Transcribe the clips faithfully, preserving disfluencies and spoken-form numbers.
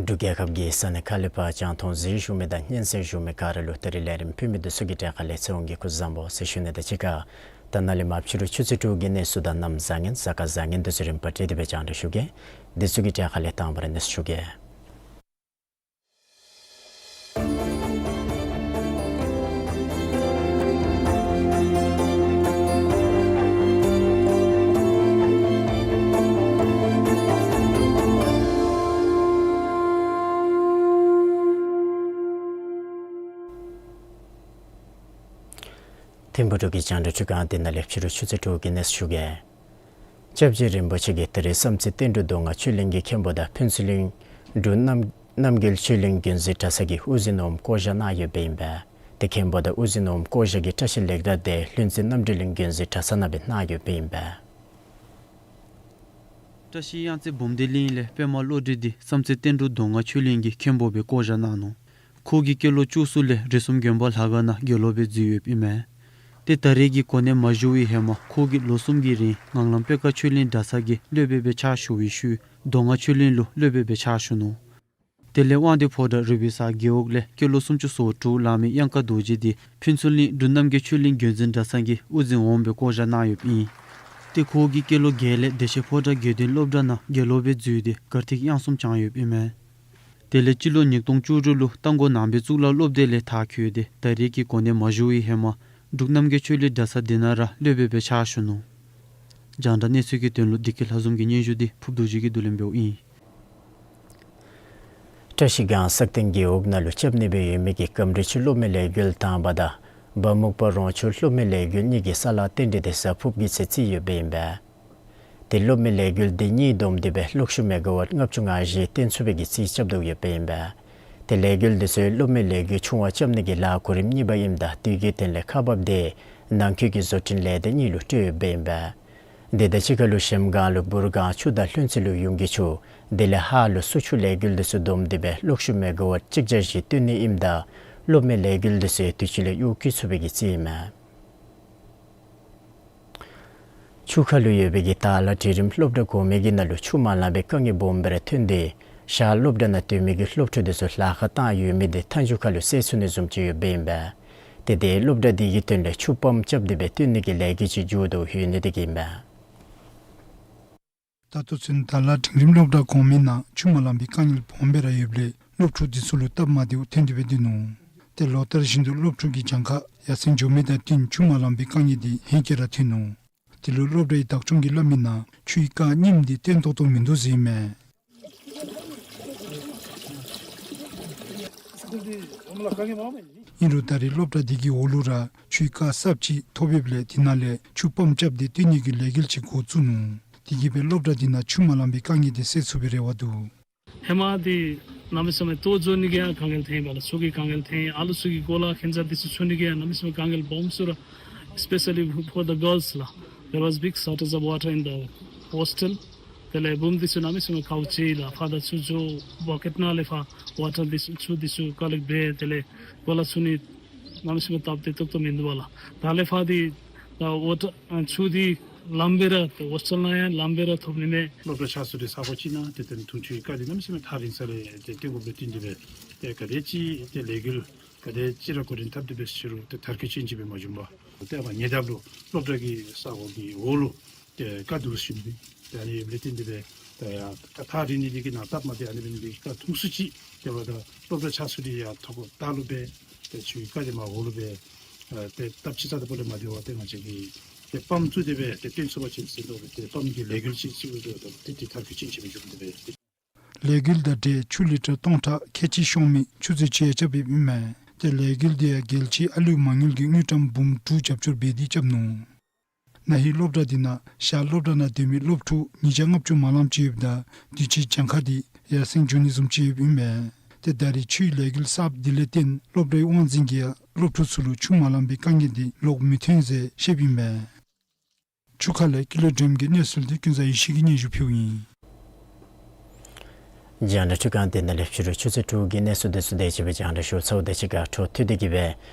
འབྲུག་རྒྱལ་ཁབ་ཀྱི་ས་གནས་ཁག་ལས་ཕར་རྒྱང་མཐོང་གཟིགས་བཞུགས་མི་དང་སྙན་གསན་བཞུགས་མི་ག་ར་ལུ་ད་རིས་ལས་རིམ་ཕུལ་མི་འདི་ཚུ་གི་གྲས་ཁ་ལས་ཚེ་དབང་གིས་སྐུ་གཟུགས་བཟང་པོ་ཟེར་ཞུ་ནི་དང་གཅིག་ཁར་ད་ནཱ་ལས་མར་ཕྱི་རུ་ཆུ་ཚོད་དྲུག་གི་གནས་ཚུལ་དང་གནམ་བཟང་ངན་གཟའ་སྐར་བཟང་ངན་འདི་ཚུ་རིམ་པ་བསྒྲིགས་ཏེ་སྦེ་རྒྱང་བསྒྲགས་ཞུ་གེ། འདི་ཚུ་གི་གྲས་ཁ་ལས་དང་པ་ར་གནས་ཚུལ་ཞུ་གེ། ཐིམ་ཕུག་འབྲུག་གི་རྒྱང་བསྒྲགས་ཁང་འདི་ནང་ལས་ཕྱི་རུ་ཆུ་ཚོད་དྲུག་གི་གནས་ཚུལ་ཞུ་གེ། སྐྱབས་རྗེ་རིན་པོ་ཆེ་གིས་ད་རིས་བསམ་རྩེ་བསྟན་འབྲུག་མདོ་སྔགས་ཆོས་གླིང་གི་མཁན་པོ་དང་ཕུན་ཚོགས་གླིང་འབྲུག་རྣམ་རྣམ་རྒྱལ་ཆོས་གླིང་མགོན་གཟིགས་གྲྭ་ཚང་གི་དབུ་འཛིན་འོགམ་བསྐོ་བཞག་གནང་ཡོདཔ་ཨིན་པས། ཏེ་མཁན་པོ་དང་དབུ་འཛིན་འོགམ་བསྐོ་བཞག་གི་བཀྲ་ཤིས་ལེགས་དར་འདི་ལྷུན་རྩེ་རྣམ་གྲོལ་གླིང་མགོན་གཟིགས་གྲྭ་ཚང་ནང་སྦེ་གནང་ཡོདཔ་ཨིན་པས། བཀྲ་ཤིས་གཡང་རྩེ་བུམ་སྡེ་གླིང་ལས་པདྨ་བློ་གྲོས་འདི་བསམ་རྩེ་བསྟན་འབྲུག་མདོ་སྔགས་ཆོས་གླིང་གི་མཁན་པོ་སྦེ་བསྐོ་བཞག་གནང་ནུག། ཁོ་གིས་སྐྱེས་ལོ་བཅུ་གསུམ་ལས་རིགས་གསུམ་དགོན་པ་ལྷ་ཁང་ནང་དགེ་སློབ་སྦེ་འཛུལ་ཡོདཔ་ཨིན་མས། ཏེ་ད་རེས་ཀྱི་གོ་གནས་མ་ཞུ་བའི་ཧེ་མ་ཁོ་གིས་ལོ་གསུམ་གྱི་རིང་ངང་ལམ་པད་དཀར་ཆོས་གླིང་གྲྭ་ཚང་གི་སློབ་དཔོན་སྦེ་ཕྱག་ཞུ་བའི་ཤུལ་མདོ་སྔགས་ཆོས་གླིང་ལུ་སློབ་དཔོན་སྦེ་ཕྱག་ཞུ་ནུག། དེ་ལས་དབང་འདུས་ཕོ་བྲང་རུ་པའི་ས་རྒེད་འོག་ལས་སྐྱེས་ལོ་སུམ་ཅུ་སོ་དྲུག་ལང་མི་གཡང་དཀར་རྡོ་རྗེ་འདི་ཕུན་ཚོགས་གླིང་འབྲུག་རྣམ་རྒྱལ་ཆོས་གླིང་མགོན་འཛིན་གྲྭ་ཚང་གི་དབུ་འཛིན་འོགམ་སྦེ་བསྐོ་བཞག་གནང་ཡོདཔ་ཨིན། ཏེ་ཁོ་གིས་སྐྱེས་ལོ་བརྒྱད་ལས་བདེ་ཆེན་ཕོ་བྲང་དགེ་ལྡན་སློབ་གྲྭ་ནང་དགེ་སློབ་སྦེ་འཛུལ་ཏེ་གར་ཐིག་དབྱངས་གསུམ་བགྱང་ཡོདཔ་ཨིན་མས། དེ་ལས་སྤྱི་ལོ་ཉིས་སྟོང་བཅུ་དྲུག་ལུ་རྟ་མགོ་ནང་པའི་གཙུག་ལག་སློབ་སྡེ་ལས་མཐར་འཁྱོལ་ཏེ་ད་རེས་ཀྱི་གོ་གནས་མ་ཞུ་བའི་ཧེ་མ་འབྲུག་རྣམ་རྒྱལ་ཆོས་གླིང་གྲྭ་ཚང་འདི་ནང་ར་སློབ་དཔོན་སྦེ་ཕྱག་ཞུ་ནུག། རྒྱང་བསྒྲགས་གནས་ཚུལ་གྱི་དོན་ལུ་བདེ་སྐྱིད་ལྷ་འཛོམས་ཀྱི་སྙན་ཞུ་འདི་ཕུརཔ་རྡོ་རྗེ་གིས་བསྡུ་ལེན་འབདཝ་ཨིན། བཀྲ་ཤིས་སྒང་སག་སྟེང་རྒེད་འོག་ནང་ལུ་རྐྱབ་ནི་སྦེ་ཡོད་མི་གི་ཀམ་རི་ཆུ་གློག་མེ་ལས་འགུལ་དང་པ་དང་སྦ་སྨུག་པ་རོང་ཆུ་གློག་མེ་ལས་འགུལ་གཉིས་ཀྱི་ས་ལཱ་རྟེན་འབྲེལ་འདི་གཟའ་ཕུརཔ་གི་ཚེ་བརྩིས་ཡོདཔ་ཨིན་པས། ཏེ་གློག་མེ་ལས་འགུལ་འདི་གཉིས་བསྡོམས་ཏེ་སྦེ་གློག་ཤུགས་མེ་ག་ཝཊ་ལྔ་བཅུ་ང་བཞི་བཏོན་ཚུགས་པའི་གི་རྩིས་རྐྱབ་དོ་ཡོདཔ་ཨིན་པས། ཏེ་ལས་འགུལ་འདི་ཚུ་གློག་མེ་ལས་འགུལ་ཆུང་བ་རྐྱབ་ནི་གི་ལཱ་གོ་རིམ་གཉིས་པ་ཨིནམ་ད་དེ་གི་དོན་ལས་ཁག་འབགཔ་འདི་ནང་འཁོད་ཀྱི་བཟོ་སྐྲུན་ལས་སྡེ་གཉིས་ལུ་སྤྲོད་ཡོདཔ་ཨིན་པས། དེ་དང་གཅིག་ཁར་ལུ་གཞལམ་སྒང་ལུ་འབུར་སྒང་ཆུ་དང་ལྷུན་རྩེ་ལུ་ཡུང་གི་ཆུ་དེ་ལས་ཧཱ་ལུ་སུ་ཆུ་ལས་འགུལ་འདི་ཚུ་བསྡོམས་ཏེ་སྦེ་གློག་ཤུགས་མེ་ག་ཝཊ་གཅིག་བརྒྱ་བཞི་བཏོན་ནི་ཨིནམ་ད་གློག་མེ་ལས་འགུལ་འདི་ཚུ་དུས་ཅི་ལས་གཡུག་བཀོལ་ཚུགས་པའི་གི་རྩིས་ཨིན་མས། ཆུ་ཁ་ལུ་ཡོད་པའི་གི་དར་ལ་འབྲིང་རིམ་སློབ་གྲྭ་གོང་མའི་གི་ནང་ལུ་ཆུ་མ་ལང་པའི་དཀའ་ངལ་སྦོམ་སྦེ་ར་ཐོན་ཏེ་ཤར་སློབ་གྲྭ་ནང་སྡོད་མི་གི་སློབ་ཕྲུག་འདི་ཚུ་ལཱ་ཁག་བཏང་ཡོད་མི་འདི་མཐའ་མཇུག་ཁ་ལུ་སེལ་ཚུགས་ནི་བཟུམ་ཅིག་ཡོདཔ་ཨིན་པས། ཏེ་དེ་སློབ་གྲྭ་འདི་གི་དོན་ལས་ཆུ་པམཔ་རྐྱབ་སྟེ་སྦེ་བཏོན་ནི་གི་ལས་འགུལ་ཅིག་མཇུག་བསྡུ་ཡོད་ནི་འདི་གིས་ཨིན་པས། ད་ལྟོ་ཚུན་དར་ལ་འབྲིང་རིམ་སློབ་གྲྭ་གོང་མའི་ནང་ཆུ་མ་ལང་པའི་དཀའ་ངལ་སྦོམ་སྦེ་ར་ཡོདཔ་ལས་སློབ་ཕྲུག་འདི་ཚུ་ལུ་སྟབས་མ་བདེཝ་ཐོན་ཏེ་སྦེ་སྡོད་ནུག། ཏེ་ལོ་ལྟར་བཞིན་དུ་སློབ་ཕྲུག་གི་གྱངས་ཁ་ཡར་སེང་འགྱོ་མི་དང་བསྟུན་ཆུ་མ་ལང་པའི་དཀའ་ངལ་འདི་ཧེང་སྐལ་ར་ཐོན་ནུག། དེ་ལུ་སློབ་གྲྭའི་བདག་སྐྱོང་གིས་སླབ་མིའི་ནང་ཆུའི་རྐ་རྙིངམ་འདི་བརྟན་ཏོག་ཏོ་མིན་འདུག་ཟེར་ཨིན་མས། ཨིན་རུང་ད་རེས་སློབ་གྲྭ་འདི་གི་འོག་ལུ་ར་ཆུའི་རྐ་གསརཔ་ཅིག་ཐོབ་ཡོདཔ་ལས་དེ་ནང་ལས་ཆུ་པམཔ་རྐྱབ་སྟེ་བཏོན་ནི་གི་ལས་འགུལ་ཅིག་འགོ་བཙུགས་ནུག། དེ་གིས་སྦེ་སློབ་གྲྭ་འདི་ནང་ཆུ་མ་ལང་པའི་དཀའ་ངལ་འདི་སེལ་ཚུགས་པའི་རེ་བ་འདུག། ཧེ་མ་འདི་གནམ་མེད་ས་མེད་ལྟོ་བཟོ་ནི་གི་ཡང་དཀའ་ངལ་ཐོན་པས་ལགས། ཆུ་གི་དཀའ་ངལ་ཐོན། ཨ་ལུ་ཚུ་གི་གོ་ལ་ཁྱད་མཚར་འདི་ཚུ་འཚོ་ནི་གི་ཡང་གནམ་མེད་ས་མེད་དཀའ་ངལ་སྦོམ་ཚུ་ར། Especially for the girls ལགས། There was big shortage of water in the hostel. དེ་ལས་བུམོ་འདི་ཚུ་གནམ་མེད་ས་མེད་ཁཝ་ཅིག་ལགས། ཕར་དང་ཚུར་འགྱོ་བཀོད་ནང་ལས་ཕར་ཝ་ཊར་འདི་ཚུ་ཆུ་འདི་ཚུ་ཀ་ལེཀཊ་འབད་དེ་ལས་གོ་ལ་ཚུ་ནི་གནམ་མེད་ས་མེད་སྟབས་བདེ་ཏོག་ཏོ་མིན་འདུག་པ་ལགས། ད་ལས་ཕར་འདི་ད་ཝ་ཊར་ཨ་ཆུ་འདི་ལམ་སྦེ་ར་ཏེ་ཧོསི་ཊེལ་ནང་ཡང་ལམ་སྦེ་ར་ཐོབ་ནི་མས། སློབ་གྲྭ་ཆགས་ས་འདི་ས་གོ་ཅིག་ནང་ཏེ་ཏེ་འཐུང་ཆུའི་དཀའ་ལས་གནམ་མེད་ས་མེད་ཐག་རིང་ས་ལས་ཏེ་བཏོན་དགོཔ་ལས་བརྟེན་ཏེ་སྦེ་ཏེ་ག་དེ་ཅིག་ཏེ་ལས་འགུལ་ག་དེ་ཅིག་ར་འགོ་འདྲེན་འཐབ་སྟེ་འབད་ཞུ་རུང་ཏེ་མཐར་འཁྱོལ་ཅན་ཅིག་སྦེ་མ་བྱུང་པར་ཏེ་ཨ་ཕར་ཉེ་འདབས་ལུ་སློབ་གྲྭ་གི་ས་གོ་གི་འོག་ལུ་ཏེ་དཀའ་སྡུག་ཞུ་ནི་ཏེ་ཨ་ནི་ཡོདཔ་ལས་བརྟེན་ཏེ་སྦེ་ཏེ་ཡར་ཐག་རིང་ནི་འདི་གིས་ནཱ་སྟབས་མ་བདེ། ཨ་ནི་འབད་ནི་འདི་གིས་དཀའ་ཐུང་སུ་ཅིག་ཏེ་འབདཝ་ད་སློབ་གྲྭ་ཆགས་ས་འདི་ཡར་ཐོག་ཁར་ལྟག་ལུ་སྦེ་ཏེ་ཆུའི་དཀའ་ལས་མར་འོག་ལུ་སྦེ་ཏེ་སྟབས་ཅིག་རྩ་དང་པོ་ལས་མ་བདེ་བར་ཏེ་ང་བཅས་ཀྱིས་ཏེ་པམཔ་བཙུགས་ཏེ་སྦེ་ཏེ་བཏོན་ཚུགས་པ་ཅིན་ཟེར་དོ་སྦེ་ཏེ་པམཔ་གི་ལས་འགུལ་ཅིག་ཅིག་འབད་དེ་ཏེ་ཏེ་མཐར་འཁྱོལ་ཅན་ཅིག་སྦེ་བྱུང་སྟེ་སྦེ་ཏེ། ལས་འགུལ་དང་འབྲེལ་ཆུ་ལི་ཊར་སྟོང་ཕྲག་ཁལ་གཅིག་ཤོང་མི་ཆུ་མཛོད་ཅིག་ཡང་རྐྱབ་ཡོདཔ་ཨིན་མས། ཏེ་ལས་འགུལ་འདི་ཡང་རྒྱལ་སྤྱིའི་ཨ་ལུ་མ་དངུལ་གྱི་དངུལ་ཀྲམ་འབུམ་དྲུག་རྒྱབ་སྐྱོར་འབད་དེ་རྐྱབ་ནུག། ན་ཧིང་སློབ་གྲྭ་འདི་ནང་ཞག་སློབ་གྲྭ་ནང་སྡོད་མི་སློབ་ཕྲུག་ཉིས་བརྒྱ་ལྔ་བཅུ་མ་ལངམ་ཅིག་ཡོདཔ་ད་དུས་ཅི་གྱངས་ཁ་འདི་ཡར་སེང་འགྱོ་ནི་བཟུམ་ཅིག་ཡོདཔ་ཨིན་མས། ཏེ་ད་རེས་ཆུའི་ལས་འགུལ་གསརཔ་འདི་ལས་བརྟེན་སློབ་གྲྭའི་དབང་འཛིན་གྱིས་ཡང་སློབ་ཕྲུག་ཚུ་ལུ་ཆུ་མ་ལང་པའི་དཀའ་ངལ་འདི་ལོག་མི་ཐོན་ཟེར་བཤདཔ་ཨིན་མས། ཆུ་ཁ་ལས་ཀུན་ལེགས་སྒྲོལམ་གྱི་གནས་ཚུལ་འདི་ཀུན་བཟང་ཡེ་ཤེས་ཀྱིས་སྙན་ཞུ་ཕུལཝ་ཨིན། རྒྱང་བསྒྲགས་ཁྲི་ཁང་འདི་ནང་ལས་ཕྱི་རུ་ཆུ་ཚོད་དྲུག་གི་གནས་ཚུལ་འདི་ཚུ་དེ་ཅིག་སྦེ་རྒྱང་བསྒྲགས་ཞུ་ཚརཝ་དང་གཅིག་ཁར་འཕྲོ་མཐུད་དེ་གིས་སྦེ་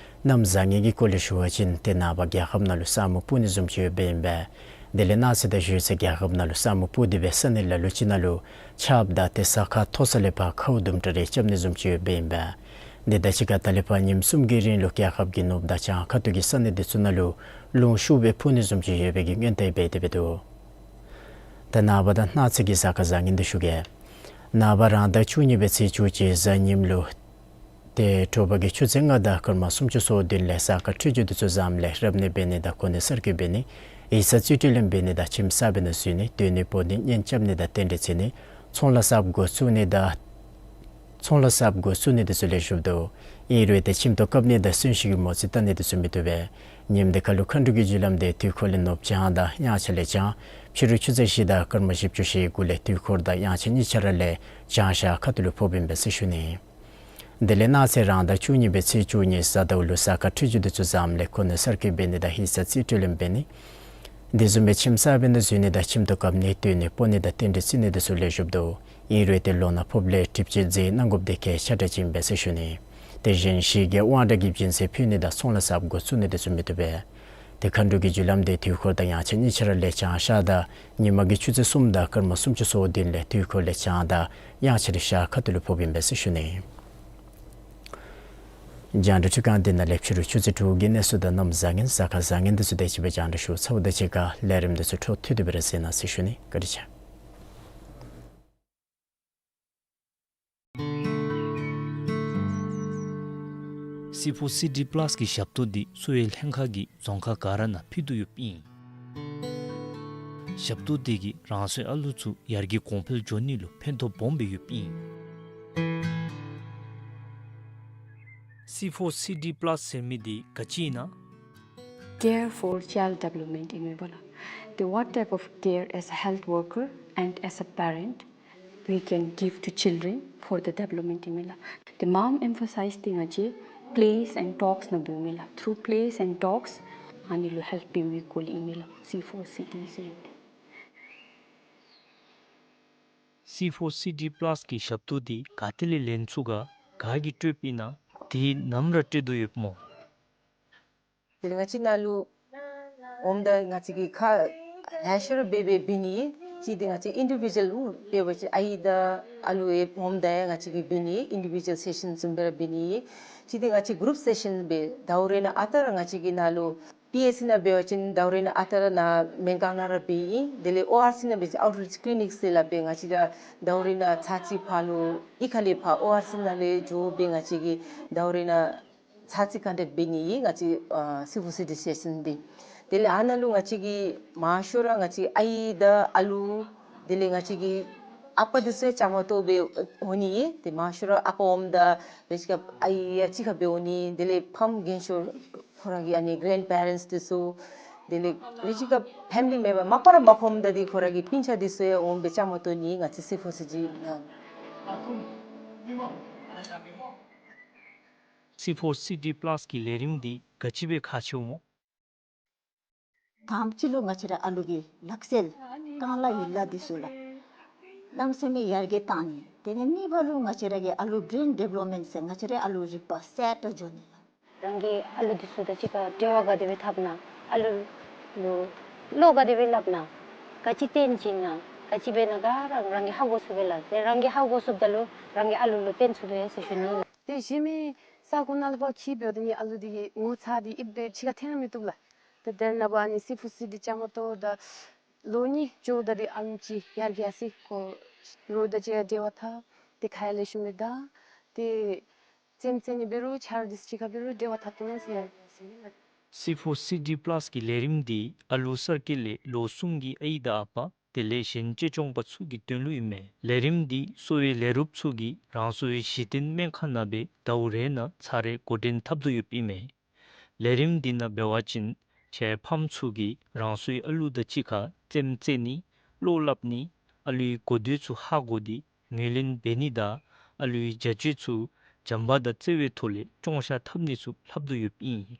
གནམ་བཟང་ངན་གྱི་སྐོར་ལས་ཞུ་བ་ཅིན་ཏེ་ནངས་པ་རྒྱལ་ཁབ་ནང་ལུ་ས་སྨུག་སྤུབ་ནི་བཟུམ་ཅིག་ཡོདཔ་ཨིན་པས། དེ་ལས་གནངས་ཚེ་དང་གཞེས་ཚེ་རྒྱལ་ཁབ་ནང་ལུ་ས་སྨུག་སྤུབ་སྟེ་སྦེ་ས་གནས་ལ་ལུ་ཅིག་ནང་ལུ་ཆརཔ་དང་ཏེ་ས་ཁ་མཐོ་ས་ལས་ཕར་ཁཝ་དུམ་གྲ་རེ་རྐྱབ་ནི་བཟུམ་ཅིག་ཡོདཔ་ཨིན་པས། དེ་དང་གཅིག་ཁར་ད་ལས་ཕར་ཉིནམ་གསུམ་གྱི་རིང་ལུ་རྒྱལ་ཁབ་ཀྱི་ནུབ་དང་བྱང་ཁ་ཐུག་གི་ས་གནས་འདི་ཚུ་ནང་ལུ་རླུང་ཤུགས་སྦེ་འཕུ་ནི་བཟུམ་ཅིག་ཡོད་པའི་གི་སྔོན་བརྡ་འབད་དེ་སྦེ་འདུག། ད་ནངས་པ་དང་གནངས་ཚེ་གི་གཟའ་སྐར་བཟང་ངན་འདི་ཞུ་གེ། ནངས་པ་རང་ཟླ་བཅུ་གཉིས་པའི་ཚེས་བཅུ་གཅིག་གཟའ་ཉིམ་ལུ་ཏེ་དྲོ་པ་གི་ཆུ་ཚོད་ལྔ་དང་སྐར་མ་སུམ་ཅུ་སོ་བདུན་ལས་གཟའ་སྐར་འཕྲོད་སྦྱོར་འདི་ཚུ་བཟངམ་ལས་རབ་གནས་འབད་ནི་དང་གོ་གནས་གསར་བསྐོ་འབད་ནི་ཡིག་ཚང་རྩིས་སྤྲོད་ལེན་འབད་ནི་དང་ཁྱིམ་གསར་པའི་ནང་འཛུལ་ནི་སྡོད་ནི་སྤོ་ནི་གཉེན་རྐྱབ་ནི་དང་རྟེན་འབྲེལ་བརྩི་ནི་ཚོང་ལཱ་གསརཔ་འགོ་བཙུགས་ནི་དང་ཚོང་ལཱ་གསརཔ་འགོ་བཙུགས་ནི་འདི་ཚུ་ལེགས་ཤོམ་འདུག། ཨིན་རུང་ཏེ་ཁྱིམ་ཐོག་བཀབ་ནི་དང་གསོན་གཤིན་གྱི་མོ་རྩིས་བལྟ་ནི་འདི་ཚུ་མི་བཏུབ་པས། ཉིནམ་འདི་ཁ་ལུ་མཁའ་འགྲོ་གི་རྒྱུ་ལམ་འདི་དུས་འཁོར་ལས་ནུབ་བྱང་དང་དབྱངས་འཆར་ལས་བྱང་། ཕྱི་རུ་ཆུ་ཚོད་བཞི་དང་སྐར་མ་བཞི་བཅུ་ཞེ་དགུ་ལས་དུས་འཁོར་དང་དབྱངས་འཆར་གཉིས་ཆ་ར་ལས་བྱང་ཤར་ཁ་ཐུག་ལུ་ཕོགཔ་ཨིན་པས་ཟེར་ཞུ་ནི། དེ་ལས་གནངས་ཚེ་རང་ཟླ་བཅུ་གཉིས་པའི་ཚེས་བཅུ་གཉིས་གཟའ་ཟླཝ་ལུ་གཟའ་སྐར་འཕྲོད་སྦྱོར་འདི་ཚུ་བཟངམ་ལས་གོ་གནས་གསར་བསྐོ་འབད་ནི་དང་ཡིག་ཚང་རྩིས་སྤྲོད་ལེན་འབད་ནི། དེ་བཟུམ་སྦེ་ཁྱིམ་གསར་པའི་ནང་འཛུལ་ནི་དང་ཁྱིམ་ཐོག་བཀབ་ནི་སྡོད་ནི་སྤོ་ནི་དང་རྟེན་འབྲེལ་བརྩི་ནི་འདི་ཚུ་ལེགས་ཤོམ་འདུག། ཨིན་རུང་ཏེ་ལོ་ན་ཕོགཔ་ལས་གྲིབ་བཅོས་མཛད་གནང་དགོཔ་འདི་གལ་ཆེ་དྲགས་ཅིག་ཨིན་པས་ཟེར་ཞུ་ནི། དེ་བཞིན་གཞི་རྒྱ་དབང་དྲག་གི་སྦྱིན་སྲེག་ཕུལ་ནི་དང་ཚོང་ལཱ་གསརཔ་འགོ་བཙུགས་ནི་འདི་ཚུ་མི་བཏུབ་པས། ཏེ་མཁའ་འགྲོ་གི་རྒྱུ་ལམ་འདི་དུས་འཁོར་དང་དབྱངས་འཆར་གཉིས་ཆ་ར་ལས་བྱང་ཤར་དང་ཉིན་མ་གི་ཆུ་ཚོད་གསུམ་དང་སྐར་མ་སུམ་ཅུ་སོ་བདུན་ལས་དུས་འཁོར་ལས་བྱང་དང་དབྱངས་འཆར་ཤར་ཁ་ཐུག་ལུ་ཕོགཔ་ཨིན་པས་ཟེར་ཞུ་ནི། རྒྱང་བསྒྲགས་ཁྲི་ཁང་འདི་ནང་ལས་ཕྱི་རུ་ཆུ་ཚོད་དྲུག་གི་གནས་ཚུལ་དང་གནམ་བཟང་ངན་གཟའ་སྐར་བཟང་ངན་འདི་ཚུ་དེ་ཅིག་སྦེ་རྒྱང་བསྒྲགས་ཞུ་ཚརཝ་དང་གཅིག་ཁར་ལས་རིམ་འདི་ཚུ་འཕྲོ་མཐུད་དེ་སྦེ་ར་གཟིགས་གནང་ཟེར་ཞུ་ནི། བཀའ་དྲིན་ཆེ། སི་ཕོར་སི་ཌི་པ་ལཱས་ཀྱི་ཞབས་ཏོག་འདི་གསོ་བའི་ལྷན་ཁག་གིས་རྫོང་ཁག་ག་ར་ནང་ཕུལ་དོ་ཡོདཔ་ཨིན། ཞབས་ཏོག་འདི་གིས་རང་སོའི་ཨ་ལུ་ཚུ་ཡར་རྒྱས་གོང་འཕེལ་འགྱོ་ནི་ལུ་ཕན་ཐོགས་སྦོམ་སྦེ་ཡོདཔ་ཨིན། སི་ཕོར་སི་ཌི་པ་ལཱས་ཟེར་མི་འདི་ག་ཅི་ཨིན་ན། Care for child development ཨིན་མས་པ་ལགས། The what type of care as a health worker and as a parent we can give to children for the development ཨིན་མས་ལགས། The mom emphasize འདི་ང་བཅས་plays and talks ནང་འབདཝ་ཨིན་མས་ལགས། Through plays and talks ཨ་ནི་ལུ་ཧེལཔ་འབད་བའི་སྐོར་ལས་ཨིན་མས་ལགས། སི་ཕོར་སི་ཌི་ཟེར་ཨིན་མས། སི་ཕོར་སི་ཌི་པ་ལཱས་ཀྱི་ཞབས་ཏོག་འདི་ག་ཏེ་ལས་ལེན་ཚུགས་ག། ག་གིས་སྤྲོདཔ་ཨིན་ན། དེ་ནམ་ར་སྤྲོད་དོ་ཡོདཔ་སྨོ། དེ་ལས་ང་བཅས་ནཱ་ལུ་འོངམ་ད་ང་བཅས་ཀྱིས་ཁ་ལེ་ཤ་ར་འབད་འབད་འབད་ནི། གཅིག་འདི་ང་བཅས་ཨིན་ཌི་བི་ཇུ་ཨལ་འབད་བ་ཅིན་ཨའི་དང་ཨ་ལུ་ཡང་འོངམ་ད་ཡང་ང་བཅས་ཀྱིས་འབད་ནི། ཨིན་ཌི་བི་ཇུ་ཨལ་སེ་ཤཱན་བཟུམ་སྦེ་ར་འབད་ནི། གཅིག་འདི་ང་བཅས་གུ་རུབ་སེ་ཤཱན་སྦེ་ཟླཝ་རེ་ནང་ཨ་རྟག་ར་ང་བཅས་ཀྱིས་ནཱ་ལུ་པི་ཨེཆ་སི་ནང་འབད་བ་ཅིན་ཟླཝ་རེ་ནང་ཨ་རྟག་ར་ནཱ་སྨན་ཁང་ནང་ར་འབད་ཨིན། དེ་ལས་ཨོ་ཨར་སི་ནང་འབད་བ་ཅིན་ཨའུཊ་རིཆ་ཀི་ལི་ནིཀ་ཟེར་སླབ་སྦེ་ང་བཅས་ར་ཟླཝ་རེ་ནང་ཚར་གཅིག་ཕར་ལུ་གཡུས་ཁ་ལས་ཕར་ཨོ་ཨར་སི་ནང་ལས་འགྱོ་སྦེ་ང་བཅས་ཀྱིས་ཟླཝ་རེ་ནང་ཚར་གཅིག་ཀོན་ཊེཀཊ་འབད་ནི་ཨིན་ང་བཅས་ཨ་སི་ཕོར་སི་ཌི་སེ་ཤཱན་འདི། དེ་ལས་ཨ་ནཱ་ལུ་ང་བཅས་ཀྱིས་མང་ཤོས་ར་ང་བཅས་ཨའི་དང་ཨ་ལུ་དེ་ལས་ང་བཅས་ཀྱི་ཨ་པ་འདི་ཚུ་ཡང་བཅའ་མར་གཏོགས་སྦེ་འོང་ནི་ཨིན། ཏེ་མང་ཤོས་ར་ཨ་པ་འོངམ་ད་རེ་ཅིག་ཁར་ཨའི་ཡང་གཅིག་ཁར་སྦེ་འོང་ནི། དེ་ལས་ཕམ་རྒན་ཤོས་ཁོ་ར་གི་ཨ་ནི་གེ་རེནཌ་པེ་རེནཊསི་འདི་ཚུ་དེ་ལས་རེ་ཅིག་ཁར་ཕེ་མི་ལི་མེམ་བར་མ་པ་ར་མ་ཕམ་ད་འདི་ཁོ་ར་གི་སྤུན་ཆ་འདི་ཚུ་ཡང་འོང་སྦེ་བཅའ་མར་གཏོགས་ནི་ཨིན་ང་བཅས་སི་ཕོར་སི་ཌི་ནང་། སི་ཕོར་སི་ཌི་པ་ལཱས་ཀྱི་ལས་རིམ་འདི་ག་ཅི་སྦེ་ཁག་ཆེཝ་སྨོ། དང་པ་ཅིག་ལུ་ང་བཅས་ར་ཨ་ལུ་གི་ལག་རྩལ་རྐང་ལག་ཡིག་ལགས་འདི་ཚུ་ལགས། གནམ་མེད་ས་མེད་ཡར་རྒྱས་བཏང་ནི། དེ་ནས་གཉིས་པ་ལུ་ང་བཅས་ར་གི་ཨ་ལུ་བྲེན་ཌི་བེ་ལོབ་མེནཊ་ཟེར་ང་བཅས་རའི་ཨ་ལུ་རིག་པ་གསརཔ་འགྱོ་ནི་ལགས། རང་གི་ཨ་ལུ་འདི་ཚུ་དང་གཅིག་ཁར་འབྲེལ་བ་ག་དེ་སྦེ་འཐབ་ན། ཨ་ལུ་ལུ་བློ་ག་དེ་སྦེ་སླབ་ན། ག་ཅི་སྟོན་བྱིན་ན། ག་ཅི་འབད་ན་ག་ར་རང་གིས་ཧ་གོ་ཚུགས་པས་ལགས། དེ་རང་གིས་ཧ་གོ་ཚུགསཔ་ད་ལུ་རང་གི་ཨ་ལུ་ལུ་སྟོན་ཚུགས་དོ་ཡོད་ཟེར་ཞུ་ནི་ལགས། དེ་གཞན་མི་ས་གོ་ནང་ལུ་ཕར་འཁྱིད་འབདཝ་ད་ནི་ཨ་ལུ་འདི་གི་ངོ་ཚ་འདི་ཨིབ་སྦེ་ཕྱི་ཁར་འཐོན་ར་མི་བཏུབ་ལགས། ད་དེ་ནང་པ་ནི་སི་ཕོར་སི་ཌི་བཅའ་མར་གཏོགས་ད་ལོ་གཉིས་འགྱོཝ་ད་འདི་ཨ་ལུ་ཅིག་ཡར་རྒྱས་སི་ཁོ་ལོ་དང་གཅིག་ཁར་འབྲེལ་བ་འཐབ། དེ་ཁ་ཡར་ལེགས་ཤོམ་སྦེ་ད་དེ་རྩེདམོ་རྩེ་ནི་འབད་རུང་ཆ་རོགས་འདི་ཚུ་གཅིག་ཁར་འབད་རུང་འབྲེལ་བ་འཐབ་བཏུབ་ཟེར་ཡར་རྒྱས་སི་ལགས། སི་ཕོར་སི་ཌི་པ་ལཱསི་གི་ལས་རིམ་འདི་ཨ་ལུ་གསར་སྐྱེས་ལས་ལོ་གསུམ་གྱི་ཨའི་དང་ཨ་པ་དེ་ལས་གཞན་གཅེས་སྐྱོང་པ་ཚུ་གི་དོན་ལུ་ཨིན་མས། ལས་རིམ་འདི་གསོ་བའི་ལས་རོགསཔ་ཚུ་གིས་རང་སོའི་གཞི་རྟེན་སྨན་ཁང་ནང་སྦེ་ཟླཝ་རེ་ནང་ཚར་རེ་འགོ་འདྲེན་འཐབ་དོ་ཡོདཔ་ཨིན་མས། ལས་རིམ་འདི་ནང་འབད་བ་ཅིན་ཁྱེད་ཕམ་ཚུ་གིས་རང་སོའི་ཨ་ལུ་དང་གཅིག་ཁར་རྩེདམོ་རྩེ་ནི་བློ་སླབ་ནི་ཨ་ལུའི་གོ་ཐོས་ཚུ་ཧ་གོ་སྟེ་ངོས་ལེན་འབད་ནི་དང་ཨ་ལུའི་བྱ་སྤྱོད་ཚུ་བྱམས་པ་དང་བརྩེ་བའི་ཐོག་ལས་སྐྱོང་བཤད་འཐབ་ནི་ཚུ་ལྷབ་དོ་ཡོདཔ་ཨིན།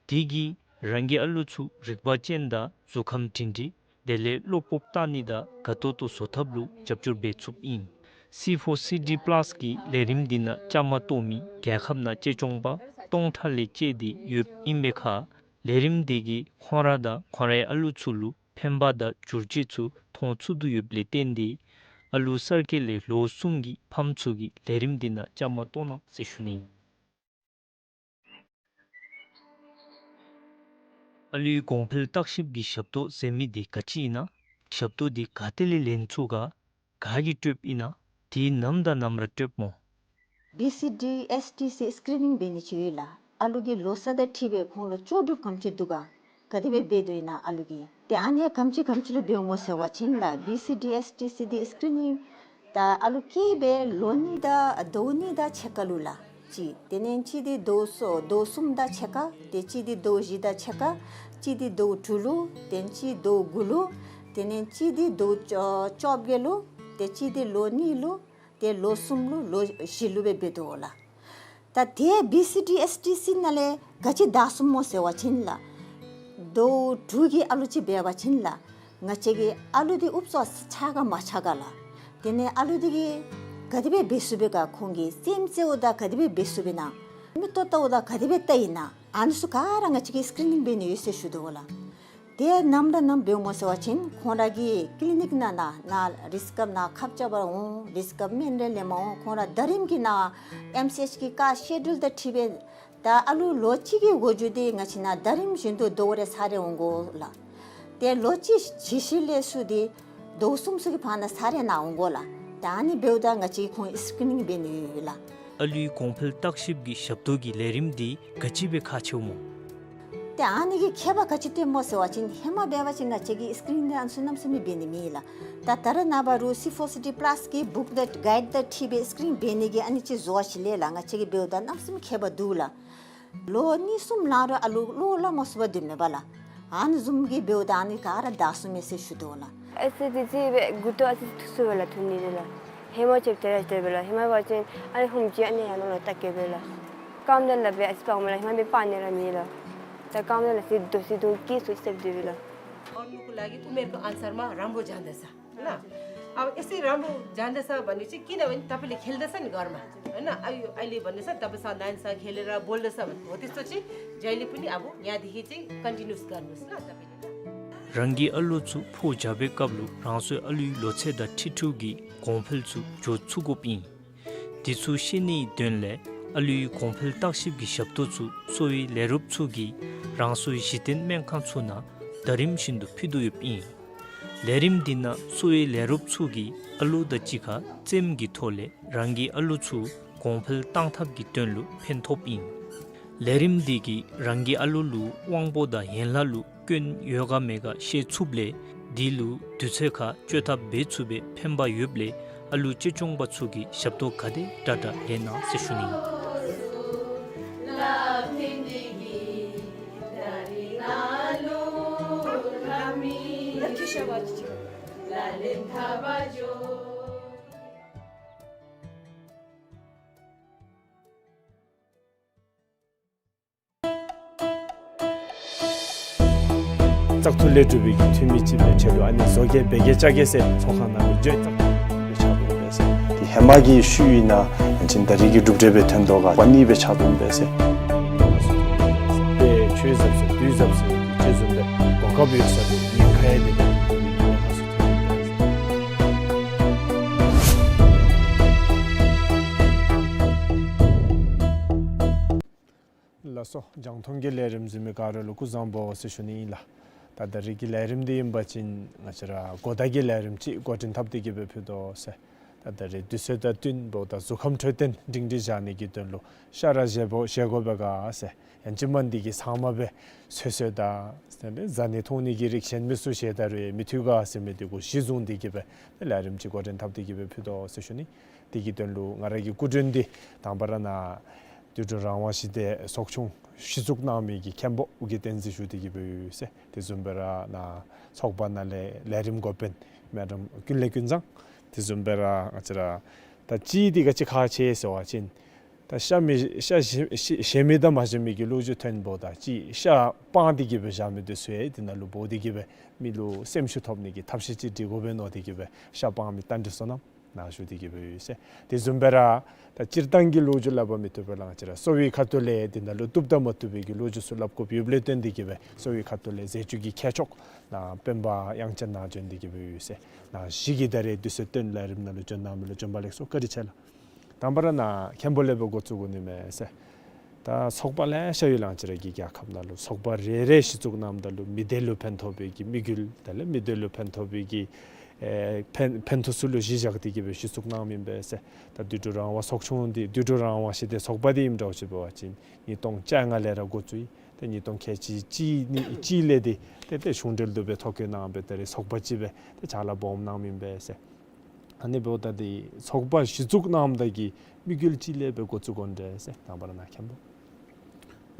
དེ་གིས་རང་གི་ཨ་ལུ་ཚུ་རིག་པ་ཅན་དང་གཟུགས་ཁམས་སྒྲིང་སྒྲིང་དེ་ལས་བློ་སྤོབས་བཏང་ནི་དང་དགའ་ཏོག་ཏོ་བཟོ་ཐབས་ལུ་རྒྱབ་སྐྱོར་འབད་ཚུགསཔ་ཨིན། སི་ཕོར་སི་ཌི་པ་ལཱསི་གི་ལས་རིམ་འདི་ནང་བཅའ་མར་གཏོགས་མི་རྒྱལ་ཁབ་ནང་གཅེས་སྐྱོང་པ་སྟོང་ཕྲག་ལས་བཅད་དེ་ཡོདཔ་ཨིན་པའི་ཁར་ལས་རིམ་འདི་གིས་ཁོང་ར་དང་ཁོང་རའི་ཨ་ལུ་ཚུ་ལུ་ཕན་པ་དང་བསྒྱུར་བཅོས་ཚུ་མཐོང་ཚུགས་དོ་ཡོདཔ་ལས་བརྟེན་ཏེ་ཨ་ལུ་གསར་སྐྱེས་ལས་ལོ་གསུམ་གྱི་ཕམ་ཚུ་གིས་ལས་རིམ་འདི་ནང་བཅའ་མར་གཏོགས་གནང་ཟེར་ཞུ་ནི། ཨ་ལུའི་གོང་འཕེལ་བརྟག་ཞིབ་ཀྱི་ཞབས་ཏོག་ཟེར་མི་འདི་ག་ཅི་ཨིན་ན། ཞབས་ཏོག་འདི་ག་ཏེ་ལས་ལེན་ཚུགས་ག། ག་གིས་སྤྲོདཔ་ཨིན་ན། དེ་ནམ་དང་ནམ་ར་སྤྲོདཔ་སྨོ། བི་སི་ཌི་ཨེསི་ཊི་སི་སི་ཀི་རི་ནིང་འབད་ནི་ཅིག་ཡོད་ལགས། ཨ་ལུ་གི་ལོ་ཚད་དང་འཁྲིལ་སྦེ་ཁོང་ལུ་ལྕོགས་གྲུབ་ག་དེམ་ཅིག་འདུག་ག། ག་དེ་སྦེ་འབད་དོ་ཨིན་ན་ཨ་ལུ་གིས། ཏེ་ཨ་ནི་ག་དེམ་ཅིག་ག་དེམ་ཅིག་ལུ་འབདཝ་སྨོ་ཟེར་བ་ཅིན་ལགས། བི་སི་ཌི་ཨེསི་ཊི་སི་འདི་སི་ཀི་རི་ནིང་ད་ཨ་ལུ་སྐྱེས་སྦེ་ལོ་གཉིས་དང་ཟླཝ་གཉིས་དང་ཕྱེད་ཀ་ལུ་ལགས། གཅིག། དེ་ལས་གཅིག་འདི་ཟླཝ་གསུམ་ཟླཝ་གསུམ་དང་ཕྱེད་ཀ། ཏེ་གཅིག་འདི་ཟླཝ་བཞི་དང་ཕྱེད་ཀ། གཅིག་འདི་ཟླཝ་དྲུག་ལུ། ཏེ་གཅིག་ཟླཝ་དགུ་ལུ། དེ་ལས་གཅིག་འདི་ཟླཝ་བཅོ་བཅོ་བརྒྱད་ལུ། ཏེ་གཅིག་འདི་ལོ་གཉིས་ལུ། ཏེ་ལོ་གསུམ་ལུ་ལོ་བཞི་ལུ་སྦེ་འབད་དོ་ལགས། ད་དེ་བི་སི་ཌི་ཨེསི་ཊི་སི་ནང་ལས་ག་ཅི་བདའ་ཚུགསཔ་སྨོ་ཟེར་བ་ཅིན་ལགས། ཟླཝ་དྲུག་གི་ཨ་ལུ་ཅིག་འབད་བ་ཅིན་ལགས། ང་བཅས་ཀྱི་ཨ་ལུ་འདི་ཨུབ་ཙམ་ཆགས་ག་མ་ཆགས་ག་ལགས། དེ་ལས་ཨ་ལུ་འདི་གིས་ག་དེ་སྦེ་འབད་ཚུགས་པས་ག། ཁོང་གིས་རྩེདམོ་རྩེཝ་ད་ག་དེ་སྦེ་འབད་ཚུགས་པས་ན། མིག་ཏོ་བལྟཝ་ད་ག་དེ་སྦེ་བལྟ་ཡི་ན། ཨ་ནི་ཚུ་ག་ར་ང་བཅས་ཀྱིས་སི་ཀི་རི་ནིང་འབད་ནི་ཡོད་ཟེར་ཞུ་དོ་ལགས། དེ་ནམ་ར་ནམ་འབདཝ་སྨོ་ཟེར་བ་ཅིན་ཁོང་ར་གི་ཀི་ལི་ནིག་ནང་ན་ན་རིགས་སྐབས་ནང་ཁབ་རྐྱབ་པར་འོང་། རིགས་སྐབས་སྨན་རེ་ལེནམ་འོང་། ཁོང་ར་ཟླ་རིམ་གྱི་ནང་ཨེམ་སི་ཨེཆ་གི་ཀ་སི་ཀེ་ཌུལ་དང་འཁྲིལ་སྦེ་ད་ཨ་ལུ་ལོ་གཅིག་གི་འགོ་འགྱུར་འདི་ང་བཅས་ནང་ཟླ་རིམ་བཞིན་དུ་ཟླཝ་རེ་ཚར་རེ་འོང་དགོ་ལགས། ཏེ་ལོ་གཅིག་ཇི་ཞིག་ལས་ཚུར་འདི་ཟླཝ་གསུམ་ཚུ་གི་བར་ན་ཚར་རེ་ནང་འོང་དགོ་ལགས། ད་ཨ་ནི་འབདཝ་ད་ང་བཅས་ཁོང་སི་ཀི་རི་ནིང་འབད་ནི་ཡོད་ལགས། ཨ་ལུའི་གོང་འཕེལ་བརྟག་ཞིབ་ཀྱི་ཞབས་ཏོག་གི་ལས་རིམ་འདི་ག་ཅི་སྦེ་ཁག་ཆེཝ་སྨོ། ཏེ་ཨ་ནི་གི་ཁྱད་པར་ག་ཅི་སྟོནམ་སྨོ་ཟེར་བ་ཅིན་ཧེ་མ་འབད་བ་ཅིན་ང་བཅས་ཀྱིས་སི་ཀི་རི་ནིང་འདི་ཨ་ནི་ཚུ་གནམ་མེད་ས་མེད་འབད་ནི་མེད་ལགས། ད་ད་རེས་ནངས་པ་རུང་སི་ཕོར་སི་ཌི་པ་ལཱསི་གི་བུཀ་དང་གའིཌ་དང་འཁྲིལ་སྦེ་སི་ཀི་རི་ནིང་འབད་ནི་གི་ཨ་ནི་ཅིག་བཟོ་བ་ཅིག་ལས་ལགས། ང་བཅས་ཀྱིས་འབདཝ་ད་གནམ་མེད་ས་མེད་ཁྱད་པར་འདུག་ལགས། ལོ་གཉིས་གསུམ་ལང་རུང་ཨ་ལུ་བློ་སླབ་མ་ཚུགས་པར་སྡོདཔ་མས་པ་ལགས། ཨ་ནི་བཟུམ་གྱི་འབདཝ་ད་ཨ་ནི་ག་ར་བདའ་ཚུགས་མས་ཟེར་ཞུ་དོ་ལགས། ཨེ་སི་ཌི་སི་སྦེ་མགུ་ཏོ་ཨ་ཙི་ཐུག་ཚུགས་པས་ལགས། ཐུག་ནི་རེ་ལགས། ཧེ་མ་ཆེ་ཏེ་ར་ཏེ་སྦེ་ལགས། ཧེ་མ་འབད་བ་ཅིན་ཨ་ནི་ཧུམ་ཅིག་ཨ་ནི་ཡར་ལོང་ལོང་བལྟ་བསྐྱལ་བས་ལགས། རྐངམ་དེ་ལག་པས་ཨ་ཙི་སྤརཝ་མས་ལགས། ཧེ་མ་འབད་སྤར་ནི་ར་མེད་ལགས། ད་རྐངམ་དེ་ལགས་ཟེར་དོ་ཟེར་དོ་སྐྱིད་སུ་སེབ་སྡོད་པས་ལགས། और नुको लागि उमेरको अनुसारमा राम्रो जाँदछ। होइन? अब यसै राम्रो जाँदछ भनेपछि किनभने तपाईँले खेल्दछ नि घरमा, होइन? अब यो अहिले भन्दैछ तपाईँसँग नानीसँग खेलेर बोल्दछ भने, हो त्यस्तो चाहिँ जहिले पनि अब यहाँदेखि चाहिँ कन्टिन्युस गर्नुहोस् ल तपाईँले ल। རང་གི་ཨ་ལུ་ཚུ་ཕོ་རྒྱས་པའི་སྐབས་ལུ་རང་སོའི་ཨ་ལུའི་ལོ་ཚད་དང་འཁྲིལ་འཁྲུལ་གྱི་གོང་འཕེལ་ཚུ་འགྱོ་ཚུགས་དགོཔ་ཨིན། དེ་ཚུ་ཤེས་ནིའི་དོན་ལས་ཨ་ལུའི་གོང་འཕེལ་བརྟག་ཞིབ་ཀྱི་ཞབས་ཏོག་ཚུ་གསོ་བའི་ལས་རོགསཔ་ཚུ་གིས་རང་སོའི་གཞི་རྟེན་སྨན་ཁང་ཚུ་ནང་ཟླ་རིམ་བཞིན་དུ་ཕུལ་དོ་ཡོདཔ་ཨིན། ལས་རིམ་འདི་ནང་གསོ་བའི་ལས་རོགསཔ་ཚུ་གིས་ཨ་ལུ་དང་གཅིག་ཁར་རྩེདམོ་གི་ཐོག་ལས་རང་གི་ཨ་ལུ་ཚུ་གོང་འཕེལ་གཏང་ཐབས་ཀྱི་དོན་ལུ་ཕན་ཐོགསཔ་ཨིན། ལས་རིམ་འདི་གིས་རང་གི་ཨ་ལུ་ལུ་དབང་པོ་དང་ཡན་ལག་ལུ་སྐྱོན་ཡོད་ག་མེད་ག་ཤེས་ཚུགསཔ་ལས་དེ་ལུ་དུས་ཚོད་ཁར་བཅོས་ཐབས་འབད་ཚུགས་པའི་ཕན་པ་ཡོདཔ་ལས་ཨ་ལུ་གཅེས་སྐྱོང་པ་ཚུ་གིས་ཞབས་ཏོག་ག་དེ་དྲག་དྲག་ལེན་གནང་ཟེར་ཞུ་ནི། བཙག་འཐུ་ལས་གྲུབ་པའི་གི་འཐུས་མི་ཅིག་སྦེ་ཕྱད་དོ། ཨ་ནི་བཟོ་གེ་སྦེ་གེ་ལྕགས་གེ་ཟེར་ཚོགས་ཁང་ནང་ལུ་འགྱོ་བཙག་འཐུ་ ཧེ་མ་གི་ཤུལ་ཨིན་ན་ཡང་ཅིན་ད་རེས་ཀྱི་གྲུབ་འབྲས་སྦེ་ཐོན་དོ་ག་པ་ནི་སྦེ་ཆགས་འོང་པས་ཟེར། ཏེ་ཆོས་ཟབ་ཟེར་དུས་ཟབ་ཟེར་ཅིག་བཟུམ་སྦེ་གོ་སྐབས་ཡོད་ས་འདི་ཉེན་ཁ་ཡང་འདི་ཉེན་ཁ་སུ་ཐོན་ཡི་པས་ཟེར། ལགས་སོ། རྒྱང་མཐོང་གི་ལས་རིམ་གཟིགས་མི་ག་ར་ལུ་སྐུ་གཟུགས་བཟང་པོ་ཟེར་ཞུ་ནི་ཨིན་ལགས། ད་ད་རེས་ཀྱི་ལས་རིམ་འདི་ཨིན་པ་ཅིན་ང་བཅས་ར་གོ་བརྡ་གི་ལས་རིམ་ཅིག་འགོ་འདྲེན་འཐབ་སྟེ་གི་སྦེ་ཕུལ་དོ་ཟེར། ད་ད་རེས་དུས་ཚོད་དང་བསྟུན་འབདཝ་ད་གཟུགས་ཁམས་འཕྲོད་བསྟེན་སྒྲིང་སྒྲིང་བཞག་ནི་གི་དོན་ལུ་ཤ་ར་བཞེས་དགོ་བཞེས་དགོ་པས་ག་ཟེར། ཡང་ཅིན་མ་འདི་གི་ཚབ་མ་སྦེ་ཚོད་བསྲེ་དང་ཟ་ནི་འཐུང་ནི་གི་རིགས་གཞན་མི་ཚུ་བཞེས་ད་རུང་མི་འཐུས་ག་ཟེར་མི་འདི་གུ་གཞི་བཟུང་སྟེ་གི་སྦེ་ལས་རིམ་ཅིག་འགོ་འདྲེན་འཐབ་སྟེ་གི་སྦེ་ཕུལ་དོ་ཟེར་ཞུ་ནི། དེ་གི་དོན་ལུ་ང་ར་གི་སྐུ་མགྲོན་འདི་དང་པ་ར་ནཱ་དུད་འགྲོ་རང་དབང་ཞི་བདེ་ཚོགས་ཆུང་གཞི་བཙུགས་གནང་མི་གི་མཁན་པོ་ཨོ་རྒྱན་བསྟན་འཛིན་ཞུ་སྟེ་གི་སྦེ་ཡོད་ཟེར། དེ་བཟུམ་སྦེ་ར་ནཱ་ཚོགས་པ་ནང་ལས་ལས་རིམ་འགོ་དཔོན་མེ་ཌམ་ཀུན་ལེགས་ཀུན་བཟང་། དེ་བཟུམ་སྦེ་ར་ང་བཅས་ར་ད་ཅིག་འདི་ག་ཅི་ཁག་ཆེ་ཟེར་བ་ཅིན་ད་ཤ་མི་ཤ་བཞེས་བཞེས་མི་དང་མ་བཞེས་མི་གི་ལོ་རྒྱུས་ཐོན་འབདཝ་ད་ཅིག་ཤ་སྤང་སྟེ་གི་སྦེ་བཞག་མི་འདི་ཚུ་ཡང་དེ་ནང་ལུ་འབོ་སྟེ་གི་སྦེ་མི་ལུ་སེམས་ཤུགས་ཐོབ་ནི་གི་ཐབས་ཤེས་ཅིག་སྒྲིག་དགོ་པས་མནོ་སྟེ་གི་སྦེ་ཤ་སྤང་མི་རྟ་མགྲིན་བསོད་ནམས་ནཱ་ཞུ་སྟེ་གི་སྦེ་ཡོད་ཟེར། དེ་བཟུམ་སྦེ་ར་ད་སྤྱིར་བཏང་གི་ལོ་རྒྱུས་སླབ་པ་མི་བཏུབ་པས་ལགས། ང་བཅས་ར་གསོ་བའི་ཁ་ཐུག་ལས་དེ་ནང་ལུ་བཏུབ་དང་མ་བཏུབ་པའི་གི་ལོ་རྒྱུས་ཚུ་སླབ་དགོཔ་ཡོདཔ་ལས་བརྟེན་ཏེ་གི་སྦེ་གསོ་བའི་ཁ་ཐུག་ལས་ཟས་བཅུད་ཀྱི་མཁས་མཆོག་ནཱ་སྤེན་པ་དབྱངས་ཅན་ནཱ་བྱོན་ཏེ་གི་སྦེ་ཡོད་ཟེར། ནཱ་གཞི་གིས་ད་རེས་དུས་ཚོད་བཏོན་ལས་རིམ་ནང་ལུ་བྱོན་གནང་མི་ལུ་བྱོན་པ་ལེགས་སོ། བཀའ་དྲིན་ཆེ་ལགས། དང་པ་ར་ནཱ་མཁན་པོ་ལས་སྦེ་འགོ་བཙུགས་དགོ་ནི་མས་ཟེར། ད་ཚོགས་པ་ལེ་ཤ་ཡོད་ལགས། ང་བཅས་ར་གི་རྒྱལ་ཁབ་ནང་ལུ་ཚོགས་པ་རེ་རེ་གཞི་བཙུགས་གནངམ་ད་ལུ་མི་སྡེ་ལུ་ཕན་ཐོགས་པའི་གི་དམིགས་ཡུལ་དེ་ལས་མི་སྡེ་ལུ་ཕན་ཐོགས་པའི་གི་ཨེ་ཕན་ཕན་ཐོགས་ཚུ་ལུ་གཞི་བཞག་སྟེ་གི་སྦེ་གཞི་བཙུགས་གནངམ་ཨིན་པས་ཟེར། ད་དུད་འགྲོ་རང་དབང་ཚོགས་ཆུང་འདི་དུད་འགྲོ་རང་དབང་ཞི་བདེ་ཚོགས་པ་འདི་ཨིནམ་འདྲཝ་ཅིག་འབད་བ་ཅིན་ཉིས་སྟོང་བཅོ་ལྔ་ལས་ར་འགོ་བཙུགས་ཡི། ཏེ་ཉིས་སྟོང་ཁལ་གཅིག་གཅིག་ནི་གཅིག་ལས་འདི་ཏེ་ཏེ་གཞུང་འབྲེལ་དུ་སྦེ་ཐོ་བཀོད་གནང་སྦེ་ད་རེས་ཚོགས་པ་ཅིག་སྦེ་ཏེ་ཕྱག་ལཱ་སྦོམ་གནངམ་ཨིན་པས་ཟེར། ཨ་ནི་འབདཝ་ད་འདི་ཚོགས་པ་གཞི་བཙུགས་གནངམ་ད་གི་དམིགས་ཡུལ་ཅིག་ལས་སྦེ་འགོ་བཙུགས་དགོ་ནི་འདྲས་ཟེར། དང་པ་ར་ནཱ་མཁན་པོ།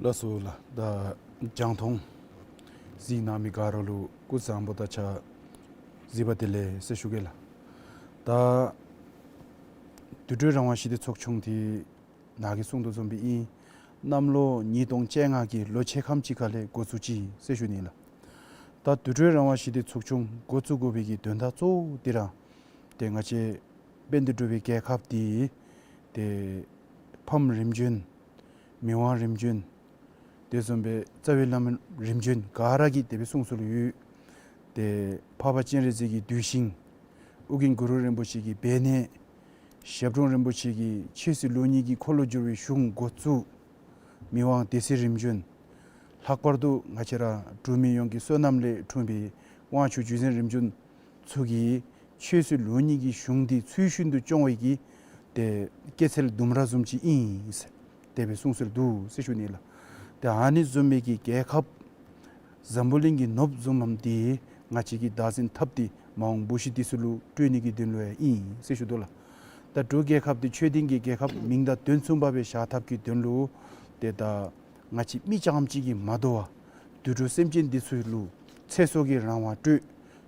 ལགས་སོ་ལགས། ད་རྒྱང་མཐོང་གཟིགས་གནང་མི་ག་ར་ལུ་སྐུ་གཟུགས་བཟང་པོ་དང་ཆ་གཟིགས་པ་བདེ་ལེགས་ཟེར་ཞུ་གེ་ལགས། ད་དུད་འགྲོ་རང་དབང་ཞི་བདེ་ཚོགས་ཆུང་འདི་ནཱ་གིས་གསུང་དོ་བཟུམ་སྦེ་ཨིན། གནམ་ལོ་ཉིས་སྟོང་བཅོ་ལྔ་གི་ལོ་ཕྱེད་ཀ་ཅིག་ཁ་ལས་འགོ་བཙུགས་ཅི་ཟེར་ཞུ་ནི་ལགས། ད་དུད་འགྲོ་རང་དབང་ཞི་བདེ་ཚོགས་ཆུང་འགོ་བཙུགས་དགོ་པའི་གི་དོན་དག་གཙོ་བོ་འདི་ར་ཏེ་ང་བཅས་དཔལ་ལྡན་འབྲུག་པའི་རྒྱལ་ཁབ་འདི་ཏེ་ཕམ་རིམ་བྱོན་མི་དབང་རིམ་བྱོན་དེ་བཟུམ་སྦེ་རྩ་བའི་བླ་མ་རིམ་བྱོན་ག་ར་གིས་དེ་སྦེ་གསུངས་སྲོལ་ཡོད། ཏེ་འཕགས་པ་སྤྱན་རས་གཟིགས་ཀྱི་གདུལ་ཞིང་ཨོ་རྒྱན་གུ་རུ་རིན་པོ་ཆེ་གི་སྦས་གནས་ཞབས་དྲུང་རིན་པོ་ཆེ་གི་ཆོས་སྲིད་ལུགས་གཉིས་ཀྱི་འཁོར་ལོ་བསྒྱུར་བའི་གཞུང་འགོ་བཙུགས། མི་དབང་སྡེ་སྲིད་རིམ་བྱོན། ལྷག་པར་དུ་ང་བཅས་ར་འབྲུག་མི་ཡོངས་ཀྱི་བསོད་ནམས་ལས་འཁྲུངས་པའི་དབང་ཕྱུག་རྗེ་བཙུན་རིམ་བྱོན་ཚུ་གིས་ཆོས་སྲིད་ལུགས་གཉིས་ཀྱི་གཞུང་འདི་ཚུལ་བཞིན་དུ་སྐྱོང་བའི་གི་ཏེ་སྐྱེད་ཚལ་ལྡུམ་ར་བཟུམ་ཅིག་ཨིན་ཟེར་དེ་སྦེ་གསུངས་སྲོལ་འདུག་ཟེར་ཞུ་ནི་ལགས། ཏེ་ཨ་ནི་བཟུམ་མའི་གི་རྒྱལ་ཁབ་འཛམ་བུ་གླིང་གི་ནོར་བུ་བཟུམ་མམ་འདི་ང་བཅས་ཀྱིས་བདག་འཛིན་འཐབ་སྟེ་མ་འོངས་བུ་གཞི་འདི་ཚུ་ལུ་སྤྲོད་ནི་གི་དོན་ལུ་ཡང་ཨིན་ཟེར་ཞུ་དོ་ལགས། ད་འབྲུག་རྒྱལ་ཁབ་འདི་ཆོས་ལྡན་གྱི་རྒྱལ་ཁབ་མིང་དང་དོན་མཚུངས་པ་སྦེ་བཞག་ཐབས་ཀྱི་དོན་ལུ་ཏེ་ད་ང་བཅས་མི་རྐྱངམ་གཅིག་གིས་མ་དོ་བར་དུད་འགྲོ་སེམས་ཅན་འདི་ཚུ་ལུ་ཚེ་སྲོག་གི་རང་དབང་སྤྲོད་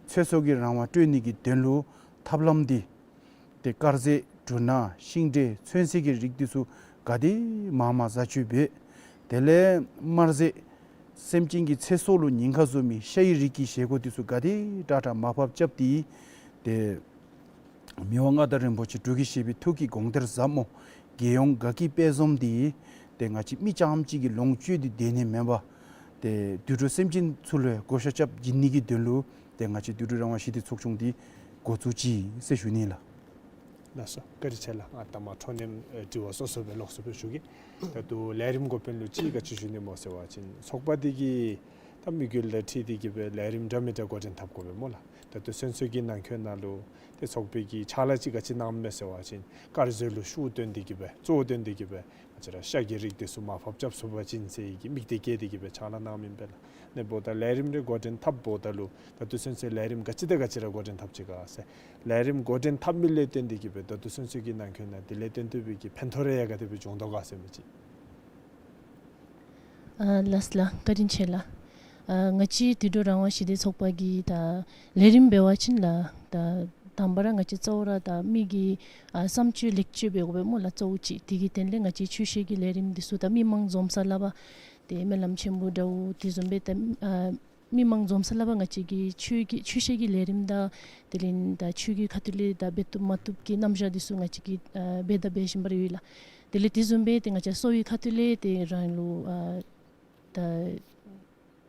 ཚེ་སྲོག་གི་རང་དབང་སྤྲོད་ནི་གི་དོན་ལུ་ཐབས་ལམ་འདི་ཏེ་དཀར་ཟས་འབྲུ་སྣ་ཤིང་འབྲས་ཚོད་བསྲེ་གི་རིགས་འདི་ཚུ་ག་དེ་མང་མང་བཟའ་སྤྱོད་འབད། དེ་ལས་དམར་ཟས་སེམས་ཅན་གྱི་ཚེ་སྲོག་ལུ་ཉེན་ཁ་བཟོ་མི་ཤ་ཡི་རིགས་ཀྱི་བཞེས་སྒོ་འདི་ཚུ་ག་དེ་དྲག་དྲག་མར་ཕབ་རྐྱབ་སྟེ་ཏེ་མི་དབང་མངའ་བདག་རིན་པོ་ཆེ་འབྲུག་གི་བཞད་པའི་ཐུགས་ཀྱི་དགོངས་གཏེར་ཟབ་མོ་རྒྱལ་ཡོངས་དགའ་སྐྱིད་དཔལ་འཛོམས་འདི་ཏེ་ང་བཅས་མི་རྐྱངམ་གཅིག་གིས་ལོངས་སྤྱོད་དེ་སྡོད་ནི་མེན་པར་ཏེ་དུད་འགྲོ་སེམས་ཅན་ཚུ་ལུ་བགོ་བཤའ་རྐྱབ་བྱིན་ནི་གི་དོན་ལུ་ཏེ་ང་བཅས་དུད་འགྲོ་རང་དབང་ཞི་བདེ་ཚོགས་ཆུང་འདི་འགོ་བཙུགས་ཅི་ཟེར་ཞུ་ནི་ལགས། ལགས་སོ། བཀའ་དྲིན་ཆེ་ལགས། ང་ད་མ་འཕྲོ་མཐུད་དྲི་བ་སོ་སོ་སྦེ་ལོགས་སུ་སྦེ་ཞུ་གེ། ད་ལྟོ་ལས་རིམ་འགོ་དཔོན་ལུ་ཅིག་ག་ཅི་ཞུ་ནི་སྨོ་ཟེར་བ་ཅིན་ཚོགས་པ་འདི་གི་ད་དམིགས་ཡུལ་དང་འཁྲིལ་ཏེ་གི་སྦེ་ལས་རིམ་འདྲ་མི་འདྲ་འགོ་འདྲེན་འཐབ་དགོ་པས་སྨོ་ལགས། ད་ལྟོ་ཚུན་ཚོད་ཀྱི་ནང་འཁོད་ནང་ལུ་ཏེ་ཚོགས་པའི་གི་ཕྱག་ལཱ་ཅིག་ག་ཅི་གནངམ་མས་ཟེར་བ་ཅིན་དཀར་ཟས་ལུ་ཤུགས་བཏོན་ཏེ་གི་སྦེ་གཙོ་བོ་བཏོན་ཏེ་གི་སྦེ་ང་བཅས་ར་ཤ་གི་རིགས་འདི་ཚུ་མར་ཕབ་རྐྱབ་ཚུགས་པ་ཅིན་ཟེར་བའི་གི་དམིགས་གཏད་བསྐྱེད་དེ་གི་སྦེ་ཕྱག་ལཱ་གནངམ་ཨིན་པས་ལགས། ཨ་ནི་འབདཝ་ད་ལས་རིམ་རེ་འགོ་འདྲེན་འཐབ་འབདཝ་ད་ལུ་ད་ལྟོ་ཚུན་ཚོད་ལས་རིམ་ག་ཅི་དང་ག་ཅི་ར་འགོ་འདྲེན་འཐབ་ཅི་ག་ཟེར་ལས་རིམ་འགོ་འདྲེན་འཐབ་མི་ལས་བརྟེན་ཏེ་གི་སྦེ་ད་ལྟོ་ཚུན་ཚོད་ཀྱི་ནང་འཁོད་ནང་དེ་ལས་བརྟེན་ཏེ་སྦེ་གི་ཕན་ཐོགས་རེ་ཡང་ག་དེ་སྦེ་བྱུང་དོ་ག་ཟེར་མི་ཅིག། ཨ་ལགས་ལགས། བཀའ་དྲིན་ཆེ་ལགས། ཨ་ང་བཅས་དུད་འགྲོ་རང་དབང་ཞི་བདེ་ཚོགས་པ་གི་ད་ལས་རིམ་འབད་བ་ཅིན་ལགས་ད་དང་པ་ར་ང་བཅས་གཙོ་བོ་ར་ད་མི་གི་ཨ་བསམ་སྤྱོད་ལེགས་བཅོས་འབད་དགོ་པས་སྨོ་ལགས། གཙོ་བོ་ཅིག་དེ་གི་དོན་ལས་ང་བཅས་ཆོས་བཤད་ཀྱི་ལས་རིམ་འདི་ཚུ་ད་མི་མང་འཛོམས་ས་ལུ་འབད་དེ་སྨོན་ལམ་ཆེན་པོ་འདྲཝ་དེ་བཟུམ་སྦེ་ད་ཨ་ མི་མང་འཛོམས་ས་ལུ་ཕར་ང་བཅས་ཀྱི་ཆོས་ཀྱི་ཆོས་བཤད་ཀྱི་ལས་རིམ་དང་དེ་ལས་ད་ཆོས་ཀྱི་ཁ་ཐུག་ལས་ད་འབད་བཏུབ་མ་བཏུབ་ཀྱི་རྣམ་གཞག་འདི་ཚུ་ང་བཅས་ཀྱིས་ཨ་འབད་དང་འབད་བཞིན་པ་ར་ཡོད་ལགས། དེ་ལས་དེ་བཟུམ་སྦེ་ཏེ་ང་བཅས་གསོ་བའི་ཁ་ཐུག་ལས་ཏེ་རང་ལུ་ཨ་ད་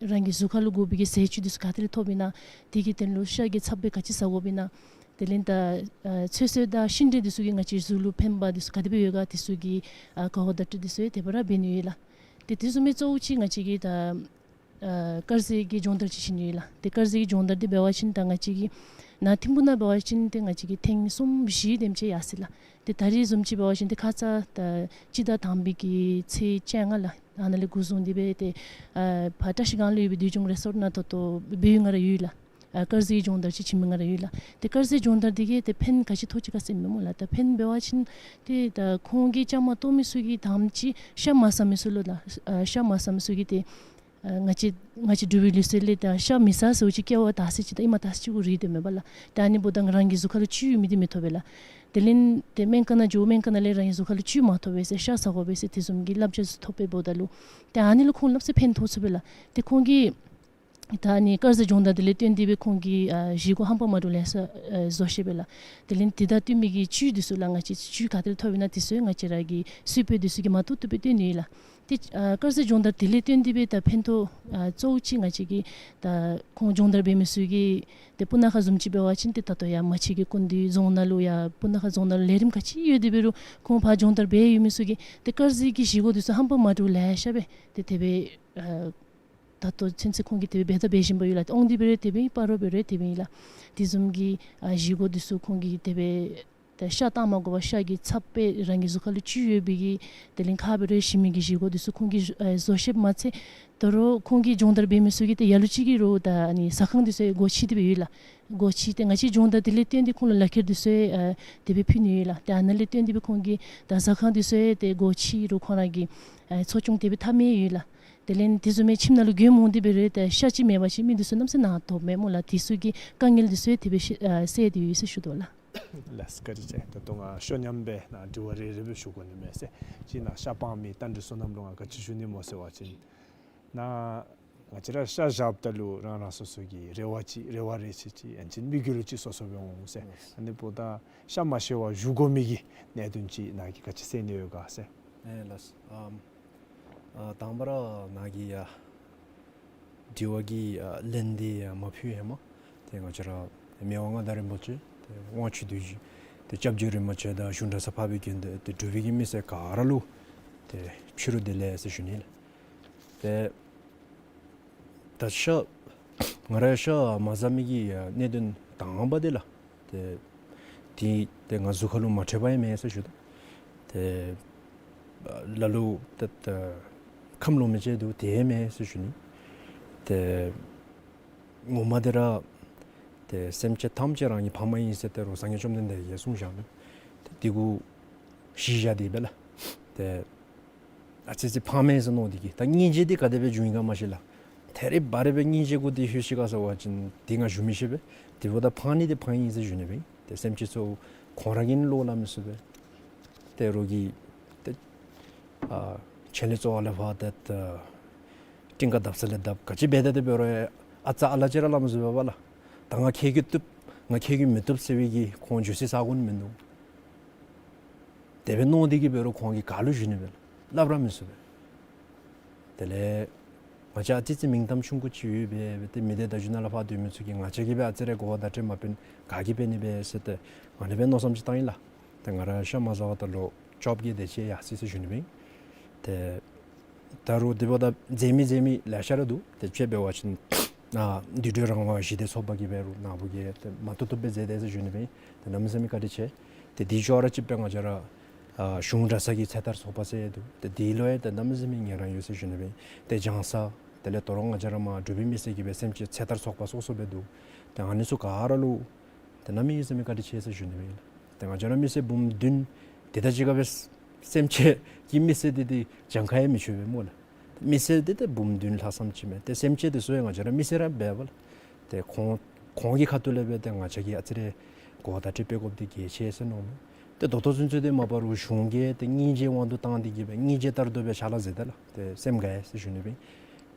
རང་གི་གཟུགས་ཁར་ལུ་དགོ་པའི་གི་ཟས་བཅུད་འདི་ཚུ་ག་ཏེ་ལས་ཐོབ་ཨིན་ན། དེ་གི་དོན་ལུ་ཤ་གི་ཚབ་སྦེ་ག་ཅི་ཟ་དགོཔ་ཨིན་ན། དེ་ལས་ད་ཨ་ཚོད་བསྲེ་དང་ཤིང་འབྲས་འདི་ཚུ་གིས་ང་བཅས་གཟུགས་ལུ་ཕན་པ་འདི་ཚུ་ག་དེ་སྦེ་ཡོད་ག་དེ་ཚུ་གི་ཨ་གོ་བརྡ་སྤྲོད་འདི་ཚུ་ཡང་དེ་སྦེ་ར་འབད་ནི་ཡོད་ལགས། ཏེ་དེ་བཟུམ་སྦེ་གཙོ་བོ་ཅིག་ང་བཅས་ཀྱི་ད་ཨ་དཀར་ཟས་ཀྱི་སྦྱོང་བརྡར་ཅིག་བྱིན་ཡོད་ལགས། ཏེ་དཀར་ཟས་ཀྱི་སྦྱོང་བརྡར་འདི་འབད་བ་ཅིན་ད་ང་བཅས་ཀྱི་ནཱ་ཐིམ་ཕུག་ནང་འབད་བ་ཅིན་ཏེ་ང་བཅས་ཀྱིས་ཐེངས་གསུམ་བཞི་དེམ་ཅིག་ཡར་སོ་ཡི་ལགས། ཏེ་ད་རེས་བཟུམ་ཅིག་འབད་བ་ཅིན་ཏེ་ཁ་ཙ་ད་སྤྱི་ཟླ་དང་པའི་གི་ཚེས་བཅོ་ལྔ་ལགས། ཨ་ནཱ་ལས་འགོ་བཟུང་སྟེ་སྦེ་ཏེ་ཨ་ཕར་བཀྲ་ཤིས་སྒང་ལུ་ཡོད་པའི་བདུད་འཇོམས་རི་སོརཊ་ནང་ད་ལྟོ་འབད་ཡོད་ང་ར་ཡོད་ལགས། ཨ་དཀར་ཟས་སྦྱོང་བརྡར་ཅིག་བྱིན་མི་ང་ར་ཡོད་ལགས། ཏེ་དཀར་ཟས་སྦྱོང་བརྡར་འདི་གིས་ཏེ་ཕན་ག་ཅི་ཐོགས་ཅི་ག་ཟེར་མི་སྨོ་ལགས། ད་ཕན་འབད་བ་ཅིན་ཏེ་ད་ཁོང་གི་བཅའ་མར་གཏོགས་མི་ཚུ་གིས་དང་པ་ཅིག་ཤ་མ་ཟ་མི་ཚུ་ལུ་ལགས། ཨ་ཤ་མ་ཟ་མི་ཚུ་གིས་ཏེ་ཨ་ང་བཅས་ང་བཅས་འབྲུག་པའི་ལུགས་སྲོལ་ལས་ད་ཤ་མི་ཟ་ཟེརཝ་ཅིག་སྐྱེ་བ་དག་ས་ཅིག་དང་ཨེ་མ་དག་ས་ཅིག་གུ་རེ་དེ་མེན་པ་ལགས། ད་ཨ་ནི་འབདཝ་ད་རང་གི་གཟུགས་ཁར་ལུ་བཅུད་ཡོད་མི་འདི་མི་ཐོབ་པས་ལགས། དེ་ལས་ཏེ་སྨན་ཁང་ནང་འགྱོ་སྨན་ཁང་ནང་ལས་རང་གི་གཟུགས་ཁར་ལུ་བཅུད་མ་ཐོབ་པས་ཟེར་ཤ་ཟ་དགོ་པས་ཟེར་དེ་བཟུམ་གྱི་བསླབ་བྱ་ཚུ་ཐོབ་པས་འབདཝ་ད་ལུ་ཏེ་ཨ་ནི་ལུ་ཁོང་སླབ་ས་ཕན་ཐོགས་ཚུགས་པས་ལགས། ཏེ་ཁོང་གིས་ད་ཨ་ནི་དཀར་ཟས་སྦྱོང་བརྡར་འདི་ལས་བརྟེན་ཏེ་སྦེ་ཁོང་གིས་ཨ་བཞེས་སྒོ་རྣམ་པ་མ་འདྲཝ་ལེ་ཤ་ཨ་བཟོ་ཤེས་པས་ལགས། དེ་ལས་དེ་དང་བསྟུན་མི་གི་བཅུད་འདི་ཚུ་ལགས། ང་བཅས་བཅུད་ག་ཏེ་ལས་ཐོབ་ཨིན་ན་དེ་ཚུ་ཡང་ང་བཅས་ར་གི་སྲིད་བྱུས་འདི་ཚུ་གིས་མ་བཏུབ་བཏུབ་སྦེ་སྟོན་ནི་ལགས། ཏེ་ཨ་དཀར་ཟས་སྦྱོང་བརྡར་དེ་ལས་བརྟེན་ཏེ་སྦེ་ད་ཕན་ཐོགས་ཨ་གཙོ་བོ་ཅིག་ང་བཅས་ཀྱིས་ད་ཁོང་སྦྱོང་བརྡར་འབད་མི་ཚུ་གིས་ཏེ་སྤུ་ན་ཁ་བཟུམ་ཅིག་འབད་བ་ཅིན་ཏེ་ད་ལྟོ་ཡར་རྨ་ཆེན་གྱི་སྐུ་མདུན་རྫོང་ནང་ལུ་ཡར་སྤུ་ན་ཁ་རྫོང་ནང་ལུ་ལས་རིམ་ག་ཅི་ཡོད་དེ་འབད་རུང་ཁོང་ཕར་སྦྱོང་བརྡར་འབད་ཡོད་མི་ཚུ་གིས་ཏེ་དཀར་ཟས་ཀྱི་བཞེས་སྒོ་འདི་ཚུ་རྣམ་པ་མ་འདྲཝ་ལེ་ཤ་སྦེ་ཏེ་དེ་སྦེ་ཨ་ད་ལྟོ་ཚུན་ཚོད་ཁོང་གིས་དེ་སྦེ་འབད་དང་འབད་བཞིན་པ་ཡོད་ལགས། ཏེ་དབང་འདུས་འབད་རུང་དེ་སྦེ་ཨིན། སྤ་རོ་འབད་རུང་དེ་སྦེ་ཨིན་ལགས། དེ་བཟུམ་གྱི་ཨ་བཞེས་སྒོ་འདི་ཚུ་ཁོང་གིས་དེ་སྦེ་ཏེ་ཤ་བཏང་མ་དགོ་པར་ཤ་གི་ཚབ་སྦེ་རང་གི་གཟུགས་ཁར་ལུ་བཅུད་ཡོད་པའི་གི་དེ་ལས་ཁ་འབད་རུང་ཞིམ་མི་གི་བཞེས་སྒོ་འདི་ཚུ་ཁོང་གིས་ཨ་བཟོ་ཤེསཔ་མ་ཚད་ད་རུང་ཁོང་གིས་སྦྱོང་བརྡར་འབད་མི་ཚུ་གིས་ཏེ་ལ་ལུ་ཅིག་གིས་ར་ད་ཨ་ནི་ཟ་ཁང་འདི་ཚུ་ཡང་སྒོ་ཕྱེ་སྟེ་སྦེ་ཡོད་ལགས། སྒོ་ཕྱེ་སྟེ་ང་བཅས་སྦྱོང་བརྡར་འདི་ལས་བརྟེན་ཏེ་ཁོང་ལུ་ལག་ཁྱེར་འདི་ཚུ་ཡང་ཨ་དེ་སྦེ་ཕུལ་ནི་ཡོད་ལགས། ཏེ་ཨ་ནཱ་ལས་བརྟེན་ཏེ་སྦེ་ཁོང་གིས་ད་ཟ་ཁང་འདི་ཚུ་ཡང་ཏེ་སྒོ་ཕྱེ་རུང་ཁོང་ར་གི་ཨ་འཚོ་སྐྱོང་དེ་སྦེ་འཐབ་མི་ཡོད་ལགས། དེ་ལས་དེ་བཟུམ་མའི་ཁྱིམ་ནང་ལུ་མགྱོནམ་འོང་སྟེ་འབད་རུང་ཏེ་ཤ་ཅིག་མེད་པ་ཅིན་མི་འདི་ཚུ་གནམ་མེད་ས་མེད་དོགས་མས་སྨོ་ལགས། དེ་ཚུ་གི་དཀའ་ངལ་འདི་ཚུ་ཡང་དེ་སྦེ་ཤེས་ཨ་སེལ་ཏེ་ཡོད་ཟེར་ཞུ་དོ་ལགས། ལགས་བཀའ་དྲིན་ཆེ། ད་ལྟོ་ང་ཤོ་ཉམས་སྦེ་ནཱ་དྲི་བ་རེ་རེ་སྦེ་ཞུ་དགོ་ནི་མས་ཟེར། གཅིག་ནཱ་ཤ་སྤང་མི་རྟ་མགྲིན་བསོད་ནམས་ལུ་ང་ག་ཅི་ཞུ་ནི་སྨོ་ཟེར་བ་ཅིན་ནཱ་ང་བཅས་ར་ཤ་བཞགཔ་ད་ལུ་རང་རང་སོ་སོ་གི་རེ་བ་ཅིག་རེ་བ་རེ་ཅིག་ཅིག་ཡང་ཅིན་མི་རྒྱུད་ལུ་ཅིག་སོ་སོ་སྦེ་འོང་ཟེར། ཨ་ནི་འབདཝ་ད་ཤ་མ་བཞེས་པར་བཞུགས་དགོ་མི་གི་གནད་དོན་ཅིག་ནཱ་གིས་ག་ཅི་སེལ་ནི་ཡོད་ག་ཟེར། ཨེ་ལགས། ཨམ་ཨ་དང་པ་ར་ནཱ་གི་ཡ་དྲི་བ་གི་ཨ་ལན་འདི་ཡ་མ་ཕུལ་ཧེ་མ་ཏེ་ང་བཅས་ར་མི་དབང་མངའ་བདག་རིན་པོ་ཆེ་ཏེ་དབང་ཕྱུག་རྡོ་རྗེ་ཏེ་སྐྱབས་རྗེ་རིན་པོ་ཆེ་དང་གཞུང་གྲྭ་ཚང་འཕགས་པའི་དགེ་འདུན་ཏེ་འབྲུག་པའི་གི་མི་སེར་ག་ར་ལུ་ཏེ་ཕྱི་རུ་བདེ་ལེགས་ཟེར་ཞུ་ནི་ལགས། ཏེ་ད་ཤ་ང་ར་ཤ་མ་ཟ་མི་གི་གནད་དོན་དང་པ་འདི་ལགས། ཏེ་འདི་ཏེ་ང་གཟུགས་ཁར་ལུ་མ་འཕྲོད་པ་ཡང་མེན་ཟེར་ཞུ་དོ། ཏེ་ལ་ལུ་ཏེ་ཏེ་ཁམས་ལོང་མི་ཅིག་འདུག། དེ་ཡང་མེན་ཟེར་ཞུ་ནི། ཏེ་ངོ་མ་འདི་ར་ཏེ་སེམས་ཅན་ཐམས་ཅད་རང་གི་ཕ་མ་ཨིན་ཟེར་ཏེ་རུང་སངས་རྒྱས་བཅོམ་ལྡན་འདས་ཀྱིས་གསུངས་བཞག་མི། ཏེ་འདི་གུ་གཞི་བཞག་སྟེ་སྦེ་ལགས། ཏེ་ཨ་ཙི་ཅིག་ཕངས་མས་ཟེར་མནོ་སྟེ་གིས་ད་སྙིང་རྗེ་འདི་ག་དེ་སྦེ་འབྱུང་ཡི་ག་མ་ཤེས་ལགས། ཐད་རི་བ་རི་སྦེ་སྙིང་རྗེ་གུ་འདི་ལྷོད་ཅི་ག་ཟེར་བ་ཅིན་འདི་ང་ཞུ་མི་ཤེས་པས། དེ་འབདཝ་ད་ཕངས་ནི་འདི་ཕངས་ཡི་ཟེར་ཞུ་ནི་སྦེ། ཏེ་སེམས་ཅན་ཚུ་ཁོང་ར་གིས་བློ་སླབ་མི་ཚུགས་པས། ཏེ་རོགས་ཀྱིས་ཏེ་ཨ་ཆེན་ལས་བཙོ་བ་ལས་ཕར་ཏེ་ཏེ་སྤྲིན་ཁ་བརྡབ་ས་ལས་བརྡབ་ག་ཅི་འབད་དེ་ཏེ་འབད་རུང་ཨ་ཙ་ཨ་ལ་ཅིག་ར་སླབ་མི་ཚུགས་པས་ལགས། ད་ང་ཁྱེད་ཀྱིས་བཏུབ་ང་ཁྱེད་ཀྱིས་མི་བཏུབ་ཟེར་བའི་གི་ཁོང་འགྱོ་སའི་ས་གོ་ནི་མིན་འདུག། དེ་སྦེ་མནོ་སྟེ་གིས་འབད་རུང་ཁོང་གིས་ག་ལུ་ཞུ་ནི་སྦེ་སླབ་ར་མི་ཚུགས་པས། དེ་ལས་ང་བཅས་ཨ་ཙི་ཅིག་མིང་གཏམ་ཆུང་ཀུ་ཅིག་ཡོད་པས་སྦེ་ཏེ་མི་སྡེ་བརྡ་བརྒྱུད་ནང་ལས་ཕར་སྡོད་མི་ཚུ་གིས་ང་བཅས་ཀྱིས་སྦེ་ཨ་ཙི་རེ་གོ་བ་བརྡ་སྤྲོད་མ་འབད་ན་ག་གིས་འབད་ནི་སྦེ་ཟེར་ཏེ་ཨ་ནི་སྦེ་མནོ་བསམ་ཅིག་བཏང་ཡི་ལགས། ཏེ་ང་ར་ཤ་མ་ཟ་བ་ད་ལོ་བཅོ་བརྒྱད་དེ་ཅིག་ཡར་སོ་ཡི་ཟེར་ཞུ་ནི་སྦེ། ཏེ་ད་རུང་དེ་འབདཝ་ད་མཛད་མི་མཛད་མི་ལེ་ཤ་ར་འདུག། ཏེ་དཔྱེ་འབད་བ་ཅིན་ཨ་དུད་འགྲོ་རང་དབང་ཞི་བདེ་ཚོགས་པ་གིས་འབད་རུང་ནཱ་བུ་གིས་ཏེ་མ་བཏུབ་བཏུབ་སྦེ་མཛད་དེ་ཟེར་ཞུ་ནི་སྦེ། ཏེ་གནམ་མེད་ས་མེད་བཀའ་དྲིན་ཆེ། ཏེ་དེ་ཅོག་ར་གཅིག་སྦེ་ང་བཅས་ར་ཨ་གཞུང་གྲྭ་ཚང་གི་ཚེ་ཐར་ཚོགས་པ་ཟེར་འདུག། ཏེ་དེ་ལུ་ཡང་ཏེ་གནམ་མེད་ས་མེད་ཉེ་རང་ཡོད་ཟེར་ཞུ་ནི་སྦེ། ཏེ་བྱང་ས་དེ་ལས་ད་རུང་ང་བཅས་ར་མར་འབྲུག་པའི་མི་སེར་གྱི་སྦེ་སེམས་ཅན་ཚེ་ཐར་ཚོགས་པ་སོ་སོ་སྦེ་འདུག། ཏེ་ཨ་ནི་ཚུ་ག་ར་ལུ་ཏེ་གནམ་མེད་ས་མེད་བཀའ་དྲིན་ཆེ་ཟེར་ཞུ་ནི་སྦེ་ཨིན་ལགས། ཏེ་ང་བཅས་ར་མི་སེར་འབུམ་བདུན་དེ་དང་གཅིག་ཁར་སྦེ་སེམས་ཅན་གྱི་མི་སེར་འདི་ཏེ་གྱངས་ཁ་ཡང་མི་ཆོད་པས་སྨོ་ལགས། མི་སེར་འདི་ཏེ་འབུམ་བདུན་ལྷག་ཙམ་ཅིག་མས། ཏེ་སེམས་ཅན་འདི་ཚུ་ཡང་ང་བཅས་ར་མི་སེར་ར་འབདཝ་ལས་ཏེ་ཁོང་ཁོང་གི་ཁ་ཐུག་ལས་སྦེ་ཏེ་ང་བཅས་ཀྱིས་ཨ་ཙི་རེ་གོ་བརྡ་སྤྲོད་སྤེལ་དགོཔ་འདི་གལ་ཆེ་ཟེར་མནོཝ་མས། ཏེ་ད་ལྟོ་ཚུན་ཚོད་འདི་མ་པ་རུང་གཞུང་གིས་ཏེ་སྙིང་རྗེའི་དབང་དུ་བཏང་སྟེ་གིས་སྦེ་སྙིང་རྗེ་ལྟར་དུ་སྦེ་ཕྱག་ལཱ་མཛད་དེ་ལགས། ཏེ་སེམས་དགའ་ཡི་ཟེར་ཞུ་ནི་སྦེ།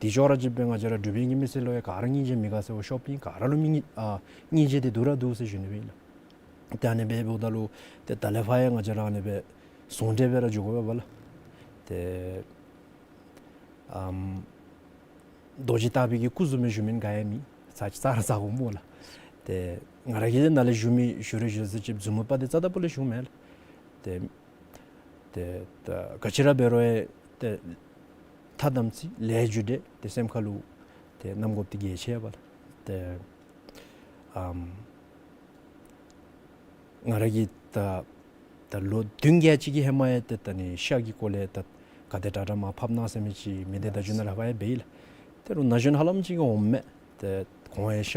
དེ་ཅོག་ར་འཇིག་སྦེ་ང་བཅས་ར་འབྲུག་པའི་གི་མི་སེར་ལུ་ཡང་ག་ར་སྙིང་རྗེ་མི་དགའ་ཟེར་བ་ཤོབ་པིང་ག་ར་ལུ་མི་སྙིང་ཨ་སྙིང་རྗེ་འདི་འདུག་ར་འདུག་ཟེར་ཞུ་ནི་སྦེ་ཨིན་ལགས། ཏེ་ཨ་ནི་སྦེ་འབདཝ་ད་ལུ་ཏེ་ད་ལས་ཕར་ཡང་ང་བཅས་ར་ཨ་ནི་སྦེ་ཟུང་འབྲེལ་སྦེ་ར་འགྱོ་དགོ་པས་ལགས། ཏེ་ཨམ་རྡོ་རྗེ་ལྟ་བུའི་གི་སྐུ་བཟུམ་སྦེ་བཞུགས་མི་ག་ཡང་མེད། ཚར་ཚར་ཚར་དགོ་སྨོ་ལགས། ཏེ་ང་ར་གིས་ནཱ་ལས་བཞུགས་མི་བཞུགས་རུང་བཞུགས་ཟེར་ཅིག་བཟུམ་མ་པ་ཏེ་རྩ་དང་པོ་ལས་ཞུཝ་མེན་ལགས། ཏེ་ཏེ་ད་ག་ཅི་ར་འབད་རུང་ཡང་ཏེ་ཐ་དམ་ཚིག་ལས་རྒྱུ་འབྲས་ཏེ་སེམས་ཁ་ལུ་ཏེ་བསྣམ་དགོཔ་འདི་གལ་ཆེ་བས་ལགས། ཏེ་ཨམ་ང་ར་གིས་ད་ད་ལོ་བདུན་བརྒྱད་ཅིག་གི་ཧེ་མ་ཡང་ཏེ་ད་ཨ་ནི་ཤ་གི་སྐོར་ལས་ད་ག་དེ་དྲག་དྲག་མར་ཕབ་གནང་ཟེར་མི་ཅིག་མི་སྡེ་བརྡ་བརྒྱུད་ནང་ལས་ཕར་ཡང་འབད་ཡི་ལགས། ཏེ་རུང་ན་གཞོན་ཧ་ལམ་ཅིག་གིས་འོང་མས། ཏེ་ཁོང་ཡང་ཤ་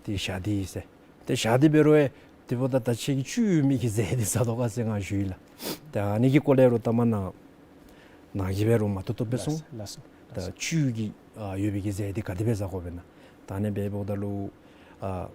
འདི་བཞག་སྟེ་ཡི་ཟེར། ཏེ་བཞག་སྟེ་འབད་རུང་ཡང་དེ་འབདཝ་ད་ད་ཁྱེད་ཀྱིས་བཅུད་ཡོད་མི་གི་ཟས་འདི་ཟ་དོ་ག་ཟེར་ང་ཞུ་ཡི་ལགས། ཏེ་ཨ་ནི་གི་སྐོར་ལས་རུང་ལྟ་མ་ནཱ་ནཱ་གིས་འབད་རུང་མ་ཐུབ་ཐུབ་སྦེ་གསུང་། ལགས་སོ། ད་བཅུད་ཀྱི་ཨ་ཡོད་པའི་གི་ཟས་འདི་ག་དེ་སྦེ་ཟ་དགོ་པས་ན། ད་ཨ་ནི་སྦེ་འབདཝ་ད་ལུ་ཨ་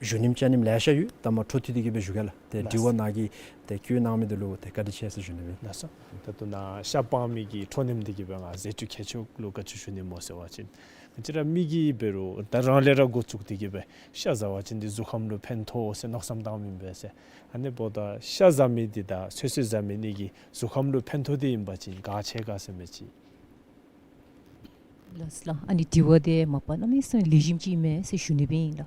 ཞུ་ནིམ་བཅའ་ནིམ་ལེ་ཤ་ཡོད། ད་མ་འཕྲོ་མཐུད་དེ་གི་སྦེ་ཞུ་གེ་ལགས། ཏེ་དྲི་བ་ནཱ་གིས་ཏེ་བཀོད་གནང་མི་འདི་ལུ་ཏེ་བཀའ་དྲིན་ཆེ་ཟེར་ཞུ་ནི་སྦེ། ལགས་སོ། ད་ལྟོ་ནཱ་ཤ་སྤང་མི་གི་འཕྲོ་ནིམ་འདི་གི་སྦེ་ང་ཟས་བཅུད་མཁས་མཆོག་ལུ་བཀའ་ཆོས་ཞུ་ནི་སྨོ་ཟེར་བ་ཅིན་ང་བཅས་ར་མི་གིས་འབད་རུང་ད་རང་ལས་ར་འགོ་བཙུགས་ཏེ་གི་སྦེ་ཤ་ཟ་བ་ཅིན་འདི་གཟུགས་ཁམས་ལུ་ཕན་ཐོགས་ཟེར་མནོ་བསམ་བཏངམ་ཨིན་པས་ཟེར། ཨ་ནི་འབདཝ་ད་ཤ་ཟ་མི་འདི་དང་ཚོད་ཚོད་ཟ་མི་འདི་གིས་གཟུགས་ཁམས་ལུ་ཕན་ཐོགས་འདི་ཨིན་པ་ཅིན་ག་ཆེ་ག་ཟེར་མི་ཅིག། ལགས་ལགས། ཨ་ནི་དྲི་བ་འདི་མ་པ་གནམ་མེད་ས་མེད་ལེགས་ཤོམ་ཅིག་ཨིན་མས་ཟེར་ཞུ་ནི་སྦེ་ཨིན་ལགས།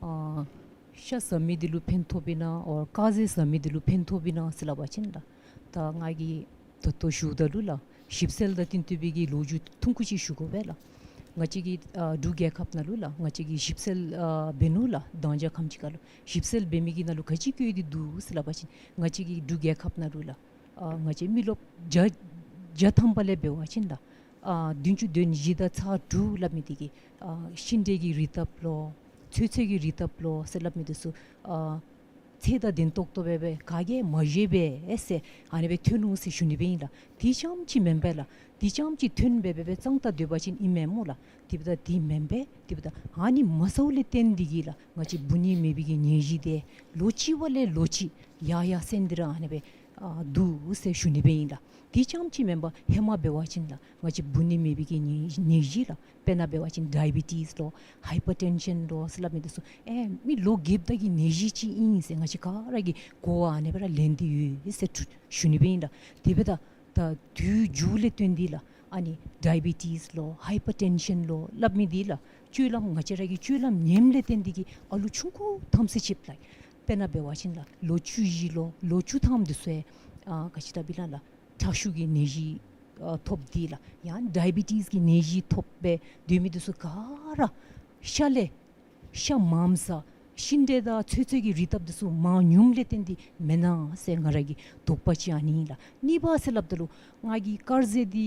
ཨ་ཤ་ཟ་མི་འདི་ལུ་ཕན་ཐོགས་པས་ན་ཨོ་དཀར་ཟས་ཟ་མི་འདི་ལུ་ཕན་ཐོགས་པས་ན་ཟེར་སླབ་པ་ཅིན་ལགས། ད་ང་གིས་ད་ལྟོ་ཞུཝ་ད་ལུ་ལགས་ཞིབ་འཚོལ་དང་བསྟུན་ཏེ་སྦེ་གི་ལོ་རྒྱུས་ཐུང་ཀུ་ཅིག་ཞུ་དགོ་པས་ལགས། ང་བཅས་ཀྱི་ཨ་འབྲུག་རྒྱལ་ཁབ་ནང་ལུ་ལགས་ང་བཅས་ཀྱིས་ཞིབ་འཚོལ་ཨ་འབད་ནུག་ལགས། མདང་ཞག་ཁམས་ཅིག་ཁ་ལུ་ཞིབ་འཚོལ་འབད་མི་གི་ནང་ལུ་ག་ཅི་བཀོད་དེ་འདུག་ཟེར་སླབ་པ་ཅིན་ང་བཅས་ཀྱི་འབྲུག་རྒྱལ་ཁབ་ནང་ལུ་ལགས། ཨ་ང་བཅས་མི་རློབས་བརྒྱ་བརྒྱ་ཐམ་པ་ལས་འབད་བ་ཅིན་ལགས། ཨ་བདུན་ཅུ་དོན་བཞི་དང་ཚག་དྲུག་སླབ་མི་འདི་གིས་ཨ་ཤིང་འབྲས་ཀྱི་རིགས་ཐབས་ལོ་ཚོད་ཚོད་ཀྱི་རིགས་ཐབས་ལོ་ཟེར་སླབ་མི་འདི་ཚུ་ཨ་ཚད་དང་ལྡན་ཏོག་ཏོ་སྦེ་སྦེ་ག་གིས་མ་བཞེས་པས་ཟེར་ཨ་ནི་སྦེ་ཐོན་ནུག་ཟེར་ཞུ་ནི་སྦེ་ཨིན་ལགས། དེ་རྐྱངམ་ཅིག་མེན་པས་ལགས། དེ་རྐྱངམ་ཅིག་ཐོན་སྦེ་སྦེ་སྦེ་གཙང་ཏ་སྡོད་པ་ཅིན་ཨིན་མས་སྨོ་ལགས། དེ་འབདཝ་ད་དེ་མེན་པས། དེ་འབདཝ་ད་ཨ་ནི་མ་ཟཝ་ལས་བརྟེན་ཏེ་གི་ལགས་ང་བཅས་འབུ་ནད་མེད་པའི་གི་ནད་གཞི་འདི་ལོ་གཅིག་བ་ལས་ལོ་གཅིག་ཡར་ཡར་སེང་སྟེ་ར་ཨ་ནི་སྦེ་ཨ་འདུག་ཟེར་ཞུ་ནི་སྦེ་ཨིན་ལགས། དེ་རྐྱངམ་ཅིག་མེན་པར་ཧེ་མ་འབད་བ་ཅིན་ལགས་ང་བཅས་འབུ་ནད་མེད་པའི་གི་ནད་ནད་གཞི་ལགས། དཔེར་ན་འབད་བ་ཅིན་ཌའི་བི་ཊིས་ལོ་ཧའི་པར་ཊེན་ཤཱན་ལོ་ཟེར་སླབ་མི་འདི་ཚུ་ཨེ་མི་ལོ་རྒསཔ་ད་གི་ནད་གཞི་ཅིག་ཨིན་ཟེར་ང་བཅས་ག་ར་གིས་གོ་བ་ཨ་ནི་སྦེ་ར་ལེན་ཏེ་ཡོད་ཟེར་ཐུ་ཞུ་ནི་སྦེ་ཨིན་ལགས། དེ་འབདཝ་ད་ད་དུས་འགྱུར་ལས་བརྟེན་ཏེ་ལགས་ཨ་ནི་ཌའི་བི་ཊིས་ལོ་ཧའི་པར་ཊེན་ཤཱན་ལོ་སླབ་མི་འདི་ལགས་སྤྱོད་ལམ་ང་བཅས་ར་གི་སྤྱོད་ལམ་ཉམས་ལས་བརྟེན་ཏེ་གི་ཨ་ལུ་ཆུང་ཀུ་ཐམས་ཅད་ཅིག་ལགས། དཔེར་ན་འབད་བ་ཅིན་ལགས་ལོ་བཅུ་བཞི་ལོ་ལོ་བཅུ་ཐམ་འདི་ཚུ་ཨ་ག་ཅི་ལྟ་བུ་ལགས་ལགས་ཁྲག་ཤུགས་ཀྱི་ནད་གཞི་ཨ་ཐོབ་སྟེ་ལགས་ཡང་ཌའི་བི་ཊིས་ཀྱི་ནད་གཞི་ཐོབ་སྦེ་སྡོད་མི་འདི་ཚུ་ག་ར་ཤ་ལས་ཤ་མངམ་ཟ་ཤིང་འབྲས་དང་ཚོད་ཚོད་ཀྱི་རིགས་ཐབས་འདི་ཚུ་མངམ་ནུམ་ལས་བརྟེན་ཏེ་མེན་ན་ཟེར་ང་ར་གི་དོགས་པ་ཅིག་ཨ་ནི་ཨིན་ལགས། གཉིས་པ་ཟེར་སླབ་ད་ལུ་ང་གིས་དཀར་ཟས་འདི་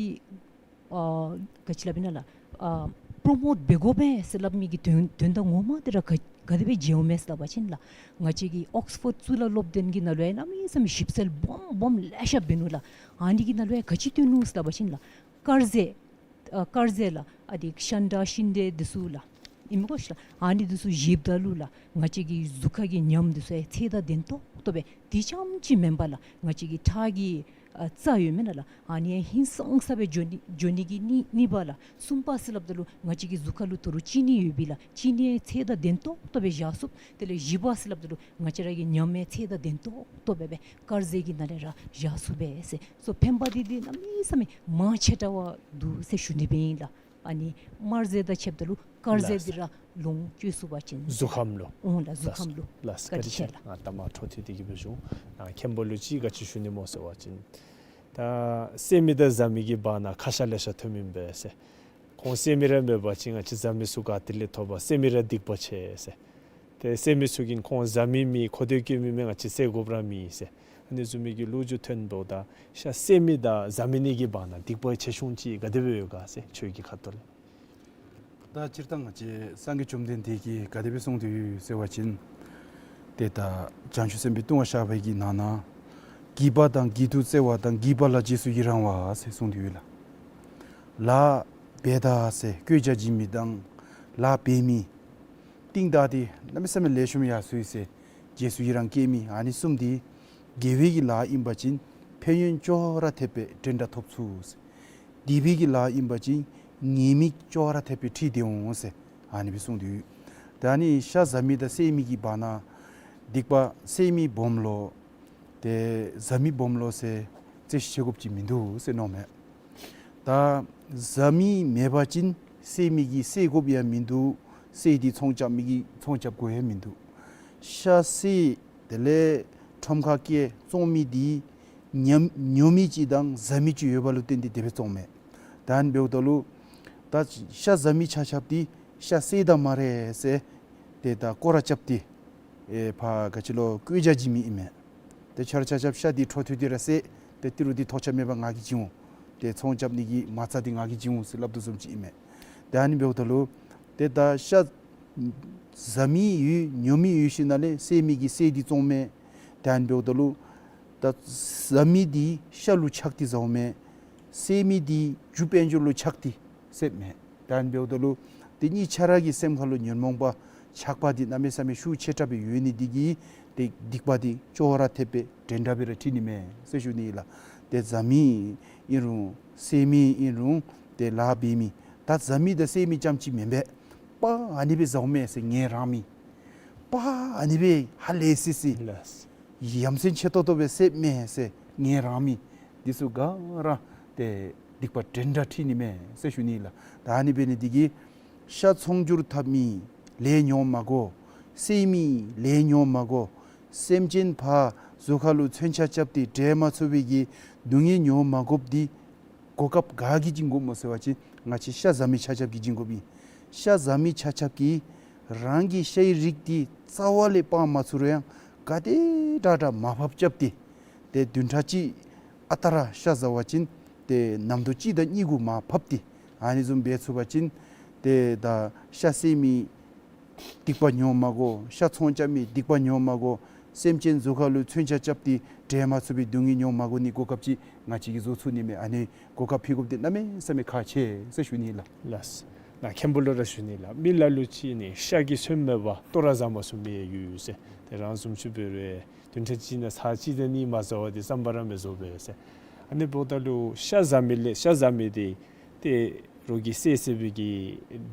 ཨ་ག་ཅི་སླབ་ཨིན་ན་ལགས་ཨ་པྲོ་མོཊ་འབད་དགོ་པས་ཟེར་སླབ་མི་གི་དོན་དོན་དག་ངོ་མ་འདི་ར་ག་ག་དེ་སྦེ་མཇལཝ་མས་ཟེར་སླབ་པ་ཅིན་ལགས་ང་བཅས་ཀྱི་ཨོགསི་ཕོཌ་གཙུག་ལག་སློབ་སྡེ་གི་ནང་ལུ་ཡང་གནམ་མེད་ས་མེད་ཞིབ་འཚོལ་སྦོམ་སྦོམ་ལེ་ཤ་འབད་ནུག་ལགས། ཨ་ནི་གི་ནང་ལུ་ཡང་ག་ཅི་སྟོན་ནུག་ཟེར་སླབ་པ་ཅིན་ལགས་དཀར་ཟས་ཨ་དཀར་ཟས་ལགས་ཨ་འདི་ཤ་འདྲ་ཤིང་འབྲས་འདི་ཚུ་ལགས་ཨིན་མས་གོ་ཤིག་ལགས། ཨ་ནི་འདི་ཚུ་བཞེསཔ་ད་ལུ་ལགས་ང་བཅས་ཀྱི་གཟུགས་ཁ་གི་ཉམས་འདི་ཚུ་ཡང་ཚད་དང་ལྡན་ཏོག་ཏོ་སྦེ་དེ་རྐྱངམ་ཅིག་མེན་པར་ལགས་ང་བཅས་ཀྱི་ཁྲག་གི་ཨ་རྩ་ཡོད་མེན་ན་ལགས་ཨ་ནི་ཡང་ཧིང་སངས་ས་སྦེ་འགྱོ་ནི་འགྱོ་ནི་གི་གཉིས་གཉིས་པ་ལགས། གསུམ་པ་ཟེར་སླབ་ད་ལུ་ང་བཅས་ཀྱི་གཟུགས་ཁ་ལུ་ད་རུང་གཅིན་སྙི་ཡོད་པས་ལགས། གཅིན་སྙི་ཚད་དང་ལྡན་ཏོག་ཏོ་སྦེ་བཞག་ཚུགས། དེ་ལས་བཞི་པ་ཟེར་སླབ་ད་ལུ་ང་བཅས་ར་གི་ཉམས་ཡང་ཚད་དང་ལྡན་ཏོག་ཏོ་སྦེ་སྦེ་དཀར་ཟས་ཀྱི་ནང་ལས་ར་བཞག་ཚུགས་པས་ཟེར། སོ་ཕན་པ་འདི་འདི་གནམ་མེད་ས་མེད་མང་ཆེ་དྲགས་འདུག་ཟེར་ཞུ་ནི་སྦེ་ཨིན་ལགས། ཨ་ནི་དམར་ཟས་དང་ཕྱདཔ་ད་ལུ་དཀར་ཟས་ལགས། འདི་ར་ལོངས་སྤྱོད་ཚུགས་པ་ཅིན་གཟུགས་ཁམས་ལུ། འོང་ལགས་གཟུགས་ཁམས་ལུ། ལགས་བཀའ་དྲིན་ཆེ་ལགས། ཨ་ད་མ་འཕྲོ་མཐུད་དེ་གི་སྦེ་ཞུ། ཨ་མཁན་པོ་ལུ་ཅིག་ག་ཅི་ཞུ་ནི་སྨོ་ཟེར་བ་ཅིན་ད་བསད་མི་དང་བཟའ་མི་གི་བར་ན་ཁ་ཤ་ལེ་ཤ་ཐོནམ་ཨིན་པས་ཟེར། ཁོང་བསད་མི་ར་མེད་པ་ཅིན་ང་བཅས་བཟའ་མི་ཚུ་ག་ཏེ་ལས་ཐོབ་པ། བསད་མི་ར་སྡིག་པ་ཆེ་ཟེར། ཏེ་བསད་མི་ཚུ་གིས་ཁོང་བཟའ་མི་མེད་གོ་ཏེ་སྐྱེ་མི་མེད་ང་བཅས་བསད་དགོཔ་ར་མེད་ཟེར། ཨ་ནི་བཟུམ་མའི་གི་ལོ་རྒྱུས་ཐོན་འབདཝ་ད་ཤ་བསད་མི་དང་བཟའ་མི་གཉིས་ཀྱི་བར་ན་སྡིག་པ་ཆེ་ཆུང་ཅིག་ག་དེ་སྦེ་ཡོད་ག་ཟེར་ཁྱོད་ཀྱི་ཁ་ཐུག་ལས། ད་སྤྱིར་བཏང་ང་བཅས་སངས་རྒྱས་བཅོམ་ལྡན་འདས་ཀྱིས་ག་དེ་སྦེ་གསུངས་ཏེ་ཡོད་ཟེར་བ་ཅིན་ཏེ་ད་བྱང་ཆུབ་སེམས་དཔའི་ལྟུང་བ་བཤགས་པའི་གི་ནང་ན་བགྱིས་པ་དང་བགྱིད་དུ་སྩལ་བ་དང་བགྱིས་པ་ལ་རྗེས་སུ་ཡི་རང་བ་ཟེར་གསུངས་ཏེ་ཡོད་ལགས། ལཱ་འབད་ད་ཟེར་བཀོད་རྒྱ་བྱིན་མི་དང་ལཱ་འབད་མི་རྟིང་བདའ་སྟེ་གནམ་མེད་ས་མེད་ལེགས་ཤོམ་ཡར་སོ་ཡི་ཟེར་རྗེས་སུ་ཡི་རང་བསྐྱེད་མི་ཨ་ནི་གསུམ་འདི་དགེ་བའི་གི་ལཱ་ཨིན་པ་ཅིན་ཕན་ཡོན་ཅོག་ར་འཐདཔ་སྦེ་འདྲེན་དྲ་ཐོབ་ཚུགས་ཟེར། སྡིག་པའི་གི་ལཱ་ཨིན་པ་ཅིན་ ཉེས་དམིགས་ཅོག་ར་འཐདཔ་སྦེ་འཁྲིལ་ཏེ་འོང་ཟེར་ཨ་ནི་སྦེ་གསུངས་ཏེ་ཡོད། ད་ཨ་ནི་ཤ་བཟའ་མི་དང་བསད་མི་གི་བར་ན་སྡིག་པ་བསད་མི་སྦོམ་ལོ་ཏེ་བཟའ་མི་སྦོམ་ལོ་ཟེར་རྩོད་གཞི་བྱེད་དགོཔ་ཅིག་མིན་འདུག་ཟེར་མནོཝ་མས། ད་བཟའ་མི་མེད་པ་ཅིན་བསད་མི་གིས་བསད་དགོཔ་ཡང་མིན་འདུག། བསད་དེ་ཚོང་རྐྱབ་མི་གིས་ཚོང་རྐྱབ་དགོ་ཡང་མིན་འདུག། ཤ་བསད་དེ་ལས་ཁྲོམ་ཁར་བསྐྱལ་བཙོང་མི་དེ་ཉམ་ཉོ་མི་ཅིག་དང་བཟའ་མི་ཅིག་ཡོད་པ་ལུ་བརྟེན་ཏེ་དེ་སྦེ་བཙོངམ་མས། ད་ཨ་ནི་འབདཝ་ད་ལུ་ད་ཤ་བཟའ་མི་ཆ་ཁྱབ་དེ་ཤ་བསད་ད་སྨ་རེ་ཟེར་ཏེ་ད་སྐོར་ར་རྐྱབ་སྟེ་ཨེ་ཕར་ག་ཅི་ལོ་བཀོད་རྒྱ་བྱིན་མི་ཨིན་མས། ཏེ་ཁྱོད་ར་ཆ་ཁྱབ་ཤ་འདི་འཕྲོ་མཐུད་དེ་ར་བསད། ཏེ་ཏི་རུ་འདི་ཐོགས་ཆགས་མེད་པར་ང་གིས་བྱིན་འོང་། ཏེ་ཚོང་རྐྱབ་ནི་གི་མ་རྩ་འདི་ང་གིས་བྱིན་འོང་ཟེར་སླབ་དོ་བཟུམ་ཅིག་ཨིན་མས། ཏེ་ཨ་ནི་འབདཝ་ད་ལུ་ཏེ་ད་ཤ་བཟའ་མི་ཡོད་ཉོ་མི་ཡོད་ཞིནམ་ལས་བསད་མི་གིས་བསད་དེ་བཙོངམ་མས། ཏེ་ཨ་ནི་འབདཝ་ད་ལུ་ད་བཟའ་མི་འདི་ཤ་ལུ་ཆགས་ཏེ་བཟའཝ་མས། བསད་མི་འདི་རྒྱུ་དཔལ་འབྱོར་ལུ་ཆགས་ཏེ་བསདཔ་མས། ད་ཨ་ནི་འབདཝ་ད་ལུ་ཏེ་གཉིས་ཆ་ར་གི་སེམས་ཁ་ལུ་ཉོན་མོངས་པ་ཆགས་པ་འདི་གནམ་མེད་ས་མེད་ཤུགས་ཆེ་དྲགས་སྦེ་ཡོད་ནི་འདི་གིས་ཏེ་སྡིག་པ་འདི་ཅོག་ར་འཐདཔ་སྦེ་འདྲན་འདྲ་སྦེ་ར་འཁྲིལ་ནི་མས་ཟེར་ཞུ་ནི་ལགས། ཏེ་བཟའ་མི་ཨིན་རུང་བསད་མི་ཨིན་རུང་ཏེ་ལཱ་འབད་མི་ད་བཟའ་མི་དང་བསད་མི་རྐྱངམ་ཅིག་མེན་པས། པ་ཨ་ནི་སྦེ་བཟའཝ་མས་ཟེར་ངལ་རངས་མི་པ་ཨ་ནི་སྦེ་ཧ་ལས་སི་སི་ལགས། ཡ་མཚན་ཆེ་ཏོག་ཏོ་སྦེ་བསདཔ་མས་ཟེར་ངལ་རངས་མི་འདི་ཚུ་ག་ར་ཏེ་སྡིག་པ་འདྲན་འདྲ་འཁྲིལ་ནི་མས་ཟེར་ཞུ་ནི་ལགས། ད་ཨ་ནི་འབད་ནི་འདི་གིས་ཤ་ཚོང་སྒྱུར་འཐབ་མི་ལས་ཉོ་མ་དགོ། བསད་མི་ལས་ཉོ་མ་དགོ། སེམས་ཅན་ཕར་གཟུགས་ཁ་ལུ་མཚོན་ཆ་རྐྱབ་སྟེ་འབྲལ་མ་ཚུགས་པའི་གི་སྡུག་བསྔལ་ཉོ་མ་དགོཔ་འདི་གོ་སྐབས་ག་གིས་བྱིན་དགོཔ་སྨོ་ཟེར་བ་ཅིན་ང་བཅས་ཤ་བཟའ་མི་ཆ་ཁྱབ་ཀྱིས་བྱིན་དགོཔ་ཨིན། ཤ་བཟའ་མི་ཆ་ཁྱབ་ཀྱིས་རང་གི་ཤའི་རིགས་འདི་རྩ་བ་ལས་སྤང་མ་ཚུགས་རུང་ཡང་ག་དེ་དྲག་དྲག་མར་ཕབ་རྐྱབ་སྟེ་ཏེ་བདུན་ཕྲག་གཅིག་ཨ་རྟག་ར་ཤ་བཟའ་བ་ཅིན་ཏེ་ནམ་དུས་གཅིག་དང་གཉིས་གུ་མར་ཕབ་སྟེ་ཨ་ནི་བཟུམ་འབད་ཚུགས་པ་ཅིན་ཏེ་ད་ཤ་བསད་མི་སྡིག་པ་ཉོ་མ་དགོ། ཤ་ཚོང་རྐྱབ་མི་སྡིག་པ་ཉོ་མ་དགོ། སེམས་ཅན་གཟུགས་ཁ་ལུ་མཚོན་ཆ་རྐྱབ་སྟེ་འབྲལ་མ་ཚུགས་པའི་སྡུག་བསྔལ་ཉོ་མ་དགོ་ནི་གོ་སྐབས་ཅིག་ང་བཅས་ཀྱིས་བཟོ་ཚུགས་ནི་མས། ཨ་ནི་གོ་སྐབས་ཕུལ་དགོཔ་འདི་གནམ་མེད་ས་མེད་ཁག་ཆེ་ཟེར་ཞུ་ནི་ལགས། ལགས། ན་མཁན་པོ་ལུ་ར་ཞུ་ནི་ལགས། མི་ལ་ལུ་ཅིག་ནི་ཤ་གི་སོན་མེད་པར་ལྟོ་ར་བཟའ་མ་ཚུགས་མི་ཡང་ཡོད་ཟེར། ཏེ་རང་བཟུམ་ཅིག་འབད་རུང་བདུན་ཕྲག་གཅིག་ནང་ཚར་གཅིག་དང་གཉིས་མ་བཟའ་བར་འདི་བསམ་པ་ར་མི་བཟོ་བས་ཟེར། ཨ་ནི་འབདཝ་ད་ལུ་ཤ་བཟའ་མི་ལས་ཤ་བཟའ་མི་འདི་ཏེ་རོགས་ཀྱིས་བསད་བསད་པའི་གི་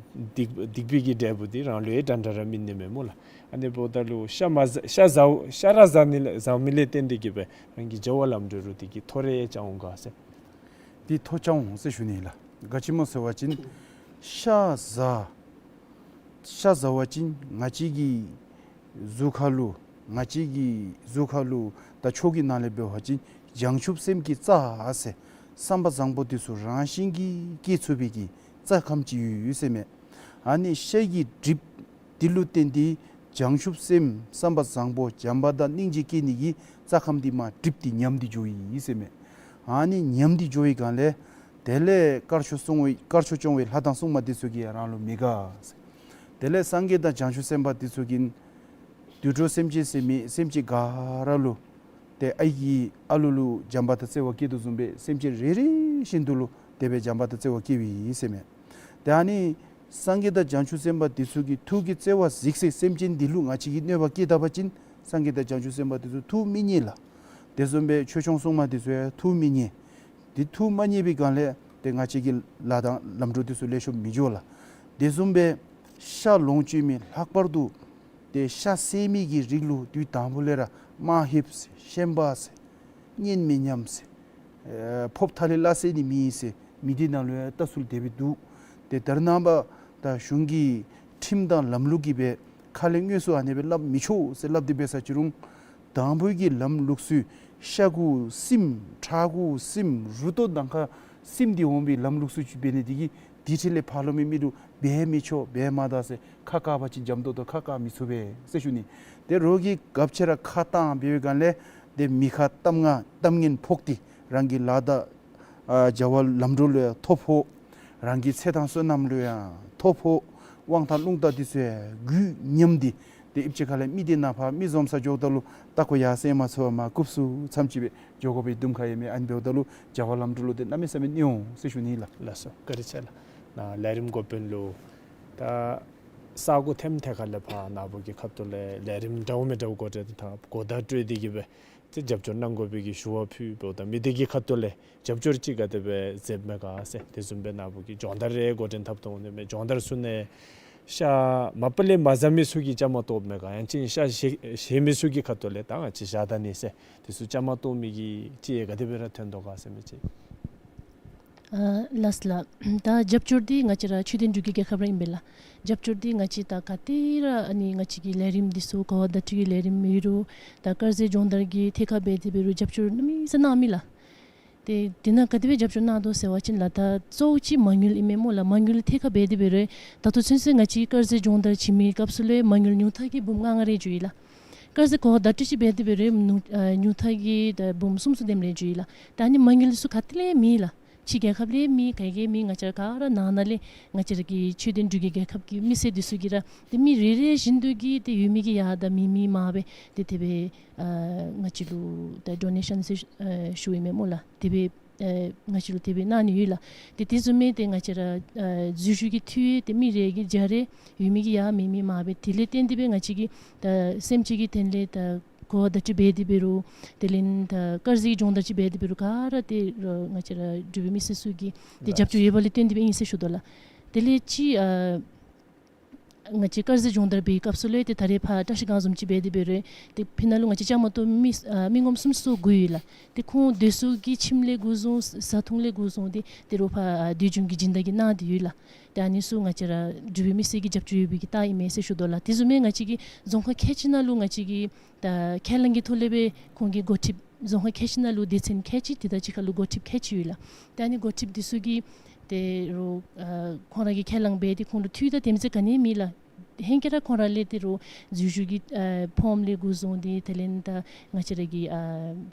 སྡིག་སྡིག་པའི་གི་འབྲས་བུ་འདི་རང་ལུ་ཡང་འདྲན་འདྲ་ར་སྨིན་ནི་མས་སྨོ་ལགས། ཨ་ནི་འབདཝ་ད་ལུ་ཤ་མ་བཟའ་ཤ་བཟའ་ཤ་ར་བཟའ་ནི་ལས་བཟའ་མི་ལས་བརྟེན་ཏེ་གིས་སྦེ་རང་གི་བྱ་བ་ལམ་འགྲོ་ལུ་འདི་གིས་ཐོ་རེ་རྐྱབ་འོང་ག་ཟེར། འདི་ཐོ་རྐྱབ་འོང་ཟེར་ཞུ་ནི་ལགས། ག་ཅི་སྨོ་ཟེར་བ་ཅིན་ཤ་བཟའ་ཤ་བཟའ་བ་ཅིན་ང་བཅས་ཀྱི་གཟུགས་ཁ་ལུ་ང་བཅས་ཀྱི་གཟུགས་ཁ་ལུ་ད་ཆོས་ཀྱི་ནང་ལས་འབད་བ་ཅིན་བྱང་ཆུབ་སེམས་ཀྱི་རྩ་ཟེར་བསམ་པ་བཟང་པོ་འདི་ཚུ་རང་བཞིན་གྱིས་སྐྱེ་ཚུགས་པའི་གི་རྩ་ཁམས་ཅིག་ཡོད་ཡོད་ཟེར་མས། ཨ་ནི་ཤ་གི་གྲིབ་འདི་ལུ་བརྟེན་ཏེ་བྱང་ཆུབ་སེམས་བསམ་པ་བཟང་པོ་བྱམས་པ་དང་སྙིང་རྗེ་སྐྱེ་ནི་གི་རྩ་ཁམས་འདི་མར་གྲིབ་སྟེ་ཉམས་ཏེ་འགྱོཝ་ཨིན་ཟེར་མས། ཨ་ནི་ཉམས་ཏེ་འགྱོ་བའི་སྒང་ལས་དེ་ལས་དཀར་ཕྱོགས་སྲུང་བའི་དཀར་ཕྱོགས་སྐྱོང་བའི་ལྷ་དང་སྲུང་མ་འདི་ཚུ་གིས་རང་ལུ་མི་དགའ་ཟེར། དེ་ལས་སངས་རྒྱས་དང་བྱང་ཆུབ་སེམས་དཔའ་འདི་ཚུ་གིས་དུད་འགྲོ་སེམས་ཅན་ཟེར་མི་སེམས་ཅན་ག་ར་ལུ་ཏེ་ཨའི་གིས་ཨ་ལུ་ལུ་བྱམས་པ་དང་བརྩེ་བ་བསྐྱེད་དོ་བཟུམ་སྦེ་སེམས་ཅན་རེ་རེ་བཞིན་དུ་ལུ་དེ་སྦེ་བྱམས་པ་དང་བརྩེ་བ་བསྐྱེདཔ་ཨིན་ཟེར་མས། ཏེ་ཨ་ནི་སངས་རྒྱས་དང་བྱང་ཆུབ་སེམས་དཔའ་འདི་ཚུ་གི་ཐུགས་ཀྱི་བརྩེ་བ་གཟིགས་སའི་སེམས་ཅན་འདི་ལུ་ང་བཅས་ཀྱིས་གནོད་པ་བསྐྱལ་ད་པ་ཅིན་སངས་རྒྱས་དང་བྱང་ཆུབ་སེམས་དཔའ་འདི་ཚུ་ཐུགས་མི་མཉེས་ལགས། དེ་བཟུམ་སྦེ་ཆོས་སྐྱོང་སྲུང་མ་འདི་ཚུ་ཡང་ཐུགས་མི་མཉེས། འདི་ཐུགས་མ་མཉེས་པའི་སྒང་ལས་ཏེ་ང་བཅས་ཀྱི་ལཱ་དང་ལམ་འགྲོ་འདི་ཚུ་ལེགས་ཤོམ་མི་འགྱོ་ལགས། དེ་བཟུམ་སྦེ་ཤ་ལོངས་སྤྱོད་མི་ལྷག་པར་དུ་ཏེ་ཤ་བསད་མི་གི་རིགས་ལུ་དུས་དང་པོ་ལས་ར་དམའ་ཧེབ་ཟེར་ཤན་པ་ཟེར་གཉེན་མི་མཉམ་ཟེར་ཨེ་ཕོརཔ་ཐ་ལི་སླ་བསད་ནི་མེད་ཟེར་མི་སྡེ་ནང་ལུ་ཡང་ལྟ་ཚུལ་དེ་སྦེ་འདུག། ཏེ་ད་རེས་ནངས་པ་ད་གཞུང་གི་ཁྲིམས་དང་ལམ་ལུགས་ཀྱིས་སྦེ་ཁ་ལས་དངོས་སུ་ཨ་ནེ་སྦེ་སླབ་མི་ཆོག་ཟེར་སླབ་སྟེ་འབད་ས་ཅི་རུང་དང་པོའི་གི་ལམ་ལུགས་སྲོལ་ཤ་གུ་སྲིམ་ཁྲག་གུ་སྲིམ་རུ་ཏོ་ནང་ཁར་སྲིམ་སྟེ་འོང་བའི་ལམ་ལུགས་སྲོལ་ཅིག་འབད་ནི་འདི་གིས་དེ་འཕྲལ་ལས་ཕར་ལོགས་མི་མི་ལུ་འབད་མི་ཆོག་འབད་མ་ད་ཟེར་ཁ་བཀག་པ་ཅིན་འཇམ་ཏོང་ཏོ་ཁ་བཀག་མི་ཚུགས་པས་ཟེར་ཞུ་ནི། ཏེ་རོགས་ཀྱིས་གབ་ཆེ་ར་ཁ་བཏང་འབད་བའི་སྒང་ལས་ཏེ་མི་ཁར་གཏམ་ང་གཏམ་ངན་ཕོག་སྟེ་རང་གི་ལཱ་དང་ཨ་བྱ་བ་ལམ་འགྲོ་ལུ་ཡང་ཐོ་ཕོག། རང་གི་ཚེ་དང་བསོད་ནམས་ལུ་ཡང་ཐོ་ཕོག། དབང་ཐང་རླུང་རྟ་འདི་ཚུ་ཡང་རྒུད་ཉམས་ཏེ་ཏེ་ཨིན་ཅི་ཁ་ལས་མི་སྡེ་ནང་ཕར་མི་འཛོམས་ས་འགྱོཝ་ད་ལུ་ད་ཁོ་ཡར་སེང་མ་ཚུགས་པར་མར་རྐུབ་སུ་མཚམས་ཅིག་སྦེ་འགྱོ་དགོ་པའི་དུམ་ཁ་ཡོད་མི་ཨ་ནི་འབདཝ་ད་ལུ་བྱ་བ་ལམ་འགྲོ་ལུ་ཏེ་གནམ་མེད་ས་མེད་གནོད་འོང་ཟེར་ཞུ་ནི་ལགས། ལགས་སོ་བཀའ་དྲིན་ཆེ་ལགས། ནཱ་ལས་རིམ་འགོ་དཔོན་ལུ་ད་ས་གོ་ཐེམ་ཐད་ཁ་ལས་ཕར་ནཱ་བུ་གི་ཁ་ཐུག་ལས་ལས་རིམ་འདྲཝ་མི་འདྲཝ་འགོ་འདྲེན་དང་གོ་བརྡ་སྤྲོད་དེ་གིས་སྦེ་ ཟེར་རྒྱབ་སྐྱོར་གནང་དགོ་པའི་གི་ཞུ་བ་ཕུལ་འབདཝ་ད་མི་སྡེ་གི་ཁ་ཐུག་ལས་རྒྱབ་སྐྱོར་ཅིག་ག་དེ་སྦེ་མཛདཔ་མས་ག་ཟེར། དེ་བཟུམ་སྦེ་ནཱ་བུ་གིས་སྦྱོང་བརྡར་རེ་འགོ་འདྲེན་འཐབ་དོ་འོང་དེ་མས། སྦྱོང་བརྡར་ཚུ་ནང་ཤ་མ་པ་ལས་མ་ཟ་མི་ཚུ་གིས་བཅའ་མར་གཏོགསཔ་མས་ག། ཡང་ཅིན་ཤ་བཞེས་བཞེས་མི་ཚུ་གི་ཁ་ཐུག་ལས་ད་ང་བཅས་ཤ་བདའ་ནི་ཟེར་དེ་ཚུ་བཅའ་མར་གཏོགས་མི་གི་ཅིག་ག་དེ་སྦེ་ར་ཐོན་དོ་ག་ཟེར་མི་ཅིག། ཨ་ལགས་ལགས། ད་རྒྱབ་སྐྱོར་འདི་ང་བཅས་ར་ཆོས་ལྡན་འབྲུག་གི་རྒྱལ་ཁབ་ར་ཨིན་པས་ལགས། རྒྱབ་སྐྱོར་འདི་ང་བཅས་ད་ག་ཏེ་ར་ཨ་ནི་ང་བཅས་ཀྱི་ལས་རིམ་འདི་ཚུ་གོ་བ་བརྡ་སྤྲོད་ཀྱི་ལས་རིམ་ཨིན་རུང་ད་དཀར་ཟས་སྦྱོང་བརྡར་གྱི་ཐད་ཁར་འབད་དེ་འབད་རུང་རྒྱབ་སྐྱོར་གནམ་མེད་ས་མེད་གནངམ་ཨིན་ལགས། ཏེ་དེ་ནང་ག་དེ་སྦེ་རྒྱབ་སྐྱོར་གནང་དོ་ཟེར་བ་ཅིན་ལགས་ད་གཙོ་བོ་ཅིག་མ་དངུལ་ཨིན་མས་སྨོ་ལགས། མ་དངུལ་ཐད་ཁར་འབད་དེ་འབད་རུང་ད་ལྟོ་ཚུན་ཚོད་ང་བཅས་དཀར་ཟས་སྦྱོང་བརྡར་བྱིན་མི་སྐབས་སུ་ལས་མ་དངུལ་ཉུང་མཐའ་གི་འབུམ་ལྔ་ལྔ་རེ་འགྱོ་ཡི་ལགས། དཀར་ཟས་གོ་བ་བརྡ་སྤྲོད་ཅིག་འབད་དེ་འབད་རུང་ཉུང་ཨ་ཉུང་མཐའ་གི་ད་འབུམ་གསུམ་གསུམ་དེམ་རེ་འགྱོ་ཡི་ལགས། ད་ཨ་ནི་མ་དངུལ་ཚུ་ག་ཏེ་ལས་མེད་ལགས། ཕྱི་རྒྱལ་ཁབ་ལས་མེད་ག་གིས་མེད། ང་བཅས་ར་ག་ར་ནང་ན་ལས་ང་བཅས་ར་གི་ཆོས་ལྡན་འབྲུག་གི་རྒྱལ་ཁབ་ཀྱི་མི་སེར་འདི་ཚུ་གིས་ར་ཏེ་མི་རེ་རེ་བཞིན་དུ་གིས་ཏེ་ཡོད་མི་གིས་ཡར་དང་མེད་མི་མར་སྦེ་ཏེ་དེ་སྦེ་ཨ་ང་བཅས་ལུ་ད་ཌོ་ནེ་ཤཱན་ཟེར་ཨ་ཞུཝ་ཨིན་མས་སྨོ་ལགས། དེ་སྦེ་ཨ་ང་བཅས་ལུ་དེ་སྦེ་གནང་ནི་ཡོད་ལགས། ཏེ་དེ་བཟུམ་སྦེ་ཏེ་ང་བཅས་ར་ཨ་འཛུལ་ཞུགས་ཀྱི་འཐུས་ཏེ་མི་རེ་གིས་བརྒྱ་རེ་ཡོད་མི་གིས་ཡར་མེད་མི་མར་སྦེ་དེ་ལས་བརྟེན་ཏེ་སྦེ་ང་བཅས་ཀྱིས་ད་སེམས་ཅན་གྱི་དོན་ལས་ད་གོ་བ་བརྡ་སྤྲོད་འབད་དེ་འབད་རུང་དེ་ལས་ད་དཀར་ཟས་སྦྱོང་བརྡར་ཅིག་འབད་དེ་འབད་རུང་ག་ར་ཏེ་རོགས་ང་བཅས་ར་འབྲུག་པའི་མི་སེར་ཚུ་གི་ཏེ་རྒྱབ་སྐྱོར་ཡོད་པ་ལས་བརྟེན་ཏེ་སྦེ་ཨིན་ཟེར་ཞུ་དོ་ལགས། དེ་ལས་ཅིག་ཨ་ང་བཅས་དཀར་ཟས་སྦྱོང་བརྡར་འབད་བའི་སྐབས་སུ་ལས་ཏེ་ད་རེས་ཕར་བཀྲ་ཤིས་སྒང་བཟུམ་ཅིག་འབད་དེ་འབད་རུང་ཏེ་ཕི་ནང་ལུ་ང་བཅས་བཅའ་མར་གཏོགས་མི་ཨ་མི་ངོམ་གསུམ་ཚུ་དགོ་ཡོད་ལགས། ཏེ་ཁོང་དེ་ཚུ་གི་ཁྱིམ་ལས་འགོ་བཟུང་བཟའ་འཐུང་ལས་འགོ་བཟུང་སྟེ་ཏེ་རོགས་ཕར་ཨ་དུས་རྒྱུན་གྱི་སྦྱིན་བདག་གིས་གནང་སྟེ་ཡོད་ལགས། ཏེ་ཨ་ནི་ཚུ་ང་བཅས་ར་འབྲུག་པའི་མི་སེར་གྱི་རྒྱབ་སྐྱོར་ཡོད་པའི་གི་རྟགས་ཨིན་མས་ཟེར་ཞུ་དོ་ལགས། དེ་བཟུམ་སྦེ་ང་བཅས་ཀྱི་རྫོང་ཁག་ཁལ་གཅིག་ནང་ལུ་ང་བཅས་ཀྱི་ད་ཁས་བླངས་ཀྱི་ཐོག་ལས་སྦེ་ཁོང་གིས་འགོ་ཁྲིདཔ་རྫོང་ཁག་ཁལ་གཅིག་ནང་ལུ་སྡེ་ཚན་ཁལ་གཅིག་དེ་དང་གཅིག་ཁར་ལུ་འགོ་ཁྲིདཔ་ཁལ་གཅིག་ཡོད་ལགས། ཏེ་ཨ་ནི་འགོ་ཁྲིདཔ་འདི་ཚུ་གིས་ཏེ་རོགས་ཨ་ཁོང་ར་གིས་ཁས་བླངས་འབད་དེ་ཁོང་ལུ་འཐུས་དང་དེམ་ཅིག་ག་ནི་མེད་ལགས། ཧེང་སྐལ་ར་ཁོང་ར་ལས་ཏེ་རོགས་འཛུལ་ཞུགས་ཀྱི་ཨ་ཕོརམ་ལས་འགོ་བཟུང་སྟེ་དེ་ལས་ད་ང་བཅས་ར་གི་ཨ་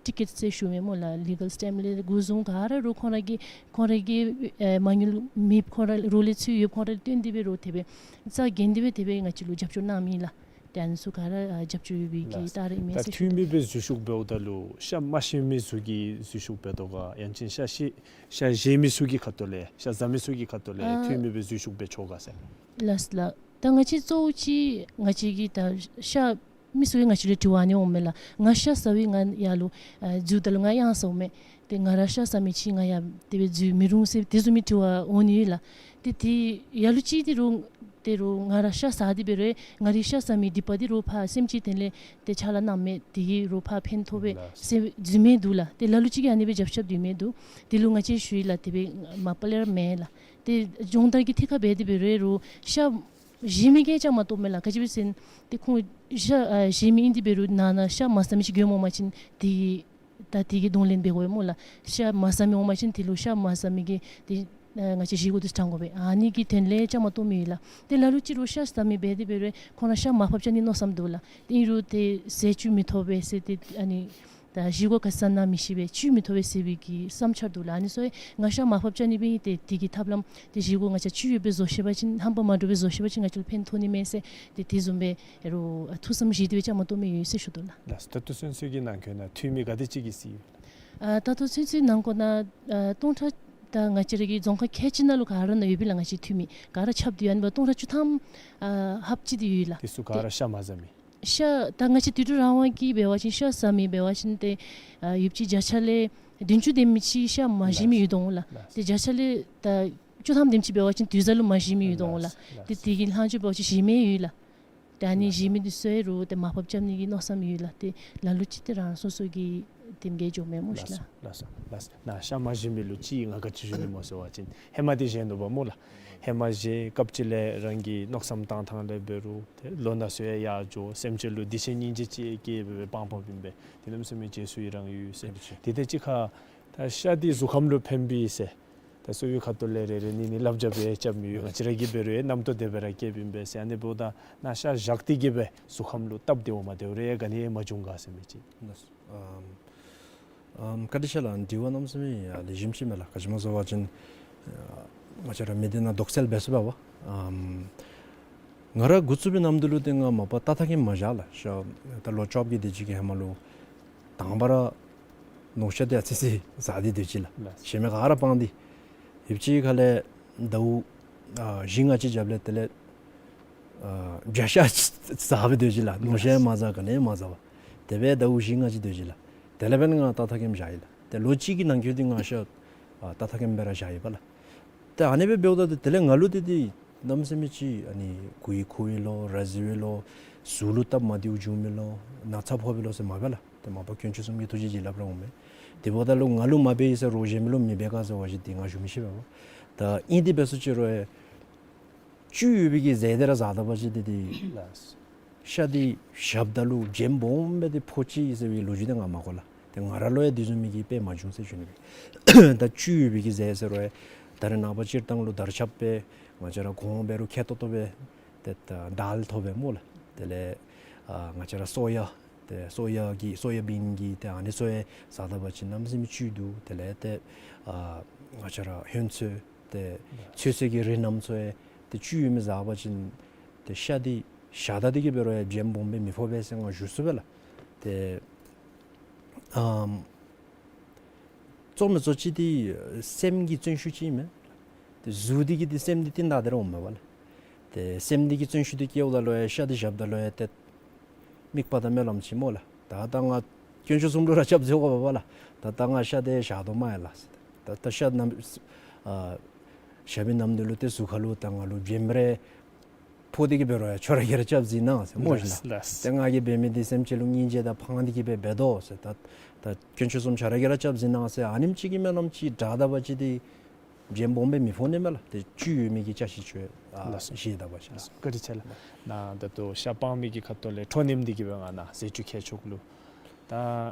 ཊི་ཀེཊ་ཟེར་ཞུཝ་མས་སྨོ་ལགས། ལི་གཱལ་སི་ཊེམཔ་ལས་འགོ་བཟུང་ག་ར་རོགས་ཁོང་ར་གིས་ཁོང་ར་གི་ཨ་མ་དངུལ་མེདཔ་ཁོང་ར་རོགས་ལས་ཚུད་ཡོདཔ་ཁོང་ར་ལས་བརྟེན་ཏེ་སྦེ་རོགས་དེ་སྦེ་རྩ་འགེངས་ཏེ་སྦེ་དེ་སྦེ་ང་བཅས་ལུ་རྒྱབ་སྐྱོར་གནངམ་ཨིན་ལགས། ཏེ་ཨ་ནི་ཚུ་ག་ར་ཨ་རྒྱབ་སྐྱོར་ཡོད་པའི་གི་ལགས། རྟགས་རེ་ཨིན་མས་ད་ཟེར་ཞུ་འཐུས་མི་སྦེ་འཛུལ་ཞུགས་འབདཝ་ད་ལུ་ཤ་མ་བཞེས་མི་ཚུ་གིས་འཛུལ་ཞུགས་འབད་དོ་ག། ཡང་ཅིན་ཤ་བཞེས་ཤ་བཞེས་མི་ཚུ་གི་ཁ་ཐུག་ལས་ཤ་བཟའ་མི་ཚུ་གི་ཁ་ཐུག་ལས་ཨ་འཐུས་མི་སྦེ་འཛུལ་ཞུགས་འབད་ཆོག་ག་ཟེར། ལགས་ལགས། ད་ང་བཅས་གཙོ་བོ་ཅིག་ང་བཅས་ཀྱིས་ད་ཤ་མི་ཚུ་གིས་ང་བཅས་ལུ་དྲི་བ་ཨ་ནི་འོངམ་མས་ལགས། ང་ཤ་ཟ་བའི་ང་ཡར་ལུ་ཨ་འཛུལཝ་ད་ལུ་ང་ཡང་ཟཝ་མས། ཏེ་ང་ར་ཤ་ཟ་མི་ཅིག་ང་ཡང་དེ་སྦེ་འཛུལ་མི་རུང་ཟེར་དེ་བཟུམ་མའི་དྲི་བ་འོང་ནི་ཡོད་ལགས། ཏེ་དེ་ལ་ལུ་ཅིག་ཏེ་རོགས་ཏེ་རོགས་ང་ར་ཤ་ཟ་སྟེ་འབད་རུང་ང་རའི་ཤ་ཟ་མི་སྡིག་པ་འདི་རོགས་ཕར་སེམས་ཅན་དོན་ལས་ཏེ་ཕྱག་ལཱ་གནངམ་མས། དེ་གིས་རོགས་ཕར་ཕན་ཐོགས་པས་ཟེར་འཛུལ་མི་འདུག་ལགས། ཏེ་ལ་ལུ་ཅིག་གིས་ཨ་ནི་སྦེ་རྒྱབ་ཤ་བསྡུ་མི་འདུག། དེ་ལུ་ང་བཅས་ཞུ་ཡི་ལགས། དེ་སྦེ་མ་པ་ལས་ར་མེན་ལགས། ཏེ་སྦྱོང་བརྡར་གྱི་ཐད་ཁར་འབད་དེ་འབད་རུང་རོགས་ཤ་བཞེས་མི་གིས་བཅའ་མར་གཏོགསཔ་མས་ལགས། ག་ཅི་སྦེ་ཟེར་ན་ཏེ་ཁོང་ཤ་ཨ་བཞེས་མི་ཨིན་ཏེ་འབད་རུང་ནང་ན་ཤ་མ་ཟ་མི་ཅིག་འགྱོཝ་མས་པ་ཅིན་དེ་ད་དེ་གི་གདོང་ལེན་འབད་དགོ་པས་སྨོ་ལགས། ཤ་མ་ཟ་མི་འོང་པ་ཅིན་དེ་ལུ་ཤ་མ་ཟ་མི་གི་ཏེ་ཨ་ང་བཅས་བཞེས་སྒོ་འདི་དྲང་དགོ་པས། ཨ་ནི་གི་དོན་ལས་བཅའ་མར་གཏོགས་མི་ཡོད་ལགས། ཏེ་ལ་ལུ་ཅིག་རོགས་ཤ་ཟ་མི་འབད་དེ་འབད་རུང་ཁོང་ར་ཤ་མར་ཕབ་རྐྱབ་ནི་མནོ་བསམ་འདུག་ལགས། ཏེ་ཨིན་རུང་ཏེ་ཟས་བཅུད་མི་ཐོབ་པས་ཟེར་ཏེ་ཨ་ནི་ད་བཞེས་སྒོ་ག་ས་ན་མི་ཤེས་པས་བཅུད་མི་ཐོབ་པས་ཟེར་བའི་གི་བསམ་འཆར་འདུག་ལགས། ཨ་ནི་ཚུ་ང་ཤ་མར་ཕབ་རྐྱབ་ནི་སྦེ་ཏེ་དེ་གི་ཐབས་ལམ་ཏེ་བཞེས་སྒོ་ང་བཅས་བཅུད་ཡོད་པའི་བཟོ་ཤེས་པ་ཅིན་ཧམ་པ་མ་འདྲཝ་སྦེ་བཟོ་ཤེས་པ་ཅིན་ང་བཅས་ལུ་ཕན་ཐོགས་ནི་མས་ཟེར་ཏེ་དེ་བཟུམ་སྦེ་རོགས་ཐུགས་བསམ་བཞེས་ཏེ་སྦེ་བཅའ་མར་གཏོགས་མི་ཡོད་ཟེར་ཞུ་དོ་ལགས། ལགས་སོ། ད་ལྟོ་ཚུན་ཚོད་ཀྱི་ནང་འཁོད་ནང་འཐུས་མི་ག་དེ་ཅིག་གིས་བརྩིས་ཡོད། ཨ་ད་ལྟོ་ཚུན་ཚོད་ནང་འཁོད་ནང་ཨ་སྟོང་ཕྲག་ད་ང་བཅས་ར་གི་རྫོང་ཁག་ཁལ་གཅིག་ནང་ལུ་ག་ར་ནང་ཡོད་པས་ལགས། ང་བཅས་འཐུས་མི་ག་ར་ཁྱབ་སྟེ་ཡོད་ཨ་ནི་སྦེ་སྟོང་ཕྲག་བཅུ་ཐམ་ཨ་ལྷགཔ་ཅིག་འདི་ཡོད་ལགས། དེ་ཚུ་ག་ར་ཤ་མ་ཟ་མི། ཤ་ད་ང་བཅས་དུད་འགྲོ་རང་དབང་གིས་འབད་བ་ཅིན་ཤ་ཟ་མི་འབད་བ་ཅིན་ཏེ་ཨ་ཡོདཔ་ཅིག་བརྒྱ་ཆ་ལས་བདུན་ཅུ་དེམ་ཅིག་ཤ་མ་བཞེས་མི་ཡོད་དོ་འོང་ལགས། ཏེ་བརྒྱ་ཆ་ལས་ད་བཅུ་ཐམ་དེམ་ཅིག་འབད་བ་ཅིན་དུས་བཟང་ལུ་མ་བཞེས་མི་ཡོད་དོ་འོང་ལགས། ཏེ་དེ་གི་ལྷག་ཅིག་འབད་བ་ཅིན་བཞེས་མི་ཡོད་ལགས། ཏེ་ཨ་ནི་བཞེས་མི་འདི་ཚུ་ཡང་རོགས་ཏེ་མར་ཕབ་རྐྱབ་ནི་གི་མནོ་བསམ་ཡོད་ལགས། ཏེ་ལ་ལུ་ཅིག་ཏེ་རང་སོ་སོ་གི་དེམ་གྱིས་འགྱོཝ་མས་སྨོ་ཤིག་ལགས། ལགས་སོ། ལགས་སོ། ནཱ་ཤ་མ་བཞེས་མི་ལུ་ཅིག་ང་ག་ཅི་ཞུ་ནི་སྨོ་ཟེར་བ་ཅིན་ཧེ་མ་འདི་བཞེས་ནུག་པ་སྨོ་ལགས། ཧེ་མ་བཞེས་སྐབས་ཅིག་ལས་རང་གི་མནོ་བསམ་བཏང་ཐངས་ལས་འབད་རུང་ཏེ་ལོ་ན་ཚུ་ཡང་ཡར་འགྱོ་སེམས་ཅན་ལུ་བདེ་ཆེན་སྙིང་རྗེ་ཅིག་སྐྱེས་སྦེ་སྦེ་དཔང་པོ་བིམ་སྦེ་དེ་གནམ་མེད་ས་མེད་རྗེས་སུ་ཡི་རང་ཡོད་ཟེར། དེ་དེ་ཅིག་ཁར་ད་ཤ་འདི་གཟུགས་ཁམས་ལུ་ཕན་པས་ཟེར། ད་གསོ་བའི་ཁ་ཐུག་ལས་རེ་རེ་གཉིས་གཉིས་བསླབ་བྱ་སྦེ་རྐྱབ་མི་ཡོད། ང་བཅས་ར་གིས་འབད་རུང་རྣམ་རྟོག་དེ་སྦེ་ར་སྐྱེས་བིམ་སྦེ་ཟེར། ཨ་ནི་འབདཝ་ད་ནཱ་ཤ་བཞག་སྟེ་གིས་སྦེ་གཟུགས་ཁམས་ལུ་སྟབས་བདེཝ་མ་བདེཝ་རེ་ག་ནི་ཡང་མ་བྱུང་ག་ཟེར་མི་ཅིག། ལགས་སོ། ཨམ་ཨམ་བཀའ་དྲིན་ཆེ་ལགས། དྲི་བ་གནམ་མེད་ས་མེད་ལེགས་ཤོམ་ཅིག་མས་ལགས། ག་ཅི་སྨོ་ཟེར་བ་ཅིན་ང་བཅས་ར་མི་སྡེ་ནང་དོགས་སེལ་འབད་ཚུགས་པས་པ། ཨམ་ང་ར་འགོ་བཙུགས་པའི་ནམ་དུས་ལུ་ཏེ་ང་མ་པ་ཏག་ཏག་གིས་མ་བཞག་ལགས། ཤ་ད་ལོ་བཅོ་བརྒྱད་དེ་ཅིག་གི་ཧེ་མ་ལུ་དང་པ་ར་ནོར་ཤ་འདི་ཨ་ཙི་ཙི་ཟ་སྟེ་སྡོད་ཅི་ལགས། ལགས། གཞན་མི་ག་ར་སྤངས་ཏེ། ཡུདཔ་ཅིག་ཁ་ལས་ཟླཝ་ཨ་བཞི་ལྔ་ཅིག་རྒྱབ་ལས་དེ་ལས་ཨ་བྱ་ཤ་ཟ་སྦེ་སྡོད་ཅི་ལགས། ནོར་ཤ་ཡང་མ་ཟ་ག་ནི་ཡང་མ་ཟ་བར་དེ་སྦེ་ཟླཝ་བཞི་ལྔ་ཅིག་སྡོད་ཅི་ལགས། དེ་ལས་འབདན་ང་ཏ་ཐ་ཀེམ་བཞག་ཡི་ལགས། ཏེ་ལོ་གཅིག་གི་ནང་འཁོད་འདི་ང་ཤ་ཨ་ཏ་ཐ་ཀེམ་སྦེ་ར་བཞག་ཡི་པ་ལགས། ཏེ་ཨ་ནི་སྦེ་འབདཝ་ད་ཏེ་དེ་ལས་ང་ལུ་ཏེ་ཏེ་གནམ་མེད་ས་མེད་ཅིག་ཨ་ནི་མགུ་ཡུ་འཁོར་བའི་ལོ་ར་བཟི་བའི་ལོ་གཟུགས་ལུ་སྟབས་མ་བདེཝ་བྱུང་མི་ལོ་ན་ཚ་ཕོག་པའི་ལོ་ཟེར་མ་འབད་ལགས། ཏེ་མ་པ་དཀོན་མཆོག་གསུམ་གྱི་ཐུགས་རྗེ་བྱིན་རླབས་ར་འོང་མས། དེ་འབདཝ་ད་ལུ་ང་ལུ་མ་འབད་ཡི་ཟེར་རོགས་གཞན་མི་ལུ་མི་འབད་ག་ཟེར་བ་ཅིན་ཏེ་ང་ཞུ་མི་ཤེས་པས་པ། ད་ཨིན་ཏེ་འབད་སོང་ཅི་རུང་ཡང་བཅུད་ཡོད་པའི་གི་ཟས་དེ་ར་བཟའ་ད་པ་ཅིན་ཏེ་ཏེ་ཤ་འདི་བཞགཔ་ད་ལུ་བྱེམ་སྦོམ་སྦེ་ཏེ་ཕོ་ཅི་ཟེར་བའི་ལོ་རྒྱུས་འདི་ང་མ་གོ་ལགས། ཏེ་ང་ར་ལུ་ཡང་དེ་བཟུམ་མའི་གི་དཔེ་མ་བྱུང་ཟེར་ཞུ་ནི་སྦེ། ད་བཅུད་ཡོད་པའི་གི་ཟས་ཟེར་རུང་ཡང་ད་རེས་ནངས་པ་སྤྱིར་བཏང་ལུ་དར་ཁྱབ་སྦེ་ང་བཅས་ར་གོང་འབད་རུང་ཁེ་ཏོག་ཏོ་སྦེ་ཏེ་ད་དཱལ་ཐོབ་པས་སྨོ་ལགས། དེ་ལས་ཨ་ང་བཅས་ར་སོ་ཡ་ཏེ་སོ་ཡ་གི་སོ་ཡ་བིན་གྱི་ཏེ་ཨ་ནི་ཚུ་ཡང་བཟའ་ད་པ་ཅིན་གནམ་མེད་ས་མེད་བཅུད་འདུག། དེ་ལས་ཏེ་ཨ་ང་བཅས་ར་ཧོན་ཚོད་ཏེ་ཚོད་ཚོད་ཀྱི་རིགས་རྣམས་ཚུ་ཡང་ཏེ་བཅུད་ཡོད་མི་བཟའ་བ་ཅིན་ཏེ་ཤ་འདི་བཞག་ད་དེ་གིས་འབད་རུང་ཡང་བྱེམ་སྦོམ་སྦེ་མི་ཕོག་པས་ཟེར་ང་ཞུ་ཚུགས་པས་ལགས། ཏེ་ཨམ་གཙོ་མི་གཙོ་ཅིག་འདི་སེམས་ཀྱི་བརྩོན་ཤུགས་ཅིག་ཨིན་མས། ཏེ་གཟུགས་འདི་གིས་ཏེ་སེམས་འདི་བརྟན་ད་དེ་ར་འོང་མས་པ་ལགས། ཏེ་སེམས་འདི་གིས་བརྩོན་ཤུགས་འདི་བསྐྱེདཔ་ད་ལུ་ཡང་ཤ་འདི་བཞགཔ་ད་ལུ་ཡང་ཏེ་དམིགས་པ་དང་སྨོན་ལམ་ཅིག་སྨོ་ལགས། ད་ད་ང་དཀོན་མཆོག་གསུམ་ལུ་ར་སྐྱབས་བཅོལ་དགོ་པས་པ་ལགས། ད་ད་ང་ཤ་འདི་བཞག་དོ་མས་ལགས། ད་ད་ཤ་གནམ་ཨ་བཞག་པའི་ནམ་དུས་ལུ་ཏེ་གཟུགས་ཁ་ལུ་ད་ང་ལུ་བྱེམ་རེ་ཕོག་དེ་གིས་འབད་རུང་ཡང་ཁྱོད་ར་གིས་ར་སྐྱབས་གཟིགས་གནང་ཟེར་སྨོ་ཤིག་ལགས། ལགས། ཏེ་ང་གིས་འབད་མི་འདི་སེམས་ཅན་ལུ་སྙིང་རྗེ་དང་ཕངས་དེ་གིས་འབད་འབད་དོ་ཟེར། ད་ད་དཀོན་མཆོག་གསུམ་ཁྱོད་ར་གིས་ར་སྐྱབས་གཟིགས་གནང་ཟེར་ཨ་ནེམ་ཅིག་གི་སྨོན་ལམ་ཅིག་བསྒྲགས་ད་པ་ཅིན་ཏེ་བྱེམ་སྦོམ་སྦེ་མི་ཕོག་ནི་མས་ལགས། ཏེ་བཅུད་ཡོད་མི་གི་ཅ་ཆས་ཚུ་ཨ་ལགས་སོ། བཞེས་ད་པ་ཅིན། ལགས་སོ། བཀའ་དྲིན་ཆེ་ལགས། ནཱ་ད་ལྟོ་ཤ་སྤང་མི་གི་ཁ་ཐུག་ལས་ཁྲོ་གནམ་འདི་གིས་འབད་ང་ནཱ་ཟས་བཅུད་མཁས་མཆོག་ལུ་ད་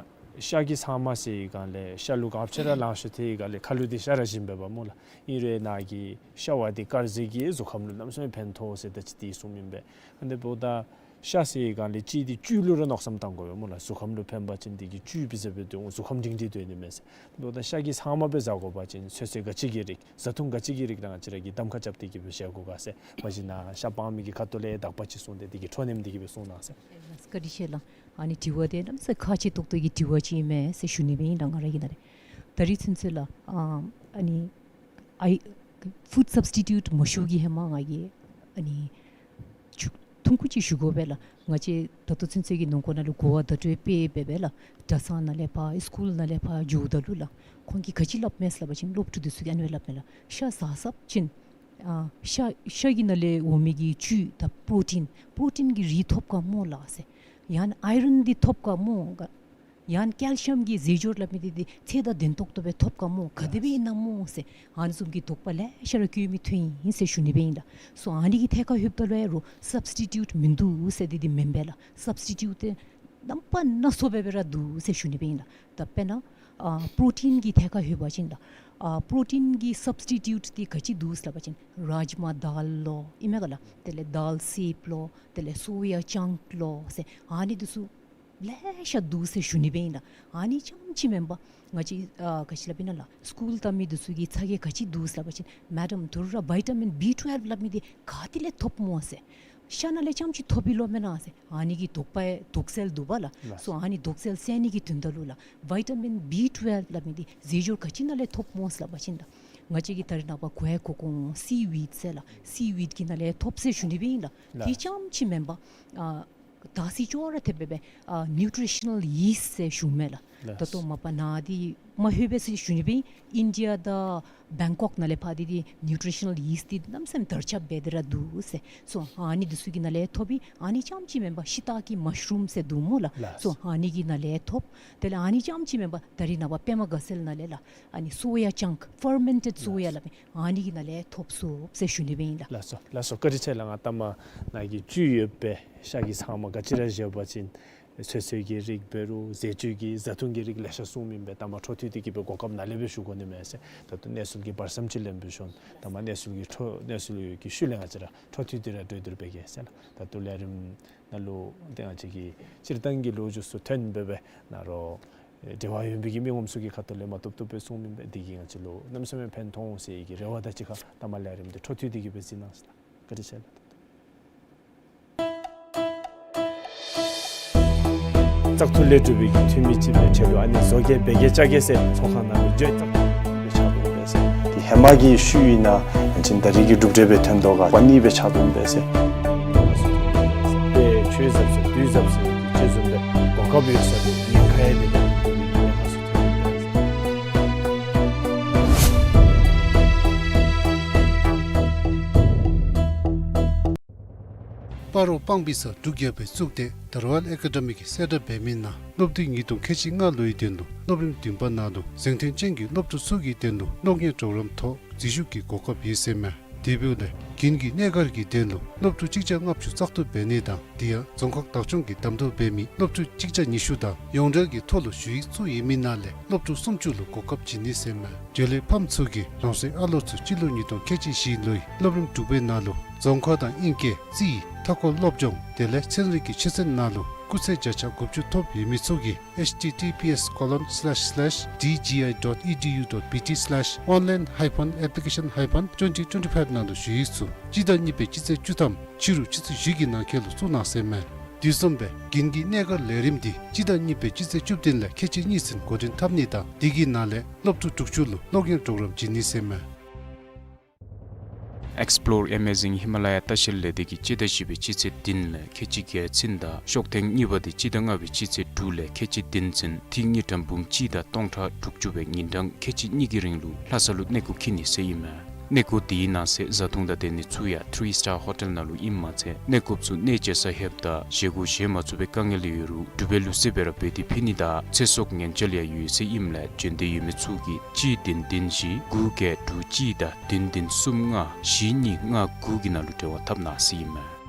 ཤ་གི་ཚབ་མ་ཟེར་བའི་སྒང་ལས་ཤ་ལུ་ག་ཅི་ར་ལང་ཤོར་ཏེ་གི་སྒང་ལས་ཁ་ལུ་འདི་ཤ་ར་བཞིན་འབད་བ་སྨོ་ལགས། ཨིན་རུང་ནཱ་གི་ཤ་བ་འདི་དཀར་ཟས་ཀྱིས་གཟུགས་ཁམས་ལུ་གནམ་མེད་ས་མེད་ཕན་ཐོགས་ཟེར་ད་ཅི་འདི་གསུངམ་ཨིན་པས། ཨ་ནི་འབདཝ་ད་ཤ་ཟེར་བའི་སྒང་ལས་གཅིག་འདི་བཅུད་ལུ་ར་མནོ་བསམ་བཏང་དགོ་པས་སྨོ་ལགས། གཟུགས་ཁམས་ལུ་ཕན་པ་ཅིན་འདི་གི་བཅུད་ཕུལ་ཟེར་སྦེ་འདུག། གཟུགས་ཁམས་སྒྲིང་སྒྲིང་སྡོད་ནི་མས་ཟེར། འབདཝ་ད་ཤ་གི་ཚབ་མ་སྦེ་བཟའ་དགོ་པ་ཅིན་ཚོད་ཚོད་ག་ཅི་གི་རིགས་བཟའ་འཐུང་ག་ཅི་གི་རིགས་ར་ང་བཅས་ར་གིས་གདམ་ཁ་རྐྱབ་སྟེ་གི་སྦེ་བཞེས་དགོ་ག་ཟེར། མ་གཞི་ནཱ་ཤ་སྤང་མི་གི་ཁ་ཐུག་ལས་དག་པ་ཅིག་གསུངས་ཏེ་འདི་གི་ཁྲོ་གནམ་འདི་གིས་སྦེ་གསུངས་གནང་ཟེར། བཀའ་དྲིན་ཆེ་ལགས། ཨ་ནི་དྲི་བ་འདི་གནམ་མེད་ས་མེད་ཁག་ཆེ་ཏོག་ཏོ་གི་དྲི་བ་ཅིག་ཨིན་མས་ཟེར་ཞུ་ནི་སྦེ་ཨིན་ལགས། ང་ར་གི་ནང་ལས་ད་རིས་ཚུན་ཚོད་ལགས་ཨ་ཨ་ནི་ཨའི་ཕུཌ་སབ་སི་ཊི་ཊུཊ་མ་ཞུ་གི་ཧེ་མ་ང་གིས་ཨ་ནི་ཆུ་ཐུང་ཀུ་ཅིག་ཞུ་དགོ་པས་ལགས། ང་བཅས་ད་ལྟོ་ཚུན་ཚོད་ཀྱི་ནང་འཁོད་ནང་ལུ་གོ་བ་བརྡ་སྤྲོད་སྤེལ་འབད་བས་ལགས། གྲྭ་ཚང་ནང་ལས་ཕར་སི་ཀུལ་ནང་ལས་ཕར་འགྱོཝ་ད་ལུ་ལགས་ཁོང་གིས་ག་ཅི་སླབ་མས་ཟེར་སླབ་པ་ཅིན་སློབ་ཕྲུག་འདི་ཚུ་གིས་ཨ་ནི་སྦེ་སླབ་མས་ལགས། ཤ་བཟའ་བཟའཝ་ཅིན་ཨ་ཤ་ཤ་གི་ནང་ལས་འོང་མི་གི་བཅུད་དང་པྲོ་ཊིན་པྲོ་ཊིན་གྱི་རིགས་ཐོབ་ག་སྨོ་ལགས་ཟེར། ཡང་ན་ཨའི་རཱན་འདི་ཐོབ་ག་སྨོ་ག། ཡང་ན་ཀེལ་ཤི་ཡམ་གྱི་རྫས་སྦྱོར་སླབ་མི་འདི་འདི་ཚད་དང་ལྡན་ཏོག་ཏོ་སྦེ་ཐོབ་ག་སྨོ་ག་དེ་སྦེ་ཨིན་ན་སྨོ་ཟེར་ཨ་ནི་བཟུམ་གྱི་དོགས་པ་ལེ་ཤ་ར་བཀོད་མི་ཐོན་ཡི་ཟེར་ཞུ་ནི་སྦེ་ཨིན་ལགས། སོ་ཨ་ནི་གི་ཐད་ཁར་ལྷོདཔ་ད་ལུ་ཡང་རོགས་སབ་སི་ཊི་ཊུཊ་མིན་འདུག་ཟེར་འདི་འདི་མེན་པས་ལགས། སབ་སི་ཊི་ཊུཊ་འདི་རྣམ་པ་སྣ་ཚོགས་སྦེ་སྦེ་ར་འདུག་ཟེར་ཞུ་ནི་སྦེ་ཨིན་ལགས། ད་དཔེར་ན་ཨ་པྲོ་ཊིན་གྱི་ཐད་ཁར་ལྷོད་པ་ཅིན་ལགས་ཨ་པྲོ་ཊིན་གྱི་སབ་སི་ཊི་ཊུཊ་འདི་ག་ཅི་འདུག་ཟེར་སླབ་པ་ཅིན་རཱཇ་མ་དཱལ་ལོ་ཨིན་མས་ག་ལགས། དེ་ལས་དཱལ་སེབ་ལོ་དེ་ལས་སོ་ཡ་ཅང་ལོ་ཟེར་ཨ་ནི་འདི་ཚུ་ལེ་ཤ་འདུག་ཟེར་ཞུ་ནི་སྦེ་ཨིན་ལགས། ཨ་ནི་རྐྱངམ་ཅིག་མེན་པར་ང་བཅས་ཨ་ག་ཅི་སླབ་ཨིན་ན་ལགས་སི་ཀུལ་བལྟ་མི་འདི་ཚུ་གི་ཚ་གྱང་ག་ཅི་འདུག་ཟེར་སླབ་པ་ཅིན་མེ་ཌམ་ད་རུང་ར་བི་ཊ་མིན་བི་ཊུ་ཝེལབ་སླབ་མི་འདི་ག་ཏེ་ལས་ཐོབ་སྨོ་ཟེར། ཤ་ནང་ལས་རྐྱངམ་ཅིག་ཐོབ་པས་ལོ་མེན་ན་ཟེར། ཨ་ནི་གི་དོགས་པ་དོགས་སེལ་འདུག་པ་ལགས། ལགས། སོ་ཨ་ནི་དོགས་སེལ་སེལ་ནི་གི་དོན་དག་ལུ་ལགས་བི་ཊ་མིན་བི་ཊུ་ཝེལབ་སླབ་མི་འདི་རྫས་སྦྱོར་ག་ཅི་ནང་ལས་ཐོབ་སྨོ་ཟེར་སླབ་པ་ཅིན་ལགས་ང་བཅས་ཀྱིས་ད་རེས་ནངས་པ་གོ་ཡ་གོ་གོ་འོང་སི་ཝིཌ་ཟེར་ལགས་སི་ཝིཌ་གི་ནང་ལས་ཐོབ་ཟེར་ཞུ་ནི་སྦེ་ཨིན་ལགས། ལགས། དེ་རྐྱངམ་ཅིག་མེན་པར་ཨ་ད་སི་ཅོག་ར་ཐེབས་སྦེ་ཨ་ནིའུ་ཊི་ཤ་ནཱལ་ཡིསཊ་ཟེར་ཞུཝ་མས་ལགས། ལགས། ད་ལྟོ་མ་པ་ནཱ་འདི་མ་ལྷོད་པས་ཟེར་ཞུ་ནི་སྦེ་ཨིན། ཨིན་ཌི་ཡ་དང་བེང་ཀོག་ནང་ལས་ཕར་འདི་འདི་ནིའུ་ཊི་ཤ་ནཱལ་ཡིསཊ་འདི་གནམ་མེད་ས་མེད་དར་ཁྱབ་འབད་དེ་ར་འདུག་ཟེར། སོ་ཨ་ནི་འདི་ཚུ་གི་ནང་ལས་ཐོབ་ཨིན། ཨ་ནི་རྐྱངམ་ཅིག་མེན་པར་ཤི་ཏ་ཀི་མ་ཤ་རུམ་ཟེར་འདུག་སྨོ་ལགས། ལགས། སོ་ཨ་ནི་གི་ནང་ལས་ཐོབ། དེ་ལས་ཨ་ནི་རྐྱངམ་ཅིག་མེན་པར་ད་རེས་ནངས་པ་པདྨ་དགའ་ཚལ་ནང་ལས་ལགས་ཨ་ནི་སོ་ཡ་ཅང་ཕར་མེན་ཊེཌ་སོ་ཡ་ལགས། སླབ་མི་ཨ་ནི་གི་ནང་ལས་ཐོབ་སོང་ཟེར་ཞུ་ནི་སྦེ་ཨིན་ལགས། ལགས་སོ་ལགས་སོ། བཀའ་དྲིན་ཆེ་ལགས། ང་ལྟ་མ་ནཱ་གི་བཅུད་ཡོད་པའི་ཤ་གི་ཚབ་མ་ག་ཅི་ར་བཞེས་པ་ཅིན་ཚོད་ཚོད་ཀྱི་རིགས་འབད་རུང་རྫས་བཅུད་ཀྱི་བཟའ་འཐུང་གི་རིགས་ལེ་ཤ་གསུངམ་ཨིན་པས། ལྟ་མ་འཕྲོ་མཐུད་དེ་གི་སྦེ་གོ་སྐབས་ནཱ་ལས་སྦེ་ཞུ་དགོ་ནི་མས་ཟེར། ད་ལྟོ་གནས་ཚུལ་གྱི་བར་མཚམས་ཅིག་ལེན་པའི་ཤུལ་ལྟ་མ་གནས་ཚུལ་གྱི་འཕྲོ་གནས་ཚུལ་གྱི་ཤུལ་ལས་ང་བཅས་ར་འཕྲོ་མཐུད་དེ་ར་གྲོས་བསྡུར་འབད་གེ་ཟེར་ལགས། ད་ལྟོ་ལས་རིམ་ནང་ལུ་ཏེ་ང་བཅས་ཀྱི་སྤྱིར་བཏང་གི་ལོ་རྒྱུས་ཚུ་ཐོན་སྦེ་སྦེ་ནཱ་རོགས་འབྲེལ་བ་ཡོད་པའི་གི་མི་ངོམ་ཚུ་གི་ཁ་ཐུག་ལས་མ་བཏུབ་བཏུབ་སྦེ་གསུངམ་ཨིན་པས། འདི་གིས་ང་བཅས་ལུ་གནམ་མེད་ས་མེད་ཕན་ཐོགས་འོང་ཟེར་གྱི་རེ་བ་དང་གཅིག་ཁར་ལྟ་མ་ལས་རིམ་འདི་འཕྲོ་མཐུད་དེ་གི་སྦེ་གཟིགས་གནང་ཟེར་ལགས། བཀའ་དྲིན་ཆེ་ལགས། བཙག་འཐུ་ལས་གྲུབ་པའི་གི་འཐུས་མི་ཅིག་སྦེ་ཁྲལ་ལུ་ཨ་ནི་བཟོ་གེ་འབད་གེ་བཅའ་གེ་ཟེར་ཚོགས་ཁང་ནང་ལུ་བརྗོད་བཙག་འཐུ་སྦེ་ཆགས་དོ་ཨིན་པས་ཟེར། དེ་ཧེ་མ་གི་ཤུལ་ཨིན་ན་ཨ་ནི་ད་རེས་ཀྱི་གྲུབ་འབྲས་སྦེ་ཐོན་དོ་ག་པ་ནི་སྦེ་ཆགས་དོ་ཨིན་པས་ཟེར། དཔེ་ཆོས་ཟབ་ཟེར་དུས་ཟབ་ཟེར་ཅིག་བཟུམ་སྦེ་གོ་སྐབས་ཡོད་ས་ལུ་ཉེན་ཁ་ཡང་དེ་ལས་ ཨ་རོགས་སྤང་སྦིས་ས་འབྲུག་རྒྱལ་པོའི་གཙུག་སྡེ་The Royal Academy གིས་གསལ་བསྒྲགས་འབད་མི་ནང་སློབ་དུས་ཉིས་སྟོང་ཁལ་གཅིག་ལྔ་ལོའི་དོན་ལུ་སློབ་རིམ་བདུན་པ་ནང་ལུ་གཟེངས་ཐོན་ཅན་གྱི་སློབ་ཕྲུག་ཚུ་གི་དོན་ལུ་སློབ་གཉེར་གྲོགས་རམ་ཐོག་འཛུལ་ཞུགས་ཀྱི་གོ་སྐབས་ཡོད་ཟེར་མས། དེ་འབདཝ་ལས་དགུན་གྱི་གནས་སྒར་གྱི་དོན་ལུ་སློབ་ཕྲུག་གཅིག་བརྒྱ་ལྔ་བཅུ་བཙག་འཐུ་འབད་ནི་དང་དེ་ཡང་རྫོང་ཁག་བདག་སྐྱོང་གིས་གདམ་འཐུ་འབད་མི་སློབ་ཕྲུག་གཅིག་བརྒྱ་ཉི་ཤུ་དང་ཡོངས་འབྲེལ་གྱི་ཐོག་ལུ་ཞུ་ཡིག་བཙུགས་ཡོད་མི་ནང་ལས་སློབ་ཕྲུག་སུམ་ཅུ་ལུ་གོ་སྐབས་བྱིན་ནི་ཟེར་མས། འབྲེལ་ཡོད་ཕམ་ཚུ་གིས་རང་སོའི་ཨ་ལོ་ཚུ་སྤྱི་ལོ་ཉིས་སྟོང་ཁལ་གཅིག་བཞི་ལོའི་སློབ་རིམ་དྲུག་པའི་ནང་ལུ་རྫོང་ཁ་དང་ཨིང་སྐད་རྩིས་མཐའ་འཁོར་སློབ་སྦྱོང་དེ་ལས་ཚན་རིག་གི་ཆོས་ཚན་ནང་ལུ་སྐུགས་ཚད་བརྒྱ་ཆ་དགུ་བཅུ་ཐོབ་ཡོད་མི་ཚུ་གིས་H T T P S colon slash slash D G I dot E D U dot B T slash online hyphen application hyphen twenty twenty-five ནང་ལུ་ཞུ་ཡིག་ཚུ་སྤྱི་ཟླ་གཉིས་པའི་སྤྱི་ཚེས་བཅུ་ཐམ་ཕྱི་རུ་ཆུ་ཚོད་བཞི་གི་ནང་འཁོད་ལུ་བཙུགས་གནང་ཟེར་མས། དུས་གསུམ་པའི་དགུན་གྱི་གནས་སྒར་ལས་རིམ་འདི་སྤྱི་ཟླ་གཉིས་པའི་སྤྱི་ཚེས་བཅུ་བདུན་ལས་ཁལ་གཅིག་གཉིས་ཚུན་འགོ་འདྲེན་འཐབ་ནི་དང་དེ་གི་ནང་ལས་སློབ་ཕྲུག་དྲུག་ཅུ་ལུ་སློབ་གཉེར་གྲོགས་རམ་བྱིན་ནི་ཟེར་མས། Explore Amazing Himalaya ལྟ་བཤལ་ལས་སྡེ་གིས་སྤྱི་ཟླ་བཞི་པའི་སྤྱི་ཚེས་བདུན་ལས་ཁལ་གཅིག་བརྒྱད་ཚུན་དང་ཤོག་ཐེངས་གཉིས་པ་འདི་སྤྱི་ཟླ་ལྔ་པའི་སྤྱི་ཚེས་དྲུག་ལས་ཁལ་གཅིག་བདུན་ཚུན་ཏི་རུ་དངུལ་ཀྲམ་འབུམ་གཅིག་དང་སྟོང་ཕྲག་དྲུག་ཅུ་སྦེ་ཉིན་གྲངས་ཁལ་གཅིག་གཉིས་ཀྱི་རིང་ལུ་ལྷ་ས་ལུ་གནས་སྐོར་འཁྱིད་ནི་ཟེར་ཨིན་མས། གནས་སྐོར་དེའི་ནང་གསེས་བཟའ་འཐུང་དང་སྡོད་ནི་ཚུ་ཡང་ཐི་རི་སི་ཊར་ཧོ་ཊེལ་ནང་ལུ་ཨིནམ་མ་ཚད་གནས་སྐོརཔ་ཚུ་གནས་བཅད་ས་ལྷོདཔ་ད་བཞེས་སྒོ་བཞེས་མ་ཚུགས་པའི་དཀའ་ངལ་ཡོད་རུང་དྲོ་པའི་ལུགས་སྲོལ་སྦེ་ར་འབད་དེ་ཕུལ་ནི་དང་ཚེ་སྲོག་ཉེན་བཅོལ་ཡང་ཡོད་ཟེར་ཨིནམ་ལས་བྱོན་འདོད་ཡོད་མི་ཚུ་གིས་གཅིག་བདུན་བདུན་བཞི་དགུ་བརྒྱད་དྲུག་གཅིག་དང་བདུན་བདུན་གསུམ་ལྔ་བཞི་གཉིས་ལྔ་དགུ་གི་ནང་ལུ་འབྲེལ་བ་འཐབ་གནང་ཟེར་ཨིན་མས།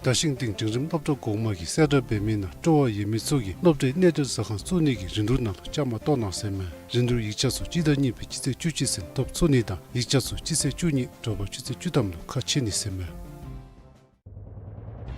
རྡ་ཤིང་སྟེང་འབྲིང་རིམ་སློབ་གྲྭ་གོང་མ་གིས་གསལ་བསྒྲགས་འབད་མི་ནང་སྤྲོ་བ་ཡོད་མི་ཚུ་གིས་སློབ་གྲྭའི་གནས་སྡོད་ཟ་ཁང་བཙུགས་ནི་གི་རིན་བསྡུར་ནང་ལུ་བཅའ་མར་གཏོགས་གནང་ཟེར་མས། རིན་བསྡུར་ཡིག་ཆ་ཚུ་སྤྱི་ཟླ་གཉིས་པའི་སྤྱི་ཚེས་བཅུ་གཅིག་ཚུན་ཐོབ་ཚུགས་ནི་དང་ཡིག་ཆ་ཚུ་སྤྱི་ཚེས་བཅུ་གཉིས་དྲོ་པ་ཆུ་ཚོད་བཅུ་ཐམ་ལུ་ཁ་ཕྱེ་ནི་ཟེར་མས།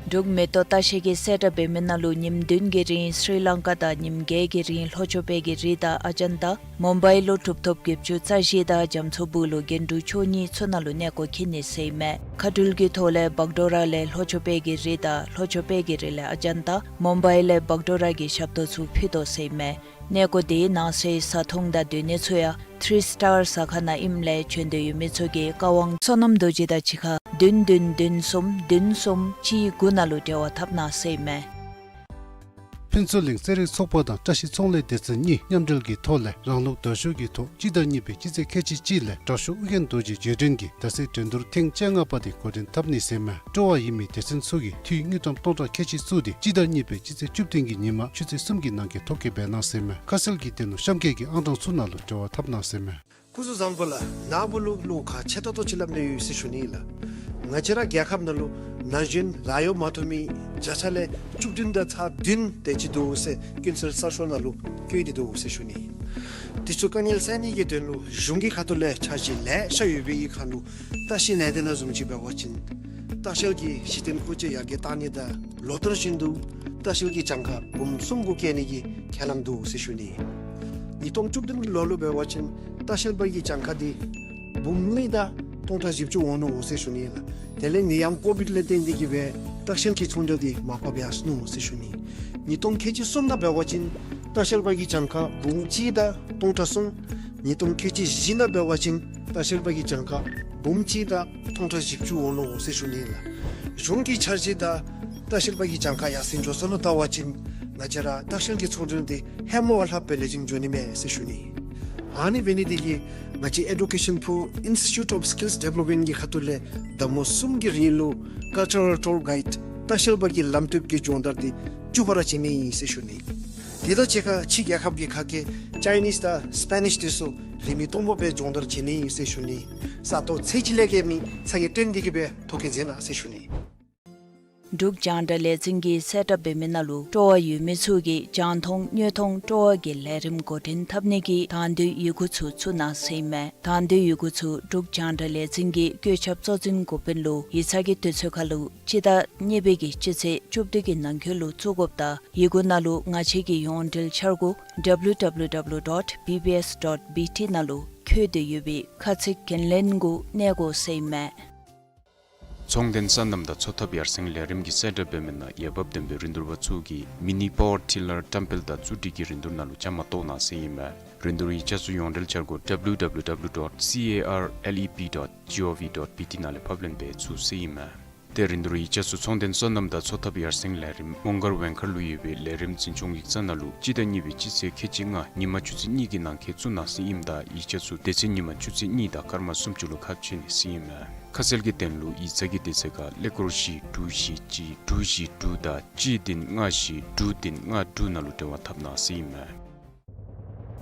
འབྲུག་མེ་ཏོག་ལྟ་བཤལ་གྱིས་གསལ་བསྒྲགས་འབད་མི་ནང་ལུ་ཉིནམ་བདུན་གྱི་རིང་སི་རི་ལང་ཀ་དང་ཉིནམ་བརྒྱད་ཀྱི་རིང་ལྷོ་ཕྱོགས་པའི་གི་རི་དང་ཨ་ཇན་ཏ། མུམ་བའི་ལུ་གྲུབ་ཐོབ་བརྒྱད་ཅུ་རྩ་བཞི་དང་རྒྱ་མཚོ་སྦུག་ལུ་གྱེན་དྲུག་བཅུ་གཉིས་ཚུ་ནང་ལུ་གནས་སྐོར་འཁྱིད་ནི་ཟེར་ཨིན་མས། མཁའ་འགྲུལ་གྱི་ཐོག་ལས་བག་ཌོ་ར་ལས་ལྷོ་ཕྱོགས་པའི་གི་རི་དང་ལྷོ་ཕྱོགས་པའི་གི་རི་ལས་ཨ་ཇན་ཏ། མུམ་བའི་ལས་བག་ཌོ་ར་གི་ཞབས་ཏོག་ཚུ་ཕུལ་དོ་ཟེར་ཨིན་མས། གནས་སྐོར་དེའི་ནང་གསེས་བཟའ་འཐུང་དང་སྡོད་ནི་ཚུ་ཡང་ཐི་རི་སི་ཊར་ཟ་ཁང་ནང་ཨིནམ་ལས་བྱོན་འདོད་ཡོད་མི་ཚུ་གིས་བཀའ་དབང་བསོད་ནམས་རྡོ་རྗེ་དང་གཅིག་ཁར་བདུན་བདུན་བདུན་གསུམ་བདུན་གསུམ་གཅིག་དགུ་ནང་ལུ་འབྲེལ་བ་འཐབ་གནང་ཟེར་ཨིན་མས། ཕུན་ཚོགས་གླིང་རྩེད་རིགས་ཚོགས་པ་དང་བཀྲ་ཤིས་ཚོང་ལས་སྡེ་ཚན་གཉིས་མཉམ་འབྲེལ་གྱི་ཐོག་ལས་རང་ལུགས་དར་ཤོག་གི་ཐོག་སྤྱི་ཟླ་གཉིས་པའི་སྤྱི་ཚེས་ཁལ་གཅིག་གཅིག་ལས་དྲག་ཤོས་ཨོ་རྒྱན་རྡོ་རྗེ་རྗེས་དྲན་གྱི་རྡ་སའི་འགྲན་བསྡུར་ཐེངས་བཅོ་ལྔ་པ་དེ་འགོ་འདྲེན་འཐབ་ནི་ཟེར་ཨིན་མས། སྤྲོ་བ་ཡོད་མི་སྡེ་ཚན་ཚུ་གིས་འཐུས་དངུལ་ཀྲམ་སྟོང་ཕྲག་ཁལ་གཅིག་བཙུགས་ཏེ་སྤྱི་ཟླ་གཉིས་པའི་སྤྱི་ཚེས་བཅུ་བདུན་གྱི་ཉིན་མ་ཆུ་ཚོད་གསུམ་གྱི་ནང་འཁོད་ཐོ་བཀོད་འབད་གནང་ཟེར་ཨིན་མས། ཁ་གསལ་གྱི་དོན་ལུ་གཤམ་འཁོད་ཀྱི་ཨང་གྲངས་ཚུ་ནང་ལུ་འབྲེལ་བ་འཐབ་གནང་ཟེར་ཨིན་མས། སྐུ་གཟུགས་བཟང་པོ་ལགས། ནཱ་བུ་ལུ་བློ་ཁག་ཆེ་ཏོག་ཏོ་ཅིག་སླབ་ནི་ཡོད་ཟེར་ཞུ་ནི་ལགས། ང་བཅས་ར་རྒྱལ་ཁབ་ནང་ལུ་ན་གཞོན་ལཱ་གཡོག་མ་ཐོབ་མི་བརྒྱ་ཆ་ལས་བཅུ་བདུན་དང་ཚག་བདུན་དེ་ཅིག་འདུག་ཟེར་ཀུན་གསལ་གསར་ཤོག་ནང་ལུ་བཀོད་དེ་འདུག་ཟེར་ཞུ་ནི། དེ་ཚུ་དཀའ་ངལ་སེལ་ནི་གི་དོན་ལུ་གཞུང་གི་ཁ་ཐུག་ལས་འཆར་གཞི་ལེ་ཤ་ཡོད་པའི་གི་ཁར་ལུ་ལྟ་བཤལ་ལས་སྡེ་ནང་བཟུམ་ཅིག་འབད་བ་ཅིན་ལྟ་བཤལ་གྱི་གཞི་རྟེན་དབུལ་སྐྱེད་ཡར་རྒྱས་གཏང་ནི་དང་ལོ་ལྟར་བཞིན་དུ་ལྟ་བཤལ་གྱི་གྱངས་ཁ་འབུམ་གསུམ་གུ་བཀལ་ནི་གི་ཁས་བླངས་འདུག་ཟེར་ཞུ་ནི། ཉིས་སྟོང་བཅུ་བདུན་ལོ་ལུ་འབད་བ་ཅིན་ལྟ་བཤལ་པ་གི་གྱངས་ཁ་འདི་འབུམ་གཉིས་དང་སྟོང་ཕྲག་བཞི་བཅུ་འོང་ནུག་ཟེར་ཞུ་ནི་ལགས། དེ་ལས་ནད་ཡམས་ཀོ་བིཌ་ལས་བརྟེན་ཏེ་གིས་སྦེ་ལྟ་བཤལ་གྱི་ཚོང་འབྲེལ་འདི་མར་ཕབ་ཡར་སོ་ནུག་ཟེར་ཞུ་ནི། ཉིས་སྟོང་ཁལ་གཅིག་གསུམ་ནང་འབད་བ་ཅིན་ལྟ་བཤལ་པ་གི་གྱངས་ཁ་འབུམ་གཅིག་དང་སྟོང་ཕྲག་གསུམ། ཉིས་སྟོང་ཁལ་གཅིག་བཞི་ནང་འབད་བ་ཅིན་ལྟ་བཤལ་པ་གི་གྱངས་ཁ་འབུམ་གཅིག་དང་སྟོང་ཕྲག་བཞི་བཅུ་འོང་ནུག་ཟེར་ཞུ་ནི་ལགས། གཞུང་གི་འཆར་གཞི་དང་ལྟ་བཤལ་པ་གི་གྱངས་ཁ་ཡར་སེང་འགྱོ་ས་ལུ་བལྟ་བ་ཅིན་ང་བཅས་ར་ལྟ་བཤལ་གྱི་ཚོང་འབྲེལ་འདི་ཧེ་མ་བ་ལྷག་སྦེ་ལེགས་ཤོམ་འགྱོ་ནི་མས་ཟེར་ཞུ་ནི། ཨ་ནི་འབད་ནི་དེ་གིས་ང་བཅས་ཨེ་ཌུ་ཀེ་ཤཱན་པུར་ཨིན་སི་ཊི་ཊུཊ་ཨོཕ་སི་ཀིལསི་ཌི་བེ་ལོབ་མེནཊ་གི་ཁ་ཐུག་ལས་ཟླ་མོ་གསུམ་གྱི་རིང་ལུ་ཀཱལ་ཅར་རཱལ་ཊུར་གའིཌ་ལྟ་བཤལ་པ་གི་ལམ་སྟོན་གྱི་སྦྱོང་བརྡར་འདི་བཅུ་པ་ར་བྱིན་ནི་ཨིན་ཟེར་ཞུ་ནི། དེ་དང་གཅིག་ཁར་ཕྱི་རྒྱལ་ཁབ་ཀྱི་ཁ་སྐད་ཅའི་ནིསི་དང་སི་པེ་ནིསི་དེ་ཚུ་རིན་མེད་སྟོང་པ་སྦེ་སྦྱོང་བརྡར་བྱིན་ནི་ཨིན་ཟེར་ཞུ་ནི། ས་སྟོང་ཚད་ཅིག་ལས་བརྒལ་མི་ཚ་གྱང་བཀྲོངས་ཏེ་གིས་སྦེ་ཐོ་བཀོད་མཛད་གནང་ཟེར་ཞུ་ནི། འབྲུག་རྒྱང་བསྒྲགས་ལས་འཛིན་གྱིས་གསལ་བསྒྲགས་འབད་མི་ནང་ལུ་སྤྲོ་བ་ཡོད་མི་ཚུ་གིས་རྒྱང་མཐོང་དངོས་མཐོང་སྤྲོ་བ་གི་ལས་རིམ་འགོ་འདྲེན་འཐབ་ནི་གི་དང་འདོད་ཡི་གུ་ཚུ་བཙུགས་གནང་ཟེར་ཨིན་མས། དང་འདོད་ཡི་གུ་ཚུ་འབྲུག་རྒྱང་བསྒྲགས་ལས་འཛིན་གྱི་བཀོད་ཁྱབ་གཙོ་འཛིན་འགོ་དཔོན་ལུ་ཡིག་ཚང་གི་དུས་ཚོད་ཁར་ལུ་སྤྱི་ཟླ་གཉིས་པའི་གི་སྤྱི་ཚེས་བཅུ་བདུན་གྱི་ནང་འཁོད་ལུ་བཙུགས་དགོཔ་དང་ཡི་གུ་ནང་ལུ་ང་བཅས་ཀྱི་ཡོངས་འབྲེལ་འཆར་སྒོ་W W W dot B B S dot B T ནང་ལུ་འཁོད་དེ་ཡོད་པའི་ཁ་ཚིག་འགན་ལེན་གུ་གནས་དགོ་ཟེར་ཨིན་མས། ཚོང་དོན་སོ་ནམ་དང་འཚོ་ཐབས་ཡར་སེང་ལས་རིམ་གྱིས་གསལ་བསྒྲགས་འབད་མི་ནང་འོས་འབབ་ལྡན་པའི་རིན་བསྡུར་པ་ཚུ་གིས་མི་ནི་པ་ཝར་ཊི་ལར་བཀྲམ་སྤེལ་དང་བཙུགས་སྒྲིག་གི་རིན་བསྡུར་ནང་ལུ་བཅའ་མར་གཏོགས་གནང་ཟེར་ཨིན་མས། རིན་བསྡུར་ཡིག་ཆ་ཚུ་ཡོངས་འབྲེལ་འཆར་སྒོ་W W W dot C A R L E P dot G O V dot B T ནང་ལས་ཕབ་ལེན་འབད་ཚུགས་ཟེར་ཨིན་མས། ཏེ་རིན་བསྡུར་ཡིག་ཆ་ཚུ་ཚོང་དོན་སོ་ནམ་དང་འཚོ་ཐབས་ཡར་སེང་ལས་རིམ་མོང་སྒར་ཝེང་མཁར་ལུ་ཡོད་པའི་ལས་རིམ་འཛིན་སྐྱོང་ཡིག་ཚང་ནང་ལུ་སྤྱི་ཟླ་གཉིས་པའི་སྤྱི་ཚེས་ཁལ་གཅིག་ལྔ་ཉིན་མ་ཆུ་ཚོད་གཉིས་ཀྱི་ནང་འཁོད་བཙུགས་གནང་ཟེར་ཨིནམ་ད་ཡིག་ཆ་ཚུ་དེ་ཚེ་ཉིན་མ་ཆུ་ཚོད་གཉིས་དང་སྐར་མ་སུམ་ཅུ་ལུ་ཁ་ཕྱེ་ནི་ཟེར་ཨིན་མས། ཁ་གསལ་གྱི་དོན་ལུ་ཡིག་ཚང་གི་དུས་ཚོད་ཁར་ཀླད་ཀོར་བཞི་དྲུག་བཞི་གཅིག་དྲུག་བཞི་དྲུག་དང་གཅིག་བདུན་ལྔ་བཞི་དྲུག་བདུན་ལྔ་དྲུག་ནང་ལུ་འབྲེལ་བ་འཐབ་གནང་ཟེར་ཨིན་མས།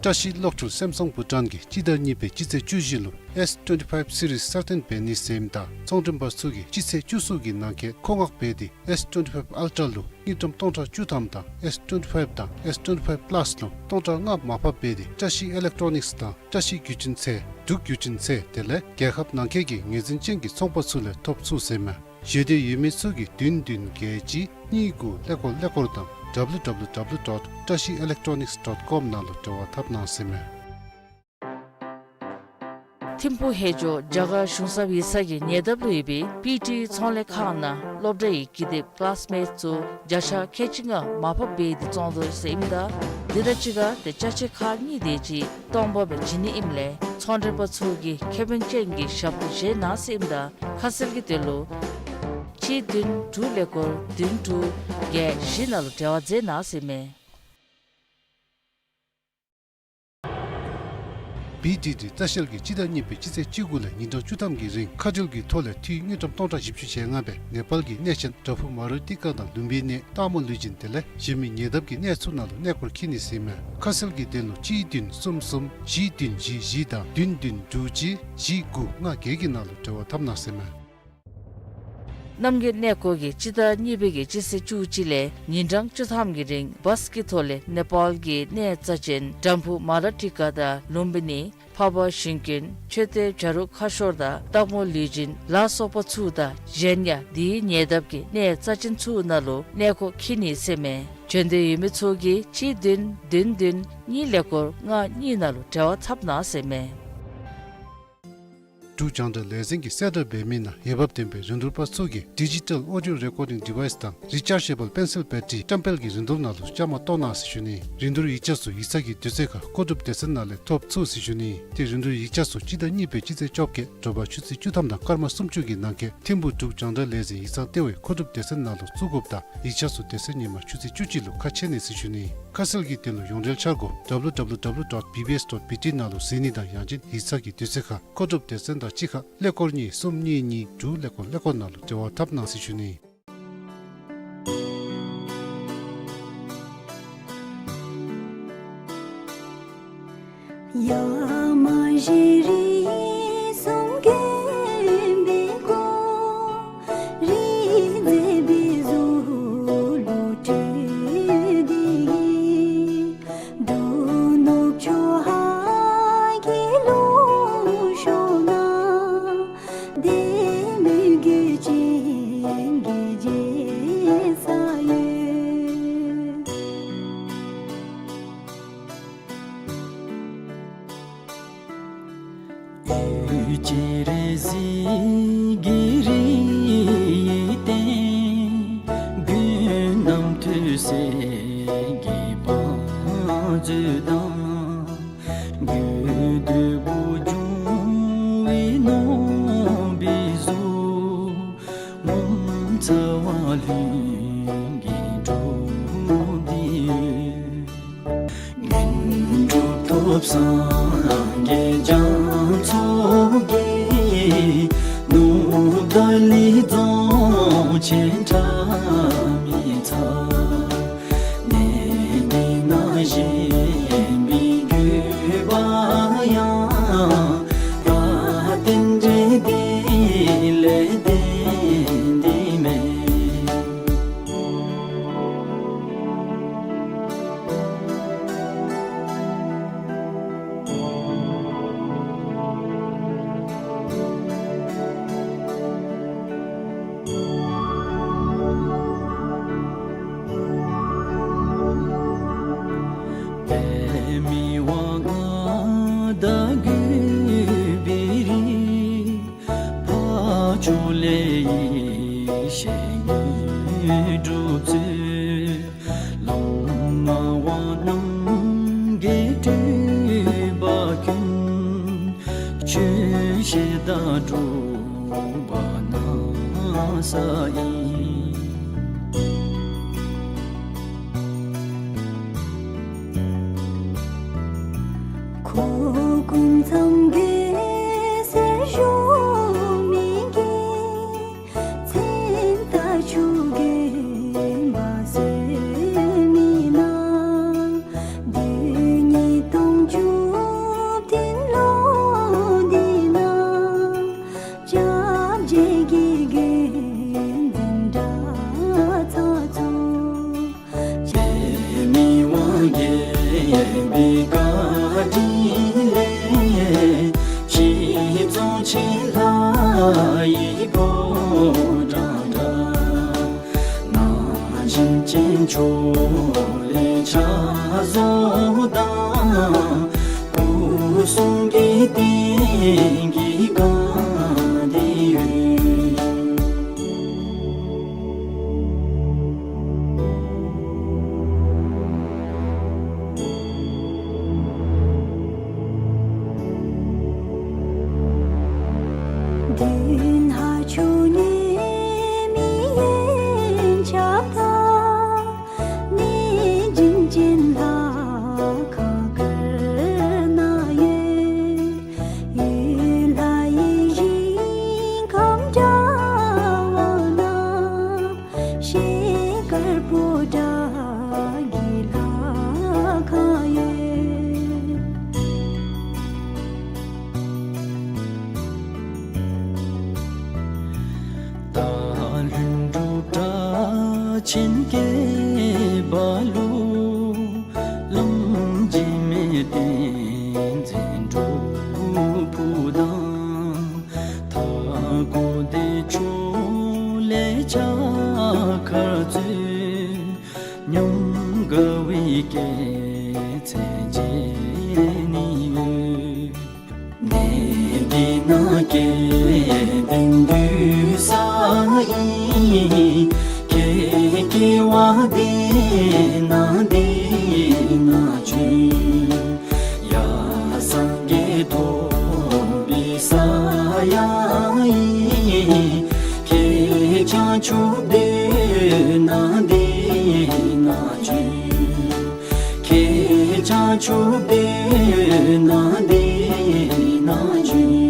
བཀྲ་ཤིས་གློག་འཕྲུལ་སེམ་སོང་བུ་ཊཱན་གྱིས་སྤྱི་ཟླ་གཉིས་པའི་སྤྱི་ཚེས་བཅུ་བཞི་ལུ་ཨེས་ཊུ་ཝེན་ཊི་ཕའིབ་སི་རིསི་གསར་བཏོན་འབད་ནི་ཟེར་ཨིནམ་ད་ཚོང་མགྲོན་པ་ཚུ་གིས་སྤྱི་ཚེས་བཅུ་གསུམ་གྱི་ནང་འཁོད་མཁོ་མངགས་འབད་དེ་ཨེས་ཊུ་ཝེན་ཊི་ཕའིབ་ཨལ་ཊ་ལུ་དངུལ་ཀྲམ་སྟོང་ཕྲག་བཅུ་ཐམ་དང་ཨེས་ཊུ་ཝེན་ཊི་ཕའིབ་དང་ཨེས་ཊུ་ཝེན་ཊི་ཕའིབ་པ་ལཱསི་ལུ་སྟོང་ཕྲག་ལྔ་མར་ཕབ་འབད་དེ་བཀྲ་ཤིས་ཨི་ལེག་ཊོ་ནིགསི་དང་བཀྲ་ཤིས་བརྒྱུད་འཕྲིན་ཚད་འབྲུག་བརྒྱུད་འཕྲིན་ཚད་དེ་ལས་རྒྱལ་ཁབ་ནང་འཁོད་ཀྱི་ངོས་འཛིན་ཅན་གྱི་ཚོང་པ་ཚུ་ལས་ཐོབ་ཚུགས་ཟེར་ཨིན་མས། ཞེ་འདོད་ཡོད་མི་ཚུ་གིས་བདུན་བདུན་བརྒྱད་གཅིག་གཉིས་དགུ་ཀླད་ཀོར་ཀླད་ཀོར་དང་ཌབ་ལུ་ཌབ་ལུ་ཌབ་ལུ་ཌོཊ་བཀྲ་ཤིས་ཨི་ལེག་ཊོ་ནིགསི་ཌོཊ་ཀོམ་ནང་ལུ་འབྲེལ་བ་འཐབ་གནང་ཟེར་ཨིན་མས། ཐིམ་ཕུག་ཧེ་ཇོ་རྒྱ་གར་གཞུང་ཚབ་ཡིག་ཚང་གི་ཉེ་འདབས་ལུ་ཡོད་པའི་པི་ཊི་ཚོང་ལས་ཁང་ནང་སློབ་གྲྭ་ཡི་ཀི་དེབ་ཀི་ལཱསི་མེཊ་ཚུ་བརྒྱ་ཆ་ཁལ་གཅིག་ལྔ་མར་ཕབ་འབད་དེ་བཙོང་དོ་ཟེར་ཨིནམ་ད་འདི་དང་གཅིག་ཁར་ཏེ་ཅ་ཆས་ཁག་གཉིས་དེ་ཅིག་སྟོང་པ་སྦེ་བྱིན་ནི་ཨིནམ་ལས་ཚོང་མགྲོན་པ་ཚུ་གིས་ཁེ་ཕན་ཅན་གྱི་ཞབས་ཏོག་བཞེས་གནང་ཟེར་ཨིནམ་ད་ཁ་གསལ་གྱི་དོན་ལུ་གཅིག་བདུན་དྲུག་ཀླད་ཀོར་བདུན་དྲུག་བརྒྱད་བཞི་ནང་ལུ་འབྲེལ་བ་མཛད་གནང་ཟེར་ཨིན་མས། བི་ཌི་ཌི་ལྟ་བཤལ་གྱིས་སྤྱི་ཟླ་གཉིས་པའི་སྤྱི་ཚེས་བཅུ་དགུ་ལས་ཉིན་གྲངས་བཅུ་ཐམ་གྱི་རིང་ཁ་འཕྲིན་གྱི་ཐོག་ལས་འཐུས་དངུལ་ཀྲམ་སྟོང་ཕྲག་བཞི་བཅུ་ཞེ་ལྔ་སྦེ་ནེ་པཱལ་གྱི་གནས་ཆེན་བྲག་ཕུག་མ་རུ་ཏི་ཀ་དང་ལུམ་བི་ནི་སྟག་མོ་ལུས་སྦྱིན་དེ་ལས་གཞན་མི་ཉེ་འདབས་ཀྱི་གནས་ཚུ་ནང་ལུ་གནས་སྐོར་འཁྱིད་ནི་ཟེར་ཨིན་མས། ཁ་གསལ་གྱི་དོན་ལུ་གཅིག་བདུན་གསུམ་གསུམ་བཞི་བདུན་བཞི་བཞི་དང་བདུན་བདུན་དྲུག་གཅིག་བཞི་དགུ་ལྔ་བརྒྱད་ཀྱི་ནང་ལུ་འབྲེལ་བ་འཐབ་གནང་ཟེར་ཨིན་མས། རྣམ་རྒྱལ་གནས་སྐོར་གྱིས་སྤྱི་ཟླ་གཉིས་པའི་གི་སྤྱི་ཚེས་བཅུ་གཅིག་ལས་ཉིན་གྲངས་བཅུ་ཐམ་གྱི་རིང་བཱསི་གི་ཐོག་ལས་ནེ་པཱལ་གྱི་གནས་རྩ་ཅན་བྲག་ཕུག་མ་ར་ཏི་ཀ་དང་ལུམ་བི་ནི་འཕགས་པ་ཞིང་ཀུན་མཆོད་རྟེན་བྱ་རུང་ཁ་ཤོར་དང་སྟག་མོ་ལུས་སྦྱིན་ལ་སོགས་པ་ཚུ་དང་གཞན་ཡང་དེའི་ཉེ་འདབས་ཀྱི་གནས་རྩ་ཅན་ཚུ་ནང་ལུ་གནས་སྐོར་འཁྱིད་ནི་ཟེར་ཨིན་མས། བྱོན་འདོད་ཡོད་མི་ཚུ་གིས་གཅིག་བདུན་བདུན་བདུན་གཉིས་ཀླད་ཀོར་ལྔ་གཉིས་ནང་ལུ་འབྲེལ་བ་འཐབ་གནང་ཟེར་ཨིན་མས། འབྲུག་རྒྱང་བསྒྲགས་ལས་འཛིན་གྱིས་གསལ་བསྒྲགས་འབད་མི་ནང་འོས་འབབ་ལྡན་པའི་རིན་བསྡུར་པ་ཚུ་གིས་ཌི་ཇི་ཊཱལ་ཨོ་ཌིའོ་རེ་ཀོར་ཌིང་ཌི་ཝའིསི་དང་རི་ཅཱར་ཇེ་བཱལ་པེན་སིལ་བེ་ཊི་རི་བཀྲམ་སྤེལ་གྱི་རིན་བསྡུར་ནང་ལུ་བཅའ་མར་གཏོགས་གནང་ཟེར་ཞུ་ནི། རིན་བསྡུར་ཡིག་ཆ་ཚུ་ཡིག་ཚང་གི་དུས་ཚོད་ཁར་མཁོ་སྒྲུབ་སྡེ་ཚན་ནང་ལས་ཐོབ་ཚུགས་ཟེར་ཞུ་ནི། ཏེ་རིན་བསྡུར་ཡིག་ཆ་ཚུ་སྤྱི་ཟླ་གཉིས་པའི་སྤྱི་ཚེས་བཅོ་བརྒྱད་དྲོ་པ་ཆུ་ཚོད་བཅུ་ཐམ་དང་སྐར་མ་སུམ་ཅུ་གི་ནང་འཁོད་ཐིམ་ཕུག་འབྲུག་རྒྱང་བསྒྲགས་ལས་འཛིན་ཡིག་ཚང་ལྟེ་བའི་མཁོ་སྒྲུབ་སྡེ་ཚན་ནང་ལུ་བཙུགས་དགོཔ་དང་ཡིག་ཆ་ཚུ་དེ་ཚེ་ཉིན་མ་ཆུ་ཚོད་བཅུ་གཅིག་ལུ་ཁ་ཕྱེ་ནི་ཟེར་ཞུ་ནི། ཁ་གསལ་གྱི་དོན་ལུ་ཡོངས་འབྲེལ་འཆར་སྒོ་ཌབ་ལུ་ཌབ་ལུ་ཌབ་ལུ་ཌོཊ་བི་བི་ཨེསི་ཌོཊ་བི་ཊི་ནང་ལུ་གཟིགས་ནི་དང་ཡང་ཅིན་ཡིག་ཚང་གི་དུས་ཚོད་ཁར་མཁོ་སྒྲུབ་སྡེ་ཚན་དང་གཅིག་ཁར་ཀླད་ཀོར་གཉིས་གསུམ་གཉིས་གཉིས་དྲུག་ཀླད་ཀོར་ཀླད་ཀོར་ནང་ལུ་འབྲེལ་བ་འཐབ་གནང་ཟེར་ཞུ་ནི། ས་ཨིན། ཁོ་སྐུ་མཚམས་གི་སེར་ཤོག་མི་གི་མཚན་རྟགས་ཆུ་གི་མ་ཟེར་མི་ན། བདུན་ཉིས་སྟོང་བཅུ་བདུན་ལོ་འདི་ན། སྐྱབས་རྗེ་གི་དགེ་འདུན་གྲྭ་ཚང་ཚུ། ཆེ་མི་དབང་རྒྱལ་པོའི་བཀའ་དྲིན་ལས། ཤིང་རྫོང་ཆེན་ལྷ་ཡི་ཕོ་བྲང་འདྲ། ན་བཞིན་ཅན་ཕྱོགས་ལས་ཕྱག་བཟོ་དང་། སྐུ་གསུང་གི་རྟེན་གྱི་སྒང་འདི་ཡོད། མདུན་ལྷ་ཆུ་ནས་མི་ཡན་ཆབ་དང་། གནས་བྱིན་ཅན་ལྷ་ཁང་དཀར་ནང་ཡོད། ཡུལ་ལྷ་ཡི་ཞིང་ཁམས་འདྲ་བ་ན། ཤེལ་དཀར་པོ་ཏ་གི་ལྷ་ཁང་ཡོད། སྟག་ལྷུན་གྲུབ་སྒྲ་ཆེན་སྐད་པ་ལུ། བླམ་འཇིགས་མེད་བསྟན་འཛིན་སྒྲུབ་ཕུག་དང་། མཐའ་འཁོབ་བདེ་མཆོག་ལས་ཕྱག་འཁར་གཙོས། ཉམས་དགའ་བའི་སྐྱེད་ཚལ་མཇལ་ནི་ཡོད། གནས་འདི་ན་སྐལ་ལྡན་འདུས་ས་ཨིན། ཁྱེད་སྐྱེ་བ་འདི་ན་འདི་ན་བྱོན། ཡ་སངས་རྒྱས་ཐོབ་པའི་ས་ཡང་ཨིན། ཁྱེད་བྱང་ཆུབ་སྡོད་ན་འདི་ན་བྱོན། ཁྱེད་བྱང་ཆུབ་སྡོད་ན་འདི་ན་བྱོན།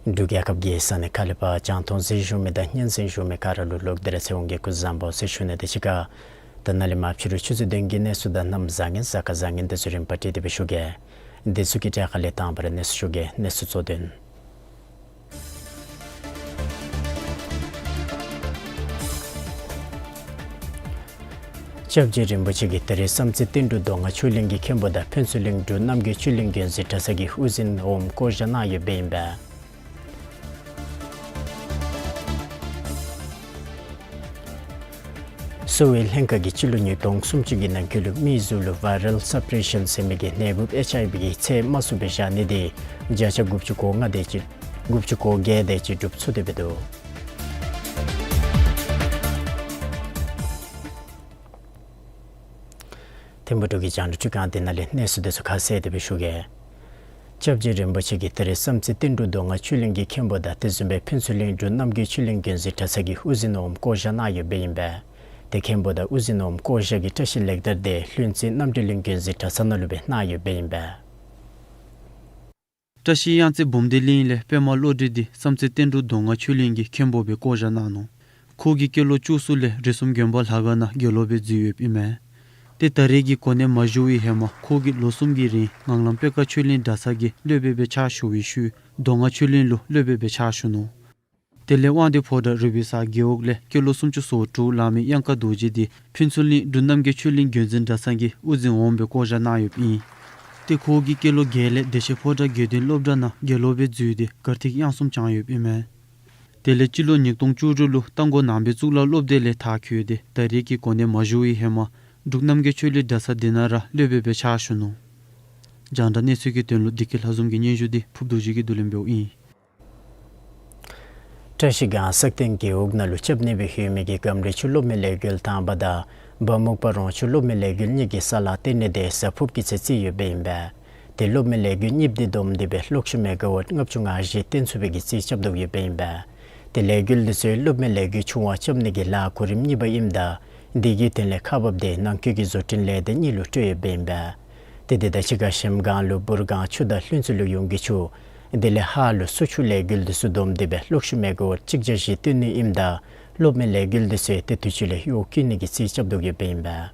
འབྲུག་རྒྱལ་ཁབ་ཀྱི་ས་གནས་ཁ་ལས་ཕར་རྒྱང་མཐོང་གཟིགས་བཞུགས་མི་དང་སྙན་གསན་བཞུགས་མི་ག་ར་ལུ་ལོག་སྟེ་ར་ཚེ་དབང་གི་སྐུ་གཟུགས་བཟང་པོ་ཟེར་ཞུ་ནི་དང་གཅིག་ཁར། ད་ནཱ་ལས་མར་ཕྱི་རུ་ཆུ་ཚོད་བདུན་གྱི་གནས་ཚུལ་དང་གནམ་བཟང་ངན་གཟའ་སྐར་བཟང་ངན་དེ་ཚུ་རིམ་པ་བསྒྲིགས་ཏེ་སྦེ་ཞུ་གེ། དེ་ཚུ་གི་གྲས་ཁ་ལས་དང་པ་ར་གནས་ཚུལ་ཞུ་གེ། གནས་ཚུལ་གཙོ་དོན། སྐྱབས་རྗེ་རིན་པོ་ཆེ་གིས་ད་རེས་བསམ་རྩེ་བསྟན་འབྲུག་མདོ་སྔགས་ཆོས་གླིང་གི་མཁན་པོ་དང་ཕུན་ཚོགས་གླིང་འབྲུག་རྣམ་རྒྱལ་ཆོས་གླིང་མགོན་གཟིགས་གྲྭ་ཚང་གི་དབུ་འཛིན་འོགམ་བསྐོ་བཞག་གནང་ཡོདཔ་ཨིན་པས། གསོ་བའི་ལྷན་ཁག་གིས་སྤྱི་ལོ་ཉིས་སྟོང་སུམ་ཅུ་གི་ནང་འཁོད་ལུ་མིའི་གཟུགས་ལུ་བཱའི་རཱལ་སུ་པི་རེ་ཤཱན་ཟེར་མི་གི་ནད་འབུབ་ཨེཆ་ཨའི་ཝི་གི་ཚད་དམའ་སུ་སྦེ་བཞག་ནི་དེ་བརྒྱ་ཆ་དགུ་བཅུ་གོ་ལྔ་དེ་ཅིག་དགུ་བཅུ་གོ་བརྒྱད་དེ་ཅིག་འགྲུབ་ཚུགས་ཏེ་འབད་འདུག། ཐིམ་ཕུག་འབྲུག་གི་རྒྱང་བསྒྲགས་ཁང་འདི་ནང་ལས་གནས་ཚུལ་དེ་ཚུ་ཁ་གསལ་དེ་སྦེ་ཞུ་གེ། སྐྱབས་རྗེ་རིན་པོ་ཆེ་གིས་ད་རེས་བསམ་རྩེ་བསྟན་འབྲུག་མདོ་སྔགས་ཆོས་གླིང་གི་མཁན་པོ་དང་དེ་བཟུམ་སྦེ་ཕུན་ཚོགས་གླིང་འབྲུག་རྣམ་རྒྱལ་ཆོས་གླིང་མགོན་གཟིགས་གྲྭ་ཚང་གི་དབུ་འཛིན་འོགམ་བསྐོ་བཞག་གནང་ཡོདཔ་ཨིན་པས། དེ་མཁན་པོ་དང་དབུ་འཛིན་འོགམ་བསྐོ་བཞག་གི་བཀྲིས་ལེགས་དར་དེ་ལྷུན་རྩེ་རྣམ་གྲོལ་གླིང་མགོན་གཟིགས་གྲྭ་ཚང་ནང་ལུ་སྦེ་གནང་ཡོདཔ་ཨིན་པས། བཀྲིས་གཡང་རྩེ་འབུམ་སྡེ་གླིང་ལས་པདྨ་བློ་གྲོས་འདི་བསམ་རྩེ་བསྟན་འབྲུག་མདོ་སྔགས་ཆོས་གླིང་གི་མཁན་པོ་སྦེ་བསྐོ་བཞག་གནང་ནུག། ཁོ་གིས་སྐྱེས་ལོ་བཅུ་གསུམ་ལས་རིགས་གསུམ་དགོན་པ་ལྷ་ཁང་ནང་དགེ་སློང་སྦེ་འཛུལ་ཡོདཔ་ཨིན་མས། ཏེ་ད་རེས་ཀྱི་གོ་གནས་མ་ཞུ་བའི་ཧེ་མ་ཁོ་གིས་ལོ་གསུམ་གྱི་རིང་ངང་ལམ་པད་དཀར་ཆོས་གླིང་གྲྭ་ཚང་གི་སློབ་དཔོན་སྦེ་ཕྱག་ཞུ་བའི་ཤུལ་མདོ་སྔགས་ཆོས་གླིང་ལུ་སློབ་དཔོན་སྦེ་ཕྱག་ཞུ་ནུག། དེ་ལས་དབང་འདུས་ཕོ་བྲང་རི་བོའི་གཟར་རྒེད་འོག་ལས་སྐྱེས་ལོ་སུམ་ཅུ་སོ་དྲུག་ལང་མི་གཡང་དཀར་རྡོ་རྗེ་འདི་ཕུན་ཚོགས་གླིང་འབྲུག་རྣམ་རྒྱལ་ཆོས་གླིང་མགོན་འཛིན་གྲྭ་ཚང་གི་དབུ་འཛིན་འོགམ་སྦེ་བསྐོ་བཞག་གནང་ཡོདཔ་ཨིན། ཏེ་ཁོ་གིས་སྐྱེས་ལོ་བརྒྱད་ལས་བདེ་ཆེན་ཕོ་བྲང་དགེ་ལྡན་སློབ་གྲྭ་ནང་དགེ་སློང་སྦེ་འཛུལ་ཏེ་གར་ཐིག་དབྱངས་གསུམ་བགྱང་ཡོདཔ་ཨིན་མས། དེ་ལས་སྤྱི་ལོ་ཉིས་སྟོང་བཅུ་དྲུག་ལུ་རྟ་མགོ་ནང་པའི་གཙུག་ལག་སློབ་སྡེ་ལས་མཐར་འཁྱོལ་ཏེ་ད་རེས་ཀྱི་གོ་གནས་མ་ཞུ་བའི་ཧེ་མ་འབྲུག་རྣམ་རྒྱལ་ཆོས་གླིང་གྲྭ་ཚང་འདི་ནང་ར་སློབ་དཔོན་སྦེ་ཕྱག་ཞུ་ནུག། རྒྱང་བསྒྲགས་གནས་ཚུལ་གྱི་དོན་ལུ་བདེ་སྐྱིད་ལྷ་འཛོམས་ཀྱི་སྙན་ཞུ་འདི་ཕུརཔ་རྡོ་རྗེ་གིས་བསྡུ་ལེན་འབདཝ་ཨིན། བཀྲིས་སྒང་སག་སྟེང་རྒེད་འོག་ནང་ལུ་རྐྱབ་ནི་སྦེ་ཡོད་མི་གི་སྒམ་རི་ཆུ་གློག་མེ་ལས་འགུལ་དང་པ་དང་སྦ་མུག་པ་རོང་ཆུ་གློག་མེ་ལས་འགུལ་གཉིས་ཀྱི་ས་ལཱ་སྟོན་ནི་དེ་གཟའ་ཕུརཔ་གི་ཚེ་བརྩིས་ཡོདཔ་ཨིན་པས། ཏེ་གློག་མེ་ལས་འགུལ་གཉིསཔོ་འདི་བསྡོམས་ཏེ་སྦེ་གློག་ཤུགས་མེ་ག་ཝཊ་ལྔ་བཅུ་ང་བཞི་བཏོན་ཚུགས་པའི་གི་རྩིས་རྐྱབ་དོ་ཡོདཔ་ཨིན་པས། ཏེ་ལས་འགུལ་འདི་ཚུ་གློག་མེ་ལས་འགུལ་ཆུང་བ་རྐྱབ་ནི་གི་ལཱ་གོ་རིམ་གཉིས་པ་ཨིནམ་ད་དེ་གི་དོན་ལས་ཁག་འབགཔ་དེ་ནང་འཁོད་ཀྱི་བཟོ་སྐྲུན་ལས་སྡེ་གཉིས་ལུ་སྤྲོད་ཡོདཔ་ཨིན་པས། ཏེ་དེ་དང་གཅིག་ཁར་གཞལམ་སྒང་ལུ་འབུར་སྒང་ཆུ་དང་ལྷུན་རྩེ་ལུ་ཡོང་གི་ཆུ་དེ་ལས་ཧཱ་ལུ་སུ་ཆུ་ལས་འགུལ་འདི་ཚུ་བསྡོམས་ཏེ་སྦེ་གློག་ཤུགས་མེ་ག་ཝཊ་གཅིག་བརྒྱ་བཞི་བཏོན་ནི་ཨིནམ་ད་གློག་མེ་ལས་འགུལ་འདི་ཚུ་ཏེ་དུས་ཅི་ལས་གཡོག་བཀོལ་ནི་གི་རྩིས་རྐྱབ་དོ་ཡོདཔ་ཨིན་པས།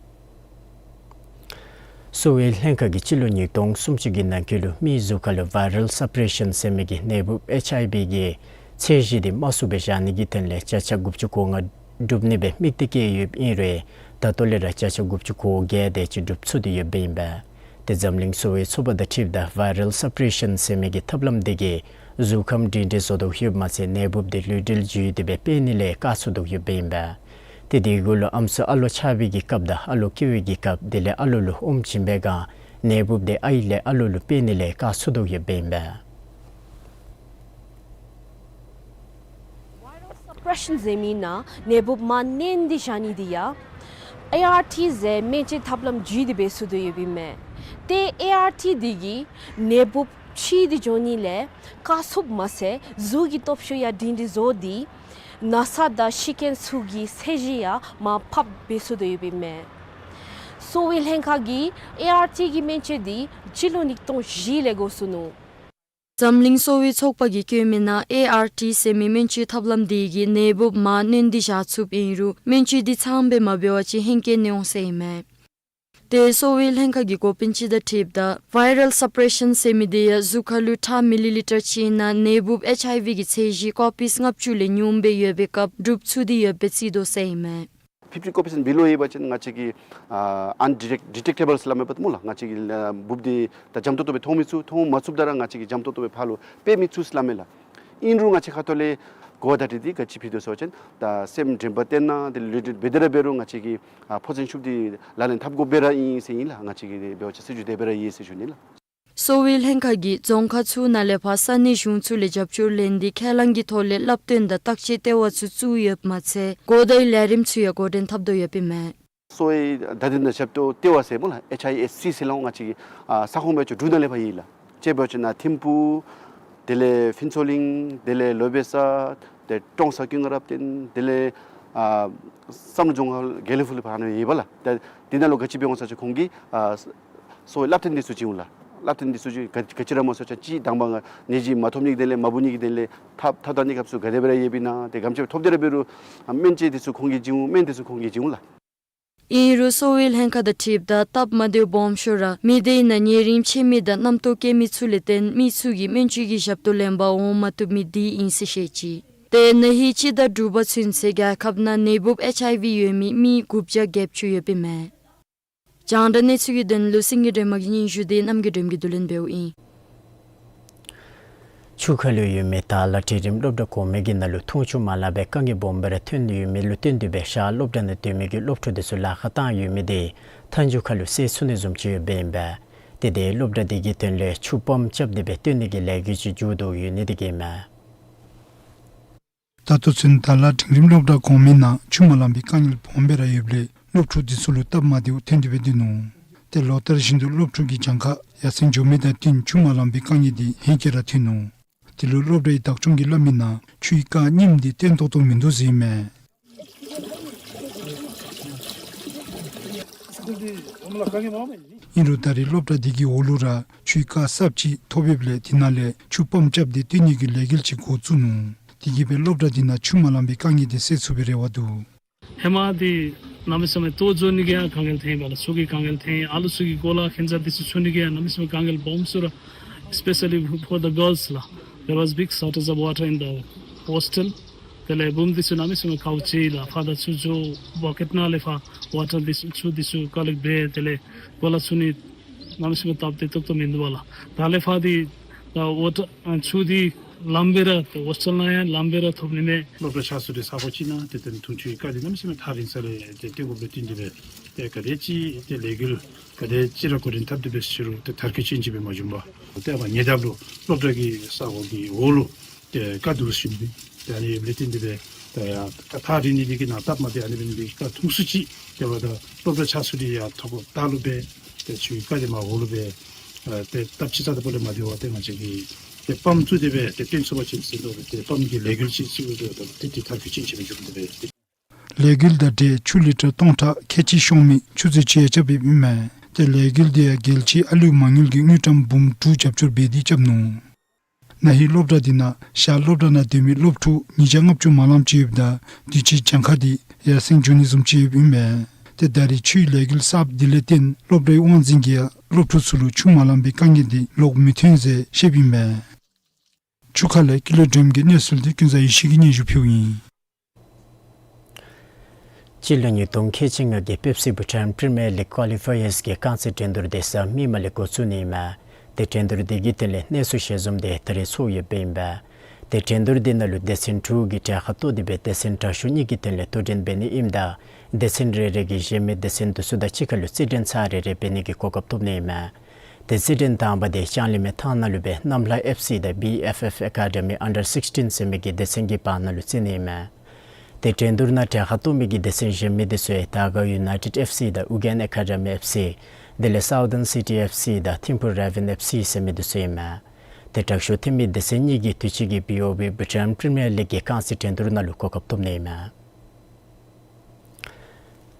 གསོ་བའི་ལྷན་ཁག་གིས་སྤྱི་ལོ་ཉིས་སྟོང་སུམ་ཅུ་གི་ནང་འཁོད་ལུ་མིའི་གཟུགས་ཁར་ལུ་བཱའི་རཱལ་སུ་པི་རེ་ཤཱན་ཟེར་མི་གི་ནད་འབུབ་ཨེཆ་ཨའི་ཝི་གི་ཚད་གཞི་དེ་དམའ་སུ་སྦེ་བཞག་ནི་གི་དོན་ལས་བརྒྱ་ཆ་དགུ་བཅུ་གོ་ལྔ་སྒྲུབ་ནི་སྦེ་དམིགས་གཏད་བསྐྱེད་ཡོདཔ་ཨིན་རུང་ད་ལྟོ་ལས་ར་བརྒྱ་ཆ་དགུ་བཅུ་གོ་བརྒྱད་དེ་ཅིག་སྒྲུབ་ཚུགས་ཏེ་ཡོདཔ་ཨིན་པས། ཏེ་འཛམ་གླིང་གསོ་བའི་ཚོགས་པ་དང་འཁྲིལཝ་ད་བཱའི་རཱལ་སུ་པི་རེ་ཤཱན་ཟེར་མི་གི་ཐབས་ལམ་དེ་གིས་གཟུགས་ཁམས་སྒྲིང་སྒྲིང་བཟོ་དོ་ཡོདཔ་མ་ཚད་ནད་འབུབ་དེ་ལུས་འབྲེལ་འཇུ་དེ་སྦེ་སྤེལ་ནི་ལས་བཀག་ཚུགས་དོ་ཡོདཔ་ཨིན་པས། ཏེ་དེ་གུ་ལུ་ཨམ་སྲུ་ཨ་ལོ་ཆགས་པའི་གི་སྐབས་དང་ཨ་ལོ་སྐྱེ་བའི་གི་སྐབས་དེ་ལས་ཨ་ལོ་ལུ་ཨོམ་བྱིན་པའི་སྒང་ནད་འབུབ་དེ་ཨའི་ལས་ཨ་ལོ་ལུ་སྤེལ་ནི་ལས་བཀག་ཚུགས་དོ་ཡོདཔ་ཨིན་པས། བཱའི་རཱལ་སུ་པི་རེ་ཤཱན་ཟེར་མི་ནང་ནད་འབུབ་མར་མནན་ཏེ་བཞག་ནི་དེ་ཡང་ཨེ་ཨར་ཊི་ཟེར་སྨན་བཅོས་ཐབས་ལམ་བརྒྱུད་དེ་སྦེ་ཚུགས་དོ་ཡོདཔ་ཨིན་མས། ཏེ་ཨེ་ཨར་ཊི་དེ་གིས་ནད་འབུབ་འཕྱིས་ཏེ་འགྱོ་ནི་ལས་བཀག་ཚུགསཔ་མ་ཚད་གཟུགས་ཀྱི་སྟོབས་ཤུགས་ཡང་སྒྲིང་སྒྲིང་བཟོ་སྟེ་ན་ཚ་དང་ཤི་རྐྱེན་ཚུ་གི་ཚད་གཞི་ཡང་མར་ཕབ་སྦེ་ཚུགས་དོ་ཡོདཔ་ཨིན་མས། གསོ་བའི་ལྷན་ཁག་གིས་ཨེ་ཨར་ཊི་གི་སྨན་བཅོས་དེ་སྤྱི་ལོ་ཉིས་སྟོང་བཞི་ལས་འགོ་བཙུགས་ནུག། འཛམ་གླིང་གསོ་བའི་ཚོགས་པ་གིས་བཀོད་མི་ནང་ཨེ་ཨར་ཊི་ཟེར་མི་སྨན་བཅོས་ཐབས་ལམ་དེ་གིས་ནད་འབུབ་མར་མནན་ཏེ་བཞག་ཚུགསཔ་ཨིན་རུང་སྨན་བཅོས་དེ་ཚངམ་སྦེ་མ་འབད་བ་ཅིན་ཧེང་སྐལ་ནི་འོང་ཟེར་ཨིན་མས། ཏེ་གསོ་བའི་ལྷན་ཁག་གི་འགོ་དཔོན་ཅིག་དང་འཁྲིལཝ་ད་བཱའི་རཱལ་སུ་པི་རེ་ཤཱན་ཟེར་མི་དེ་ཡང་གཟུགས་ཁར་ལུ་ཁྲག་མི་ལི་ལི་ཊར་གཅིག་ནང་ནད་འབུབ་ཨེཆ་ཨའི་ཝི་གི་ཚད་གཞི་ཀོ་པིས་ལྔ་བཅུ་ལས་ཉུངམ་སྦེ་ཡོད་པའི་སྐབས་སྒྲུབ་ཚུགས་ཏེ་ཡོདཔ་སྦེ་བརྩི་དོ་ཟེར་ཨིན་མས། ཕིཕ་ཊི་ཀོ་པིས་བི་ལོ་ཡོད་པ་ཅིན་ང་བཅས་ཀྱིས་ཨ་ཨན་ཌི་ཊེཀ་ཌི་ཊེཀ་ཊེ་བཱལ་སླབ་མི་འབདཝ་སྨོ་ལགས། ང་བཅས་ཀྱིས་ཨ་འབུབ་དེ་ད་འཇམ་ཏོག་ཏོ་སྦེ་མཐོང་མི་ཚུགས། མཐོང་མ་ཚུགསཔ་ད་ར་ང་བཅས་ཀྱིས་འཇམ་ཏོག་ཏོ་སྦེ་ཕར་ལུ་སྤེལ་མི་ཚུགས་ཟེར་སླབ་མས་ལགས། ཨིན་རུང་ང་བཅས་ཁ་ཐུག་ལས་གོ་བརྡ་དེ་ག་ཅི་ཕུལ་དོ་ཟེར་བ་ཅིན་ད་སེམས་དྲན་པ་བརྟན་གནང་དེ་ལས་ལུས་འབྲེལ་འབད་དེ་ར་འབད་རུང་ང་བཅས་ཀྱིས་ཨ་ཕོ་མཚན་ཤུབ་སྟེ་ལག་ལེན་འཐབ་དགོཔ་སྦེ་ར་ཨིན་ཟེར་ཨིན་ལགས། ང་བཅས་ཀྱིས་དེ་འབད་བ་ཅིན་སྲིད་བྱུས་དེ་སྦེ་ར་ཡོད་ཟེར་ཞུ་ནི་ལགས། གསོ་བའི་ལྷན་ཁག་གིས་རྫོང་ཁག་ཚུ་ནང་ལས་ཕར་ས་གནས་གཞུང་ཚུ་ལས་རྒྱབ་སྐྱོར་ལེན་ཏེ་ཁས་བླངས་ཀྱི་ཐོག་ལས་བསླབ་སྟོན་དང་བརྟག་དཔྱད་ལྟེ་བ་ཚུ་བཙུགས་ཡོདཔ་མ་ཚད་གོ་བརྡའི་ལས་རིམ་ཚུ་ཡང་འགོ་འདྲེན་འཐབ་དོ་ཡོདཔ་ཨིན་མས། གསོ་བའི་བརྡ་དོན་དང་ཞབས་ཏོག་ལྟེ་བ་ཟེར་སྨོ་ལགས། ཨེཆ་ཨའི་ཨེཆ་སི་ཟེར་སླབ་འོང་། ང་བཅས་ཀྱི་ཨ་ས་ཁོངས་སྦེ་ཅིག་འབྲུག་ནང་ལས་ཕར་ཡོད་ལགས། དཔྱེ་འབད་བ་ཅིན་ཨ་ཐིམ་ཕུག་དེ་ལས་ཕུན་ཚོགས་གླིང་དེ་ལས་ལོ་པད་ཚལ་དེ་ཀྲོང་གསར་ཀུན་དགའ་རབ་བརྟན་དེ་ལས་ཨ་བསམ་གྲུབ་རྫོང་ཁག་དགེ་ལེགས་ཕུག་ལས་ཕར་ཨ་ནི་ཡོད་པ་ལགས། ད་དེ་ནང་ལུ་ག་ཅི་འབད་འོང་ཟེར་བ་ཅིན་ཁོང་གིས་ཨ་གསོ་བའི་བསླབ་སྟོན་དེ་ཚུ་བྱིན་འོང་ལགས། བསླབ་སྟོན་དེ་ཚུ་བྱིན་ག་ག་ཅི་ར་སྨོ་ཟེར་བ་ཅིན་གཅིག་དང་པ་ནད་གཞི་མ་ཐོབ་ནི་གི་དོན་ལས་མ་འབུབ་ནི་གི་དོན་ལས་ཐབས་ཐབས་དང་གནས་སྐབས་ཚུ་ག་དེ་སྦེ་ར་ཡོདཔ་ཨིན་ན་དེ་ག་དེམ་ཅིག་ཐོབ་སྟེ་ར་འབད་རུང་ཨ་སྨན་བཅོས་དེ་ཚུ་ཁོང་གིས་བྱིན་འོང་། སྨན་དེ་ཚུ་ཁོང་གིས་བྱིན་འོང་ལགས། ཨིན་རུང་གསོ་བའི་ལྷན་ཁག་དང་འཁྲིལཝ་ད་སྟབས་མ་བདེཝ་སྦོམ་ཤོས་ར་མི་སྡེའི་ནང་ཉེ་རིང་ཕྱད་མི་དང་རྣམ་རྟོག་སྐྱེ་མི་ཚུ་ལས་བརྟེན་མི་ཚུ་གིས་སྨན་བཅོས་ཀྱི་ཞབས་ཏོག་ལེན་པར་འོང་མ་བཏུབ་མི་དེ་ཨིན་ཟེར་བཤད་ཅི། ཏེ་ན་ཧིང་སྤྱི་ཟླ་དྲུག་པ་ཚུན་ཚོད་རྒྱལ་ཁབ་ནང་ནད་འབུཔ་ཨེཆ་ཨའི་ཝི་ཡོད་མི་མི་དགུ་བརྒྱ་བརྒྱད་ཅུ་ཡོདཔ་ཨིན་མས། རྒྱང་བསྒྲགས་གནས་ཚུལ་གྱི་དོན་ལུ་སེང་གེ་སྒྲོལ་མ་གི་སྙན་ཞུ་དེ་རྣམ་རྒྱལ་སྒྲོལ་མ་གིས་བསྡུ་ལེན་འབདཝ་ཨིན། ཆུ་ཁ་ལུ་ཡོད་མི་དར་ལ་འབྲིང་རིམ་སློབ་གྲྭ་གོང་མའི་གི་ནང་ལུ་འཐུང་ཆུ་མ་ལང་པའི་དཀའ་ངལ་སྦོམ་སྦེ་ར་ཐོན་ཡོད་མི་ལུ་བརྟེན་ཏེ་སྦེ་ཤར་སློབ་གྲྭ་ནང་སྡོད་མི་གི་སློབ་ཕྲུག་དེ་ཚུ་ལཱ་ཁག་བཏང་ཡོད་མི་དེ་མཐའ་མཇུག་ཁ་ལུ་སེལ་ཚུགས་ནི་བཟུམ་ཅིག་ཡོདཔ་ཨིན་པས། ཏེ་དེ་སློབ་གྲྭ་དེ་གི་དོན་ལས་ཆུ་པམཔ་རྐྱབ་སྟེ་སྦེ་བཏོན་ནི་གི་ལས་འགུལ་ཅིག་མཇུག་བསྡུ་ཡོད་ནི་དེ་གིས་ཨིན་མས། ད་ལྟོ་ཚུན་དར་ལ་འབྲིང་རིམ་སློབ་གྲྭ་གོང་མའི་ནང་ཆུ་མ་ལང་པའི་དཀའ་ངལ་སྦོམ་སྦེ་ར་ཡོདཔ་ལས་སློབ་ཕྲུག་དེ་ཚུ་ལུ་སྟབས་མ་བདེཝ་ཐོན་ཏེ་སྦེ་སྡོད་ནུག། ཏེ་ལོ་ལྟར་བཞིན་དུ་སློབ་ཕྲུག་གི་གྱངས་ཁ་ཡར་སེང་འགྱོ་མི་དང་བསྟུན་ཆུ་མ་ལང་པའི་དཀའ་ངལ་དེ་ཧེང་སྐལ་ར་ཐོན་ནུག། དེ་ལུ་སློབ་གྲྭའི་བདག་སྐྱོང་གིས་སླབ་མིའི་ནང་ཆུའི་རྐ་རྙིངམ་དེ་བཏོན་ཏོག་ཏོ་མིན་འདུག་ཟེར་ཨིན་མས། ཨིན་རུང་ད་རེས་སློབ་གྲྭ་དེ་གི་འོག་ལུ་ར་ཆུའི་རྐ་གསརཔ་ཅིག་ཐོབ་ཡོདཔ་ལས་དེ་ནང་ལས་ཆུ་པམཔ་རྐྱབ་སྟེ་བཏོན་ནི་གི་ལས་འགུལ་ཅིག་འགོ་བཙུགས་ནུག། དེ་གིས་སྦེ་སློབ་གྲྭ་དེ་ནང་ཆུ་མ་ལང་པའི་དཀའ་ངལ་དེ་སེལ་ཚུགས་པའི་རེ་བ་འདུག། ཧེ་མ་འདི་གནམ་མེད་ས་མེད་ལྟོ་བཟོ་ནི་གི་ཡང་དཀའ་ངལ་ཐོན་པས་ལགས། ཆུ་གི་དཀའ་ངལ་ཐོན། ཨ་ལུ་ཚུ་གི་གོ་ལ་ཁྱད་མཚར་དེ་ཚུ་འཁྱུ་ནི་གི་ཡང་གནམ་མེད་ས་མེད་དཀའ་ངལ་སྦོམ་ཚུ་ར། Especially for the girls ལགས། There was big shortage of water in the hostel. དེ་ལས་བུམོ་དེ་ཚུ་གནམ་མེད་ས་མེད་དཀའཝ་སྤྱད་ཡི་ལགས། ཕར་དང་ཚུར་འགྱོ་བཀྲ་ཤིས་ནང་ལས་ཕར་ཝ་ཊར་དེ་ཚུ་ཆུ་དེ་ཚུ་ཀ་ལེཀཊ་འབད། དེ་ལས་གོ་ལ་འཁྱུ་ནི་གནམ་མེད་ས་མེད་སྟབས་བདེ་ཏོག་ཏོ་མིན་འདུག་པ་ལགས། ད་ལས་ཕར་འདི་ད་ཝ་ཊར་ཆུ་འདི་ལངམ་སྦེ་ར་ཏེ་ཧོསི་ཊེལ་ནང་ཡང་ལངམ་སྦེ་ར་ཐོབ་ནི་མས། སློབ་གྲྭ་ཆགས་ས་དེ་ས་གོ་ཅིག་ནང་ཏེ་དེ་ནང་འཐུང་ཆུའི་རྐ་འདི་གནམ་མེད་ས་མེད་ཐག་རིང་ས་ལས་ཏེ་བཏོན་དགོཔ་ལས་བརྟེན་ཏེ་སྦེ་ཏེ་ག་དེ་ཅིག་ཏེ་ལས་འགུལ་ག་དེ་ཅིག་ར་འགོ་འདྲེན་འཐབ་སྟེ་སྦེ་ཞུ་རུང་ཏེ་མཐར་འཁྱོལ་ཅན་ཅིག་སྦེ་མ་བྱུང་པས། ཏེ་ང་བཅས་ཉེ་འདབས་ལུ་སློབ་གྲྭ་གི་ས་གོ་གི་འོག་ལུ་ཏེ་རྐ་འདུག་ཟེར་ཞུ་ནི། ཏེ་ཨ་ནི་ལས་བརྟེན་ཏེ་སྦེ་ད་ཡང་ཐག་རིང་ནི་དེ་གིས་ནང་སྟབས་མ་བདེ། ཨ་ནི་འབད་ནི་དེ་གིས་རྐ་འཐུང་ས་ཅིག་ཏེ་འབདཝ་ད་སློབ་གྲྭ་ཆགས་ས་དེ་ཡར་མཐའ་འཁོར་ལྟག་ལུ་སྦེ་ཏེ་ཆུའི་རྐ་དེ་མར་འོག་ལུ་སྦེ་ཨ་ཏེ་སྟབས་ཅིག་རྩ་དང་པོ་ལས་མ་བདེ་བར་ཏེ་ང་བཅས་ཀྱིས་ཏེ་པམཔ་བཙུགས་ཏེ་སྦེ་ཏེ་བཏོན་ཚུགས་པ་ཅིན་ཟེར་མནོ་སྦེ་ཏེ་པམཔ་གི་ལས་འགུལ་ཅིག་བཙུགས་ཏེ་ཏེ་ཏེ་མཐར་འཁྱོལ་ཅན་ཅིག་སྦེ་བྱུང་སྟེ་སྦེ། ལས་འགུལ་དང་འབྲེལ་ཆུ་ལི་ཊར་སྟོང་ཕྲག་ཁལ་གཅིག་ཤོང་མི་ཆུ་མཛོད་ཅིག་ཡང་རྐྱབ་ཡོདཔ་ཨིན་མས། ཏེ་ལས་འགུལ་དེ་ཡང་རྒྱལ་སྤྱིའི་ཨ་ལུའི་མ་དངུལ་གྱི་དངུལ་ཀྲམ་འབུམ་དྲུག་རྒྱབ་སྐྱོར་འབད་དེ་རྐྱབ་ནུག། ན་ཧིང་སློབ་གྲྭ་དེ་ནང་ཤར་སློབ་གྲྭ་ནང་སྡོད་མི་སློབ་ཕྲུག་ཉིས་བརྒྱ་ལྔ་བཅུ་མ་ལངམ་ཅིག་ཡོདཔ་ད་དུས་ཅི་གྱངས་ཁ་དེ་ཡར་སེང་འགྱོ་ནི་བཟུམ་ཅིག་ཡོདཔ་ཨིན་མས། ཏེ་ད་རེས་ཆུའི་ལས་འགུལ་གསརཔ་དེ་ལས་བརྟེན་སློབ་གྲྭའི་དབང་འཛིན་གྱིས་ཡང་སློབ་ཕྲུག་ཚུ་ལུ་ཆུ་མ་ལང་པའི་དཀའ་ངལ་དེ་ལོག་མི་ཐོན་ཟེར་བཤདཔ་ཨིན་མས། ཆུ་ཁ་ལས་ཀུན་ལེགས་སྒྲོལམ་གྱི་གནས་ཚུལ་དེ་ཀུན་བཟང་ཡེ་ཤེས་ཀྱིས་སྙན་ཞུ་ཕུལཝ་ཨིན། སྤྱི་ལོ་ཉིས་སྟོང་ཁལ་གཅིག་ལྔ་གི་པེབ་སི་བྷུ་ཊཱན་པི་རི་མི་ཡར་ལིག་ཀོ་ལི་ཕ་ཡརསི་གི་རྐང་རྩེད་འགྲན་བསྡུར་དེ་གཟའ་མིག་དམར་ལས་འགོ་བཙུགས་ནི་ཨིན་མས། ཏེ་འགྲན་བསྡུར་དེ་གི་དོན་ལས་གནས་ཚུལ་ཞལ་འཛོམས་དེ་ད་རེས་ཚོགས་ཡོདཔ་ཨིན་པས། ཏེ་འགྲན་བསྡུར་དེ་ནང་ལུ་སྡེ་ཚན་དྲུག་གི་གྲལ་ཁར་གཏོགས་ཏེ་སྦེ་སྡེ་ཚན་དྲག་ཤོས་གཉིས་ཀྱི་དོན་ལས་དོ་འགྲན་འབད་ནི་ཨིནམ་ད་སྡེ་ཚན་རེ་རེ་གིས་གཞན་མི་སྡེ་ཚན་དེ་ཚུ་དང་གཅིག་ཁར་ལུ་རྩེད་འགྲན་ཚར་རེ་རེ་འབད་ནི་གི་གོ་སྐབས་ཐོབ་ནི་ཨིན་མས། ཏེ་རྩེད་འགྲན་དང་པ་དེ་ལྕང་གླིང་མའི་ཐང་ནང་ལུ་སྦེ་གནམ་ལྷ་ཨེཕ་སི་དང་བི་ཨེཕ་ཨེཕ་ཨེ་ཀ་ཌི་མི་ཨན་ཌར་སིགསི་ཊིན་ཟེར་མི་གི་སྡེ་ཚན་གྱི་བར་ན་ལུ་རྩེད་ནི་ཨིན་མས། ཏེ་འགྲན་བསྡུར་ནང་གྲལ་ཁར་གཏོགས་མི་གི་སྡེ་ཚན་གཞན་མི་དེ་ཚུ་ཡང་དར་དཀར་ཡུ་ནའི་ཊེཌ་ཨེཕ་སི་དང་ཨུ་གན་ཨེ་ཀ་ཌི་མི་ཨེཕ་སི་དེ་ལས་སའུ་ཐརན་སི་ཊི་ཨེཕ་སི་དང་ཐིམ་ཕུ་རེ་ཝན་ཨེཕ་སི་ཟེར་མི་དེ་ཚུ་ཨིན་མས། ཏེ་དྲག་ཤོས་ཐོན་མི་སྡེ་ཚན་གཉིས་ཀྱིས་དུས་ཅི་གི་བི་ཨོ་བི་བྷུ་ཊཱན་པི་རི་མི་ཡར་ལིག་གི་རྐང་རྩེད་འགྲན་བསྡུར་ནང་ལུ་གོ་སྐབས་ཐོབ་ནི་ཨིན་མས།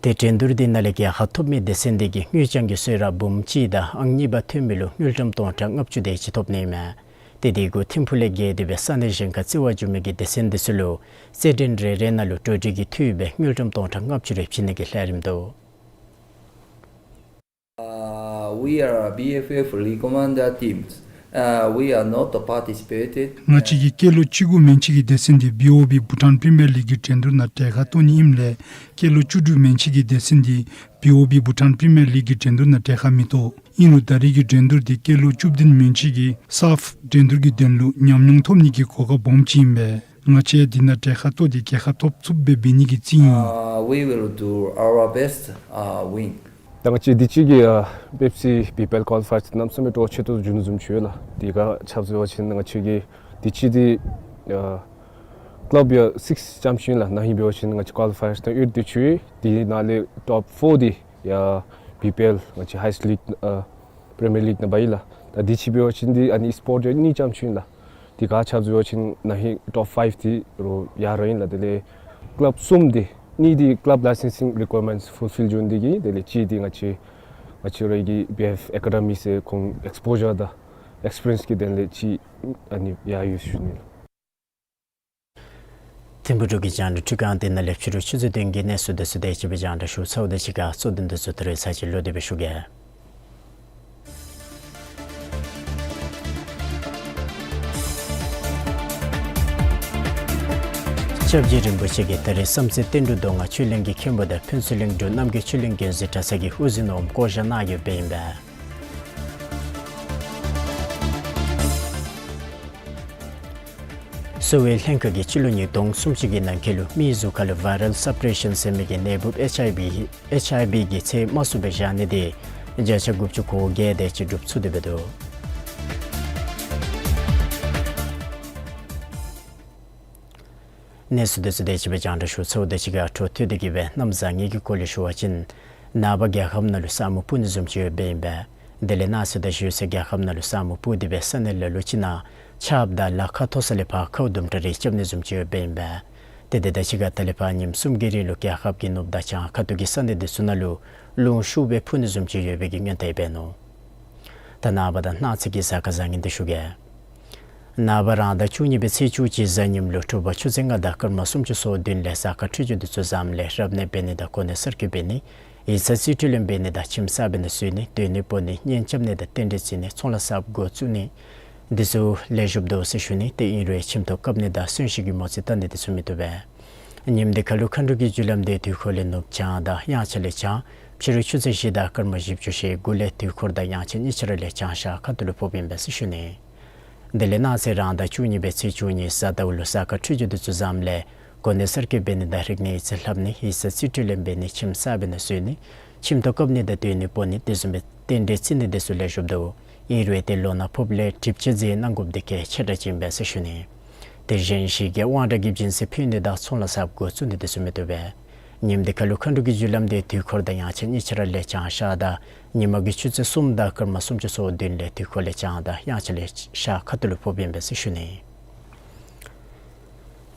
ཏེ་འགྲན་བསྡུར་དེ་ནང་ལས་རྒྱལ་ཁ་ཐོབ་མི་སྡེ་ཚན་དེ་གིས་དངུལ་རྐྱང་གི་གསོལ་རས་འབུམ་གཅིག་དང་ཨང་གཉིས་པ་ཐོན་མི་ལུ་དངུལ་ཀྲམ་སྟོང་ཕྲག་ལྔ་བཅུ་དེ་ཅིག་ཐོབ་ནི་ཨིན་མས། ཏེ་དེ་གུ་ཐིམ་ཕུག་ལས་བརྒལ་ཏེ་སྦེ་ས་གནས་གཞན་ཁར་རྩེད་པར་འགྱོ་མི་གི་སྡེ་ཚན་དེ་ཚུ་ལུ་རྩེད་འགྲན་རེ་རེ་ནང་ལུ་གྲོས་སྒྲིག་གི་འཐུས་སྦེ་དངུལ་ཀྲམ་སྟོང་ཕྲག་ལྔ་བཅུ་རེ་བྱིན་ནི་གི་ལས་རིམ་འདུག། Uh, we are B F F recommender teams. Uh, we are not participated. ང་བཅས་ཀྱི་སྐྱེས་ལོ་བཅུ་དགུ་མན་ཆད་ཀྱི་སྡེ་ཚན་དེ་བི་ཨོ་བི་བྷུ་ཊཱན་པི་རི་མི་ཡར་ལིག་གི་འགྲན་བསྡུར་ནང་གྲལ་ཁར་གཏོགས་ནི་ཨིནམ་ལས་སྐྱེས་ལོ་བཅུ་དྲུག་མན་ཆད་ཀྱི་སྡེ་ཚན་དེ་བི་ཨོ་བི་བྷུ་ཊཱན་པི་རི་མི་ཡར་ལིག་གི་འགྲན་བསྡུར་ནང་གྲལ་ཁར་མི་གཏོགས། ཨིན་རུང་ད་རེས་ཀྱི་འགྲན་བསྡུར་དེ་སྐྱེས་ལོ་བཅུ་བདུན་མན་ཆད་ཀྱི་སཱཕ་འགྲན་བསྡུར་གྱི་དོན་ལུ་ཉམས་མྱོང་ཐོབ་ནི་གི་གོ་སྐབས་སྦོམ་ཅིག་ཨིན་པས། ང་བཅས་དེ་ནང་གྲལ་ཁར་གཏོགས་ཏེ་གྱངས་ཁ་ཐོབ་ཚུགསཔ་སྦེ་འབད་ནི་གི་རྩིས་ཨིན། Uh, we will do our best, uh, win. ད་ང་བཅས་དུས་ཅི་གི་ཨ་པེབ་སི་བི་པི་ཨེལ་ཀོ་ལི་ཕའི་ཡར་གནམ་མེད་ས་མེད་སྤྲོ་ཆེ་ཏོག་ཏོ་འགྱོ་ནི་བཟུམ་ཅིག་ཡོད་ལགས། དེ་ཁར་ཆ་བཞག་པ་ཅིན་ང་བཅས་ཀྱི་དུས་ཅི་དེ་ཨ་ཀ་ལབ་ཡང་སིགསི་ཙམ་ཅིག་ཨིན་ལགས། ན་ཧིང་འབད་བ་ཅིན་ང་བཅས་ཀོ་ལི་ཕའི་ཡར་དང་ཡོད་དེ་ཅིག་དེ་ནང་ལས་ཊོབ་ཕོར་དེ་ཡར་བི་པི་ཨེལ་ང་བཅས་ཧའི་ཡེསཊ་ལིག་ཨ་པི་རི་མི་ཡར་ལིག་ནང་འབག་ཡི་ལགས། ད་དུས་ཅི་འབད་བ་ཅིན་དེ་ཨ་ནི་སི་པོརཊ་ཡང་གཉིས་ཙམ་ཅིག་ཨིན་ལགས། དེ་ཁར་ཆ་བཞག་པ་ཅིན་ན་ཧིང་ཊོབ་ཕའིབ་དེ་རུང་ཡར་ར་ཨིན་ལགས། དེ་ལས་ཀ་ལབ་གསུམ་དེ་གཉིས་དེ་ཀ་ལབ་ལའི་སེན་སིང་རི་ཀོ་ཡར་མེནཊ་ཕུལ་ཕིལ་འགྱོ་ནི་དེ་གིས། དེ་ལས་གཅིག་དེ་ང་བཅས་ང་བཅས་རའི་གི་བི་ཨེཕ་ཨེ་ཀ་ཌི་མི་ཟེར་ཁོང་ཨེགསི་པོ་ཞར་དང་ཨེགསི་པི་རི་ཡེནསི་གི་དོན་ལས་གཅིག་ཨ་ནི་ཡར་ཡོད་ཟེར་ཞུ་ནི་ལགས། ཐིམ་ཕུག་འབྲུག་གི་རྒྱང་བསྒྲགས་འཕྲུལ་ཁང་དེ་ནང་ལས་ཕྱི་རུ་ཆུ་ཚོད་བདུན་གྱི་གནས་ཚུལ་དེ་ཚུ་དེ་ཅིག་སྦེ་རྒྱང་བསྒྲགས་ཞུ་ཚརཝ་དང་གཅིག་ཁར་གཙོ་དོན་དེ་ཚུ་ད་རེས་ཚར་ཅིག་ལོག་སྟེ་སྦེ་ཞུ་གེ། སྐྱབས་རྗེ་རིན་པོ་ཆེ་གིས་ད་རེས་བསམ་རྩེ་བསྟན་འབྲུག་མདོ་སྔགས་ཆོས་གླིང་གི་མཁན་པོ་དང་ཕུན་ཚོགས་གླིང་འབྲུག་རྣམ་རྒྱལ་ཆོས་གླིང་མགོན་གཟིགས་གྲྭ་ཚང་གི་དབུ་འཛིན་འོགམ་བསྐོ་བཞག་གནང་ཡོདཔ་ཨིན་པས། གསོ་བའི་ལྷན་ཁག་གིས་སྤྱི་ལོ་ཉིས་སྟོང་སུམ་ཅུ་གི་ནང་འཁོད་ལུ་མིའི་གཟུགས་ཁ་ལུ་ཝའི་རཱལ་སཔ་རེ་ཤཱན་ཟེར་མི་གི་ནད་འབུཔ་ཨེཆ་ཨའི་ཝི་ཨེཆ་ཨའི་ཝི་གི་ཚད་དམའ་སུ་སྦེ་བཞག་ནི་དེ་བརྒྱ་ཆ་དགུ་བཅུ་གོ་བརྒྱད་དེ་ཅིག་འགྲུབ་ཚུགས་ཏེ་འབད་དོ། གནས་ཚུལ་དེ་ཚུ་དེ་ཅིག་སྦེ་རྒྱང་བསྒྲགས་ཞུ་ཚརཝ་དང་གཅིག་ཁར་འཕྲོ་མཐུད་དེ་གིས་སྦེ་གནམ་བཟང་ངན་གྱི་སྐོར་ལས་ཞུ་བ་ཅིན་ནངས་པ་རྒྱལ་ཁབ་ནང་ལུ་ས་སྨུག་སྤུབས་ནི་བཟུམ་ཅིག་ཡོདཔ་ཨིན་པས། དེ་ལས་གནངས་ཚེ་དང་གཞེས་ཚེ་རྒྱལ་ཁབ་ནང་ལུ་ས་སྨུག་སྤུབས་ཏེ་སྦེ་ས་གནས་ལ་ལུ་ཅིག་ནང་ཆརཔ་དང་ལ་ཁ་མཐོ་ས་ལས་ཕར་ཁཝ་དུམ་གྲ་རེ་རྐྱབ་ནི་བཟུམ་ཅིག་ཡོདཔ་ཨིན་པས། དེ་དེ་དང་གཅིག་ཁར་ད་ལས་ཕར་ཉིནམ་གསུམ་གྱི་རིང་ལུ་རྒྱལ་ཁབ་ཀྱི་ནུབ་དང་བྱང་ཁ་ཐུག་གི་ས་གནས་དེ་ཚུ་ནང་ལུ་རླུང་ཤུགས་སྦེ་འཕུ་ནི་བཟུམ་ཅིག་ཡོད་པའི་གི་སྔོན་བརྡ་འབད་ནུག། ད་ནངས་པ་དང་གནངས་ཚེ་གི་གཟའ་སྐར་བཟང་ངན་དེ་ཞུ་གེ། ནངས་པ་རང་ཟླ་བཅུ་གཉིས་པའི་ཚེས་བཅུ་གཅིག་གཟའ་ཉིམ་ལུ་དྲོ་པ་ཆུ་ཚོད་ལྔ་དང་སྐར་མ་སུམ་ཅུ་སོ་བདུན་ལས་གཟའ་སྐར་འཕྲོད་སྦྱོར་དེ་ཚུ་བཟངམ་ལས་རབ་གནས་འབད་ནི་དང་གོ་གནས་གསར་བསྐོ་འབད་ནི་ཡིག་ཚང་རྩིས་སྤྲོད་ལེན་འབད་ནི་དང་ཁྱིམ་གསར་པའི་ནང་འཛུལ་ནི་སྡོད་ནི་སྤོ་ནི་གཉེན་རྐྱབ་ནི་དང་རྟེན་འབྲེལ་བརྩི་ནི་ཚོང་ལཱ་གསརཔ་འགོ་བཙུགས་ནི་དེ་ཚུ་ལེགས་ཤོམ་འདུག་ཟེར་ཞུ་ནི། དེ་ཨིན་རུང་ཁྱིམ་ཐོག་བཀབ་ནི་དང་གསོན་གཤིན་གྱི་མོ་རྩིས་བལྟ་ནི་དེ་ཚུ་མི་བཏུབ་པས། ཉིནམ་དེ་ཁར་ལུ་མཁའ་འགྲོ་གི་རྒྱུ་ལམ་དེ་དུས་འཁོར་ལས་ནུབ་བྱང་དང་དབྱངས་འཆར་ལས་བྱང་། ཕྱི་རུ་ཆུ་ཚོད་བཞི་དང་སྐར་མ་བཞི་བཅུ་ཞེ་དགུ་ལས་དུས་འཁོར་དང་དབྱངས་འཆར་གཉིས་ཆ་ར་ལས་བྱང་ཤར་ཁ་ཐུག་ལུ་ཕོགཔ་ཨིན་པས་ཟེར་ཞུ་ནི། དེ་ལས་གནངས་ཚེ་རང་ཟླ་བཅུ་གཉིས་པའི་ཚེས་བཅུ་གཉིས་གཟའ་ཟླཝ་ལུ་གཟའ་སྐར་འཕྲོད་སྦྱོར་དེ་ཚུ་བཟངམ་ལས་གོ་གནས་གསར་བསྐོ་འབད་ནི་དང་རིག་གནས་ཡིག་ཚང་ལྷབ་ནི་ཡིག་ཚང་རྩིས་སྤྲོད་ལེན་འབད་ནི་ཁྱིམ་གསར་པའི་ནང་འཛུལ་ནི་ཁྱིམ་ཐོག་བཀབ་ནི་དང་སྡོད་ནི་སྤོ་ནི་དེ་བཟུམ་སྦེ་རྟེན་འབྲེལ་བརྩི་ནི་དེ་ཚུ་ལེགས་ཤོམ་འདུག། ཨིན་རུང་ཏེ་ལོ་ན་ཕོགཔ་ལས་གྲིབ་ཆ་འཛེམ་གནང་དགོཔ་དེ་གལ་ཆེ་དྲགས་ཅིག་ཨིན་པས་ཟེར་ཞུ་ནི། དེ་བཞིན་གཞི་བཀའ་དབང་དྲག་གི་སྦྱིན་སྲེག་ཕུལ་ནི་དང་ཚོང་ལཱ་གསརཔ་འགོ་བཙུགས་ནི་དེ་ཚུ་མི་བཏུབ་པས། ཉིནམ་དེ་ཁར་ལུ་མཁའ་འགྲོ་གི་རྒྱུ་ལམ་དེ་དུས་འཁོར་དང་དབྱངས་འཆར་གཉིས་ཆ་ར་ལས་བྱང་ཤར་དང་ཉིན་མ་གི་ཆུ་ཚོད་གསུམ་དང་སྐར་མ་སུམ་ཅུ་སོ་བདུན་ལས་དུས་འཁོར་ལས་བྱང་དང་དབྱངས་འཆར་ལས་ཤར་ཁ་ཐུག་ལུ་ཕོགཔ་ཨིན་པས་ཟེར་ཞུ་ནི།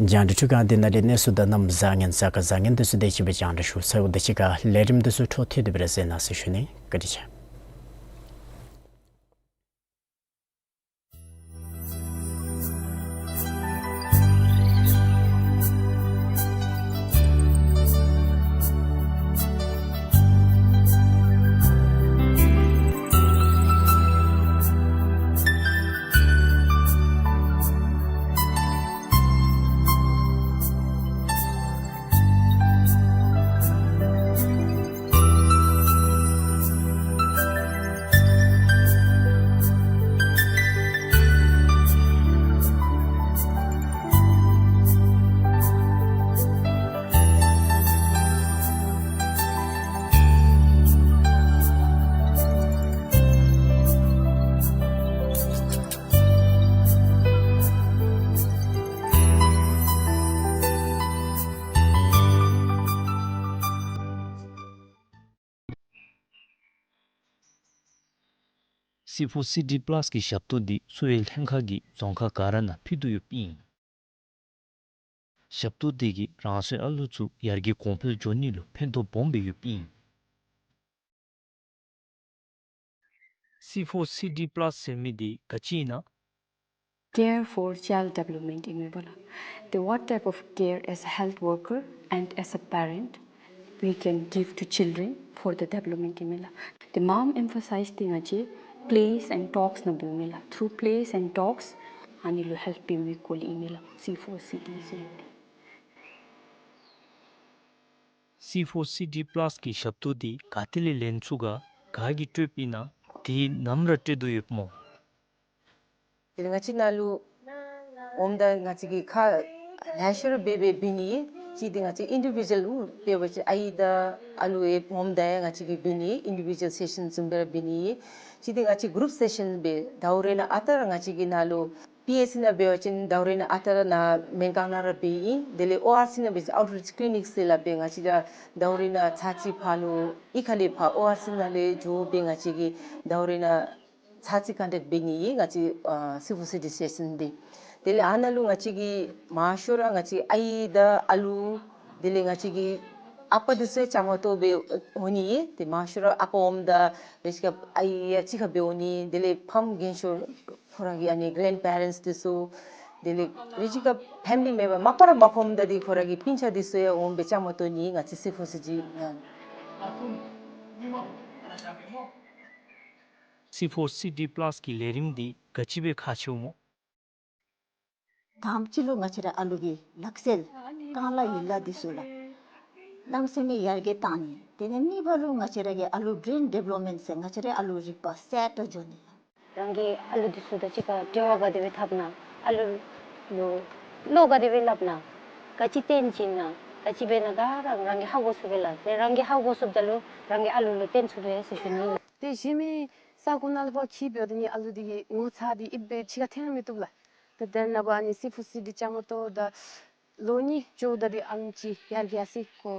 རྒྱང་བསྒྲགས་འཕྲུལ་ཁང་འདི་ནང་ལས་གནས་ཚུལ་དང་གནམ་བཟང་ངན་གཟའ་སྐར་བཟང་ངན་དེ་ཚུ་དེ་ཅིག་སྦེ་རྒྱང་བསྒྲགས་ཞུ་ཚརཝ་དང་གཅིག་ཁར་ལས་རིམ་དེ་ཚུ་འཕྲོ་མཐུད་དེ་སྦེ་ར་གཟིགས་གནང་ཟེར་ཞུ་ནི། བཀའ་དྲིན་ཆེ། སི་ཕོར་སི་ཌི་པ་ལཱསི་གི་ཞབས་ཏོག་འདི་གསོ་བའི་ལྷན་ཁག་གིས་རྫོང་ཁག་ག་ར་ནང་ཕུལ་དོ་ཡོདཔ་ཨིན། ཞབས་ཏོག་འདི་གིས་རང་སོའི་ཨ་ལུ་ཚུ་ཡར་རྒྱས་གོང་འཕེལ་འགྱོ་ནི་ལུ་ཕན་ཐོགས་སྦོམ་སྦེ་ཡོདཔ་ཨིན། སི་ཕོར་སི་ཌི་པ་ལཱསི་ཟེར་མི་འདི་ག་ཅི་ཨིན་ན། Care for child development ཨིན་མས་པ་ལགས། The what type of care as a health worker and as a parent we can give to children for the development ཨིན་མས་ལགས། The མངམ་emphasize འདི་ང་བཅས་plays and talks ནང་འབདཝ་ཨིན་མས་ལགས། Through plays and talks ཨ་ནི་ལུ་help འབད་བའི་སྐོར་ལས་ཨིན་མས་ལགས། སི་ཕོར་སི་ཌི་ཟེར་མི་འདི། སི་ཕོར་སི་ཌི་པ་ལཱསི་གི་ཞབས་ཏོག་འདི་ག་ཏེ་ལས་ལེན་ཚུགས་ག། ག་གིས་སྤྲོདཔ་ཨིན་ན། འདི་ནམ་ར་སྤྲོད་དོ་ཡོདཔ་སྨོ། དེ་ལས་ང་བཅས་ནཱ་ལུ་འོངམ་ད་ང་བཅས་ཀྱིས་ཁ་ལེ་ཤ་ར་འབད་འབད་འབད་ནི། གཅིག་འདི་ང་བཅས་ཨིན་ཌི་བི་ཌུ་ཨལ་འབད་བ་ཅིན་ཨའི་དང་ཨ་ལུ་ཡང་འོངམ་ད་ཡང་ང་བཅས་ཀྱིས་འབད་ནི་ཨིན་ཌི་བི་ཌུ་ཨལ་སེ་ཤཱན་བཟུམ་སྦེ་ར་འབད་ནི། གཅིག་འདི་ང་བཅས་གུ་རུབ་སེ་ཤཱན་སྦེ་ཟླཝ་རེ་ནང་ཨ་རྟག་ར་ང་བཅས་ཀྱིས་ནཱ་ལུ་པི་ཨེཆ་སི་ནང་འབད་བ་ཅིན་ཟླཝ་རེ་ནང་ཨ་རྟག་ར་ནཱ་སྨན་ཁང་ནང་ར་འབད་ཨིན། དེ་ལས་ཨོ་ཨར་སི་ནང་འབད་བ་ཅིན་outreach clinic ཟེར་སླབ་སྦེ་ང་བཅས་ར་ཟླཝ་རེ་ནང་ཚར་གཅིག་ཕར་ལུ་གཡུས་ཁ་ལས་ཕར་ཨོ་ཨར་སི་ནང་ལས་འགྱོ་སྦེ་ང་བཅས་ཀྱིས་ཟླཝ་རེ་ནང་ཚར་གཅིག་ཀོན་ཊེཀཊ་འབད་ནི་ཨིན་ང་བཅས་ཨ་སི་ཕོར་སི་ཌི་སེ་ཤཱན་འདི། དེ་ལས་ཨ་ནཱ་ལུ་ང་བཅས་ཀྱིས་མང་ཤོས་ར་ང་བཅས་ཨའི་དང་ཨ་ལུ་དེ་ལས་ང་བཅས་ཀྱི་ཨ་པ་འདི་ཚུ་ཡང་བཅའ་མར་གཏོགས་སྦེ་འོང་ནི་ཨིན། ཏེ་མང་ཤོས་ར་ཨ་པ་འོངམ་ད་རེ་ཅིག་ཁར་ཨའི་ཡང་གཅིག་ཁར་སྦེ་འོང་ནི། དེ་ལས་ཕམ་རྒན་ཤོས་ཁོ་ར་གི་ཨ་ནི་གྷ་རེནཌ་པེ་རེནཌསི་འདི་ཚུ་དེ་ལས་རེ་ཅིག་ཁར་ཕེ་མི་ལི་མེམ་བར་མ་པ་ར་མ་ཕམ་ད་འདི་ཁོ་ར་གི་སྤུན་ཆ་འདི་ཚུ་ཡང་འོང་སྦེ་བཅའ་མར་གཏོགས་ནི་ཨིན་ང་བཅས་སི་ཕོར་སི་ཌི་ནང་། སི་ཕོར་སི་ཌི་པ་ལཱསི་གི་ལས་རིམ་འདི་ག་ཅི་སྦེ་ཁག་ཆེཝ་སྨོ། དང་པ་ཅིག་ལུ་ང་བཅས་ར་ཨ་ལུ་གི་ལག་རྩལ་རྐང་ལག་ཡིག་ལགས་འདི་ཚུ་ལགས་གནམ་མེད་ས་མེད་ཡར་རྒྱས་བཏང་ནི། དེ་ལས་གཉིས་པ་ལུ་ང་བཅས་ར་གི་ཨ་ལུ་བི་རེན་ཌི་བེ་ལོབ་མེནཊ་ཟེར་ང་བཅས་ར་ཨ་ལུ་རིག་པ་གསལ་དྲགས་འགྱོ་ནི། རང་གི་ཨ་ལུ་འདི་ཚུ་དང་གཅིག་ཁར་འབྲེལ་བ་ག་དེ་སྦེ་འཐབ་ན། ཨ་ལུ་ལུ་བློ་ག་དེ་སྦེ་སླབ་ན། ག་ཅི་སྟོན་བྱིན་ན། ག་ཅི་འབད་ན་ག་ར་རང་གིས་ཧ་གོ་ཚུགས་པས་ལགས། དེ་རང་གིས་ཧ་གོ་ཚུགསཔ་ད་ལུ་རང་གིས་ཨ་ལུ་ལུ་སྟོན་ཚུགས་པས་ཟེར་ཞུ་ནི། ཏེ་གཞན་མི་ས་གོ་ནང་ལས་ཕར་འཁྱིད་འབདཝ་ད་ནི་ཨ་ལུ་འདི་གི་ངོ་ཚ་འདི་ཨིན་པས་ཕྱི་ཁར་འཐོན་ར་མི་བཏུབ་ལགས། ཏེ་དེ་ནང་ཕར་ཨ་ནི་སི་ཕོར་སི་ཌི་བཅའ་མར་གཏོགས་ད་ལོ་གཉིས་འགྱོཝ་ད་འདི་ཨ་ནི་ཅིག་ཡར་རྒྱས་སི་ཁོ་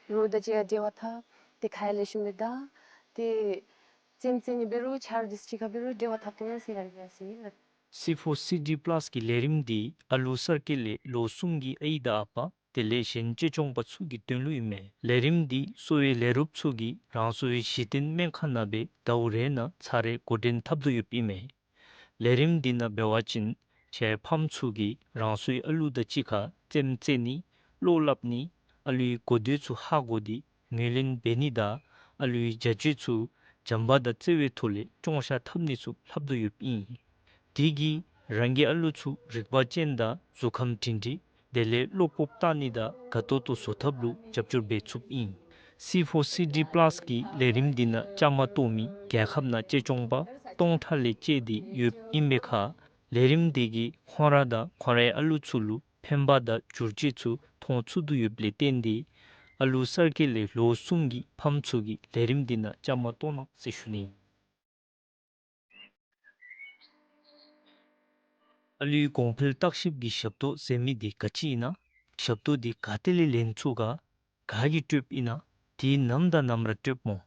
རོགས་དང་གཅིག་ཁར་འབྲེལ་བ་འཐབ། ཏེ་ཁ་ཡར་ལེགས་ཤོམ་སྦེ་ད་ཏེ་རྩེདམོ་རྩེ་ནི་འབད་རུང་ཆ་རོགས་འདི་ཚུ་གཅིག་ཁར་འབད་རུང་འབྲེལ་བ་འཐབ་ཐོབ་ནི་ཟེར་ཡར་རྒྱས་སི་ལགས། སི་ཕོར་སི་ཌི་པ་ལཱསི་གི་ལས་རིམ་འདི་ཨ་ལུ་གསར་སྐྱེས་ལས་ལོ་གསུམ་གྱི་ཨའི་དང་ཨ་པ་དེ་ལས་གཞན་གཅེས་སྐྱོང་པ་ཚུ་གི་དོན་ལུ་ཨིན་མས། ལས་རིམ་འདི་གསོ་བའི་ལས་རོགསཔ་ཚུ་གིས་རང་སོའི་གཞི་རྟེན་སྨན་ཁང་ནང་སྦེ་ཟླཝ་རེ་ནང་ཚར་རེ་འགོ་འདྲེན་འཐབ་དོ་ཡོདཔ་ཨིན་མས། ལས་རིམ་འདི་ནང་འབད་བ་ཅིན་ཁྱེད་ཕམ་ཚུ་གིས་རང་སོའི་ཨ་ལུ་དང་གཅིག་ཁར་རྩེདམོ་རྩེ་ནི་བློ་སླབ་ནི་ཨ་ལུའི་གོ་བརྡ་ཚུ་ཧ་གོ་སྟེ་ངོས་ལེན་འབད་ནི་དང་ཨ་ལུའི་བྱ་སྤྱོད་ཚུ་བྱམས་པ་དང་བརྩེ་བའི་ཐོག་ལས་སྐྱོང་བཤལ་འཐབ་ནི་ཚུ་ལྷབ་དོ་ཡོདཔ་ཨིན། དེ་གིས་རང་གི་ཨ་ལུ་ཚུ་རིག་པ་ཅན་དང་གཟུགས་ཁམས་སྒྲིང་སྒྲིང་དེ་ལས་བློ་སྤོབས་བཏང་ནི་དང་དགའ་ཏོག་ཏོ་བཟོ་ཐབས་ལུ་རྒྱབ་སྐྱོར་འབད་ཚུགསཔ་ཨིན། སི་ཕོར་སི་ཌི་པ་ལཱསི་གི་ལས་རིམ་འདི་ནང་བཅའ་མར་གཏོགས་མི་རྒྱལ་ཁབ་ནང་གཅེས་སྐྱོང་པ་སྟོང་ཕྲག་ལས་བཅད་དེ་ཡོདཔ་ཨིན་པའི་ཁར་ལས་རིམ་འདི་གིས་ཁོང་ར་དང་ཁོང་རའི་ཨ་ལུ་ཚུ་ལུ་ཕན་པ་དང་བསྒྱུར་བཅོས་ཚུ་མཐོང་ཚུགས་དོ་ཡོདཔ་ལས་བརྟེན་ཏེ་ཨ་ལུ་གསར་སྐྱེས་ལས་ལོ་གསུམ་གྱི་ཕམ་ཚུ་གིས་ལས་རིམ་འདི་ནང་བཅའ་མར་གཏོགས་གནང་ཟེར་ཞུ་ནི། ཨ་ལུའི་གོང་འཕེལ་བརྟག་ཞིབ་ཀྱི་ཞབས་ཏོག་ཟེར་མི་འདི་ག་ཅི་ཨིན་ན། ཞབས་ཏོག་འདི་ག་ཏེ་ལས་ལེན་ཚུགས་ག། ག་གིས་སྤྲོདཔ་ཨིན་ན། དེ་ནམ་དང་ནམ་ར་སྤྲོདཔ་སྨོ།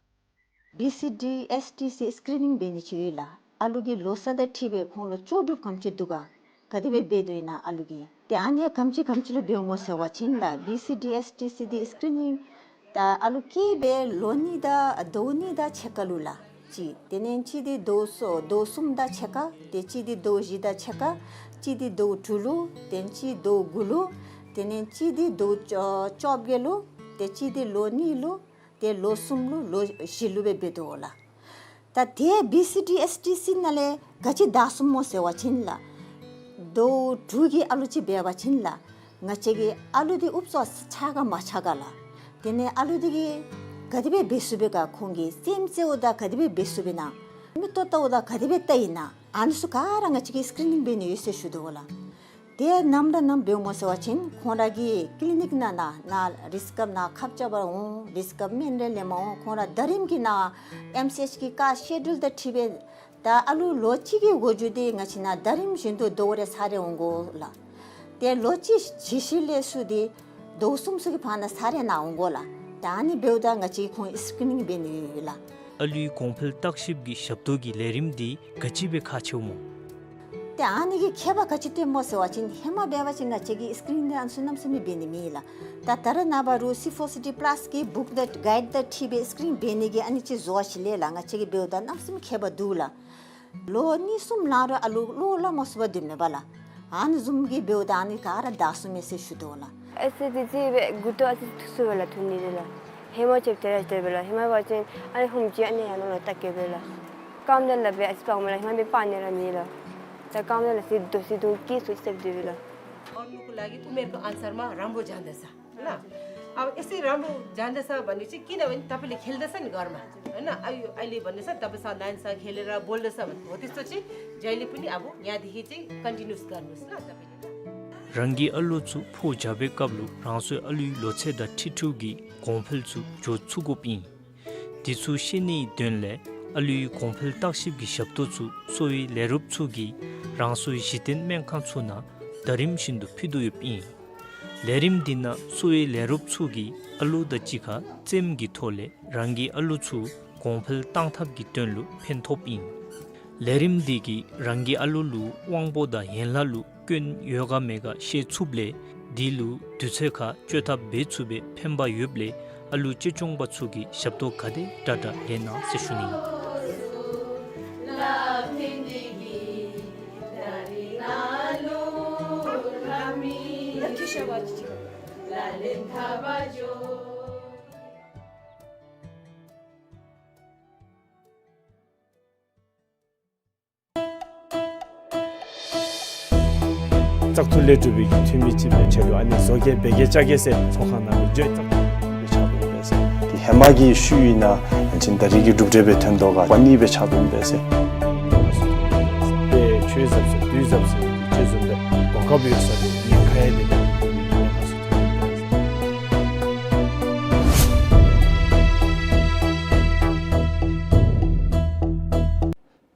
བི་སི་ཌི་ཨེསི་ཊི་སི་སི་ཀི་རི་ནིང་འབད་ནི་ཅིག་ཡོད་ལགས། ཨ་ལུ་གི་ལོ་ཚད་དང་འཁྲིལ་སྦེ་ཁོང་ལུ་ལྕོགས་གྲུབ་ག་དེམ་ཅིག་འདུག་ག། ག་དེ་སྦེ་འབད་དོ་ཨིན་ན་ཨ་ལུ་གིས། ཏེ་ཨ་ནི་ག་དེམ་ཅིག་ག་དེམ་ཅིག་ལུ་འབདཝ་སྨོ་ཟེར་བ་ཅིན་ལགས་བི་སི་ཌི་ཨེསི་ཊི་སི་འདི་སི་ཀི་རི་ནིང་ད་ཨ་ལུ་སྐྱེས་པའི་ལོ་གཉིས་དང་ཟླཝ་གཉིས་དང་ཕྱེད་ཀ་ལུ་ལགས་གཅིག། དེ་ལས་གཅིག་འདི་ཟླཝ་གསུམ་ཟླཝ་གསུམ་དང་ཕྱེད་ཀ། ཏེ་གཅིག་འདི་ཟླཝ་བཞི་དང་ཕྱེད་ཀ། གཅིག་འདི་ཟླཝ་དྲུག་ལུ། ཏེ་གཅིག་ཟླཝ་དགུ་ལུ། དེ་ལས་གཅིག་འདི་ཟླཝ་བཅོ་བཅོ་བརྒྱད་ལུ། ཏེ་གཅིག་འདི་ལོ་གཉིས་ལུ། ཏེ་ལོ་གསུམ་ལུ་ལོ་བཞི་ལུ་སྦེ་འབད་དོ་ལགས། ད་ཏེ་བི་སི་ཌི་ཨེསི་ཊི་སི་ནང་ལས་ག་ཅི་དྲག་སོང་སྨོ་ཟེར་བ་ཅིན་ལགས་ཟླཝ་དྲུག་གི་ཨ་ལུ་ཅིག་འབད་བ་ཅིན་ལགས་ང་བཅས་ཀྱི་ཨ་ལུ་འདི་ཨུབ་ཙམ་ཆགས་ག་མ་ཆགས་ག་ལགས། དེ་ལས་ཨ་ལུ་འདི་གིས་ག་དེ་སྦེ་འབད་ཚུགས་པས་ག། ཁོང་གིས་རྩེདམོ་རྩེཝ་ད་ག་དེ་སྦེ་འབད་ཚུགས་པས་ན། མིག་ཏོ་བལྟཝ་ད་ག་དེ་སྦེ་བལྟ་ཡི་ན། ཨ་ནི་ཚུ་ག་ར་ང་བཅས་ཀྱིས་སི་ཀི་རི་ནིང་འབད་ནི་ཡོད་ཟེར་ཞུ་དོ་ལགས། ཏེ་ནམ་ར་ནམ་འབདཝ་སྨོ་ཟེར་བ་ཅིན་ཁོང་ར་གི་ཀི་ལི་ནིག་ནང་ན་ན་རིསི་ཀབ་ནང་ཁབ་རྐྱབ་པར་འོང་། རིསི་ཀབ་སྨན་རེ་ལེནམ་འོང་། ཁོང་ར་ཟླ་རིམ་གྱི་ནང་ཨེམ་སི་ཨེཆ་གི་ཀ་སི་ཀེ་ཌུལ་དང་འཁྲིལ་སྦེ་ད་ཨ་ལུ་ལོ་གཅིག་གི་འགོ་འགྱུར་འདི་ང་བཅས་ནང་ཟླ་རིམ་བཞིན་དུ་ཟླཝ་རེ་ཚར་རེ་འོང་དགོ་ལགས། ཏེ་ལོ་གཅིག་གི་ཤུལ་ལས་ཚུར་འདི་ཟླཝ་གསུམ་ཚུ་གི་བར་ན་ཚར་རེ་ནང་འོང་དགོ་ལགས། ད་ཨ་ནི་འབདཝ་ད་ང་བཅས་ཁོང་སི་ཀི་རི་ནིང་འབད་ནི་ཡོད་ལགས། ཨ་ལུའི་གོང་འཕེལ་བརྟག་ཞིབ་ཀྱི་ཞབས་ཏོག་གི་ལས་རིམ་འདི་ག་ཅི་སྦེ་ཁག་ཆེཝ་སྨོ། ཏེ་ཨ་ནི་གི་ཁྱད་པར་ག་ཅི་སྟོནམ་སྨོ་ཟེར་བ་ཅིན་ཧེ་མ་འབད་བ་ཅིན་ང་བཅས་ཀྱིས་སི་ཀི་རི་ནིང་འདི་ཨ་ནི་ཚུ་གནམ་མེད་ས་མེད་འབད་ནི་མེད་ལགས། ད་ད་རེས་ནངས་པ་རུང་སི་ཕོར་སི་ཌི་པ་ལཱསི་གི་བུཀ་དང་གའིཌ་དང་འཁྲིལ་སྦེ་སི་ཀི་རི་ནིང་འབད་ནི་གི་ཨ་ནི་ཅིག་བཟོ་བ་ཅིག་ལས་ལགས། ང་བཅས་ཀྱིས་འབདཝ་ད་གནམ་མེད་ས་མེད་ཁྱད་པར་འདུག་ལགས། ལོ་གཉིས་གསུམ་ལང་རུང་ཨ་ལུ་བློ་སླབ་མ་ཚུགས་པར་སྡོདཔ་མས་པ་ལགས། ཨ་ནི་བཟུམ་གྱི་འབདཝ་ད་ཨ་ནི་ག་ར་དྲག་སོང་མས་ཟེར་ཞུ་དོ་ལགས། ཨེ་སི་ཌི་སི་སྦེ་མགུ་ཏོ་ཨ་ཙི་ཐུག་སོང་པས་ལགས། ཐུག་ནི་རེ་ལགས། ཧེ་མ་ཅིག་དེ་ར་དེ་སྦེ་ལགས། ཧེ་མ་འབད་བ་ཅིན་ཨ་ནི་ཧུམ་ཅིག་ཨ་ནི་ཡར་ནང་ལུ་བལྟ་གེ་སྦེ་ལགས། རྐངམ་དང་ལགཔ་སྦེ་ཨ་ཙི་སྤརཝ་མས་ལགས། ཧེ་མ་སྦེ་སྤར་ནི་ར་མེད་ལགས། ད་རྐངམ་དང་ལགཔ་སྦེ་དོ་སི་དོ་ཀི་སུ་ཅིག་སྦེ་སྡོདཔ་ལགས། और उनको लागि उमेरको अनुसारमा राम्रो जाँदछ। है ना? अब यसरी राम्रो जाँदछ भने चाहिँ, किनभने तपाईँले खेल्दछ नि घरमा, होइन? अ, यो अहिले भन्दैछ, तपाईँसँग नानीसँग खेलेर बोल्दछ भने, हो त्यस्तो चाहिँ जहिले पनि अब यहाँदेखि चाहिँ कन्टिन्युस गर्नुहोस् ल तपाईँले ल। རང་གི་ཨ་ལུ་ཚུ་ཕོ་རྒྱས་པའི་སྐབས་ལུ་རང་སོའི་ཨ་ལུའི་ལོ་ཚད་དང་འཁྲིལ་འཁྲིལཝ་གི་གོང་འཕེལ་ཚུ་འགྱོ་ཚུགས་དགོཔ་ཨིན། དེ་ཚུ་ཤེས་ནིའི་དོན་ལས་ཨ་ལུའི་གོང་འཕེལ་བརྟག་ཞིབ་ཀྱི་ཞབས་ཏོག་ཚུ་གསོ་བའི་ལས་རོགསཔ་ཚུ་གིས་རང་སོའི་གཞི་རྟེན་སྨན་ཁང་ཚུ་ནང་ཟླ་རིམ་བཞིན་དུ་ཕུལ་དོ་ཡོདཔ་ཨིན། ལས་རིམ་འདི་ནང་གསོ་བའི་ལས་རོགསཔ་ཚུ་གིས་ཨ་ལུ་དང་གཅིག་ཁར་རྩེདམོ་གི་ཐོག་ལས་རང་གི་ཨ་ལུ་ཚུ་གོང་འཕེལ་གཏང་ཐབས་ཀྱི་དོན་ལུ་ཕན་ཐོགསཔ་ཨིན། ལས་རིམ་འདི་གིས་རང་གི་ཨ་ལུ་ལུ་དབང་པོ་དང་ཡན་ལག་ལུ་སྐྱོན་ཡོད་ག་མེད་ག་ཤེས་ཚུགསཔ་ལས་དེ་ལུ་དུས་ཚོད་ཁར་བཅོས་ཐབས་འབད་ཚུགས་པའི་ཕན་པ་ཡོདཔ་ལས་ཨ་ལུ་གཅེས་སྐྱོང་པ་ཚུ་གིས་ཞབས་ཏོག་ག་དེ་དྲག་དྲག་ལེན་གནང་ཟེར་ཞུ་ནི། བཙག་འཐུ་ལས་གྲུབ་པའི་གི་འཐུས་མི་ཅིག་སྦེ་ཆ་ལུ་ཨ་ནི་བཟོ་བཀོད་འབད་གེ་བཅའ་གེ་ཟེར་ཚོགས་ཁང་ནང་ལུ་བརྗོད། བཙག་འཐུ་སྦེ་ཆགས་འདུག་པས་ཟེར། དེ་ཧེ་མ་གི་ཤུལ་ཨིན་ན་ཡང་ཅིན་ད་རིས་ཀྱི་གྲུབ་འབྲས་སྦེ་ཐོན་དོ་ག་པ་ནི་སྦེ་ཆགས་འདུག་པས་ཟེར། ཏེ་ཆོས་ཟབ་ཟེར་དུས་ཟབ་ཟེར་ཅིག་བཟུམ་སྦེ་གོ་སྐབས་ཡོད་ས་ལུ་ཉེན་ཁ་ཡང་མེད་པའི་གི་ཐོག་ལུ་ཡོད་ནི་ཁ་སོ་ཐོན་པས་ཟེར།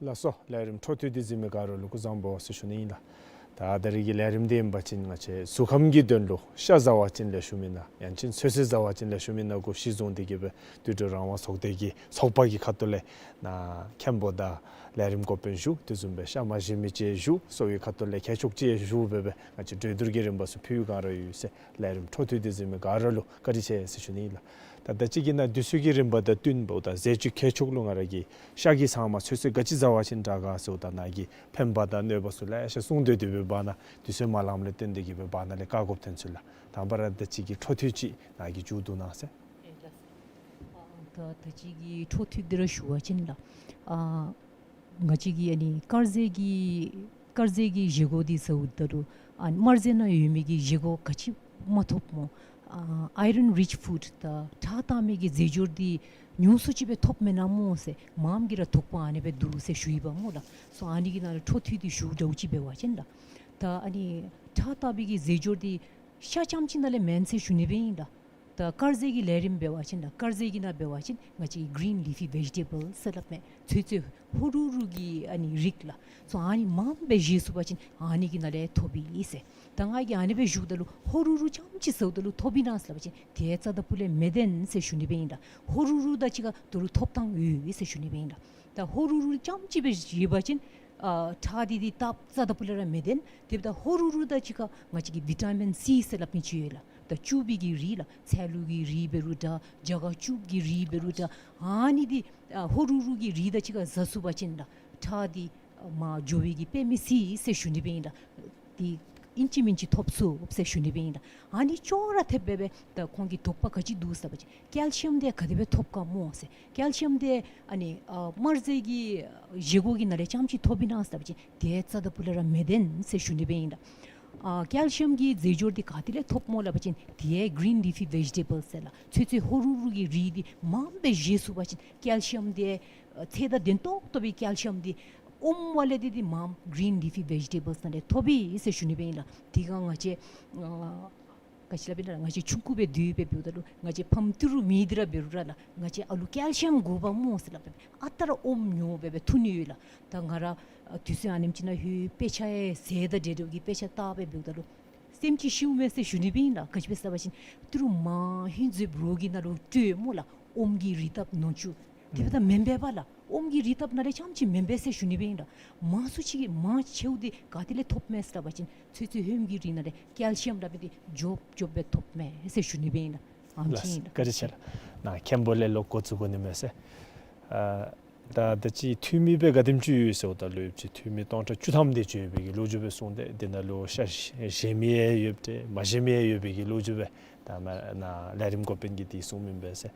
ལགས་སོ། ལས་རིམ་འཕྲོ་མཐུད་དེ་གཟིགས་མི་ག་ར་ལུ་སྐུ་གཟུགས་བཟང་པོ་ཟེར་ཞུ་ནི་ཨིན་ལགས། ད་ད་རིས་ཀྱི་ལས་རིམ་འདི་ཨིན་པ་ཅིན་ང་བཅས་གཟུགས་ཁམས་ཀྱི་དོན་ལུ་ཤ་བཟའ་བ་ཅིན་ལེགས་ཤོམ་ཨིན་ན་ཡང་ཅིན་ཚོད་བསྲེ་བཟའ་བ་ཅིན་ལེགས་ཤོམ་ཨིན་ན་གུ་གཞི་བཟུང་སྟེ་གི་སྦེ་དུད་འགྲོ་རང་དབང་ཚོགས་སྡེ་གི་ཚོགས་པ་གི་ཁ་ཐུག་ལས་ནཱ་མཁན་པོ་དང་ལས་རིམ་འགོ་དཔོན་བཞུགས། དེ་བཟུམ་སྦེ་ཤ་མ་བཞེས་མི་ཅིག་བཞུགས། གསོ་བའི་ཁ་ཐུག་ལས་མཁས་མཆོག་ཅིག་བཞུགས་སྦེ་སྦེ་ང་བཅས་གྲོས་བསྡུར་གྱི་རིམ་པ་ཚུ་ཕུལ་བའི་བསྒང་ར་ཡོད་ཟེར། ལས་རིམ་འཕྲོ་མཐུད་དེ་གཟིགས་མི་ག་ར་ལུ་བཀའ་དྲིན་ཆེ་ཟེར་ཞུ་ནི་ཨིན་ལགས། ད་ད་ཅི་གི་ནཱ་དུས་ཚོད་ཀྱི་རིམ་པ་དང་བསྟུན་འབདཝ་ད་ཟས་བཅུད་མཁས་མཆོག་ལུ་ང་ར་གིས་ཤ་གི་ཚང་མ་ཚོད་བསྲེ་ག་ཅི་བཟའ་བ་ཅིན་དྲག་ག་ཟེརཝ་ད་ནཱ་གི་ཕན་པ་དང་གནོད་པ་ཚུ་ལེ་ཤ་གསུངས་སྡོད་དེ་འབདཝ་ད་ནཱ་དུས་ཚོད་མ་ལངམ་ལས་བརྟེན་ཏེ་གི་སྦེ་བར་ན་ལས་བཀག་དགོཔ་ཐོན་ཚུལ་ལགས། དང་པ་ར་ད་ཅི་གི་འཕྲོ་མཐུད་ཅིག་ནཱ་གིས་མཇུག་བསྡུ་གནང་ཟེར། ཨེ་ལགས། ཨ་ད་ད་ཅི་གི་འཕྲོ་མཐུད་འདི་ར་ཞུ་བ་ཅིན་ལགས། ཨ་ང་བཅས་ཀྱིས་ཨ་ནི་དཀར་ཟས་ཀྱི་དཀར་ཟས་ཀྱི་བཞེས་སྒོ་འདི་ཟཝ་ད་ལུ་ཨ་དམར་ཟས་ནང་ཡོད་མི་གི་བཞེས་སྒོ་ག་ཅི་མ་ཐོབ་སྨོ། ཨ་iron rich food ད་ཁྲག་བཏང་མི་གི་རྫས་སྦྱོར་འདི་ཉུང་སུ་ཅིག་སྦེ་ཐོབ་མེན་ན་སྨོ་ཟེར་མངམ་གིས་ར་དོགས་པ་ཨ་ནི་སྦེ་འདུག་ཟེར་ཞུ་ཡི་པ་སྨོ་ལགས། སོ་ཨ་ནི་གི་ནང་ལུ་འཕྲོ་མཐུད་དེ་ཞུཝ་འདྲཝ་ཅིག་འབད་བ་ཅིན་ལགས། ད་ཨ་ནི་ཁྲག་བཏང་མི་གི་རྫས་སྦྱོར་འདི་ཤ་རྐྱངམ་ཅིག་ནང་ལས་མེན་ཟེར་ཞུ་ནི་སྦེ་ཨིན་ལགས། ད་དཀར་ཟས་ཀྱི་ལས་རིམ་འབད་བ་ཅིན་ད་དཀར་ཟས་ཀྱི་ནང་འབད་བ་ཅིན་ང་བཅས་green leafy vegetable ཟེར་སླབ་མས། ཚོད་བསྲེ་ཧོ་རུ་རུ་གི་ཨ་ནི་རིགས་ལགས། སོ་ཨ་ནི་མངམ་སྦེ་བཞེས་ཚུགས་པ་ཅིན་ཨ་ནི་གི་ནང་ལས་ཐོབ་ཨིན་ཟེར། ད་ང་གིས་ཨ་ནི་སྦེ་ཞུཝ་ད་ལུ་ཧོ་རུ་རུ་རྐྱངམ་ཅིག་ཟཝ་ད་ལུ་ཐོབ་ཨིན་ན་ཟེར་སླབ་པ་ཅིན་དེ་རྩ་ད་སྤུ་ལས་མི་བདེན་ཟེར་ཞུ་ནི་སྦེ་ཨིན་ལགས། ཧོ་རུ་རུ་དང་གཅིག་ཁར་ད་རུང་ཐོབ་ཐངས་ཡོད་ཟེར་ཞུ་ནི་སྦེ་ཨིན་ལགས། ད་ཧོ་རུ་རུ་རྐྱངམ་ཅིག་སྦེ་བཞེས་པ་ཅིན་ཨ་ཁྲག་འདི་འདི་སྟབས་རྩ་ད་སྤུ་ལས་ར་མི་བདེན། དེ་འབདཝ་ད་ཧོ་རུ་རུ་དང་གཅིག་ཁར་ང་བཅས་ཀྱི་བི་ཊ་མིན་སི་ཟེར་སླབ་མི་ཅིག་ཡོད་ལགས། ད་ལྕུག་པའི་གི་རིགས་ལགས། ཚལ་ལུ་གི་རིགས་འབད་རུང་འདྲ་རྒྱ་སྐྱེགས་ལྕུག་གི་རིགས་འབད་རུང་འདྲ་ཨ་ནི་འདི་ཨ་ཧོ་རུ་རུ་གི་རིགས་དང་གཅིག་ཁར་བཟའ་ཚུགས་པ་ཅིན་ལགས་ཁྲག་འདི་ཨ་མར་འགྱོ་བའི་གི་དཔེ་མི་སྲིད་ཟེར་ཞུ་ནི་སྦེ་ཨིན་ལགས། འདི་ཨིན་ཅི་མིན་ཅི་ཐོབ་ཚུགས་ཟེར་ཞུ་ནི་སྦེ་ཨིན་ལགས། ཨ་ནི་ཅོག་ར་འཐདཔ་སྦེ་སྦེ་ད་ཁོང་གི་དོགས་པ་ག་ཅི་འདུག་ཟེར་བ་ཅིན་ཀེལ་ཤི་ཡམ་འདི་ག་དེ་སྦེ་ཐོབ་ག་སྨོ་ཟེར། ཀེལ་ཤི་ཡམ་འདི་ཨ་ནི་ཨ་དམར་ཟས་ཀྱི་བཞེས་སྒོ་གི་ནང་ལས་རྐྱངམ་ཅིག་ཐོབ་ཨིན་ན་ཟེར་བ་ཅིན་དེ་རྩ་ད་སྤུ་ལས་ར་མི་བདེན་ཟེར་ཞུ་ནི་སྦེ་ཨིན་ལགས། ཨ་ཀེལ་ཤི་ཡམ་གྱི་རྫས་སྦྱོར་འདི་ག་ཏེ་ལས་ཐོབ་སྨོ་སླབ་པ་ཅིན་དེ་green leafy vegetable ཟེར་ལགས། ཚོད་བསྲེ་ཧོ་རུ་རུ་གི་རིགས་འདི་མངམ་སྦེ་བཞེས་ཚུགས་པ་ཅིན་ཀེལ་ཤི་ཡམ་འདི་ཨ་ཚད་དང་ལྡན་ཏོག་ཏོ་སྦེ་ཀེལ་ཤི་ཡམ་འདི་ཨོམ་ཝ་ལས་འདི་འདི་མངམ་green leafy vegetables ནང་ལས་ཐོབ་ཨིན་ཟེར་ཞུ་ནི་སྦེ་ཨིན་ལགས། དེ་སྒང་ང་བཅས་ཨ་ག་ཅི་སླབ་ཨིན་ན་ང་བཅས་ཆུང་ཀུ་སྦེ་སྡོད་སྦེ་འབདཝ་ད་ལུ་ང་བཅས་ཕམ་ཏི་རུ་མི་འདི་ར་འབད་རུང་ར་ལགས་ང་བཅས་ཨ་ལུ་ཀེལ་ཤི་ཡམ་དགོ་པས་སྨོ་ཟེར་སླབ་སྦེ་ཨ་རྟག་ར་ཨོམ་ཉོ་སྦེ་སྦེ་འཐུ་ནི་ཡོད་ལགས། ད་ང་ར་ཨ་དུས་ཚོད་ཨ་ནེམ་ཅིག་ནང་ལྷོད་དཔེ་ཆ་ཡང་ཟེར་ད་འདྲ་འདྲཝ་གི་དཔེ་ཆ་བལྟ་སྦེ་འབདཝ་ད་ལུ་སེམས་ཅན་ཤིཝ་མས་ཟེར་ཞུ་ནི་སྦེ་ཨིན་ལགས། ག་ཅི་སྦེ་ཟེར་བ་ཅིན་ཏི་རུ་མ་ཧིང་ཟེར་རོགས་ཀྱི་ནང་ལུ་སྤྲོད་སྨོ་ལགས། ཨོམ་གྱི་རི་ཐབ་ནོར་བཅུད་དེ་སྦེ་ད་མེན་པས་པ་ལགས། ཨོམ་གྱི་རི་ཐབ་ནང་ལས་རྐྱངམ་ཅིག་མེན་པས་ཟེར་ཞུ་ནི་སྦེ་ཨིན་ལགས། མང་སུ་ཅིག་གིས་མང་ཆེཝ་འདི་ག་ཏེ་ལས་ཐོབ་མས་ཟེར་བ་ཅིན་ཚོད་བསྲེ་ཧོནམ་གྱི་རིགས་ནང་ལས་ཀེལ་ཤི་ཡམ་སླབ་མི་འདི་འཇོབ་འཇོབ་སྦེ་ཐོབ་མས་ཟེར་ཞུ་ནི་སྦེ་ཨིན་ལགས། ཨ་ནི་ལགས། བཀའ་དྲིན་ཆེ་ལགས། ནཱ་མཁན་པོ་ལས་ལོག་འགོ་བཙུགས་དགོ་ནི་མས་ཟེར། ཨ་ད་ད་ཅི་འཐུས་མི་སྦེ་ག་དེམ་ཅིག་ཡོད་ཟེརཝ་ད་ལུ་ཡོདཔ་ཅིག་འཐུས་མི་སྟོང་ཕྲག་བཅུ་ཐམ་དེ་ཅིག་ཡོད་པའི་གི་ལོ་རྒྱུས་སྦེ་གསུངས་ཏེ་དེ་ནང་ལུ་ཤ་བཞེས་མི་ཡང་ཡོདཔ་ཏེ་མ་བཞེས་མི་ཡང་ཡོད་པའི་གི་ལོ་རྒྱུས་སྦེ་ད་མ་ནཱ་ལས་རིམ་འགོ་དཔོན་གྱིས་དེ་གསུངམ་ཨིན་པས་ཟེར།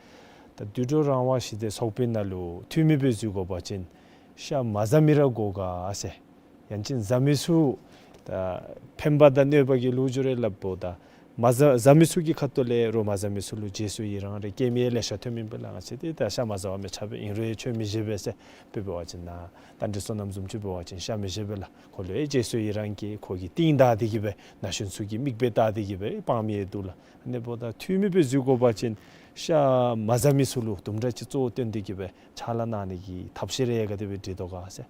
ད་དུད་འགྲོ་རང་དབང་ཞི་བདེ་ཚོགས་པའི་ནང་ལུ་འཐུས་མི་སྦེ་འཛུལ་དགོ་པ་ཅིན་ཤ་མ་བཟའ་མི་ར་དགོ་ག་ཟེར། ཡང་ཅིན་བཟའ་མི་ཚུ་ད་ཕན་པ་དང་གནོད་པ་གི་ལོ་རྒྱུས་རེ་སླབ་འབདཝ་ད་མ་བཟའ་བཟའ་མི་ཚུ་གི་ཁ་ཐུག་ལས་རོགས་མ་བཟའ་མི་ཚུ་ལུ་བརྗེད་སོང་ཡི་རང་རེ་སྐྱེ་མི་ཡང་ལེ་ཤ་ཐོནམ་ཨིན་པས་ལགས། ང་བཅས་འདི་ད་ཤ་མ་བཟའ་བ་མི་ཆ་བས། ཨིན་རུང་ཆོས་མི་བཞེས་པས་ཟེར་དཔེ་འབད་བ་ཅིན་ནཱ་རྟ་མགྲིན་བསོད་ནམས་བཟུམ་ཅིག་འབད་བ་ཅིན་ཤ་མི་བཞེས་པས་ལགས། ཁོ་ལུ་ཡང་བརྗེད་སོང་ཡི་རང་སྐྱེ། ཁོ་གི་རྟིང་བདའ་སྟེ་གི་སྦེ་ན་གཞོན་ཚུ་གི་མིག་དཔེ་བལྟ་སྟེ་གི་སྦེ་སྤང་མི་ཡང་འདུག་ལགས། ཨ་ནི་འབདཝ་ད་འཐུས་མི་སྦེ་འཛུལ་དགོ་པ་ཅིན་ཤ་མ་བཟའ་མི་ཚུ་ལུ་དུམ་གྲ་ཅིག་གཙོ་བོ་བཏོན་ཏེ་གི་སྦེ་ཕྱག་ལཱ་གནང་ནི་གི་ཐབས་ཤེས་རེ་ཡང་ག་དེ་སྦེ་འབྲི་དོ་ག་ཟེར།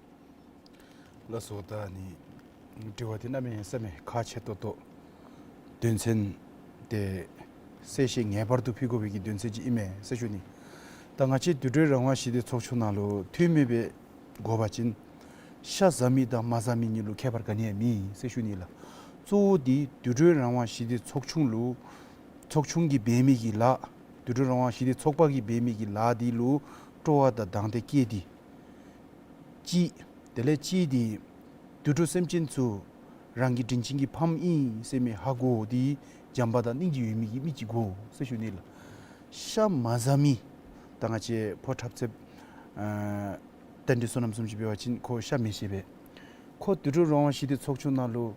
ལགས་སོ། ད་ནི་དྲི་བ་འདི་གནམ་མེད་ས་མེད་ཁག་ཆེ་ཏོག་ཏོ་དོན་ཚན་དེ་གསལ་བཤད་ངེས་པར་དུ་ཕུལ་དགོ་པའི་གི་དོན་ཚན་ཅིག་ཨིན་མས་ཟེར་ཞུ་ནི། ད་ང་བཅས་དུད་འགྲོ་རང་དབང་ཞི་བདེ་ཚོགས་ཆུང་ནང་ལུ་འཐུས་མི་སྦེ་དགོ་པ་ཅིན་ཤ་བཟའ་མི་དང་མ་བཟའ་མི་གཉིས་ལུ་ཁྱད་པར་ག་ནི་ཡང་མེད་ཟེར་ཞུ་ནི་ལགས། གཙོ་བོ་འདི་དུད་འགྲོ་རང་དབང་ཞི་བདེ་ཚོགས་ཆུང་ལུ་ཚོགས་ཆུང་གིས་འབད་མི་གི་ལཱ་དུད་འགྲོ་རང་དབང་ཞི་བདེ་ཚོགས་པ་གིས་འབད་མི་གི་ལཱ་འདི་ལུ་སྤྲོ་བ་དང་དང་འདོད་བསྐྱེད་དེ་གཅིག། དེ་ལས་གཅིག་འདི་དུད་འགྲོ་སེམས་ཅན་ཚུ་རང་གི་དྲིན་ཅན་གྱི་ཕམ་ཨིན་ཟེར་མི་ཧ་གོ་སྟེ་བྱམས་པ་དང་སྙིང་རྗེ་ཡོད་མི་གི་མི་ཅིག་དགོ་ཟེར་ཞུ་ནི་ལགས། ཤ་མ་བཟའ་མི་ད་ང་བཅས་ཕོ་འཁྲབ་རྩེདཔ་ཨ་རྟ་མགྲིན་བསོད་ནམས་བཟུམ་ཅིག་འབད་བ་ཅིན་ཁོ་ཤ་མི་བཞེས་པས། ཁོ་དུད་འགྲོ་རང་དབང་ཞི་བདེ་ཚོགས་ཆུང་ནང་ལུ་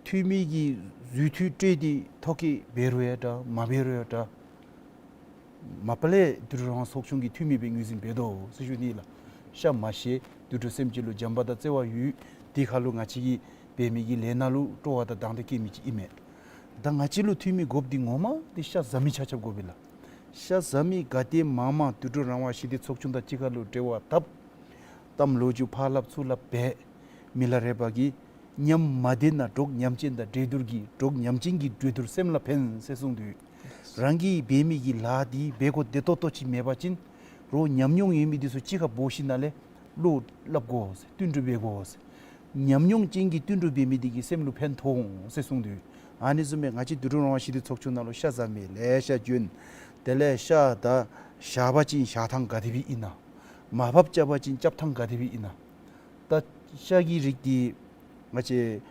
འཐུས་མི་གི་རྫུས་མཐུད་སྤྲོད་དེ་ཐོ་བཀོད་འབད་རུང་ཡང་འདྲ་མ་འབད་རུང་ཡང་འདྲ། མ་པ་ལས་དུད་འགྲོ་རང་དབང་ཚོགས་ཆུང་གི་འཐུས་མི་སྦེ་ངོས་འཛིན་འབད་དོ་ཟེར་ཞུ་ནི་ལགས། ཤ་མ་བཞེས། དུད་འགྲོ་སེམས་ཅན་ལུ་བྱམས་པ་དང་བརྩེ་བ་ཡོད། དེ་ཁར་ལུ་ང་བཅས་ཀྱིས་འབད་མི་གི་ལས་སྣ་ལུ་སྤྲོ་བ་དང་དང་འདོད་བསྐྱེད་མི་ཅིག་ཨིན་མས། ད་ང་བཅས་ལུ་འཐུས་མི་དགོཔ་འདི་ངོ་མ་འདི་ཤ་བཟའ་མི་ཆ་ཁྱབ་དགོ་པས་ལགས། ཤ་བཟའ་མི་ག་དེ་མང་མང་དུད་འགྲོ་རང་དབང་ཞི་བདེ་ཚོགས་ཆུང་དང་གཅིག་ཁར་ལུ་འབྲེལ་བ་འཐབ། གཏམ་ལོ་རྒྱུས་ཕར་སླབ་ཚུར་སླབ་འབད། མི་ལ་རས་པ་གིས་ཉམས་མ་བདེ་ན་གྲོགས་ཉམས་ཅན་དང་འགྲན་བསྡུར་གྱི་གྲོགས་ཉམས་ཅན་གྱི་འགྲན་བསྡུར་སེམས་ལ་ཕན་ཟེར་གསུངས་དོ། རང་གིས་འབད་མི་གི་ལཱ་འདི་འབད་དགོ་བདེ་ཏོག་ཏོ་ཅིག་མེད་པ་ཅིན་རོགས་ཉམས་མྱོང་ཡོད་མི་འདི་ཚུ་གཅིག་ཁར་འབོ་ཞིནམ་ལས་བློ་སླབ་དགོ་ཟེར། བསྟུན་གྲོས་འབད་དགོ་ཟེར། ཉམས་མྱོང་ཅན་གྱི་བསྟུན་གྲོས་འབད་མི་འདི་གིས་སེམས་ལུ་ཕན་ཐོགས་འོང་ཟེར་གསུངས་དོ། ཨ་ནི་བཟུམ་སྦེ་ང་བཅས་དུད་འགྲོ་རང་དབང་ཞི་བདེ་ཚོགས་ཆུང་ནང་ལུ་ཤ་བཟའ་མི་ལེ་ཤ་བྱོན། དེ་ལས་ཤ་ད་བཞག་པ་ཅིན་བཞག་ཐངས་ག་དེ་སྦེ་ཨིན་ན། མར་ཕབ་རྐྱབ་པ་ཅིན་རྐྱབ་ཐངས་ག་དེ་སྦེ་ཨིན་ན། ད་ཤ་གི་རིགས་འདི་ང་བཅས་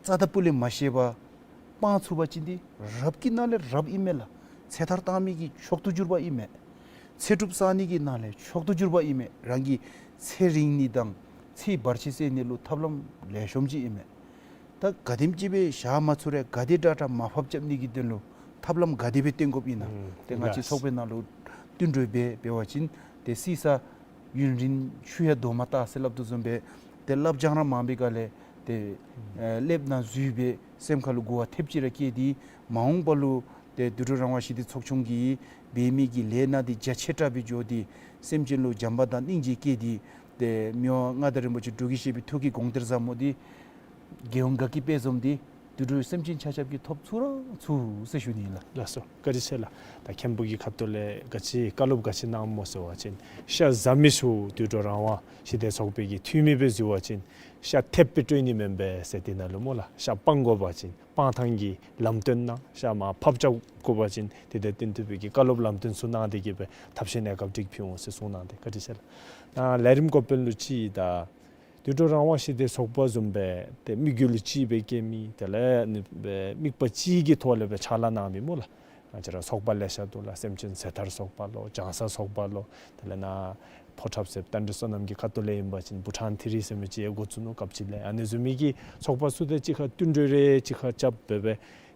རྩ་དང་སྤུ་ལས་མ་བཞེས་པར་སྤང་ཚུགས་པ་ཅིན་འདི་རབ་ཀྱི་ནང་ལས་རབ་ཨིན་མས་ལགས། ཚེ་ཐར་བཏང་མི་གི་མཆོག་ཏུ་གྱུར་པ་ཨིན་མས། ཚེ་སྒྲུབ་བསག་ནི་གི་ནང་ལས་མཆོག་ཏུ་གྱུར་པ་ཨིན་མས། རང་གི་ཚེ་རིང་ནི་དང་ཚེ་བར་ཆད་སེལ་ནི་ལུ་ཐབས་ལམ་ལེགས་ཤོམ་ཅིག་ཨིན་མས། ད་ག་དེམ་ཅིག་སྦེ་བཞག་མ་ཚུགས་རུང་ག་དེ་དྲག་དྲག་མར་ཕབ་རྐྱབ་ནི་གི་དོན་ལུ་ཐབས་ལམ་ག་དེ་སྦེ་བཏོན་དགོཔ་ཨིན་ན། ཨུམ་ཏེ་ང་བཅས་ལགས། ཚོགས་པའི་ནང་ལུ་བསྟུན་གྲོས་འབད་འབད་བ་ཅིན་ཏེ་བསིལ་ས་ཡུན་རིང་ཆུ་ཡང་རྡོ་མ་བཏགས་ཟེར་སླབ་དོ་བཟུམ་སྦེ་ཏེ་བསླབ་སྦྱང་ར་མང་པའི་སྒང་ལས་ཏེ་ཨེ་སློབ་ནང་འཛུལ་སྦེ་སེམས་ཁར་ལུ་གོ་བ་ཐེབས་ཅིག་ར་བསྐྱེད་དེ་མ་འོངས་པ་ལུ་ཏེ་དུད་འགྲོ་རང་དབང་ཞི་བདེ་ཚོགས་ཆུང་གིས་འབད་མི་གི་ལས་སྣ་འདི་རྒྱ་ཆེ་དྲགས་སྦེ་འགྱོ་སྟེ་སེམས་ཅན་ལུ་བྱམས་པ་དང་སྙིང་རྗེ་བསྐྱེད་དེ་ཏེ་མི་དབང་མངའ་བདག་རིན་པོ་ཆེ་འབྲུག་རྒྱལ་བཞི་པའི་ཐུགས་ཀྱི་དགོངས་གཏེར་ཟབ་མོ་འདི་རྒྱལ་ཡོངས་དགའ་སྐྱིད་དཔལ་འཛོམས་འདི་དུད་འགྲོ་སེམས་ཅན་ཆ་ཁྱབ་ཀྱིས་ཐོབ་ཚུགས་ར་ཚུགས་ཟེར་ཞུ་ནི་ལགས། ལགས་སོ། བཀའ་དྲིན་ཆེ་ལགས། ད་མཁན་པོ་གི་ཁ་ཐུག་ལས་ག་ཅི་བཀའ་སློབ་ག་ཅི་གནངམ་སྨོ་ཟེར་བ་ཅིན་ཤ་བཟའ་མི་ཚུ་དུད་འགྲོ་རང་དབང་ཞི་བདེ་ཚོགས་པའི་གི་འཐུས་མི་སྦེ་འཛུལ་བ་ཅིན་ཤ་ཐེབས་སྦེ་སྤྲོད་ནི་མེན་པས་ཟེར། དེ་ནང་ལུ་སྨོ་ལགས་ཤ་སྤང་དགོ་པ་ཅིན་སྤང་ཐངས་ཀྱི་ལམ་སྟོན་གནང་། ཤ་མར་ཕབ་རྐྱབ་དགོ་པ་ཅིན་དེ་དང་བསྟུན་ཏེ་སྦེ་གི་བཀའ་སློབ་ལམ་སྟོན་ཚུ་གནང་སྟེ་གི་སྦེ་ཐབས་ཤེས་གནས་སྐབས་སྒྲིག་ཕུལ་འོང་ཟེར་གསུངས་གནང་སྟེ། བཀའ་དྲིན་ཆེ་ལགས། ནཱ་ལས་རིམ་འགོ་དཔོན་ལུ་ཅིག་ད་དུད་འགྲོ་རང་དབང་ཞི་བདེ་ཚོགས་པ་བཟུམ་སྦེ་ཏེ་དམིགས་ཡུལ་གཅིག་སྦེ་བསྐྱེད་མི་དེ་ལས་ནི་སྦེ་དམིགས་པ་གཅིག་གི་ཐོག་ལས་སྦེ་ཕྱག་ལཱ་གནང་མི་སྨོ་ལགས། ང་བཅས་ར་ཚོགས་པ་ལེ་ཤ་འདུག་ལགས། སེམས་ཅན་ཚེ་ཐར་ཚོགས་པ་ལོ་ལྗང་ས་ཚོགས་པ་ལོ་དེ་ལས་ནཱ་ཕོ་བྲང་ཟེར་རྟ་མགྲིན་བསོད་ནམས་ཀྱི་ཁ་ཐུག་ལས་ཨིན་པ་ཅིན་བྷུ་ཊཱན་ཐི་རི་ཟེར་མི་ཅིག་ཡང་འགོ་བཙུགས་ནུག་སྐབས་ཅིག་ལས། ཨ་ནི་བཟུམ་མའི་གི་ཚོགས་པ་ཚུ་དང་གཅིག་ཁར་བསྟུན་གྲོས་རེ་གཅིག་ཁར་རྐྱབ་སྦེ་སྦེ་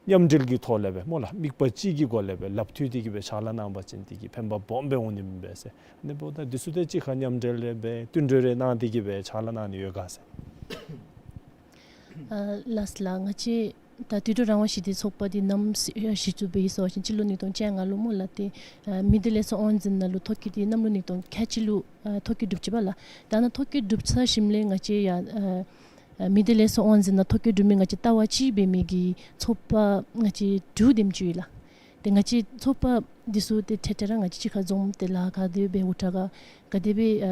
མཉམ་འབྲེལ་གྱི་ཐོག་ལས་སྦེ་སྨོ་ལགས་དམིགས་པ་གཅིག་གི་སྒོ་ལས་སྦེ་ལགཔ་མཐུད་དེ་གི་སྦེ་ཕྱག་ལཱ་གནང་པ་ཅིན་དེ་གིས་ཕན་པ་སྦོམ་སྦེ་འོང་ནི་མས་ཟེར། ཨ་ནི་འབདཝ་ད་འདི་ཚུ་དང་གཅིག་ཁར་མཉམ་འབྲེལ་ལས་སྦེ་བསྟུན་གྲོས་རེ་གནང་སྟེ་གི་སྦེ་ཕྱག་ལཱ་གནང་ནི་ཡོད་ག་ཟེར། ཨ་ལགས་ལགས། ང་བཅས་ད་དུད་འགྲོ་རང་དབང་ཞི་བདེ་ཚོགས་པ་འདི་ནམ་གཞི་བཙུགས་པའི་ཡི་ཟེར་བ་ཅིན་སྤྱི་ལོ་ཉིས་སྟོང་བཅོ་ལྔ་ལུ་སྨོ་ལགས། ཏེ་ཨ་མི་སྡེ་ལས་ཚོགས་དབང་འཛིན་ནང་ལུ་ཐོ་བཀོད་འདི་གནམ་ལོ་ཉིས་སྟོང་ཁལ་གཅིག་ལུ་ཨ་ཐོ་བཀོད་གྲུབ་ཅི་པ་ལགས། ད་ནཱ་ཐོ་བཀོད་གྲུབ་ཚར་ཞིནམ་ལས་ང་བཅས་ཡང་ཨ་ཨ་མི་སྡེ་ལས་ཚོགས་དབང་འཛིན་ནང་ཐོ་བཀོད་གྲུབ་མི་ང་བཅས་ལྟ་བ་ཅིག་འབད་མི་གི་ཚོགས་པ་ང་བཅས་དྲུག་དེམ་ཅིག་ཡོད་ལགས། ཏེ་ང་བཅས་ཚོགས་པ་འདི་ཚུ་ཏེ་འཕྲལ་འཕྲལ་ར་ང་བཅས་གཅིག་ཁར་འཛོམས་ཏེ་ལཱ་ག་དེ་སྦེ་འུ་ཐག་ག་ག་དེ་སྦེ་ཨ་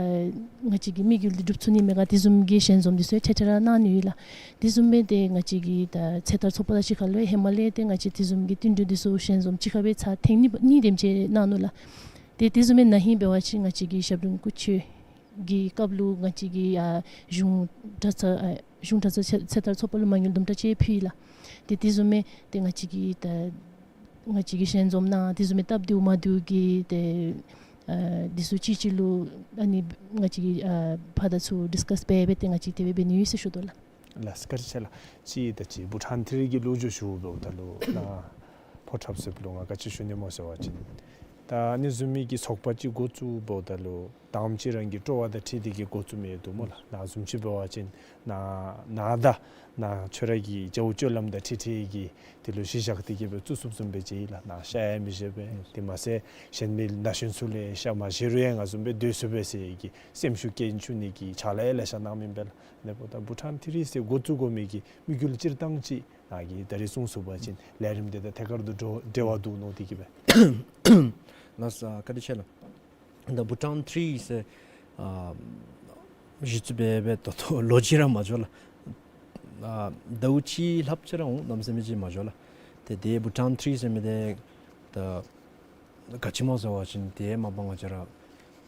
ང་བཅས་ཀྱི་དམིགས་ཡུལ་འདི་འགྲུབ་ཚུགས་ནི་མས་ག་དེ་བཟུམ་གྱི་ཞལ་འཛོམས་འདི་ཚུ་ཡང་འཕྲལ་འཕྲལ་ར་གནང་ནི་ཡོད་ལགས། དེ་བཟུམ་སྦེ་ཏེ་ང་བཅས་ཀྱི་ད་ཚེ་ཐར་ཚོགས་པ་དང་གཅིག་ཁར་ལུ་ཧེ་མ་ལས་ཏེ་ང་བཅས་དེ་བཟུམ་གྱི་བསྟུན་གྲོས་འདི་ཚུ་ཞལ་འཛོམས་གཅིག་ཁར་སྦེ་ཚར་ཐེངས་གཉིས་གཉིས་དེམ་ཅིག་གནང་ནུག་ལགས། ཏེ་དེ་བཟུམ་སྦེ་ན་ཧིང་འབད་བ་ཅིན་ང་བཅས་ཀྱི་ཞབས་དྲུང་སྐུ་མཆོད་ཀྱི་སྐབས་ལུ་ང་བཅས་ཀྱིས་ཨ་གཞུང་གྲྭ་ཚང་ཨ་གཞུང་གྲྭ་ཚང་ཚེ་ཚེ་ཐར་ཚོགས་པ་ལུ་མ་དངུལ་དུམ་གྲ་ཅིག་ཕུལ་ཡི་ལགས། ཏེ་དེ་བཟུམ་སྦེ་ཏེ་ང་བཅས་ཀྱིས་ད་ང་བཅས་ཀྱིས་ཞལ་འཛོམས་གནང་དེ་བཟུམ་སྦེ་སྟབས་བདེཝ་མ་བདེཝ་གི་ཏེ་ཨ་འདི་ཚུ་གཅིག་གཅིག་ལུ་ཨ་ནི་ང་བཅས་ཀྱིས་ཨ་ཕར་དང་ཚུར་ཌིསི་ཀཱསི་འབད་འབད་དེ་ང་བཅས་དེ་སྦེ་འབད་ནི་ཡོད་ཟེར་ཞུ་དོ་ལགས། ལགས་སོ། བཀའ་དྲིན་ཆེ་ལགས། གཅིག་ད་ཅི་བྷུ་ཊཱན་ཐི་རི་གི་ལོ་རྒྱུས་ཞུཝ་ད་ལུ་ནཱ་ཕོ་བྲང་ཟེརཝ་ལུ་ང་ག་ཅི་ཞུ་ནི་སྨོ་ཟེར་བ་ཅིན་ད་ཨ་ནི་བཟུམ་མའི་གི་ཚོགས་པ་ཅིག་འགོ་བཙུགསཔ་ད་ལུ་དང་པ་ཅིག་རང་གི་སྤྲོ་བ་དང་འཁྲིལ་ཏེ་གི་འགོ་བཙུགས་མི་ཡོད་དོ་སྨོ་ལགས། ནཱ་བཟུམ་ཅིག་འབད་བ་ཅིན་ནཱ་ནཱ་ད་ནཱ་ཁྱོད་ར་གི་རྒྱལ་པོ་སྤྱོད་ལམ་དང་འཁྲིལ་འཁྲིལ་གྱི་དེ་ལུ་གཞི་བཞག་སྟེ་གི་སྦེ་བཙུགས་བཙུགསཔ་བཟུམ་སྦེ་ཅིག་ཨིན་ལགས། ནཱ་ཤ་ཡང་མི་བཞེས་པས། དེ་མ་ཚད་གཞན་མི་ན་གཞོན་ཚུ་ལུ་ཤ་མ་བཞེས་རུང་ཡང་ང་བཟུམ་སྦེ་སྡོད་ཚུགས་པས་ཟེར་གྱི་སེམས་ཤུགས་སྐྱེད་བཅུག་ནི་གི་ཕྱག་ལཱ་ལེ་ཤ་གནང་མི་ཨིན་པས་ལགས། ཨ་ནི་འབདཝ་ད་བྷུ་ཊཱན་ཐི་རི་ཟེར་འགོ་བཙུགས་དགོ་མི་གི་དམིགས་ཡུལ་སྤྱིར་བཏང་ཅིག་ནཱ་གིས་ད་རིས་གསུངས་ཚུགས་པ་ཅིན་ལས་རིམ་འདི་དང་ཐད་ཀར་དུ་འབྲེལ་འབྲེལ་བ་འདུག་མནོ་སྟེ་གི་སྦེ། ལགས་སོ། བཀའ་དྲིན་ཆེ་ལགས། ད་བྷུ་ཊཱན་ཐི་རི་ཟེར་ཨ་གཞི་བཙུགས་འབད་འབད་ད་ལྟོ་ལོ་གཅིག་ར་མ་འགྱོ་ལགས། ཨ་ཟླཝ་གཅིག་ལྷགཔ་ཅིག་ར་འོང་། གནམ་མེད་ས་མེད་ཅིག་མ་འགྱོ་ལགས། ཏེ་དེ་བྷུ་ཊཱན་ཐི་རི་ཟེར་མི་འདི་ད་ག་ཅི་སྨོ་ཟེར་བ་ཅིན་ཏེ་མ་པ་ང་བཅས་ར་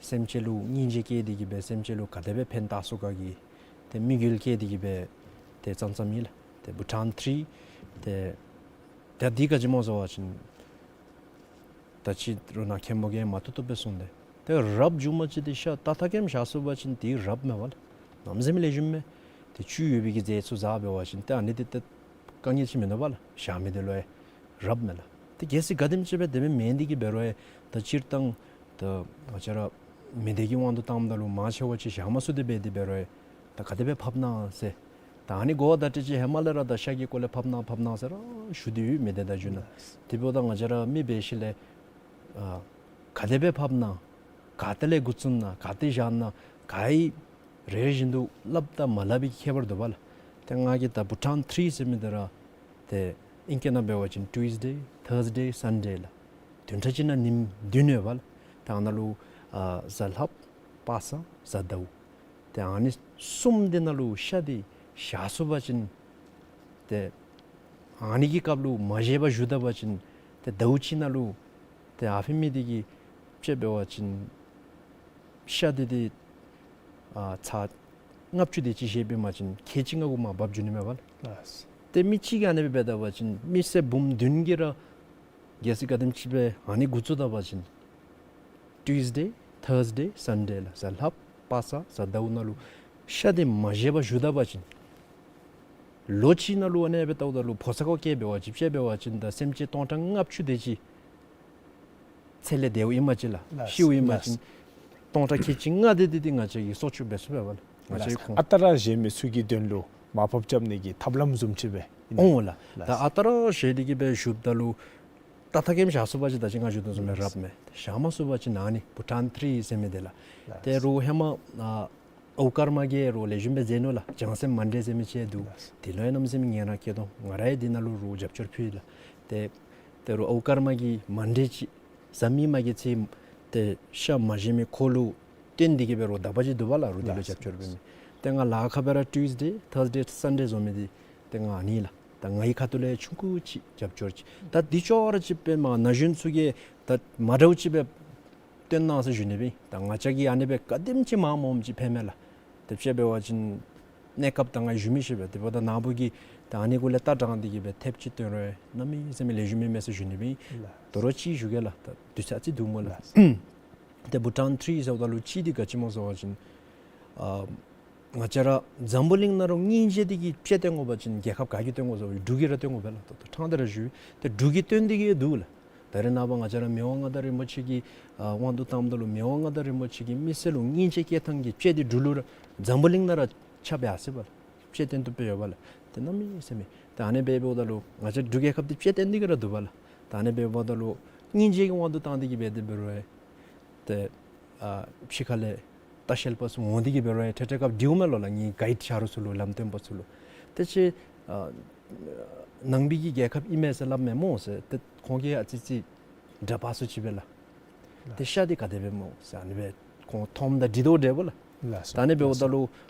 སེམས་ཅན་ལུ་སྙིང་རྗེ་བསྐྱེད་དེ་གི་སྦེ་སེམས་ཅན་ལུ་ག་དེ་སྦེ་ཕན་བཏགས་ཚུགས་ག་གི་ཏེ་དམིགས་ཡུལ་བསྐྱེད་དེ་གི་སྦེ་ཏེ་བརྩམས་བརྩམསཔ་ཨིན་ལགས། ཏེ་བྷུ་ཊཱན་ཐི་རི་ཏེ་ད་འདི་ག་ཅི་སྨོ་ཟེར་བ་ཅིན་ད་ཅི་རུང་ནཱ་མཁན་པོ་གིས་མ་བཏུབ་བཏུབ་སྦེ་གསུངས་ཏེ། ཏེ་རབ་བྱུངམ་ཅིག་ཏེ་ཤ་ཏག་ཏག་ཀེམ་བཞག་ཚུགས་པ་ཅིན་ཏེ་རབ་མས་པ་ལགས། གནམ་མེད་ས་མེད་ལེགས་ཤོམ་མས། ཏེ་བཅུད་ཡོད་པའི་གི་རྫས་ཚུ་བཟའ་འབད་བ་ཅིན་ཏེ་ཨ་ནི་འདི་ཏེ་ དཀའ་ངལ་ཅིག་མིན་འདུག་པ་ལགས། བཞག་མི་འདི་ལུ་ཡང་རབ་མས་ལགས། ཏེ་གལ་སྲིད་ག་དེམ་ཅིག་སྦེ་དེ་སྦེ་མེན་འདི་གིས་འབད་རུང་ཡང་ད་སྤྱིར་བཏང་ད་ང་བཅས་ར་མི་སྡེ་གི་དབང་དུ་བཏངམ་ད་ལུ་མང་ཆེ་བ་ཅིག་བཞག་མ་ཚུགས་ཏེ་འབད་དེ་འབད་རུང་ཡང་ད་ག་དེ་སྦེ་ཕབ་གནང་ཟེར། ད་ཨ་ནི་གོ་བ་བརྡ་སྤྲོད་ཅིག་ཧེ་མ་ལས་ར་ད་ཤ་གི་སྐོར་ལས་ཕབ་གནང་ཕབ་གནང་ཟེར་ར་ཞུ་དོ་ཡོད་མི་སྡེ་དང་བརྒྱུད་ནང་། དེ་འབདཝ་ད་ང་བཅས་ར་མི་འབད་ཞིནམ་ལས་ཨ་ག་དེ་སྦེ་ཕབ་གནང་ག་ཏེ་ལས་འགོ་བཙུགས་གནང་ག་ཏེ་བཞག་གནང་ག་ཡི་རེ་བཞིན་དུ་སླབ་དང་མ་སླབ་པའི་ཁྱད་པར་འདུག་པ་ལགས། ཏེ་ང་གིས་ད་བྷུ་ཊཱན་ཐི་རི་ཟེར་མི་འདི་ར་ཏེ་ཨིང་སྐད་ནང་འབད་བ་ཅིན་ཊུས་ཌེ་ཐརསི་ཌེ་སན་ཌེ་ལགས། བདུན་ཕྲག་གཅིག་ནང་ཉིནམ་བདུན་ཡོད་པ་ལགས། ད་ཨ་ནཱ་ལུ་ཨ་གཟའ་ལྷགཔ་པ་སངས་གཟའ་ཟླཝ། ཏེ་ཨ་ནི་གསུམ་འདི་ནང་ལུ་ཤ་འདི་བཞག་ཚུགས་པ་ཅིན་ཏེ་ཨ་ནི་གི་སྐབས་ལུ་མ་བཞེས་པར་བཞུགས་ད་པ་ཅིན་ཏེ་ཟླཝ་གཅིག་ནང་ལུ་ཏེ་ཨ་ཕི་མི་འདི་གིས་དཔྱེ་འབད་བ་ཅིན་ཤ་འདི་འདི་ཨ་ཚར་ལྔ་བཅུ་དེ་ཅིག་བཞེས་འབད་བ་ཅིན་ཁལ་གཅིག་ལྔ་གུ་མར་བབས་འགྱོ་ནི་མས་པ་ལགས། ལགས། ཏེ་མི་གཅིག་གིས་ཨ་ནི་སྦེ་འབད་ད་པ་ཅིན་མི་སེར་འབུམ་བདུན་གྱིས་ར་གལ་སྲིད་ག་དེམ་ཅིག་སྦེ་ཨ་ནི་འགོ་བཙུགས་ད་པ་ཅིན་ཊུས་ཌེ་ཐརསི་ཌེ་སན་ཌེ་ལགས། གཟའ་ལྷགཔ་པ་སངས་གཟའ་ཟླཝ་ནང་ལུ་ཤ་འདི་མ་བཞེས་པར་བཞུགས་ད་པ་ཅིན་ལོ་གཅིག་ནང་ལུ་ཨ་ནི་སྦེ་བལྟཝ་ད་ལུ་ཕོ་གསར་གུ་བཀལ་འབད་བ་ཅིན་དཔྱེ་འབད་བ་ཅིན་ད་སེམས་ཅན་སྟོང་ཕྲག་ལྔ་བཅུ་དེ་ཅིག་ཚེ་ལས་འདས་པ་ཨིན་པ་ཅིན་ལགས། ལགས། ཤིཝ་ཨིན་པ་ཅིན་ལགས། སྟོང་ཕྲག་ཁལ་གཅིག་ལྔ་དེ་འདི་འདི་ང་བཅས་ཀྱིས་སྲོག་སྐྱོབ་འབད་ཚུགས་པས་པ་ལགས། ང་བཅས་ལགས། ཁོང་ཨ་རྟག་ར་བཞེས་མི་ཚུ་གི་དོན་ལུ་མར་ཕབ་རྐྱབ་ནི་གི་ཐབས་ལམ་བཟུམ་ཅིག་སྦེ་ཨིན་ནི། འོང་ལགས། ལགས། ད་ཨ་རྟག་ར་བཞེས་ཏེ་གི་སྦེ་བཞུགསཔ་ད་ལུ་ཏག་ཏག་གེམ་བཞག་ཚུགས་པ་ཅིན་ད་ཅི་ང་ཞུ་དོ་བཟུམ་སྦེ་རབ་མས། བཞག་མ་ཚུགས་པ་ཅིན་ཨ་ནི་བྷུ་ཊཱན་ཐི་རི་ཟེར་མི་འདི་ལགས། ལགས། ཏེ་རུང་ཧེ་མ་ཨ་ཨའུ་ཀརྨ་གིས་རུང་ལེགས་ཤོམ་སྦེ་མཛད་ནུག་ལགས། བྱང་སེམས་མཎྜལ་ཟེར་མི་ཅིག་འདུག། ལགས། དེ་ལུ་ཡང་གནམ་མེད་ས་མེད་ངལ་རངས་བསྐྱེད་དོ། ང་ར་ཡང་འདི་ནང་ལུ་རུང་རྒྱབ་སྐྱོར་ཕུལ་ཡི་ལགས། ཏེ་ཏེ་རུང་ཨའུ་ཀརྨ་གི་མཎྜལ་ཅིག་བཟའ་མི་མ་གི་ཚེ་ཏེ་ཤ་མ་བཞེས་མི་ཁོ་ལུ་བརྟེན་ཏེ་གི་སྦེ་རུང་དག་པ་ཅིག་འདུག་པ་ལགས། རུང་འདི་ལུ་རྒྱབ་སྐྱོར་འབད་མི། ཏེ་ང་ལཱ་ཁག་སྦེ་ར་ཊུས་ཌེ་ཐརསི་ཌེ་སན་ཌེ་བཟོ་མི་འདི་ཏེ་ང་ཨ་ནི་ལགས། ད་ངེའི་ཁ་ཐུག་ལས་ཆུང་ཀུ་ཅིག་རྒྱབ་སྐྱོར་ཅིག། ད་འདི་ཅོག་ར་ཅིག་སྦེ་མར་ན་གཞོན་ཚུ་གིས་ད་མ་འདྲཝ་ཅིག་སྦེ་སྟོན་གནང་ཟེར་ཞུ་ནི་སྦེ། ད་ང་བཅས་ཀྱིས་ཨ་ནི་སྦེ་ག་དེམ་ཅིག་མངམ་འོངམ་ཅིག་ཕན་མས་ལགས། ཏེ་དཔྱེ་འབད་བ་ཅིན་གནས་སྐབས་ད་ང་ཞུ་མི་ཤེས་པས། དེ་འབདཝ་ད་ནཱ་བུ་གིས་ད་ཨ་ནི་གུ་ལས་ལྟ་དྲངས་ཏེ་གི་སྦེ་ཐེབས་ཅིག་སྟོན་རུང་གནམ་མེད་ས་མེད་ལེགས་ཤོམ་ཨིན་མས་ཟེར་ཞུ་ནི་སྦེ། ལགས། དོ་རུང་ཅིག་ཞུ་གེ་ལགས། ད་དུས་ཚོད་ཅིག་འདུག་སྨོ་ལགས། ལགས། ཏེ་བྷུ་ཊཱན་ཐི་རི་ཟེརཝ་ད་ལུ་ཅིག་འདི་ག་ཅི་སྨོ་ཟེར་བ་ཅིན་ཨ་ང་བཅས་ར་འཛམ་བུ་གླིང་ནང་ར་སྙིང་རྗེ་འདི་གི་དཔྱེ་སྟོན་དགོ་པ་ཅིན་རྒྱལ་ཁབ་ག་གིས་སྟོན་དགོ་ཟེར་བ་ཅིན་འབྲུག་གིས་ར་སྟོན་དགོ་པས་ལགས། ད་ལྟོ་ཕྲང་སྟེ་ར་ཞུ། ཏེ་འབྲུག་གིས་སྟོན་ཏེ་གི་འདུག་ལགས། ད་རེས་ནངས་པ་ང་བཅས་ར་མི་དབང་མངའ་བདག་རིན་པོ་ཆེ་གི་ཨ་དབང་དུ་བཏངམ་ད་ལུ་མི་དབང་མངའ་བདག་རིན་པོ་ཆེ་གིས་མི་སེར་ལུ་སྙིང་རྗེ་སྐྱེ་ཐངས་ཀྱི་དཔྱེ་འདི་འབྲུག་ལུ་ར་འཛམ་བུ་གླིང་ནང་ར་ཁྱབ་ཡར་སོ་ཡི་པ་ལགས། དཔྱེ་སྟོན་ཏེ་སྦེ་ཡོད་པ་ལགས། ཏེ་གནམ་མེད་ས་མེད། ད་ཨ་ནི་སྦེ་འབདཝ་ད་ལུ་ང་བཅས་འབྲུག་རྒྱལ་ཁབ་འདི་དཔྱེ་སྟོན་ཏེ་གི་ར་འདུག་པ་ལགས། ད་ཨ་ནི་སྦེ་འབདཝ་ད་ལུ་སྙིང་རྗེ་གི་དབང་དུ་བཏང་སྟེ་གི་སྦེ་དེ་འབད་རུང་ཡང་ཏེ་ཨ་ཕྱི་ཁ་ལས་ལྟ་བཤལ་པ་ཚུ་འོང་སྟེ་གི་འབད་རུང་ཡང་ཐད་ཐད་སྐབས་འདྲིཝ་མས་ལོ་ལགས། ངེའི་གའིཌ་ཆ་རོགས་ཚུ་ལུ་ལམ་སྟོན་པ་ཚུ་ལུ། ཏེ་ཅིག་ཨ་ནང་པའི་གི་རྒྱལ་ཁབ་ཨིན་མས་ཟེར་སླབ་མས་སྨོ་ཟེར། ཏེ་ཁོང་གིས་ཨ་ཙི་ཙི་དྲག་པ་ཚུ་ཅིག་སྦེ་ལགས། ལགས། ཏེ་ཤ་འདི་ག་དེ་སྦེ་སྨོ་ཟེར་ཨ་ནི་སྦེ་ཁོང་མཐོངམ་ད་འདྲི་དོ་འདྲཝ་ལགས། ལགས་སོ། ད་ཨ་ནི་སྦེ་འབདཝ་ད་ལུ་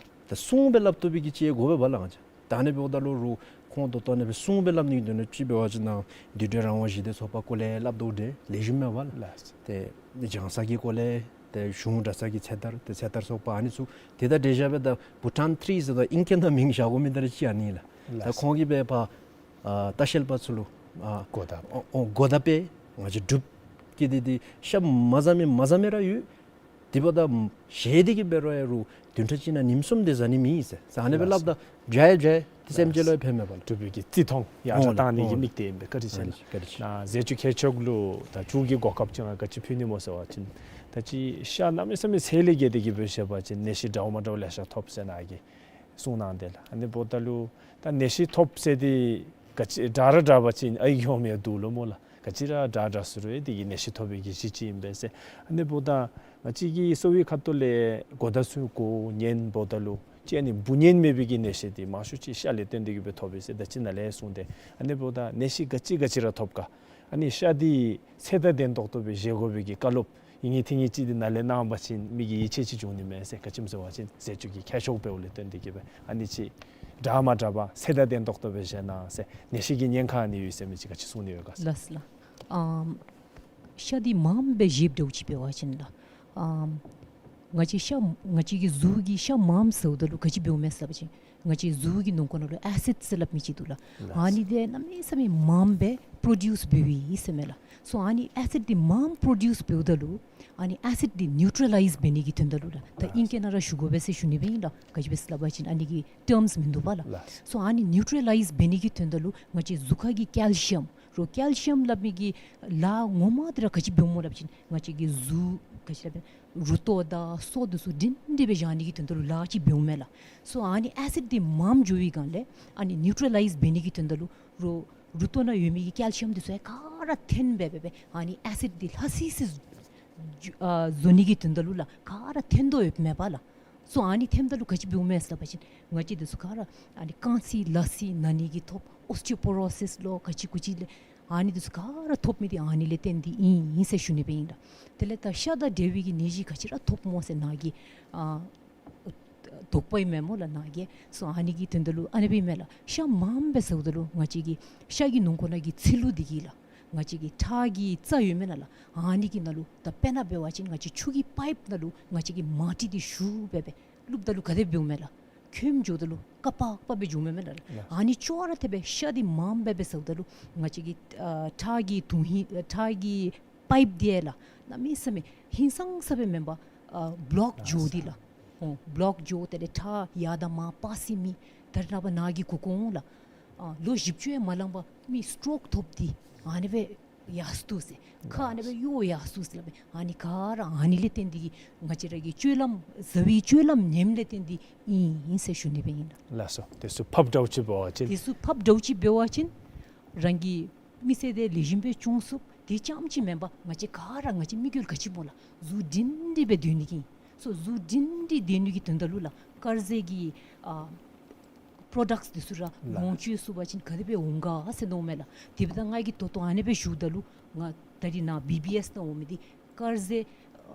ད་གསུང་སྦེ་སླབ་བཏུབ་པའི་གི་ཅིག་དགོ་པས་པ་ལགས་ང་བཅས། ད་ཨ་ནི་འབདཝ་ད་ལུ་རུང་ཁོང་ད་ལྟོ་ཨ་ནི་སྦེ་གསུང་སྦེ་སླབ་ནི་གི་དོན་ལུ་ཅིག་འབད་བ་ཅིན་ནཱ་འདུས་སྡོད་རང་དབང་ཞི་བདེ་ཚོགས་པ་སྐོར་ལས་སླབ་དོ་འདྲཝ་ལེགས་ཤོམ་མས་པ་ལགས། ལགས། ཏེ་ལྗང་ས་གི་སྐོར་ལས་ཏེ་གཞུང་གྲྭ་ཚང་གི་ཚེ་ཐར་ཏེ་ཚེ་ཐར་ཚོགས་པ་ཨ་ནི་ཚུ་དེ་དང་འབྲེལ་བཞག་སྦེ་ད་བྷུ་ཊཱན་ཐི་རི་ཟེར་ད་ཨིང་སྐད་ནང་མིང་བཞག་དགོ་མི་འདི་ར་ཅིག་ཨ་ནི་ལགས། ལགས། ད་ཁོང་གིས་སྦེ་ཕར་ཨ་ལྟ་བཤལ་པ་ཚུ་ལུ་ཨ་གོ་བརྡ་འོ་འོ་གོ་བརྡ་སྤེལ། ང་བཅས་འབྲུག་གི་འདི་འདི་ཤ་མ་བཟའ་མི་མ་བཟའ་མི་ར་ཡོད། དེ་འབདཝ་ད་བཞེས་ཏེ་གི་འབད་རུང་ཡང་རུང་བདུན་ཕྲག་གཅིག་ནང་ཉིནམ་གསུམ་དེ་བཟའ་ནི་མེད་ཟེར། ཟེར་ཨ་ནི་སྦེ་སླབ་ད་འདྲ་ཡང་འདྲ། ཏེ་སེམས་ཅན་ལུ་ཡང་ཕན་མས་པ་ལགས། འབྲུག་པའི་གི་བརྩི་མཐོང་ཡར་དྲག་འོང་ལགས། གཏང་ནི་གི་དམིགས་གཏད་ཨིན་པས། བཀའ་དྲིན་ཆེ་ལགས། བཀའ་དྲིན་ཆེ། ནཱ་ཟས་བཅུད་མཁས་མཆོག་ལུ་ད་འབྲུག་གི་གོ་སྐབས་ཅིག་ང་ག་ཅི་ཕུལ་ནི་སྨོ་ཟེར་བ་ཅིན་ད་ཅི་ཤ་གནམ་མེད་ས་མེད་ཚད་ལས་བརྒལ་ཏེ་གི་སྦེ་བཞེས་པ་ཅིན་ནད་གཞི་འདྲཝ་མ་འདྲཝ་ལེ་ཤ་ཐོབ་ཟེར་ནཱ་གིས་གསུངས་གནང་དེས་ལགས། ཨ་ནི་འབདཝ་ད་ལུ་ད་ནད་གཞི་ཐོབ་ཟེར་འདི་ག་ཅི་དྲག་ར་དྲག་པ་ཅིན་ཨའི་གི་ཧོང་མི་འདུག་ལོ་སྨོ་ལགས། ག་ཅི་ར་དྲག་དྲག་ཟེར་རུང་འདི་གིས་ནད་གཞི་ཐོབ་པའི་གི་གཞི་ཅིག་ཨིན་པས་ཟེར། ཨ་ནི་འབདཝ་ད་ང་བཅས་ཀྱི་གསོ་བའི་ཁ་ཐུག་ལས་གོ་བརྡ་ཚུ་གོ་ཉན་འབདཝ་ད་ལུ་ཅིག་ཨ་ནི་འབུ་ཉན་མེད་པའི་གི་ནད་གཞི་འདི་མང་ཤོས་ཅིག་ཤ་ལས་བརྟེན་ཏེ་གི་སྦེ་ཐོབ་པས་ཟེར་ད་ཅི་ནཱ་ལས་གསུངས་ཏེ། ཨ་ནི་འབདཝ་ད་ནད་གཞི་ག་ཅི་ག་ཅི་ར་ཐོབ་ག་ཨ་ནི་ཤ་འདི་ཚད་དང་ལྡན་ཏོག་ཏོ་སྦེ་བཞེས་དགོ་པའི་གི་བཀའ་སློབ་ཨིན་ངེས་ཐིང་ངེས་ཅིག་འདི་ནཱ་ལས་གནང་བ་ཅིན་མི་གི་ཡིད་ཆེས་ཅིག་འབྱུང་ནི་མས་ཟེར། ག་ཅི་སྨོ་ཟེར་བ་ཅིན་ཟས་བཅུད་ཀྱི་མཁས་མཆོག་འབདཝ་ལས་བརྟེན་ཏེ་གི་སྦེ་ཨ་ནི་ཅིག་དྲག་མ་དྲག་པ་ཚད་དང་ལྡན་ཏོག་ཏོ་སྦེ་བཞེས་གནང་ཟེར། ནད་གཞི་གི་ཉེན་ཁ་ཨ་ནི་ཡོད་ཟེར་མི་ཅིག་ག་ཅི་གསུང་ནི་ཡོད་ག་ཟེར། ལགས་ལགས། ཨམ་ཤ་འདི་མངམ་སྦེ་བཞེསཔ་འདྲཝ་ཅིག་འབད་བ་ཅིན་ལགས། ཨམ་ང་བཅས་ཤ་ང་བཅས་ཀྱི་གཟུགས་ཀྱིས་ཤ་མངམ་ཟཝ་ད་ལུ་ག་ཅི་འབདཝ་མས་ཟེར་བ་ཅིན་ང་བཅས་གཟུགས་ཀྱི་ནང་འཁོད་ནང་ལུ་ཨེ་སིཌ་ཟེར་སླབ་མི་ཅིག་འདུག་ལགས། ལགས། ཨ་ནི་འདི་གནམ་མེད་ས་མེད་མངམ་སྦེ་པྲོ་ཌིའུསི་འབདཝ་ཨིན་ཟེར་མས་ལགས། སོ་ཨ་ནི་ཨེ་སིཌ་འདི་མངམ་པྲོ་ཌིའུསི་འབདཝ་ད་ལུ་ ཨ་ནི་ཨེ་སིཌ་འདི་ནིའུ་ཊ་ར་ལའིཛ་འབད་ནི་གི་དོན་དག་ལུ་ལགས། ད་ལགས། ཨིང་སྐད་ནང་ར་ཞུ་དགོ་པས་ཟེར་ཞུ་ནི་སྦེ་ཨིན་ལགས། ག་ཅི་སྦེ་ཟེར་སླབ་པ་ཅིན་ཨ་ནི་གི་ཊརམསི་མིན་འདུག་པ་ལགས། ལགས། སོ་ཨ་ནི་ནིའུ་ཊ་ར་ལའིཛ་འབད་ནི་གི་དོན་དག་ལུ་ང་བཅས་གཟུགས་ཁ་གི་ཀེལ་ཤི་ཡམ་རོགས་ཀེལ་ཤི་ཡམ་སླབ་མི་གི་ལཱ་ངོ་མ་འདི་ར་ག་ཅི་འབདཝ་སྨོ་སླབ་པ་ཅིན་ང་བཅས་ཀྱི་གཟུགས་ག་ཅི་སླབ་ཨིན་རུ་ཏོ་དང་སོ་འདི་ཚུ་སྒྲིང་སྒྲི་སྦེ་བཞག་ནི་གི་དོན་དག་ལུ་ལཱ་ཅིག་འབདཝ་མས་ལགས། སོ་ཨ་ནི་ཨེ་སིཌ་འདི་མངམ་འགྱོ་བའི་སྒང་ལས་ཨ་ནི་ནིའུ་ཊ་ར་ལའིཛ་འབད་ནི་གི་དོན་དག་ལུ་རོགས་རུ་ཏོ་ནང་ཡོད་མི་གི་ཀེལ་ཤི་ཡམ་འདི་ཚུ་ཡང་ག་ར་འཐོན་སྦེ་སྦེ་སྦེ་ཨ་ནི་ཨེ་སིཌ་འདི་ལྷ་སི་སི་ཨ་བཟོ་ནི་གི་དོན་དག་ལུ་ལགས་ག་ར་འཐོན་དོ་ཡོདཔ་མས་པ་ལགས། སོ་ཨ་ནི་འཐོནམ་ད་ལུ་ག་ཅི་འབདཝ་མས་ཟེར་སླབ་པ་ཅིན་ང་བཅས་འདི་ཚུ་ག་ར་ཨ་ནི་རྐང་སི་ལག་སི་ན་ནི་གི་ཐོབ་ཨོས་ཊི་ཡོ་པོ་རོ་སིས་ལོ་ག་ཅི་གུ་ཅི་ལས་ཨ་ནི་འདི་ཚུ་ག་ར་ཐོབ་མི་འདི་ཨ་ནི་ལས་བརྟེན་ཏེ་ཨིན་ཨིན་ཟེར་ཞུ་ནི་སྦེ་ཨིན་ལགས། དེ་ལས་ད་ཤ་དང་འབྲེལ་བའི་གི་ནད་གཞི་ག་ཅི་ར་ཐོབ་སྨོ་ཟེར་ནཱ་གི་ཨ་དོགས་པ་ཨིན་མས་སྨོ་ལགས་ནཱ་གི། སོ་ཨ་ནི་གི་དོན་དག་ལུ་ཨ་ནི་སྦེ་ཨིན་མས་ལགས། ཤ་མངམ་སྦེ་ཟཝ་ད་ལུ་ང་བཅས་ཀྱི་ཤ་གི་ནང་ཁོག་ནང་གི་ཚིལ་ལུ་འདི་གིས་ལགས་ང་བཅས་ཀྱི་ཁྲག་གི་རྩ་ཡོད་མེན་ན་ལགས། ཨ་ནི་གི་ནང་ལུ་ད་དཔེར་ན་འབད་བ་ཅིན་ང་བཅས་ཆུ་གི་པའིཔ་ནང་ལུ་ང་བཅས་ཀྱི་མར་ཊི་འདི་ཞུ་སྦེ་སྦེ་བླུགཔ་ད་ལུ་ག་དེ་འབདཝ་མས་ལགས། ཁོམ་འགྱོཝ་ད་ལུ་ཀ་པ་ཀ་པ་སྦེ་འགྱོཝ་མེན་ན་ལགས། ལགས། ཨ་ནི་ཅོག་ར་འཐདཔ་སྦེ་ཤ་འདི་མངམ་སྦེ་སྦེ་ཟཝ་ད་ལུ་ང་བཅས་ཀྱི་ཨ་ཁྲག་གི་དོན་ཧིང་ཁྲག་གི་པའིཔ་འདི་ཡང་ལགས་གནམ་མེད་ས་མེད་ཧིང་སངས་ས་སྦེ་མེན་པར་ཨ་བློཀ་འགྱོ་སྟེ་ལགས། ཨོ་བློཀ་འགྱོ་སྟེ་ལས་ཁྲག་ཡར་དང་མར་འཕར་སི་མི་ད་རེས་ནངས་པ་ནཱ་གི་གོ་སྐོང་ལགས། ཨ་ལོ་བཞི་བཅུ་ཡང་མ་ལང་པར་མི་སི་ཊོཀ་ཐོབ་སྟེ་ཨ་ནི་སྦེ་ཡར་སོ་ཡི་ཟེར། ཁ་ཨ་ནི་སྦེ་གཡོ་ཡར་སོ་ཡི་ཟེར་སླབ་མས། ཨ་ནི་ག་ར་ཨ་ནི་ལས་བརྟེན་ཏེ་གིས་ང་བཅས་ར་གི་སྤྱོད་ལམ་བཟའ་བའི་སྤྱོད་ལམ་ཉམས་ལས་བརྟེན་ཏེ་ཨིན་ཨིན་ཟེར་ཞུ་ནི་སྦེ་ཨིན་ལགས། ལགས་སོ། དེ་ཚུ་ཕབ་འདྲཝ་ཅིག་འབད་བ་ཅིན། དེ་ཚུ་ཕབ་འདྲཝ་ཅིག་འབད་བ་ཅིན་རང་གི་མི་ཚེ་འདི་ལེགས་ཤོམ་སྦེ་སྐྱོང་ཚུགས། དེ་རྐྱངམ་ཅིག་མེན་པར་ང་བཅས་ག་ར་ང་བཅས་མི་རྒྱུད་ག་ཅི་སྨོ་ལགས་གཟུགས་སྒྲིང་སྒྲི་སྦེ་སྡོད་ནི་གི། སོ་གཟུགས་སྒྲིང་སྒྲི་སྡོད་ནི་གི་དོན་དག་ལུ་ལགས་དཀར་ཟས་ཀྱི་ཨ་པྲོ་ཌཀཊསི་འདི་ཚུ་ར་ལགས། ལོངས་སྤྱོད་ཚུགས་པ་ཅིན་ག་དེ་སྦེ་འོང་ག་ཟེར་མནོཝ་མས་ལགས། དེ་འབདཝ་ད་ང་གིས་ད་ལྟོ་ཨ་ནི་སྦེ་ཞུཝ་ད་ལུ་ང་ད་རིས་ནཱ་བི་བི་ཨེསི་ནང་འོང་མི་འདི་དཀར་ཟས་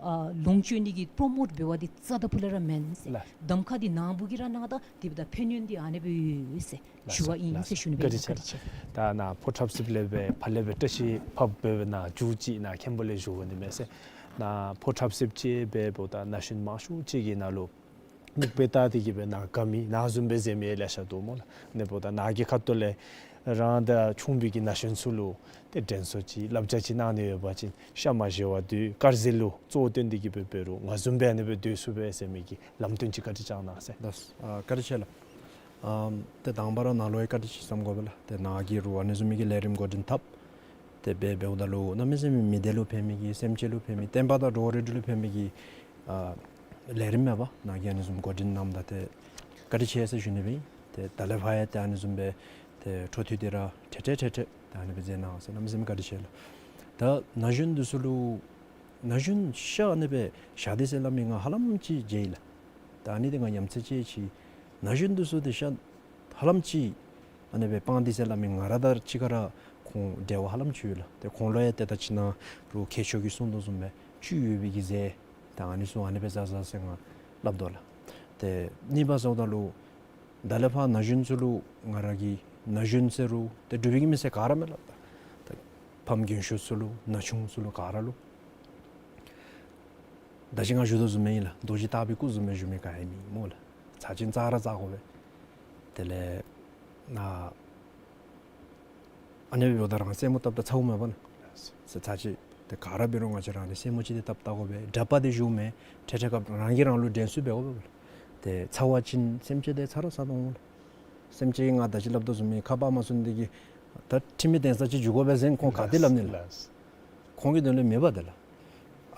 ཨ་ལོངས་སྤྱོད་ནི་གི་པྲོ་མོཊ་འབད་བ་འདི་རྩ་དང་ཕུ་ལས་ར་མེན་ཟེར། ལགས། གདམ་ཁ་འདི་ནཱ་བུ་གིས་ར་གནང་ད་དེ་འབདཝ་ད་ཕན་ཡོན་འདི་ཨ་ནི་སྦེ་ཡོད་ཟེར་ཞུ་བ་ཨིན་ཟེར་ཞུ་ནི་སྦེ་ཨིན། བཀའ་དྲིན་ཆེ། ད་ནཱ་ཕོ་ཁྲབ་སིལཔ་ལས་སྦེ་ཕར་ལས་སྦེ་བཀྲ་ཤིས་ཕབ་སྦེ་ནཱ་མཇུག་ཅིག་ནཱ་མཁན་པོ་ལས་ཞུ་དགོ་ནི་མས་ཟེར། ནཱ་ཕོ་ཁྲབ་སིལཔ་ཅིག་འབདཝ་ད་ན་གཞོན་མང་ཤོས་ཅིག་གིས་ནཱ་ལུ་མིག་དཔེ་བལྟ་སྟེ་གིས་སྦེ་ནཱ་དགའ་མི་ནཱ་བཟུམ་སྦེ་མཛད་མི་ལེ་ཤ་འདུག་སྨོ་ལགས། ཨ་ནི་འབདཝ་ད་ནཱ་གི་ཁ་ཐུག་ལས་རང་དང་ཆུང་བའི་གི་ན་གཞོན་ཚུ་ལུ་ཏེ་དྲན་གསོ་ཅིག་བསླབ་བྱ་ཅིག་གནང་ནི་ཡོད་པ་ཅིན་ཤ་མ་བཞེས་པར་སྡོད། དཀར་ཟས་ལུ་གཙོ་བོ་བཏོན་ཏེ་གིས་སྦེ་འབད་རུང་ང་བཟུམ་སྦེ་ཨ་ནི་སྦེ་སྡོད་ཚུགས་པས་ཟེར་མི་གི་ལམ་སྟོན་ཅིག་བཀའ་དྲིན་བསྐྱང་གནང་ཟེར། ལགས། ཨ་བཀའ་དྲིན་ཆེ་ལགས། ཨམ་ཏེ་དང་པ་ར་ནཱ་ལུ་ཡང་བཀའ་དྲིན་ཆེ་བསམ་དགོ་པས་ལགས། ཏེ་ནཱ་གིས་རུང་ཨ་ནི་བཟུམ་མའི་གི་ལས་རིམ་འགོ་འདྲེན་འཐབ་སྟེ་འབད་འབདཝ་ད་ལུ་གནམ་མེད་ས་མེད་མི་སྡེ་ལུ་ཕན་མི་གི་སེམས་ཅན་ལུ་ཕན་མི་བསྟན་པ་དང་འགྲོ་བ་རིགས་དྲུག་ལུ་ཕན་མི་གི་ཨ་ལས་རིམ་མས་པ། ནཱ་གིས་ཨ་ནི་བཟུམ་འགོ་འདྲེན་གནངམ་ད་ཏེ་བཀའ་དྲིན་ཆེ་ཟེར་ཞུ་ནི་སྦེ་ཨིན། ཏེ་ད་ལས་ཕར་ཡང་ཏེ་ཨ་ནི་བཟུམ་སྦེ་ཏེ་འཕྲོ་མཐུད་དེ་ར་ཏེ་ཏེ་ཏེ་ཏེ་ད་ཨ་ནི་སྦེ་མཛད་གནང་ཟེར་གནམ་མེད་ས་མེད་བཀའ་དྲིན་ཆེ་ལགས། ད་ན་གཞོན་འདི་ཚུ་ལུ་ན་གཞོན་ཤ་ཨ་ནི་སྦེ་བཞག་སྟེ་ཟེར་སླབ་མི་ང་ཧ་ལམ་ཅིག་མཇལ་ཡི་ལགས། ད་ཨ་ནི་འདི་ང་ཡ་མཚན་ཅིག་ཅིག་ན་གཞོན་འདི་ཚུ་ཏེ་ཤ་ཧ་ལམ་ཅིག་ཨ་ནི་སྦེ་སྤང་སྟེ་ཟེར་སླབ་མི་ང་ར་དང་གཅིག་ཁར་ར་ཁོང་འབྲེལ་བ་ཧ་ལམ་ཅིག་ཡོད་ལགས། ཏེ་ཁོང་ལུ་ཡང་ཏེ་ད་ཅི་ནཱ་རུང་མཁས་མཆོག་གིས་གསུངས་དོ་བཟུམ་སྦེ་བཅུད་ཡོད་པའི་གི་ཟས་ད་ཨ་ནི་ཚུ་ཨ་ནི་སྦེ་བཟའ་བཟའ་ཟེར་ང་སླབ་དོ་ལགས། ཏེ་གཉིས་པ་ཟེརཝ་ད་ལུ་ད་ལས་ཕར་ན་གཞོན་ཚུ་ལུ་ང་ར་གིས་ན་གཞོན་ཟེར་རུང་ཏེ་འབྲུག་པའི་གི་མི་སེར་ག་ར་མས་ལགས། ད་ཕམ་རྒན་ཤོས་ཚུ་ལུ་ན་ཆུང་ཚུ་ལུ་ག་ར་ལུ་ད་ཅི་ང་ཞུ་དོ་བཟུམ་སྦེ་ཨིན་ལགས། རྡོ་རྗེ་ལྟ་བུའི་སྐུ་བཟུམ་སྦེ་བཞུགས་མི་ག་ཡང་མེད་སྨོ་ལགས། ཚར་ཅིག་བཙག་ར་བཙག་དགོ་པས། དེ་ལས་ནཱ་ཨ་ནི་འབདཝ་ད་རང་སེན་མོ་བཏབ་ད་ཚཝ་མས་པ་ན། ཚར་ཅིག་ཏེ་ག་ར་འབད་རུང་ང་བཅས་ར་ནི་སེན་མོ་ཅིག་འདི་བཏབ་བལྟ་དགོ་པས། དྲག་པ་འདི་བཞུགས་མས། ཏེ་ཏེ་སྐབས་རང་གིས་རང་ལུ་དྲན་གསོ་འབད་དགོ་པས། ཏེ་ཚཝ་ཅིག་སེམས་ཅན་འདི་ཚ་ར་ཚ་དོ་འོང་ལགས། སེམས་ཅན་ང་ད་ཅི་སླབ་དོ་བཟུམ་མའི་ཁ་པར་མ་སོང་འདི་གིས་ད་ཁྲིམས་མི་འདེམས་ས་ཅིག་འགྱོ་དགོ་པས་ཟེར་ཁོང་ག་ཏེ་སླབ་ནི་ལགས། ལགས། ཁོང་གི་དོན་ལུ་མེད་པ་འདི་ལགས།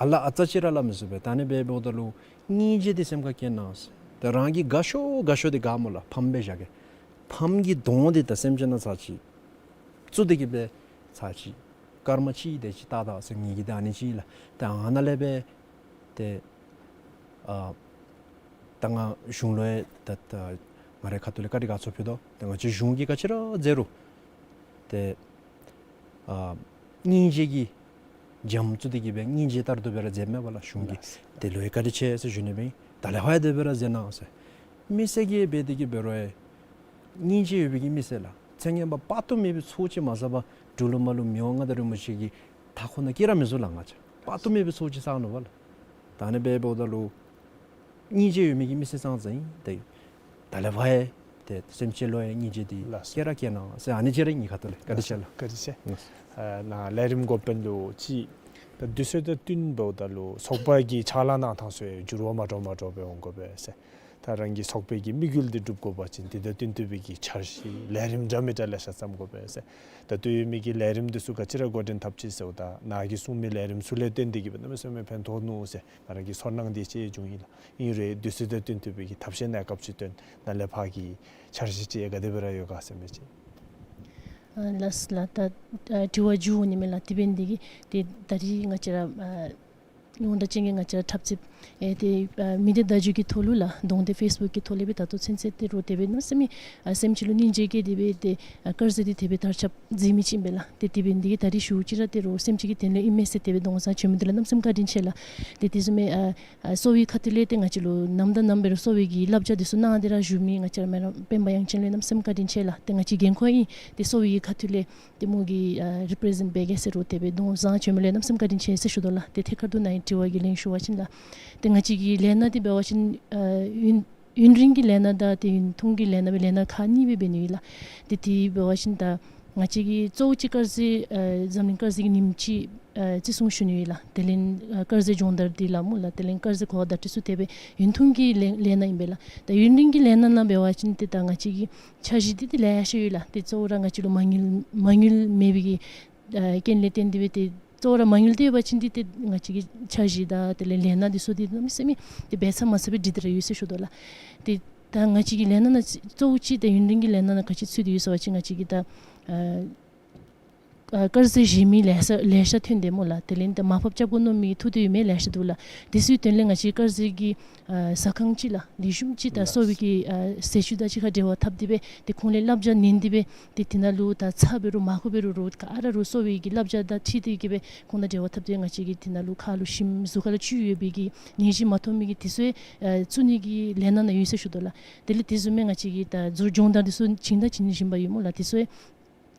ཨ་ལ་ཨ་ཙི་ཅིག་ར་སླབ་མི་ཚུགས་པས། ད་ཨ་ནི་སྦེ་འབདཝ་ད་ལུ་སྙིང་རྗེ་འདི་སེམས་ཁར་བསྐྱེད་གནང་ཟེར། ད་རང་གི་དགའ་ཤོས་དགའ་ཤོས་འདི་ག་སྨོ་ལགས། ཕམ་སྦེ་བཞག་གེ། ཕམ་གྱི་གདོང་འདི་ད་སེམས་ཅན་ནང་ཚར་ཅིག་བཙུགས་ཏེ་གིས་སྦེ་ཚར་ཅིག་སྐར་མ་གཅིག་དེ་ཅིག་བལྟ་ད་ཟེར་ངེ་གི་ད་ཨ་ནི་ཅིག་ལགས། ད་ཨ་ནཱ་ལས་སྦེ་ཏེ་ཨ་ད་ང་གཞུང་ལུ་ཡང་ད་ད་ང་རའི་ཁ་ཐུག་ལས་བཀའ་དྲིན་དགའ་ཚོར་ཕུལ་དོ། ད་ང་བཅས་གཞུང་གིས་ག་ཅི་ར་མཛད་རུང་ཏེ་ཨ་སྙིང་རྗེ་གི་འཇམ་བཙུགས་ཏེ་གིས་སྦེ་སྙིང་རྗེ་ལྟར་དུ་སྦེ་ར་མཛད་མས་པ་ལགས་གཞུང་གིས། ལགས། དེ་ལུ་ཡང་བཀའ་དྲིན་ཆེ་ཟེར་ཞུ་ནི་སྦེ་ཨིན། ད་ལས་ཕར་ཡང་དེ་སྦེ་ར་མཛད་གནང་ཟེར། མི་སེར་གྱིས་འབད་དེ་གིས་འབད་རུང་ཡང་སྙིང་རྗེ་ཡོད་པའི་གི་མི་སེར་ལགས། ཚེ་སྔོན་པ་དཔག་ཏུ་མེད་པའི་ཚོགས་ཅིག་མ་བསགས་པར་འབྲུག་ལུ་མར་ལུ་མི་དབང་མངའ་བདག་རིན་པོ་ཆེ་གི་མཐའ་འཁོར་ནང་སྐྱེ་ར་མི་ཚུགས་ལགས་ང་བཅས། དཔག་ཏུ་མེད་པའི་ཚོགས་ཅིག་བསགས་ནུག་པ་ལགས། ད་ཨ་ནི་སྦེ་འབདཝ་ད་ལུ་སྙིང་རྗེ་ཡོད་མི་གི་མི་སེར་ཙང་ཙང་ཨིན། ཏེ་ད་ལས་ཕར་ཡང་ཏེ་སེམས་ཅན་ལུ་ཡང་སྙིང་རྗེ་འདི་ལགས་སོ། བསྐྱེད་ར་བསྐྱེད་གནང་ཟེར་ཨ་ནི་ཅིག་ར་ངེའི་ཁ་ཐུག་ལས་བཀའ་དྲིན་ཆེ་ལགས། བཀའ་དྲིན་ཆེ། ལགས། ཨ་ནཱ་ལས་རིམ་འགོ་དཔོན་ལུ་ཅིག་ ད་དུས་ཚོད་དང་བསྟུན་འབདཝ་ད་ལུ་ཚོགས་པ་གི་ཕྱག་ལཱ་གནང་ཐངས་ཚུ་ཡང་འགྱུར་བ་མ་འདྲཝ་མ་འདྲཝ་སྦེ་འོང་དགོ་པས་ཟེར། ད་རང་གི་ཚོགས་པའི་གི་དམིགས་ཡུལ་འདི་སྒྲུབ་དགོ་པ་ཅིན་དེ་དང་བསྟུན་ཏེ་སྦེ་གི་འཆར་གཞི་ལས་རིམ་འདྲ་མི་འདྲ་ལེ་ཤ་བརྩམ་དགོ་པས་ཟེར། ད་ལྟོ་ཡོད་མི་གི་ལས་རིམ་འདི་ཚུ་ག་ཅི་ར་འགོ་འདྲེན་འཐབ་ཅི་ཟེརཝ་ད་ནཱ་གིས་གསུང་མི་ལས་རིམ་ཚུ་ལས་བརྟེན་ཏེ་གི་སྦེ་གནམ་མེད་ས་མེད་ཕན་ཐོགས་ནུག་ཟེར་ང་ར་གི་ཚོར་སྣང་འདི་ཅིག་བྱུང་ཡི་ལགས། ཨིན་རུང་དུས་ཚོད་དང་བསྟུན་ཏེ་སྦེ་གི་ཐབས་ཤེས་གནས་སྐབས་ཅིག་བཏོན་ནཱ་ལས་ཕར་གྱི་འཆར་གཞི་ཅིག་ག་དེ་སྦེ་ར་ཡོད་ག་ཟེར་མི་ཅིག། ཨ་ལགས་ལགས། ད་ཨ་དྲི་བ་མཇུག་འོང་ནི་མས་ལགས། དེ་འབད་ནི་འདི་གིས་ཏེ་ད་རིས་ང་བཅས་ར་ཨ་ཡོངས་གྲགས་ཅན་གྱི་ང་བཅས་ར་འཁྲབ་རྩེདཔ་ཨེ་ཏེ་ཨ་མི་སྡེ་བརྡ་བརྒྱུད་ཀྱི་ཐོག་ལུ་ལགས་གདོང་སྟེ་ཕེསི་བུཀ་གི་ཐོག་ལས་སྦེ་ད་ལྟོ་ཚུན་ཚོད་ཏེ་རོགས་དེ་སྦེ་གནམ་མེད་ས་མེད་ཨ་སེམས་ཅན་ལུ་སྙིང་རྗེ་སྐྱེས་ཏེ་སྦེ་ཏེ་ཨ་དཀར་ཟས་འདི་དེ་སྦེ་དར་ཁྱབ་མཛད་མི་ཅིག་ཨིན་པས་ལགས། ཏེ་དེ་འབད་ནི་འདི་གིས་ད་རིས་ཞུ་ཅི་ར་ཏེ་རོགས་སེམས་ཅན་གྱི་དོན་ལུ་ཨིན་མས་ཟེར་དེ་སྦེ་གདོང་བཟང་བྱོན་མི་འདི་ལུ་གནམ་མེད་ས་མེད་བཀའ་དྲིན་ཆེ་ལགས། ཏེ་དེ་བཟུམ་མའི་ཨ་ཨ་གསོ་བའི་ཁ་ཐུག་ལས་ཏེ་ང་བཅས་ལུ་ནམ་དང་ནམ་འབད་རུང་གསོ་བའི་གི་བསླབ་བྱ་འདི་ཚུ་གནང་སྟེ་ར་བཞུགས་མི་ང་བཅས་ར་མེ་རང་སྤེན་པ་དབྱངས་ཅན་ལུ་གནམ་མེད་ས་མེད་བཀའ་དྲིན་ཆེ་ལགས། ཏེ་ང་བཅས་འགན་ཁུར་ཨིན། ཏེ་གསོ་བའི་གི་ཁ་ཐུག་ལས་ཏེ་མོ་གིས་ཨ་རི་པི་རི་ཟེནཊ་འབད་གེ་ཟེར་རོགས་དེ་སྦེ་གདོང་བཟང་བྱོན་མི་ལུ་གནམ་མེད་ས་མེད་བཀའ་དྲིན་ཆེ་ཟེར་ཞུ་དོ་ལགས། ཏེ་ཐད་ཀར་དུ་ནཱ་གི་དྲི་བ་གི་ལན་ཞུ་བ་ཅིན་ལགས། ཏེ་ང་བཅས་ཀྱི་ལས་སྣ་འདི་འབད་བ་ཅིན་ཨ་ཡུན་ཡུན་རིང་གི་ལས་སྣ་དང་ཏེ་ཡུན་ཐུང་གི་ལས་སྣ་སྦེ་ལས་སྣ་ཁག་གཉིས་སྦེ་འབད་ནི་ཨིན་ལགས། ཏེ་དེ་འབད་བ་ཅིན་ད་ང་བཅས་ཀྱི་གཙོ་བོ་ཅིག་དཀར་ཟས་ཨ་འཛམ་གླིང་དཀར་ཟས་ཀྱི་ཉིནམ་ཅིག་ཨ་བརྩི་སྲུང་ཞུ་ནི་ཨིན་ལགས། དེ་ལས་ཨ་དཀར་ཟས་སྦྱོང་བརྡར་འདི་ལགས་སྨོ་ལགས། དེ་ལས་དཀར་ཟས་གོ་བརྡ་སྤྲོད་ཚུ་དེ་སྦེ་ཡུན་ཐུང་གི་ལས་ལས་སྣ་ཨིན་པས་ལགས། ད་ཡུན་རིང་གི་ལས་སྣ་ནང་འབད་བ་ཅིན་ཏེ་ད་ང་བཅས་ཀྱི་འཆར་གཞི་འདི་ཏེ་ལེ་ཤ་ཡོད་ལགས། ཏེ་གཙོ་བོ་ར་ང་བཅས་ལུ་མ་དངུལ་མ་དངུལ་མེད་པའི་གི་ཨ་རྐྱེན་ལས་བརྟེན་ཏེ་སྦེ་ཏེ་གཙོ་བོ་ར་མ་དངུལ་འདི་ཡོད་པ་ཅིན་འདི་ཏེ་ང་བཅས་ཀྱི་འཆར་གཞི་དང་དེ་ལས་ལས་སྣ་འདི་ཚུ་འདི་གནམ་མེད་ས་མེད་ཏེ་འབད་ཚར་མ་ཚར་སྦེ་སྒྲིག་སྟེ་ར་ཡོད་ཟེར་ཞུ་དོ་ལགས། ཏེ་ད་ང་བཅས་ཀྱི་ལས་སྣ་ནང་གཙོ་བོ་ཅིག་ཏེ་ཡུན་རིང་གི་ལས་སྣ་ནང་ག་ཅི་ཚུད་དེ་ཡོད་ཟེར་བ་ཅིན་ང་བཅས་ཀྱི་ད་ཨ་ཨ་དཀར་ཟས་བཞེས་མི་ལེ་ཤ་ལེ་ཤ་ཐོན་ཏེ་སྨོ་ལགས། དེ་ལས་ཏེ་མར་ཕབ་རྐྱབ་དགོ་མནོ་མི་ཐུག་སྟེ་ཡོད་མི་ལེ་ཤ་འདུག་ལགས། དེ་ཚུའི་དོན་ལས་ང་བཅས་དཀར་ཟས་ཀྱི་ཨ་ཟ་ཁང་ཅིག་ལགས་ལེགས་ཤོམ་ཅིག་ད་གསོ་བའི་གི་ཨ་ཟས་བཅུད་དང་གཅིག་ཁར་འབྲེལ་བ་འཐབ་སྟེ་སྦེ་ཏེ་ཁོང་ལས་བསླབ་བྱ་ལེན་ཏེ་སྦེ་ཏེ་དེ་ནང་ལུ་ད་ཚྭ་འབད་རུང་མར་ཁུ་འབད་རུང་རོགས་ག་ར་རོགས་གསོ་བའི་གི་བསླབ་བྱ་དང་འཁྲིལ་ཏེ་གི་སྦེ་ཁོང་དང་འབྲེལ་བ་འཐབ་སྟེ་ང་བཅས་ཀྱིས་དེ་ནང་ལུ་ཁ་ལུ་ཞིམ་གཟུགས་ཁ་ལུ་བཅུད་ཡོད་པའི་གི་ནད་གཞི་མ་ཐོབ་མི་གི་དེ་ཚུ་ཨ་བཙུགས་ནི་གི་ལས་སྣ་ནང་ཡོད་ཟེར་ཞུ་དོ་ལགས། དེ་ལས་དེ་བཟུམ་མའི་ང་བཅས་ཀྱི་ད་ཟུར་སྦྱོང་བརྡར་འདི་ཚུ་བྱིན་དང་བྱིན་བཞིན་པ་ཡོད་སྨོ་ལགས། དེ་ཚུ་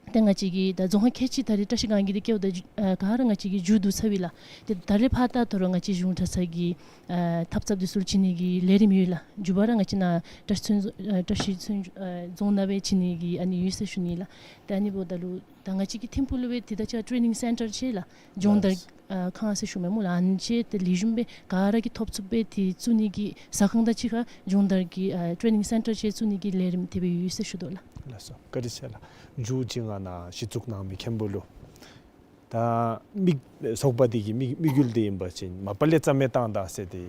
ཏེ་ང་བཅས་ཀྱི་ད་རྫོང་ཁག་ཁལ་གཅིག་ད་རེས་བཀྲིས་སྒང་གི་འདི་བཀལཝ་ད་ཨ་ག་ར་ང་བཅས་ཀྱིས་མཇུག་བསྡུ་ཚར་ཡི་ལགས། ཏེ་ད་རེས་ཕར་ད་ད་རུང་ང་བཅས་གཞུང་གྲྭ་ཚང་གི་ཨ་འཐབ་རྩོདཔ་འདི་ཚུ་ལུ་བྱིན་ནི་གི་ལས་རིམ་ཡོད་ལགས། མཇུག་པ་ར་ང་བཅས་ནཱ་བཀྲིས་ཚུན་ཨ་བཀྲིས་ཚུན་ཨ་རྫོང་ནང་སྦེ་བྱིན་ནི་གི་ཨ་ནི་ཡོད་ཟེར་ཞུ་ནི་ལགས། ཏེ་ཨ་ནི་འབདཝ་ད་ལུ་ད་ང་བཅས་ཀྱི་ཐིམ་ཕུག་ལུ་སྦེ་ཏེ་ད་ཅི་ཊེ་ནིང་སེན་ཊར་ཅིག་ལགས་སྦྱོང་བརྡར་ཨ་ཁང་ཟེར་ཞུ་མི་སྨོ་ལགས། ཨ་ནི་ཅིག་ཏེ་ལེགས་ཤོམ་སྦེ་ག་ར་གིས་ཐོབ་ཚུགསཔ་སྦེ་ཏེ་བཙུགས་ནི་གི་ཟ་ཁང་དང་གཅིག་ཁར་སྦྱོང་བརྡར་གྱི་ཨ་ཊེ་ནིང་སེན་ཊར་ཅིག་བཙུགས་ནི་གི་ལས་རིམ་དེ་སྦེ་ཡོད་ཟེར་ཞུ་དོ་ལགས། ལགས་སོ། བཀའ་དྲིན་ཆེ་ལགས། མཇུག་ཅིག་ང་ནཱ་གཞི་བཙུགས་གནང་མི་མཁན་པོ་ལུ་ད་དམིགས་ཚོགས་པ་འདི་གི་དམིགས་དམིགས་ཡུལ་འདི་ཨིན་པ་ཅིན་མ་པ་ལས་རྩ་མེད་བཏང་ད་ཟེར་ཏེ་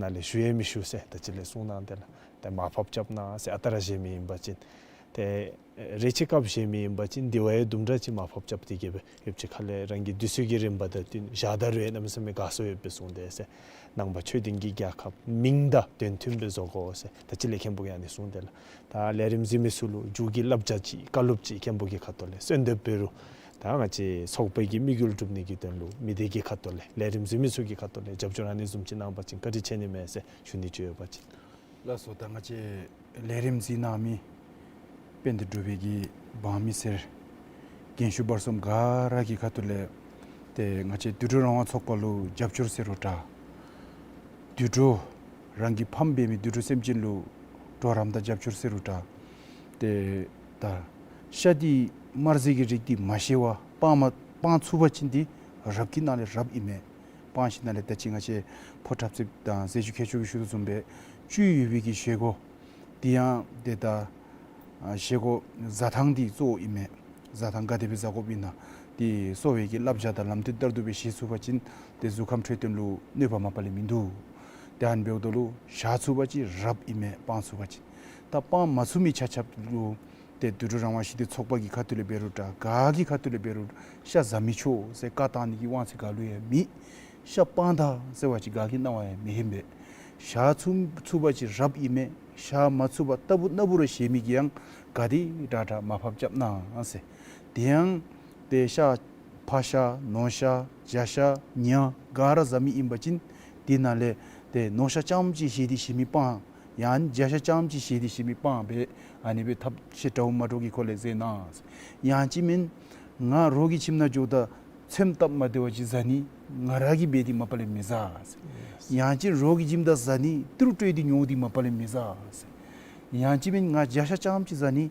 ནཱ་ལས་ཞུ་ཡང་མི་ཞུ་ཟེར་ད་ཅི་ལས་གསུངས་གནང་སྟེ་ལགས། ཏེ་མར་ཕབ་རྐྱབ་གནང་ཟེར་ཨ་རྟག་ར་བཞེས་མི་ཨིན་པ་ཅིན་ཏེ་རེ་ཆེ་སྐབས་བཞེས་མི་ཨིན་པ་ཅིན་དེ་བ་ཡང་དུམ་གྲ་ཅིག་མར་ཕབ་རྐྱབ་སྟེ་གི་སྦེ་ཡོདཔ་ཅིག་ཁ་ལས་རང་གི་དུས་ཚོད་ཀྱི་རིམ་པ་དང་བསྟུན་བཞག་ད་རུང་ཡང་གནམ་མེད་ས་མེད་དགའ་ཚོར་ཡོདཔ་སྦེ་གསུངས་ཏེ་ཟེར། ནང་པ་ཆོས་ལྡན་གྱི་རྒྱལ་ཁབ་མིང་དང་དོན་མཐུན་སྦེ་བཟོ་དགོ་ཟེར་ད་ཅི་ལས་མཁན་པོ་གིས་ཨ་ནི་གསུངས་ཏེ་ལགས། ད་ལས་རིམ་གཟིགས་མི་ཚུ་ལུ་མཇུག་གི་བསླབ་བྱ་ཅིག་བཀའ་སློབ་ཅིག་མཁན་པོ་གི་ཁ་ཐུག་ལས་གསོལ་འདེབས་འབད་རུང་ད་ང་བཅས་ཚོགས་པའི་གི་དམིགས་ཡུལ་སྒྲུབ་ནི་གི་དོན་ལུ་མི་སྡེ་གི་ཁ་ཐུག་ལས་ལས་རིམ་གཟིགས་མི་ཚུ་གི་ཁ་ཐུག་ལས་རྒྱབ་སྐྱོར་ཨ་ནི་བཟུམ་ཅིག་གནང་པ་ཅིན་བཀའ་དྲིན་ཆེ་ནི་མས་ཟེར་ཞུ་ནི་ཅིག་ཡོད་པ་ཅིན། ལགས་སོ། ད་ང་བཅས་ལས་རིམ་གཟིགས་གནང་མི་དཔལ་ལྡན་འབྲུག་པའི་གི་འབངས་མི་སེར་རྒན་ཤོས་བར་གསུམ་ག་ར་གི་ཁ་ཐུག་ལས་ཏེ་ང་བཅས་དུད་འགྲོ་རང་དབང་ཚོགས་པ་ལུ་རྒྱབ་སྐྱོར་ཟེར་རུང་འདྲ། དུད་འགྲོ་རང་གི་ཕམ་འབད་མི་དུད་འགྲོ་སེམས་ཅན་ལུ་གྲོགས་རམ་དང་རྒྱབ་སྐྱོར་ཟེར་རུང་འདྲ། ཏེ་ད་ཤ་འདི་དམར་ཟས་ཀྱི་རིགས་འདི་མ་བཞེས་པར་སྤང་མ་སྤང་ཚུགས་པ་ཅིན་འདི་རབ་ཀྱི་ནང་ལས་རབ་ཨིན་མས། སྤང་ཞིནམ་ལས་ད་ཅི་ང་བཅས་ཕོ་འཁྲབ་རྩེདཔ་དང་ཟས་བཅུད་མཁས་མཆོག་གིས་ཞུ་དོ་བཟུམ་སྦེ་བཅུད་ཡོད་པའི་གི་བཞེས་སྒོ་འདི་ཡང་ཏེ་ད་ཨ་བཞེས་སྒོ་བཟའ་ཐངས་འདི་གཙོ་བོ་ཨིན་མས། བཟའ་ཐངས་ག་དེ་སྦེ་བཟའ་དགོཔ་ཨིན་ན་འདི་གསོ་བའི་གི་བསླབ་བྱ་དང་ལམ་སྟོན་ལྟར་དུ་སྦེ་བཞེས་ཚུགས་པ་ཅིན་ཏེ་གཟུགས་ཁམས་འཕྲོད་བསྟེན་ལུ་གནོད་པ་མ་པ་ལས་མིན་འདུག། ཏེ་ཨ་ནི་འབདཝ་ད་ལུ་བཞག་ཚུགས་པ་ཅིན་རབ་ཨིན་མས། སྤང་ཚུགས་པ་ཅིན། ད་སྤང་མ་ཚུགས་མི་ཆ་ཁྱབ་ལུ་ཏེ་དུད་འགྲོ་རང་དབང་ཞི་བདེ་ཚོགས་པ་གི་ཁ་ཐུག་ལས་འབད་རུང་འདྲ་ག་གི་ཁ་ཐུག་ལས་འབད་རུང་ཤ་བཟའ་མི་ཆོག་ཟེར་བཀའ་བཏང་ནི་གི་དབང་ཚད་ག་ལུ་ཡང་མེད། ཤ་སྤང་ད་ཟེར་བ་ཅིན་ག་གི་གནང་བ་ཡང་མི་ཧན་པས། བཞག་ཚུགས་ཚུགས་པ་ཅིན་རབ་ཨིན་མས། བཞག་མ་ཚུགས་པར་ལྟ་བུ་ན་བུ་ར་བཞེས་མི་གིས་ཡང་ག་དེ་དྲག་དྲག་མར་ཕབ་རྐྱབ་གནང་ཟེར། དེ་ཡང་ཏེ་ཤ་ཕག་ཤ་ནོར་ཤ་བྱ་ཤ་ཉ་ག་ར་བཟའ་མི་ཨིན་པ་ཅིན་དེ་ནང་ལས་ཏེ་ནོར་ཤ་རྐྱངམ་ཅིག་བཞེས་ཏེ་བཞེས་མི་སྤང་། ཡང་བྱ་ཤ་རྐྱངམ་ཅིག་བཞེས་ཏེ་བཞེས་མི་སྤང་སྦེ་ཨ་ནི་སྦེ་ཐབས་ཤེས་འདྲཝ་མ་འདྲཝ་གི་སྒོ་ལས་མཛད་གནང་། ཡང་ཅིན་མེན་ང་རོགས་ཀྱི་ཁྱིམ་ནང་འགྱོཝ་ད་ཚོདམ་སྟབས་མ་བདེཝ་ཅིག་བཟའ་ནི་ང་ར་གིས་འབད་དེ་མ་པ་ལས་མི་བཟའ། ཡང་ཅིན་རོགས་ཀྱི་ཁྱིམ་ནང་བཟའ་ནི་ཏི་རུ་སྤྲོད་དེ་ཉོ་སྟེ་མ་པ་ལས་མི་བཟའ། ཡང་ཅིན་མེན་ང་བྱ་ཤ་རྐྱངམ་ཅིག་བཟའ་ནི་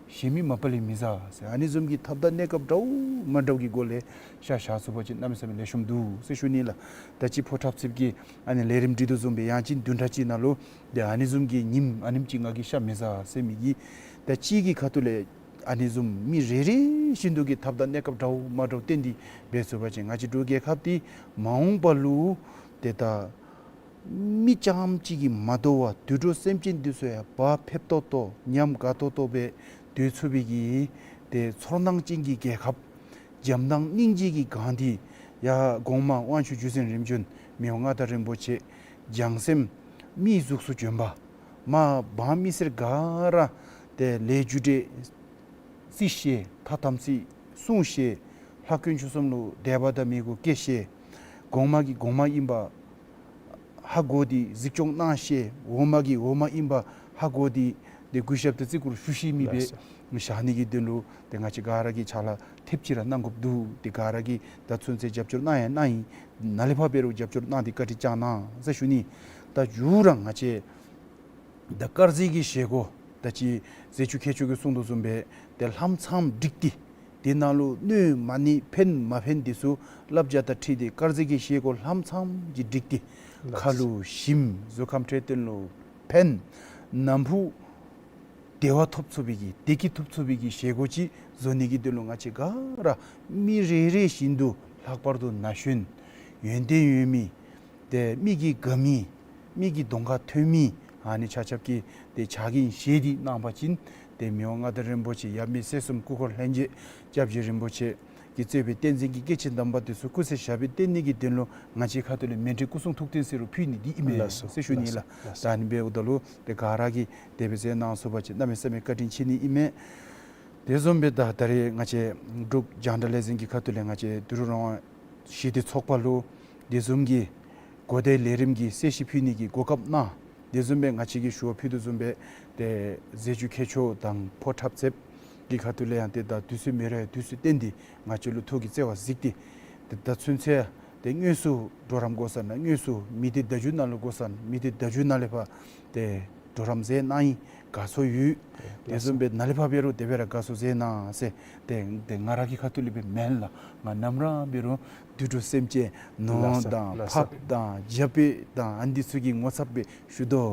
གཞན་མི་མ་པ་ལས་མི་བཟའ་ཟེར། ཨ་ནི་བཟུམ་གྱི་ཐབས་དང་གནས་སྐབས་འདྲཝ་མ་འདྲཝ་གི་སྒོ་ལས་ཤ་བཞག་ཚུགས་པ་ཅིན་གནམ་མེད་ས་མེད་ལེགས་ཤོམ་འདུག་ཟེར་ཞུ་ནི་ལགས། ད་ཅི་ཕོ་འཁྲབ་རྩེདཔ་གི་ཨ་ནི་ལས་རིམ་སྒྲིག་དོ་བཟུམ་སྦེ་ཡང་ཅིན་བདུན་ཕྲག་གཅིག་ནང་ལུ་ཏེ་ཨ་ནི་བཟུམ་གྱི་ཉིནམ་ཨ་ནེམ་ཅིག་ང་གིས་ཤ་མི་བཟའ་ཟེར་མི་གི་ད་ཅི་གི་ཁ་ཐུག་ལས་ཨ་ནི་བཟུམ་མི་རེ་རེ་བཞིན་དུ་གི་ཐབས་དང་གནས་སྐབས་འདྲཝ་མ་འདྲཝ་བསྟེན་ཏེ་འབད་ཚུགས་པ་ཅིན་ང་བཅས་འབྲུག་རྒྱལ་ཁབ་འདི་མ་འོངས་པ་ལུ་ཏེ་ད་མི་རྐྱངམ་གཅིག་གིས་མ་དོ་བར་དུད་འགྲོ་སེམས་ཅན་འདི་ཚུ་ཡང་བག་ཕེབས་ཏོག་ཏོ་ཉམས་དགའ་ཏོག་ཏོ་སྦེ་སྡོད་ཚུགས་པའི་གི་ཏེ་ཚོར་སྣང་ཅན་གྱི་རྒྱལ་ཁབ། བྱམས་དང་སྙིང་རྗེ་གི་གང་དེ་ཡང་གོང་མ་དབང་ཕྱུག་བརྒྱུད་འཛིན་རིམ་བྱོན་མི་དབང་མངའ་བདག་རིན་པོ་ཆེ་བྱང་སེམས་མིའི་གཟུགས་སུ་བྱོན་པ། མ་འབངས་མི་སེར་ག་ར་ཏེ་ལས་རྒྱུ་འབྲས་རྩིས་ཤེས། ཐ་དམ་ཚིག་སྲུང་ཤེས། ལྷ་དཀོན་མཆོག་གསུམ་ལུ་དད་པ་དང་མོས་གུས་བསྐྱེད་ཤེས། གོང་མ་གིས་གོང་མ་ཨིན་པ་ཧ་གོ་སྟེ་གཟིགས་སྐྱོང་གནང་ཤེས། འོག་མ་གིས་འོག་མ་ཨིན་པ་ཧ་གོ་སྟེ་ཏེ་གུས་ཞབས་དང་བརྩི་བཀུར་ཞུ་ཤེས་མི་སྦེ་ལགས་སོ། བཞག་ནི་གི་དོན་ལུ་ཏེ་ང་བཅས་ག་ར་གིས་ཕྱག་ལཱ་ཐེབས་ཅིག་ར་གནང་དགོཔ་འདུག། ཏེ་ག་ར་གིས་ད་ཚུན་ཚོད་རྒྱབ་སྐྱོར་གནང་ཡང་གནང་ཡི། ནཱ་ལས་ཕར་འབད་རུང་རྒྱབ་སྐྱོར་གནང་སྟེ་བཀའ་དྲིན་བསྐྱང་གནང་ཟེར་ཞུ་ནི། ད་མཇུག་ར་ང་བཅས་ད་དཀར་ཟས་ཀྱི་བཞེས་སྒོ་ད་ཅི་ཟས་བཅུད་མཁས་མཆོག་གིས་གསུང་དོ་བཟུམ་སྦེ་ཏེ་ལྷམ་ཚངམ་སྒྲིག་སྟེ་དེ་ནང་ལུ་གནོད་མ་གནོད་ཕན་མ་ཕན་འདི་ཚུ་བསླབ་བྱ་དང་འཁྲིལ་ཏེ་དཀར་ཟས་ཀྱི་བཞེས་སྒོ་ལྷམ་ཚངམ་ཅིག་སྒྲིག་སྟེ་ཁ་ལུ་ཞིམ། གཟུགས་ཁམས་འཕྲོད་བསྟེན་ལུ་ཕན། ནམ་ཕུགས་བདེ་བ་ཐོབ་ཚུགས་པའི་གི་བདེ་སྐྱིད་ཐོབ་ཚུགས་པའི་གི་བཞེས་སྒོ་ཅིག་བཟོ་ནི་གི་དོན་ལུ་ང་བཅས་ག་ར་མི་རེ་རེ་བཞིན་དུ་ལྷག་པར་དུ་ན་གཞོན་ཡོན་ཏན་ཡོད་མི་ཏེ་མི་གིས་དགའ་མི་མི་གི་གདོང་ཁར་ཐོན་མི་ཨ་ནི་ཆ་ཁྱབ་ཀྱིས་ཏེ་ཕྱག་འགན་བཞེས་ཏེ་གནང་པ་ཅིན་ཏེ་མི་དབང་མངའ་བདག་རིན་པོ་ཆེ་ཡབ་མེས་སྲས་གསུམ་སྐུ་འཁོར་ལྷན་རྒྱས་སྐྱབས་རྗེ་རིན་པོ་ཆེ་གིས་གཙོས་པའི་བསྟན་འཛིན་གྱི་སྐྱེས་ཆེན་དམ་པ་དེ་ཚུ་སྐུ་ཚེ་ཞབས་པད་བརྟན་ནི་གི་དོན་ལུ་ང་བཅས་ཁ་ཐུག་ལས་མཎྜལ་སྐུ་གསུང་ཐུགས་རྟེན་ཟེར་རུང་ཕུལ་ནི་འདི་ཨིན་མས་ལགས་སོ། ཟེར་ཞུ་ནི་ལགས་ལགས། ལགས་སོ། ད་ཨ་ནི་འབདཝ་ད་ལུ་ཏེ་ག་ར་གིས་དེ་སྦེ་མཛད་གནང་ཚུགས་པ་ཅིན་གནམ་མེད་ས་མེད་བཀའ་དྲིན་ཆེ་ནི་ཨིན་མས། དེ་བཟུམ་སྦེ་ད་ད་རེས་ང་བཅས་འབྲུག་རྒྱང་བསྒྲགས་ལས་འཛིན་གྱི་ཁ་ཐུག་ལས་ང་བཅས་དུད་འགྲོ་རང་དབང་ཞི་བདེ་ཚོགས་པ་ལུ་དེ་བཟུམ་གྱི་གོ་བརྡའི་ལས་རིམ་གྱི་གསལ་བཤད་ཕུལ་ནི་གི་གོ་སྐབས་གནང་། དེ་བཟུམ་སྦེ་ང་བཅས་ཀྱིས་ཞུ་བ་ཕུལ་དོ་བཟུམ་སྦེ་ཏེ་ཟས་བཅུད་མཁས་མཆོག་དང་ཕོ་འཁྲབ་རྩེདཔ་གི་ཁ་ཐུག་ལས་ཡང་ཏེ་ད་དུས་ཚོད་མེད་རུང་དུས་ཚོད་བཏོན་ཏེ་ང་བཅས་ལུ་ཐུགས་ཀྱི་བརྩེ་བ་གཟིགས་ཏེ་ཏེ་ད་ཚུན་ཚོད་ཏེ་དངོས་སུ་གྲོགས་རམ་དགོ་ས་ན་དངོས་སུ་མི་སྡེ་བརྡ་བརྒྱུད་ནང་ལུ་དགོ་ས་ན་མི་སྡེ་བརྡ་བརྒྱུད་ནང་ལས་ཕར་ཏེ་གྲོགས་རམ་མཛད་གནང་ཡི། དགའ་ཚོར་ཡོད། དེ་བཟུམ་སྦེ་ནཱ་ལས་ཕར་འབད་རུང་དེ་སྦེ་ར་དགའ་ཚོར་མཛད་གནང་ཟེར། ཏེ་ཏེ་ང་ར་གི་ཁ་ཐུག་ལས་སྦེ་མེན་ལགས། ང་ནམ་ར་འབད་རུང་དུད་འགྲོ་སེམས་ཅན་ནོར་ལགས་སོ་དང་ལགས་སོ། ཕགཔ་དང་རྒྱ་སྤོས་དང་ཨ་ནི་འདི་ཚུ་གི་ངོ་ཚབ་སྦེ་ཞུ་དོ་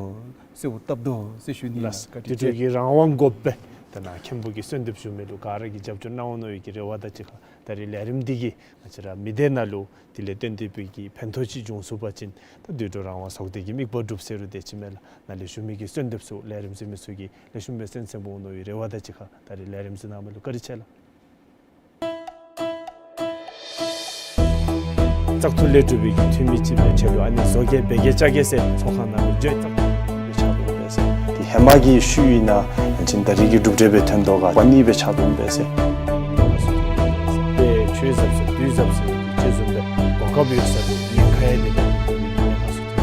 ཟེར་འོ་བཏབ་དོ་ཟེར་ཞུ་ནི་ལགས། ལགས་སོ། བཀའ་དྲིན་དུད་འགྲོ་ཆེ། གི་རང་དབང་དགོ་པས། ད་ནཱ་མཁན་པོ་གིས་གསོལ་འདེབས་ཞུ་མི་ལུ་ག་ར་གིས་རྒྱབ་སྐྱོར་གནང་འོང་མནོ་བའི་གི་རེ་བ་དང་གཅིག་ཁར་ད་རེས་ལས་རིམ་འདི་གིས་ང་བཅས་ར་མི་སྡེ་ནང་ལུ་དེ་ལས་བརྟེན་ཏེ་སྦེ་གི་ཕན་ཐོགས་ཅིག་འབྱུང་ཚུགས་པ་ཅིན་ད་དུད་འགྲོ་རང་དབང་ཚོགས་སྡེ་གི་དམིགས་པ་འགྲུབ་ཟེར་རུང་དེ་ཅིག་མས་ལགས། ནཱ་ལས་ཞུ་མི་གི་གསོལ་འདེབས་ཚུ་ལས་རིམ་གཟིགས་མི་ཚུ་གིས་ལེགས་ཤོམ་སྦེ་གསན་གསན་འོང་མནོ་བའི་རེ་བ་དང་གཅིག་ཁར་ད་རེས་ལས་རིམ་གཟིགས་གནང་མི་ལུ་བཀའ་དྲིན་ཆེ་ལགས། བཙག་འཐུ་ལས་གྲུབ་པའི་གི་འཐུས་མི་ཅིག་སྦེ་ཆེད་དུ་ཨ་ནི་བཟོ་བཀོད་འབད་གེ་བཅའ་གེ་ཟེར་ཚོགས་ཁང་ནང་ལུ་འགྱོ་བཙག་འཐུ་སྦེ་ཕྱག་རྡོར་འབད་ཟེར། དེ་ཧེ་མ་གི་ཤུལ་ཨིན་ན་ཡང་ཅིན་ད་རེས་ཀྱི་གྲུབ་འབྲས་སྦེ་ཐོན་དོ་ག་པ་ནི་སྦེ་ཕྱག་རྡོར་འབད་ཟེར། ཏེ་ཆོས་ཟབ་ཟེར་དུས་ཟབ་ཟེར་ཅིག་བཟུམ་སྦེ་གོ་སྐབས་ཡོད་ས་ལུ་ཉེན་ཁ་ཡང་དེ་ལས་ཉེན་ཁ་ཚུ་ཐོན་འབད་ཟེར།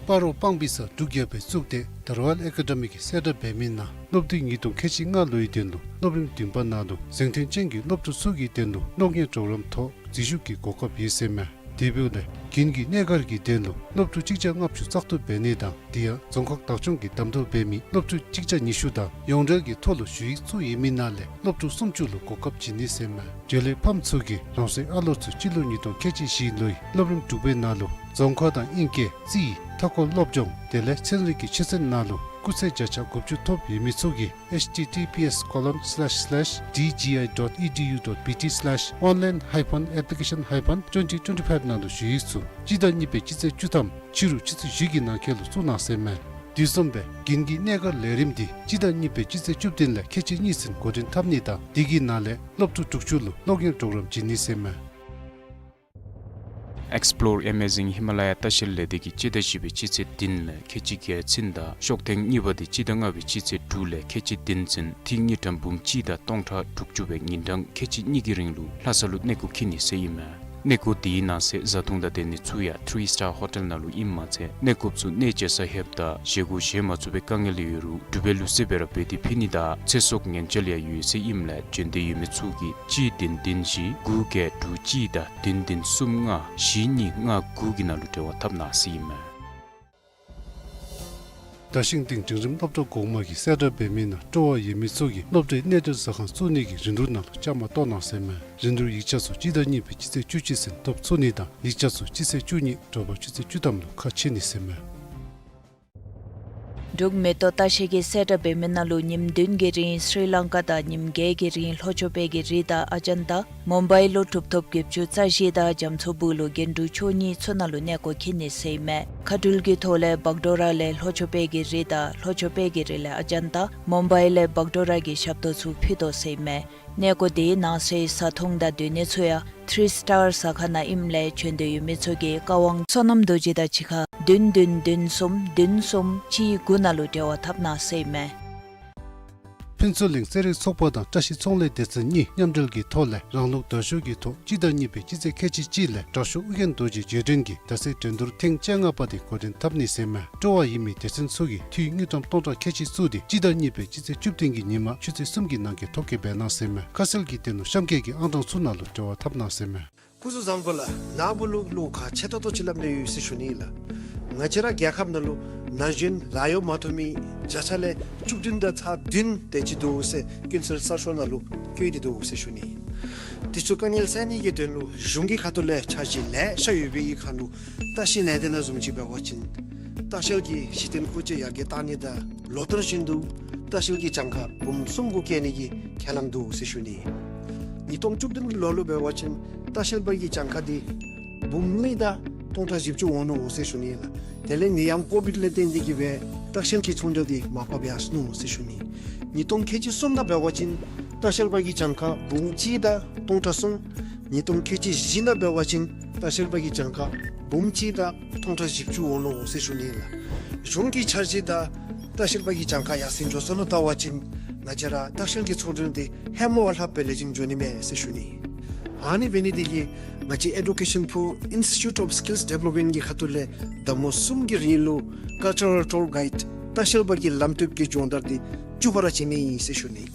སྤ་རོ་སྤང་སྦིས་ས་འབྲུག་རྒྱལ་པོའི་གཙུག་སྡེ་དར་ཝལ་ཨེ་ཀ་ཌ་མི་གིས་གསལ་བསྒྲགས་འབད་མི་ནང་སློབ་དུས་ཉིས་སྟོང་ཁལ་གཅིག་ལྔ་ལོའི་དོན་ལུ་སློབ་རིམ་བདུན་པ་ནང་ལུ་གཟེངས་ཐོན་ཅན་གྱི་སློབ་ཕྲུག་ཚུ་གི་དོན་ལུ་གློག་བརྙན་གྲོགས་རམ་ཐོག་འཛུལ་ཞུགས་ཀྱི་གོ་སྐབས་ཡོད་ཟེར་མས། དེ་འབདཝ་ལས་དགུན་གྱི་གནས་སྒར་གྱི་དོན་ལུ་སློབ་ཕྲུག་གཅིག་བརྒྱ་ལྔ་བཅུ་བཙག་འཐུ་འབད་ནི་དང་དེ་ཡང་རྫོང་ཁག་བདག་སྐྱོང་གིས་གདམ་འཐུ་འབད་མི་སློབ་ཕྲུག་གཅིག་བརྒྱ་ཉི་ཤུ་དང་ཡོངས་འབྲེལ་གྱི་ཐོག་ལུ་ཞུ་ཡིག་བཙུགས་ཡོད་མི་ནང་ལས་སློབ་ཕྲུག་སུམ་ཅུ་ལུ་གོ་སྐབས་བྱིན་ནི་ཟེར་མས། འབྲེལ་ཡོད་ཕམ་ཚུ་གིས་རང་སོའི་ཨ་ལོ་ཚུ་སྤྱི་ལོ་ཉིས་སྟོང་ཁལ་གཅིག་བཞི་ལོའི་སློབ་རིམ་དྲུག་པའི་ནང་ལུ་རྫོང་ཁ་དང་དབྱིན་སྐད་རྩིས་མཐའ་འཁོར་སློབ་སྦྱོང་དེ་ལས་ཚན་རིག་གི་ཆོས་ཚན་ནང་ལུ་སྐུགས་ཚད་བརྒྱ་ཆ་དགུ་བཅུ་ཐོབ་ཡོད་མི་ཚུ་གིས་ཨེཆ་ཊི་ཊི་པི་ཨེསི་ཀོ་ལོན་སི་ལེཤ་སི་ལེཤ་ཌི་ཇི་ཨའི་ཌོཊ་ཨི་ཌི་ཡུ་ཌོཊ་བི་ཊི་སི་ལེཤ་ཨོན་ལའིན་ཧའི་ཕན་ཨེཔ་ལི་ཀེ་ཤན་ཧའི་ཕན་ཊུ་ཝེན་ཊི་ཊུ་ཝེན་ཊི་ཕའིབ་ནང་ལུ་ཞུ་ཡིག་ཚུ་སྤྱི་ཟླ་གཉིས་པའི་སྤྱི་ཚེས་བཅུ་ཐམ་ཕྱི་རུ་ཆུ་ཚོད་བཞི་གི་ནང་འཁོད་ལུ་བཙུགས་གནང་ཟེར་མས། དེ་བཟུམ་སྦེ་དགུན་གྱི་གནས་སྒར་ལས་རིམ་འདི་སྤྱི་ཟླ་གཉིས་པའི་སྤྱི་ཚེས་བཅུ་བདུན་ལས་ཁལ་གཅིག་གཉིས་ཚུན་འགོ་འདྲེན་འཐབ་ནི་དང་དེ་གི་ནང་ལས་སློབ་ཕྲུག་དྲུག་ཅུ་ལུ་གློག་བརྙན་གྲོགས་རམ་བྱིན་ནི་ཟེར་མས། Explore Amazing Himalaya ལྟ་བཤལ་ལས་སྡེ་གིས་སྤྱི་ཟླ་བཞི་པའི་སྤྱི་ཚེས་བདུན་ལས་ཁལ་གཅིག་བརྒྱད་ཚུན་དང་ཤོག་ཐེངས་གཉིས་པ་འདི་སྤྱི་ཟླ་ལྔ་པའི་སྤྱི་ཚེས་དྲུག་ལས་ཁལ་གཅིག་བདུན་ཚུན་ཐིག་དངུལ་ཀྲམ་འབུམ་གཅིག་དང་སྟོང་ཕྲག་དྲུག་ཅུ་སྦེ་ཉིན་གྲངས་ཁལ་གཅིག་གཉིས་ཀྱི་རིང་ལུ་ལྷ་ས་ལུ་གནས་སྐོར་འཁྱིད་ནི་ཟེར་ཨིན་མས། གནས་སྐོར་དེའི་ནང་གསེས་བཟའ་འཐུང་དང་སྡོད་གནས་ཚུ་ཡང་ཐི་རི་སི་ཊར་ཧོ་ཊེལ་ནང་ལུ་ཨིནམ་མ་ཚད་གནས་སྐོརཔ་ཚུ་གནས་བཅག་ས་ལྷོདཔ་ད་བཞེས་སྒོ་བཞེས་མ་ཚུགས་པའི་དཀའ་ངལ་ཡོད་རུང་འབྲུག་པའི་ལུགས་སྲོལ་སྦེ་ར་འབད་དེ་ཕུལ་ནི་དང་ཚེ་སྲོག་ཉེན་བཅོལ་ཡང་ཡོད་ཟེར་ཨིནམ་ལས་བྱོན་འདོད་ཡོད་མི་ཚུ་གིས་གཅིག་བདུན་བདུན་བཞི་དགུ་བརྒྱད་དྲུག་གཅིག་དང་བདུན་བདུན་གསུམ་ལྔ་བཞི་གཉིས་ལྔ་དགུ་གི་ནང་ལུ་འབྲེལ་བ་འཐབ་གནང་ཟེར་ཨིན་མས། རྡ་ཤིང་སྟེང་འབྲིང་རིམ་སློབ་གྲྭ་གོང་མ་གི་གསལ་བསྒྲགས་འབད་མི་ནང་སྤྲོ་བ་ཡོད་མི་ཚུ་གིས་སློབ་གྲྭའི་གནས་སྡོད་ཟ་ཁང་བཙུགས་ནི་གི་རིན་བསྡུར་ནང་ལུ་བཅའ་མར་གཏོགས་གནང་ཟེར་མས། རིན་བསྡུར་ཡིག་ཆ་ཚུ་སྤྱི་ཟླ་གཉིས་པའི་སྤྱི་ཚེས་བཅུ་གཅིག་ཚུན་ཐོབ་ཚུགས་ནི་དང་ཡིག་ཆ་ཚུ་སྤྱི་ཚེས་བཅུ་གཉིས་དྲོ་པ་ཆུ་ཚོད་བཅུ་ཐམ་ལུ་ཁ་ཕྱེ་ནི་ཟེར་མས། འབྲུག་མེ་ཏོག་ལྟ་བཤལ་གྱི་གསལ་བསྒྲགས་འབད་མི་ནང་ལུ་ཉིནམ་བདུན་གྱི་རིང་སི་རི་ལང་ཀ་དང་ཉིནམ་བརྒྱད་ཀྱི་རིང་ལྷོ་ཕྱོགས་བལ་གྱི་རི་དང་ཨ་ཇན་ཏ། མུམ་བའི་ལུ་གྲུབ་ཐོབ་བརྒྱད་ཅུ་རྩ་བཞི་དང་རྒྱ་མཚོ་སྦུག་ལུ་རྒྱན་དྲུག་མཆོག་གཉིས་ཚུ་ནང་ལུ་གནས་སྐོར་འཁྱིད་ནི་ཟེར་ཨིན་མས། མཁའ་འགྲུལ་གྱི་ཐོག་ལས་བག་ཌོ་ར་ལས་ལྷོ་ཕྱོགས་བལ་གྱི་རི་དང་ལྷོ་ཕྱོགས་བལ་གྱི་རི་ལས་ཨ་ཇན་ཏ། མུམ་བའི་ལས་བག་ཌོ་ར་གི་ཞབས་ཏོག་ཚུ་ཕུལ་དོ་ཟེར་ཨིན་མས། གནས་སྐོར་དེའི་ནང་གསེས་བཟའ་འཐུང་དང་སྡོད་གནས་ཚུ་ཡང་ཐི་རི་སི་ཊར་ཟ་ཁང་ནང་ཨིནམ་ལས་བྱོན་འདོད་ཡོད་མི་ཚུ་གིས་བཀའ་དབང་བསོད་ནམས་རྡོ་རྗེ་དང་གཅིག་ཁར་བདུན་བདུན་བདུན་གསུམ་བདུན་གསུམ་གཅིག་དགུ་ནང་ལུ་འབྲེལ་བ་འཐབ་གནང་ཟེར་ཨིན་མས། ཕུན་ཚོགས་གླིང་རྩེད་རིགས་ཚོགས་པ་དང་བཀྲ་ཤིས་ཚོང་ལས་སྡེ་ཚན་གཉིས་མཉམ་འབྲེལ་གྱི་ཐོག་ལས་རང་ལུགས་དར་ཤུལ་གྱི་ཐོག་སྤྱི་ཟླ་གཉིས་པའི་སྤྱི་ཚེས་ཁལ་གཅིག་གཅིག་ལས་དྲག་ཤོས་ཨོ་རྒྱན་རྡོ་རྗེ་རྗེས་དྲན་གྱི་ཟླ་ཚེས་འགྲན་བསྡུར་ཐེངས་བཅོ་ལྔ་པ་དེ་འགོ་འདྲེན་འཐབ་ནི་ཟེར་ཨིན་མས། སྤྲོ་བ་ཡོད་མི་སྡེ་ཚན་ཚུ་གིས་འཐུས་དངུལ་ཀྲམ་སྟོང་ཕྲག་ཁལ་གཅིག་བཙུགས་ཏེ་སྤྱི་ཟླ་གཉིས་པའི་སྤྱི་ཚེས་བཅུ་བདུན་གྱི་ཉིན་མ་ཆུ་ཚོད་གསུམ་གྱི་ནང་འཁོད་ཐོ་བཀོད་འབད་གནང་ཟེར་ཨིན་མས། ཁ་གསལ་གྱི་དོན་ལུ་གཤམ་འཁོད་ཀྱི་ཨང་གྲངས་ཚུ་ནང་ལུ་འབྲེལ་བ་འཐབ་གནང་ཟེར་ཨིན་མས། སྐུ་གཟུགས་བཟང་པོ་ལགས། ནཱ་བུ་ལུ་བློ་ཁག་ཆེ་ཏོག་ཏོ་ཅིག་སླབ་ནི་ཡོད་ཟེར་ཞུ་ནི་ལགས། ང་བཅས་ར་རྒྱལ་ཁབ་ནང་ལུ་ན་གཞོན་ལཱ་གཡོག་མ་ཐོབ་མི་བརྒྱ་ཆ་ལས་བཅུ་བདུན་དང་ཚག་བདུན་དེ་ཅིག་འདུག་ཟེར་ཀུན་གསལ་གསར་ཤོག་ནང་ལུ་བཀོད་དེ་འདུག་ཟེར་ཞུ་ནི། དེ་ཚུ་དཀའ་ངལ་སེལ་ནི་གི་དོན་ལུ་གཞུང་གི་ཁ་ཐུག་ལས་འཆར་གཞི་ལེ་ཤ་ཡོད་པའི་ཁར་ལུ་ལྟ་བཤལ་ལས་སྡེ་ནང་བཟུམ་ཅིག་འབད་བ་ཅིན་ལྟ་བཤལ་གྱི་གཞི་རྟེན་བཀོལ་སྤྱོད་ཡར་རྒྱས་གཏང་ནི་དང་ལོ་ལྟར་བཞིན་དུ་ལྟ་བཤལ་གྱི་གྱངས་ཁ་འབུམ་གསུམ་གུ་བཀལ་ནི་གི་ཁས་བླངས་འདུག་ཟེར་ཞུ་ནི། ཉིས་སྟོང་བཅུ་བདུན་ལོ་ལུ་འབད་བ་ཅིན་ལྟ་བཤལ་པ་གི་གྱངས་ཁ་དེ་འབུམ་གཉིས་དང་སྟོང་ཕྲག་བཞི་བཅུ་འོང་ནུག་ཟེར་ཞུ་ནི་ལགས། དེ་ལས་ནད་ཡམས་ཀོ་བིཌ་ལས་བརྟེན་ཏེ་གིས་སྦེ་ལྟ་བཤལ་གྱི་ཚོང་འབྲེལ་དེ་མར་ཕབ་ཡར་སོ་ནུག་ཟེར་ཞུ་ནི། ཉིས་སྟོང་ཁལ་གཅིག་གསུམ་ནང་འབད་བ་ཅིན་ལྟ་བཤལ་པ་གི་གྱངས་ཁ་འབུམ་གཅིག་དང་སྟོང་ཕྲག་གསུམ། ཉིས་སྟོང་ཁལ་གཅིག་བཞི་ནང་འབད་བ་ཅིན་ལྟ་བཤལ་པ་གི་གྱངས་ཁ་འབུམ་གཅིག་དང་སྟོང་ཕྲག་བཞི་བཅུ་འོང་ནུག་ཟེར་ཞུ་ནི་ལགས། གཞུང་གི་འཆར་གཞི་དང་ལྟ་བཤལ་པ་གི་གྱངས་ཁ་ཡར་སེང་འགྱོ་སོང་ལུ་བལྟ་བ་ཅིན་ང་བཅས་ར་ལྟ་བཤལ་གྱི་ཚོང་འབྲེལ་དེ་ཧེ་མ་བ་ལྷག་སྦེ་ལེགས་ཤོམ་འགྱོ་ནི་མས་ཟེར་ཞུ་ནི། ཨ་ནི་འབད་ནི་དེ་གིས་ང་བཅས་ཨེ་ཌུ་ཀེ་ཤཱན་ཕུར་ཨིན་སི་ཊི་ཊུཊ་ཨོཕ་སི་ཀིལསི་ཌི་ཝེ་ལོབ་མེནཊ་གི་ཁ་ཐུག་ལས་ཟླ་མོ་གསུམ་གྱི་རིང་ལུ་ཀཱལ་ཅར་རཱལ་ཊུར་གའིཌ་ལྟ་བཤལ་པ་གི་ལམ་སྟོན་གྱི་སྦྱོང་བརྡར་དེ་བཅུ་པ་ར་བྱིན་ནི་ཨིན་ཟེར་ཞུ་ནི།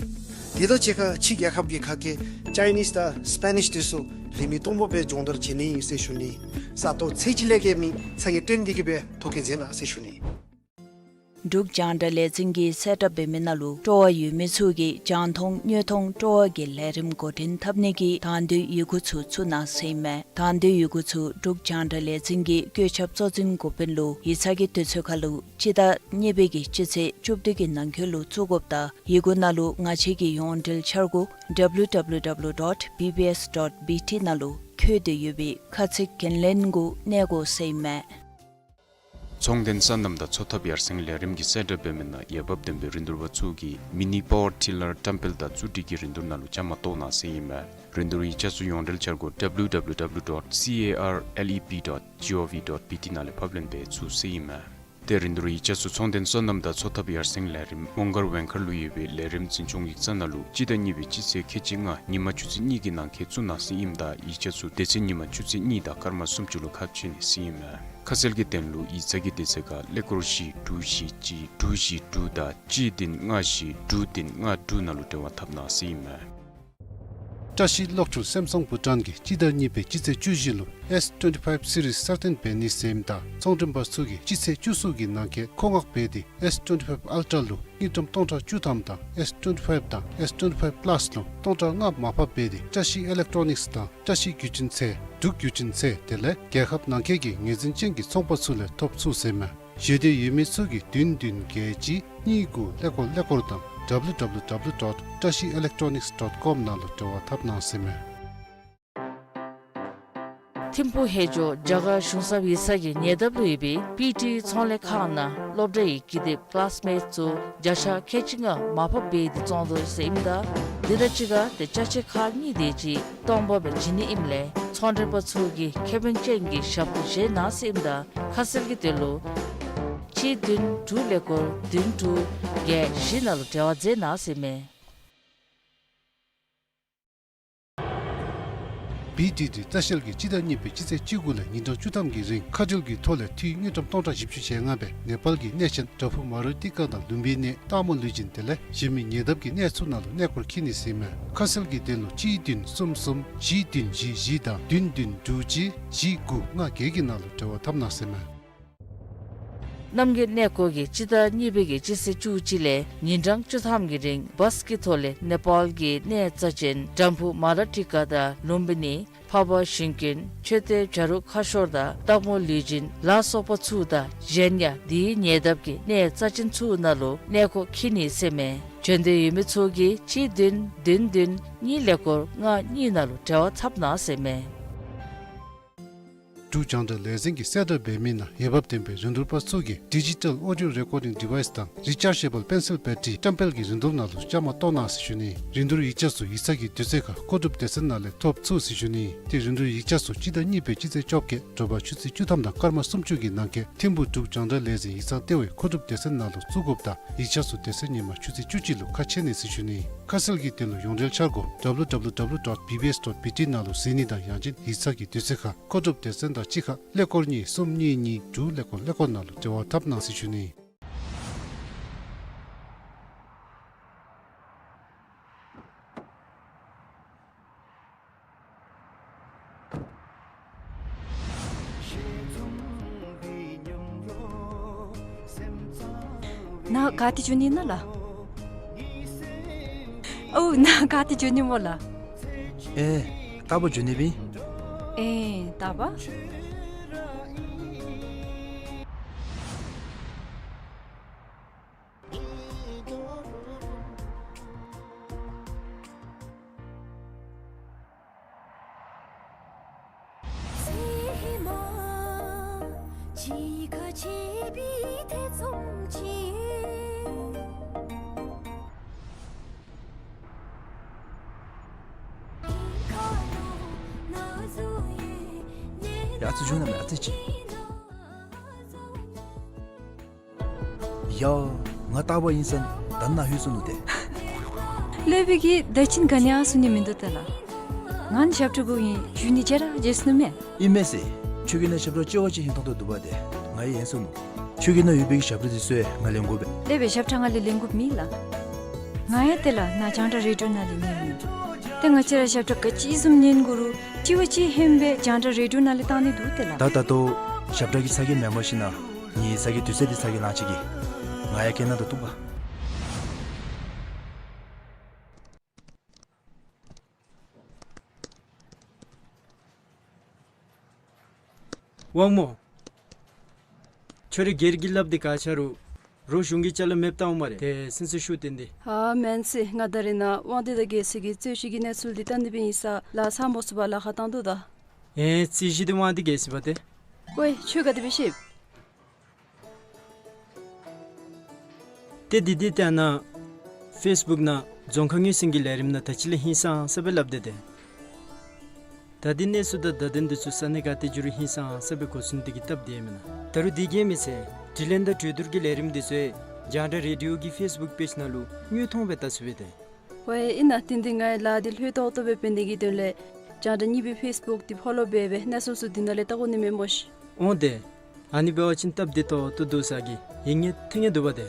དེ་དང་གཅིག་ཁར་ཕྱི་རྒྱལ་ཁབ་ཀྱི་ཁ་སྐད་ཅའི་ནིསི་དང་སི་པེ་ནིསི་དེ་ཚུ་ལེན་མི་སྟོང་པ་སྦེ་སྦྱོང་བརྡར་བྱིན་ནི་ཨིན་ཟེར་ཞུ་ནི། ས་སྟོང་ཚད་ཅིག་ལས་བརྒལ་མི་ཚ་གྱང་སྟོན་ཏེ་གིས་སྦེ་ཐོ་བཀོད་མཛད་གནང་ཟེར་ཞུ་ནི། འབྲུག་རྒྱང་བསྒྲགས་ལས་འཛིན་གྱི་གསལ་བསྒྲགས་འབད་མི་ནང་ལུ་སྤྲོ་བ་ཡོད་མི་ཚུ་གིས་རྒྱང་མཐོང་དངོས་མཐོང་སྤྲོ་བ་གི་ལས་རིམ་འགོ་འདྲེན་འཐབ་ནི་གི་དང་འདོད་ཡི་གུ་ཚུ་བཙུགས་གནང་ཟེར་ཨིན་མས། དང་འདོད་ཡི་གུ་ཚུ་འབྲུག་རྒྱང་བསྒྲགས་ལས་འཛིན་གྱི་བཀོད་ཁྱབ་གཙོ་འཛིན་འགོ་དཔོན་ལུ་ཡིག་ཚང་གི་དུས་ཚོད་ཁར་ལུ་སྤྱི་ཟླ་གཉིས་པའི་གི་སྤྱི་ཚེས་བཅུ་བདུན་གྱི་ནང་འཁོད་ལུ་བཙུགས་དགོཔ་དང་ཡི་གུ་ནང་ལུ་ང་བཅས་ཀྱི་ཡོངས་འབྲེལ་འཆར་སྒོ་W W W dot B B S dot B T ནང་ལུ་འཁོད་དེ་ཡོད་པའི་ཁ་ཚིག་འགན་ལེན་གུ་གནས་དགོ་ཟེར་ཨིན་མས། ཚོང་དོན་སོ་ནམ་དང་འཚོ་ཐབས་ཡར་སེང་ལས་རིམ་གྱི་གསལ་བསྒྲགས་འབད་མི་ནང་འོས་འབབ་ལྡན་པའི་རིན་བསྡུར་པ་ཚུ་གིས་མི་ནི་པ་ཝར་ཊི་ལར་བཀྲམ་སྤེལ་དང་བཙུགས་སྒྲིག་གི་རིན་བསྡུར་ནང་ལུ་བཅའ་མར་གཏོགས་གནང་ཟེར་ཨིན་མས། རིན་བསྡུར་ཡིག་ཆ་ཚུ་ཡོངས་འབྲེལ་འཆར་སྒོ་W W W dot C A R L E P dot G O V dot B T ནང་ལས་ཕབ་ལེན་འབད་ཚུགས་ཟེར་ཨིན་མས། ཏེ་རིན་བསྡུར་ཡིག་ཆ་ཚུ་ཚོང་དོན་སོ་ནམ་དང་འཚོ་ཐབས་ཡར་སེང་ལས་རིམ་མོང་སྒར་ཝེང་མཁར་ལུ་ཡོད་པའི་ལས་རིམ་འཛིན་སྐྱོང་ཡིག་ཚང་ནང་ལུ་སྤྱི་ཟླ་གཉིས་པའི་སྤྱི་ཚེས་ཁལ་གཅིག་ལྔ་ཉིན་མ་ཆུ་ཚོད་གཉིས་ཀྱི་ནང་འཁོད་བཙུགས་གནང་ཟེར་ཨིནམ་ད་ཡིག་ཆ་ཚུ་དེ་ཚེ་ཉིན་མ་ཆུ་ཚོད་གཉིས་དང་སྐར་མ་སུམ་ཅུ་ལུ་ཁ་ཕྱེ་ནི་ཟེར་ཨིན་མས། ཁ་གསལ་གྱི་དོན་ལུ་ཡིག་ཚང་གི་དུས་ཚོད་ཁར་ཀླད་ཀོར་བཞི་དྲུག་བཞི་གཅིག་དྲུག་བཞི་དྲུག་དང་གཅིག་བདུན་ལྔ་བཞི་དྲུག་བདུན་ལྔ་དྲུག་ནང་ལུ་འབྲེལ་བ་འཐབ་གནང་ཟེར་ཨིན་མས། བཀྲ་ཤིས་གློག་འཕྲུལ་སེམ་སང་བྷུ་ཊཱན་གྱིས་སྤྱི་ཟླ་གཉིས་པའི་སྤྱི་ཚེས་བཅུ་བཞི་ལུ་S twenty-five series གསར་བཏོན་འབད་ནི་ཟེར་ཨིནམ་ད་ཚོང་མགྲོན་པ་ཚུ་གིས་སྤྱི་ཚེས་བཅུ་གསུམ་གྱི་ནང་འཁོད་མཁོ་མངགས་འབད་དེ་S twenty-five Ultra ལུ་དངུལ་ཀྲམ་སྟོང་ཕྲག་བཅུ་ཐམ་དང་S twenty-five དང་S twenty-five Plus ལུ་སྟོང་ཕྲག་ལྔ་མར་ཕབ་འབད་དེ་བཀྲ་ཤིས་ཨི་ལེག་ཊོ་ནིཀསི་དང་བཀྲ་ཤིས་བརྒྱུད་འཕྲིན་ཚད་འབྲུག་བརྒྱུད་འཕྲིན་ཚད་དེ་ལས་རྒྱལ་ཁབ་ནང་འཁོད་ཀྱི་ངོས་འཛིན་ཅན་གྱི་ཚོང་པ་ཚུ་ལས་ཐོབ་ཚུགས་ཟེར་ཨིན་མས། ཞེ་འདོད་ཡོད་མི་ཚུ་གིས་བདུན་བདུན་བརྒྱད་གཅིག་གཉིས་དགུ་ཀླད་ཀོར་ཀླད་ཀོར་དང་W W W dot བཀྲ་ཤིས་ཨི་ལེག་ཊོ་ནིཀསི་dot com ནང་ལུ་འབྲེལ་བ་འཐབ་གནང་ཟེར་ཨིན་མས། ཐིམ་ཕུག་ཧེ་ཇོ་རྒྱ་གར་གཞུང་ཚབ་ཡིག་ཚང་གི་ཉེ་འདབས་ལུ་ཡོད་པའི་པི་ཊི་ཚོང་ལས་ཁང་ནང་སློབ་གྲྭའི་ཀི་དེབ་ཀི་ལཱསི་མེཊ་ཚུ་བརྒྱ་ཆ་ཁལ་གཅིག་ལྔ་མར་ཕབ་འབད་དེ་བཙོང་དོ་ཟེར་ཨིནམ་ད་དེ་དང་གཅིག་ཁར་ཏེ་ཅ་ཆས་ཁག་གཉིས་དེ་ཅིག་སྟོང་པ་སྦེ་བྱིན་ནི་ཨིནམ་ལས་ཚོང་མགྲོན་པ་ཚུ་གིས་ཁེ་ཕན་ཅན་གྱི་ཞབས་ཏོག་བཞེས་གནང་ཟེར་ཨིནམ་ད་ཁ་གསལ་གྱི་དོན་ལུ་གཅིག་བདུན་དྲུག་ཀླད་ཀོར་བདུན་དྲུག་བརྒྱད་བཞི་ནང་ལུ་འབྲེལ་བ་མཛད་གནང་ཟེར་ཨིན་མས། བི་ཌི་ཌི་ལྟ་བཤལ་གྱིས་སྤྱི་ཟླ་གཉིས་པའི་སྤྱི་ཚེས་བཅུ་དགུ་ལས་ཉིན་གྲངས་བཅུ་ཐམ་གྱི་རིང་ཁ་བྲལ་གྱི་ཐོག་ལས་འཐུས་དངུལ་ཀྲམ་སྟོང་ཕྲག་བཞི་བཅུ་ཞེ་ལྔ་སྦེ་ནེ་པཱལ་གྱི་གནས་ཆེན་བྲག་ཕུག་མ་རུ་ཏི་ཀ་དང་ལུམ་བི་ནིའི་སྟག་མོ་ལུས་སྦྱིན་དེ་ལས་གཞན་མི་ཉེ་འདབས་ཀྱི་གནས་ཚུ་ནང་ལུ་གནས་སྐོར་འཁྱིད་ནི་ཟེར་མས། ཁ་གསལ་གྱི་དོན་ལུ་གཅིག་བདུན་གསུམ་གསུམ་བཞི་བདུན་བཞི་བཞི་དང་བདུན་བདུན་དྲུག་གཅིག་བཞི་དགུ་ལྔ་བརྒྱད་ཀྱི་ནང་ལུ་འབྲེལ་བ་འཐབ་གནང་ཟེར་མས། རྣམ་རྒྱལ་གནས་སྐོར་གྱིས་སྤྱི་ཟླ་གཉིས་པའི་གི་སྤྱི་ཚེས་བཅུ་གཅིག་ལས་ཉིན་གྲངས་བཅུ་ཐམ་གྱི་རིང་བཱས་ཀྱི་ཐོག་ལས་ནེ་པཱལ་གྱི་གནས་རྩ་ཆེན་བྲག་ཕུག་མ་ར་ཏི་ཀ་དང་ལུམ་བི་ནི་འཕགས་པ་ཞིང་ཀུན་མཆོད་རྟེན་བྱ་རུང་ཁ་ཤོར་དང་སྟག་མོ་ལུས་སྦྱིན་ལ་སོགས་པ་ཚུ་དང་གཞན་ཡང་དེའི་ཉེ་འདབས་ཀྱི་གནས་རྩ་ཆེན་ཚུ་ནང་ལུ་གནས་སྐོར་འཁྱིད་ནི་ཟེར་མས། བྱོན་འདོད་ཡོད་མི་ཚུ་གིས་གཅིག་བདུན་བདུན་བདུན་གཉིས་ཀླད་ཀོར་ལྔ་གཉིས་ནང་ལུ་འབྲེལ་བ་འཐབ་གནང་ཟེར་མས། འབྲུག་རྒྱང་བསྒྲགས་ལས་འཛིན་གྱིས་གསལ་བསྒྲགས་འབད་མི་ནང་འོས་འབབ་ལྡན་པའི་རིན་བསྡུར་པ་ཚུ་གིས་ཌི་ཇི་ཊལ་ཨོ་ཌིའོ་རེ་ཀོར་ཌིང་ཌི་ཝའིས་དང་རི་ཅཱར་ཇེ་བཱལ་པེན་སིལ་བེ་ཊི་རི་བཀྲམ་སྤེལ་གྱི་རིན་བསྡུར་ནང་ལུ་བཅའ་མར་གཏོགས་གནང་ཟེར་ཞུ་ནི། རིན་བསྡུར་ཡིག་ཆ་ཚུ་ཡིག་ཚང་གི་དུས་ཚོད་ཁར་མཁོ་སྒྲུབ་སྡེ་ཚན་ནང་ལས་ཐོབ་ཚུགས་ཟེར་ཞུ་ནི། ཏེ་རིན་བསྡུར་ཡིག་ཆ་ཚུ་སྤྱི་ཟླ་གཉིས་པའི་སྤྱི་ཚེས་བཅོ་བརྒྱད་དྲོ་པ་ཆུ་ཚོད་བཅུ་ཐམ་དང་སྐར་མ་སུམ་ཅུ་གི་ནང་འཁོད་ཐིམ་ཕུག་འབྲུག་རྒྱང་བསྒྲགས་ལས་འཛིན་ཡིག་ཚང་ལྟེ་བའི་མཁོ་སྒྲུབ་སྡེ་ཚན་ནང་ལུ་བཙུགས་དགོཔ་དང་ཡིག་ཆ་ཚུ་དེ་ཚེ་ཉིན་མ་ཆུ་ཚོད་བཅུ་གཅིག་ལུ་ཁ་ཕྱེ་ནི་ཟེར་ཞུ་ནི། ཁ་གསལ་གྱི་དོན་ལུ་ཡོངས་འབྲེལ་འཆར་སྒོ་W W W dot B B S dot B T ནང་ལུ་གཟིགས་ནི་དང་ཡང་ཅིན་ཡིག་ཚང་གི་དུས་ཚོད་ཁར་མཁོ་སྒྲུབ་སྡེ་ཚན་དང་གཅིག་ཁར་ཀླད་ཀོར་གཉིས་གསུམ་གཉིས་གཉིས་དྲུག་ཀླད་ཀོར་ཀླད་ཀོར་ནང་ལུ་འབྲེལ་བ་འཐབ་གནང་ཟེར་ཞུ་ནི། ནཱ་ག་ཏེ་འགྱོ་ནི་ཨིན་ན་ལགས། ཨོ་ནཱ་ག་ཏེ་འགྱོ་ནི་སྨོ་ལགས། ཨེ་རྟག་པར་འགྱོ་ནི་སྦེ་ཨིན། ཨེ་རྟག་པར། ཡ་ཚུ་བྱུང་ན་མེད་ཨ་ཙི་ཅིག། ཡ། ང་རྟག་པར་ཨིན་ས་ད་ནཱ་ལྷོད་སོ་ནུག་ཏེ། ལྷོད་པའི་གི་ད་ཅི་ག་ནི་ཡང་གསུང་ནི་མིན་འདུག་ཏེ་ལགས། ང་ནི་ཞབས་ཁྲ་གུ་ཨིན། ཞུ་ནི་བརྗེད་ར་བརྗེད་སོ་ནུག་མས། ཨིན་མས་ཟེར། ཁྱོད་ཀྱི་ནང་ཞབས་ཁྲ་ལྕི་བ་ཅིག་ཧིང་ཐང་ཐོག་འདུག་པ་ཏེ། ང་ཡང་ཨིན་སོ་ནུག། ཁྱོད་ཀྱི་ནང་ཡོད་པའི་གི་ཞབས་ཁྲ་འདི་ཚུ་ང་ལེན་དགོ་པས། ལྷོད་པའི་ཞབས་ཁྲ་ང་ལས་ལེན་དགོཔ་མེད་ལགས། ང་ཡང་ཏེ་ལགས་ནཱ་རྒྱང་བསྒྲགས་རེ་ཌི་ཡོ་ནང་ལས་ཉན་ནི། ཏེ་ང་བཅས་ར་ཞབས་ཁྲ་ག་ཅི་བཟུམ་ཉན་དགོ་རུང་ལྕི་བ་ཅིག་ཧན་སྦེ་རྒྱང་བསྒྲགས་རེ་ཌི་ཡོ་ནང་ལས་བཏང་ནི་འདུག་ཏེ་ལགས། ད་ད་ལྟོ་ཞབས་ཁྲ་གི་ཚ་གྱང་མེན་པར་ཞིན་ན་ངེའི་ཚ་གྱང་དུས་ཚོད་འདི་ཚ་གྱང་ལང་ཅིག་གི། ང་ཡང་སྐད་ནང་དུ་གཏུགས་པ། དབང་མོ། ཁྱོད་ར་སྒེར་གྱི་ལགཔ་འདི་ག་ཆ་རུང་རོགས་གཞུང་གི་ཅ་ལ་མེདཔ་བཏང་འོང་སྨ་རེ། ཏེ་སེམས་སུ་ཤུགས་བཏོན་ཏེ། ཧ་མེན་ཟེར། ང་ད་རེས་ནཱ་དབང་འདུས་དང་རྒྱལ་སྲས་ཀྱི་རྩོད་གཞི་གི་གནས་ཚུལ་འདི་བལྟ་ནི་སྦེ་ཨིན་ས་ལགས། ཚང་མ་སུ་བ་ལཱ་ཁག་བཏང་དོ་ད། ཨེ་རྩོད་གཞི་འདི་དབང་འདུས་རྒྱལ་སྲས་པ་ཏེ། ཀོ་ཁྱོད་ག་དེ་སྦེ་ཤེས། ཏེ་འདི་འདི་ལྟ་ན་ཕེསི་བུཀ་ནང་རྫོང་ཁ་ངོས་ཟིན་གྱི་ལས་རིམ་ནང་ད་ཅི་ལས་ཧིང་སངས་ས་སྦེ་སླབ་སྟེ་ཏེ། ད་འདི་གནས་ཚུལ་དང་བརྡ་དོན་འདི་ཚུ་ས་གནས་ག་ཏེ་འགྱོ་རུང་ཧིང་སངས་ས་སྦེ་གོ་ཚུགས་ནི་དེ་གིས་སྟབས་བདེ་མེན་ན། ད་རུང་འདི་གིས་མི་ཚད་དྲི་ལན་དང་གྲོས་བསྡུར་གྱི་ལས་རིམ་འདི་ཚུ་རྒྱང་བསྒྲགས་རེ་ཌི་ཡོ་གི་ཕེསི་བུཀ་པེཇ་ནང་ལུ་དངོས་མཐོང་སྦེ་བལྟ་ཚུགས་པས་ཏེ། ཝའེ་ཨིན་ན། དེ་འདི་ངེའི་ལཱ་འདི་ལྷོད་ཏོག་ཏོ་སྦེ་འབད་ནི་གི་དོན་ལས་རྒྱང་བསྒྲགས་གཉིས་པའི་ཕེསི་བུཀ་འདི་ཕོ་ལོ་འབད་སྦེ་གནས་ཚུལ་ཚུ་འདི་ནང་ལས་བལྟ་དགོ་ནི་མས་སྨོ་ཤིག། འོང་ཏེ། ཨ་ནི་འབད་བ་ཅིན་སྟབས་བདེ་ཏོག་ཏོ་འདུག་ས་གི་ཡིག་ངོ་ཐོན་ནི་འདུག་པ་ཏེ།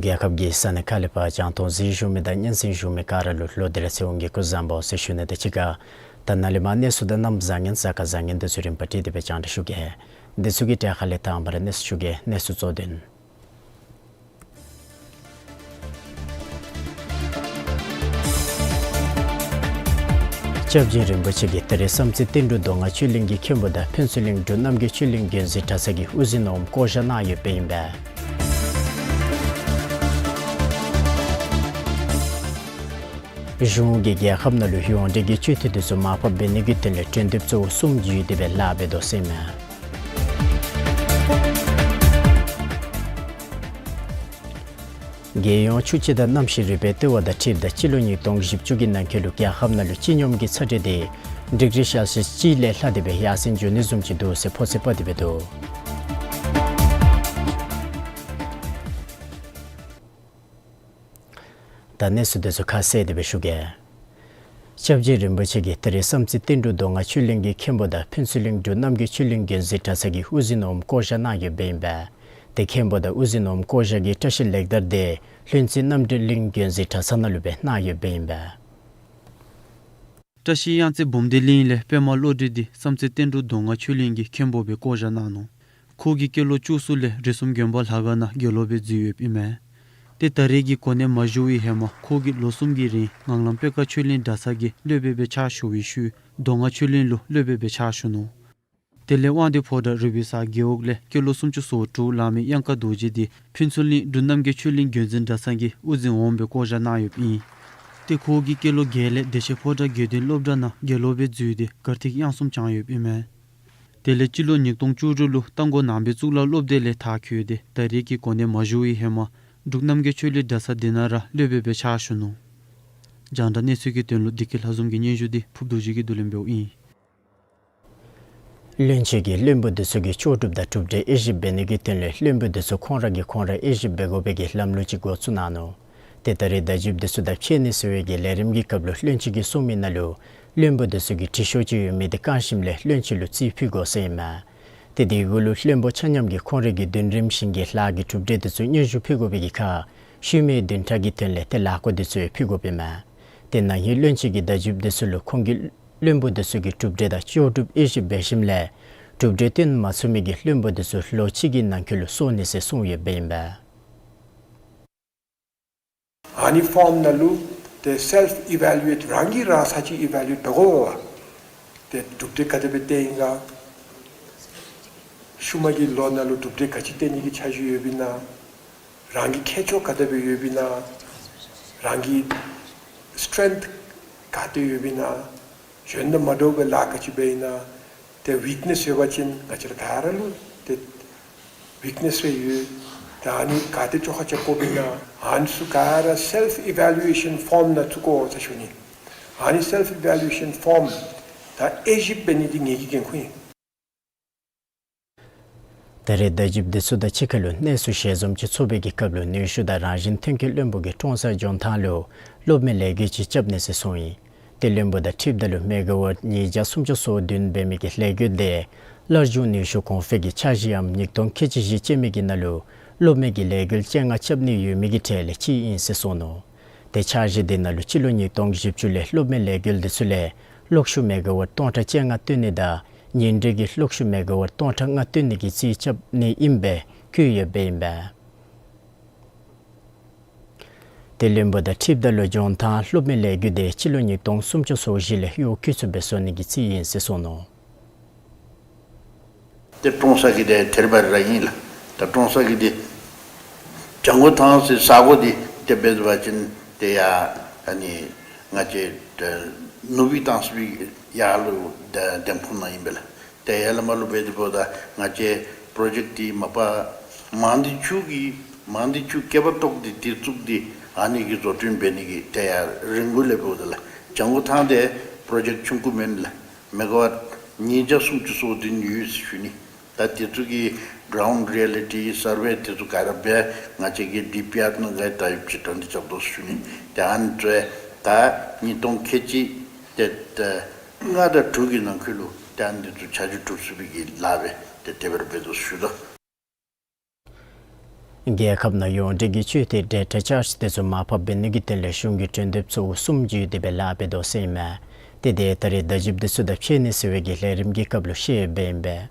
རྒྱལ་ཁབ་ཀྱི་ས་གནས་ཁག་ལས་ཕར་རྒྱང་མཐོང་གཟིགས་བཞུགས་མི་དང་སྙན་གསན་བཞུགས་མི་ག་ར་ལུ་ལོ་འདི་ར་ཚེས་འོང་གི་སྐུ་གཟུགས་བཟང་པོ་ཟེར་ཞུ་ནི་དང་གཅིག་ཁར་ད་ནཱ་ལས་མར་གནས་ཚུལ་དང་གནམ་བཟང་ངན་གཟའ་སྐར་བཟང་ངན་འདི་ཚུ་རིམ་པ་བསྒྲིགས་ཏེ་སྦེ་རྒྱང་བསྒྲགས་ཞུ་གེ། འདི་ཚུ་གི་གྲས་ཁ་ལས་དང་པ་ར་གནས་ཚུལ་ཞུ་གེ། གནས་ཚུལ་གཙོ་དོན། སྐྱབས་རྗེ་རིན་པོ་ཆེ་གིས་ད་རེས་བསམ་རྩེ་བསྟན་འབྲུག་མདོ་སྔགས་ཆོས་གླིང་གི་མཁན་པོ་དང་ཕུན་ཚོགས་གླིང་འབྲུག་རྣམ་རྒྱལ་ཆོས་གླིང་འགན་འཛིན་གྲྭ་ཚང་གི་དབུ་འཛིན་འོགམ་བསྐོ་བཞག་གནང་ཡོདཔ་ཨིན་པས། གཞུང་གིས་རྒྱལ་ཁབ་ནང་ལུ་ཡོངས་འབྲེལ་གྱི་སྤྱོད་འཐུས་འདི་ཚུ་མར་ཕབ་འབད་ནི་གི་དོན་ལས་གྲོས་འདེབས་གཙོ་བོ་གསུམ་བརྒྱུད་དེ་སྦེ་ལཱ་འབད་དོ་ཟེར་མས། རྒྱལ་ཡོངས་ཆུ་སྤྱི་དང་གནམ་གཤིས་རིག་པའི་ལྟེ་བ་དང་འཁྲིལཝ་ད་སྤྱི་ལོ་ཉིས་སྟོང་བཞི་བཅུ་གི་ནང་འཁོད་ལུ་རྒྱལ་ཁབ་ནང་ལུ་སྤྱི་སྙོམས་ཀྱི་ཚ་དྲོད་འདི་ཌིག་རི་སེལ་སི་ཡཱས་གཅིག་ལས་ལྷག་སྟེ་སྦེ་ཡར་སེང་འགྱོ་ནི་བཟུམ་ཅིག་འདུག་ཟེར་ཕོ་ཚོད་དཔག་སྟེ་སྦེ་འདུག། ད་གནས་ཚུལ་འདི་ཚུ་ཁ་གསལ་ཏེ་སྦེ་ཞུ་གེ། སྐྱབས་རྗེ་རིན་པོ་ཆེ་གིས་ད་རེས་བསམ་རྩེ་བསྟན་འབྲུག་མདོ་སྔགས་ཆོས་གླིང་གི་མཁན་པོ་དང་ཕུན་ཚོགས་གླིང་འབྲུག་རྣམ་རྒྱལ་ཆོས་གླིང་འགན་འཛིན་གྲྭ་ཚང་གི་དབུ་འཛིན་འོགམ་བསྐོ་བཞག་གནང་ཡོདཔ་ཨིན་པས། ཏེ་མཁན་པོ་དང་དབུ་འཛིན་འོགམ་བསྐོ་བཞག་གི་བཀྲིས་ལེགས་དར་འདི་ལྷུན་རྩེ་རྣམ་གྲོལ་གླིང་འགན་འཛིན་གྲྭ་ཚང་ནང་ལུ་སྦེ་གནང་ཡོདཔ་ཨིན་པས། བཀྲིས་གཡང་རྩེ་འབུམ་སྡེ་གླིང་ལས་པདྨ་བློ་གྲོས་འདི་བསམ་རྩེ་བསྟན་འབྲུག་མདོ་སྔགས་ཆོས་གླིང་གི་མཁན་པོ་སྦེ་བསྐོ་བཞག་གནང་ནུག། ཁོ་གིས་སྐྱེས་ལོ་བཅུ་གསུམ་ལས་རིགས་གསུམ་དགོན་པ་ལྷ་ཁང་ནང་དགེ་སློབ་སྦེ་འཛུལ་ཡོདཔ་ཨིན་མས། ཏེ་ད་རེས་ཀྱི་གོ་གནས་མ་ཞུ་བའི་ཧེ་མ་ཁོ་གིས་ལོ་གསུམ་གྱི་རིང་ངང་ལམ་པད་དཀར་ཆོས་གླིང་གྲྭ་ཚང་གི་སློབ་དཔོན་སྦེ་ཕྱག་ཞུ་བའི་ཤུལ་མདོ་སྔགས་ཆོས་གླིང་ལུ་སློབ་དཔོན་སྦེ་ཕྱག་ཞུ་ནུག། དེ་ལས་དབང་འདུས་ཕོ་བྲང་རི་བོའི་ས་རྒེད་འོག་ལས་སྐྱེས་ལོ་སུམ་ཅུ་སོ་དྲུག་ལང་མི་གཡང་དཀར་རྡོ་རྗེ་འདི་ཕུན་ཚོགས་གླིང་འབྲུག་རྣམ་རྒྱལ་ཆོས་གླིང་འགན་འཛིན་གྲྭ་ཚང་གི་དབུ་འཛིན་འོགམ་སྦེ་བསྐོ་བཞག་གནང་ཡོདཔ་ཨིན། ཏེ་ཁོ་གིས་སྐྱེས་ལོ་བརྒྱད་ལས་བདེ་ཆེན་ཕོ་བྲང་དགེ་ལྡན་སློབ་གྲྭ་ནང་དགེ་སློབ་སྦེ་འཛུལ་ཏེ་གར་ཐིག་དབྱངས་གསུམ་བགྱང་ཡོདཔ་ཨིན་མས། དེ་ལས་སྤྱི་ལོ་ཉིས་སྟོང་བཅུ་དྲུག་ལུ་རྟ་མགོ་ནང་པའི་གཙུག་ལག་སློབ་སྡེ་ལས་མཐར་འཁྱོལ་ཏེ་ད་རེས་ཀྱི་གོ་གནས་མ་ཞུ་བའི་ཧེ་མ་འབྲུག་རྣམ་རྒྱལ་ཆོས་གླིང་གྲྭ་ཚང་འདི་ནང་ར་སློབ་དཔོན་སྦེ་ཕྱག་ཞུ་ནུག། རྒྱང་བསྒྲགས་གནས་ཚུལ་གྱི་དོན་ལུ་བདེ་སྐྱིད་ལྷ་འཛོམས་ཀྱི་སྙན་ཞུ་འདི་ཕུརབ་རྡོ་རྗེ་གིས་བསྡུ་ལེན་འབདཝ་ཨིན། བློན་ཆེན་གྱིས་བློན་པོ་འདི་ཚུ་གིས་ལྕོགས་གྲུབ་དང་གྲུབ་འབྲས་དབྱེ་ཞིབ་འབད་ནི་གི་དོན་ལས་བློན་པོ་འདི་ཚུ་ཁོང་ར་གིས་ཁོང་ར་དབྱེ་ཞིབ་འབད་དགོ་པའི་གི་ལམ་ལུགས་ཅིག་འགོ་བཙུགས་གནང་ནུག། ཏེ་ད་རེས་བརྡ་བརྒྱུདཔ་འདི་ཚུ་དང་ཕྱད་ནི་ཟེར་བའི་གི་ལས་རིམ་གྱི་སྐབས་ལུ་བློན་ཆེན་གྱིས་གསུངས་མི་ནང་ལུ་བློན་པོ་འདི་ཚུ་གིས་དྲི་ཤོག་ཅིག་ཡོད་མི་འདི་བཀང་ཞིནམ་ལས་བློན་ཆེན་ལུ་རྩིས་ཕུལ་དགོ་ཟེར་ཨིན་མས། ཏེ་དེ་གུ་ལུ་བློན་པོ་ཆ་མཉམ་གྱིས་ཁོང་རའི་གི་མདུན་རིམ་བཞིན་གྱི་ལཱ་གི་གྲུབ་འབྲས་འདི་ཚུ་སྙན་ཞུ་ཕུལ་དགོ་པའི་གི་ཁར་ཤུལ་མའི་བདུན་ཕྲག་གི་དོན་ལས་ཏེ་ལཱ་བཀོད་འདི་ཚུ་ཡང་ཕུལ་དགོཔ་ཨིན་མས། ཏེ་ན་ཧིང་བློན་ཆེན་གྱིས་བརྡ་བརྒྱུདཔ་འདི་ཚུ་ལུ་ཁོང་གིས་བློན་པོ་འདི་ཚུ་གི་གྲུབ་འབྲས་དང་ལྕོགས་གྲུབ་དབྱེ་ཞིབ་འབད་ཞིནམ་ལས་གྲུབ་འབྲས་བཏོན་མ་ཚུགས་མི་གི་བློན་པོ་འདི་ཚུ་ལོ་གཅིག་གི་ནང་འཁོད་ལུ་སོར་ནི་ཟེར་གསུངས་ཡོདཔ་ཨིན་པས། ཨ་ནི་ཕོརམ་ནང་ལུ་ཏེ་སེལཕ་ཨི་ཝེ་ལུ་ཨེཊ་རང་གིས་རང་ས་ཅིག་ཨི་ཝེ་ལུ་ཨེཊ་འབད་དགོ་པས། ཏེ་གྲུབ་འབྲས་ག་དེ་སྦེ་བཏོན་ཡི་ག། ཤུལ་མ་གི་ལོ་ནང་ལུ་གྲུབ་འབྲས་ག་ཅི་བཏོན་ནི་གི་འཆར་གཞི་ཡོདཔ་ཨིན་ན། རང་གི་མཁས་མཆོག་ག་དེ་སྦེ་ཡོདཔ་ཨིན་ན། རང་གི་སི་ཊེང་ག་དེ་ཡོདཔ་ཨིན་ན། གཞན་དང་མ་འདྲཝ་སྦེ་ལཱ་ག་ཅི་འབད་ཡི་ན། ཏེ་ཝིཀ་ནེསི་ཡོད་པ་ཅིན་ང་བཅས་ར་ག་ར་ལུ་ཏེ་ཝིཀ་ནེསི་རེ་ཡོད། ཏེ་ཨ་ནི་ག་དེ་བཅོ་ཁ་རྐྱབ་དགོཔ་ཨིན་ན། ཨ་ནི་ཚུ་ག་ར་སེལཕ་ཨི་ཝེ་ལུ་ཨེ་ཤཱན་ཕོརམ་ནང་བཙུགས་དགོ་ཟེར་ཞུ་ནི། ཨ་ནི་སེལཕ་ཨི་ཝེ་ལུ་ཨེ་ཤཱན་ཕོརམ་དང་དབྱེ་ཞིབ་འབད་ནི་འདི་ངེ་གི་འགན་ཁུར་ཨིན། ད་རེས་བརྡ་བརྒྱུདཔ་འདི་ཚུ་དང་གཅིག་ཁར་ལུ་གནས་ཚུལ་ཞལ་འཛོམས་ཅིག་ཚོགས་པའི་གི་སྐབས་ལུ་ནུས་ཤུགས་དང་རང་བཞིན་ཐོན་སྐྱེད་བློན་པོ་གིས་ཀྲོང་གསར་ལྗོངས་ཐང་ལུ་གློག་མེ་ལས་འགུལ་ཅིག་རྐྱབ་ནི་ཟེར་གསུངས་ཡི། ཏེ་བློན་པོ་དང་འཁྲིལཝ་ད་ལུ་མེ་ག་ཝཊ་ཉིས་བརྒྱ་སུམ་ཅུ་སོ་བདུན་འབད་མི་གི་ལས་འགུལ་འདི་སླར་འབྱུང་ནུས་ཤུགས་གོང་འཕེལ་གྱི་འཆར་གཞི་འམ་ཉིས་སྟོང་ཁལ་གཅིག་བཞི་ཅན་མི་གི་ནང་ལུ་གློག་མེ་གི་ལས་འགུལ་བཅོ་ལྔ་རྐྱབ་ནི་ཡོད་མི་གི་གྲས་ལས་གཅིག་ཨིན་ཟེར་གསུངས་ནུག། ཏེ་འཆར་གཞི་འདི་ནང་ལུ་སྤྱི་ལོ་ཉིས་སྟོང་བཞི་བཅུ་ལས་གློག་མེ་ལས་འགུལ་འདི་ཚུ་ལས་གློག་ཤུགས་མེ་ག་ཝཊ་སྟོང་ཕྲག་བཅོ་ལྔ་བཏོན་ནི་དང་ཉིན་དྲོད་ཀྱི་གློག་ཤུགས་མེ་ག་ཝཊ་སྟོང་ཕྲག་ལྔ་བཏོན་ནི་གི་རྩིས་རྐྱབ་ནི་ཨིནམ་སྦེ་བཀོད་ཡོདཔ་ཨིན་པས། ཏེ་བློན་པོ་དང་འཁྲིལཝ་ད་ལུ་ལྗོངས་ཐང་གློག་མེ་ལས་འགུལ་འདི་སྤྱི་ལོ་ཉིས་སྟོང་སུམ་ཅུ་སོ་བཞི་ལས་གཡོག་འཁུར་ཚུ་སྦེ་བཟོ་ནི་གི་རྩིས་ཨིན་ཟེར་གསུངས་ནུག། ཏེ་ཀྲོང་གསར་གྱི་འདི་ཐེར་བ་ར་ཨིན་ལགས། ད་ཀྲོང་གསར་གྱི་འདི་བྱང་སྒོ་ཐང་ཟེར་ས་སྒོ་འདི་ཏེ་འབད་བ་ཅིན་ཏེ་ཡར་ཨ་ནི་ང་བཅས་ནུབ་ཕྱོགས་ཐང་ཟེར་བའི་ཡར་ལུ་ཏེ་འདེམས་ཁོངས་ནང་ཨིན་པས་ལགས། ཏེ་ཡར་ལས་མར་ལུ་འབད་དེ་འབདཝ་ད་ང་བཅས་པྲོ་ཇེཀཊ་འདི་མ་པ་མང་སྡེ་ཆུ་གི་མང་སྡེ་ཆུ་སྐེད་པ་ཏོག་འདི་དེ་བཙུགས་ཏེ་ཨ་ནི་གི་བཟོ་སྐྲུན་འབད་ནི་གི་ཏེ་ཡར་རིང་པོ་ལས་འབདཝ་ད་ལགས། བྱང་སྒོ་ཐང་འདི་པྲོ་ཇེཀཊ་ཆུང་ཀུ་མེན་ལགས། མེ་ག་ཝཊ་ཉིས་བརྒྱ་སུམ་ཅུ་སོ་བདུན་ཡོད་ཟེར་ཞུ་ནི། ད་དེ་ཚུ་གི་གྲའུནཌ་རི་ཡེ་ལི་ཊི་སར་ཝེ་དེ་ཚུ་ག་ར་འབད་ང་བཅས་ཀྱིས་ཌི་པི་ཨར་ནང་ག་ཡང་ད་ཡོདཔ་ཅིག་དོན་འདི་རྐྱབ་དོ་ཟེར་ཞུ་ནི། ཏེ་ཨ་ནི་ཚུ་ད་ཉིས་སྟོང་ཁལ་གཅིག་ཏེ་ཏེ་ལྔ་དང་དྲུག་གི་ནང་འཁོད་ལུ་ཏེ་ཨ་ནི་འདི་ཚུ་ཆ་འཇོག་གྲུབ་ཚུགས་པའི་གི་ལཱ་སྦེ་ཏེ་དེ་སྦེ་ར་འབད་དོ་ཟེར་ཞུ་དོ། རྒྱལ་ཁབ་ནང་ཡོངས་འབྲེལ་གྱི་སྤྱོད་ཐེངས་ཌེ་ཊ་ཅརཇ་དེ་ཚུ་མར་ཕབ་འབད་ནི་གི་དོན་ལས་གཞུང་གི་གྲོས་འདེབས་ཚུ་གསུམ་བརྒྱུད་དེ་སྦེ་ལཱ་འབད་དོ་ཟེར་ཨིན་མས། ཏེ་དེ་ད་རེས་བརྡ་བརྒྱུདཔ་དེ་ཚུ་དང་འཕྱད་ནི་ཟེར་བའི་གི་ལས་རིམ་གྱི་སྐབས་ལུ་བཤད་ཡོདཔ་ཨིན་པས།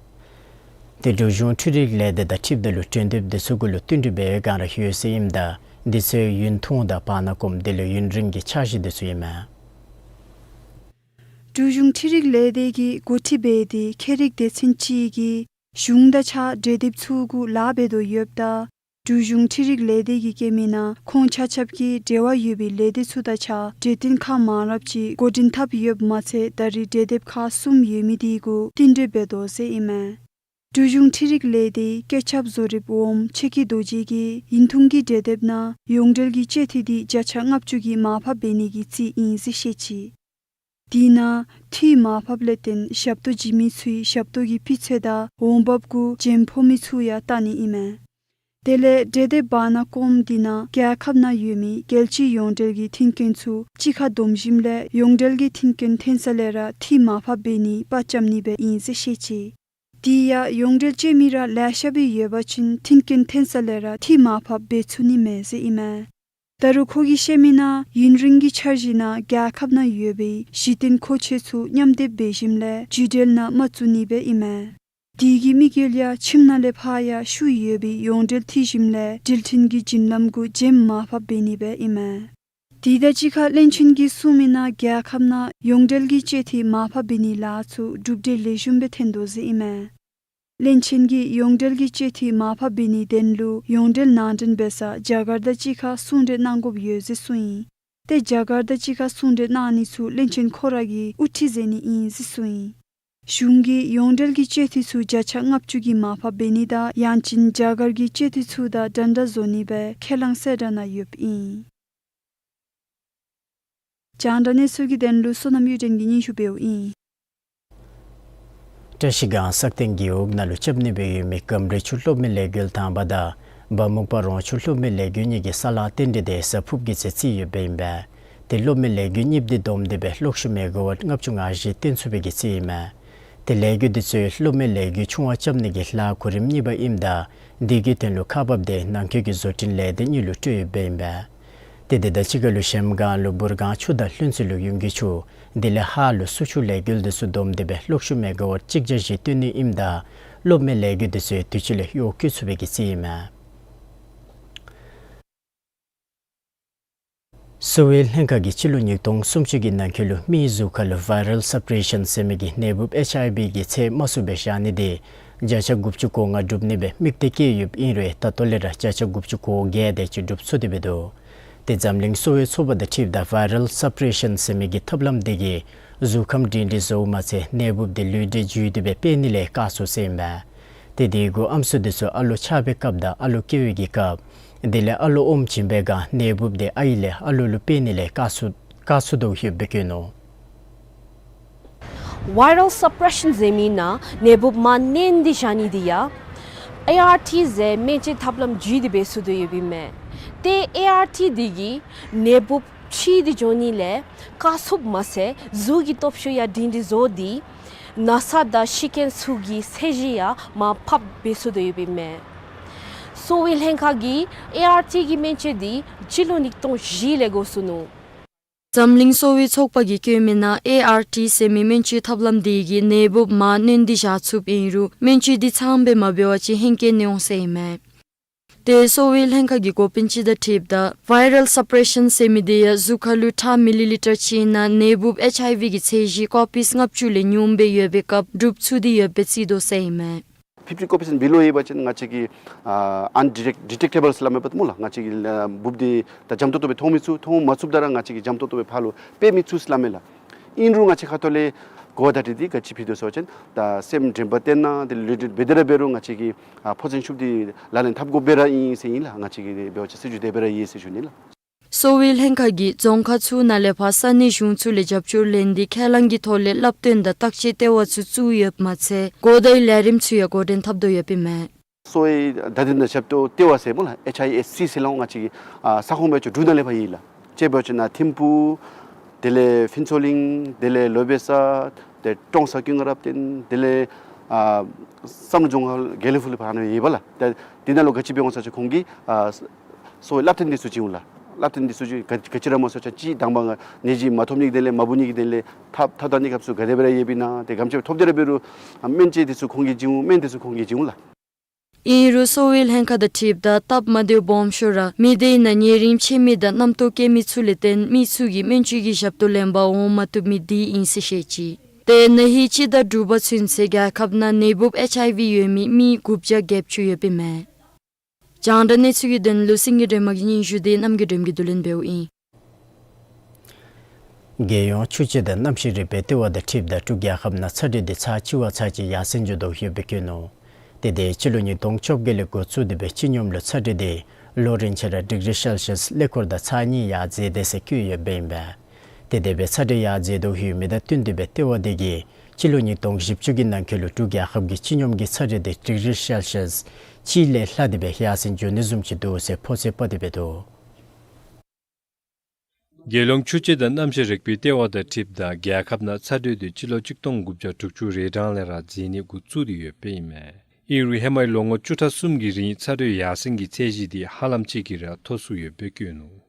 ཏེ་འབྲུག་གཞུང་འཕྲུལ་རིག་ལས་སྡེ་དང་འཁྲིལཝ་ད་ལུ་གྲོས་འདེབས་དེ་ཚུ་གུ་ལུ་བསྟུན་གྲོས་འབད་བའི་སྒང་ར་ཡོད་ཟེར་ཨིནམ་ད་དེ་ཚུ་ཡུན་ཐུང་དང་བར་ན་སྐོམ་དེ་ལས་ཡུན་རིང་གི་འཆར་གཞི་དེ་ཚུ་ཨིན་མས། འབྲུག་གཞུང་འཕྲུལ་རིག་ལས་སྡེ་གིས་འགོ་ཁྲིད་འབད་དེ་ཁྱད་རིག་སྡེ་ཚན་ཅིག་གིས་གཞུང་དང་གཅིག་ཁར་གྲོས་འདེབས་ཚུ་གུ་ལཱ་འབད་དོ་ཡོདཔ་ད་འབྲུག་གཞུང་འཕྲུལ་རིག་ལས་སྡེ་གིས་བཀོད་མི་ནང་ཁོང་ཆ་ཁྱབ་ཀྱིས་འབྲེལ་བ་ཡོད་པའི་ལས་སྡེ་ཚུ་དང་གཅིག་ཁར་གྲོས་བསྟུན་ཁག་མང་རབས་ཅིག་འགོ་འདྲེན་འཐབ་ཡོདཔ་མ་ཚད་ད་རེས་གྲོས་འདེབས་ཁག་གསུམ་ཡོད་མི་དེ་གུ་བསྟུན་གྲོས་འབད་དོ་ཟེར་ཨིན་མས། འབྲུག་གཞུང་འཕྲུལ་རིག་ལས་སྡེའི་བཀོད་ཁྱབ་བཟོ་རིགཔ་འོགམ་ཆེ་ཀི་རྡོ་རྗེ་གིས་ཡུན་ཐུང་གི་གྲོས་འདེབས་ནང་ཡོངས་འབྲེལ་གྱི་སྤྱོད་ཐེངས་དེ་བརྒྱ་ཆ་ལྔ་བཅུ་གིས་མར་ཕབ་འབད་ནི་གི་རྩིས་ཨིན་ཟེར་བཤད་ཅི། དེ་ནང་འཐུས་མར་ཕབ་ལས་བརྟེན་ཞབས་ཏོག་བྱིན་མི་ཚུའི་ཞབས་ཏོག་གི་སྤུས་ཚད་དང་འོང་འབབ་གུ་འཇམ་ཕོག་མི་ཚུ་ཡང་བལྟ་ནི་ཨིན་མས། དེ་ལས་གྲོས་འདེབས་བར་ན་སྐོམ་དེ་ནང་རྒྱལ་ཁབ་ནང་ཡོད་མི་རྒྱལ་སྤྱིའི་ཡོངས་འབྲེལ་གྱི་མཐུན་རྐྱེན་ཚུ་གཅིག་ཁར་བསྡོམས་ཞིནམ་ལས་ཡོངས་འབྲེལ་གྱི་མཐུན་རྐྱེན་ཐོན་ས་ལས་ར་འཐུས་མར་ཕབ་འབད་ནི་པར་རྐྱབ་ནི་སྦེ་ཨིན་ཟེར་བཤད་ཅི། དེ་ཡང་ཡོངས་འབྲེལ་སྤྱོད་མི་ར་ལེ་ཤ་སྦེ་ཡོད་པ་ཅིན་མཐུན་རྐྱེན་ཐོན་ས་ལས་ར་འཐུས་མར་ཕབ་འབད་ཚུགས་ནི་མས་ཟེར་ཨིན་མས། ད་རུང་ཁོ་གིས་བཤད་མི་ནང་ཡུན་རིང་གི་འཆར་གཞི་ནང་རྒྱལ་ཁབ་ནང་ཡོད་པའི་གཞི་རྟེན་མཁོ་ཆས་ཚུ་མཉམ་སྡེབ་འབད་ཞིནམ་ལས་བརྒྱུད་འབྲེལ་ནང་མ་བཙུགས་ནི་སྦེ་ཨིན་མས། དེ་གི་དམིགས་ཡུལ་ཡང་ཁྱིམ་ནང་ལས་ཕར་ཡང་ཤུགས་ཡོད་པའི་ཡོངས་འབྲེལ་འཐུས་ཞིནམ་ལས་འགྲུལ་འཕྲིན་གྱི་བརྒྱུད་ལམ་གུ་འཇམ་མར་ཕབ་འབད་ནི་སྦེ་ཨིན་མས། དེ་དང་གཅིག་ཁར་བློན་ཆེན་གྱིས་གསུངས་མི་ནང་རྒྱལ་ཁབ་ནང་ཡོངས་འབྲེལ་གྱི་སྤྱོད་ཐེངས་མར་ཕབ་འབད་ནིའི་ལཱ་ཚུ་གྲུབ་འབྲས་ལེགས་ཤོམ་སྦེ་ཐོན་དོ་ཟེར་ཨིན་མས། བློན་ཆེན་གྱིས་ཡོངས་འབྲེལ་གྱི་སྤྱོད་ཐེངས་མར་ཕབ་འབད་ནིའི་དོན་ལུ་ཡོངས་འབྲེལ་ནང་འདྲེན་འབད་ས་རྒྱ་གར་དང་གཅིག་ཁར་ཟུང་འབྲེལ་གནང་དགོཔ་ཡོད་ཟེར་གསུངས་ཡི། ཏེ་རྒྱ་གར་དང་གཅིག་ཁར་ཟུང་འབྲེལ་གནང་ནི་ཚུ་བློན་ཆེན་ཁོ་ར་གིས་དབུ་ཁྲིད་མཛད་ནི་ཨིན་ཟེར་གསུངས་ཡི། གཞུང་གིས་ཡོངས་འབྲེལ་གྱི་སྤྱོད་ཐེངས་ཚུ་བརྒྱ་ཆ་ལྔ་བཅུ་གིས་མར་ཕབ་འབད་ནི་དང་ཡང་ཅིན་རྒྱ་གར་གྱི་སྤྱོད་ཐེངས་ཚུ་དང་འདྲན་འདྲ་བཟོ་ནི་སྦེ་ཁས་བླངས་གསལ་བསྒྲགས་གནང་ཡོདཔ་ཨིན། རྒྱང་བསྒྲགས་གནས་ཚུལ་གྱི་དོན་ལུ་བསོད་ནམས་གཡུ་སྒྲོན་གྱིས་སྙན་ཞུ་འབདཝ་ཨིན། བཀྲ་ཤིས་སྒང་སག་སྟེང་རྒེད་འོག་ནང་ལུ་རྐྱབ་ནི་སྦེ་ཡོད་མི་གམ་རི་ཆུ་གློག་མེ་ལས་འགུལ་དང་པ་དང་སྦ་སྨུག་པ་རོང་ཆུ་གློག་མེ་ལས་འགུལ་གཉིས་ཀྱི་ས་ལཱ་རྟེན་འབྲེལ་དེ་གཟའ་ཕུརཔ་གི་ཚེ་བརྩིས་ཡོདཔ་ཨིན་པས། ཏེ་གློག་མེ་ལས་འགུལ་གཉིསཔ་དེ་བསྡོམས་ཏེ་སྦེ་གློག་ཤུགས་མེ་ག་ཝཊ་ལྔ་བཅུ་ང་བཞི་བཏོན་ཚུགས་པའི་གི་རྩིས་ཨིན་མས། ཏེ་ལས་འགུལ་དེ་ཚུ་གློག་མེ་ལས་འགུལ་ཆུང་བ་རྐྱབ་ནི་གི་ལཱ་གོ་རིམ་གཉིས་པ་ཨིནམ་ད་དེ་གི་དོན་ལུ་ཁག་འབགཔ་དེ་ནང་འཁོད་ཀྱི་བཟོ་སྐྲུན་ལས་སྡེ་གཉིས་ལུ་སྤྲོད་ཡོདཔ་ཨིན་པས། ཏེ་དེ་དང་གཅིག་ཁར་ལུ་གཞལམ་སྒང་ལུ་འབུར་སྒང་ཆུ་དང་ལྷུན་རྩེ་ལུ་ཡུན་གྱི་ཆུ་དེ་ལས་ཧཱ་ལུ་སུ་ཆུ་ལས་འགུལ་དེ་ཚུ་བསྡོམས་ཏེ་སྦེ་གློག་ཤུགས་མེ་ག་ཝཊ་གཅིག་བརྒྱ་བཞི་བཏོན་ནི་ཨིནམ་ད་གློག་མེ་ལས་འགུལ་དེ་ཚུ་དུས་ཅི་ལས་གཡོག་བཀོལ་ཚུགས་པའི་གི་རྩིས་ཨིན་མས། གསོ་བའི་ལྷན་ཁག་གིས་སྤྱི་ལོ་ཉིས་སྟོང་སུམ་ཅུ་གི་ནང་འཁོད་ལུ་མིའི་གཟུགས་ཁར་ལུ་བཱའི་རཱལ་སུབ་རེ་ཤཱན་ཟེར་མི་གི་ནད་འབུཔ་ཨེཆ་ཨའི་བི་གི་ཚད་དམའ་སུ་སྦེ་བཞག་ནི་དེ་བརྒྱ་ཆ་དགུ་བཅུ་གོ་ལྔ་སྒྲུབ་ནི་སྦེ་དམིགས་གཏད་བསྐྱེད་ཡོདཔ་ཨིན་རུང་ད་ལྟོ་ལས་ར་བརྒྱ་ཆ་དགུ་བཅུ་གོ་བརྒྱད་དེ་ཅིག་སྒྲུབ་ཚུགས་ཏེ་འབད་དོ། ཏེ་འཛམ་གླིང་གསོ་བའི་ཚོགས་པ་དང་འཁྲིལཝ་ད་བཱའི་རཱལ་སུབ་རེ་ཤཱན་ཟེར་མི་གི་ཐབས་ལམ་དེ་གིས་གཟུགས་ཁམས་སྒྲིང་སྒྲིང་བཟོཝ་མ་ཚད་ནད་འབུཔ་དེ་ལུས་འབྲེལ་བརྒྱུད་དེ་སྦེ་སྤེལ་ནི་ལས་དཀའ་ཚུགས་ཟེར་ཨིན་པས། ཏེ་དེ་གུ་ཨམ་སྲུ་དེ་ཚུ་ཨ་ལོ་ཆགས་པའི་སྐབས་དང་ཨ་ལོ་སྐྱེ་བའི་གི་སྐབས་དེ་ལས་ཨ་ལོ་ཨོམ་བྱིན་པའི་སྒང་ནད་འབུཔ་དེ་ཨའི་ལས་ཨ་ལོ་ལུ་སྤེལ་ནི་ལས་དཀའ་ཚུགས་དཀའ་ཚུགས་དོ་ཡོདཔ་སྦེ་བཀོད་ནུག། བཱའི་རཱལ་སུབ་རེ་ཤཱན་ཟེར་མི་ནང་ནད་འབུཔ་མར་མནན་ཏེ་བཞག་ནི་དེ་ཡང་ཨེ་ཨར་ཊི་ཟེར་སྨན་བཅོས་ཐབས་ལམ་བརྒྱུད་དེ་སྦེ་ཚུགས་དོ་ཡོདཔ་ཨིན་མས། ཏེ་ཨེ་ཨར་ཊི་དེ་གིས་ནད་འབུཔ་འཁྱིད་དེ་འགྱོ་ནི་ལས་དཀའ་ཚུགསཔ་མ་ཚད་གཟུགས་ཀྱི་སྟོབས་ཤུགས་ཡང་སྒྲིང་སྒྲིང་བཟོ་སྟེ་ན་ཚ་དང་ཤི་རྐྱེན་ཚུ་གི་ཚད་གཞི་ཡང་མར་ཕབ་འབད་ཚུགས་དོ་ཡོདཔ་ཨིན་མས། གསོ་བའི་ལྷན་ཁག་གིས་ཨེ་ཨར་ཊི་གི་སྨན་བཅོས་དེ་སྤྱི་ལོ་ཉིས་སྟོང་བཞི་ལས་འགོ་བཙུགས་ནུག། འཛམ་གླིང་གསོ་བའི་ཚོགས་པ་གིས་བཀོད་མི་ནང་ཨེ་ཨར་ཊི་ཟེར་མི་སྨན་བཅོས་ཐབས་ལམ་དེ་གིས་ནད་འབུཔ་མར་མནན་ཏེ་བཞག་ཚུགསཔ་ཨིན་རུང་སྨན་བཅོས་དེ་ཚངམ་སྦེ་མ་འབད་བ་ཅིན་ཧེང་སྐལ་ནི་འོང་ཟེར་ཨིན་མས། ཏེ་གསོ་བའི་ལྷན་ཁག་གི་འགོ་དཔོན་ཅིག་དང་འཁྲིལཝ་ད་བཱའི་རཱལ་སུབ་རེ་ཤཱན་ཟེར་མི་དེ་ཡང་གཟུགས་ཁར་ལུ་ཁྲག་མི་ལི་ལི་ཊར་གཅིག་ནང་ནད་འབུཔ་ཨེཆ་ཨའི་བི་གི་ཚད་གཞི་ཀོ་པིས་ལྔ་བཅུ་ལས་ཉུངམ་སྦེ་ཡོད་པའི་སྐབས་སྒྲུབ་ཚུགས་ཏེ་ཡོདཔ་སྦེ་བརྩི་དོ་ཟེར་ཨིན་མས། ཕིཕ་ཊི་ཀོ་པིས་བི་ལོ་ཡོད་པ་ཅིན་ང་བཅས་ཀྱིས་ཨ་ཨན་ཌི་ཊེཀ་ཌི་ཊེཀ་ཊེ་བཱལ་ཟེར་སླབ་མས་པ་སྨོ་ལགས། ང་བཅས་ཀྱིས་ཨ་འབུཔ་དེ་ད་འཇམ་ཏོག་ཏོ་སྦེ་མཐོང་མི་ཚུགས། མཐོང་མ་ཚུགསཔ་ད་ར་ང་བཅས་ཀྱིས་འཇམ་ཏོག་ཏོ་སྦེ་ཕར་ལུ་སྤེལ་མི་ཚུགས་ཟེར་སླབ་མས་ལགས། ཨིན་རུང་ང་བཅས་ཁ་ཐུག་ལས་གོ་བརྡ་དེ་ག་ཅི་ཕུལ་དོ་ཟེར་བ་ཅིན་ད་སེམས་དྲན་པ་བརྟན་གནང་དེ་ལུས་འབྲེལ་འབད་དེ་ར་འབད་རུང་ང་བཅས་ཀྱིས་ཨ་ཕོ་ཚན་ཤུབས་དེ་ལག་ལེན་འཐབ་དགོཔ་སྦེ་ར་ཨིན་ཟེར་ཨིན་ལགས། ང་བཅས་ཀྱིས་དེ་འབད་བ་ཅིན་སྲིད་བྱུས་དེ་སྦེ་ར་ཡོད་ཟེར་ཞུ་ནི་ལགས། གསོ་བའི་ལྷན་ཁག་གིས་རྫོང་ཁག་ཚུ་ནང་ལས་ཕར་ས་གནས་གཞུང་ཚུ་ལས་རྒྱབ་སྐྱོར་ལེན་ཏེ་ཁས་བླངས་ཀྱི་ཐོག་ལས་བསླབ་སྟོན་དང་བརྟག་དཔྱད་ལྟེ་བ་ཚུ་བཙུགས་ཡོདཔ་མ་ཚད་གོ་བརྡའི་ལས་རིམ་ཚུ་ཡང་འགོ་འདྲེན་འཐབ་དོ་ཡོདཔ་ཨིན་མས། གསོ་བའི་བརྡ་དོན་དང་ཞབས་ཏོག་ལྟེ་བ་ཟེར་སྨོ་ལགས། ཨེཆ་ཨའི་ཨེསི་སི་ཟེར་སླབ་འོང་། ང་བཅས་ཀྱི་ཨ་ས་ཁོངས་སྦེ་ཅིག་འབྲུག་ནང་ལས་ཕར་ཡོད་ལགས། དཔྱེ་འབད་བ་ཅིན་ཐིམ་ཕུ་དེ་ལས་ཕུན་ཚོགས་གླིང་དེ་ལས་ལོ་པེ་ས་དེ་ཀྲོང་གསར་ཀུན་དགའ་རབ་བརྟན་དེ་ལས་ ཨ་བསམ་གྲུབ་ལྗོངས་མཁར་དགེ་ལེགས་ཕུག་ལས་ཕར་ནཱ་ཡོད་པ་ལགས། ཏེ་དེ་ནང་ལུ་ག་ཅི་འབད་འོང་ཟེར་བ་ཅིན་ཁོང་གིས་ཨ་གསོ་བའི་བསླབ་སྟོན་འདི་ཚུ་བྱིན་འོང་ལགས། བསླབ་སྟོན་འདི་ཚུ་ག་ག་ཅི་ར་སྨོ་ཟེར་བ་ཅིན་གཅིག་དང་པ་ང་ནད་གཞི་མ་ཐོབ་ནི་གི་དོན་ལས་མ་འབུ་ནི་གི་དོན་ལས་ཐབས་ཐབས་དང་གནས་སྐབས་ཚུ་ག་དེ་སྦེ་ར་ཡོདཔ་ཨིན་ན། ཏེ་ག་དེམ་ཅིག་ཐོབ་སྟེ་ར་འབད་རུང་ཨ་སྨན་དཔྱད་འདི་ཚུ་ཁོང་གིས་བྱིན་འོང་། སྨན་འདི་ཚུ་ཁོང་གིས་བྱིན་འོང་ལགས། ཨིན་རུང་གསོ་བའི་ལྷན་ཁག་དང་འཁྲིལཝ་ད་སྟབས་མ་བདེཝ་སྦོམ་ཤོས་ར་མི་སྡེ་ནང་ཉེ་རིང་ཕྱད་མི་དང་རྣམ་རྟོག་སྐྱེ་མི་ཚུ་ལས་བརྟེན་མི་ཚུ་གིས་སྨན་བཅོས་ཀྱི་ཞབས་ཏོག་ལེན་པར་འོང་མ་བཏུབ་མི་འདི་ཨིན་ཟེར་བཤད་ཅི། ཏེ་ན་ཧིང་སྤྱི་ཟླ་དྲུག་པ་ཚུན་ཚོད་རྒྱལ་ཁབ་ནང་ནད་འབུཔ་ཨེཆ་ཨའི་ཝི་ཡོད་མི་མི་དགུ་བརྒྱ་བརྒྱད་ཅུ་ཡོདཔ་ཨིན་མས། རྒྱང་བསྒྲགས་གནས་ཚུལ་གྱི་དོན་ལུ་སེང་གེ་སྒྲོལ་མ་གི་སྙན་ཞུ་དེ་རྣམ་རྒྱལ་སྒྲོལ་མ་གིས་བསྡུ་ལེན་འབདཝ་ཨིན། རྒྱལ་ཡོངས་ཆུ་སྤྱི་དང་གནམ་གཤིས་རིག་པའི་ལྟེ་བ་དང་འཁྲིལཝ་ད་འབྲུག་རྒྱལ་ཁབ་ནང་ཚ་དྲོད་དེ་ཚར་གཅིག་བ་ཚར་གཅིག་ཡར་སེང་འགྱོ་དོ་ཡོདཔ་སྦེ་བཀོད་ནུག། དེ་དེ་སྤྱི་ལོ་ཉིས་སྟོང་བཅོ་བརྒྱད་ལས་འགོ་བཙུགས་ཏེ་སྦེ་སྤྱི་སྙོམས་ལུ་ཚ་དྲོད་དེ་ལོ་རིམ་བཞིན་ར་ཌིག་རི་སེལ་སི་ཡས་ཀླད་ཀོར་དང་ཚར་གཉིས་ཡར་འཛེགས་དེས་ཟེར་བཀོད་ཡོདཔ་ཨིན་པས། དེ་དེ་སྦེ་ཚ་དྲོད་ཡར་འཛེགས་དོ་ཡོད་མི་དང་བསྟུན་ཏེ་སྦེ་ལྟེ་བ་དེ་གིས་སྤྱི་ལོ་ཉིས་སྟོང་བཞི་བཅུ་གི་ནང་འཁོད་ལུ་འབྲུག་རྒྱལ་ཁབ་ཀྱི་སྤྱི་སྙོམས་ཀྱི་ཚ་དྲོད་དེ་ཌིག་རི་སེལ་སི་ཡས་གཅིག་ལས་ལྷག་སྟེ་སྦེ་ཡར་སེང་འགྱོ་ནི་བཟུམ་ཅིག་འདུག་ཟེར་ཕོ་ཚོད་དཔག་སྟེ་སྦེ་འདུག། རྒྱལ་ཡོངས་ཆུ་སྤྱི་དང་གནམ་གཤིས་རིག་པའི་ལྟེ་བ་དང་འཁྲིལཝ་ད་རྒྱལ་ཁབ་ནང་ཚ་དྲོད་དེ་སྤྱི་ལོ་གཅིག་སྟོང་དགུ་བརྒྱ་དྲུག་ཅུ་རེ་གྲངས་ལས་ར་འཛེགས་ནི་འགོ་བཙུགས་ཏེ་ཡོདཔ་ཨིན་མས། ཨིན་རུང་ཧེ་མའི་ལོ་ངོ་བཅུ་ཕྲག་གསུམ་གྱི་རིང་ཚ་དྲོད་ཡར་སེང་གི་ཚད་གཞི་དེ་ཧ་ལམ་ཅིག་གིས་ར་མཐོ་སུ་ཡོདཔ་སྦེ་བཀོད་ནུག།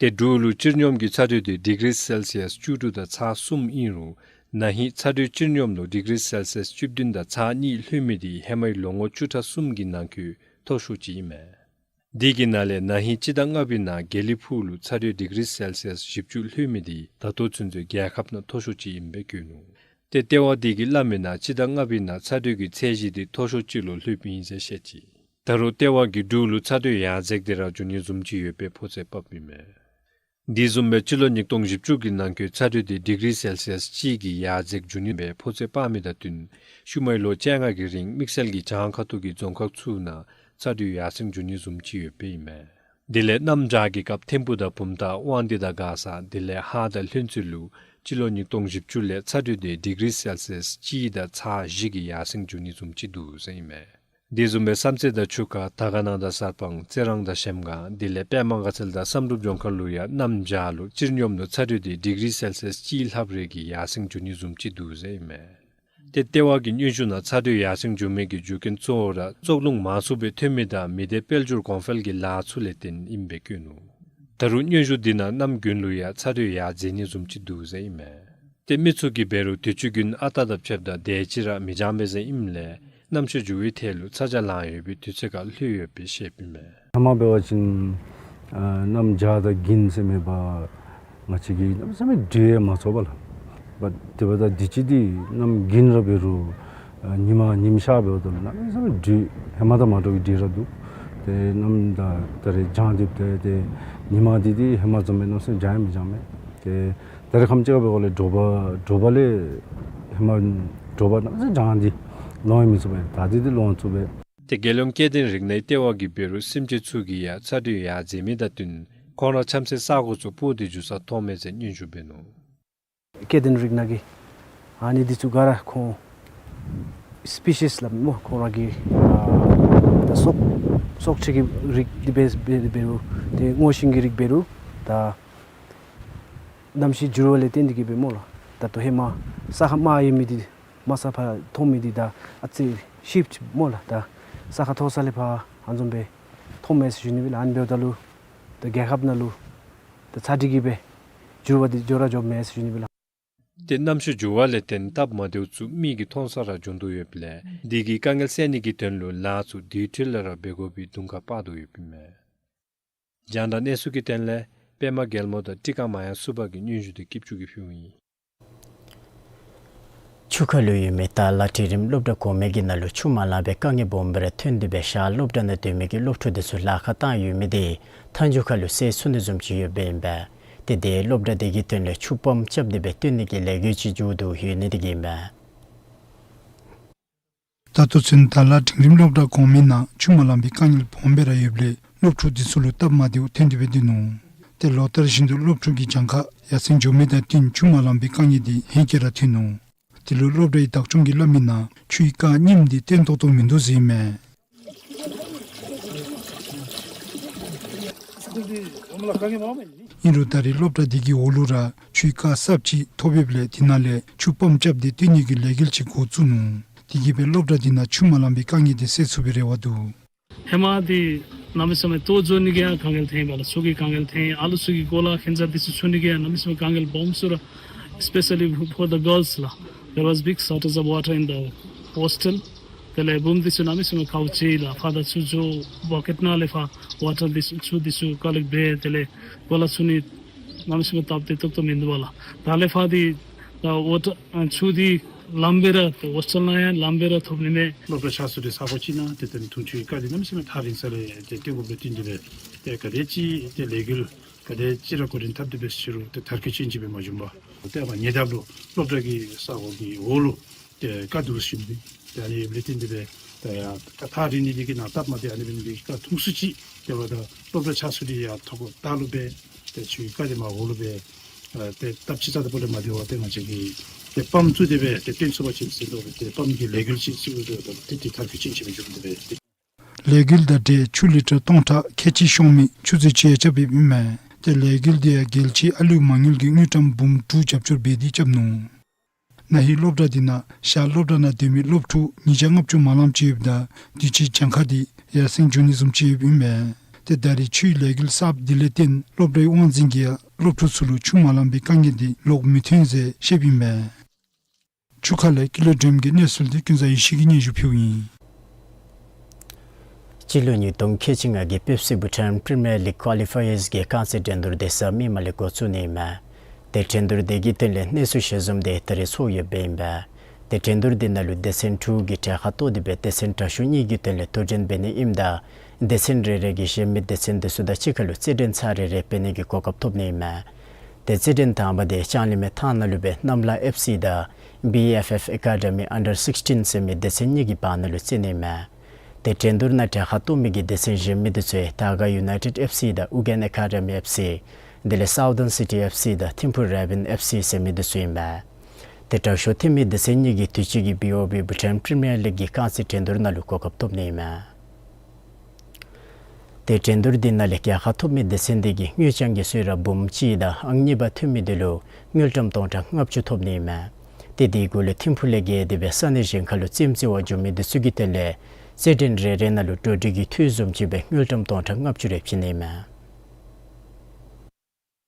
ཏེ་འབྲུག་ལུ་སྤྱི་སྙོམས་ཀྱི་ཚ་དྲོད་དེ་ཌིག་རི་སེལ་སི་ཡས་བཅུ་དྲུག་དང་ཚར་གསུམ་ཨིན་རུང་ན་ཧིང་ཚ་དྲོད་སྤྱི་སྙོམས་ལུ་ཌིག་རི་སེལ་སི་ཡས་བཅུ་བདུན་དང་ཚར་གཉིས་ལྷོད་མི་དེ་ཧེ་མའི་ལོ་ངོ་བཅུ་ཕྲག་གསུམ་གྱི་ནང་འཁོད་མཐོ་ཤོས་ཅིག་ཨིན་མས། དེ་གི་ནང་ལས་ན་ཧིང་སྤྱི་ཟླ་ལྔ་པའི་ནང་དགེ་ལེགས་ཕུག་ལུ་ཚ་དྲོད་ཌིག་རི་སེལ་སི་ཡས་བཞི་བཅུ་ལྷོད་མི་དེ་ད་ལྟོ་ཚུན་ཚོད་རྒྱལ་ཁབ་ནང་མཐོ་ཤོས་ཅིག་ཨིནམ་སྦེ་བཀོད་ནུག། ཏེ་ལྟེ་བ་དེ་གིས་སླབ་མིའི་ནང་སྤྱི་ཟླ་ལྔ་པའི་ནང་ཚ་དྲོད་ཀྱི་ཚད་གཞི་དེ་མཐོ་ཤོས་ཅིག་ལུ་ལྷོདཔ་ཨིན་ཟེར་བཤད་ཅི། ད་རུང་ལྟེ་བ་གིས་འབྲུག་ལུ་ཚ་དྲོད་ཡར་འཛེགས་དེ་ར་འགྱོ་ནི་བཟུམ་ཅིག་ཡོདཔ་སྦེ་ཕོ་ཚོད་དཔགཔ་ཨིན་མས། དེ་བཟུམ་སྦེ་སྤྱི་ལོ་ཉིས་སྟོང་བཞི་བཅུ་གི་ནང་འཁོད་ཚ་དྲོད་དེ་ཌིག་རི་སེལ་སི་ཡས་གཅིག་གིས་ཡར་འཛེགས་འགྱོ་ནི་སྦེ་ཕོ་ཚོད་དཔག་མི་དང་བསྟུན་ཤུལ་མའི་ལོ་བཅོ་ལྔ་གི་རིང་དམིགས་བསལ་གྱི་བྱང་ཁ་ཐུག་གི་རྫོང་ཁག་ཚུ་ནང་ཚ་དྲོད་ཡར་སེང་འགྱོ་ནི་བཟུམ་ཅིག་ཡོདཔ་ཨིན་མས། དེ་ལས་གནམ་བྱཱར་གྱི་སྐབས་ཐིམ་ཕུག་དང་བུམ་ཐང་དབང་འདུས་དང་མགར་ས་དེ་ལས་ཧཱ་དང་ལྷུན་རྩེ་ལུ་སྤྱི་ལོ་ཉིས་སྟོང་བཞི་བཅུ་ལས་ཚ་དྲོད་དེ་ཌིག་རི་སེལ་སི་ཡས་གཅིག་དང་ཚར་བཞི་གིས་ཡར་སེང་འགྱོ་ནི་བཟུམ་ཅིག་འདུག་ཟེར་ཨིན་མས། དེ་བཟུམ་སྦེ་བསམ་རྩེ་དང་ཆུ་ཁ་དར་དཀར་ན་དང་གསར་སྤང་རྩི་རང་དང་གཞལམ་སྒང་དེ་ལས་པདྨ་དགའ་ཚལ་དང་བསམ་གྲུབ་ལྗོངས་མཁར་ལུ་ཡང་གནམ་བྱཱར་ལུ་སྤྱི་སྙོམས་ལུ་ཚ་དྲོད་དེ་ཌིག་རི་སེལ་སི་ཡས་གཅིག་ལྷགཔ་རེ་གིས་ཡར་སེང་འགྱོ་ནི་བཟུམ་ཅིག་འདུག་ཟེར་ཨིན་མས། ཏེ་ལྟེ་བ་གི་སྙན་ཞུ་ནང་ཚ་དྲོད་ཡར་སེང་འགྱོ་མི་གི་རྒྱུ་རྐྱེན་གཙོ་བོ་ར་བཙོག་རླུང་མང་སུ་སྦེ་ཐོན་མི་དང་མི་སྡེ་དཔལ་འབྱོར་གོང་འཕེལ་གྱི་ལཱ་ཚུ་ལས་བརྟེན་ཨིནམ་སྦེ་བཀོད་ནུག། ད་རུང་སྙན་ཞུ་དེ་ནང་གནམ་དགུན་ལུ་ཡང་ཚ་དྲོད་ཡར་འཛེགས་ནི་བཟུམ་ཅིག་འདུག་ཟེར་ཨིན་མས། ཏེ་མི་ཚུ་གིས་འབད་རུང་དུས་ཅི་དགུན་ཨ་རྟག་དང་ཕྱདཔ་ད་དེ་ཅིག་ར་མི་འགྱངས་པས་ཟེར་ཨིནམ་ལས་གནམ་གཤིས་འགྱུར་བའི་ཐད་ལུ་ཚ་གྱང་ལང་ཡོད་པའི་དུས་ཚོད་ཁར་ལྷོད་ཡོདཔ་སྦེ་བཤདཔ་ཨིན་མས། ཧེ་མ་འབད་བ་ཅིན་ཨ་གནམ་བྱཱར་དང་དགུན་ཟེར་མེད་པར་ང་བཅས་ཀྱིས་གནམ་མེད་ས་མེད་དྲོད་ཡང་མ་ཚོར་བས་ལགས། བཊ་དེ་འབདཝ་ད་དུས་ཅི་འདི་གནམ་དགུན་ར་འབད་རུང་ཨ་ཉིམ་ཉིམ་ཤར་འབདཝ་ད་གནམ་མེད་ས་མེད་དྲོད་ཧེ་མ་དང་མ་འདྲཝ་གི་དྲོད་ར་འདུག། ཏེ་གནམ་ད་ད་རེས་བྱང་སྟེ་ཏེ་ཏེ་ཉིམ་འདི་འདི་ཧེ་མ་བཟུམ་སྦེ་གནམ་མེད་ས་མེད་བྱང་ཡང་མི་བྱང་མས། ཏེ་ད་རེས་ཁམས་ཅིག་ཁར་འབདཝ་ལས་དྲོ་པ་དྲོ་པ་ལས་ཧེ་མ་དྲོ་པ་གནམ་མེད་ས་མེད་བྱང་སྟེ་ལོང་ཡང་མི་ཚུགས་པས། ད་འདི་འདི་ལོང་ཚུགས་པས། ཏེ་རྒྱལ་ཡོངས་སྐྱེ་ལྡན་རིགས་སྣའི་ལྟེ་བ་གིས་འབད་རུང་སེམས་ཅན་ཚུ་གིས་ཡང་ཚ་དྲོད་ཡར་འཛེགས་མི་དང་བསྟུན་ཁོང་ར་འཁྱམ་སའི་ས་གོ་ཚུ་སྤོ་སྟེ་འགྱོ་ས་མཐོང་མས་ཟེར་སྙན་ཞུ་འབད་ནུག། སྐྱེ་ལྡན་རིགས་སྣ་གི་ཨ་ནི་འདི་ཚུ་ག་ར་ཁོང་སི་པི་ཤིས་སླབ་སྨོ། ཁོང་ར་གི་ཨ་ད་སྲོག་སྲོག་ཆགས་ཀྱི་རིགས་འདི་འབད་འབད་འབད་རུང་ཏེ་སྔོ་ཤིང་གི་རིགས་འབད་རུང་ད་གནམ་གཤིས་འགྱུར་བ་ལས་བརྟེན་ཏེ་གིས་སྦེ་སྨོ་ལགས། ད་ལྟོ་ཧེ་མ་ས་ཁར་དམའ་ཡོད་མི་འདི་དམའ་ས་ཕར་མཐོ་མི་འདི་ད་ཨ་ཙི་ཤིཕཊ་སྨོ་ལགས། ད་ས་ཁ་མཐོ་ས་ལས་ཕར་ཨ་ནི་བཟུམ་སྦེ་མཐོ་མས་ཟེར་ཞུ་ནི་སྦེ་ལགས། ཨ་ནི་འབདཝ་ད་ལུ་ད་རྒྱལ་ཁབ་ནང་ལུ་ད་ཚ་དྲོད་ཀྱི་སྦེ་འགྱུར་བ་འདི་འགྱོ་ར་འགྱོཝ་མས་ཟེར་ཞུ་ནི་སྦེ་ལགས། ཏེ་གནམ་གཤིས་འགྱུར་བ་ལས་བརྟེན་སྟབས་མ་བདེཝ་ཚུ་མི་གིས་མཐོང་སར་ར་འབྱུང་དོ་ཡོདཔ་ལས་དེ་གི་དཀའ་ངལ་སེལ་ནི་གི་དོན་ལུ་ལཱ་ཚུ་དེ་འཕྲོ་ལས་ར་འབད་དགོ་པའི་དུང་ཁ་སྤར་དོ་ཡོདཔ་ཨིན་མས། རྒྱང་བསྒྲགས་གནས་ཚུལ་གྱི་དོན་ལས་པདྨ་རྒྱལ་མོ་དང་ཊི་ཀ་མ་ཡ་སུ་བྷ་གི་སྙན་ཞུ་དེ་སྐྱིད་ཆུ་གིས་ཕུལཝ་ཨིན། ཆུ་ཁ་ལུ་ཡོད་མི་ཏཱ་ལ་འབྲིང་རིམ་སློབ་གྲྭ་གོང་མའི་གི་ནང་ལུ་ཆུ་མ་ལང་པའི་དཀའ་ངལ་སྦོམ་སྦེ་ར་ཐོན་ཏེ་སྦེ་ཤར་སློབ་གྲྭ་ནང་སྡོད་མི་གི་སློབ་ཕྲུག་དེ་ཚུ་ལཱ་ཁག་བཏང་ཡོད་མི་དེ་མཐའ་མཇུག་ཁ་ལུ་སེལ་ཚུགས་ནི་བཟུམ་ཅིག་ཡོདཔ་ཨིན་པས། ཏེ་དེ་སློབ་གྲྭ་དེ་གི་དོན་ལས་ཆུ་པམཔ་རྐྱབ་སྟེ་སྦེ་བཏོན་ནི་གི་ལས་འགུལ་ཅིག་མཇུག་བསྡུ་ཡོད་ནི་དེ་གིས་ཨིན་པས། ད་ལྟོ་ཚུན་ཏཱ་ལ་འབྲིང་རིམ་སློབ་གྲྭ་གོང་མའི་ནང་ཆུ་མ་ལང་པའི་དཀའ་ངལ་སྦོམ་སྦེ་ར་ཡོདཔ་ལས་སློབ་ཕྲུག་དེ་ཚུ་ལུ་སྟབས་མ་བདེཝ་ཐོན་ཏེ་སྦེ་སྡོད་ནུག། ཏེ་ལོ་ལྟར་བཞིན་དུ་སློབ་ཕྲུག་གི་གྱངས་ཁ་ཡར་སེང་འགྱོ་མི་དང་བསྟུན་ཆུ་མ་ལང་པའི་དཀའ་ངལ་དེ་ཧེང་སྐལ་ར་ཐོན་ནུག། དེ་ལུ་སློབ་གྲྭའི་བདག་སྐྱོང་གིས་སླབ་མིའི་ནང་ཆུའི་རྐ་རྙིངམ་དེ་བརྟན་ཏོག་ཏོ་མིན་འདུག་ཟེར་ཨིན་མས། ཨིན་རུང་ད་རེས་སློབ་གྲྭ་དེ་གི་འོག་ལུ་ར་ཆུའི་རྐ་གསརཔ་ཅིག་ཐོབ་ཡོདཔ་ལས་དེ་ནང་ལས་ཆུ་པམཔ་རྐྱབ་སྟེ་བཏོན་ནི་གི་ལས་འགུལ་ཅིག་འགོ་བཙུགས་ནུག། དེ་གིས་སྦེ་སློབ་གྲྭ་འདི་ནང་ཆུ་མ་ལང་པའི་དཀའ་ངལ་འདི་སེལ་ཚུགས་པའི་རེ་བ་འདུག། ཧེ་མ་འདི་གནམ་མེད་ས་མེད་ལྟོ་བཟོ་ནི་གི་ཡང་དཀའ་ངལ་ཐོན་པས་ལགས། ཆུ་གི་དཀའ་ངལ་ཐོན། ཨ་ལུ་ཚུ་གི་གོ་ལ་ཁྱད་ཚད་འདི་ཚུ་འཁྱུ་ནི་གི་ཡང་གནམ་མེད་ས་མེད་དཀའ་ངལ་སྦོམ་ཚུ་ར། Especially for the girls ལགས། There was big shortage of water in the hostel. དེ་ལས་བུམོ་འདི་ཚུ་གནམ་མེད་ས་མེད་དཀའཝ་སྤྱད་ཡི་ལགས། ཕར་དང་ཚུར་འགྱོ་བཀོད་ནང་ལས་ཕར་ཝ་ཊར་འདི་ཚུ་ཆུ་འདི་ཚུ་ཀོ་ལེཀཊ་འབད་དེ་ལས་གོ་ལ་འཁྱུ་ནི་གནམ་མེད་ས་མེད་སྟབས་བདེ་ཏོག་ཏོ་མིན་འདུག་པ་ལགས། ད་ལས་ཕར་འདི་ད་ཝ་ཊར་ཨ་ཆུ་འདི་ལངམ་སྦེ་ར་ཏེ་ཧོསི་ཊེལ་ནང་ཡང་ལངམ་སྦེ་ར་ཐོབ་ནི་མས། སློབ་གྲྭ་ཆགས་ས་འདི་ས་གོ་ཅིག་ནང་ཏེ་དེ་ནི་འཐུང་ཆུའི་དཀའ་ལས་གནམ་མེད་ས་མེད་ཐག་རིང་ས་ལས་ཏེ་སྟོན་དགོཔ་ལས་བརྟེན་ཏེ་སྦེ་ཏེ་ག་དེ་ཅིག་ཏེ་ལས་འགུལ་ག་དེ་ཅིག་ར་འགོ་འདྲེན་འཐབ་སྟེ་སྦེ་ཕྱི་རུ་ཏེ་མཐར་འཁྱོལ་ཅན་ཅིག་སྦེ་མ་བྱུང་པར་ཏེ་ཨ་ཉེ་འདབས་ལུ་སློབ་གྲྭ་གི་ས་གོ་གི་འོག་ལུ་ཏེ་དཀའ་སྡུག་ཞུ་ནི་ཏེ་ཨ་ནི་ལས་བརྟེན་ཏེ་སྦེ་ཏེ་ཡང་ཐག་རིང་ནི་འདི་གིས་ནང་སྟབས་མ་བདེ་ཨ་ནི་འབད་ནི་འདི་གིས་ཁ་ཐུང་སུ་ཅིག་ཏེ་འབདཝ་ད་སློབ་གྲྭ་ཆགས་ས་འདི་ཡང་ཐོག་ཁར་ལྟག་ལུ་སྦེ་ཏེ་ཆུའི་དཀའ་ལས་མར་འོག་ལུ་སྦེ་ཨ་ཏེ་སྟབས་ཅིག་རྩ་དང་པོ་ལས་མ་བདེ་བར་ཏེ་ང་བཅས་ཀྱིས་ཏེ་པམཔ་བཙུགས་ཏེ་སྦེ་ཏེ་བཏོན་ཚུགས་པ་ཅིན་ཟེར་དོ་སྦེ་ཏེ་པམཔ་ཀྱི་ལས་འགུལ་ཅིག་བཙུགས་ཏེ་ཏེ་ཏེ་མཐར་འཁྱོལ་ཅན་ཅིག་སྦེ་བྱུང་སྟེ་སྦེ་ཏེ། ལས་འགུལ་དང་འབྲེལ་ཆུ་ལི་ཊར་སྟོང་ཕྲག་ཁལ་གཅིག་ཤོང་མི་ཆུ་མཛོད་ཅིག་ཡང་རྐྱབ་ཡོདཔ་ཨིན་མས། ཏེ་ལས་འགུལ་འདི་ཡང་རྒྱལ་སྤྱིའི་ཨ་ལུའི་མ་དངུལ་གྱི་དངུལ་ཀྲམ་འབུམ་དྲུག་རྒྱབ་སྐྱོར་འབད་དེ་རྐྱབ་ནུག། ན་ཧིང་སློབ་གྲྭ་འདི་ནང་ཞག་སློབ་གྲྭ་ནང་སྡོད་མི་སློབ་ཕྲུག་ཉིས་བརྒྱ་ལྔ་བཅུ་མ་ལངམ་ཅིག་ཡོདཔ་ད་དུས་ཅི་གྱངས་ཁ་འདི་ཡར་སེང་འགྱོ་ནི་བཟུམ་ཅིག་ཡོདཔ་ཨིན་མས། ཏེ་ད་རེས་ཆུའི་ལས་འགུལ་གསརཔ་འདི་ལས་བརྟེན་སློབ་གྲྭའི་དབང་འཛིན་གྱིས་ཡང་སློབ་ཕྲུག་ཚུ་ལུ་ཆུ་མ་ལང་པའི་དཀའ་ངལ་འདི་ལོག་མི་ཐོན་ཟེར་བཤདཔ་ཨིན་མས། ཆུ་ཁ་ལས་ཀུན་ལེགས་སྒྲོལམ་གྱི་གནས་ཚུལ་འདི་ཀུན་བཟང་ཡེ་ཤེས་ཀྱིས་སྙན་ཞུ་ཕུལཝ་ཨིན། སྤྱི་ལོ་ཉིས་སྟོང་ཁལ་གཅིག་ལྔ་གི་པེབ་སི་བྷུ་ཊཱན་པི་རི་མི་ཡར་ལིག་ཀོ་ལི་ཕ་ཡརསི་གི་རྐང་རྩེད་འགྲན་བསྡུར་འདི་གཟའ་མིག་དམར་ལས་འགོ་བཙུགས་ནི་ཨིན་མས། ཏེ་འགྲན་བསྡུར་འདི་གི་དོན་ལས་གནས་ཚུལ་ཞལ་འཛོམས་འདི་ད་རེས་ཚོགས་ཡོདཔ་ཨིན་པས། ཏེ་འགྲན་བསྡུར་འདི་ནང་ལུ་སྡེ་ཚན་དྲུག་གི་གྲལ་ཁར་གཏོགས་ཏེ་སྦེ་སྡེ་ཚན་དྲག་ཤོས་གཉིས་ཀྱི་དོན་ལས་དོ་འགྲན་འབད་ནི་ཨིནམ་ད་སྡེ་ཚན་རེ་རེ་གིས་གཞན་མི་སྡེ་ཚན་འདི་ཚུ་དང་གཅིག་ཁར་ལུ་རྩེད་འགྲན་ཚར་རེ་རེ་འབད་ནི་གི་གོ་སྐབས་ཐོབ་ནི་ཨིན་མས། ཏེ་རྩེད་འགྲན་དང་པ་འདི་ལྕང་གླིང་མའི་ཐང་ནང་ལུ་སྦེ་གནམ་ལྷ་ཨེཕ་སི་དང་བི་ཨེཕ་ཨེཕ་ཨེ་ཀ་ཌི་མི་ཨན་ཌར་སིགསི་ཊིན་ཟེར་མི་སྡེ་ཚན་གཉིས་ཀྱི་བར་ན་ལུ་རྩེད་ནི་ཨིན་མས། ཏེ་འགྲན་བསྡུར་ནང་གྲལ་ཁར་གཏོགས་མི་གི་སྡེ་ཚན་གཞན་མི་འདི་ཚུ་དར་དཀར་ཡུ་ནའི་ཊེཌ་ཨེཕ་སི་དང་ཨུ་རྒྱན་ཨེ་ཀ་ཌི་མི་ཨེཕ་སི་དེ་ལས་སའུ་དཱན་སི་ཊི་ཨེཕ་སི་དང་ཐིམ་ཕུ་རེ་བཱན་ཨེཕ་སི་ཟེར་མི་འདི་ཚུ་ཨིན་པས། ཏེ་དྲག་ཤོས་འཐོན་མི་སྡེ་ཚན་གཉིས་ཀྱིས་དུས་ཅི་གི་བི་ཨོ་བི་བྷུ་ཊཱན་པི་རི་མི་ཡར་ལིག་གི་རྐང་རྩེད་འགྲན་བསྡུར་ནང་ལུ་གོ་སྐབས་ཐོབ་ནི་ཨིན་མས། ཏེ་འགྲན་བསྡུར་འདི་ནང་ལས་གྲལ་ཁར་ཐོབ་མི་སྡེ་ཚན་འདི་གིས་དངུལ་རྐྱང་གི་གསོལ་རས་འབུམ་གཅིག་དང་ཨང་གཉིས་པ་འཐོན་མི་འདི་ལུ་དངུལ་ཀྲམ་སྟོང་ཕྲག་ལྔ་བཅུ་ཐོབ་ནི་ཨིན་མས། ཏེ་དེ་གུ་ལུ་ཐིམ་ཕུ་ལས་བརྒལ་ཏེ་སྦེ་ས་གནས་གཞན་ཁར་ལུ་རྩེདམོ་རྩེ་བར་འགྱོ་མི་འདི་ཚུ་གི་དོན་ལས་རྩེད་འགྲན་རེ་རེ་ནང་ལུ་གྲ་སྒྲིག་གི་འཐུས་བཟུམ་ཅིག་སྦེ་དངུལ་ཀྲམ་སྟོང་ཕྲག་ལྔ་བཅུ་རེ་བྱིན་ནི་ཨིན་མས།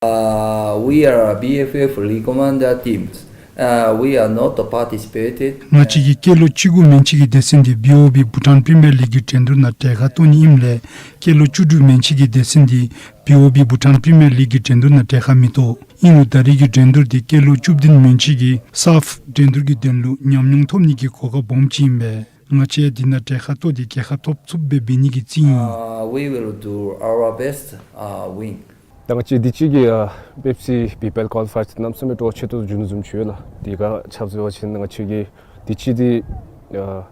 Uh, we are B F F recommended teams. Uh, we are not participated. ང་བཅས་ཀྱི་སྐྱེས་ལོ་བཅུ་དགུ་མན་ཆད་ཀྱི་སྡེ་ཚན་འདི་བི་ཨོ་བི་བྷུ་ཊཱན་པི་རི་མི་ཡར་ལིག་གི་འགྲན་བསྡུར་ནང་གྲལ་ཁར་གཏོགས་ནི་ཨིནམ་ལས་སྐྱེས་ལོ་བཅུ་དྲུག་མན་ཆད་ཀྱི་སྡེ་ཚན་འདི་བི་ཨོ་བི་བྷུ་ཊཱན་པི་རི་མི་ཡར་ལིག་གི་འགྲན་བསྡུར་ནང་གྲལ་ཁར་མི་གཏོགས། ཨིན་རུང་ད་རེས་ཀྱི་འགྲན་བསྡུར་འདི་སྐྱེས་ལོ་བཅུ་བདུན་མན་ཆད་ཀྱི་སཱཕ་འགྲན་བསྡུར་གྱི་དོན་ལུ་ཉམས་མྱོང་ཐོབ་ནི་གི་གོ་སྐབས་སྦོམ་ཅིག་ཨིན་པས། ང་བཅས་འདི་ནང་གྲལ་ཁར་གཏོགས་ཏེ་རྒྱལ་ཁ་ཐོབ་ཚུགསཔ་སྦེ་འབད་ནི་གི་རྩིས་ཨིན། Uh, we will do our best, uh, win. ད་ང་བཅས་དུས་ཅི་གི་ཨ་པེབ་སི་བི་པི་ཨེལ་ཀོ་ལི་ཕའི་ཡརསི་གནམ་མེད་ས་མེད་སྤྲོ་ཆེ་ཏོག་ཏོ་བྱུང་ནི་བཟུམ་ཅིག་ཡོད་ལགས། དེ་ག་ཆ་བཞག་པ་ཅིན་ང་བཅས་ཀྱི་དུས་ཅི་འདི་ཨ་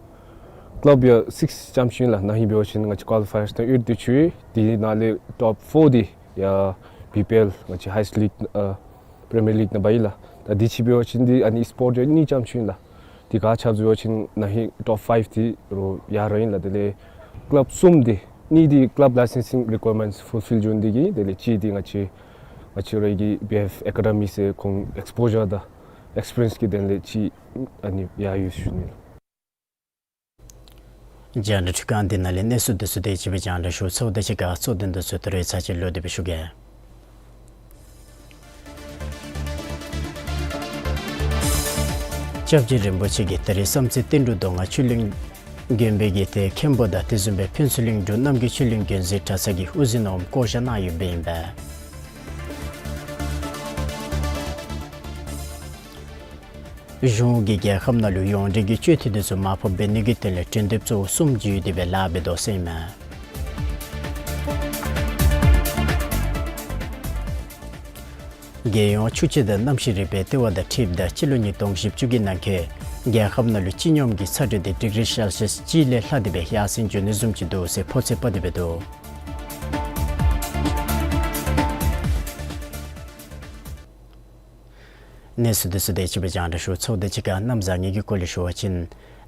ཀ་ལབ་ཡང་སིགསི་ཙམ་ཅིག་ཨིན་ལགས། ན་ཧིང་འབད་བ་ཅིན་ང་བཅས་ཀོ་ལི་ཕའི་ཡརསི་དང་ཡོད་དེ་ཅིག་དེ་ནང་ལས་ཊོབ་ཕོར་འདི་ཡར་བི་པི་ཨེལ་ང་བཅས་ཧའི་ཡེསཊ་ལིག་ཨ་པི་རི་མི་ཡར་ལིག་ནང་འབག་ཡི་ལགས། ད་དུས་ཅི་འབད་བ་ཅིན་འདི་ཨ་ནི་སི་པོཊ་ཡང་གཉིས་ཙམ་ཅིག་ཨིན་ལགས། དེ་ག་ཆ་བཞག་པ་ཅིན་ན་ཧིང་ཊོབ་ཕའིབ་འདི་རོགས་ཡར་ར་ཨིན་ལགས། དེ་ལས་ཀ་ལབ་གསུམ་འདི་གཉིས་འདི་ཀ་ལབ་ལའི་སེན་སིང་རི་ཀོ་ཡར་མེནཊསི་ཕུལ་ཕིལ་འགྱོ་ནི་དེ་གིས་དེ་ལས་གཅིག་འདི་ང་བཅས་ང་བཅས་ར་གི་བི་ཨེཕ་ཨེ་ཀ་ཌི་མི་ཟེར་ཁོང་ཨེགསི་པོ་ཞར་དང་ཨེགསི་པི་རི་ཡེནསི་གི་དོན་ལས་གཅིག་ཨ་ནི་ཡར་ཡོད་ཞུ་ནི་ལགས། རྒྱང་བསྒྲགས་འཕྲུལ་ཁང་འདི་ནང་ལས་གནས་ཚུལ་འདི་ཚུ་དེ་ཅིག་སྦེ་རྒྱང་བསྒྲགས་ཞུ་ཚརཝ་ད་གཅིག་ཁར་གཙོ་དོན་འདི་ཚུ་ད་རིས་ཚར་གཅིག་ལོག་སྟེ་སྦེ་ཞུ་གེ། སྐྱབས་རྗེ་རིན་པོ་ཆེ་གིས་ད་རིས་བསམ་རྩེ་བསྟན་འབྲུག་མདོ་སྔགས་ཆོས་གླིང་དགོན་པའི་གི་ཏེ་མཁན་པོ་དང་དེ་བཟུམ་སྦེ་ཕུན་ཚོགས་གླིང་འབྲུག་རྣམ་རྒྱལ་ཆོས་གླིང་དགོན་གཟིགས་གྲྭ་ཚང་གི་དབུ་འཛིན་འོགམ་བསྐོ་བཞག་གནང་ཡོདཔ་ཨིན་པས། གཞུང་གིས་རྒྱལ་ཁབ་ནང་ལུ་ཡོངས་འབྲེལ་གྱི་སྤྱོད་འཐུས་འདི་ཚུ་མར་ཕབ་འབད་ནི་གི་དོན་ལས་གྲོས་འདེབས་གཙོ་བོ་གསུམ་བརྒྱུད་དེ་སྦེ་ལཱ་འབད་དོ་ཟེར་ཨིན་མས། རྒྱལ་ཡོངས་ཆུ་དཔྱད་དང་གནམ་གཤིས་རིག་པའི་ལྟེ་བ་དང་འཁྲིལཝ་ད་སྤྱི་ལོ་ཉིས་སྟོང་བཞི་བཅུ་གི་ནང་འཁོད་རྒྱལ་ཁབ་ནང་ལུ་སྤྱི་སྙོམས་ཀྱི་ཚ་དྲོད་འདི་ཌིག་རི་སེལ་སི་ཡཱསི་གཅིག་ལས་ལྷག་སྟེ་སྦེ་ཡར་སེང་འགྱོ་ནི་བཟུམ་ཅིག་འདུག་ཟེར་ཕོ་ཚོད་དཔག་སྟེ་སྦེ་འདུག། གནས་ཚུལ་འདི་ཚུ་དེ་ཅིག་སྦེ་རྒྱང་བསྒྲགས་ཞུ་ཚརཝ་ད་གཅིག་ཁར་གནམ་བཟང་ངན་གྱི་སྐོར་ལས་ཞུ་བ་ཅིན་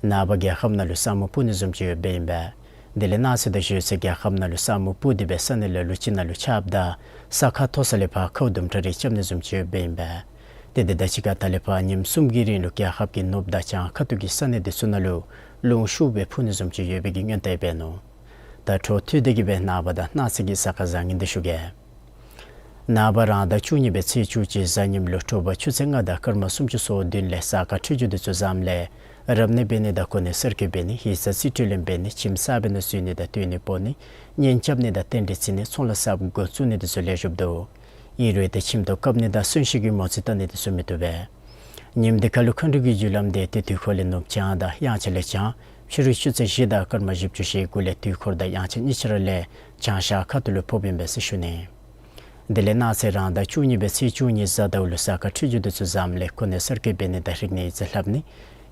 ནངས་པ་རྒྱལ་ཁབ་ནང་ལུ་ས་སྨུག་སྤུབ་ནི་བཟུམ་ཅིག་ཡོདཔ་ཨིན་པས། དེ་ལས་གནངས་ཚེ་དང་ཞོགས་ཚེ་རྒྱལ་ཁབ་ནང་ལུ་ས་སྨུག་སྤུབ་སྟེ་སྦེ་ས་གནས་ལ་ལུ་ཅིག་ནང་ལུ་ཆརཔ་དང་ས་ཁ་མཐོ་ས་ལས་ཕར་ཁཝ་དུམ་གྲ་རེ་རྐྱབ་ནི་བཟུམ་ཅིག་ཡོདཔ་ཨིན་པས། ཏེ་དེ་དང་གཅིག་ཁར་ད་ལས་ཕར་ཉིནམ་གསུམ་གྱི་རིང་ལུ་རྒྱལ་ཁབ་ཀྱི་ནུབ་དང་བྱང་ཁ་ཐུག་གི་ས་གནས་དེ་ཚུ་ནང་ལུ་རླུང་ཤུགས་སྦེ་འཕུ་ནི་བཟུམ་ཅིག་ཡོད་པའི་གི་སྔོན་བརྡ་འབད་ནུག། ད་འཕྲོ་མཐུད་དེ་གི་སྦེ་ནངས་པ་དང་གནངས་ཚེ་གི་གཟའ་སྐར་བཟང་ངན་འདི་ཞུ་གེ། ནངས་པ་རང་ཟླ་བཅུ་གཉིས་པའི་ཚེས་བཅུ་གཅིག་གཟའ་ཉིམ་ལུ་དྲོ་པ་ཆུ་ཚོད་ལྔ་དང་སྐར་མ་སུམ་ཅུ་སོ་བདུན་ལས་གཟའ་སྐར་འཕྲོད་སྦྱོར་དེ་ཚུ་བཟངམ་ལས་རབ་གནས་འབད་ནི་དང་གོ་གནས་གསར་བསྐོ་འབད་ནི་ཡིག་ཚང་རྩིས་སྤྲོད་ལེན་འབད་ནི་ཁྱིམ་གསར་པའི་ནང་འཛུལ་ནི་དང་སྡོད་གནས་སྤོ་ནི་གཉེན་རྐྱབ་ནི་དང་རྟེན་འབྲེལ་བརྩི་ནི་ཚོང་ལཱ་གསརཔ་འགོ་བཙུགས་ནི་དེ་ཚུ་ལེགས་ཤོམ་འདུག། ཨིན་རུང་ཏེ་ཁྱིམ་ཐོག་བཀབ་ནི་དང་གསོན་གཤིན་གྱི་མོ་རྩིས་བལྟ་ནི་དེ་ཚུ་མི་བཏུབ་པས། ཉིནམ་དེ་ཁར་ལུ་མཁའ་འགྲོ་གི་རྒྱུ་ལམ་དེ་ཏེ་དུས་འཁོར་ལས་ནུབ་བྱང་དང་དབྱངས་འཆར་ལས་བྱང་ཕྱི་རུ་ཆུ་ཚོད་བཞི་དང་སྐར་མ་བཞི་བཅུ་ཞེ་དགུ་ལས་དུས་འཁོར་དང་དབྱངས་འཆར་གཉིས་ཆ་ར་ལས་བྱང་ཤར་ཁ་ཐུག་ལུ་ཕོགཔ་ཨིན་པས་ཟེར་ཞུ་ནི། དེ་ལས་གནངས་ཚེ་རང་ཟླ་བཅུ་གཉིས་པའི་ཚེས་བཅུ་གཉིས་གཟའ་ཟླཝ་ལུ་གཟའ་སྐར་འཕྲོད་སྦྱོར་དེ་ཚུ་བཟངམ་ལས་གོ་གནས་གསར་བསྐོ་འབད་ནི་དང་རིག་གནས་ཡིག་ཚང་ལྷབ་ནི་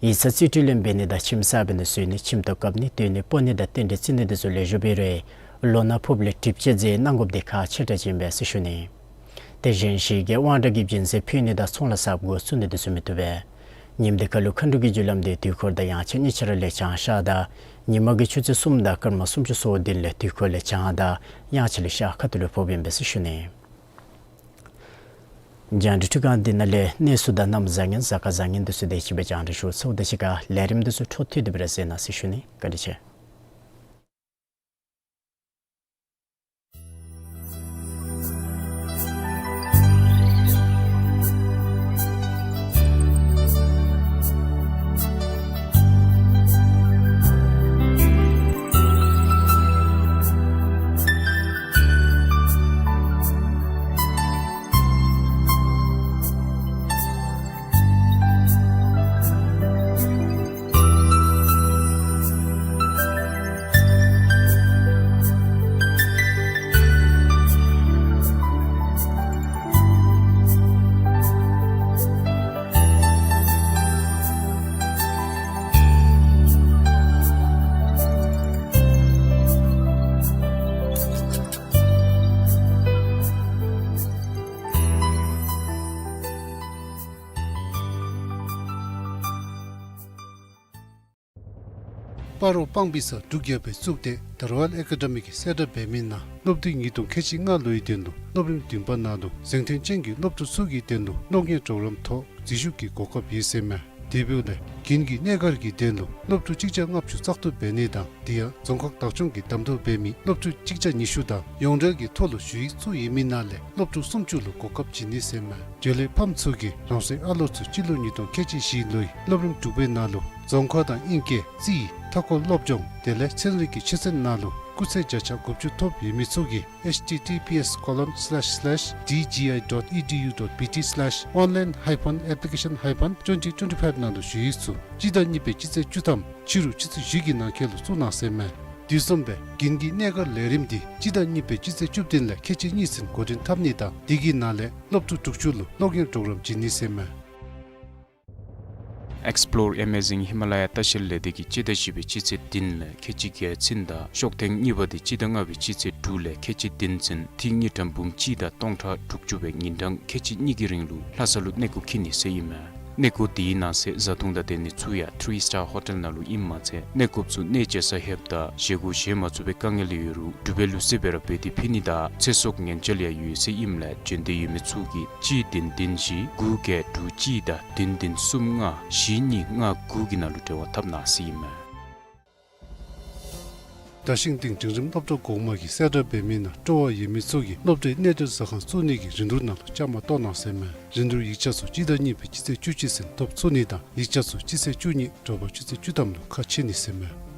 ཡིག་ཚང་རྩིས་སྤྲོད་ལེན་འབད་ནི་དང་ཁྱིམ་གསར་པའི་ནང་འཛུལ་ནི་ཁྱིམ་ཐོག་བཀབ་ནི་སྡོད་གནས་སྤོ་ནི་དང་རྟེན་འབྲེལ་བརྩི་ནི་དེ་ཚུ་ལེགས་ཤོམ་འབད་རུང་ལོ་ན་ཕོགཔ་ལས་གྲིབ་ཆ་ཟད་གནང་དགོཔ་དེ་ཁག་ཆེ་དྲགས་ཅིག་ཨིན་པས་ཟེར་ཞུ་ནི། ཏེ་གཞན་ཤེས་ཀྱི་དབང་དྲག་གི་སྦྱིན་སྲེག་ཕུལ་ནི་དང་ཚོང་ལཱ་གསརཔ་འགོ་བཙུགས་ནི་དེ་ཚུ་མི་བཏུབ་པས། ཉིནམ་དེ་ཁར་ལུ་མཁའ་འགྲོ་གི་རྒྱུ་ལམ་དེ་དུས་འཁོར་དང་དབྱངས་འཆར་གཉིས་ཆ་ར་ལས་བྱང་ཤར་དང་ཉིན་མ་གི་ཆུ་ཚོད་གསུམ་དང་སྐར་མ་སུམ་ཅུ་སོ་བདུན་ལས་དུས་འཁོར་ལས་བྱང་དང་དབྱངས་འཆར་ལས་ཤར་ཁ་ཐུག་ལུ་ཕོགཔ་ཨིན་པས་ཟེར་ཞུ་ནི། རྒྱང་བསྒྲགས་འཕྲུལ་ཁང་འདི་ནང་ལས་གནས་ཚུལ་དང་གནམ་བཟང་ངན་གཟའ་སྐར་བཟང་ངན་དེ་ཚུ་དེ་ཅིག་སྦེ་རྒྱང་བསྒྲགས་ཞུ་ཚརཝ་དང་གཅིག་ཁར་ལས་རིམ་དེ་ཚུ་འཕྲོ་མཐུད་དེ་སྦེ་ར་གཟིགས་གནང་ཟེར་ཞུ་ནི། བཀའ་དྲིན་ཆེ། སྤ་རོ་སྤང་སྦིས་ས་འབྲུག་རྒྱལ་པོའི་གཙུག་སྡེ་The Royal Academy གིས་གསལ་བསྒྲགས་འབད་མི་ནང་སློབ་དུས་ཉིས་སྟོང་ཁལ་གཅིག་ལྔ་ལོའི་དོན་ལུ་སློབ་རིམ་བདུན་པ་ནང་ལུ་གཟེངས་ཐོན་ཅན་གྱི་སློབ་ཕྲུག་ཚུ་གི་དོན་ལུ་གློག་བརྙན་གྲོགས་རམ་ཐོག་འཛུལ་ཞུགས་ཀྱི་གོ་སྐབས་ཡོད་ཟེར་མས། དེ་འབདཝ་ལས་དགུན་གྱི་གནས་སྒར་གྱི་དོན་ལུ་སློབ་ཕྲུག་གཅིག་བརྒྱ་ལྔ་བཅུ་བཙག་འཐུ་འབད་ནི་དང་དེ་ཡང་རྫོང་ཁག་བདག་སྐྱོང་གིས་གདམ་འཐུ་འབད་མི་སློབ་ཕྲུག་གཅིག་བརྒྱ་ཉི་ཤུ་དང་ཡོངས་འབྲེལ་གྱི་ཐོག་ལུ་ཞུ་ཡིག་ཚུ་ཡོད་མི་ནང་ལས་སློབ་ཕྲུག་སུམ་ཅུ་ལུ་གོ་སྐབས་བྱིན་ནི་ཟེར་མས། འབྱོན་ལས་ཕམ་ཚུ་གིས་རང་སོའི་ཨ་ལོ་ཚུ་སྤྱི་ལོ་ཉིས་སྟོང་ཁལ་གཅིག་བཞི་ལོའི་སློབ་རིམ་དྲུག་པའི་ནང་ལུ་རྫོང་ཁ་དང་ཨིང་སྐད་རྩིས་མཐའ་འཁོར་སློབ་སྦྱོང་དེ་ལས་ཚན་རིག་གི་ཆོས་ཚན་ནང་ལུ་སྐུགས་ཚད་བརྒྱ་ཆ་དགུ་བཅུ་ཐོབ་ཡོད་མི་ཚུ་གིས་H T T P S colon slash slash D G I dot E D U dot B T slash online hyphen application hyphen twenty twenty-five ནང་ལུ་ཞུ་ཡིག་ཚུ་སྤྱི་ཟླ་གཉིས་པའི་སྤྱི་ཚེས་བཅུ་ཐམ་ཕྱི་རུ་ཆུ་ཚོད་བཞི་གི་ནང་འཁོད་ལུ་བཙུགས་གནང་ཟེར་མས། དུས་གསུམ་སྦེ་དགུན་གྱི་གནས་སྒར་ལས་རིམ་འདི་སྤྱི་ཟླ་གཉིས་པའི་སྤྱི་ཚེས་བཅུ་བདུན་ལས་ཁལ་གཅིག་གཉིས་ཚུན་འགོ་འདྲེན་འཐབ་ནི་དང་དེ་གི་ནང་ལས་སློབ་ཕྲུག་དྲུག་ཅུ་ལུ་གློག་བརྙན་གྲོགས་རམ་བྱིན་ནི་ཟེར་མས། Explore Amazing Himalaya ལྟ་བཤལ་ལས་སྡེ་གིས་སྤྱི་ཟླ་བཞི་པའི་སྤྱི་ཚེས་བདུན་ལས་ཁལ་གཅིག་བརྒྱད་ཚུན་དང་ཤོག་ཐེངས་གཉིས་པ་དེ་སྤྱི་ཟླ་ལྔ་པའི་སྤྱི་ཚེས་དྲུག་ལས་ཁལ་གཅིག་བདུན་ཚུན་ཐིག་དངུལ་ཀྲམ་འབུམ་གཅིག་དང་སྟོང་ཕྲག་དྲུག་ཅུ་སྦེ་ཉིན་གྲངས་ཁལ་གཅིག་གཉིས་ཀྱི་རིང་ལུ་ལྷ་ས་ལུ་གནས་སྐོར་འཁྱིད་ནི་ཟེར་ཨིན་མས། གནས་སྐོར་དེའི་ནང་གསེས་བཟའ་འཐུང་དང་སྡོད་གནས་ཚུ་ཡང་ཐི་རི་སི་ཊར་ཧོ་ཊེལ་ནང་ལུ་ཨིནམ་མ་ཚད་གནས་སྐོརཔ་ཚུ་གནས་བཅའ་ས་ལྷོདཔ་ད་བཞེས་སྒོ་བཞེས་མ་ཚུགས་པའི་དཀའ་ངལ་ཡོད་རུང་འབྲུག་པའི་ལུགས་སྲོལ་སྦེ་ར་འབད་དེ་ཕུལ་ནི་དང་ཚེ་སྲོག་ཉེན་བཅོལ་ཡང་ཡོད་ཟེར་ཨིནམ་ལས་འབྱོན་འདོད་ཡོད་མི་ཚུ་གིས་གཅིག་བདུན་བདུན་བཞི་དགུ་བརྒྱད་དྲུག་གཅིག་དང་བདུན་བདུན་གསུམ་ལྔ་བཞི་གཉིས་ལྔ་དགུ་གི་ནང་ལུ་འབྲེལ་བ་འཐབ་གནང་ཟེར་ཨིན་མས། དར་ཤིང་སྟེང་འབྲིང་རིམ་སློབ་གྲྭ་གོང་མ་གིས་གསལ་བསྒྲགས་འབད་མི་ནང་སྤྲོ་བ་ཡོད་མི་ཚུ་གིས་སློབ་གྲྭའི་གནས་སྡོད་ཟ་ཁང་བཙུགས་ནི་གི་རིན་བསྡུར་ནང་ལུ་བཅའ་མར་གཏོགས་གནང་ཟེར་མས། རིན་བསྡུར་ཡིག་ཆ་ཚུ་སྤྱི་ཟླ་གཉིས་པའི་སྤྱི་ཚེས་བཅུ་གཅིག་ཚུན་ཐོབ་ཚུགས་ནི་དང་ཡིག་ཆ་ཚུ་སྤྱི་ཚེས་བཅུ་གཉིས་དྲོ་པ་ཆུ་ཚོད་བཅུ་ཐམ་ལུ་ཁ་ཕྱེ་ནི་ཟེར་མས།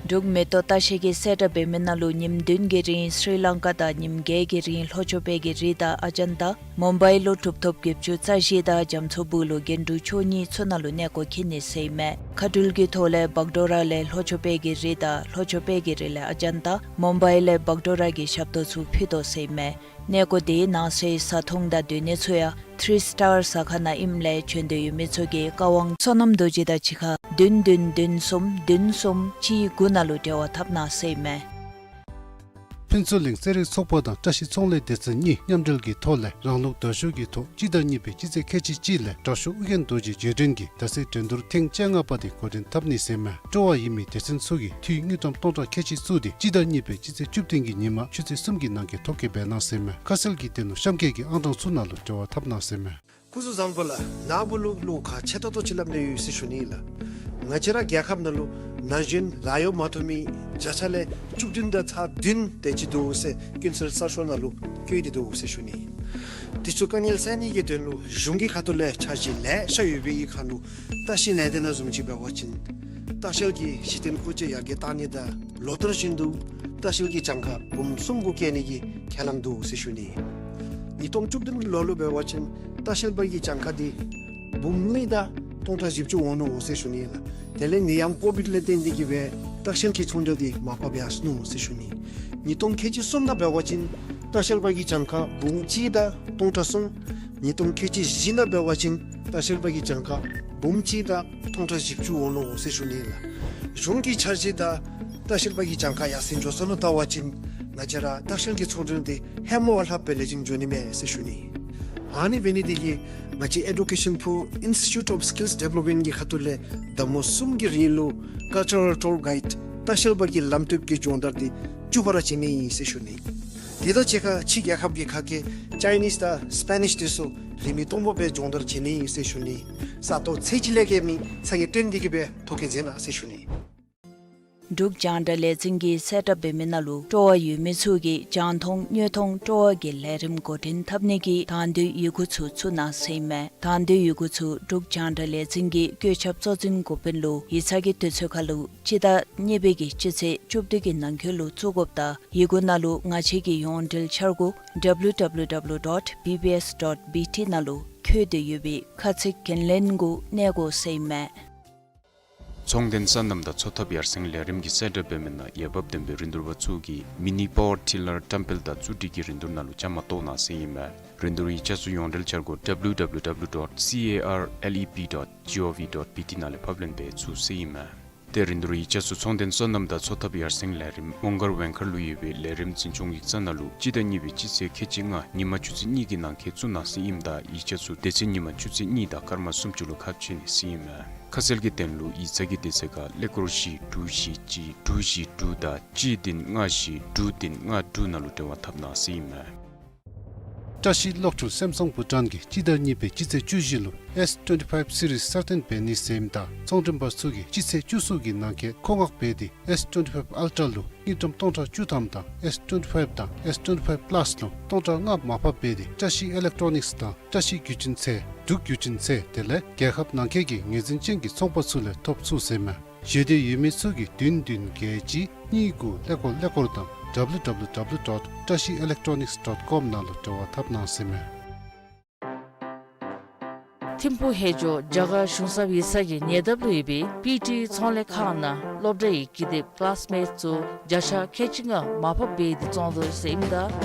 འབྲུག་མེ་ཏོག་ལྟ་བཤལ་གྱིས་གསལ་བསྒྲགས་འབད་མི་ནང་ལུ་ཉིནམ་བདུན་གྱི་རིང་སི་རི་ལང་ཀ་དང་ཉིནམ་བརྒྱད་ཀྱི་རིང་ལྷོ་ཕྱོགས་པའི་གི་རི་དང་ཨ་ཇན་ཏ། མུམ་བའི་ལུ་གྲུབ་ཐོབ་བརྒྱད་ཅུ་རྩ་བཞི་དང་རྒྱ་མཚོ་སྦུག་ལུ་རྒྱན་དྲུག་མཆོག་གཉིས་ཚུ་ནང་ལུ་གནས་སྐོར་འཁྱིད་ནི་ཟེར་ཨིན་མས། མཁའ་འགྲུལ་གྱི་ཐོག་ལས་བག་ཌོ་ར་ལས་ལྷོ་ཕྱོགས་པའི་གི་རི་དང་ལྷོ་ཕྱོགས་པའི་གི་རི་ལས་ཨ་ཇན་ཏ། མུམ་བའི་ལས་བག་ཌོ་ར་གི་ཞབས་ཏོག་ཚུ་ཕུལ་དོ་ཟེར་ཨིན་མས། གནས་སྐོར་དེའི་ནང་གསེས་བཟའ་འཐུང་དང་སྡོད་གནས་ཚུ་ཡང་ཐི་རི་སི་ཊར་ཟ་ཁང་ནང་ཨིནམ་ལས་འབྱོན་འདོད་ཡོད་མི་ཚུ་གིས་བཀའ་དབང་བསོད་ནམས་རྡོ་རྗེ་དང་གཅིག་ཁར་བདུན་བདུན་བདུན་གསུམ་བདུན་གསུམ་གཅིག་དགུ་ནང་ལུ་འབྲེལ་བ་འཐབ་གནང་ཟེར་ཨིན་མས། ཕུན་ཚོགས་གླིང་རྩེད་རིགས་ཚོགས་པ་དང་བཀྲ་ཤིས་ཚོང་ལས་སྡེ་ཚན་གཉིས་མཉམ་འབྲེལ་གྱི་ཐོག་ལས་རང་ལུགས་དར་ཤོག་གི་ཐོག་སྤྱི་ཟླ་གཉིས་པའི་སྤྱི་ཚེས་ཁལ་གཅིག་གཅིག་ལས་དྲག་ཤོས་ཨོ་རྒྱན་རྡོ་རྗེ་རྗེས་དྲན་གྱི་ཟླ་ཚེས་འགྲན་བསྡུར་ཐེངས་བཅོ་ལྔ་པ་དེ་འགོ་འདྲེན་འཐབ་ནི་ཟེར་མས། སྤྲོ་བ་ཡོད་མི་སྡེ་ཚན་ཚུ་གིས་འཐུས་དངུལ་ཀྲམ་སྟོང་ཕྲག་ཁལ་གཅིག་བཙུགས་ཏེ་སྤྱི་ཟླ་གཉིས་པའི་སྤྱི་ཚེས་བཅུ་བདུན་གྱི་ཉིན་མ་ཆུ་ཚོད་གསུམ་གྱི་ནང་འཁོད་ཐོ་བཀོད་འབད་གནང་ཟེར་མས། ཁ་གསལ་གྱི་དོན་ལུ་གཤམ་འཁོད་ཀྱི་ཨང་གྲངས་ཚུ་ནང་ལུ་འབྲེལ་བ་འཐབ་གནང་ཟེར་མས། སྐུ་གཟུགས་བཟང་པོ་ལགས། ནཱ་བུ་ལུ་བློ་ཁ་ཆེ་ཏོག་ཏོ་ཅིག་སླབ་ནི་ཡོད་ཟེར་ཞུ་ནི་ལགས། ང་བཅས་ར་རྒྱལ་ཁབ་ནང་ལུ་ན་གཞོན་ལཱ་གཡོག་མ་ཐོབ་མི་བརྒྱ་ཆ་ལས་བཅུ་བདུན་དང་ཚག་བདུན་དེ་ཅིག་འདུག་ཟེར་ཀུན་གསལ་གསར་ཤོག་ནང་ལུ་བཀོད་དེ་འདུག་ཟེར་ཞུ་ནི། དེ་ཚུ་དཀའ་ངལ་སེལ་ནི་གི་དོན་ལུ་གཞུང་གི་ཁ་ཐུག་ལས་འཆར་གཞི་ལེ་ཤ་ཡོད་པའི་ཁར་ལུ་ལྟ་བཤལ་ལས་སྡེ་ནང་བཟུམ་ཅིག་འབད་བ་ཅིན་ལྟ་བཤལ་གྱི་གཞི་རྟེན་བཀོལ་སྤྱོད་ཡར་རྒྱས་གཏང་ནི་དང་ལོ་ལྟར་བཞིན་དུ་ལྟ་བཤལ་གྱི་གྱངས་ཁ་འབུམ་གསུམ་གུ་བཀལ་ནི་གི་ཁས་བླངས་འདུག་ཟེར་ཞུ་ནི། ཉིས་སྟོང་བཅུ་བདུན་ལོ་ལུ་འབད་བ་ཅིན་ལྟ་བཤལ་པ་གི་གྱངས་ཁ་འདི་འབུམ་གཉིས་དང་སྟོང་ཕྲག་བཞི་བཅུ་འོང་ནུག་ཟེར་ཞུ་ནི་ལགས། དེ་ལས་ནད་ཡམས་ཀོ་བིཌ་ལས་བརྟེན་ཏེ་གིས་སྦེ་ལྟ་བཤལ་གྱི་ཚོང་འབྲེལ་འདི་མར་ཕབ་ཡར་སོ་ནུག་ཟེར་ཞུ་ནི། ཉིས་སྟོང་ཁལ་གཅིག་གསུམ་ནང་འབད་བ་ཅིན་ལྟ་བཤལ་པ་གི་གྱངས་ཁ་འབུམ་གཅིག་དང་སྟོང་ཕྲག་གསུམ། ཉིས་སྟོང་ཁལ་གཅིག་བཞི་ནང་འབད་བ་ཅིན་ལྟ་བཤལ་པ་གི་གྱངས་ཁ་འབུམ་གཅིག་དང་སྟོང་ཕྲག་བཞི་བཅུ་འོང་ནུག་ཟེར་ཞུ་ནི་ལགས། གཞུང་གི་འཆར་གཞི་དང་ལྟ་བཤལ་པ་གི་གྱངས་ཁ་ཡར་སེང་འགྱོ་སོ་ནུག་བལྟ་བ་ཅིན་ང་བཅས་ར་ལྟ་བཤལ་གྱི་ཚོང་འབྲེལ་འདི་ཧེ་མ་བ་ལྷག་སྦེ་ལེགས་ཤོམ་འགྱོ་ནི་མས་ཟེར་ཞུ་ནི། ཨ་ནི་འབད་ནི་དེ་གིས་ང་བཅས་ཨེ་ཌུ་ཀེ་ཤཱན་པུར་ཨིན་སི་ཊི་ཊུཊ་ཨོཕ་སི་ཀིལསི་ཌི་བེ་ལོབ་མེནཊ་གི་ཁ་ཐུག་ལས་ཟླ་མོ་གསུམ་གྱི་རིང་ལུ་ཀལ་ཅར་རལ་ཊུར་གའིཌ་ལྟ་བཤལ་པ་གི་ལམ་སྟོན་གྱི་སྦྱོང་བརྡར་འདི་བཅུ་པ་ར་བྱིན་ནི་ཨིན་ཟེར་ཞུ་ནི། དེ་དང་གཅིག་ཁར་ཕྱི་རྒྱལ་ཁབ་ཀྱི་ཁ་སྐད་ཅའི་ནིསི་དང་སི་པེ་ནིསི་འདི་ཚུ་རིན་མེད་སྟོང་པ་སྦེ་སྦྱོང་བརྡར་བྱིན་ནི་ཨིན་ཟེར་ཞུ་ནི། ས་སྟོང་ཚད་ཅིག་ལས་བརྒལ་མི་ཚ་གྱང་སྟོན་ཏེ་གིས་སྦེ་ཐོ་བཀོད་མཛད་གནང་ཟེར་ཞུ་ནི། འབྲུག་རྒྱང་བསྒྲགས་ལས་འཛིན་གྱིས་གསལ་བསྒྲགས་འབད་མི་ནང་ལུ་སྤྲོ་བ་ཡོད་མི་ཚུ་གིས་རྒྱང་མཐོང་དངོས་མཐོང་སྤྲོ་བ་གི་ལས་རིམ་འགོ་འདྲེན་འཐབ་ནི་གི་དང་འདོད་ཡི་གུ་ཚུ་བཙུགས་གནང་ཟེར་ཨིན་མས། དང་འདོད་ཡི་གུ་ཚུ་འབྲུག་རྒྱང་བསྒྲགས་ལས་འཛིན་གྱི་བཀོད་ཁྱབ་གཙོ་འཛིན་འགོ་དཔོན་ལུ་ཡིག་ཚང་གི་དུས་ཚོད་ཁར་ལུ་སྤྱི་ཟླ་གཉིས་པའི་གི་སྤྱི་ཚེས་བཅུ་བདུན་གྱི་ནང་འཁོད་ལུ་བཙུགས་དགོཔ་དང་ཡི་གུ་ནང་ལུ་ང་བཅས་ཀྱི་ཡོངས་འབྲེལ་འཆར་སྒོ་W W W dot B B S dot B T ནང་ལུ་བཀོད་དེ་ཡོད་པའི་ཁ་ཚིག་འགན་ལེན་གུ་གནས་དགོ་ཟེར་ཨིན་མས། ཚོང་དོན་སོ་ནམ་དང་འཚོ་ཐབས་ཡར་སེང་ལས་རིམ་གྱིས་གསལ་བསྒྲགས་འབད་མི་ནང་འོས་འབབ་ལྡན་པའི་རིན་བསྡུར་པ་ཚུ་གིས་མི་ནི་པ་ཝར་ཊི་ལར་བཀྲམ་སྤེལ་དང་བཙུགས་སྒྲིག་གི་རིན་བསྡུར་ནང་ལུ་བཅའ་མར་གཏོགས་གནང་ཟེར་ཨིན་མས། རིན་བསྡུར་ཡིག་ཆ་ཚུ་ཡོངས་འབྲེལ་འཆར་སྒོ་W W W dot C A R L E P dot G O V dot B T ནང་ལས་ཕབ་ལེན་འབད་ཚུགས་ཟེར་ཨིན་མས། ཏེ་རིན་བསྡུར་ཡིག་ཆ་ཚུ་ཚོང་དོན་སོ་ནམ་དང་འཚོ་ཐབས་ཡར་སེང་ལས་རིམ་མོང་སྒར་ཝེང་མཁར་ལུ་ཡོད་པའི་ལས་རིམ་འཛིན་སྐྱོང་ཡིག་ཚང་ནང་ལུ་སྤྱི་ཟླ་གཉིས་པའི་སྤྱི་ཚེས་ཁལ་གཅིག་ལྔ་ཉིན་མ་ཆུ་ཚོད་གཉིས་ཀྱི་ནང་འཁོད་བཙུགས་གནང་ཟེར་ཨིནམ་ད་ཡིག་ཆ་ཚུ་དེ་ཚེ་ཉིན་མ་ཆུ་ཚོད་གཉིས་དང་སྐར་མ་སུམ་ཅུ་ལུ་ཁ་ཕྱེ་ནི་ཟེར་ཨིན་མས། ཁ་གསལ་གྱི་དོན་ལུ་ཡིག་ཚང་གི་དེ་ཚེ་ཁར་ཀླད་ཀོར་བཞི་དྲུག་བཞི་གཅིག་དྲུག་བཞི་དྲུག་དང་གཅིག་བདུན་ལྔ་བཞི་དྲུག་བདུན་ལྔ་དྲུག་ནང་ལུ་འབྲེལ་བ་འཐབ་གནང་ཟེར་ཨིན་མས། བཀྲ་ཤིས་གློག་འཕྲུལ་སེམ་སོང་བུ་ཊཱན་གྱིས་སྤྱི་ཟླ་གཉིས་པའི་སྤྱི་ཚེས་བཅུ་བཞི་ལུ་S twenty-five series གསར་བཏོན་འབད་ནི་ཟེར་ཨིནམ་ད་ཚོང་འབྲེལ་པ་ཚུ་གིས་སྤྱི་ཚེས་བཅུ་གསུམ་གྱི་ནང་འཁོད་མཁོ་མངགས་འབད་དེ་S twenty-five Ultra ལུ་དངུལ་ཀྲམ་སྟོང་ཕྲག་བཅུ་ཐམ་དང་S twenty-five དང་S twenty-five Plus ལུ་སྟོང་ཕྲག་ལྔ་མར་ཕབ་འབད་དེ་བཀྲ་ཤིས་ཨི་ལེག་ཊོ་ནིཀསི་དང་བཀྲ་ཤིས་བརྒྱུད་འཕྲིན་ཚད་འབྲུག་བརྒྱུད་འཕྲིན་ཚད་དེ་ལས་རྒྱལ་ཁབ་ནང་འཁོད་ཀྱི་ངོས་འཛིན་ཅན་གྱི་ཚོང་པ་ཚུ་ལས་ཐོབ་ཚུགས་ཟེར་ཨིན་མས། ཞེ་འདོད་ཡོད་མི་ཚུ་གིས་བདུན་བདུན་བརྒྱད་གཅིག་གཉིས་དགུ་ཀླད་ཀོར་ཀླད་ཀོར་དང་W W W dot བཀྲ་ཤིས་ཨི་ལེག་ཊོ་ནིཀསི་dot com ནང་ལུ་འབྲེལ་བ་འཐབ་གནང་ཟེར་ཨིན་མས། ཐིམ་ཕུག་ཧེ་ཇོ་རྒྱ་གར་གཞུང་ཚབ་ཡིག་ཚང་གི་ཉེ་འདབས་ལུ་ཡོད་པའི་པི་ཊི་ཚོང་ལས་ཁང་ནང་སློབ་གྲྭ་ཡི་ཀི་དེབ་ཀི་ལཱསི་མེཊསི་ཚུ་བརྒྱ་ཆ་ཁལ་གཅིག་ལྔ་མར་ཕབ་འབད་དེ་བཙོང་དོ་ཟེར་ཨིནམ་ད་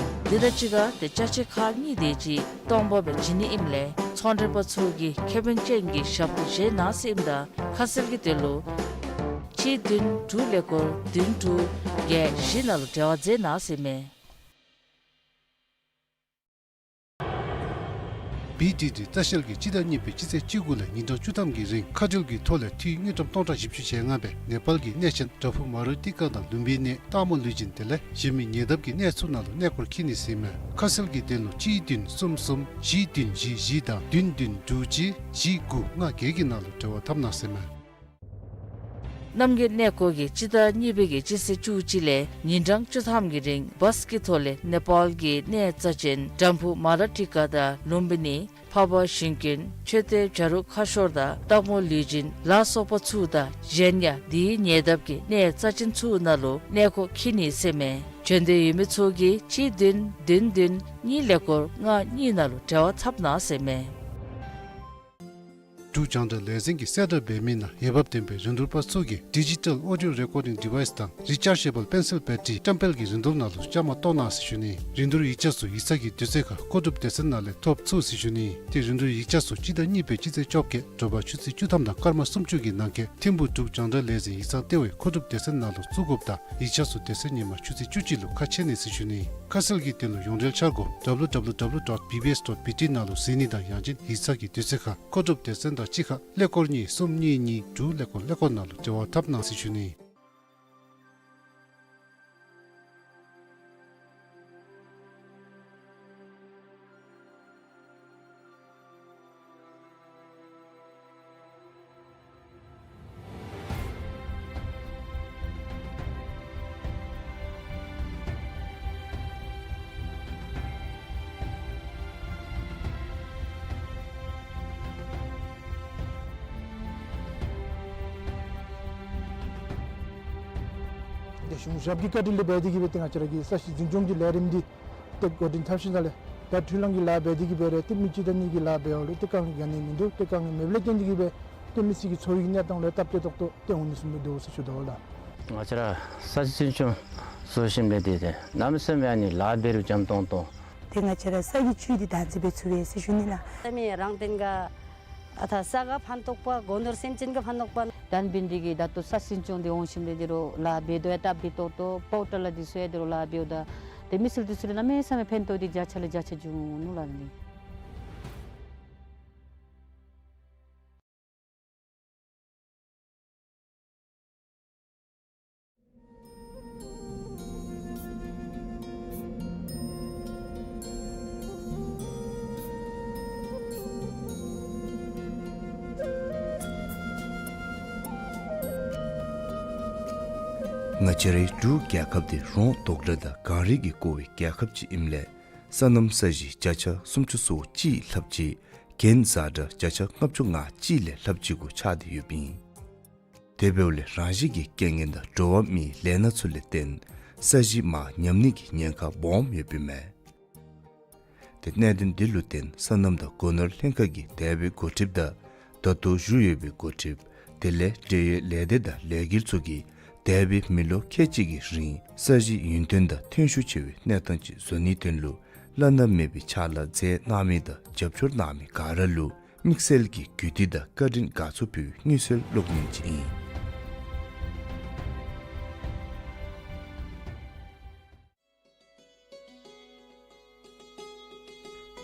དེ་དང་གཅིག་ཁར་ཏེ་ཅ་ཆས་ཁག་གཉིས་དེ་ཅིག་སྟོང་པ་སྦེ་བྱིན་ནི་ཨིནམ་ལས་ཚོང་འབྲེལ་པ་ཚུ་གིས་ཁེ་ཕན་ཅན་གྱི་ཞབས་ཏོག་བཞེས་གནང་ཟེར་ཨིནམ་ད་ཁ་གསལ་གྱི་དོན་ལུ་གཅིག་བདུན་དྲུག་ཀླད་ཀོར་བདུན་དྲུག་བརྒྱད་བཞི་ནང་ལུ་འབྲེལ་བ་མཛད་གནང་ཟེར་ཨིན་མས། བི་ཌི་ཌི་ལྟ་བཤལ་གྱིས་སྤྱི་ཟླ་གཉིས་པའི་སྤྱི་ཚེས་བཅུ་དགུ་ལས་ཉིན་གྲངས་བཅུ་ཐམ་གྱི་རིང་མཁའ་འགྲུལ་གྱི་ཐོག་ལས་འཐུས་དངུལ་ཀྲམ་སྟོང་ཕྲག་བཞི་བཅུ་ཞེ་ལྔ་སྦེ་ནེ་པཱལ་གྱི་གནས་ཆེན་བྲག་ཕུག་མ་རུ་ཏི་ཀ་དང་ལུམ་བི་ནི་སྟག་མོ་ལུས་སྦྱིན་དེ་ལས་གཞན་མི་ཉེ་འདབས་ཀྱི་གནས་ཚུ་ནང་ལུ་གནས་སྐོར་འཁྱིད་ནི་ཟེར་ཨིན་མས། ཁ་གསལ་གྱི་དོན་ལུ་གཅིག་བདུན་གསུམ་གསུམ་བཞི་བདུན་བཞི་བཞི་དང་བདུན་བདུན་དྲུག་གཅིག་བཞི་དགུ་ལྔ་བརྒྱད་ཀྱི་ནང་ལུ་འབྲེལ་བ་འཐབ་གནང་ཟེར་ཨིན་མས། རྣམ་རྒྱལ་གནས་སྐོར་གྱིས་སྤྱི་ཟླ་གཉིས་པའི་གི་སྤྱི་ཚེས་བཅུ་གཅིག་ལས་ཉིན་གྲངས་བཅུ་ཐམ་གྱི་རིང་བཱསི་གི་ཐོག་ལས་ནེ་པཱལ་གྱི་གནས་རྩ་ཅན་བྲག་ཕུག་མ་ར་ཏི་ཀ་དང་ལུམ་བི་ནི་འཕགས་པ་ཞིང་ཀུན་མཆོད་རྟེན་བྱ་རུང་ཁ་ཤོར་དང་སྟག་མོ་ལུས་སྦྱིན་ལ་སོགས་པ་ཚུ་དང་གཞན་ཡང་དེའི་ཉེ་འདབས་ཀྱི་གནས་རྩ་ཅན་ཚུ་ནང་ལུ་གནས་སྐོར་འཁྱིད་ནི་ཟེར་ཨིན་མས། བྱོན་འདོད་ཡོད་མི་ཚུ་གིས་གཅིག་བདུན་བདུན་བདུན་གཉིས་ཀླད་ཀོར་ལྔ་གཉིས་ནང་ལུ་འབྲེལ་བ་འཐབ་གནང་ཟེར་ཨིན་མས། འབྲུག་རྒྱང་བསྒྲགས་ལས་འཛིན་གྱིས་གསལ་བསྒྲགས་འབད་མི་ནང་འོས་འབབ་ལྡན་པའི་རིན་བསྡུར་པ་ཚུ་གིས་Digital Audio Recording Device དང་Rechargeable Pencil Battery བཀྲམ་སྤེལ་གྱི་རིན་བསྡུར་ནང་ལུ་བཅའ་མར་གཏོགས་གནང་ཟེར་ཞུ་ནི། རིན་བསྡུར་ཡིག་ཆ་ཚུ་ཡིག་ཚང་གི་དུས་ཚོད་ཁར་མཁོ་སྒྲུབ་སྡེ་ཚན་ནང་ལས་ཐོབ་ཚུགས་ཟེར་ཞུ་ནི། ཏེ་རིན་བསྡུར་ཡིག་ཆ་ཚུ་སྤྱི་ཟླ་གཉིས་པའི་སྤྱི་ཚེས་བཅོ་བརྒྱད་དྲོ་པ་ཆུ་ཚོད་བཅུ་ཐམ་དང་སྐར་མ་སུམ་ཅུ་གི་ནང་འཁོད་ཐིམ་ཕུག་འབྲུག་རྒྱང་བསྒྲགས་ལས་འཛིན་ཡིག་ཚང་ལྟེ་བའི་མཁོ་སྒྲུབ་སྡེ་ཚན་ནང་ལུ་བཙུགས་དགོཔ་དང་ཡིག་ཆ་ཚུ་དེ་ཚེ་ཉིན་མ་ཆུ་ཚོད་བཅུ་གཅིག་ལུ་ཁ་ཕྱེ་ནི་ཟེར་ཞུ་ནི། ཁ་གསལ་གྱི་དོན་ལུ་ཡོངས་འབྲེལ་འཆར་སྒོ་W W W dot B B S dot B T ནང་ལུ་གཟིགས་ནི་དང་ཡང་ཅིན་ཡིག་ཚང་གི་དུས་ཚོད་ཁར་མཁོ་སྒྲུབ་སྡེ་ཚན་དང་གཅིག་ཁར་ཀླད་ཀོར་གཉིས་གསུམ་གཉིས་གཉིས་དྲུག་ཀླད་ཀོར་ཀླད་ཀོར་ནང་ལུ་འབྲེལ་བ་འཐབ་གནང་ཟེར་ཞུ་ནི། ཏེ་གཞུང་ཞབས་ཀྱི་བཀའ་དྲིན་ལས་འབད་དེ་གིས་སྦེ་ཏེ་ང་བཅས་ར་གི་ས་གཞི་འཛིན་སྐྱོང་གི་ལས་རིམ་འདི་ཏེ་འགོ་འདྲེན་འཐབ་ཞིནམ་ལས་ད་འཕྲུལ་གླང་གི་ལཱ་འབད་དེ་གིས་སྦེ་ར་ཏེ་མི་གཅིག་དང་གཉིས་ཀྱི་ལཱ་འབདཝ་ལུ་ཏེ་དཀའ་ངལ་ག་ནི་མིན་འདུག། ཏེ་དཀའ་ངལ་མེདཔ་ལས་བརྟེན་ཏེ་གིས་སྦེ་ཏེ་མི་སེར་གྱི་འཚོ་བའི་གནས་སྟངས་ལུ་སྟབས་བདེ་ཏོག་ཏོ་ཏེ་འོང་ནི་བཟུམ་སྦེ་འདུག་ཟེར་ཞུ་དོ་ལགས། ང་བཅས་ར་ས་གཞི་འཛིན་སྐྱོང་བཟོ་ཞིནམ་ལས་ཏེ་ཏེ་གནམ་མེད་ས་མེད་ཨ་ནི་ལཱ་འབད་རུང་འཇམ་ཏོང་ཏོ། ཏེ་ང་བཅས་ར་ས་གི་བཅུད་འདི་བདག་འཛིན་འབད་ཚུགས་པས་ཟེར་ཞུ་ནི་ལགས། ས་མེད་རང་བརྟེན་ག་ཨ་ཐ་ས་ག་ཕན་ཐོགས་པ་སྒོ་ནོར་སེམས་ཅན་ག་ཕན་ཐོགས་པ། དང་འབད་ནི་འདི་གིས་ད་ལྟོ་ས་གཞི་འཛིན་སྐྱོང་འདི་འོང་ཞིནམ་ལས་འདི་རུ་ལཱ་འབད་དོ་ཡང་སྟབས་བདེ་ཏོག་ཏོ། པའོ་ཊ་ལ་འདི་ཚུ་ཡང་འདི་རུ་ལཱ་འབདཝ་ད་ཏེ་མི་སེར་འདི་ཚུ་ལུ་གནམ་མེད་ས་མེད་ཕན་ཐོགས་འདི་བརྒྱ་ཆ་ལས་བརྒྱ་ཆ་འབྱུང་ནུག་ལགས་ནི། ང་བཅས་རའི་འབྲུག་རྒྱལ་ཁབ་འདི་རོང་དོག་དྲགས་དང་གངས་རི་གིས་བསྐོར་བའི་རྒྱལ་ཁབ་ཅིག་ཨིནམ་ལས་སོ་ནམ་ས་གཞི་བརྒྱ་ཆ་སུམ་ཅུ་སོ་གཅིག་ལྷགཔ་ཅིག་རྒྱན་བཟའ་སྒྲ་བརྒྱ་ཆ་ལྔ་བཅུ་ང་གཅིག་ལས་ལྷགཔ་ཅིག་གུ་ཆགས་ཏེ་ཡོདཔ་ཨིན། དེ་འབདཝ་ལས་རང་བཞིན་གྱི་རྐྱེན་ངན་དང་འགྲོ་བ་མིའི་ལས་སྣ་ཚུ་ལས་བརྟེན་ས་གཞི་མར་ཉམས་ནི་གི་ཉེན་ཁ་སྦོམ་ཡོདཔ་ཨིན་མས། ཏེ་གནད་དོན་འདི་ལུ་བརྟེན་སོ་ནམ་དང་སྒོ་ནོར་ལྷན་ཁག་གིས་འདས་པའི་འགོ་ཁྲིདཔ་དང་ད་ལྟོ་བཞུགས་ཡོད་པའི་འགོ་ཁྲིདཔ་དེ་ལས་འབྲེལ་ཡོད་ལས་སྡེ་དང་ལས་འགུལ་ཚུ་གིས་འདས་པའི་མི་ལོ་ཁལ་གཅིག་གི་རིང་ས་གཞི་ཡུན་བརྟན་དང་ཐོན་ཤུགས་ཆེ་བའི་གནས་སྟངས་ཅིག་བཟོ་ནིའི་དོན་ལུ་བླ་ན་མེད་པའི་ཕྱག་ལཱ་མཛད་གནང་མི་དང་རྒྱབ་སྐྱོར་གནང་མི་ག་ར་ལུ་དམིགས་བསལ་གྱི་གུས་བརྩི་དང་བཀའ་དྲིན་དགའ་ཚོར་ཕུལ་བའི་མངོན་གསལ་གློག་བརྙན་ཅིག་ཨིན།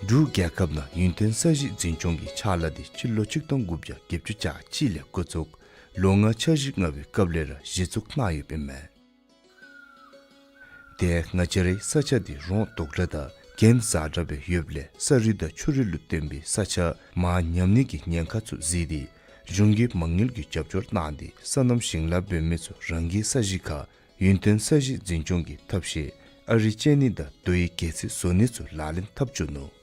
འབྲུག་རྒྱལ་ཁབ་ནང་ཡུན་བརྟན་ས་གཞི་འཛིན་སྐྱོང་གི་ཕྱག་ལཱ་འདི་སྤྱི་ལོ་ཆིག་སྟོང་དགུ་བརྒྱ་བརྒྱད་ཅུ་གྱ་གཅིག་ལས་འགོ་བཙུགས་ལོ་ལྔ་འཆར་གཞི་ལྔ་པའི་སྐབས་ལས་ར་གཞི་བཙུགས་གནང་ཡོདཔ་ཨིན་མས། ཏེ་ང་བཅས་རའི་ས་ཆ་འདི་རོང་དོག་དྲགས་དང་རྒྱན་བཟའ་སྒྲ་སྦེ་ཡོདཔ་ལས་ས་རུད་དང་ཆུ་རུད་ལུ་བརྟེན་པའི་ས་ཆ་མར་ཉམས་ནི་གི་ཉེན་ཁ་ཚུ་གཟིགས་ཏེ་གཞུང་གིས་མ་དངུལ་གྱི་རྒྱབ་སྐྱོར་གནང་སྟེ་སོ་ནམ་ཞིང་ལཱ་འབད་མི་ཚུ་རང་གི་ས་གཞི་ཁར་ཡུན་བརྟན་ས་གཞི་འཛིན་སྐྱོང་གི་ཐབས་ཤེས་ཨ་རི་བཅད་ནི་དང་རྡོ་ཡི་སྒལ་ཚིགས་བཟོ་ནི་ཚུ་ལག་ལེན་འཐབ་བཅུག་ནུག།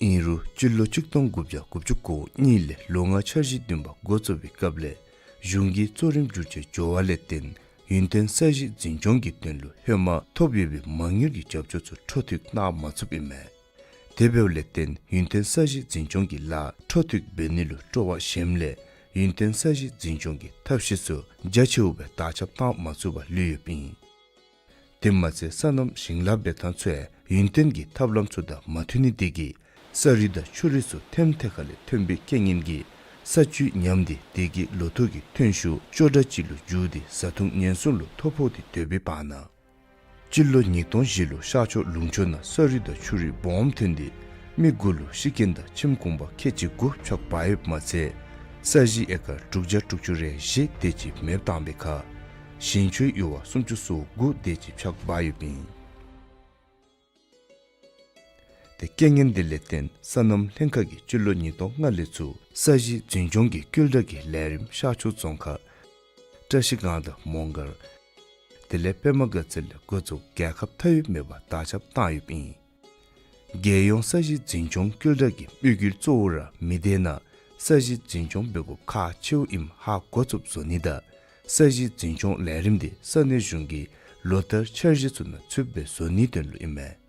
ཨིན་རུང་སྤྱི་ལོ་ཆིག་སྟོང་དགུ་བརྒྱ་དགུ་བཅུ་གོ་གཉིས་ལས་ལོ་ལྔ་འཆར་གཞི་བདུན་པ་འགོ་བཙུགས་པའི་སྐབས་ལས་གཞུང་གིས་གཙོ་རིམ་བསྒྱུར་བཅོས་འགྱོ་བ་ལས་བརྟེན་ཡུན་བརྟན་ས་གཞི་འཛིན་སྐྱོང་གི་དོན་ལུ་ཧེ་མ་ཐོབ་ཡོད་པའི་མ་དངུལ་གྱི་རྒྱབ་སྐྱོར་ཚུ་འཕྲོ་མཐུད་གནང་མ་ཚུགསཔ་ཨིན་མས། དེ་འབདཝ་ལས་བརྟེན་ཡུན་བརྟན་ས་གཞི་འཛིན་སྐྱོང་གི་ལཱ་འཕྲོ་མཐུད་འབད་ནི་ལུ་སྤྲོ་བ་ཞནམ་ལས་ཡུན་བརྟན་ས་གཞི་འཛིན་སྐྱོང་གི་ཐབས་ཤེས་ཚུ་རྒྱ་ཆེཝ་སྦེ་དར་ཁྱབ་གཏང་མ་ཚུགས་པར་ལུས་ཡོདཔ་ཨིན། དེ་མ་ཚད་སོ་ནམ་ཞིང་ལཱ་འབད་ཐངས་ཚུ་ཡང་ཡུན་བརྟན་གྱི་ཐབས་ལམ་ཚུ་དང་མ་མཐུན་ནི་དེ་གིས་ས་རུད་དང་ཆུ་རུད་ཚུ་ཐེམ་ཐེ་ཁ་ལས་ཐོན་པའི་རྐྱེན་ངན་གྱིས་ས་བཅུད་ཉམས་ཏེ་དེ་གིས་ལོ་ཐོག་གི་ཐོན་ཤུགས་སྐྱོ་དྲགས་ཅིག་ལུ་འགྱུར་ཏེ་བཟའ་འཐུང་ཉེན་སྲུང་ལུ་ཐོ་ཕོག་སྟེ་སྡོད་པའི་བར་ན། སྤྱི་ལོ་ཉིས་སྟོང་བཞི་ལུ་ཤར་ཕྱོགས་ལུང་ཕྱོགས་ནང་ས་རུད་དང་ཆུ་རུད་སྦོམ་ཐོན་ཏེ་མི་དགུ་ལུ་ཤི་རྐྱེན་དང་ཁྱིམ་གུང་པ་ཁལ་གཅིག་དགུ་འཕྱག་འབག་ཡོདཔ་མ་ཚད་ས་གཞི་ཨེ་ཀར་དྲུག་བརྒྱ་དྲུག་ཅུ་རེ་བཞི་དེ་ཅིག་མེདཔ་བཏང་པའི་ཁར་ཞིང་ཆུའི་ཡུར་བ་སུམ་ཅུ་སོ་དགུ་དེ་ཅིག་འཕྱག་འབག་ཡོདཔ་ཨིན། ཏེ་རྐྱེན་ངན་དེ་ལས་བརྟེན་སོ་ནམ་ལྷན་ཁག་གིས་སྤྱི་ལོ་ཉིས་སྟོང་ལྔ་ལས་ཚུར་ས་གཞི་འཛིན་སྐྱོང་གི་སྐུལ་དྲགས་ཀྱི་ལས་རིམ་ཤར་ཕྱོགས་རྫོང་ཁག་བཀྲ་ཤིས་སྒང་དང་མོང་སྒར་དེ་ལས་པདྨ་དགའ་ཚལ་ལས་འགོ་བཙུགས་རྒྱལ་ཁབ་མཐའ་དབུས་མེད་པར་དར་ཁྱབ་བཏང་ཡོདཔ་ཨིན། རྒྱལ་ཡོངས་ས་གཞི་འཛིན་སྐྱོང་སྐུལ་དྲགས་ཀྱི་དམིགས་ཡུལ་གཙོ་བོ་ར་མི་སྡེ་ནང་ས་གཞི་འཛིན་སྐྱོང་འབད་དགོཔ་ཁག་ཆེཝ་ཨིནམ་ཧ་གོ་ཚུགསཔ་བཟོ་ནི་དང་ས་གཞི་འཛིན་སྐྱོང་ལས་རིམ་དེ་ས་གནས་གཞུང་གི་ལོ་བསྟར་འཆར་གཞི་ཚུ་ནང་ཚུདཔ་སྦེ་བཟོ་ནིའི་དོན་ལུ་ཨིན་མས།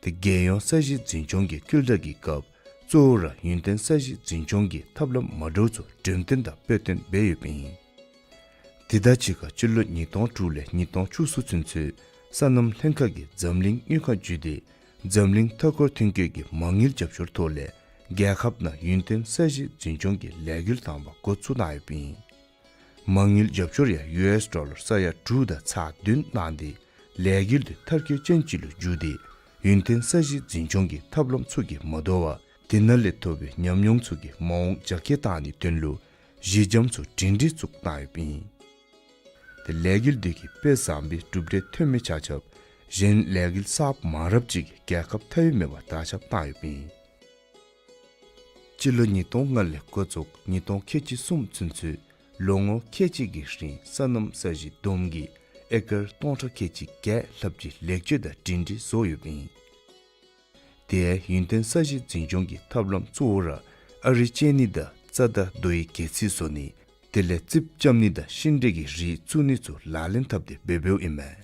ཏེ་རྒྱལ་ཡོངས་ས་གཞི་འཛིན་སྐྱོང་གི་སྐུལ་དྲགས་ཀྱི་སྐབས་ གཙོ་བོ་ར་ཡུན་བརྟན་ས་གཞི་འཛིན་སྐྱོང་གི་ཐབས་ལམ་མ་འདྲཝ་ཚུ་འགྲེམས་སྟོན་དང་དཔེ་སྟོན་འབད་ཡོདཔ་ཨིན། དེ་དང་གཅིག་ཁར་སྤྱི་ལོ་ཉིས་སྟོང་དྲུག་ལས་ཉིས་སྟོང་བཅུ་གསུམ་ཚུན་ཚོད་སོ་ནམ་ལྷན་ཁག་གིས་འཛམ་གླིང་དངུལ་ཁང་བརྒྱུད་དེ་འཛམ་གླིང་མཐའ་འཁོར་ཐོན་སྐྱེད་ཀྱི་མ་དངུལ་རྒྱབ་སྐྱོར་ཐོག་ལས་རྒྱལ་ཁབ་ནང་ཡུན་བརྟན་ས་གཞི་འཛིན་སྐྱོང་གི་ལས་འགུལ་དང་པ་འགོ་བཙུགས་གནང་ཡོདཔ་ཨིན། མ་དངུལ་རྒྱབ་སྐྱོར་ཡང་ཡུ་ཨེསི་ཌོ་ལར་ས་ཡ་དྲུག་དང་ཚག་བདུན་གནང་སྟེ་ལས་འགུལ་འདི་མཐར་འཁྱོལ་ཅན་ཅིག་ལུ་འགྱུར་ཏེ་ཡུན་བརྟན་ས་གཞི་འཛིན་སྐྱོང་གི་ཐབས་ལམ་ཚུ་གིས་མ་དོ་བར་དེ་ནང་ལས་ཐོབ་པའི་ཉམས་མྱོང་ཚུ་གིས་མ་འོངས་རྒྱ་སྐྱེད་བཏང་ནིའི་དོན་ལུ་གཞི་འགྱམ་ཚུ་སྒྲིང་སྒྲིང་བཙུགས་གནང་ཡོདཔ་ཨིན། ཏེ་ལས་འགུལ་འདི་གིས་དཔེ་བཟང་པའི་གྲུབ་འབྲས་ཐོན་མི་ཆ་ཁྱབ་གཞན་ལས་འགུལ་གསརཔ་མང་རབས་ཅིག་གིས་རྒྱལ་ཁབ་མཐའ་དབུས་མེད་པར་དར་ཁྱབ་བཏང་ཡོདཔ་ཨིན། སྤྱི་ལོ་ཉིས་སྟོང་ལྔ་ལས་འགོ་བཙུགས་ཉིས་སྟོང་ཁལ་གཅིག་གསུམ་ཚུན་ཚོད་ལོ་ངོ་ཁལ་གཅིག་གི་རིང་སོ་ནམ་ས་གཞི་བསྡོམས་ཀྱིས་ཨེ་ཀར་སྟོང་ཕྲག་ཁལ་གཅིག་བརྒྱད་ལྷགཔ་ཅིག་ལེགས་བཅོས་དང་སྒྲིང་སྒྲིང་བཟོ་ཡོདཔ་ཨིན། དེ་ཡང་ཡུན་བརྟན་ས་གཞི་འཛིན་སྐྱོང་གི་ཐབས་ལམ་གཙོ་བོ་ར་ཨ་རིགས་བཅད་ནི་དང་རྩྭ་དང་རྡོའི་སྒལ་ཚིགས་བཟོ་ནི་དེ་ལས་རྩིགཔ་རྐྱབ་ནི་དང་ཤིང་འབྲས་ཀྱི་རིགས་བཙུགས་ནི་ཚུ་ལག་ལེན་འཐབ་སྟེ་འབད་འབདཝ་ཨིན་མས།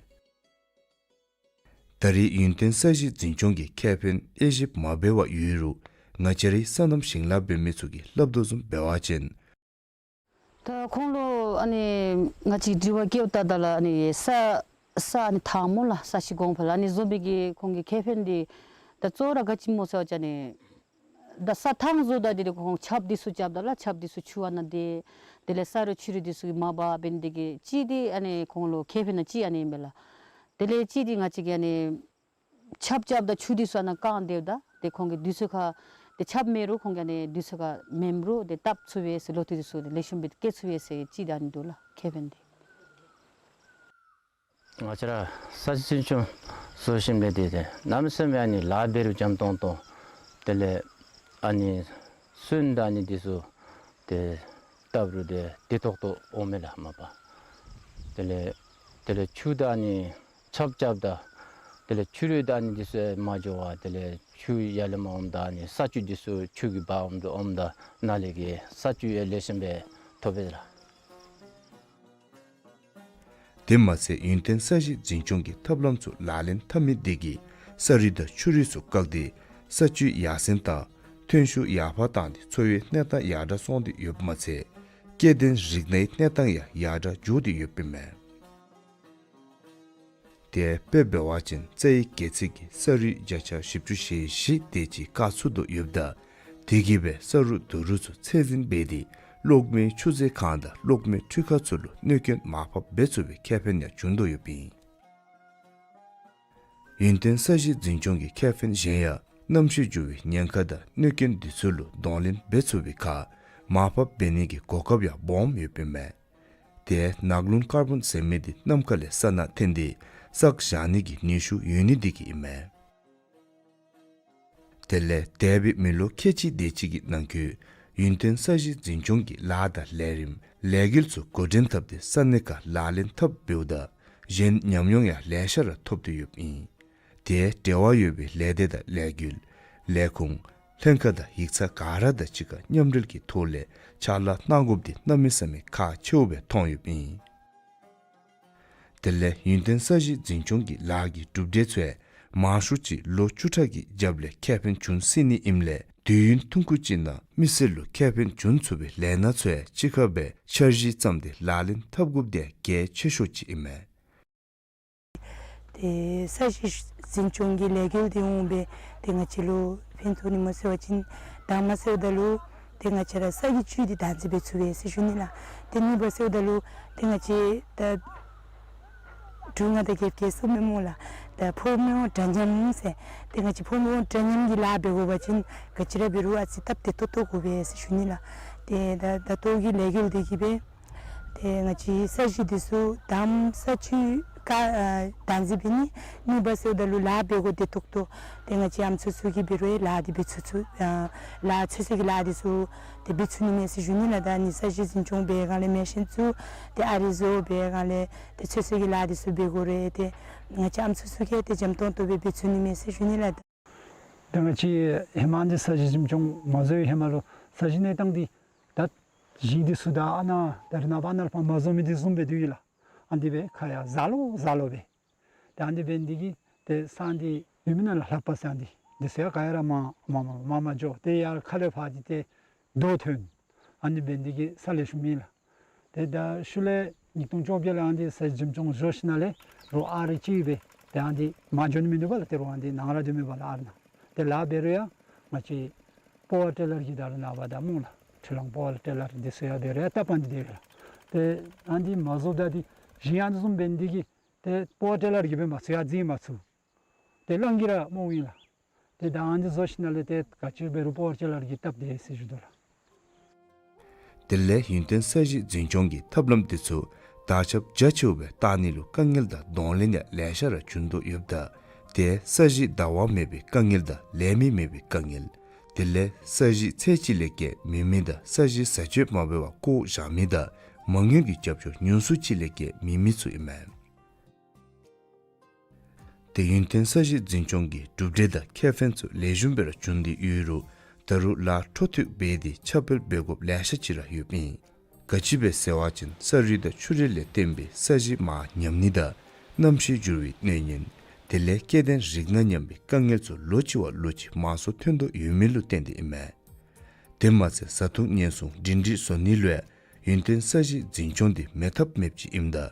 ད་རེས་ཡུན་བརྟན་ས་གཞི་འཛིན་སྐྱོང་གི་ཁེ་ཕན་དབྱེ་ཞིབ་མ་འབད་བར་ཡོད་རུང་ང་བཅས་རའི་སོ་ནམ་ཞིང་ལཱ་འབད་མི་ཚུ་གིས་སླབ་དོ་བཟུམ་འབད་བ་ཅིན། ད་ཁོང་ལུ་ཨ་ནི་ང་བཅས་དྲི་བ་བཀོདཔ་ད་ད་ལུ་ཨ་ནི་ས་ས་ཨ་ནི་ཐང་མོ་ལགས་ས་གཞི་གོང་འཕེལ་ཨ་ནི་བཟོ་མི་གི་ཁོང་གི་ཁེ་ཕན་འདི་ད་གཙོ་བོ་ར་ག་ཅི་སྨོ་ཟེར་བ་ཅིན་ཨ་ནི་ད་ས་ཐང་བཟོཝ་ད་འདི་ཁོང་ཆརཔ་འདི་ཚུ་རྐྱབ་ད་ལགས། ཆརཔ་འདི་ཚུ་ཆུ་ཨ་ནཱ་སྡོད། དེ་ལས་ས་རུད་ཆུ་རུད་འདི་ཚུ་གིས་མ་འབག་འབད་ནི་དེ་གིས་གཅིག་འདི་ཨ་ནི་ཁོང་ལུ་ཁེ་ཕན་ཨ་གཅིག་ཨ་ནི་ཨིན་པས་ལགས། དེ་ལས་གཅིག་འདི་ང་བཅས་ཀྱིས་ཨ་ནི་ཆརཔ་རྐྱབ་ད་ཆུ་འདི་ཚུ་ཨ་ནཱ་བཀང་སྡོདཔ་ད་ཏེ་ཁོང་གི་དུས་ཚོད་ཁར་ཏེ་ཆརཔ་མེད་རུང་ཁོང་གིས་ཨ་ནི་དུས་ཚོད་ཁར་མེནམ་རུང་ཏེ་བཏབ་ཚུགས་པས་ཟེར། ལོ་ཐོག་འདི་ཚུ་ཏེ་ལེགས་ཤོམ་སྦེ་སྐྱེ་ཚུགས་པས་ཟེར་གཅིག་ད་ཨ་ནི་འདུག་ལགས་ཁེ་ཕན་འདི། ང་བཅས་ར་ས་གཞི་འཛིན་སྐྱོང་བཟོ་ཞིནམ་ལས་ཏེ་ཏེ་གནམ་མེད་ས་མེད་ཨ་ནི་ལཱ་འབད་རུང་འཇམ་ཏོང་ཏོ། དེ་ལས་ཨ་ནི་སོན་དང་ཨ་ནི་འདི་ཚུ་ཏེ་བཏབ་རུང་ཏེ་བདེ་ཏོག་ཏོ་འོང་མས་ལགས་མ་པ། དེ་ལས་དེ་ལས་ཆུ་དང་ཨ་ནི་ཆརཔ་རྐྱབ་ད་དེ་ལས་ཆུ་རུད་དང་ཨ་ནི་འདི་ཚུ་མ་འགྱོ་བར་དེ་ལས་ཆུ་ཡར་ལས་མར་འོངམ་ད་ཨ་ནི་ས་བཅུད་འདི་ཚུ་ཆུ་གིས་འབག་འོངམ་ད་འོངམ་ད་ནཱ་ལས་ཀྱི་ས་བཅུད་ཡང་ལེགས་ཤོམ་སྦེ་ཐོབ་པས་ལགས། དེ་མ་ཚད་ཡུན་བརྟན་ས་གཞི་འཛིན་སྐྱོང་གི་ཐབས་ལམ་ཚུ་ལག་ལེན་འཐབ་མི་དེ་གིས་ས་རུད་དང་ཆུ་རུད་ཚུ་བཀག་སྟེ་ས་བཅུད་ཡར་སེང་དང་ཐོན་ཤུགས་ཡར་འཕར་བཏང་སྟེ་འཚོ་བའི་གནས་སྟངས་ཡར་དྲག་སོང་སྟེ་ཡོདཔ་མ་ཚད་སྐྱེ་ལྡན་རིགས་སྣའི་གནས་སྟངས་ཡང་ཡར་དྲག་འགྱོ་སྟེ་ཡོདཔ་ཨིན་མས། དེ་དཔེ་འབད་བ་ཅིན་རྩྭའི་སྒལ་ཚིགས་ཀྱི་ས་རུད་བརྒྱ་ཆ་བཞི་བཅུ་ཞེ་བཞི་དེ་ཅིག་བཀག་ཚུགས་དོ་ཡོདཔ་ད་དེ་གིས་སྦེ་ས་རུད་རྡོ་རུད་ཚུ་ཚད་འཛིན་འབད་དེ་གློག་མེའི་ཆུ་མཛོད་ཁང་དང་གློག་མེའི་འཕྲུལ་ཁང་ཚུ་ལུ་གནོད་སྐྱོན་མར་ཕབ་འབད་ཚུགས་པའི་ཁེ་ཕན་ཡང་བྱུང་དོ་ཡོདཔ་ཨིན། ཡུན་བརྟན་ས་གཞི་འཛིན་སྐྱོང་གི་ཁེ་ཕན་གཞན་ཡང་གནམ་གཤིས་འགྱུར་བའི་ཉེན་ཁ་དང་གནོད་སྐྱོན་འདི་ཚུ་ལུ་གདོང་ལེན་འབད་ཚུགས་པའི་ཁར་མར་ཕབ་འབད་ནི་གི་གོ་སྐབས་ཡང་སྦོམ་ཡོདཔ་ཨིན་མས། དེ་ནག་རླུང་ཀར་བོན་ཟེར་མི་འདི་ནམ་མཁའ་ལས་ས་ནང་འཐོན་ཏེ་བསགས་བཞག་ནི་གི་ནུས་ཤུགས་ཡོད་ནི་འདི་གིས་ཨིན་མས། དེ་ལས་འདས་པའི་མི་ལོ་ཁལ་གཅིག་དེ་ཅིག་གི་ནང་འཁོད་ཡུན་བརྟན་ས་གཞི་འཛིན་སྐྱོང་གི་ལཱ་དང་ལས་རིམ་ལས་འགུལ་ཚུ་འགོ་འདྲེན་འཐབ་སྟེ་ས་གནས་ཁར་ལག་ལེན་འཐབ་འབདཝ་ད་གཞན་ཉམས་མྱོང་ཡང་ལེ་ཤ་ར་ཐོབ་སྟེ་ཡོདཔ་ཨིན། དེ་འབྲེལ་བ་ཡོད་པའི་ལས་སྡེ་དང་ལས་འགུལ་ལས་ཁུངས་ལྷན་ཁག་དང་ཡིག་ཚང་ག་ར་དང་གཅིག་ཁར་མཉམ་འབྲེལ་གྱི་ཐོག་ལས་ཕྱག་ལཱ་གནང་དགོཔ་འདི་གནམ་མེད་ས་མེད་ཁག་ཆེཝ་སྦེ་མཐོང་ཡོདཔ་ཨིན། དེ་ལས་ཡུན་བརྟན་ས་གཞི་འཛིན་སྐྱོང་གི་ལཱ་གི་གྲུབ་འབྲས་ཚུ་ཡང་མང་ཤོས་ཅིག་ལོ་བཅུ་ཕྲག་གི་རྒྱབ་ལས་ཁེ་ཕན་བྱུང་སྲིད་ནི་ཨིནམ་ལས་དུས་ཡུན་ཐུང་ཀུ་ཅིག་ནང་མི་སེར་ལུ་ཁེ་ཕན་བྱུང་ཚུགས་པའི་ལས་སྣ་ཚུ་ཡང་གཅིག་ཁར་སྦེ་འཆར་གཞི་བརྩམས་ཏེ་ལག་ལེན་འཐབ་དགོཔ་འདི་ཡང་གལ་ཆེ་ཤོས་ཅིག་ཨིན་མས། ཏེ་ས་གཞི་འཛིན་སྐྱོང་གི་ལས་འགུལ་འདི་འོང་སྦེ་ཏེ་ང་བཅས་ལུ་ཕན་ཐོགས་ནི་སྨོ་ཟེར་བ་ཅིན་དང་པ་ཟེརཝ་ད་ལུ་ཏེ་ང་བཅས་ར་ས་གི་བཅུད་འདི་བདག་འཛིན་འབད་ཚུགས་པས་ཟེར་ཞུ་ནི་ལགས། ཏེ་གཉིས་པ་ཟེརཝ་ད་ལུ་ཏེ་ང་བཅས་ད་འབྲུག་ནང་ད་རྒྱལཔོ་རྒྱལ་གསུངམ་མས་སྨོ་ལགས། ད་ཕོ་མོ་འདྲ་མཉམ་ཟེར། ཏེ་ང་བཅས་ཕོ་མོ་འདྲ་མཉམ་གྱི་ལཱ་འབད་དགོ་པ་ཅིན་ག་ཅི་ར་འབད་རུང་ཨ་ཙི་སྟབས་བདེ་ཏོག་ཏོ་དགོ་པས་ཟེར་ཞུ་ནི་ལགས། ཏེ་ད་ད་ལྟོ་གི་ལས་འགུལ་འདི་གིས་སྦེ་ཏེ་ང་བཅས་ས་གཞི་འདི་ཚུ་དང་པ་ས་བཅུད་བཀག་ཨ་བདག་འཛིན་འབད་ནི། གཉིས་པ་ཟེརཝ་ད་ལུ་ལཱ་འབད་དགོཔ་བདེ་ཏོག་ཏོ། ཏེ་ང་བཅས་ཨམ་སྲུ་ཚུ་གིས་འབད་རུང་ལཱ་འདི་འབད་ཚུགས་ཚུགས། ཨ་ལཱ་ཚོད་བསྲེ་གི་ལཱ་འདི་ཚུ་ཏེ་འབད་ཚུགས་ནི་མས་ཟེར་ཞུ་ནི་ལགས། ད་ནི་ས་གཞི་འཛིན་སྐྱོང་འབད་སྒང་ལས་མེ་ཤིན་བཙུགས་ཏེ་ཨ་རི་བཟོ་འབད་སྒང་ལས་ཏེ་ཚོད་བསྲེ་གི་ལཱ་འདི་ཚུ་འབད་དགོ་རུང་ཏེ་ང་བཅས་ཨམ་སྲུ་ཚུ་གིས་ཏེ་འཇམ་ཏོང་ཏོ་སྦེ་འབད་ཚུགས་ནི་མས་ཟེར་ཞུ་ནི་ལགས། ད་ང་བཅས་ཧེ་མ་འདི་ས་གཞི་འཛིན་སྐྱོང་མ་བཟོ་བའི་ཧེ་མ་ལུ་ས་གཞི་གནས་སྟངས་འདི་ད་ཞིང་འདི་ཚུ་ད་ཨ་ནཱ་ད་རེས་ནངས་པ་ནཱ་ལས་ཕར་མ་བཟོ་མི་འདི་བཟུམ་སྦེ་འདུག་ཡི་ལགས། ཨ་ནི་སྦེ་ཁ་ཡར་ཟག་ལོ་ཟག་ལོ་སྦེ། ཏེ་ཨ་ནི་སྦེ་འདི་གིས་ཏེ་ས་འདི་ཡོད་མི་ནང་ལས་ལྷག་པ་ས་འདི་ འདི་ཚུ་ཡང་ག་ཡང་ར་མ་མ་མ་མ་མ་འགྱོ། ཏེ་ཡར་ཁ་ལས་ཕར་འདི་ཏེ་རྡོ་ཐོན། ཨ་ནི་འབད་ནི་འདི་གིས་ས་ལེགས་ཤོམ་ཨིན་ལགས། ཏེ་ད་ཤུལ་ལས་ཉིས་སྟོང་བཅོ་བརྒྱད་ལས་ཨ་ནི་འདི་ས་གཞི་འཛིན་སྐྱོང་བཟོ་ཞིནམ་ལས་རོགས་ཨ་རི་ཅིག་སྦེ་ཏེ་ཨ་ནི་འདི་མར་འགྱོ་ནི་མིན་འདུག་པ་ལགས། ཏེ་རོགས་ཨ་ནི་འདི་ནང་ར་སྡོད་མི་པ་ལགས་ཨ་རི་ནང་། ཏེ་ལཱ་འབད་རུང་ཡང་ང་བཅས་པ་ཝར་ཊི་ལར་གྱི་ད་རུང་ནངས་པ་ད་སྨོ་ལགས། འཕྲུལ་གླང་པ་ཝར་ཊི་ལར་འདི་ཚུ་ཡང་འབད་རུང་ཡང་སྟབས་ཨ་ནི་འདི་དེ་སྦེ་ལགས། ཏེ་ཨ་ནི་འདི་མ་བཟོཝ་ད་འདི་ཞིང་ཨ་ནི་བཟུམ་འབད་ནི་འདི་གིས་ཏེ་པ་ཝར་ཊི་ལར་གྱིས་འབད་མ་ཚུགས་ཡར་འཛིང་མ་ཚུགས། ཏེ་གླང་གིས་ར་རྨོཝ་ཨིན་ལགས། ཏེ་ད་ཨ་ནི་འདི་བཟོ་ཞིནམ་ལས་ཏེ་ག་ཅི་འབད་རུང་པ་ཝར་ཊི་ལར་གྱི་སྟབས་བདེ་ཟེར་ཞུ་དོ་ལགས། དེ་ལས་ཡུན་བརྟན་ས་གཞི་འཛིན་སྐྱོང་གི་ཐབས་ལམ་འདི་ཚུ་དར་ཁྱབ་རྒྱ་ཆེཝ་སྦེ་བཏང་ནི་ལུ་དཀའ་ངལ་དང་གདོང་ལེན་ཡང་ལེ་ཤ་ར་བྱུང་དོ་ཡོདཔ་ད། ཏེ་ས་གཞི་བདའ་བ་མེད་པའི་དཀའ་ངལ་དང་ལས་མི་མེད་པའི་དཀའ་ངལ། དེ་ལས་ས་གཞི་ཚད་ཅིག་ལས་བརྒལ་མེད་མི་དང་ས་གཞི་བཟའ་སྤྱོད་མ་འབད་བར་བཀོ་བཞག་མི་དང་མ་དངུལ་གྱི་རྒྱབ་སྐྱོར་ཉུང་སུ་ཅིག་ལས་བརྒལ་མེད་མི་ཚུ་ཨིན་མས། ཏེ་ཡུན་བརྟན་ས་གཞི་འཛིན་སྐྱོང་གི་གྲུབ་འབྲས་དང་ཁེ་ཕན་ཚུ་ལེགས་ཤོམ་སྦེ་ར་བྱུང་སྟེ་ཡོད་རུང་ད་རུང་ལཱ་འཕྲོ་མཐུད་འབད་དེ་ཁྱབ་སྤེལ་འབད་དགོཔ་ལེ་ཤ་ཅིག་ར་ཡོདཔ་ཨིན། ག་ཅི་སྦེ་ཟེར་བ་ཅིན་ས་རུད་དང་ཆུ་རུད་ལས་བརྟེན་པའི་ས་གཞི་མར་ཉམས་ནི་དང་གནམ་གཤིས་འགྱུར་བའི་གནོད་ཉེན། དེ་ལས་སྐྱེ་ལྡན་རིགས་སྣ་ཉམས་པའི་དཀའ་ངལ་ཚུ་ལོ་གཅིག་བ་ལོ་གཅིག་མང་སུ་ཐོན་དོ་ཡོད་མི་ལུ་བརྟེན་ཏེ་ཨིན་མས། དེ་མ་ཚད་བཟའ་འཐུང་ཉེན་སྲུང་སྒྲིང་སྒྲིང་བཟོ་ནི་ལུ་ཡང་ཡུན་བརྟན་ས་གཞི་འཛིན་སྐྱོང་འདི་མེད་ཐབས་མེདཔ་ཅིག་ཨིནམ་ད།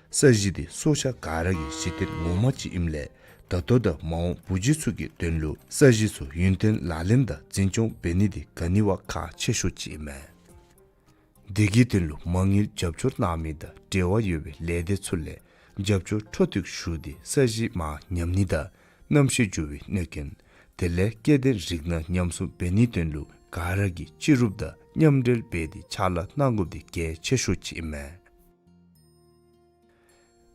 ས་གཞི་འདི་སྲོག་ཆགས་ག་ར་གི་གཞི་རྟེན་ངོ་མ་ཅིག་ཨིནམ་ལས་ད་ལྟོ་དང་མ་འོངས་བུ་རྒྱུད་ཚུ་གི་དོན་ལུ་ས་གཞི་ཚུ་ཡུན་བརྟན་ལག་ལེན་དང་འཛིན་སྐྱོང་འབད་ནི་འདི་ག་ནི་བ་ཁག་ཆེ་ཤོས་ཅིག་ཨིན་མས། འདི་གི་དོན་ལུ་མ་དངུལ་རྒྱབ་སྐྱོར་གནང་མི་དང་འབྲེལ་བ་ཡོད་པའི་ལས་སྡེ་ཚུ་ལས་རྒྱབ་སྐྱོར་འཕྲོ་མཐུད་ཞུ་སྟེ་ས་གཞི་མར་ཉམས་ནི་དང་གནམ་གཤིས་འགྱུར་བའི་གནོད་རྐྱེན། དེ་ལས་སྐྱེ་ལྡན་རིགས་སྣ་ཉམས་སྲུང་འབད་ནིའི་དོན་ལུ་ག་ར་གིས་སྤྱི་རུབ་དང་མཉམ་འབྲེལ་འབད་དེ་ཕྱག་ལཱ་གནང་དགོཔ་འདི་གལ་ཆེ་ཤོས་ཅིག་ཨིན་མས།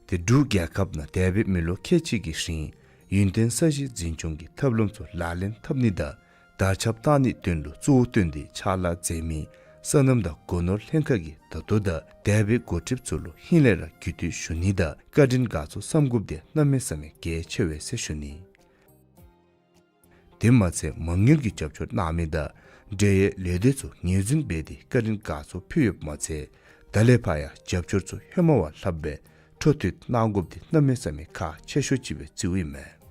ཏེ་འབྲུག་རྒྱལ་ཁབ་ནང་འདས་པའི་མི་ལོ་ཁལ་གཅིག་གི་རིང་ཡུན་བརྟན་ས་གཞི་འཛིན་སྐྱོང་གི་ཐབས་ལམ་ཚུ་ལག་ལེན་འཐབ་ནི་དང་དར་ཁྱབ་བཏང་ནིའི་དོན་ལུ་གཙོ་བོ་བཏོན་ཏེ་ཕྱག་ལཱ་མཛད་མི་སོ་ནམ་དང་སྒོ་ནོར་ལྷན་ཁག་གིས་ད་ལྟོ་དང་འདས་པའི་འགོ་ཁྲིདཔ་ཚུ་ལུ་ཧིང་ལས་ར་གུས་བཏུད་ཞུ་ནི་དང་བཀའ་དྲིན་དགའ་ཚོར་བསམ་དགོཔ་འདི་གནམ་མེད་ས་མེད་གལ་ཆེ་བས་ཟེར་ཞུ་ནི། དེ་མ་ཚད་མ་དངུལ་གྱི་རྒྱབ་སྐྱོར་གནང་མི་དང་འབྲེལ་ཡོད་ལས་སྡེ་ཚུ་ངོས་འཛིན་འབད་དེ་བཀའ་དྲིན་དགའ་ཚོར་ཕུལ་ཡོདཔ་མ་ཚད་ད་ལས་ཕར་ཡང་རྒྱབ་སྐྱོར་ཚུ་ཧེ་མ་བ་ལྷགཔ་སྦེ་འཕྲོ་མཐུད་གནང་དགོཔ་འདི་གནམ་མེད་ས་མེད་ཁག་ཆེ་ཤོས་ཅིག་སྦེ་བརྩིཝ་ཨིན་མས།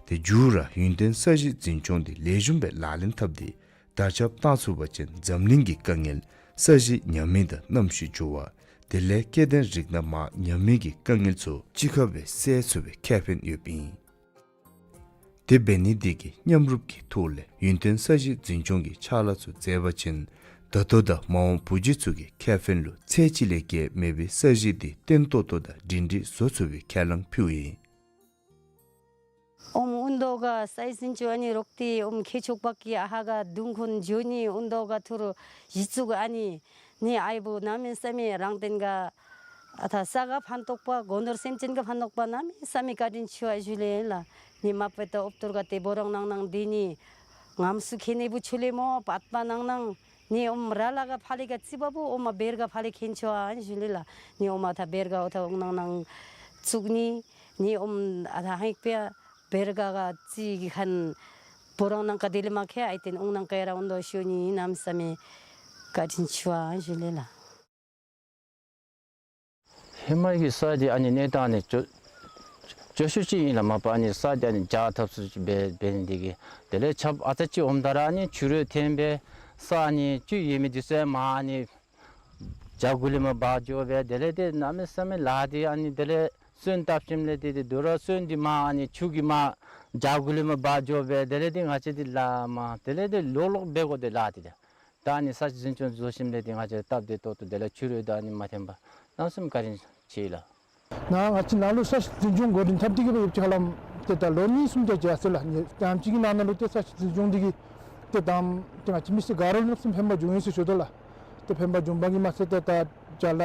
ཏེ་མཇུག་ར་ཡུན་བརྟན་ས་གཞི་འཛིན་སྐྱོང་འདི་ལེགས་ཤོམ་སྦེ་ལག་ལེན་འཐབ་སྟེ་དར་ཁྱབ་བཏང་ཚུགས་པ་ཅིན་འཛམ་གླིང་གི་དཀའ་ངལ་ས་གཞི་ཉམས་མི་དང་གནམ་གཤིས་འགྱུར་བ་དེ་ལས་སྐྱེ་ལྡན་རིགས་སྣ་མར་ཉམས་མི་གི་དཀའ་ངལ་ཚུ་གཅིག་ཁར་སྦེ་སེལ་ཚུགས་པའི་ཁེ་ཕན་ཡོདཔ་ཨིན། དེ་འབད་ནི་འདི་གིས་མཉམ་རུབ་ཀྱི་ཐོག་ལས་ཡུན་བརྟན་ས་གཞི་འཛིན་སྐྱོང་གི་ཕྱག་ལཱ་ཚུ་མཛད་པ་ཅིན་ད་ལྟོ་དང་མ་འོངས་བུ་རྒྱུད་ཚུ་གི་ཁེ་ཕན་ལུ་ཚད་ཅིག་ལས་བརྒལ་མེད་པའི་ས་གཞི་འདི་བརྟན་ཏོག་ཏོ་དང་སྒྲིང་སྒྲིང་བཟོ་ཚུགས་པའི་ཁས་བླངས་ཕུལཝ་ཨིན། ཨོམ་ཨུན་དོ་ག་སའི་སིན་ཅུ་ཨ་ནི་རོག་ཏི་ཨོམ་ཁེ་ཆོག་པ་ཀི་ཨ་ཧ་ག་དུང་ཁོན་ཇོ་ནི་ཨུན་དོ་ག་ཐུར་ཡི་ཙུག་ཨ་ནི་ནི་ཨའི་བུ་གནམ་མེད་ས་མེད་རང་བརྟེན་ག་ཨ་ཐ་ས་ག་ཕན་ཐོགས་པ་སྒོ་ནོར་སེམས་ཅན་ག་ཕན་ཐོགས་པ་གནམ་མེད་ས་མེད་བཀའ་དྲིན་ཆེ་བ་ཞུ་ལེ་ལགས། ནི་མ་པ་ཏ་ཨོབ་ཏོར་ག་ཏེ་བོ་རང་ནང་ནང་འདི་ནི་ངམ་སུ་ཁེ་ནི་བུ་ཆུ་ལེ་མོ་པད་པ་ནང་ནང་ནི་ཨོམ་ར་ལ་ག་ཕ་ལེ་ག་ཙི་བ་བུ་ཨོམ་མ་བེར་ག་ཕ་ལེ་ཁེན་ཆོ་ཨན་ཞུ་ལེ་ལགས། ནི་ཨོམ་ཨ་ཐ་བེར་ག་ཨོ་ཐ་ཨོང་ནང་ནང་ཙུག་ནི་ནི་ཨོམ་ཨ་ཐ་ཧེག་པེ་བེར་ག་ག་ཙི་གི་ཁན་བོ་རང་ནང་ཀ་དེ་ལེ་མ་ཁེ་ཨའི་ཏེན་ཨོང་ནང་ཀ་ཡ་ར་ཨོང་དོ་ཤོ་ནི་གནམ་མེད་ས་མེད་བཀའ་དྲིན་ཆེ་བ་ཨན་ཞུ་ལེ་ལགས། ཧེ་མ་གི་ས་འདི་ཨ་ནི་གནས་སྟངས་ནི་སྐྱོ་སྐྱོ་ཤོས་ཅིག་ཨིན་ལགས། མ་པ་ཨ་ནི་ས་འདི་ཨ་ནི་འཇག་ཐབས་སུ་ཅིག་འབད་འབད་ནི་འདི་གིས་དེ་ལས་ཆརཔ་ཨ་ཙི་ཅིག་འོངམ་ད་ར་ཨ་ནི་ཆུ་རུད་འཐེན་སྦེ་ས་ཨ་ནི་ཆུ་ཡོད་མི་འདི་ཚུ་མར་ཨ་ནི་བྱག་གུ་ལས་མར་འབག་འགྱོ་སྦེ་དེ་ལས་ཏེ་གནམ་མེད་ས་མེད་ལཱ་འདི་ཨ་ནི་དེ་ལས་སོན་བཏབ་ཞིནམ་ལས་ཏེ་ཏེ་དོ་རུང་སོན་འདི་མར་ཨ་ནི་ཆུ་གིས་མར་བྱག་གུ་ལས་མར་འབག་འགྱོ་སྦེ་དེ་ལས་ཏེ་ང་བཅས་འདི་ལཱ་མར་དེ་ལས་ཏེ་ལོག་ལོག་འབད་དགོ་དེ་ལཱ་འདི་ཏེ། ད་ཨ་ནི་ས་གཞི་འཛིན་སྐྱོང་བཟོ་ཞིནམ་ལས་ཏེ་ང་བཅས་སྟབས་བདེ་ཏོག་ཏོ་དེ་ལས་ཆུ་རུད་དང་ཨ་ནི་མ་འཐེན་པར་གནམ་མེད་ས་མེད་བཀའ་དྲིན་ཆེ་ལགས། ནཱ་ང་བཅས་ནཱ་ལུ་ས་གཞི་འཛིན་སྐྱོང་འགོ་འདྲེན་འཐབ་སྟེ་གི་སྦེ་ཡོདཔ་ཅིག་ཧ་ལམ་ཏེ་ད་ལོ་གཉིས་གསུམ་དེ་ཅིག་ཡར་སོང་ལགས། ནི་དེམ་ཅིག་གི་ནང་ན་ལུ་ཏེ་ས་གཞི་འཛིན་སྐྱོང་འདི་གིས་ཏེ་དང་ཏེ་ང་བཅས་མི་སེར་ག་ར་ལུ་གནམ་མེད་ས་མེད་ཕན་པ་བྱུང་ཡི་ཟེར་ཞུ་དོ་ལགས། ཏེ་ཕན་པ་བྱུང་པ་གིས་མ་ཚད་ཏེ་ད་ཅ་ལ་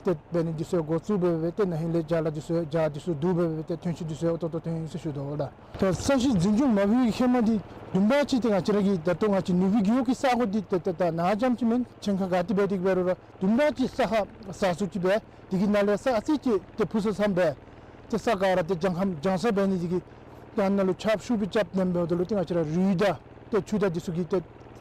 ཏེ་འབད་ནི་འདི་ཚུ་འགོ་བཙུགས་འབད་འབད་ཏེ་ན་ཧིང་ལས་ཅ་ལ་འདི་ཚུ་ཡང་ཇ་འདི་ཚུ་བསྡུ་འབད་འབད་ཏེ་ཐོན་སྐྱེད་འདི་ཚུ་ཡང་ཏོག་ཏོ་ཐོན་ཡི་ཟེར་ཞུ་དོ་ལགས། ད་ས་གཞི་འཛིན་སྐྱོང་མ་འབད་བའི་ཧེ་མ་འདི་བདུན་པ་ཅིག་ཏེ་ང་བཅས་ར་གི་ད་ལྟོ་ང་བཅས་ནུབ་སྦིས་རྒེད་འོག་གི་ས་གོ་འདི་ཏེ་ཏེ་ད་ནཱ་རྐྱངམ་ཅིག་མེན་ཆེན་ཁ་ག་ཏེ་འབད་དེ་འབད་རུང་ར་བདུན་པ་ཅིག་ས་ཧ་ས་སུ་ཅིག་སྦེ་དེ་གི་ནང་ལས་ས་ཨ་ཙི་ཅིག་ཏེ་ཕུ་སུ་སམ་སྦེ་ཏེ་ས་ག་ར་ཏེ་ལྗང་ཁམ་ལྗང་ས་འབད་ནི་དེ་གིས་ཏེ་ཨ་ནཱ་ལུ་ཆརཔ་ཤུགས་སྦེ་རྐྱབ་ནེམ་འབདཝ་ད་ལུ་ཏེ་ང་བཅས་ར་རུད་དང་ཏེ་ཆུ་དང་འདི་ཚུ་གིས་ཏེ་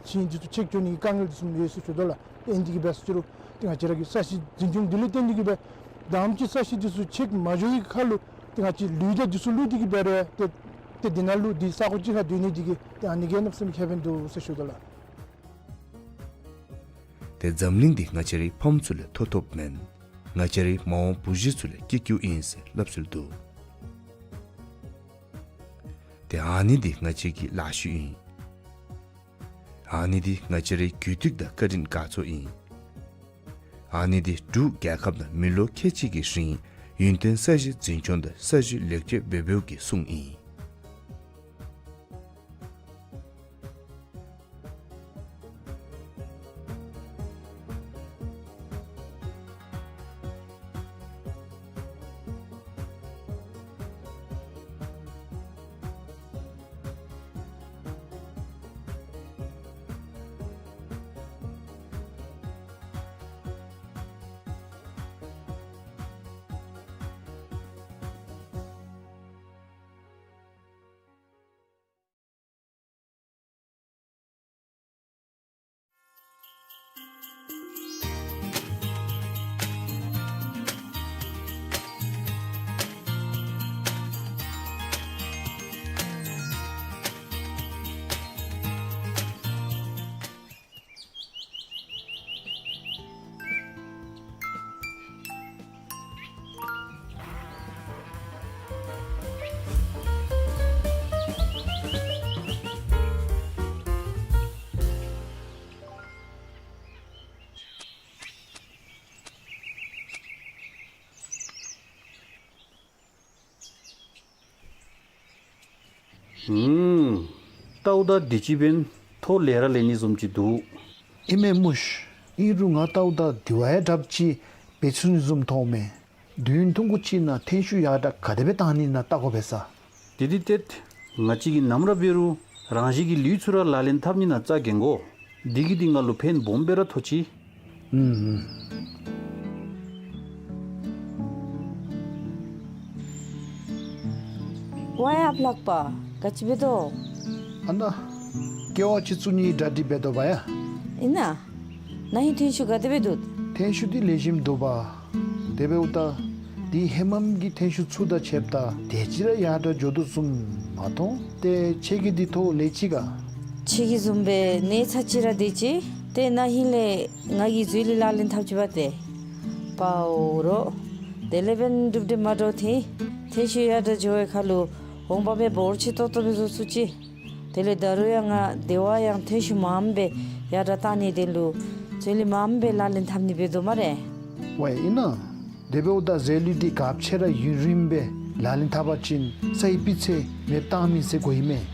ཤིང་འདི་ཚུ་ཆད་འགྱོ་ནི་གི་དཀའ་ངལ་འདི་ཚུ་ཡོད་ཟེར་ཞུ་དོ་ལགས། ཨིན་དེ་གིས་འབད་ཟེར་རུང་ཏེ་ང་བཅས་ར་གི་ས་གཞི་འཛིན་སྐྱོང་འདི་ལུ་བརྟེན་ཏེ་གིས་སྦེ་དེམ་ཅིག་ས་གཞི་འདི་ཚུ་ཆད་མ་འགྱོ་བའི་ཁར་ལུ་ ང་བཅས་ལུད་དང་འདི་ཚུ་བླུགས་ཏེ་གིས་འབད་རུང་ཏེ་ཏེ་འདི་ནང་ལུ་འདི་ས་གོ་ཅིག་ཁར་སྡོད་ནི་འདི་གིས་ཏེ་ཨ་ནི་གིས་གནམ་མེད་ས་མེད་ཁེ་ཕན་འདུག་ཟེར་ཞུ་དོ་ལགས། ཏེ་འཛམ་གླིང་འདི་ང་བཅས་རའི་ཕམ་ཚུ་ལས་ཐོབ་ཐོབཔ་མེན། ང་བཅས་རའི་མ་འོངས་བུ་གཞི་ཚུ་ལས་སྐྱེ་སྐྱེཝ་ཨིན་ཟེར་སླབ་སྲོལ་འདུག། ཏེ་ཨ་ནི་འདི་ང་བཅས་ཀྱི་ལཱ་ཤུལ་ཨིན། ཨ་ནི་འདི་ང་བཅས་རའི་རྒུད་འཐུས་དང་བཀའ་དྲིན་དགའ་ཚོར་ཨིན། ཨ་ནི་འདི་འབྲུག་རྒྱལ་ཁབ་ནང་མི་ལོ་ཁལ་གཅིག་གི་རིང་ཡུན་བརྟན་ས་གཞི་འཛིན་སྐྱོང་དང་ས་གཞི་ལེགས་བཅོས་འབད་འབདཝ་གི་སྲུང་ཨིན། ཨུམ། ལྟཝ་ད་དུས་ཅི་འབདན་ཐོག་ལེ་ར་ལེན་ནི་བཟུམ་ཅིག་འདུག། ཨིན་མས་མོ་ཤིག། ཨིན་རུང་ང་ལྟཝ་ད་དུས་བ་ཡང་དྲགཔ་ཅིག་འབད་ཚུགས་ནི་བཟུམ་མཐོངམ་མས། དུས་ཡུན་ཐུང་ཀུ་ཅིག་ནང་ཐོན་ཤུགས་ཡར་དྲག་ག་དེ་སྦེ་བཏང་ནི་ན་བལྟ་དགོ་པས་ས། དེ་འདི་ཏེ་ང་བཅས་ཀྱིས་ནམ་ར་འབད་རུང་རང་བཞིན་གྱི་ལུད་ཚུ་ར་ལག་ལེན་འཐབ་ནི་ནང་རྩ་འགེངས་དགོ། འདི་གིས་འདི་ང་ལུ་ཕན་སྦོམ་སྦེ་ར་ཐོགས་ཅི། ཨུམ་ཨུམ། ཝའི་ཨཔ་ལགས་པ། ག་ཅི་འབད་དོ། ཨ་ནཱ་ཀེ་ཝ་ཅིག་བཙུགས་ནིའི་གྲ་སྒྲིག་འབད་དོ་བ་ཡ། ཨིན་ན། ན་ཧིང་ཐོན་ཤུགས་ག་དེ་སྦེ་འདུག། ཐོན་ཤུགས་འདི་ལེགས་ཤོམ་འདུག་པ། དེ་འབདཝ་ད་འདི་ཧེ་མམ་གྱི་ཐོན་ཤུགས་ཚུ་དང་ཕྱདཔ་ད་དེ་ཅིག་ར་ཡར་དྲག་འགྱོ་དོ་བཟུམ་མ་མཐོང་། ཏེ་ཁྱེད་ཀྱི་འདི་ཐོག་ལེགས་ཅི་ག། ཁྱེད་ཀྱི་བཟུམ་སྦེ་གནས་ཚད་ཅིག་ར་དེ་ཅིག། ཏེ་ན་ཧིང་ལས་ང་གིས་མཛོད་ལུ་ལག་ལེན་འཐབ་ཅི་པ་ཏེ། པའོ་རོ། དེ་ལས་འབདན་གྲུབ་འབྲས་མ་འདྲཝ་ཐོན། ཐོན་ཤུགས་ཡར་དྲག་འགྱོ་བའི་ཁར་ལུ་འོང་འབབ་སྦེ་འབོར་ཆེ་ཏོག་ཏོ་སྦེ་བཟོ་ཚུགས་ཅི། དེ་ལས་ད་རུང་ཡང་ང་དེ་བ་ཡང་ཐོན་ཤུགས་མངམ་སྦེ་ཡར་དྲག་བཏང་ནི་དོན་ལུ་མཛོད་ལུ་མངམ་སྦེ་ལག་ལེན་འཐབ་ནི་འབད་དོ་སྨ་རེ། ཝའི་ཨིན་ན། དེ་འབདཝ་ད་མཛོད་ལུ་འདི་ག་ཅི་ར་ཡུན་རིངམོ་སྦེ་ལག་ལེན་འཐབ་པ་ཅིན་སའི་སྤུས་ཚད་མེདཔ་བཏང་མི་ཟེར་གོ་ཡི་མས།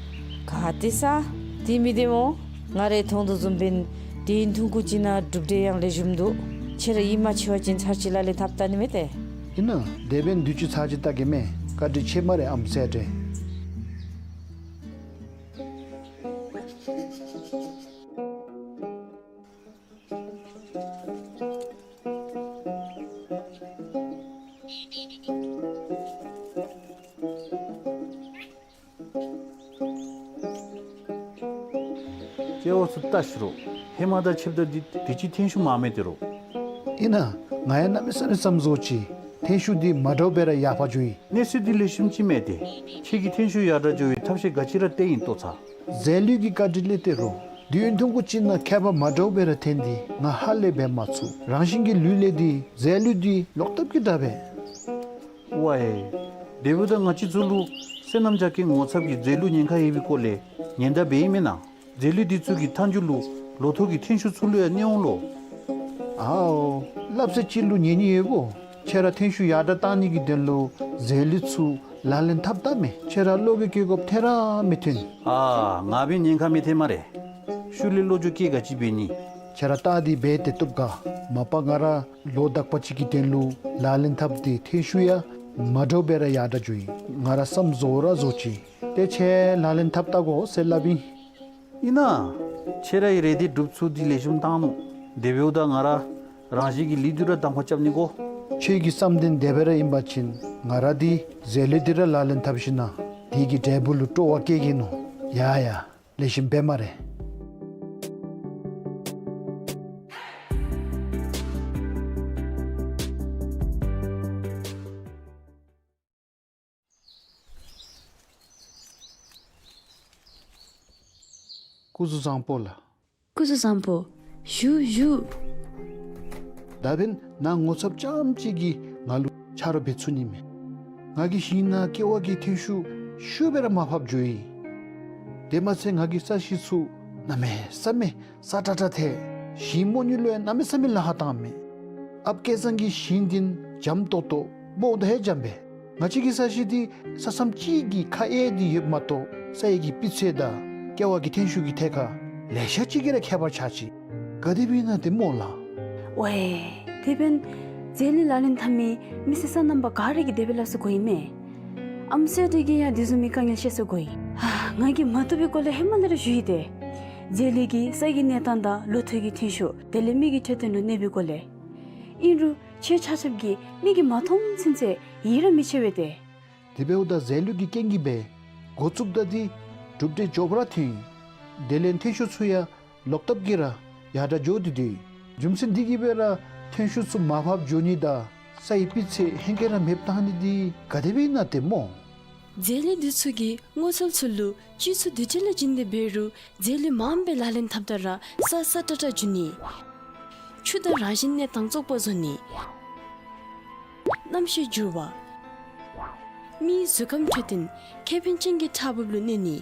ག་ཏེ་ས། དེ་མི་བདེན་མོ། ང་རའི་མཐོང་དོ་བཟུམ་འབདན་དུས་ཡུན་ཐུང་ཀུ་ཅིག་ནང་གྲུབ་འབྲས་ཡང་ལེགས་ཤོམ་འདུག། ཁྱེད་ར་ཨིན་མ་ཚུགས་པ་ཅིན་ཚར་གཅིག་ལག་ལེན་འཐབ་བལྟ་ནི་མས་ཏེ། ཨིན་ན། དེ་འབདན་དུས་ཅི་ཚར་གཅིག་བལྟ་གེ་མས། བཀའ་དྲིན་ཆེ་སྨ་རེ་ཨམ་སྲས་ཏེ། ཅིག་འོ་ཚུ་བལྟ་ཤིག་རོ། ཧེ་མ་དང་ཕྱདཔ་ད་འདི་དུས་ཅི་ཐོན་ཤུགས་མངམ་མས་ཏེ་རོ། ཨིན་ན། ང་ཡང་གནམ་མེད་ས་མེད་བསམ་བཟོ་ཅི། ཐོན་ཤུགས་འདི་མ་འདྲཝ་སྦེ་ར་ཡར་འཕར་འགྱོ་ཡི། གནས་ཚུལ་འདི་ལེགས་ཤོམ་ཅིག་མས་ཏེ། ཁྱེད་ཀྱིས་ཐོན་ཤུགས་ཡར་དྲག་འགྱོ་བའི་ཐབས་ཤེས་ག་ཅི་ར་སྟོན་ཡི་ལྟོ་ཚང་། མཛོད་ལུ་གི་བཀའ་དྲིན་ལས་ཏེ་རོ། དུས་ཡུན་ཐུང་ཀུ་ཅིག་ནང་ཁྱད་པར་མ་འདྲཝ་སྦེ་ར་ཐོན་ཏེ་ང་ཧ་ལས་འབད་མ་ཚུགས། རང་བཞིན་གྱི་ལུད་ལས་འདི་མཛོད་ལུ་འདི་ལོག་ལྟབ་ཀྱི་དྲག་པས། ཝའི། དེ་འབདཝ་ད་ང་བཅས་ཚུ་ལུ་སོ་ནམ་རྒྱ་སྐྱེད་ངོ་ཚབ་ཀྱི་མཛོད་ལུད་ཉེན་ཁ་ཡོད་པའི་སྐོར་ལས་ཉེན་བརྡ་འབད་ཡི་མེན་ན། མཛོད་ལུད་འདི་ཚུ་གི་མཐའ་མཇུག་ལུ་ལོ་ཐོག་གི་ཐོན་ཤུགས་ཚུ་ལུ་ཡང་གནོད་འོང་ལོ། ཨའོ། སླབ་ས་ཅིག་ལུ་ཉན་ནི་ཡོད་གོ། ཁྱེད་ར་ཐོན་ཤུགས་ཡར་དྲག་བཏང་ནི་གི་དོན་ལུ་མཛོད་ལུད་ཚུ་ལག་ལེན་འཐབ་བལྟ་མས། ཁྱེད་ར་བློ་གི་སྐྱེ་དགོཔ་ཐད་ར་མི་ཐོན། ཨ་ང་འབད་ཉེན་ཁ་མི་ཐོན་སྨ་རེ། ཤུལ་ལས་བློ་འགྱོད་སྐྱེ་ག་ཅི་འབད་ནི། ཁྱེད་ར་བལྟ་སྟེ་འབད་དེ་བཏུབ་ག། མ་པ་ང་ར་ལོ་དག་པ་ཅིག་གི་དོན་ལུ་ལག་ལེན་འཐབ་སྟེ་ཐོན་ཤུགས་ཡང་མ་འདྲཝ་སྦེ་ར་ཡར་དྲག་འགྱོ་ཡི། ང་ར་བསམ་བཟོ་ར་བཟོ་ཅི། ཏེ་ཁྱེད་ལག་ལེན་འཐབ་བལྟ་དགོ་ཟེར་སླབ་ཨིན། ཨིན་ན། ཁྱེད་རའི་རེ་འདོད་སྒྲུབ་ཚུགས་འདི་ལེགས་ཤོམ་བཏང་ནུག། དེ་འབདཝ་ད་ང་ར་རང་བཞིན་གྱི་ལུད་འདི་ར་གདམ་ཁ་རྐྱབ་ནི་གོ། ཁྱེད་ཀྱི་བསམ་དོན་དེ་སྦེ་ར་ཨིན་པ་ཅིན་ང་ར་འདི་མཛོད་ལུད་འདི་ར་ལག་ལེན་འཐབ་ཞིན་ན་དེ་གི་འབྲས་བུ་ལུ་སྤྲོ་བ་སྐྱེ་གེ་ནོ། ཡ་ཡ། ལེགས་ཤོམ་འབད་སྨ་རེ། སྐུ་གཟུགས་བཟང་པོ་ལགས། སྐུ་གཟུགས་བཟང་པོ། བཞུགས་བཞུགས། ད་འབདན་ནཱ་ངོ་ཚབ་རྐྱངམ་གཅིག་གིས་ང་ལུ་ཆ་རོགས་འབད་ཚུགས་ནི་མས། ང་གིས་ཞིང་ནང་ཀེ་བ་གི་ཐོན་ཤུགས་ཤུགས་སྦེ་ར་མར་ཕབ་འགྱོ་ཡི། དེ་མ་ཚད་ང་གི་ས་གཞི་ཚུ་གནམ་མེད་ས་མེད་སྲ་ཀྲག་ཀྲ་ཐལ། ཞིང་རྨོ་ནི་ལུ་ཡང་གནམ་མེད་ས་མེད་ལཱ་ཁག་བཏངམ་མས། ཨཔ་སྐལ་བཟང་གིས་ཞིང་འདི་འཇམ་ཏོག་ཏོ་སྦོམ་ད་ཧེ་འཇམ་པས། ང་བཅས་ཀྱི་ས་གཞི་འདི་ས་མཚམས་གཅིག་གིས་ཁ་དབྱེ་སྟེ་ཡོདཔ་མ་གཏོགས་ས་ཡི་གི་སྤུས་ཚད་དང་ཀེ་བ་གི་ཐོན་ཤུགས་ཀྱི་ཐད་ཁར་ལེ་ཤ་ཅིག་གིས་ར་ཁྱད་པར་ཆགས་ཅི། ག་དེ་སྦེ་ཨིན་ན་ཏེ་སྨོ་ལགས། ཝའེ། དེ་འབདན་རྫས་ལུད་ལག་ལེན་འཐབ་མི་མི་སེར་སོ་ནམ་པ་ག་ར་གིས་དེ་སྦེ་སླབ་ས་གོ་ཨིན་མས། ཨམ་སྲས་འདི་གིས་ཡང་དེ་བཟུམ་མའི་དཀའ་ངལ་བཤད་ས་གོ་ཡི། ཧ། ང་གིས་མ་བཏུབ་པའི་སྐོར་ལས་ཧེ་མ་ལས་ར་ཞུ་ཡི་ཏེ། རྫས་ལུད་ཀྱིས་ས་གི་གནས་སྟངས་དང་ལོ་ཐོག་གི་ཐོན་ཤུགས་དེ་ལས་མི་གི་འཕྲོད་བསྟེན་ལུ་གནོད་པའི་སྐོར་ལས། ཨིན་རུང་ཁྱེད་ཆ་ཁྱབ་ཀྱིས་མིག་གིས་མ་མཐོང་ཚུན་ཚོད་ཡིད་ར་མི་ཆེས་པས་ཏེ། དེ་འབདཝ་ད་རྫས་ལུད་ཀྱི་རྐྱེན་གྱིས་སྦེ་འགོ་བཙུགསཔ་ད་འདི་གྲུབ་འབྲས་མགྱོགས་པ་ར་ཐོན་ཡི། དེ་ལས་ཐོན་ཤུགས་ཚུ་ཡང་ལོག་ཐབས་ཀྱིས་ར་ཡར་དྲག་འགྱོ་སྟེ་འདུག། རྒྱུ་མཚན་འདི་གིས་སྦེ་ར་ཐོན་ཤུགས་ཚུ་མར་ཕབ་འགྱོ་ནི་དང་ས་ཡི་སྤུས་ཚད་ཧེང་སྐལ་ར་མེདཔ་བཏང་ནི་འདི་ག་དེ་སྦེ་ཨིན་ན་ཏེ་སྨོ། རྫས་ལུད་འདི་ཚུ་གིས་སྔོ་ཚལ་ཚུ་ལུ་བཅུད་ཚུ་དུས་ཅི་ལུ་བྱིན་ཏེ་འབད་རུང་རྫས་ལུད་མངམ་སྦེ་ལག་ལེན་འཐབ་ད་ར་ས་སྲ་ཀྲག་ཀྲ་འགྱོ་ནི། ཆུ་དང་རང་བཞིན་གནས་སྟངས་བཙོག་པ་བཟོ་ནི། གནམ་གཤིས་འགྱུར་བ། མིའི་གཟུགས་ཁམས་འཕྲོད་བསྟེན་ཁེ་ཕན་ཅན་གྱི་ཕྲག་འབུབ་ལུ་གནོད་ནི།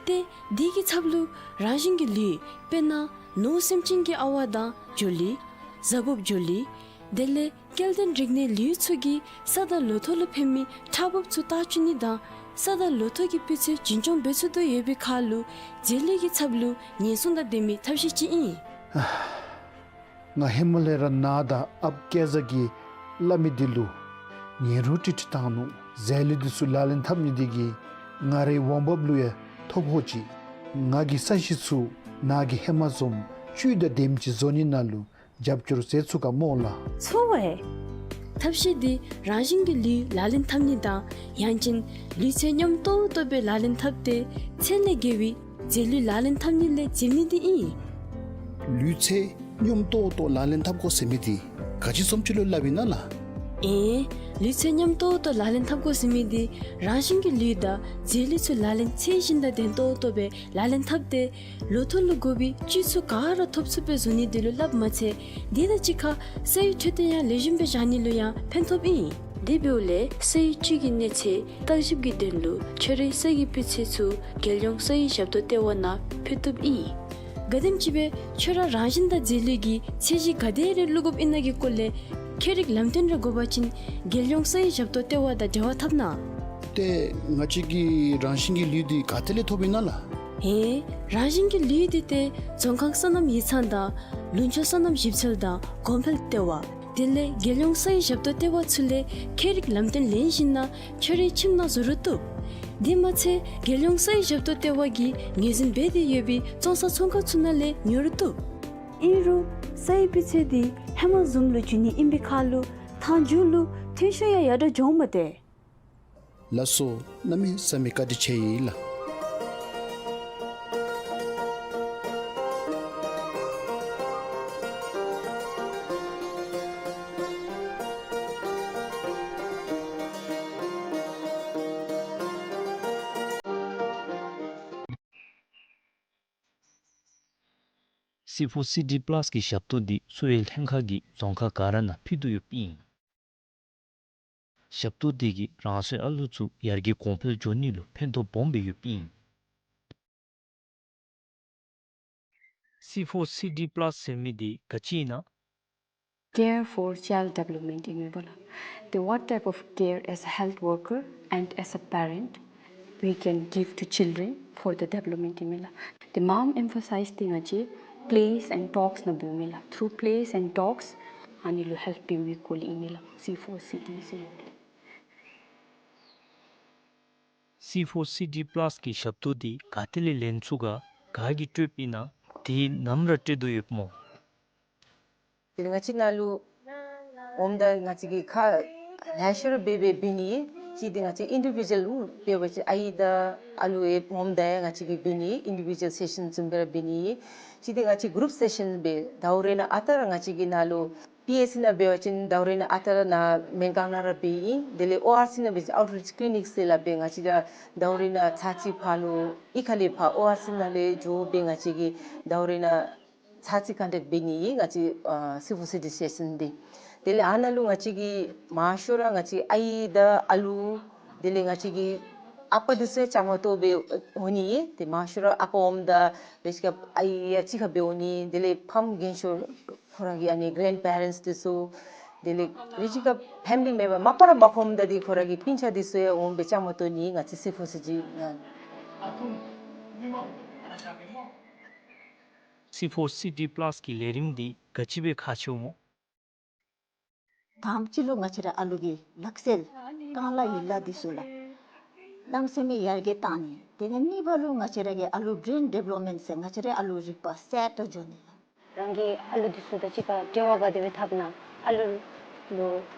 ཏེ་དེ་གི་ཚབ་ལུ་རང་བཞིན་གྱི་ལུད་དཔེར་ན་ནོར་སེམས་ཅན་གྱི་ཨ་ཝ་དང་འབྱོར་ལུད། གཟའ་ཕུརཔ་འབྱོར་ལུད། དེ་ལས་སྐྱེ་ལྡན་རིགས་སྣའི་ལུད་ཚུ་གིས་ས་དང་ལོ་ཐོག་ལུ་ཕན་མི་ཕྲག་འབུབ་ཚུ་བཏགས་བཅུག་ནི་དང་ས་དང་ལོ་ཐོག་གི་སྤུས་ཚད་རྒྱུན་སྐྱོང་འབད་ཚུགས་དོ་ཡོད་པའི་ཁར་ལུ་རྫས་ལུད་ཀྱི་ཚབ་ལུ་ཉེན་སྲུང་དང་ལྡན་མི་ཐབས་ཤེས་ཅིག་ཨིན། ང་ཧེ་མ་ལས་ར་ནཱ་དང་ཨཔ་སྐལ་བཟང་གིས་སླབ་མི་འདི་ལུ་ཉན་རུང་ཀྲིག་ཀྲི་བཏང་ནུག། རྫས་ལུད་འདི་ཚུ་ལག་ལེན་འཐབ་ནི་འདི་གིས་ང་རའི་འོང་འབབ་ལུ་ཡང་ཐོ་ཕོག་ཅི། ང་གིས་ས་གཞི་ཚུ་ནཱ་གིས་ཧེ་མ་བཟུམ་བཅུད་དང་ལྡནམ་ཅིག་བཟོ་ནི་ནང་ལུ་རྒྱབ་སྐྱོར་མཛད་ཚུགས་ག་སྨོ་ལགས། ཚུགས་པས། ཐབས་ཤེས་འདི་རང་བཞིན་གྱི་ལུད་ལག་ལེན་འཐབ་ནི་དང་ཡང་ཅིན་ལུས་ཚད་སྙོམས་ཏོག་ཏོ་སྦེ་ལག་ལེན་འཐབ་སྟེ་ཚད་ལས་བརྒལ་བའི་རྫས་ལུད་ལག་ལེན་འཐབ་ནི་ལས་འཛེམ་ནི་འདི་ཨིན། ལུས་ཚད་སྙོམས་ཏོག་ཏོ་ལག་ལེན་འཐབ་དགོ་ཟེར་མི་འདི་ག་ཅི་བཟུམ་ཅིག་ལུ་སླབ་ཨིན་ན་ལགས། ཨེ། ལུས་ཚད་སྙོམས་ཏོག་ཏོ་ལག་ལེན་འཐབ་དགོ་ཟེར་མི་འདི་རང་བཞིན་གྱི་ལུད་དང་རྫས་ལུད་ཚུ་ལག་ལེན་ཚད་བཞིན་དང་ལྡན་ཏོག་ཏོ་སྦེ་ལག་ལེན་འཐབ་སྟེ་ལོ་ཐོག་ལུ་དགོ་པའི་བཅུད་ཚུ་ག་ར་ཐོབ་ཚུགསཔ་སྦེ་བཟོ་ནི་འདི་ལུ་སླབ་མ་ཚད་དེ་དང་གཅིག་ཁར་ས་ཡི་འཕྲོད་བསྟེན་ཡང་ལེགས་ཤོམ་སྦེ་བཞག་ནི་ལུ་ཡང་ཕན་ཐོགས་ཨིན། དེ་འབདཝ་ལས་ས་ཡི་བཅུད་ཀྱི་གནས་ཚད་བརྟག་ཞིབ་ཀྱི་དོན་ལུ་ཁྱོད་རའི་ས་གི་སྤུས་ཚད་ཚུ་རྒྱལ་ཡོངས་ས་ཡི་ཞབས་ཏོག་ལྟེ་བ་ནང་ཕུལ་བཏུབ་ཨིན། ག་དེམ་ཅིག་སྦེ་ཁྱོད་ར་རང་བཞིན་དང་རྫས་ལུད་ཀྱི་ཚད་གཞི་ག་དེ་རེ་བླུག་དགོཔ་ཨིན་ན་གི་སྐོར་ལས་ཁྱད་རིག་ལམ་སྟོན་རེ་དགོ་པ་ཅིན་རྒྱལ་ཡོངས་ས་ཡི་ཞབས་ཏོག་ལྟེ་བ་དང་འབྲེལ་བ་འཐབ་གནང་། ཏེ་ང་བཅས་ཀྱི་རང་བཞིན་གྱི་ལུད་འདི་ག་ཏེ་ལས་ཐོབ་ཨིན་ན་ལགས། ཨེ། རང་བཞིན་གྱི་ལུད་འདི་ཏེ་རྫོང་ཁག་སོ་ནམ་ཡིག་ཚང་དང་ལུང་ཕྱོགས་སོ་ནམ་ཞིབ་འཚོལ་དང་གོང་འཕེལ་ལྟེ་བ་དེ་ལས་རྒྱལ་ཡོངས་ས་ཡི་ཞབས་ཏོག་ལྟེ་བ་ཚུ་ལས་ཁྱད་རིག་ལམ་སྟོན་ལེན་ཞིནམ་ལས་ཁྱོད་རའི་ཁྱིམ་ནང་བཟོ་རུང་བཏུབ། དེ་མ་ཚད་རྒྱལ་ཡོངས་ས་ཡི་ཞབས་ཏོག་ལྟེ་བ་གིས་ངོས་འཛིན་འབད་དེ་ཡོད་པའི་བཙོང་ས་ཚོང་ཁང་ཚུ་ནང་ལས་ཉོ་རུང་བཏུབ། ཨིན་རུང་ས་ཡི་སྤུས་ཚད་འདི་ཧེ་མ་བཟུམ་ལུ་འགྱུར་ནི་ཨིན་པའི་ཁར་ལུ་མཐའ་མཇུག་ལུ་ཐོན་ཤུགས་ཡང་ཡར་དྲག་འགྱོཝ་མས་ཏེ། ལགས་སོ། གནམ་མེད་ས་མེད་བཀའ་དྲིན་ཆེ་ཡི་ལགས། སི་ཕོར་སི་ཌི་པ་ལཱས་ཀྱི་ཞབས་ཏོག་འདི་གསོ་བའི་ལྷན་ཁག་གིས་རྫོང་ཁག་ག་ར་ནང་ཕུལ་དོ་ཡོདཔ་ཨིན། ཞབས་ཏོག་འདི་གིས་རང་སོའི་ཨ་ལུ་ཚུ་ཡར་རྒྱས་གོང་འཕེལ་འགྱོ་ནི་ལུ་ཕན་ཐོགས་སྦོམ་སྦེ་ཡོདཔ་ཨིན། སི་ཕོར་སི་ཌི་པ་ལཱས་ཟེར་མི་འདི་ག་ཅི་ཨིན་ན། Care for child development ཨིན་མས་པ་ལགས། The what type of care as a health worker and as a parent we can give to children for the development ཨིན་མས་ལགས། The mom emphasize ཏེ་ང་བཅས་plays and talks ནང་འབདཝ་མས་ལགས། Through plays and talks ཨ་ནི་ལུ་ཧེལཔ་འབད་བའི་སྐོར་ལས་ཨིན་མས་ལགས། སི་ཕོར་སི་ཌི་ཟེར་མི་འདི། སི་ཕོར་སི་ཌི་པ་ལཱས་ཀྱི་ཞབས་ཏོག་འདི་ག་ཏེ་ལས་ལེན་ཚུགས་ག། ག་གིས་སྤྲོདཔ་ཨིན་ན། དེ་ནམ་ར་སྤྲོད་དོ་ཡོདཔ་སྨོ། དེ་ང་བཅས་ནང་ལུ་འོངམ་ད་ང་བཅས་ཀྱིས་ཁ་ལེ་ཤ་ར་འབད་འབད་འབད་ནི། གཅིག་འདི་ང་བཅས་ཨིན་ཌི་བི་ཇུ་ཨེལ་འབད་བ་ཅིན་ཨའི་དང་ཨ་ལུ་ཡང་འོངམ་ད་ཡང་ང་བཅས་ཀྱིས་འབད་ནི་ཨིན་ཌི་བི་ཇུ་ཨེལ་སེ་ཤཱན་བཟུམ་སྦེ་ར་འབད་ནི། གཅིག་འདི་ང་བཅས་གུ་རུབ་སེ་ཤཱན་སྦེ་ཟླཝ་རེ་ནང་ཨ་རྟག་ར་ང་བཅས་ཀྱི་ནང་ལུ་ པི་ཨེ་སི་ནང་འབད་བ་ཅིན་ཟླཝ་རེ་ནང་ཨ་རྟག་ར་ནཱ་སྨན་ཁང་ནང་ར་འབད་ཡི། དེ་ལས་ཨོ་ཨར་སི་ནང་འབད་བ་ཅིན་outreach clinic ཟེར་སླབ་སྦེ་ང་བཅས་ར་ཟླཝ་རེ་ནང་ཚར་གཅིག་ཕར་ལུ་གཡུས་ཁ་ལས་ཕར་ཨོ་ཨར་སི་ནང་ལས་འགྱོ་སྦེ་ང་བཅས་ཀྱིས་ཟླཝ་རེ་ནང་ཚར་གཅིག་ཀ་འདྲ་འབད་ནི་ཨིན་ང་བཅས་ཨ་སི་ཕོར་སི་ཌི་སི་ཊེ་ཤཱན་འདི། དེ་ལས་ཨ་ནཱ་ལུ་ང་བཅས་ཀྱིས་མང་ཤོས་ར་ང་བཅས་ཨའི་དང་ཨ་ལུ་དེ་ལས་ང་བཅས་ཀྱི་ཨ་པ་འདི་ཚུ་ཡང་བཅའ་མར་གཏོགས་སྦེ་འོང་ནི་ཨིན། ཏེ་མང་ཤོས་ར་ཨ་པ་ཨོམ་དང་དེ་ཅིག་ཁར་ཨའི་ཡང་གཅིག་ཁར་སྦེ་འོང་ནི། དེ་ལས་ཕམ་རྒན་ཤོས་ཁོ་ར་གི་ཨ་ནི་གྷེརེནཌ་པེ་རེནཊསི་འདི་ཚུ་དེ་ལས་རེ་ཅིག་ཁར་ཕེ་མི་ལི་མེམ་བར་མ་པ་ར་མ་ཕམ་ད་འདི་ཁོ་ར་གི་སྤུན་ཆ་འདི་ཚུ་ཡང་འོང་སྦེ་བཅའ་མར་གཏོགས་ནི་ང་བཅས་སི་ཕོར་སི་ཌི་ནང་། སི་ཕོར་སི་ཌི་པ་ལཱསི་གི་ལས་རིམ་འདི་ག་ཅི་སྦེ་ཁག་ཆེཝ་སྨོ། དང་པ་ཅིག་ལུ་ང་བཅས་ར་ཨ་ལུ་གི་ལག་རྩལ་རྐང་ལག་ཡན་ལག་འདི་ཚུ་ལགས་གནམ་མེད་ས་མེད་ཡར་རྒྱས་བཏང་ནི། དེ་ལས་གཉིས་པ་ལུ་ང་བཅས་ར་གི་ཨ་ལུ་བྲེན་ཌི་བེ་ལོབ་མེནཊ་ཟེར་ང་བཅས་ར་ཨ་ལུ་རིག་པ་གསར་དུ་འགྱོ་ནི། རང་གི་ཨ་ལུ་འདི་ཚུ་དང་གཅིག་ཁར་འབྲེལ་བ་ག་དེ་སྦེ་འཐབ་ན། ཨ་ལུ་ལུ་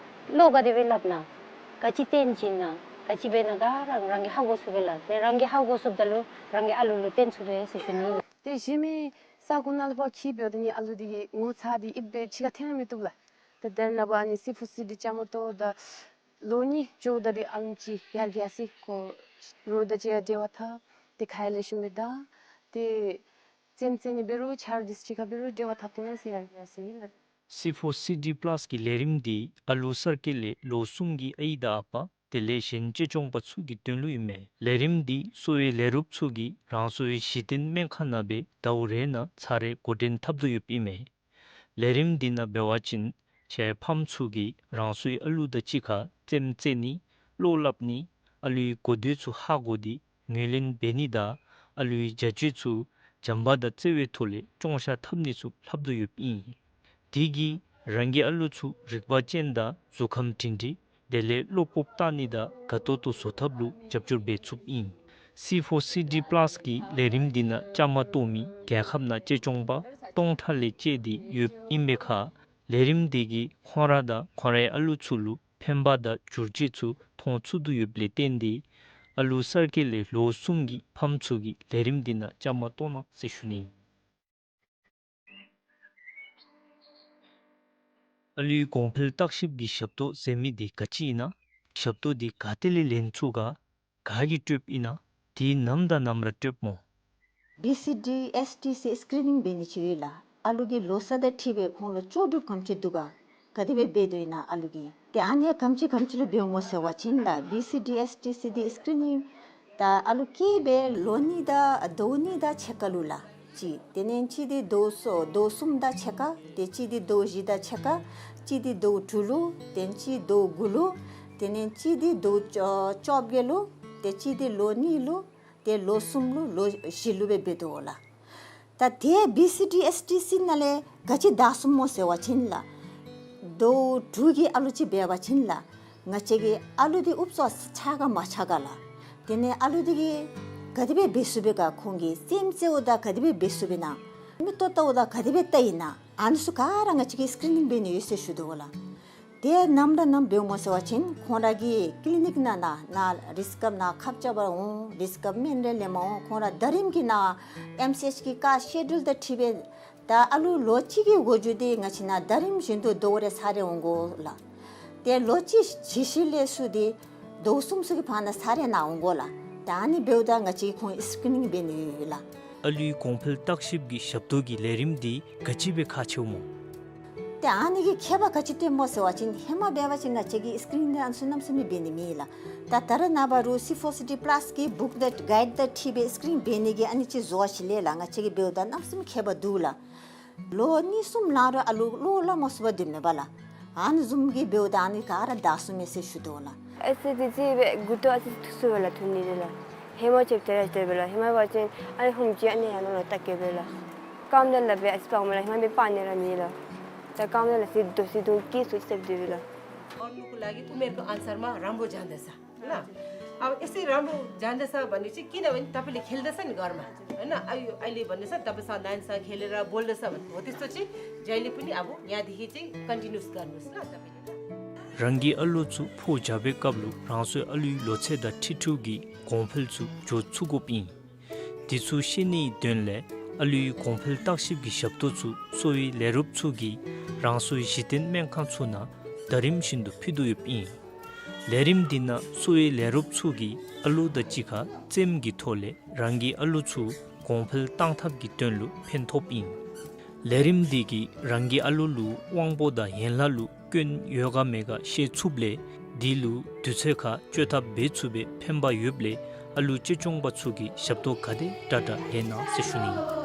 བློ་ག་དེ་སྦེ་སླབ་ན། ག་ཅི་སྟོན་བྱིན་ན། ག་ཅི་འབད་ན་ག་ར་རང་གིས་ཧ་གོ་ཚུགས་པས་ལགས། དེ་རང་གིས་ཧ་གོ་ཚུགསཔ་ད་ལུ་རང་གི་ཨ་ལུ་ལུ་སྟོན་ཚུགས་པས་ཟེར་ཞུ་ནི། ཏེ་གཞན་མི་ས་གོ་ནང་ལུ་ཕར་འཁྱིད་འབདཝ་ད་ནི་ཨ་ལུ་འདི་གི་ངོ་ཚ་འདི་ཨིན་པས་ཕྱི་ཁར་འཐོན་མི་བཏུབ་ལགས། ཏེ་དེ་ནང་འབད་ནི་སི་ཕོར་སི་ཌི་བཅའ་མར་གཏོགས་ད་ལོ་གཉིས་འགྱོཝ་ད་འདི་ཨ་ལུ་ཅིག་ཡར་རྒྱས་སི་ཁོ་རོགས་དང་གཅིག་ཁར་འབྲེལ་བ་འཐབ། ཏེ་ཁ་ཡང་ལེགས་ཤོམ་སྦེ་བདའ། ཏེ་རྩེདམོ་རྩེ་ནི་འབད་རུང་ཆ་རོགས་འདི་ཚུ་གཅིག་ཁར་འབད་རུང་འབྲེལ་བ་འཐབ་ཏེ་ཡར་རྒྱས་སི་ལགས། སི་ཕོར་སི་ཌི་པ་ལཱསི་གི་ལས་རིམ་འདི་ཨ་ལུ་གསར་སྐྱེས་ལས་ལོ་གསུམ་གྱི་ཨའི་དང་ཨ་པ་དེ་ལས་གཞན་གཅེས་སྐྱོང་པ་ཚུ་གི་དོན་ལུ་ཨིན་མས། ལས་རིམ་འདི་གསོ་བའི་ལས་རོགསཔ་ཚུ་གིས་རང་སོའི་གཞི་རྟེན་སྨན་ཁང་ནང་སྦེ་ཟླཝ་རེ་ནང་ཚར་རེ་འགོ་འདྲེན་འཐབ་དོ་ཡོདཔ་ཨིན་མས། ལས་རིམ་འདི་ནང་འབད་བ་ཅིན་ཁྱེད་ཕམ་ཚུ་གིས་རང་སོའི་ཨ་ལུ་དང་གཅིག་ཁར་རྩེདམོ་རྩེ་ནི་བློ་སླབ་ནི་ཨ་ལུའི་གོ་ཐོས་ཚུ་ཧ་གོ་སྟེ་ངོས་ལེན་འབད་ནི་དང་ཨ་ལུའི་བྱ་སྤྱོད་ཚུ་བྱམས་པ་དང་བརྩེ་བའི་ཐོག་ལས་སྐྱོང་བཞག་འཐབ་ནི་ཚུ་ལྷབ་དོ་ཡོདཔ་ཨིན། དེ་གིས་རང་གི་ཨ་ལུ་ཚུ་རིག་པ་ཅན་དང་གཟུགས་ཁམས་སྒྲིང་སྒྲིང་དེ་ལས་བློ་སྤོབས་བཏང་ནི་དང་དགའ་ཏོག་ཏོ་བཟོ་ཐབས་ལུ་རྒྱབ་སྐྱོར་འབད་ཚུགསཔ་ཨིན། སི་ཕོར་སི་ཌི་པ་ལཱསི་གི་ལས་རིམ་འདི་ནང་བཅའ་མར་གཏོགས་མི་རྒྱལ་ཁབ་ནང་གཅེས་སྐྱོང་པ་སྟོང་ཕྲག་ལས་བཅད་དེ་ཡོདཔ་ཨིན་པའི་ཁར་ལས་རིམ་འདི་གིས་ཁོང་ར་དང་ཁོང་རའི་ཨ་ལུ་ཚུ་ལུ་ཕན་པ་དང་བསྒྱུར་བཅོས་ཚུ་མཐོང་ཚུགས་དོ་ཡོདཔ་ལས་བརྟེན་ཏེ་ཨ་ལུ་གསར་སྐྱེས་ལས་ལོ་གསུམ་གྱི་ཕམ་ཚུ་གིས་ལས་རིམ་འདི་ནང་བཅའ་མར་གཏོགས་གནང་ཟེར་ཞུ་ནི། ཨ་ལུའི་གོང་འཕེལ་བརྟག་ཞིབ་ཀྱི་ཞབས་ཏོག་ཟེར་མི་འདི་ག་ཅི་ཨིན་ན། ཞབས་ཏོག་འདི་ག་ཏེ་ལས་ལེན་ཚུགས་ག། ག་གིས་སྤྲོདཔ་ཨིན་ན། དེ་ནམ་དང་ནམ་ར་སྤྲོདཔ་སྨོ། བི་སི་ཌི་ཨེསི་ཊི་སི་སི་ཀི་རི་ནིང་འབད་ནི་ཅིག་ཡོད་ལགས། ཨ་ལུ་གི་ལོ་ས་དང་འཁྲིལ་སྦེ་ཁོང་ལུ་ལྕོགས་གྲུབ་ག་དེམ་ཅིག་འདུག་ག། ག་དེ་སྦེ་འབད་དོ་ཨིན་ན་ཨ་ལུ་གིས། ཏེ་ཨ་ནི་ག་དེམ་ཅིག་ག་དེམ་ཅིག་ལུ་འབདཝ་སྨོ་ཟེར་བ་ཅིན་ལགས། བི་སི་ཌི་ཨེསི་ཊི་སི་འདི་སི་ཀི་རི་ནིང་ད་ཨ་ལུ་སྐྱེས་སྦེ་ལོ་གཉིས་དང་ཟླཝ་གཉིས་དང་ཕྱེད་ཀ་ལུ་ལགས། གཅིག། དེ་ལས་གཅིག་འདི་ཟླཝ་གསུམ་ཟླཝ་གསུམ་དང་ཕྱེད་ཀ། ཏེ་གཅིག་འདི་ཟླཝ་བཞི་དང་ཕྱེད་ཀ། གཅིག་འདི་ཟླཝ་དྲུག་ལུ། ཏེ་གཅིག་ཟླཝ་དགུ་ལུ། དེ་ལས་གཅིག་འདི་ཟླཝ་བཅོ་བཅོ་བརྒྱད་ལུ། ཏེ་གཅིག་འདི་ལོ་གཉིས་ལུ། ཏེ་ལོ་གསུམ་ལུ་ལོ་བཞི་ལུ་སྦེ་འབད་དོ་ལགས། ད་ཏེ་བི་སི་ཌི་ཨེསི་ཊི་སི་ནང་ལས་ག་ཅི་བདའ་ཚུགསཔ་སྨོ་ཟེར་བ་ཅིན་ལགས། ཟླཝ་དྲུག་གི་ཨ་ལུ་ཅིག་འབད་བ་ཅིན་ལགས། ང་བཅས་ཀྱིས་ཨ་ལུ་འདི་ཨུབ་ཙམ་ཆགས་ག་མ་ཆགས་ག་ལགས། དེ་ལས་ཨ་ལུ་འདི་གིས་ག་དེ་སྦེ་འབད་ཚུགས་པས་ག། ཁོང་གིས་རྩེདམོ་རྩེཝ་ད་ག་དེ་སྦེ་འབད་ཚུགས་པས་ན། མིག་ཏོ་བལྟཝ་ད་ག་དེ་སྦེ་བལྟ་ཡི་ན། ཨ་ནི་ཚུ་ག་ར་ང་བཅས་ཀྱིས་སི་ཀི་རི་ནིང་འབད་ནི་ཡོད་ཟེར་ཞུ་དོ་ལགས། ཏེ་ནམ་ར་ནམ་འབདཝ་སྨོ་ཟེར་བ་ཅིན་ཁོང་ར་གི་ཀི་ལི་ནིག་ནང་ན་ན་རིསི་ཀབ་ནང་ཁབ་རྐྱབ་པར་འོང་། རིསི་ཀབ་སྨན་རེ་ལེནམ་འོང་། ཁོང་ར་ཟླ་རིམ་གྱི་ནང་ཨེམ་སི་ཨེཆ་གི་ཀ་སི་ཤེ་ཌུལ་དང་འཁྲིལ་སྦེ་ད་ཨ་ལུ་ལོ་གཅིག་གི་འགོ་འགྱུར་འདི་ང་བཅས་ནང་ཟླ་རིམ་བཞིན་དུ་ཟླཝ་རེ་ཚར་རེ་འོང་དགོ་ལགས། ཏེ་ལོ་གཅིག་ཇི་ཞིག་ལས་ཚུར་འདི་ཟླཝ་གསུམ་ཚུ་གི་བར་ན་ཚར་རེ་ནང་འོང་དགོ་ལགས། ད་ཨ་ནི་འབདཝ་ད་ང་བཅས་ཁོང་སི་ཀི་རི་ནིང་འབད་ནི་ཡོད་ལགས། ཨ་ལུའི་གོང་འཕེལ་བརྟག་ཞིབ་ཀྱི་ཞབས་ཏོག་གི་ལས་རིམ་འདི་ག་ཅི་སྦེ་ཁག་ཆེཝ་སྨོ། ཏེ་ཨ་ནི་གི་ཁྱད་པར་ག་ཅི་སྟོནམ་སྨོ་ཟེར་བ་ཅིན་ཧེ་མ་འབད་བ་ཅིན་ང་བཅས་ཀྱིས་སི་ཀི་རི་ནིང་འདི་ཨ་ནི་ཚུ་གནམ་མེད་ས་མེད་འབད་ནི་མེད་ལགས། ད་ད་རེས་ནངས་པ་རུང་སི་ཕོར་སི་ཌི་པ་ལཱསི་གི་བུཀ་དང་གའིཌ་དང་འཁྲིལ་སྦེ་སི་ཀི་རི་ནིང་འབད་ནི་གི་ཨ་ནི་ཅིག་བཟོ་བ་ཅིག་ལས་ལགས། ང་བཅས་ཀྱིས་འབདཝ་ད་གནམ་མེད་ས་མེད་ཁྱད་པར་འདུག་ལགས། ལོ་གཉིས་གསུམ་ལང་རུང་ཨ་ལུ་བློ་སླབ་མ་ཚུགས་པར་སྡོདཔ་མས་པ་ལགས། ཨ་ནི་བཟུམ་གྱི་འབདཝ་ད་ཨ་ནི་ག་ར་བདའ་ཚུགས་མས་ཟེར་ཞུ་དོ་ལགས། ཨེ་སི་ཌི་ཅིག་སྦེ་མགུ་ཏོ་ཨ་ཙི་ཐུག་སོང་པས་ལགས། ཐུག་ནི་རེ་ལགས། ཧེ་མ་ཅིག་དེ་ར་དེ་སྦེ་ལགས། ཧེ་མ་འབད་བ་ཅིན་ཨ་ནི་ཧུམ་ཅིག་ཨ་ནི་ཡར་ནང་ལུ་བལྟ་གེ་སྦེ་ལགས། རྐངམ་དེ་ལག་པས་ཨ་ཙི་སྤར་མས་ལགས། ཧེ་མ་འབད་སྤར་ནི་ར་མེད་ལགས། ད་རྐངམ་དེ་ལག་སི་དོ་སི་དོང་ཀི་སུ་སེབ་དེ་སྦེ་ལགས། और नुको लागि उमेरको अनुसारमा राम्रो जाँदछ। होइन? अब यसै राम्रो जाँदछ भने चाहिँ किनभने तपाईँले खेल्दछ नि घरमा, होइन? अ- अहिले भन्दैछ, तपाईँसँग नानीसँग खेलेर बोल्दछ भने, हो त्यस्तो चाहिँ जहिले पनि अब यहाँदेखि चाहिँ कन्टिन्युस गर्नुहोस् ल तपाईँले। རང་གི་ཨ་ལུ་ཚུ་ཕོ་རྒྱས་པའི་སྐབས་ལུ་རང་སོའི་ཨ་ལུའི་ལོ་ཚད་དང་འཁྲིལ་འཁྲིལཝ་གི་གོང་འཕེལ་ཚུ་འགྱོ་ཚུགས་དགོཔ་ཨིན། དེ་ཚུ་ཤེས་ནིའི་དོན་ལས་ཨ་ལུའི་གོང་འཕེལ་བརྟག་ཞིབ་ཀྱི་ཞབས་ཏོག་ཚུ་གསོ་བའི་ལས་རོགསཔ་ཚུ་གིས་ རང་སོའི་གཞི་རྟེན་སྨན་ཁང་ཚུ་ནང་ཟླ་རིམ་བཞིན་དུ་ཕུལ་དོ་ཡོདཔ་ཨིན། ལས་རིམ་འདི་ནང་གསོ་བའི་ལས་རོགསཔ་ཚུ་གིས་ཨ་ལུ་དང་གཅིག་ཁར་རྩེདམོ་གི་ཐོག་ལས་རང་གི་ཨ་ལུ་ཚུ་གོང་འཕེལ་གཏང་ཐབས་ཀྱི་དོན་ལུ་ཕན་ཐོགསཔ་ཨིན། ལས་རིམ་འདི་གིས་རང་གི་ཨ་ལུ་ལུ་དབང་པོ་དང་ཡན་ལག་ལུ་སྐྱོན་ཡོད་ག་མེད་ག་ཤེས་ཚུགསཔ་ལས་འདི་ལུ་དུས་ཚོད་ཁར་བཅོས་ཐབས་འབད་ཚུགས་པའི་ཕན་པ་ཡོདཔ་ལས་ཨ་ལུ་གཅེས་སྐྱོང་པ་ཚུ་གིས་ཞབས་ཏོག་ག་དེ་དྲག་དྲག་ལེན་གནང་ཟེར་ཞུ་ནི་ཨིན།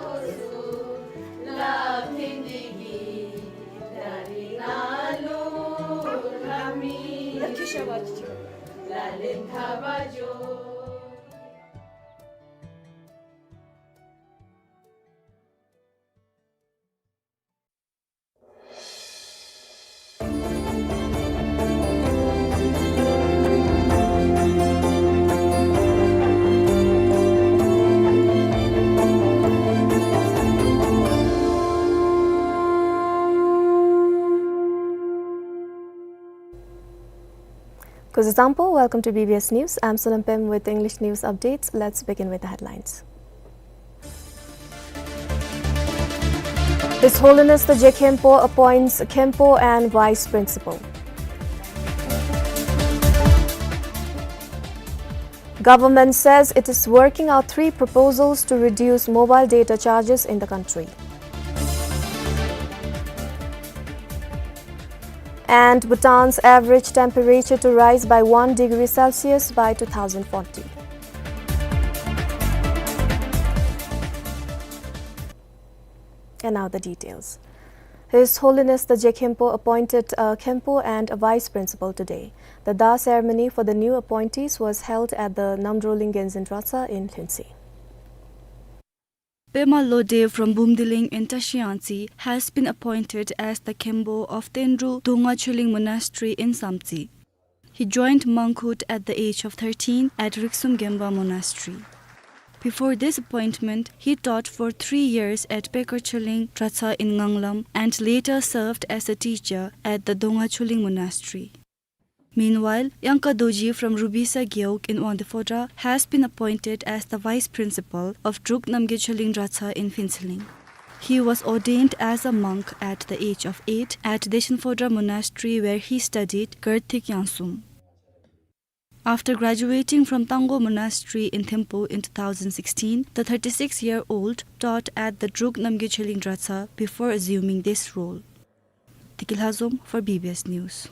Kuzuzangpo, welcome to B B S News. I'm Sonam Pem with English news updates. Let's begin with the headlines. His Holiness the Je Khenpo appoints Khenpo and Vice Principal. Government says it is working out three proposals to reduce mobile data charges in the country. And Bhutan's average temperature to rise by one degree Celsius by two thousand forty. And now the details. His Holiness the Je Khenpo appointed a Khenpo and a Vice Principal today. The Da ceremony for the new appointees was held at the Namdrolling Genzin Dratshang in Lhuentse. Pema Lode from Bumdiling in Tashiyangtse has been appointed as the Khenpo of Tenru Dongwa Choling Monastery in Samtse. He joined monkhood at the age of thirteen at Riksum Gemba Monastery. Before this appointment, he taught for three years at Pekar Choling Dratshang in Nganglam and later served as a teacher at the Dongwa Choling Monastery. Meanwhile, Yangka Dorji from Rubisa Gewog in Wangdue Phodrang has been appointed as the vice principal of Druk Namgay Choling Dratshang in Phuentsholing. He was ordained as a monk at the age of eight at Deshin Phodrang Monastery, where he studied Garthik Yangsum. After graduating from Tanggo Monastery in Thimphu in two thousand sixteen, the thirty-six-year-old taught at the Druk Namgay Choling Dratshang before assuming this role. Tiki Lhazom for B B S News.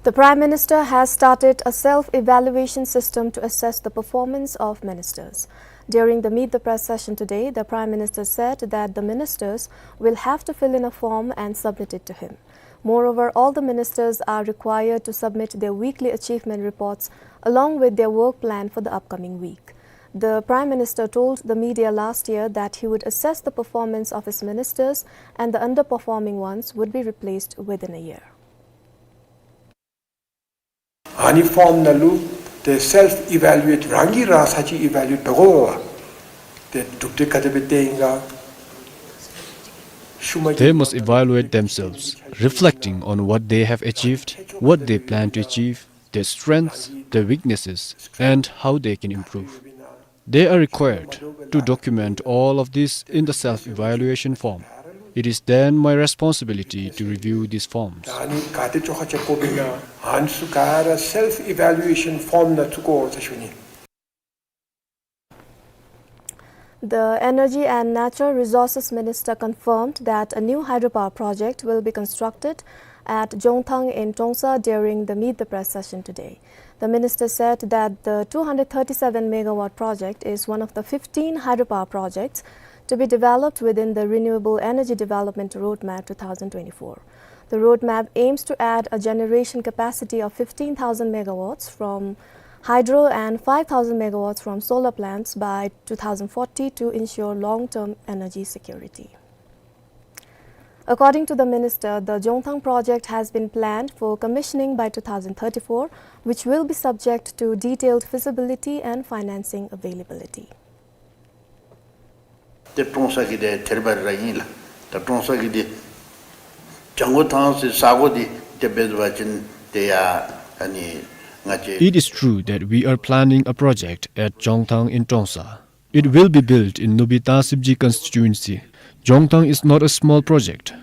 The Prime Minister has started a self-evaluation system to assess the performance of ministers. During the Meet the Press session today, the Prime Minister said that the ministers will have to fill in a form and submit it to him. Moreover, all the ministers are required to submit their weekly achievement reports along with their work plan for the upcoming week. The Prime Minister told the media last year that he would assess the performance of his ministers and the underperforming ones would be replaced within a year. ཨ་ནི་ཕོམ་ནང་ལུ་ཏེ་སེལཕ་ཨི་བེ་ལུ་ཨེཊ་རང་གིས་རང་ས་ཅིག་ཨི་བེ་ལུ་ཨེཊ་འབད་དགོ་པས། ཏེ་གྲུབ་འབྲས་ག་དེ་སྦེ་ཐོན་ཡི་ག་ཤུལ་མ་They must evaluate themselves, reflecting on what they have achieved, what they plan to achieve, their strengths, their weaknesses, and how they can improve. They are required to document all of this in the self-evaluation form. It is then my responsibility to review these forms. ཨ་ནི་ག་དེ་ཅོག་ཁ་ཅིག་དགོཔ་ཨིན་ན་ཨ་ནི་ཚུ་ག་ར་སེལཕ་ཨི་བེ་ལུ་ཨེ་ཤཱན་ཕོམ་ནང་བཙུགས་དགོ་ཟེར་ཞུ་ནི། The Energy and Natural Resources Minister confirmed that a new hydropower project will be constructed at Jongthang in Trongsa during the Meet the Press session today. The minister said that the two hundred thirty-seven megawatt project is one of the fifteen hydropower projects to be developed within the Renewable Energy Development Roadmap two thousand twenty-four. The roadmap aims to add a generation capacity of fifteen thousand megawatts from hydro and five thousand megawatts from solar plants by two thousand forty to ensure long-term energy security. According to the minister, the Jongthang project has been planned for commissioning by two thousand thirty-four, which will be subject to detailed feasibility and financing availability. ཏེ་ཀྲོང་གསར་གྱི་དེ་ཐེར་པ་ར་ཨིན་ལགས། ད་ཀྲོང་གསར་གྱི་དེ་ལྗང་གུ་ཐང་ཟེར་ས་གོ་དེ་དེ་སྦེ་འབད་བ་ཅིན་དེ་ཡང་ཨ་ནི་ང་བཅས། It is true that we are planning a project at Jongthang in Trongsa. It will be built in Nubi Thangsibji constituency. Jongtang is not a small project.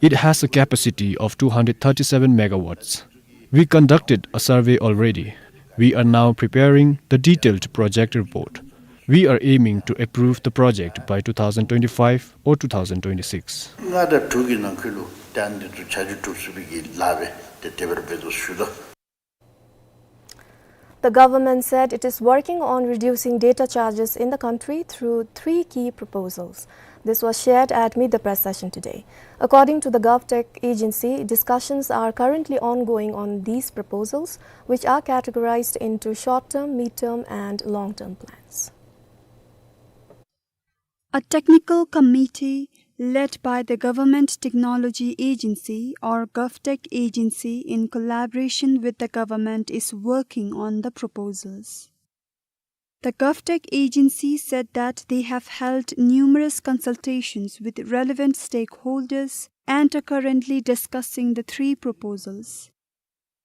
It has a capacity of two hundred thirty-seven megawatts. We conducted a survey already. We are now preparing the detailed project report. We are aiming to approve the project by two thousand twenty-five or two thousand twenty-six. ལྔ་དང་དྲུག་གི་ནང་འཁོད་ལུ་ཏན་ཏན་དུ་བྱ་སྤྱོད་གྲུབ་ཚུགས་པའི་གི་ལཱ་སྦེ་ཏེ་དེ་སྦེ་ར་འབད་དོ་ཞུ་དོ། The government said it is working on reducing data charges in the country through three key proposals. This was shared at Meet the Press session today. According to the GovTech agency, discussions are currently ongoing on these proposals, which are categorized into short-term, mid-term, and long-term plans. A technical committee led by the Government Technology Agency, or GovTech Agency, in collaboration with the government, is working on the proposals. The GovTech Agency said that they have held numerous consultations with relevant stakeholders and are currently discussing the three proposals.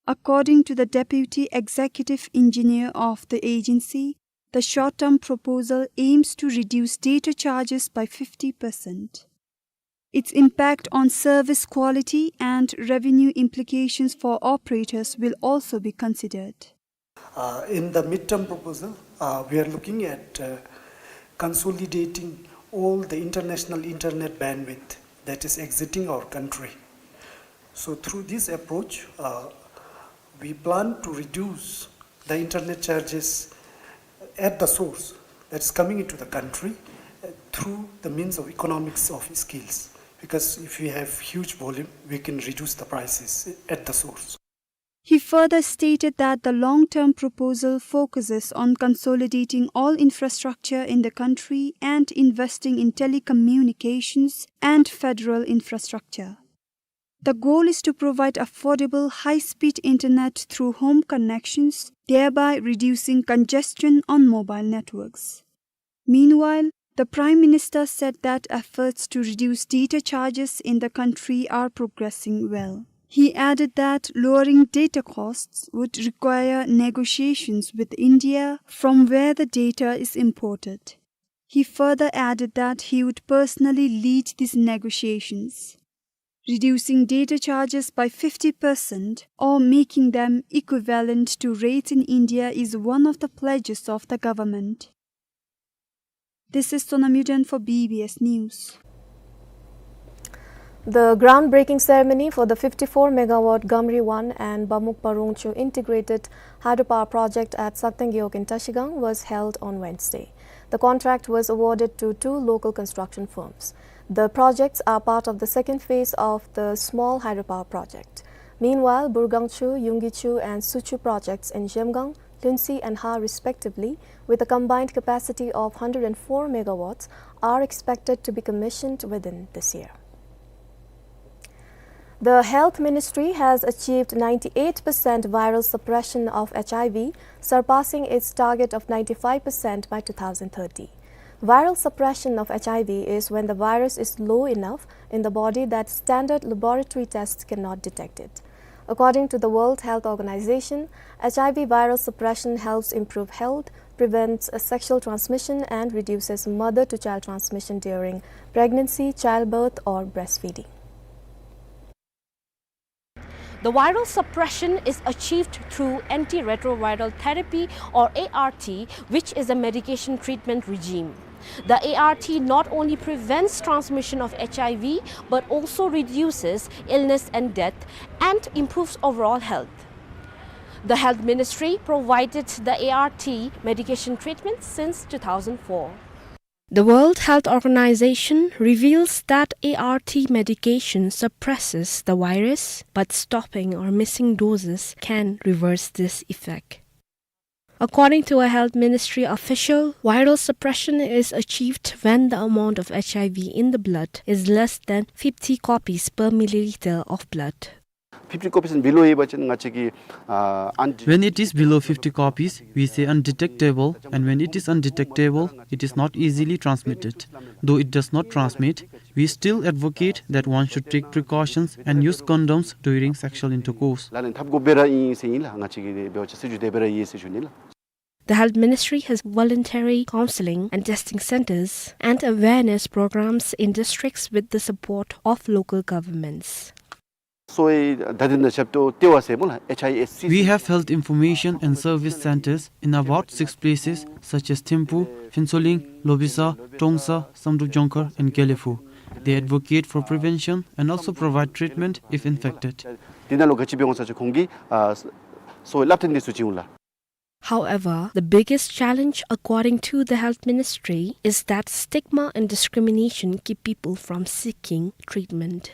According to the deputy executive engineer of the agency, the short-term proposal aims to reduce data charges by fifty percent. Its impact on service quality and revenue implications for operators will also be considered. Uh, in the midterm proposal, uh, we are looking at, uh, consolidating all the international internet bandwidth that is exiting our country. So through this approach, uh, we plan to reduce the internet charges at the source that's coming into the country, uh, through the means of economics of scales. Because if we have huge volume, we can reduce the prices at the source. He further stated that the long-term proposal focuses on consolidating all infrastructure in the country and investing in telecommunications and federal infrastructure. The goal is to provide affordable, high-speed internet through home connections, thereby reducing congestion on mobile networks. Meanwhile, the Prime Minister said that efforts to reduce data charges in the country are progressing well. He added that lowering data costs would require negotiations with India from where the data is imported. He further added that he would personally lead these negotiations. Reducing data charges by fifty percent or making them equivalent to rates in India is one of the pledges of the government. This is Sonam Yuden for B B S News. The groundbreaking ceremony for the fifty-four megawatt Gamri one and Bamukpa Rongchung integrated hydropower project at Sakteng Gewog in Trashigang was held on Wednesday. The contract was awarded to two local construction firms. The projects are part of the second phase of the small hydropower project. Meanwhile, Burgangchu, Yunggichu and Suchu projects in Zhemgang, Lhunsi and Ha respectively, with a combined capacity of hundred and four megawatts, are expected to be commissioned within this year. The Health Ministry has achieved ninety-eight percent viral suppression of H I V, surpassing its target of ninety-five percent by two thousand thirty. Viral suppression of H I V is when the virus is low enough in the body that standard laboratory tests cannot detect it. According to the World Health Organization, H I V viral suppression helps improve health, prevents, uh, sexual transmission, and reduces mother-to-child transmission during pregnancy, childbirth, or breastfeeding. The viral suppression is achieved through antiretroviral therapy, or A R T, which is a medication treatment regime. The A R T not only prevents transmission of H I V, but also reduces illness and death and improves overall health. The Health Ministry provided the A R T medication treatment since two thousand four. The World Health Organization reveals that A R T medication suppresses the virus, but stopping or missing doses can reverse this effect. According to a Health Ministry official, viral suppression is achieved when the amount of H I V in the blood is less than fifty copies per milliliter of blood. Fifty copies and below ཡོད་པ་ཅིན་ང་བཅས་ཀྱིས་ཨ་ཨན། When it is below fifty copies, we say undetectable, and when it is undetectable, it is not easily transmitted. Though it does not transmit, we still advocate that one should take precautions and use condoms during sexual intercourse. ལག་ལེན་འཐབ་དགོཔ་སྦེ་ར་ཨིན་ཟེར་ཨིན་ལགས། ང་བཅས་ཀྱིས་འབད་བ་ཅིན་སྲིད་བྱུས་དེ་སྦེ་ར་ཨིན་ཟེར་ཞུ་ནི་ལགས། The Health Ministry has voluntary counseling and testing centers and awareness programs in districts with the support of local governments. སོའི་ད་དེ་ནང་ཞབས་ཏོག་སྟེར་བ་ཟེར་སྨོ་ལགས། ཨེཆ་ཨའི་ཨེཆ་སི་སི། We have health information and service centers in about six places, such as Thimphu, Phuentsholing, Lobisa, Tongsa, Samdrup Jongkhar, and Gelephu. They advocate for prevention and also provide treatment if infected. དེ་ནང་ལུ་ག་ཅི་འབད་འོང་ཟེར་ཅིག་ཁོང་གིས་ཨ་སོའི་སླབ་སྟེ་འདི་ཚུ་བྱིན་འོང་ལགས། However, the biggest challenge, according to the Health Ministry, is that stigma and discrimination keep people from seeking treatment.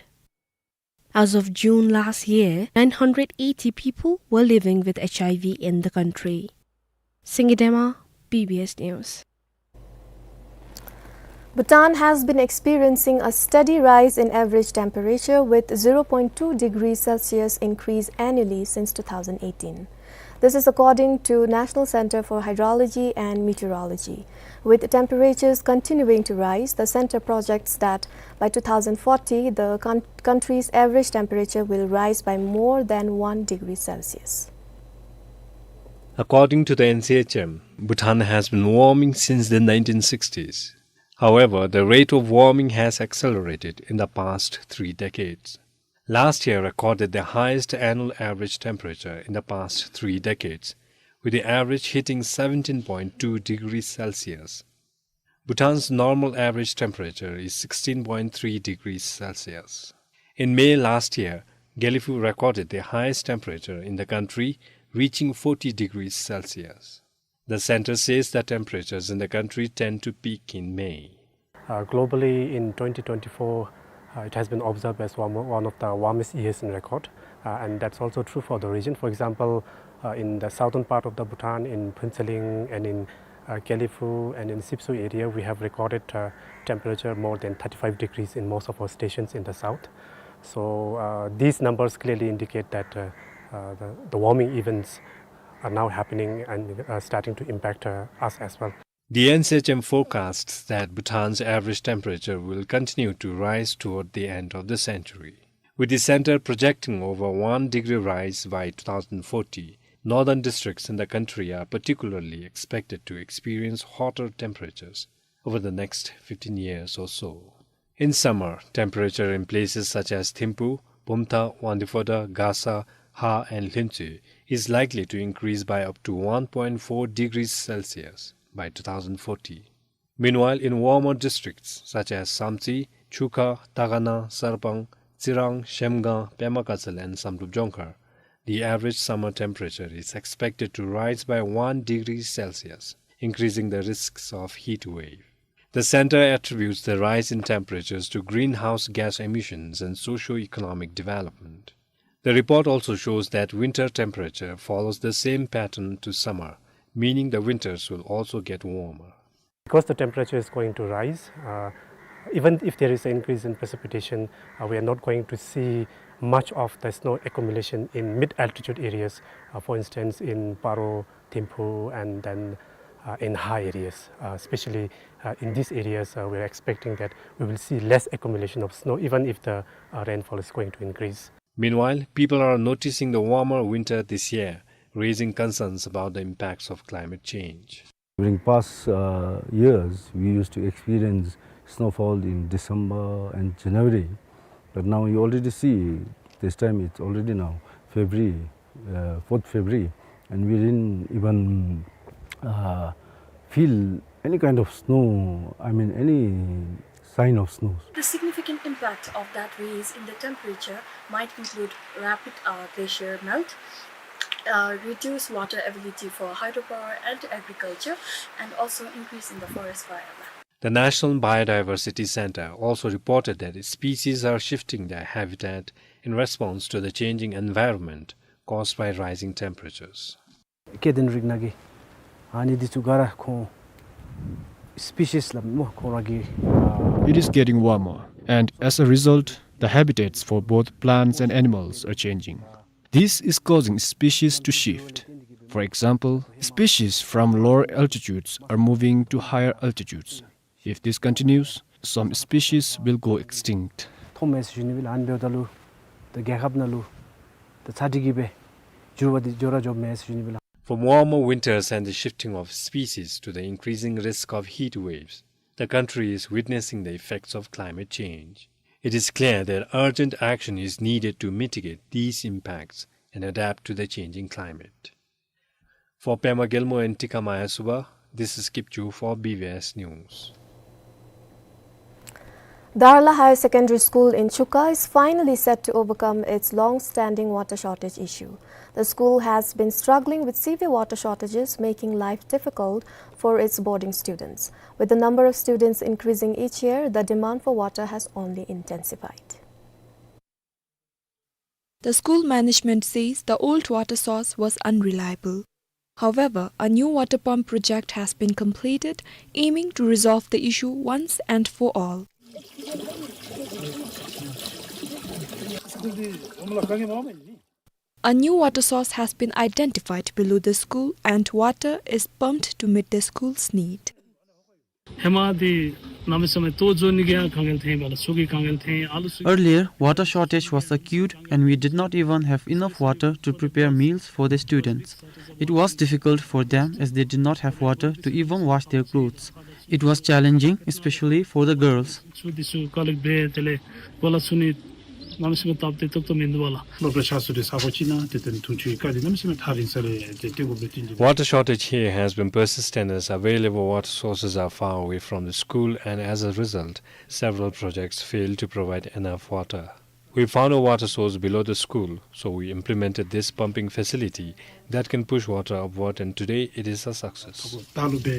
As of June last year, nine hundred eighty people were living with H I V in the country. Singye Dema, B B S News. Bhutan has been experiencing a steady rise in average temperature, with zero point two degrees Celsius increase annually since two thousand eighteen. This is according to National Center for Hydrology and Meteorology. With temperatures continuing to rise, the center projects that by two thousand forty, the con-, country's average temperature will rise by more than one degree Celsius. According to the N C H M, Bhutan has been warming since the nineteen sixties. However, the rate of warming has accelerated in the past three decades. Last year recorded the highest annual average temperature in the past three decades, with the average hitting seventeen point two degrees Celsius. Bhutan's normal average temperature is sixteen point three degrees Celsius. In May last year, Gelephu recorded the highest temperature in the country, reaching forty degrees Celsius. The center says that temperatures in the country tend to peak in May. Uh, globally, in twenty twenty-four, uh, it has been observed as one, one of the warmest years in record, uh, and that's also true for the region. For example, uh, in the southern part of the Bhutan, in Phuentsholing and in, uh, Gelephu and in Sipso area, we have recorded, uh, temperature more than thirty-five degrees in most of our stations in the south. So, uh, these numbers clearly indicate that, uh, uh, the, the warming events are now happening and, uh, starting to impact, uh, us as well. The N C H M forecasts that Bhutan's average temperature will continue to rise toward the end of the century, with the center projecting over one degree rise by two thousand forty. Northern districts in the country are particularly expected to experience hotter temperatures over the next fifteen years or so. In summer, temperature in places such as Thimphu, Bumthang, Wangdue-Phodrang, Gasa, Ha and Lhuentse is likely to increase by up to one point four degrees Celsius by two thousand forty. Meanwhile, in warmer districts such as Samtse, Chukha, Takana, Sarpang, Tsirang, Zhemgang, Pema Gatshel and Samdrup Jongkhar, the average summer temperature is expected to rise by one degree Celsius, increasing the risks of heat wave. The center attributes the rise in temperatures to greenhouse gas emissions and socio-economic development. The report also shows that winter temperature follows the same pattern to summer, meaning the winters will also get warmer. Because the temperature is going to rise, uh, even if there is an increase in precipitation, uh, we are not going to see much of the snow accumulation in mid-altitude areas, uh, for instance, in Paro, Thimphu, and then, uh, in Ha areas. Uh, especially, uh, in these areas, uh, we're expecting that we will see less accumulation of snow, even if the, uh, rainfall is going to increase. Meanwhile, people are noticing the warmer winter this year, raising concerns about the impacts of climate change. During past, uh, years, we used to experience snowfall in December and January, but now you already see this time it's already now February, uh, fourth February, and we didn't even, uh, feel any kind of snow, I mean, any sign of snows. The significant impact of that raise in the temperature might include rapid, uh, glacier melt, uh, reduced water availability for hydropower and agriculture, and also increase in the forest fire. The National Biodiversity Center also reported that species are shifting their habitat in response to the changing environment caused by rising temperatures. སྐྱེ་ལྡན་རིགས་ནང་གི་ཨ་ནི་འདི་ཚུ་ག་ར་ཁོང་སི་པི་ཤིས་ལ་མོ་ཁོང་ར་གི་ཨ། It is getting warmer, and as a result, the habitats for both plants and animals are changing. This is causing species to shift. For example, species from lower altitudes are moving to higher altitudes. If this continues, some species will go extinct. ཐོབ་མས་ཟེར་ཞུ་ནི་སྦེ་ལགས། ཨ་ནི་འབདཝ་ད་ལུ་ད་རྒྱལ་ཁབ་ནང་ལུ་ད་ཚ་འདྲི་གི་སྦེ་འགྱུར་བ་འདི་འགྱོ་ར་འགྱོཝ་མས་ཟེར་ཞུ་ནི་སྦེ་ལགས། From warmer winters and the shifting of species to the increasing risk of heat waves, the country is witnessing the effects of climate change. It is clear that urgent action is needed to mitigate these impacts and adapt to the changing climate. For Pema Gelmo and Tikamaia Suba, this is Kipchu for B B S News. Darla Higher Secondary School in Chuka is finally set to overcome its long-standing water shortage issue. The school has been struggling with severe water shortages, making life difficult for its boarding students. With the number of students increasing each year, the demand for water has only intensified. The school management says the old water source was unreliable. However, a new water pump project has been completed, aiming to resolve the issue once and for all. A new water source has been identified below the school and water is pumped to meet the school's need. ཧེ་མ་འདི་གནམ་མེད་ས་མེད་ལྟོ་བཟོ་ནི་གི་ཡང་དཀའ་ངལ་འཐོན་པ་ལ་ཚུ་གི་དཀའ་ངལ་འཐོན། ཨ་ལུ་ཚུ། Earlier, water shortage was acute and we did not even have enough water to prepare meals for the students. It was difficult for them as they did not have water to even wash their clothes. It was challenging, especially for the girls. ཚུ་འདི་ཚུ་ཀ་ལེགས་འབད་དེ་ལས་གོ་ལ་ཚུ་ནི་གནམ་མེད་ས་མེད་སྟབས་བདེ་ཏོག་ཏོ་མིན་འདུག་པ་ལགས། སློབ་གྲྭ་ཆགས་ས་འདི་ས་གོ་ཅིག་ནང་དེ་ལྟར་འཐུང་ཆུའི་དཀའ་ལས་གནམ་མེད་ས་མེད་ཐག་རིང་ས་ལས་དེ་སྟོན་དགོཔ་སྦེ་བསྟུན་ཏེ། Water shortage here has been persistent as available water sources are far away from the school, and as a result, several projects fail to provide enough water. We found a water source below the school, so we implemented this pumping facility that can push water upward, and today it is a success. ད་ལུ་སྦེ་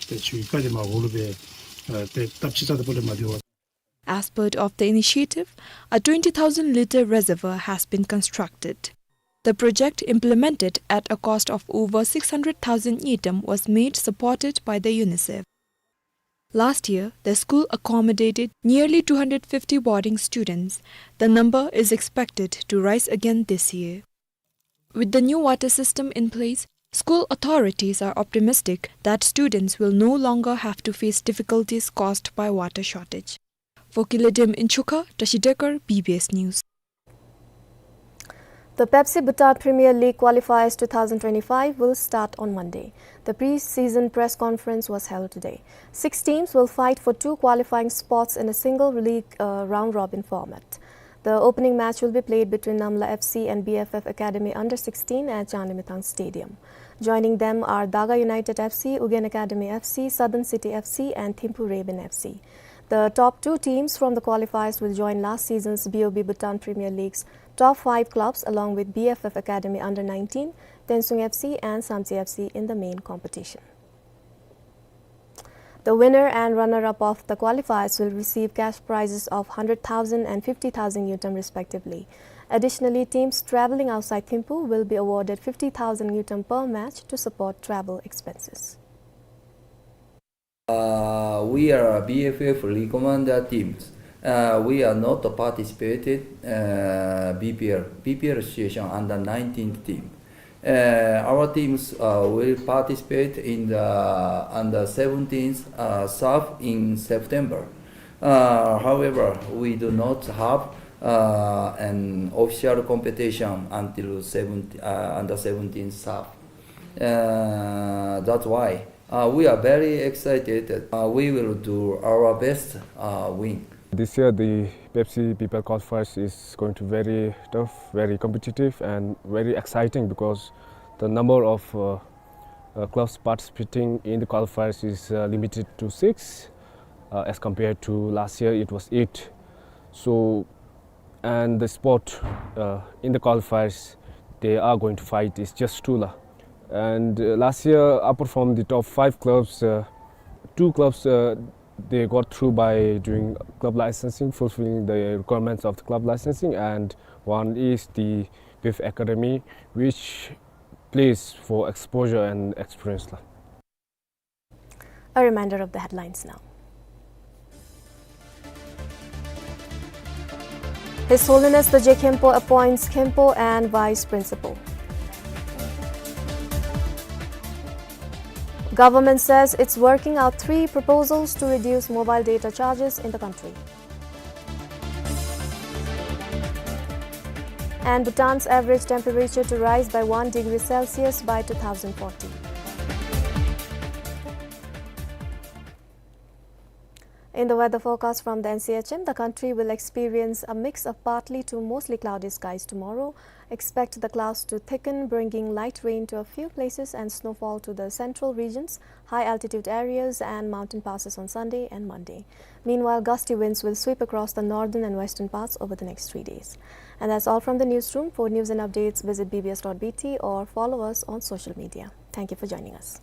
དེ་ཆུའི་དཀའ་ལས་མ་འོང་ལུ་སྦེ་ཨ་དེ་སྟབས་ཅིག་རྩ་དང་པོ་ལས་མ་བདེ་བ། As part of the initiative, a twenty thousand litre reservoir has been constructed. The project, implemented at a cost of over six hundred thousand ngultrum, was made supported by the UNICEF. Last year, the school accommodated nearly two hundred fifty boarding students. The number is expected to rise again this year. With the new water system in place, school authorities are optimistic that students will no longer have to face difficulties caused by water shortage. For Kile Dem in Chuka, Tashi Dekar, B B S News. The Pepsi Bhutan Premier League qualifiers two thousand twenty-five will start on Monday. The pre-season press conference was held today. Six teams will fight for two qualifying spots in a single league, uh, round-robin format. The opening match will be played between Namla F C and B F F Academy under sixteen at Changlimithang Stadium. Joining them are Daga United F C, Ugyen Academy F C, Southern City F C, and Thimphu Ravens F C. The top two teams from the qualifiers will join last season's B O B Bhutan Premier League's top five clubs, along with B F F Academy under nineteen, Tensung F C, and Samtse F C in the main competition. The winner and runner-up of the qualifiers will receive cash prizes of hundred thousand and fifty thousand ngultrum respectively. Additionally, teams traveling outside Thimphu will be awarded fifty thousand ngultrum per match to support travel expenses. Uh, we are B F F recommended teams. Uh, we are not participated, uh, B P L, B P L situation under nineteen team. Uh, our teams, uh, will participate in the under seventeen, uh, SAFF in September. Uh, however, we do not have, uh, an official competition until seventeen, uh, under seventeen SAFF. Uh, that's why, uh, we are very excited. Uh, we will do our best, uh, win. This year, the Pepsi People Cup Fest is going to very tough, very competitive, and very exciting because the number of, uh, uh, clubs participating in the qualifiers is, uh, limited to six, uh, as compared to last year it was eight. So, and the spot, uh, in the qualifiers they are going to fight is just two la. And, uh, last year, apart from the top five clubs, uh, two clubs, uh, they got through by doing club licensing, fulfilling the requirements of the club licensing, and one is the B F F Academy, which plays for exposure and experience la. A reminder of the headlines now. His Holiness the Je Khenpo appoints Khenpo and Vice Principal. Government says it's working out three proposals to reduce mobile data charges in the country. And Bhutan's average temperature to rise by one degree Celsius by two thousand forty. In the weather forecast from the N C H M, the country will experience a mix of partly to mostly cloudy skies tomorrow. Expect the clouds to thicken, bringing light rain to a few places and snowfall to the central regions, high altitude areas, and mountain passes on Sunday and Monday. Meanwhile, gusty winds will sweep across the northern and western parts over the next three days. And that's all from the newsroom. For news and updates, visit B B S dot B T or follow us on social media. Thank you for joining us.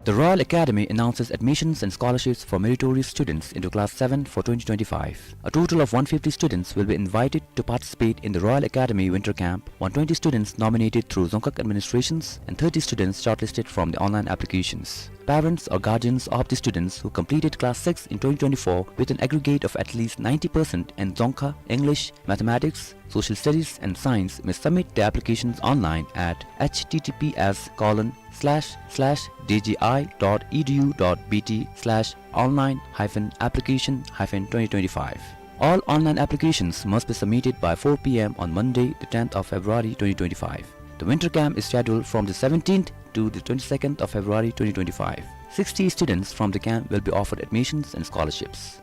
The Royal Academy announces admissions and scholarships for meritorious students into Class seven for twenty twenty-five. A total of one fifty students will be invited to participate in the Royal Academy Winter Camp, one twenty students nominated through Dzongkhag administrations, and thirty students shortlisted from the online applications. Parents or guardians of the students who completed Class six in twenty twenty-four with an aggregate of at least ninety percent in Dzongkha, English, Mathematics, Social Studies and Science may submit their applications online at H T T P S colon slash slash D G I dot E D U dot B T slash online hyphen application hyphen twenty twenty-five. All online applications must be submitted by four P M on Monday, the tenth of February twenty twenty-five. The winter camp is scheduled from the seventeenth to the twenty-second of February twenty twenty-five. Sixty students from the camp will be offered admissions and scholarships.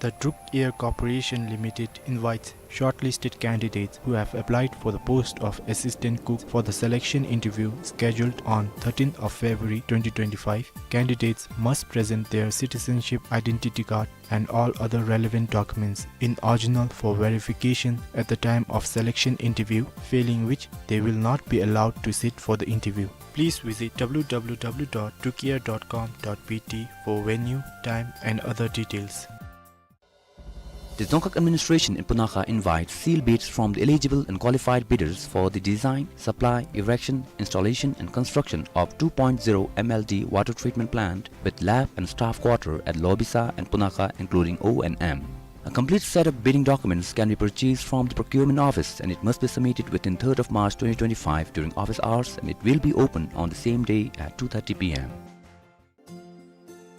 The Druk Air Corporation Limited invites shortlisted candidates who have applied for the post of assistant cook for the selection interview scheduled on thirteenth of February twenty twenty-five. Candidates must present their citizenship identity card and all other relevant documents in original for verification at the time of selection interview, failing which they will not be allowed to sit for the interview. Please visit W W W dot drukair dot com dot B T for venue, time and other details. The Dzongkhag administration in Punakha invites sealed bids from the eligible and qualified bidders for the design, supply, erection, installation and construction of two point zero M L D water treatment plant with lab and staff quarter at Lobisa and Punakha, including O and M. A complete set of bidding documents can be purchased from the procurement office, and it must be submitted within third of March twenty twenty-five during office hours, and it will be open on the same day at two thirty P M.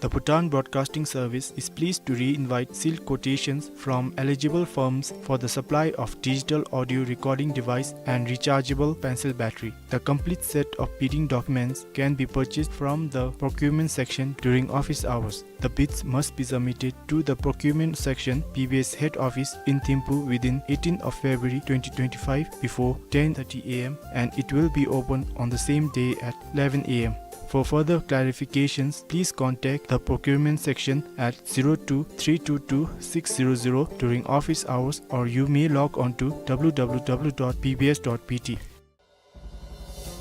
The Bhutan Broadcasting Service is pleased to re-invite sealed quotations from eligible firms for the supply of digital audio recording device and rechargeable pencil battery. The complete set of bidding documents can be purchased from the procurement section during office hours. The bids must be submitted to the procurement section, B B S head office in Thimphu within eighteenth of February twenty twenty-five before ten thirty A M, and it will be open on the same day at eleven A M. For further clarifications, please contact the procurement section at zero two three two two six zero zero during office hours, or you may log on to W W W dot B B S dot B T.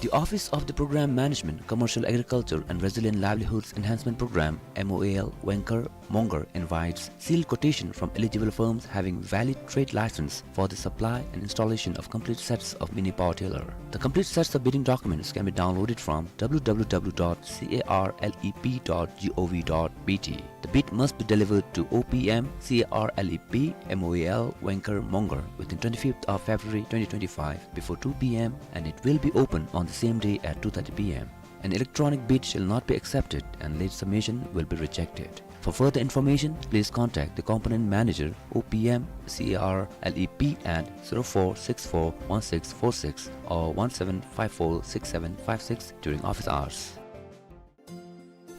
The Office of the Program Management, Commercial Agriculture and Resilient Livelihoods Enhancement Program, M O A L, Wengkor, Mongar invites sealed quotation from eligible firms having valid trade license for the supply and installation of complete sets of mini power tiller. The complete sets of bidding documents can be downloaded from W W W dot carlep dot gov dot B T. The bid must be delivered to O P M, C A R L E P, M O A L, Wengkor, Mongar within twenty-fifth of February twenty twenty-five before two P M, and it will be open on the same day at two thirty P M. An electronic bid shall not be accepted, and late submission will be rejected. For further information, please contact the component manager, O P M, C A R L E P at zero four six four one six four six or one seven five four six seven five six during office hours.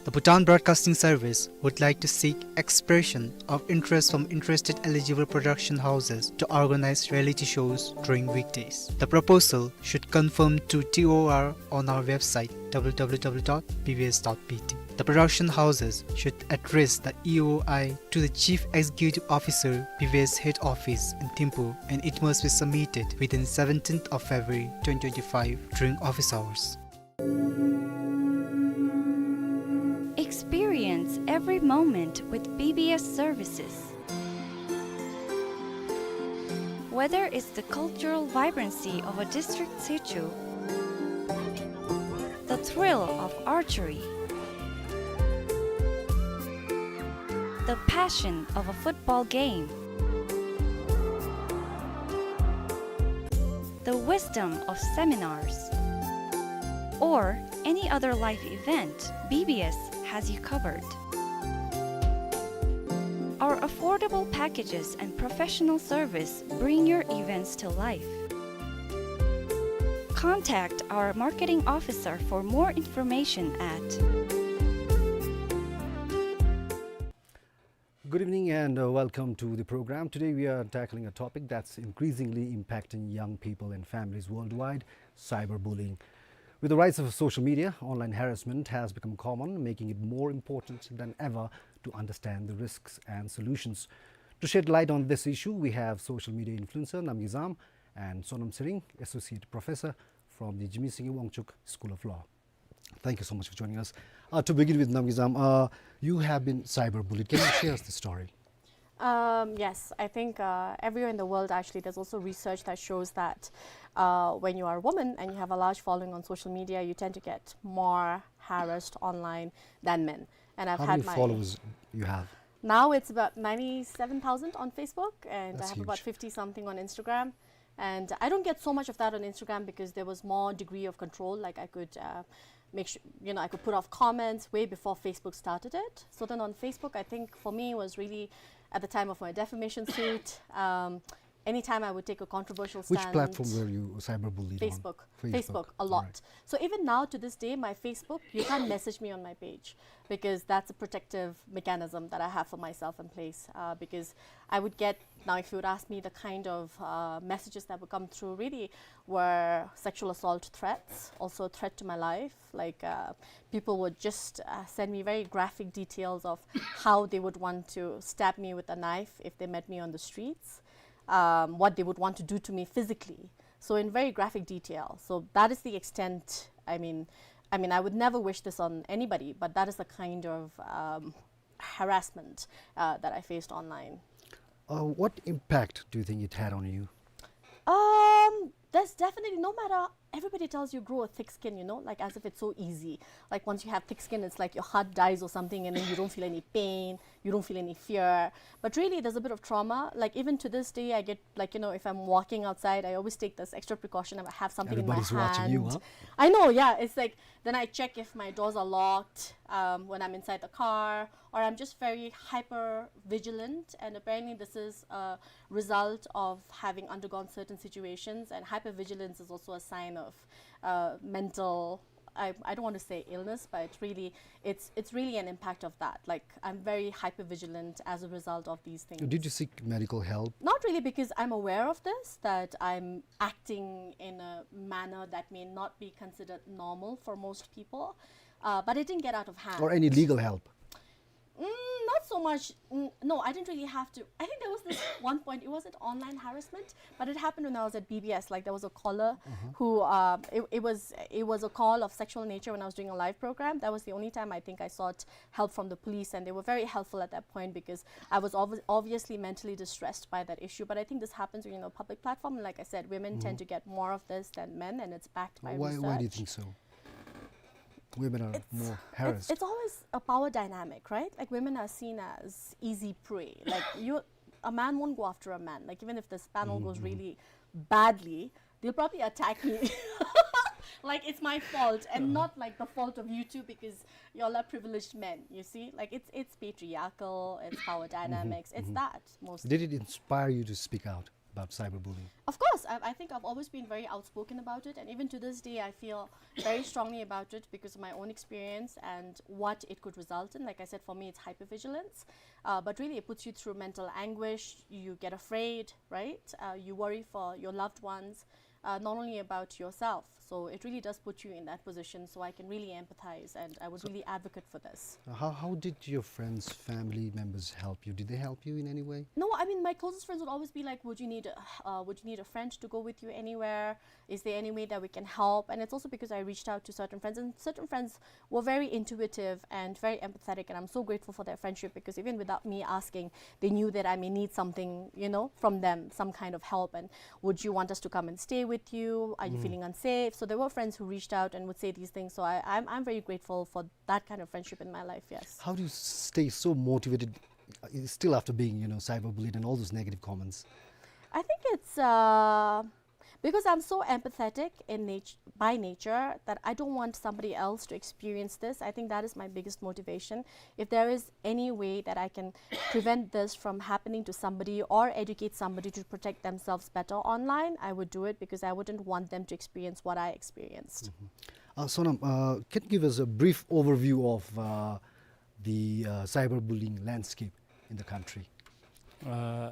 The Bhutan Broadcasting Service would like to seek expression of interest from interested eligible production houses to organize reality shows during weekdays. The proposal should confirm to T O R on our website, W W W dot B B S dot B T. The production houses should address the E O I to the Chief Executive Officer, B B S Head Office in Thimphu, and it must be submitted within seventeenth of February twenty twenty-five during office hours. Experience every moment with B B S services. Whether it's the cultural vibrancy of a district situ, the thrill of archery, the passion of a football game, the wisdom of seminars, or any other life event, B B S has you covered. Our affordable packages and professional service bring your events to life. Contact our marketing officer for more information at Good evening and, uh, welcome to the program. Today we are tackling a topic that's increasingly impacting young people and families worldwide, cyberbullying. With the rise of social media, online harassment has become common, making it more important than ever to understand the risks and solutions. To shed light on this issue, we have social media influencer Namgay Zam and Sonam Tshering, Associate Professor from the Jigme Singye Wangchuck School of Law. Thank you so much for joining us. Uh, to begin with, Namgay Zam, uh, you have been cyberbullied. Can you share us the story? Um, yes, I think, uh, everywhere in the world, actually, there's also research that shows that, uh, when you are a woman and you have a large following on social media, you tend to get more harassed online than men. And I've How had many my followers you have? Now it's about ninety-seven thousand on Facebook, and I That's have about huge. fifty something on Instagram. And I don't get so much of that on Instagram because there was more degree of control. Like, I could, uh, make sure, you know, I could put off comments way before Facebook started it. So then on Facebook, I think for me it was really at the time of my defamation suit. Um, anytime I would take a controversial Which stance. platform were you cyberbullied on? Facebook. Facebook. Facebook, a lot. All right. So even now to this day, my Facebook, you can't message me on my page because that's a protective mechanism that I have for myself in place. Uh, because I would get, now if you would ask me, the kind of, uh, messages that would come through really were sexual assault threats, also a threat to my life. Like, uh, people would just, uh, send me very graphic details of how they would want to stab me with a knife if they met me on the streets, um, what they would want to do to me physically. So in very graphic detail. So that is the extent, I mean, I mean, I would never wish this on anybody, but that is the kind of, um, harassment, uh, that I faced online. Uh, what impact do you think it had on you? Um, there's definitely, no matter, everybody tells you grow a thick skin, you know, like, as if it's so easy. Like, once you have thick skin, it's like your heart dies or something, and then you don't feel any pain, you don't feel any fear. But really, there's a bit of trauma. Like, even to this day, I get, like, you know, if I'm walking outside, I always take this extra precaution. I have something in my hand. Everybody's watching you, huh? I know, yeah. It's like, then I check if my doors are locked, um, when I'm inside the car, or I'm just very hyper vigilant. And apparently, this is a result of having undergone certain situations. And hyper vigilance is also a sign of, uh, mental, I, I don't want to say illness, but it's really, it's, it's really an impact of that. Like, I'm very hyper vigilant as a result of these things. Did you seek medical help? Not really, because I'm aware of this, that I'm acting in a manner that may not be considered normal for most people. Uh, but it didn't get out of hand. Or any legal help? Mm, not so much. Mm, no, I didn't really have to. I think there was this one point. It wasn't online harassment, but it happened when I was at B B S. Like, there was a caller who, uh, it, it was, it was a call of sexual nature when I was doing a live program. That was the only time I think I sought help from the police, and they were very helpful at that point because I was obvi- obviously mentally distressed by that issue. But I think this happens when, you know, public platform. And like I said, women tend to get more of this than men, and it's backed by research. Why, why do you think so? Women are more harassed. It's, it's always a power dynamic, right? Like, women are seen as easy prey. Like, you, a man won't go after a man. Like, even if this panel goes really badly, they'll probably attack me. Like, it's my fault and not, like, the fault of you two because y'all are privileged men, you see? Like, it's, it's patriarchal, it's power dynamics, it's that mostly. Did it inspire you to speak out? about cyberbullying? Of course, I, I think I've always been very outspoken about it, and even to this day, I feel very strongly about it because of my own experience and what it could result in. Like I said, for me, it's hypervigilance, uh, but really it puts you through mental anguish. You get afraid, right? Uh, you worry for your loved ones, uh, not only about yourself. So it really does put you in that position. So I can really empathize, and I would So really advocate for this. Uh, how, how did your friends, family members help you? Did they help you in any way? No, I mean, my closest friends would always be like, "Would you need, uh, would you need a friend to go with you anywhere? Is there any way that we can help?" And it's also because I reached out to certain friends, and certain friends were very intuitive and very empathetic, and I'm so grateful for their friendship, because even without me asking, they knew that I may need something, you know, from them, some kind of help. And, "Would you want us to come and stay with you? Are you Mm. feeling unsafe?" So there were friends who reached out and would say these things. So I, I'm, I'm very grateful for that kind of friendship in my life, yes. How do you stay so motivated, uh, still after being, you know, cyberbullied and all those negative comments? I think it's, uh, because I'm so empathetic in nat-, by nature, that I don't want somebody else to experience this. I think that is my biggest motivation. If there is any way that I can prevent this from happening to somebody or educate somebody to protect themselves better online, I would do it, because I wouldn't want them to experience what I experienced. Mhm. Uh, Sonam, uh, can you give us a brief overview of, uh, the, uh, cyberbullying landscape in the country? Uh,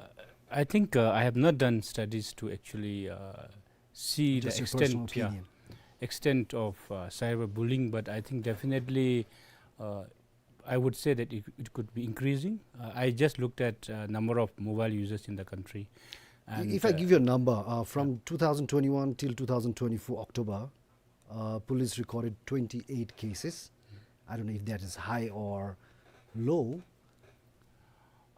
I think, uh, I have not done studies to actually, uh, see the Just your personal extent, yeah, opinion. extent of, uh, cyberbullying, but I think definitely, uh, I would say that it, it could be increasing. Uh, I just looked at, uh, number of mobile users in the country. I-, And, if I uh, give you a number, uh, from yeah. two thousand twenty-one till two thousand twenty-four October, uh, police recorded twenty-eight cases. I don't know if that is high or low.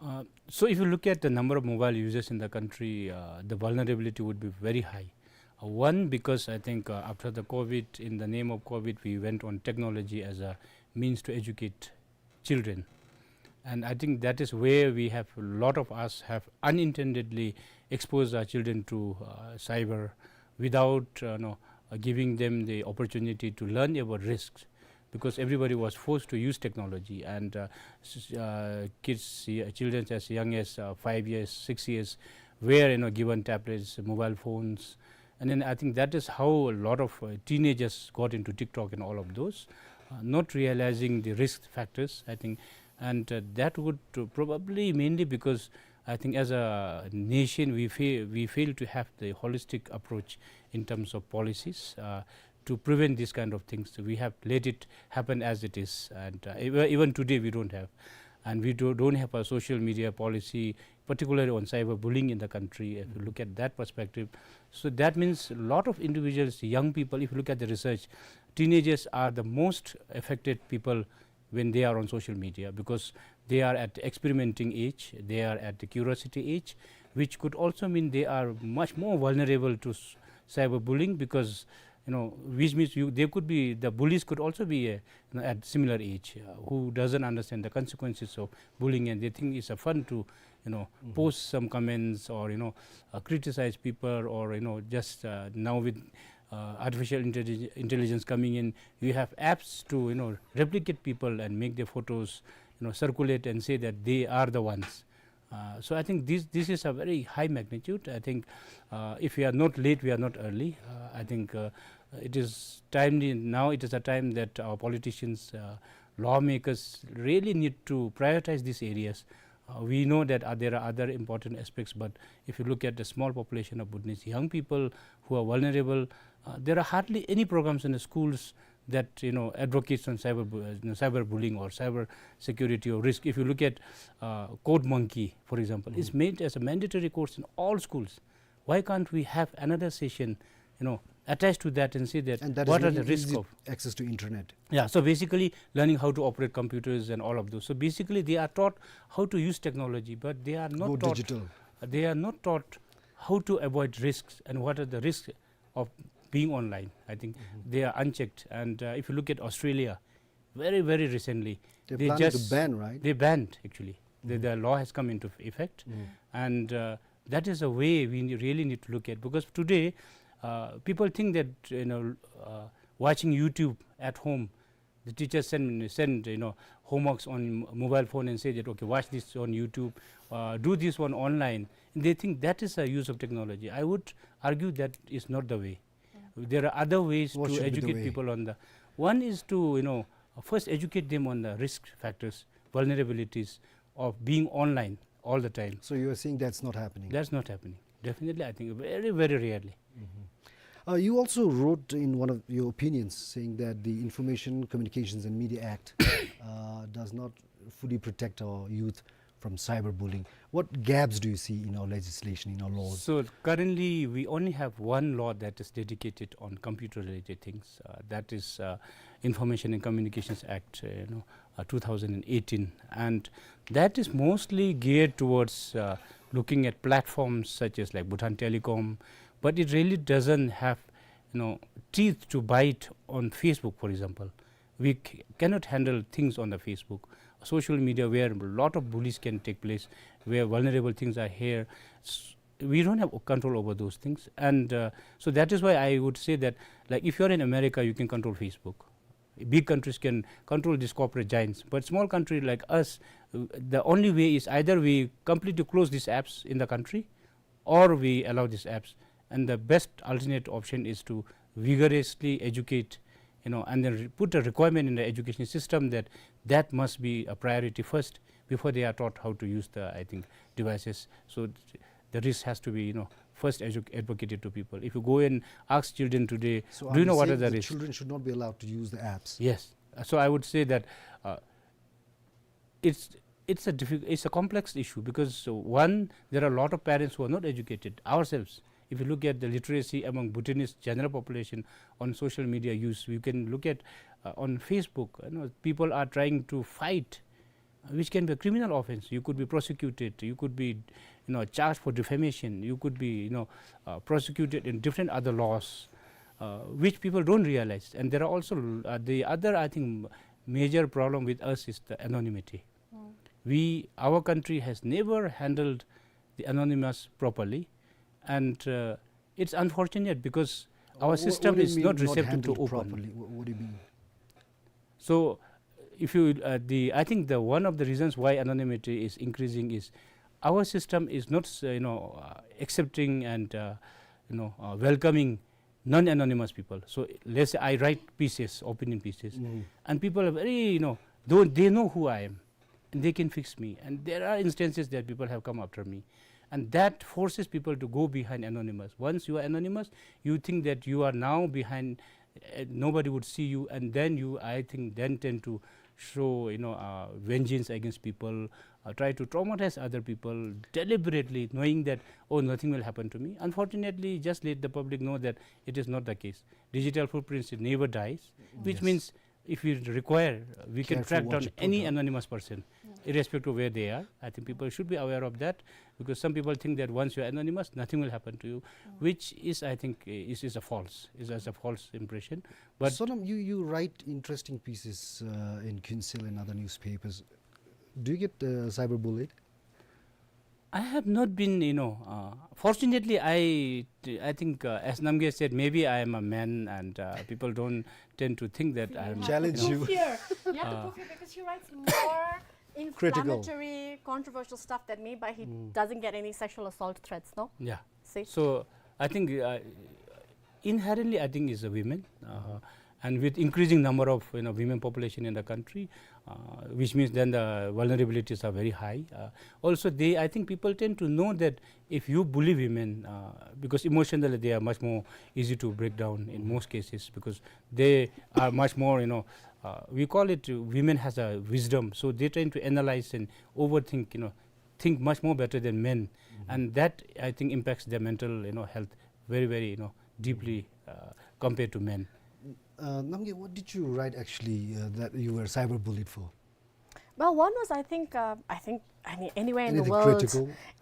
Uh, so if you look at the number of mobile users in the country, uh, the vulnerability would be very high. Uh, one, because I think, uh, after the COVID, in the name of COVID, we went on technology as a means to educate children. And I think that is where we have, a lot of us have unintendedly exposed our children to, uh, cyber without, uh, no, uh, giving them the opportunity to learn about risks, because everybody was forced to use technology, and, uh, s-, uh, kids, uh, children as young as, uh, five years, six years were, you know, given tablets, mobile phones, and then I think that is how a lot of, uh, teenagers got into TikTok and all of those, uh, not realizing the risk factors, I think. And, uh, that would, uh, probably mainly because I think as a nation, we fail, we fail to have the holistic approach in terms of policies, uh, to prevent these kind of things. We have let it happen as it is, and, uh, ev-, even today we don't have. And we do, don't have a social media policy, particularly on cyberbullying in the country, if you look at that perspective. So that means a lot of individuals, young people, if you look at the research, teenagers are the most affected people when they are on social media, because they are at the experimenting age, they are at the curiosity age, which could also mean they are much more vulnerable to s-, cyberbullying, because, you know, which means you, they could be, the bullies could also be, uh, you know, at similar age, uh, who doesn't understand the consequences of bullying, and they think it's a fun to, you know, Mm-hmm. post some comments or, you know, uh, criticize people, or, you know, just, uh, now with, uh, artificial intellig-, intelligence coming in, you have apps to, you know, replicate people and make their photos, you know, circulate and say that they are the ones. Uh, so I think this, this is a very high magnitude. I think, uh, if we are not late, we are not early. Uh, I think, uh, it is timely now. It is a time that our politicians, uh, lawmakers really need to prioritize these areas. Uh, we know that, uh, there are other important aspects, but if you look at the small population of Bhutanese young people who are vulnerable, uh, there are hardly any programs in the schools that, you know, advocates on cyber bu-, uh, you know, cyberbullying or cyber security or risk. If you look at, uh, Code Monkey, for example, it's Mm-hmm. made as a mandatory course in all schools. Why can't we have another session, you know, attached to that and say that And that is what are very the risk easy of access to internet. Yeah, so basically learning how to operate computers and all of those. So basically they are taught how to use technology, but they are not Go taught, digital. they are not taught how to avoid risks and what are the risks of being online. I think Mm-hmm. they are unchecked. And, uh, if you look at Australia, very, very recently, They're they planning to just ban, right? they banned, actually. The, Mm-hmm. the law has come into effect. Mm. And, uh, that is a way we ne-, really need to look at, because today, uh, people think that, you know, uh, watching YouTube at home, the teacher send, send, you know, homeworks on mobile phone and say that, "Okay, watch this on YouTube," uh, do this one online, they think that is a use of technology. I would argue that is not the way. There are other ways to educate people on the. One is to, you know, first educate them on the risk factors, vulnerabilities of being online all the time. So you are saying that's not happening? That's not happening. Definitely, I think very, very rarely. Uh, you also wrote in one of your opinions saying that the Information, Communications and Media Act, uh, does not fully protect our youth from cyberbullying. What gaps do you see in our legislation, in our laws? So currently, we only have one law that is dedicated on computer-related things. Uh, that is, uh, Information and Communications Act, uh, you know, uh, two thousand and eighteen, and that is mostly geared towards, uh, looking at platforms such as, like, Bhutan Telecom, but it really doesn't have, you know, teeth to bite on Facebook, for example. We c-, cannot handle things on the Facebook, social media, where a lot of bullies can take place, where vulnerable things are here. S-, we don't have control over those things, and, uh, so that is why I would say that, like, if you're in America, you can control Facebook. Big countries can control these corporate giants, but small country like us, uh, the only way is either we completely close these apps in the country, or we allow these apps. And the best alternate option is to vigorously educate, you know, and then re-, put a requirement in the education system that that must be a priority first before they are taught how to use the, I think, devices. So th-, the risk has to be, you know, first edu-, advocated to people. If you go and ask children today, so do you know what are the risks? Children should not be allowed to use the apps? Yes. Uh, so I would say that, uh, it's, it's a diffi-, it's a complex issue because, uh, one, there are a lot of parents who are not educated ourselves. If you look at the literacy among Bhutanese general population on social media use, you can look at, uh, on Facebook, you know, people are trying to fight, uh, which can be a criminal offense. You could be prosecuted, you could be, you know, charged for defamation, you could be, you know, uh, prosecuted in different other laws, uh, which people don't realize. And there are also, uh, the other, I think, major problem with us is the anonymity. We, our country has never handled the anonymous properly, and, uh, it's unfortunate because our system is not receptive to open. What do you mean not handled properly? Wha-, what do you mean? So, if you, uh, the, I think the, one of the reasons why anonymity is increasing is our system is not, uh, you know, uh, accepting and, uh, you know, uh, welcoming non-anonymous people. So let's say I write pieces, opinion pieces, and people are very, you know, though they know who I am, and they can fix me. And there are instances that people have come after me, and that forces people to go behind anonymous. Once you are anonymous, you think that you are now behind, uh, nobody would see you, and then you, I think, then tend to show, you know, uh, vengeance against people, uh, try to traumatize other people deliberately, knowing that, "Oh, nothing will happen to me." Unfortunately, just let the public know that it is not the case. Digital footprints, it never dies, which means if we require, uh, we can track down any anonymous person, irrespective of where they are. I think people should be aware of that, because some people think that once you are anonymous, nothing will happen to you, which is, I think, i-, is, is a false, is, is a false impression. But Sonam, you, you write interesting pieces, uh, in Khyentse and other newspapers. Do you get, uh, cyberbullied? I have not been, you know, uh, fortunately, I, I think, uh, as Namgay said, maybe I am a man and, uh, people don't tend to think that I am, you know, challenge you. Fear. You have to fear because he writes more inflammatory, controversial stuff than me, but he doesn't get any sexual assault threats, no? Yeah. See? So, I think, uh, inherently, I think, is the women, uh, and with increasing number of, you know, women population in the country, uh, which means then the vulnerabilities are very high. Uh, also, they, I think people tend to know that if you bully women, uh, because emotionally they are much more easy to break down in most cases, because they are much more, you know, uh, we call it, uh, women has a wisdom, so they tend to analyze and overthink, you know, think much more better than men, and that, I think, impacts their mental, you know, health very, very, you know, deeply, uh, compared to men. Uh, Namgay, what did you write actually, uh, that you were cyberbullied for? Well, one was, I think, uh, I think any, anywhere in the world,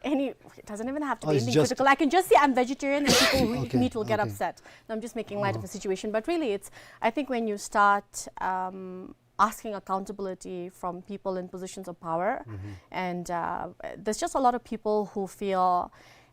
any, it doesn't even have to be anything critical. I can just say I'm vegetarian and people who eat meat will get upset. No, I'm just making light of the situation. But really, it's, I think when you start, um, asking accountability from people in positions of power, and, uh, there's just a lot of people who feel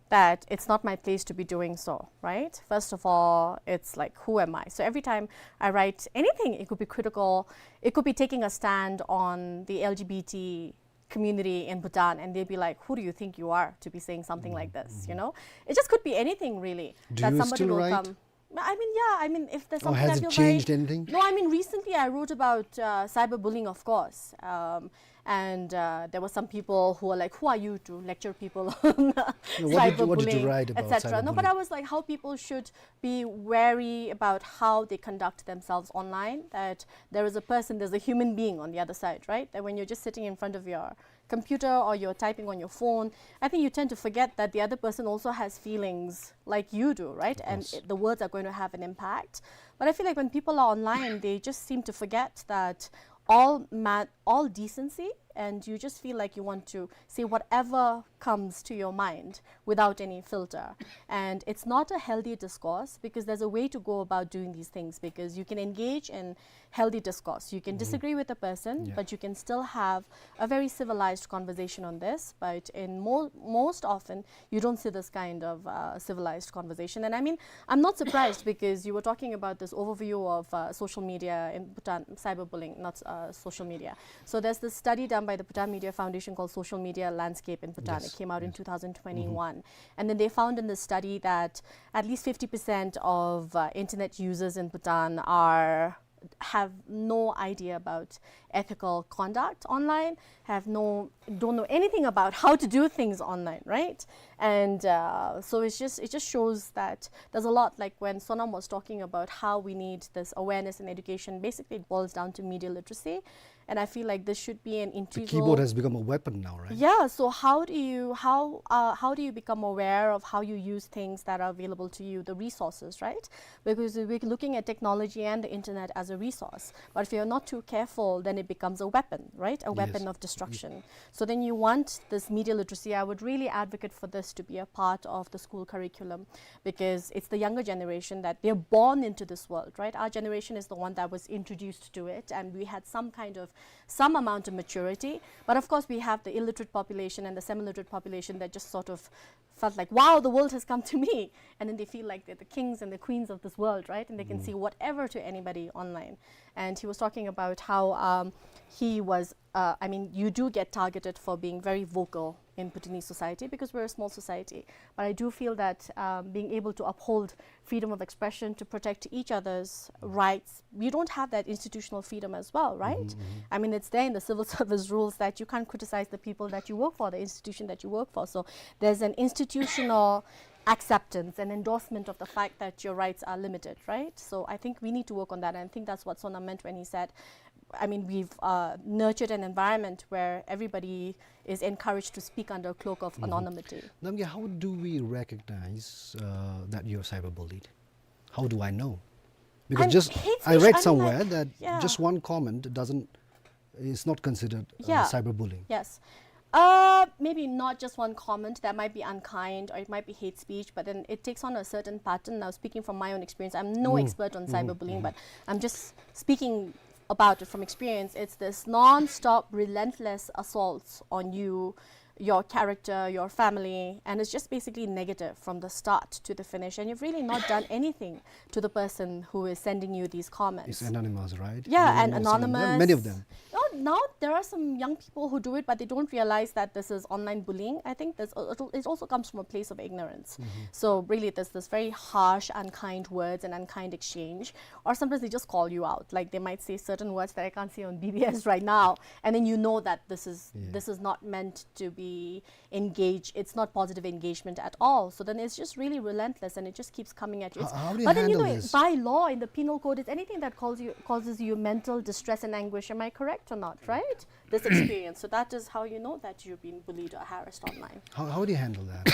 that it's not my place to be doing so, right? First of all, it's like, who am I? So every time I write anything, it could be critical, it could be taking a stand on the L G B T community in Bhutan, and they'll be like, "Who do you think you are to be saying something like this?" You know, it just could be anything really. Do that you somebody still will write? Come. I mean, yeah, I mean, if there's something I feel very. Or has it changed anything? No, I mean, recently I wrote about uh, cyberbullying, of course. Um, and uh, there were some people who were like, "Who are you to lecture people on cyberbullying, et cetera?" No, what did you, what did you write about cyberbullying? No, but I was like, how people should be wary about how they conduct themselves online, that there is a person, there's a human being on the other side, right? That when you're just sitting in front of your computer or you're typing on your phone, I think you tend to forget that the other person also has feelings like you do, right? And it, the words are going to have an impact. But I feel like when people are online, they just seem to forget that all ma-, all decency, and you just feel like you want to say whatever comes to your mind without any filter. And it's not a healthy discourse, because there's a way to go about doing these things, because you can engage in healthy discourse. You can disagree with a person, but you can still have a very civilized conversation on this. But in mo-, most often, you don't see this kind of uh, civilized conversation. And I mean, I'm not surprised, because you were talking about this overview of uh, social media in Bhutan, cyberbullying, not uh, social media. So there's this study done by the Bhutan Media Foundation called Social Media Landscape in Bhutan. Yes. It came out in two thousand twenty-one. And then they found in this study that at least fifty percent of uh, internet users in Bhutan are, have no idea about ethical conduct online, have no, don't know anything about how to do things online, right? And uh, so it's just, it just shows that there's a lot, like when Sonam was talking about how we need this awareness and education, basically it boils down to media literacy. And I feel like this should be an integral. The keyboard has become a weapon now, right? Yeah, so how do you, how, uh, how do you become aware of how you use things that are available to you, the resources, right? Because we're looking at technology and the internet as a resource. But if you're not too careful, then it becomes a weapon, right? A weapon of destruction. So then you want this media literacy. I would really advocate for this to be a part of the school curriculum, because it's the younger generation that they're born into this world, right? Our generation is the one that was introduced to it, and we had some kind of, some amount of maturity. But of course, we have the illiterate population and the semi-literate population that just sort of felt like, "Wow, the world has come to me." And then they feel like they're the kings and the queens of this world, right? And they can say whatever to anybody online. And he was talking about how um, he was, uh, I mean, you do get targeted for being very vocal in Bhutanese society, because we're a small society. But I do feel that um, being able to uphold freedom of expression, to protect each other's rights, you don't have that institutional freedom as well, right? I mean, it's there in the civil service rules that you can't criticize the people that you work for, the institution that you work for. So there's an institutional acceptance and endorsement of the fact that your rights are limited, right? So I think we need to work on that, and I think that's what Sonam meant when he said, I mean, we've uh, nurtured an environment where everybody is encouraged to speak under a cloak of anonymity. Namgay, how do we recognize uh, that you're cyberbullied? How do I know? Because just I read somewhere that just one comment doesn't, is not considered uh, cyberbullying. Yes. Uh, maybe not just one comment that might be unkind or it might be hate speech, but then it takes on a certain pattern. Now, speaking from my own experience, I'm no expert on cyberbullying, but I'm just speaking about it from experience. It's this non-stop, relentless assaults on you, your character, your family, and it's just basically negative from the start to the finish. And you've really not done anything to the person who is sending you these comments. It's anonymous, right? Yeah, and anonymous. Many of them. No, now there are some young people who do it, but they don't realize that this is online bullying. I think this, it also comes from a place of ignorance. So really, there's this very harsh, unkind words and unkind exchange. Or sometimes they just call you out. Like, they might say certain words that I can't say on B B S right now, and then you know that this is, this is not meant to be engage, it's not positive engagement at all. So then it's just really relentless and it just keeps coming at you. How do you handle this? But then, you know, by law in the penal code, it's anything that calls you, causes you mental distress and anguish. Am I correct or not, right? This experience. So that is how you know that you've been bullied or harassed online. How, how do you handle that?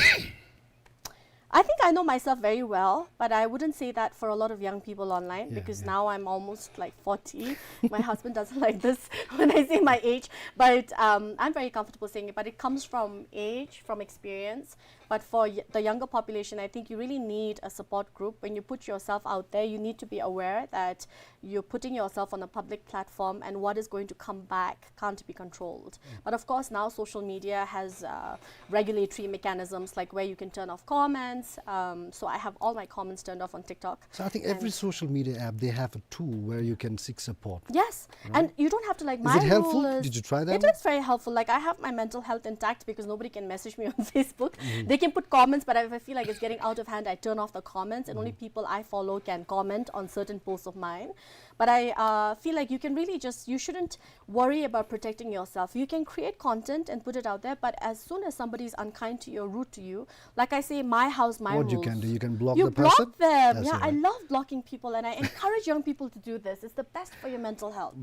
I think I know myself very well, but I wouldn't say that for a lot of young people online, because now I'm almost, like, forty. My husband doesn't like this when I say my age, but um, I'm very comfortable saying it. But it comes from age, from experience. But for y-, the younger population, I think you really need a support group. When you put yourself out there, you need to be aware that you're putting yourself on a public platform, and what is going to come back can't be controlled. But of course, now social media has uh, regulatory mechanisms, like where you can turn off comments, Um, so I have all my comments turned off on TikTok. So I think every And social media app, they have a tool where you can seek support. Yes, and you don't have to like. Is it My helpful? rule is Did you try that It one? Is very helpful. Like, I have my mental health intact because nobody can message me on Facebook. They can put comments, but if I feel like it's getting out of hand, I turn off the comments, and only people I follow can comment on certain posts of mine. But I uh, feel like you can really just, you shouldn't worry about protecting yourself. You can create content and put it out there, but as soon as somebody is unkind to you or rude to you, like I say, my house, my What rules. You can do, you can block You the block person. Them. That's Yeah, all I right. Love blocking people, and I encourage young people to do this. It's the best for your mental health.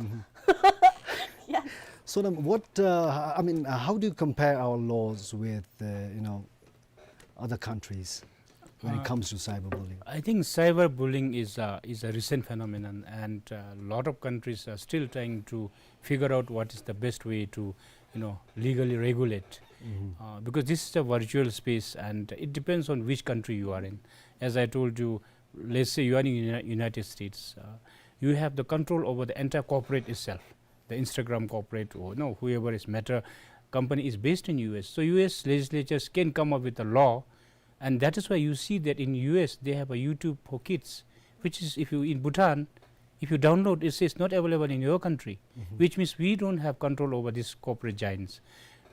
Yeah. Sonam, what, uh, I mean, uh, how do you compare our laws with, uh, you know, other countries when it Uh, comes to cyberbullying? I think cyberbullying is a, is a recent phenomenon, and a lot of countries are still trying to figure out what is the best way to, you know, legally regulate. Uh, because this is a virtual space, and it depends on which country you are in. As I told you, let's say you are in Uni- United States, uh, you have the control over the entire corporate itself, the Instagram corporate, or no, whoever is Meta company is based in U S. So U S legislatures can come up with a law, and that is why you see that in U S they have a YouTube for kids, which is, if you in Bhutan, if you download, it says not available in your country, which means we don't have control over these corporate giants.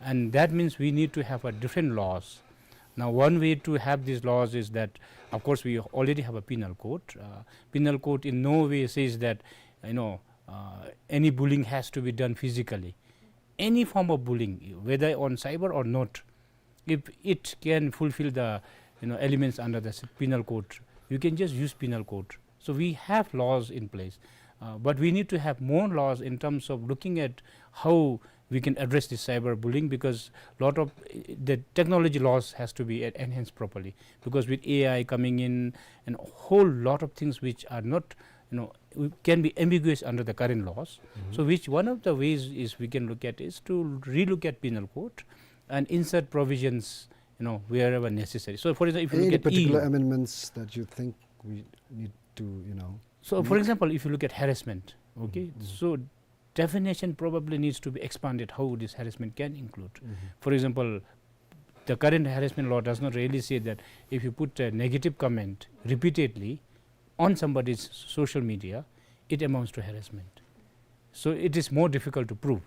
And that means we need to have a different laws. Now, one way to have these laws is that, of course, we already have a penal code. Uh, penal code in no way says that, you know, uh, any bullying has to be done physically. Any form of bullying, whether on cyber or not, if it can fulfill the, you know, elements under the s- penal code, you can just use penal code. So we have laws in place, uh, but we need to have more laws in terms of looking at how we can address this cyberbullying, because lot of uh, the technology laws has to be en- enhanced properly, because with A I coming in and a whole lot of things which are not, you know, we- can be ambiguous under the current laws. So which one of the ways is we can look at is to relook at penal code and insert provisions, you know, wherever necessary. So, for example, if you Any look at particular E U, amendments that you think we need to, you know? So, for example, if you look at harassment, okay, so definition probably needs to be expanded how this harassment can include. For example, the current harassment law does not really say that if you put a negative comment repeatedly on somebody's social media, it amounts to harassment. So it is more difficult to prove.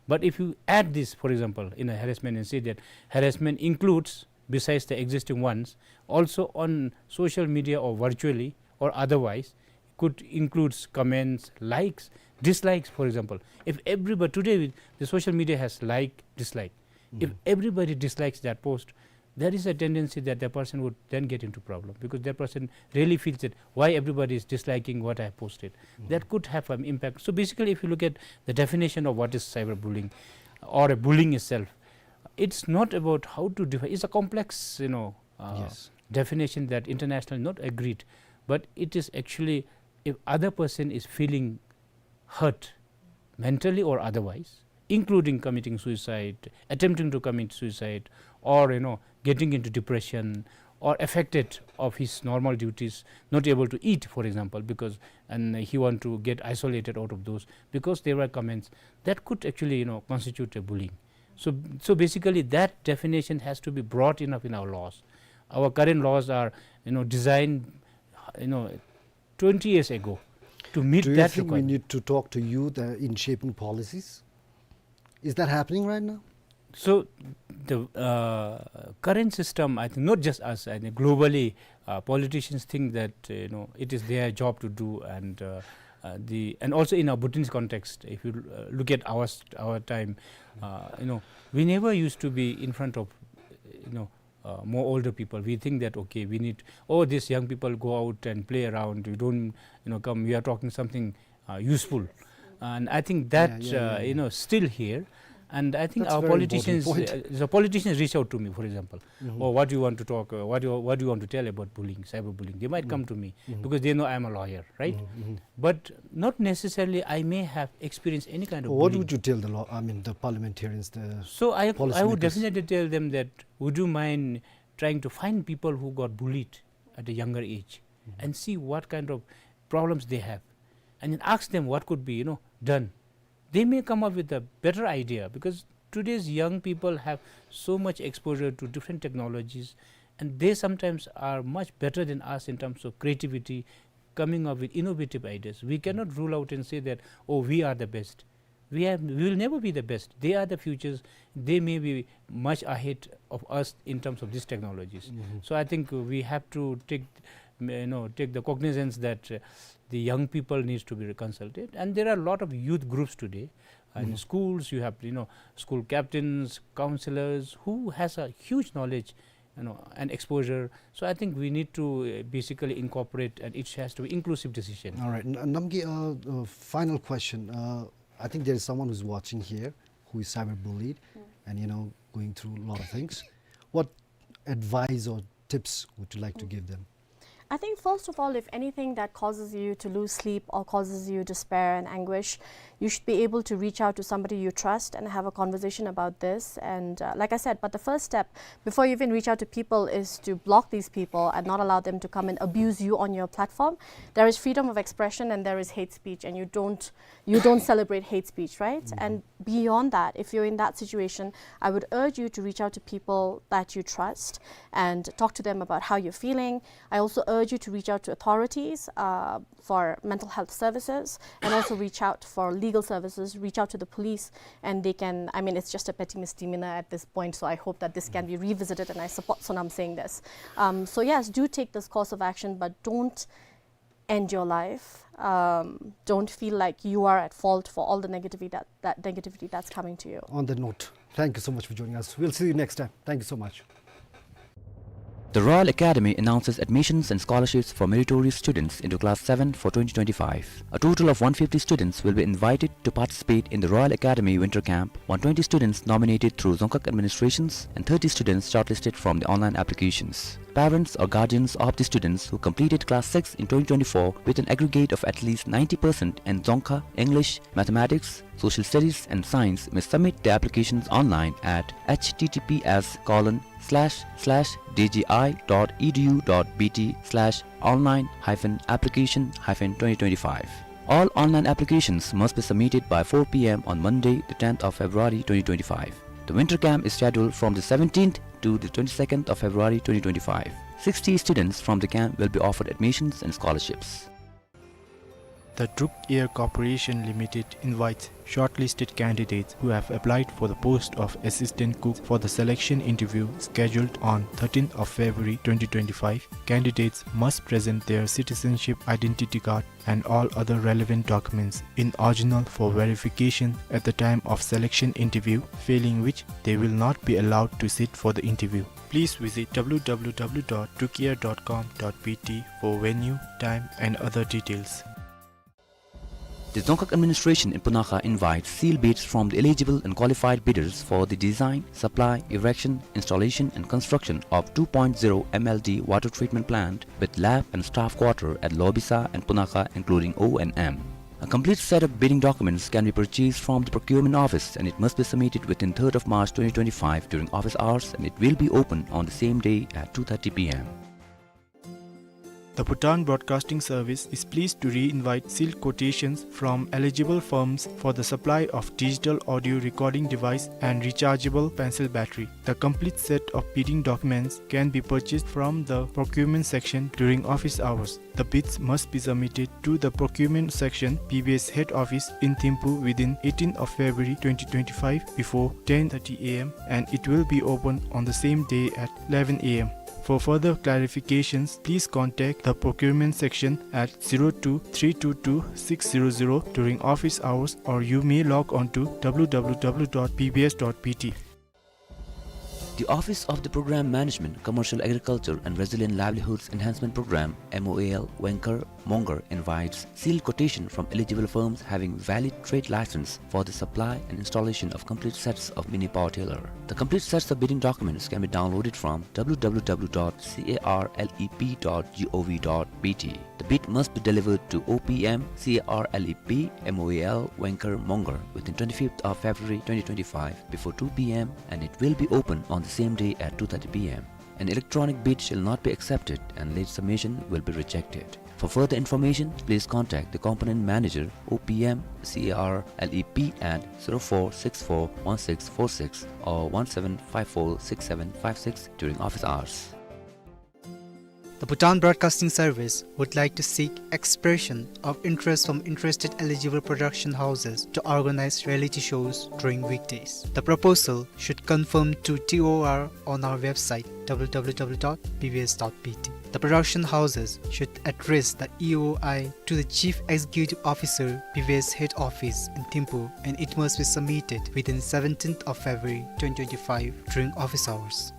But if you add this, for example, in a harassment and say that harassment includes, besides the existing ones, also on social media or virtually or otherwise, could includes comments, likes, dislikes, for example. If everybody today, the social media has like, dislike. If everybody dislikes that post, there is a tendency that the person would then get into problem, because that person really feels that why everybody is disliking what I have posted. That could have an impact. So basically, if you look at the definition of what is cyberbullying or a bullying itself, it's not about how to define. It's a complex, you know, uh, Yes. definition that internationally not agreed, but it is actually if other person is feeling hurt mentally or otherwise, including committing suicide, attempting to commit suicide, or, you know, getting into depression, or affected of his normal duties, not able to eat, for example, because, and he want to get isolated out of those because there were comments that could actually, you know, constitute a bullying. So, so basically, that definition has to be broad enough in our laws. Our current laws are, you know, designed, you know, twenty years ago to meet Do you that think we requirement. Need to talk to youth uh, in shaping policies? Is that happening right now? So the uh, current system, I think, not just us, I think globally, uh, politicians think that, uh, you know, it is their job to do, and uh, uh, the and also in our Bhutanese context, if you uh, look at our st- our time, uh, you know, we never used to be in front of, you know, uh, more older people. We think that, okay, we need, oh, these young people go out and play around. You don't, you know, come. We are talking something uh, useful, and I think that, Yeah, yeah, uh, yeah, you know, still here. And I think That's a our very important politicians, point. Uh, the politicians reach out to me, for example, oh, what do you want to talk? Uh, what do you, what do you want to tell about bullying, cyberbullying? They might come to me because they know I am a lawyer, right? But not necessarily I may have experienced any kind of What bullying. Would you tell the law? I mean, the parliamentarians, the So I, I would policymakers. Definitely tell them that, would you mind trying to find people who got bullied at a younger age and see what kind of problems they have, and then ask them what could be, you know, done. They may come up with a better idea, because today's young people have so much exposure to different technologies, And they sometimes are much better than us in terms of creativity, coming up with innovative ideas. We cannot rule out and say that, "Oh, we are the best." We have, we will never be the best. They are the futures. They may be much ahead of us in terms of these technologies. Mm-hmm. So I think we have to take, you know, take the cognizance that, uh, the young people needs to be consulted. And there are a lot of youth groups today. And, mm-hmm, schools, you have, you know, school captains, counselors, who has a huge knowledge, you know, and exposure. So I think we need to, uh, basically incorporate, and it has to be inclusive decision. All right. N-, Namgay, uh, uh, final question. Uh, I think there is someone who's watching here who is cyberbullied, mm, and, you know, going through a lot of things. What advice or tips would you like to, mm, give them? I think, first of all, if anything that causes you to lose sleep or causes you despair and anguish, you should be able to reach out to somebody you trust and have a conversation about this. And, uh, like I said, but the first step before you even reach out to people is to block these people and not allow them to come and abuse you on your platform. There is freedom of expression and there is hate speech, and you don't, you don't celebrate hate speech, right? Mm-hmm. And beyond that, if you're in that situation, I would urge you to reach out to people that you trust and talk to them about how you're feeling. I also urge you to reach out to authorities, uh, for mental health services, and also reach out for legal services, reach out to the police, and they can, I mean, it's just a petty misdemeanor at this point, so I hope that this can be revisited, and I support Sonam saying this. Um, so yes, do take this course of action, but don't end your life. Um, don't feel like you are at fault for all the negativity that, that negativity that's coming to you. On that note, thank you so much for joining us. We'll see you next time. Thank you so much. The Royal Academy announces admissions and scholarships for meritorious students into Class seven for twenty twenty-five. A total of one fifty students will be invited to participate in the Royal Academy Winter Camp, one twenty students nominated through Dzongkhag administrations, and thirty students shortlisted from the online applications. Parents or guardians of the students who completed Class six in twenty twenty-four with an aggregate of at least ninety percent in Dzongkha, English, Mathematics, Social Studies and Science may submit their applications online at H T T P S colon slash slash D G I dot E D U dot B T slash online hyphen application hyphen twenty twenty-five. All online applications must be submitted by four P M on Monday, the tenth of February twenty twenty-five. The winter camp is scheduled from the seventeenth to the twenty-second of February twenty twenty-five. Sixty students from the camp will be offered admissions and scholarships. The Druk Air Corporation Limited invites shortlisted candidates who have applied for the post of assistant cook for the selection interview scheduled on thirteenth of February twenty twenty-five. Candidates must present their citizenship identity card and all other relevant documents in original for verification at the time of selection interview, failing which they will not be allowed to sit for the interview. Please visit W W W dot drukair dot com dot B T for venue, time and other details. The Dzongkhag administration in Punakha invites sealed bids from the eligible and qualified bidders for the design, supply, erection, installation and construction of two point zero M L D water treatment plant with lab and staff quarter at Lobisa and Punakha, including O and M. A complete set of bidding documents can be purchased from the procurement office, and it must be submitted within third of March twenty twenty-five during office hours, and it will be open on the same day at two thirty P M. The Bhutan Broadcasting Service is pleased to re-invite sealed quotations from eligible firms for the supply of digital audio recording device and rechargeable pencil battery. The complete set of bidding documents can be purchased from the procurement section during office hours. The bids must be submitted to the procurement section, B B S head office in Thimphu within eighteenth of February twenty twenty-five before ten thirty A M, and it will be open on the same day at eleven A M. For further clarifications, please contact the procurement section at zero two three two two six zero zero during office hours, or you may log on to W W W dot B B S dot B T. The Office of the Programme Management, Commercial Agriculture and Resilient Livelihoods Enhancement Programme, M O A L, Wengkar, Mongar invites sealed quotation from eligible firms having valid trade license for the supply and installation of complete sets of mini power tiller. The complete sets of bidding documents can be downloaded from W W W dot carlep dot gov dot B T. The bid must be delivered to O P M, C A R L E P, M O A L, Wengkar, Mongar within twenty-fifth of February twenty twenty-five before two P M, and it will be open on the same day at two thirty P M. An electronic bid shall not be accepted and late submission will be rejected. For further information, please contact the component manager, O P M, C A R L E P at zero four six four one six four six or one seven five four six seven five six during office hours. The Bhutan Broadcasting Service would like to seek expression of interest from interested eligible production houses to organize reality shows during weekdays. The proposal should confirm to T O R on our website, W W W dot B B S dot B T. The production houses should address the E O I to the Chief Executive Officer, B B S Head Office in Thimphu, and it must be submitted within seventeenth of February twenty twenty-five during office hours.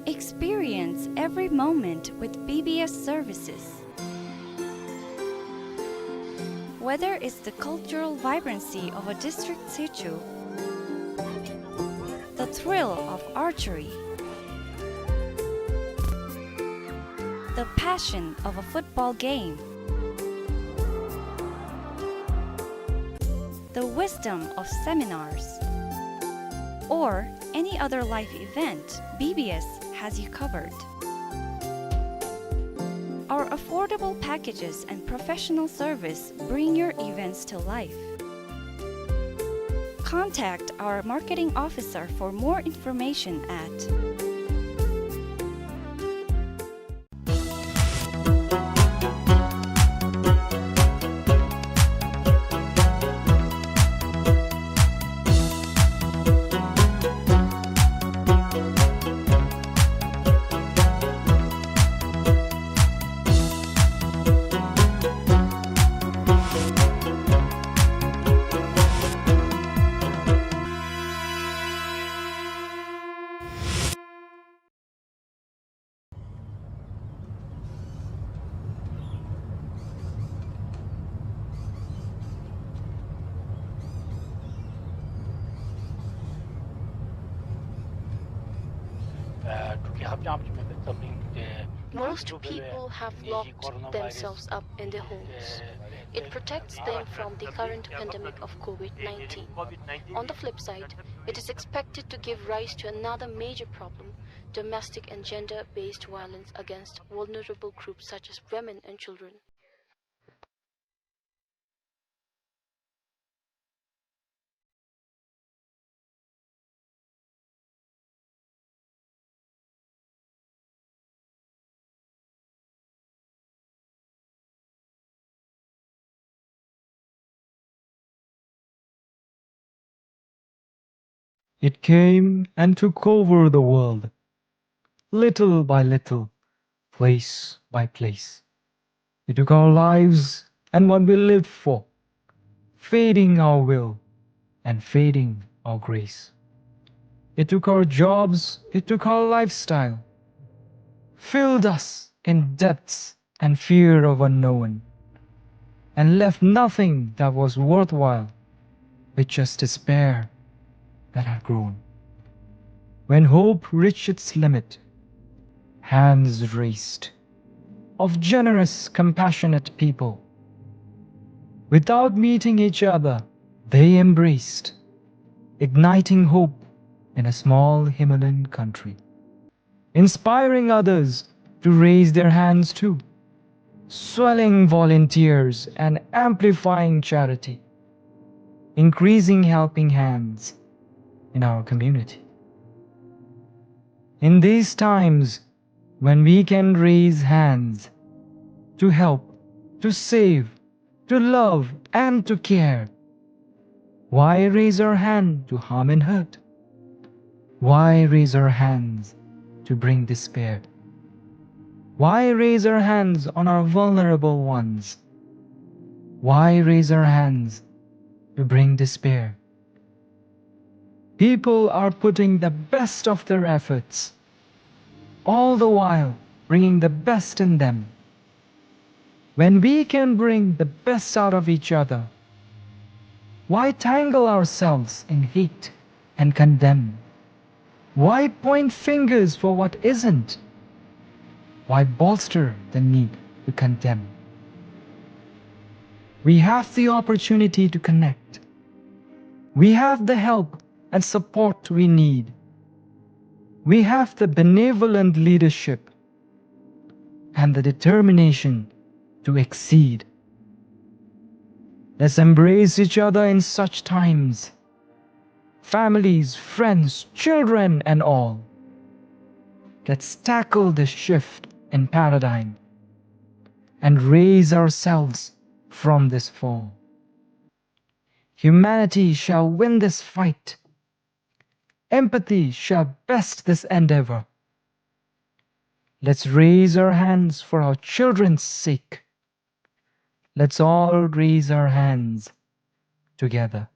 Experience every moment with B B S services. Whether it's the cultural vibrancy of a district situ, the thrill of archery, the passion of a football game, the wisdom of seminars, or any other life event, B B S has you covered. Our affordable packages and professional service bring your events to life. Contact our marketing officer for more information at Most people have locked themselves up in their homes. It protects them from the current pandemic of COVID nineteen. On the flip side, it is expected to give rise to another major problem, domestic and gender-based violence against vulnerable groups such as women and children. It came and took over the world, little by little, place by place. It took our lives and what we lived for, fading our will and fading our grace. It took our jobs, it took our lifestyle, filled us in debts and fear of unknown, and left nothing that was worthwhile, but just despair that had grown. When hope reached its limit, hands raised of generous, compassionate people. Without meeting each other, they embraced, igniting hope in a small Himalayan country, inspiring others to raise their hands too, swelling volunteers and amplifying charity, increasing helping hands in our community. In these times, when we can raise hands to help, to save, to love and to care, why raise our hand to harm and hurt? Why raise our hands to bring despair? Why raise our hands on our vulnerable ones? Why raise our hands to bring despair? People are putting the best of their efforts, all the while bringing the best in them. When we can bring the best out of each other, why tangle ourselves in hate and condemn? Why point fingers for what isn't? Why bolster the need to condemn? We have the opportunity to connect. We have the help and support we need. We have the benevolent leadership and the determination to exceed. Let's embrace each other in such times. Families, friends, children, and all. Let's tackle this shift in paradigm and raise ourselves from this fall. Humanity shall win this fight. Empathy shall best this endeavor. Let's raise our hands for our children's sake. Let's all raise our hands together.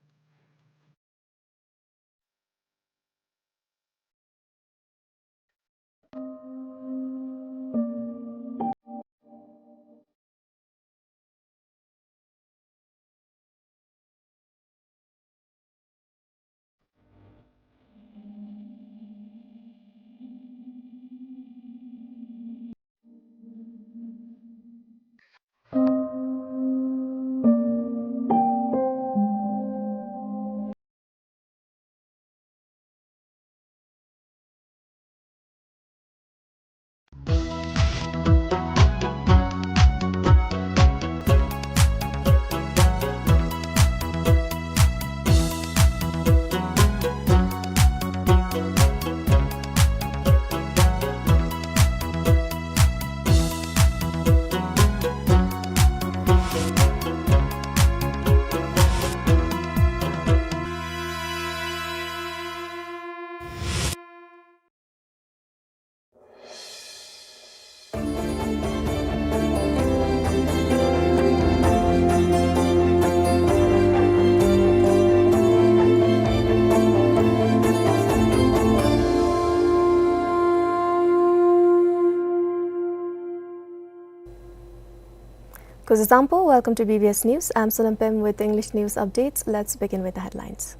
Kuzuzangpo, welcome to B B S News. I'm Sonam Pem with English news updates. Let's begin with the headlines.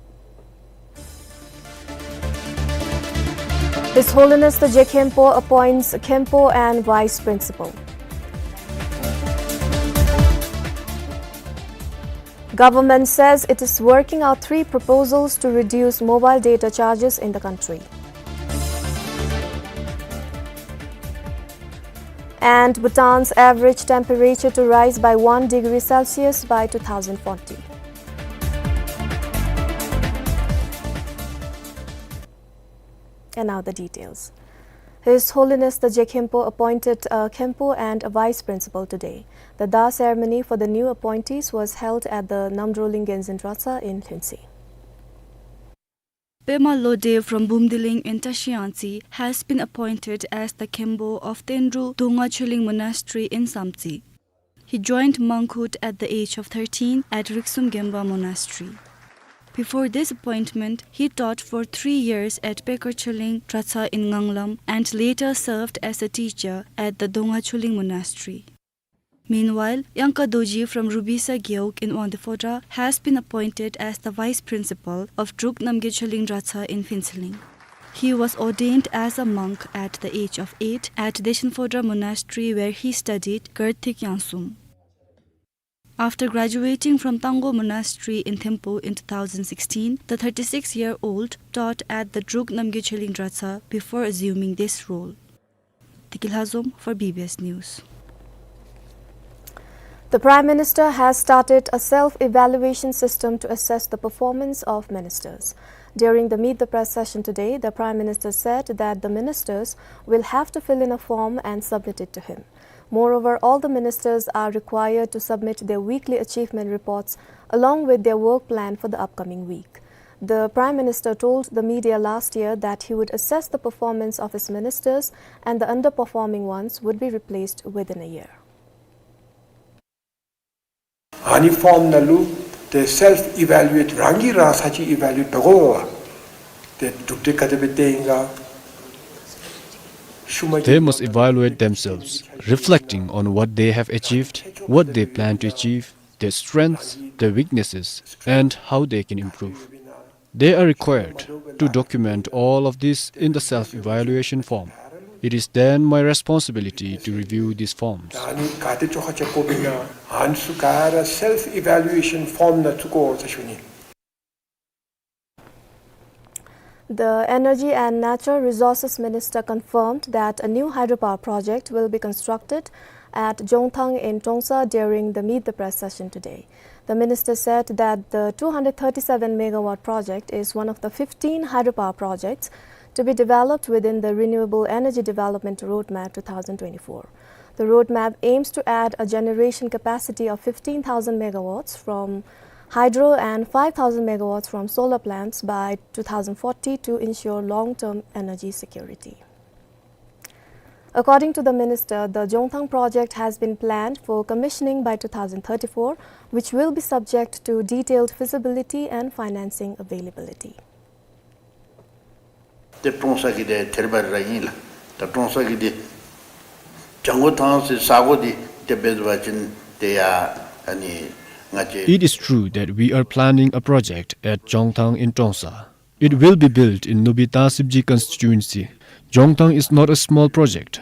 His Holiness the Je Khenpo appoints Khenpo and Vice Principal. Government says it is working out three proposals to reduce mobile data charges in the country. And Bhutan's average temperature to rise by one degree Celsius by two thousand forty. And now the details. His Holiness the Je Khenpo appointed a Khenpo and a vice principal today. The Da ceremony for the new appointees was held at the Namdrolling Genzin Dratshang in Lhuentse. Pema Lode from Bumdiling in Tashiyangtse has been appointed as the Khenpo of Tendruk Dongma Choling Monastery in Samtse. He joined monkhood at the age of thirteen at Riksum Gempa Monastery. Before this appointment, he taught for three years at Pekar Choling Dratshang in Nganglam and later served as a teacher at the Dongma Choling Monastery. Meanwhile, Yangka Dorji from Rubisa Gewog in Wangdue Phodrang has been appointed as the vice principal of Druk Namgay Choling Dratshang in Phuentsholing. He was ordained as a monk at the age of eight at Deshin Phodrang Monastery, where he studied Kartik Yangsum. After graduating from Tanggo Monastery in Thimphu in two thousand sixteen, the thirty-six-year-old taught at the Druk Namgay Choling Dratshang before assuming this role. Tiki Lhazom for B B S News. The Prime Minister has started a self-evaluation system to assess the performance of ministers. During the Meet the Press session today, the Prime Minister said that the ministers will have to fill in a form and submit it to him. Moreover, all the ministers are required to submit their weekly achievement reports along with their work plan for the upcoming week. The Prime Minister told the media last year that he would assess the performance of his ministers and the underperforming ones would be replaced within a year. ཨ་ནི་ཕོརམ་ནང་ལུ་ཏེ་སེལཕ་ཨི་བེ་ལུ་ཨེཊ་རང་གིས་རང་ས་ཅིག་ཨི་བེ་ལུ་ཨེཊ་འབད་དགོ་པས། ཏེ་གྲུབ་འབྲས་ག་དེ་སྦེ་ཐོན་ཡི་ག། ཤུལ་མ་They must evaluate themselves, reflecting on what they have achieved, what they plan to achieve, their strengths, their weaknesses, and how they can improve. They are required to document all of this in the self-evaluation form. It is then my responsibility to review these forms. ཨ་ནི་ག་དེ་ཅོག་ཁ་ཅིག་དགོཔ་ཨིན་ན་ཨ་ནི་ཚུ་ག་ར་སེལཕ་ཨི་བེ་ལུ་ཨེ་ཤཱན་ཕོརམ་ནང་བཙུགས་དགོ་ཟེར་ཞུ་ནི། The Energy and Natural Resources Minister confirmed that a new hydropower project will be constructed at Jongthang in Trongsa during the Meet the Press session today. The minister said that the two hundred thirty-seven megawatt project is one of the fifteen hydropower projects to be developed within the Renewable Energy Development Roadmap two thousand twenty-four. The roadmap aims to add a generation capacity of fifteen thousand megawatts from hydro and five thousand megawatts from solar plants by two thousand forty to ensure long-term energy security. According to the minister, the Jongthang project has been planned for commissioning by two thousand thirty-four, which will be subject to detailed feasibility and financing availability. ཏེ་ཀྲོང་གསར་གྱི་དེ་ཐེར་པ་ར་ཨིན་ལགས། ད་ཀྲོང་གསར་གྱི་དེ་ལྗང་གུ་ཐང་ཟེར་ས་གོ་དེ་དེ་འབད་བ་ཅིན་དེ་ཡང་ཨ་ནི་ང་བཅས། It is true that we are planning a project at Jongthang in Trongsa. It will be built in Nubi Tashibji constituency. Jongthang is not a small project.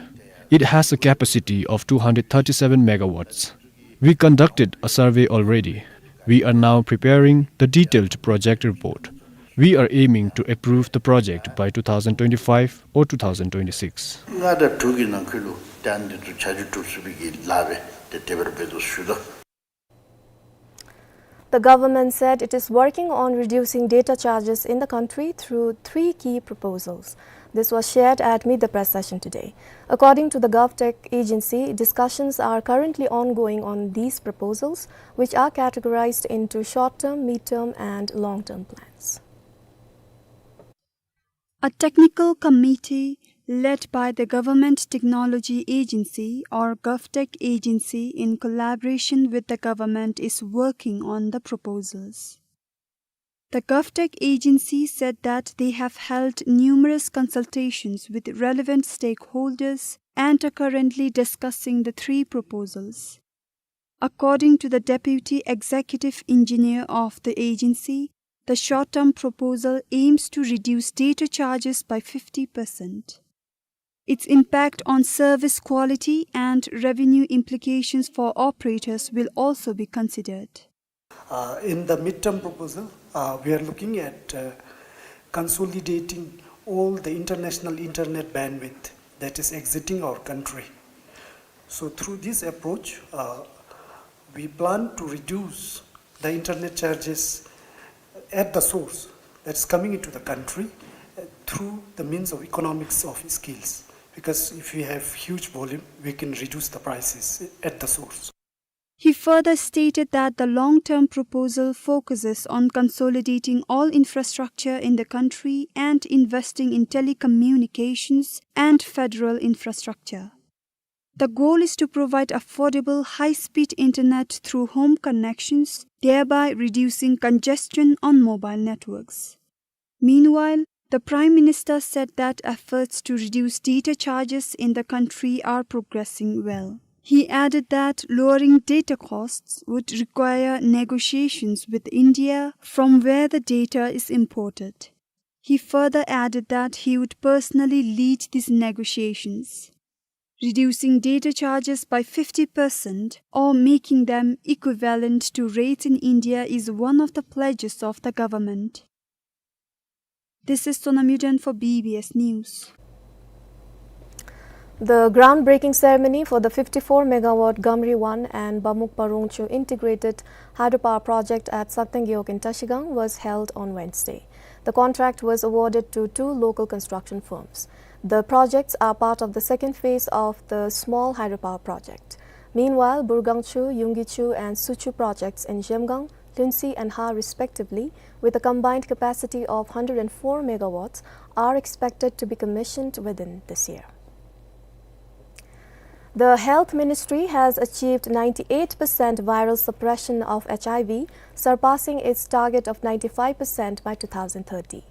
It has a capacity of two hundred thirty-seven megawatts. We conducted a survey already. We are now preparing the detailed project report. We are aiming to approve the project by two thousand twenty-five or two thousand twenty-six. ལྔ་དང་དྲུག་གི་ནང་འཁོད་ལུ་ཏེ་ཨ་ནི་ཚུ་ཆ་འཇོག་གྲུབ་ཚུགས་པའི་གི་ལཱ་སྦེ་ཏེ་དེ་སྦེ་ར་འབད་དོ་ཞུ་དོ། The government said it is working on reducing data charges in the country through three key proposals. This was shared at Meet the Press session today. According to the GovTech agency, discussions are currently ongoing on these proposals, which are categorized into short-term, mid-term, and long-term plans. A technical committee led by the Government Technology Agency, or GovTech Agency, in collaboration with the government is working on the proposals. The GovTech Agency said that they have held numerous consultations with relevant stakeholders and are currently discussing the three proposals. According to the deputy executive engineer of the agency, the short-term proposal aims to reduce data charges by fifty percent. Its impact on service quality and revenue implications for operators will also be considered. Uh, in the midterm proposal, uh, we are looking at, uh, consolidating all the international internet bandwidth that is exiting our country. So through this approach, uh, we plan to reduce the internet charges at the source that's coming into the country, uh, through the means of economics of scales. Because if we have huge volume, we can reduce the prices at the source. He further stated that the long-term proposal focuses on consolidating all infrastructure in the country and investing in telecommunications and federal infrastructure. The goal is to provide affordable, high-speed internet through home connections, thereby reducing congestion on mobile networks. Meanwhile, the Prime Minister said that efforts to reduce data charges in the country are progressing well. He added that lowering data costs would require negotiations with India from where the data is imported. He further added that he would personally lead these negotiations. Reducing data charges by fifty percent or making them equivalent to rates in India is one of the pledges of the government. This is Sonam Yuden for B B S News. The groundbreaking ceremony for the fifty-four megawatt Gamri one and Bamukpa Rongchu integrated hydropower project at Sakteng Gewog in Trashigang was held on Wednesday. The contract was awarded to two local construction firms. The projects are part of the second phase of the small hydropower project. Meanwhile, Burgangchu, Yunggichu, and Suchu projects in Zhemgang, Lhunsi, and Ha, respectively, with a combined capacity of hundred and four megawatts, are expected to be commissioned within this year. The Health Ministry has achieved ninety-eight percent viral suppression of H I V, surpassing its target of ninety-five percent by two thousand thirty.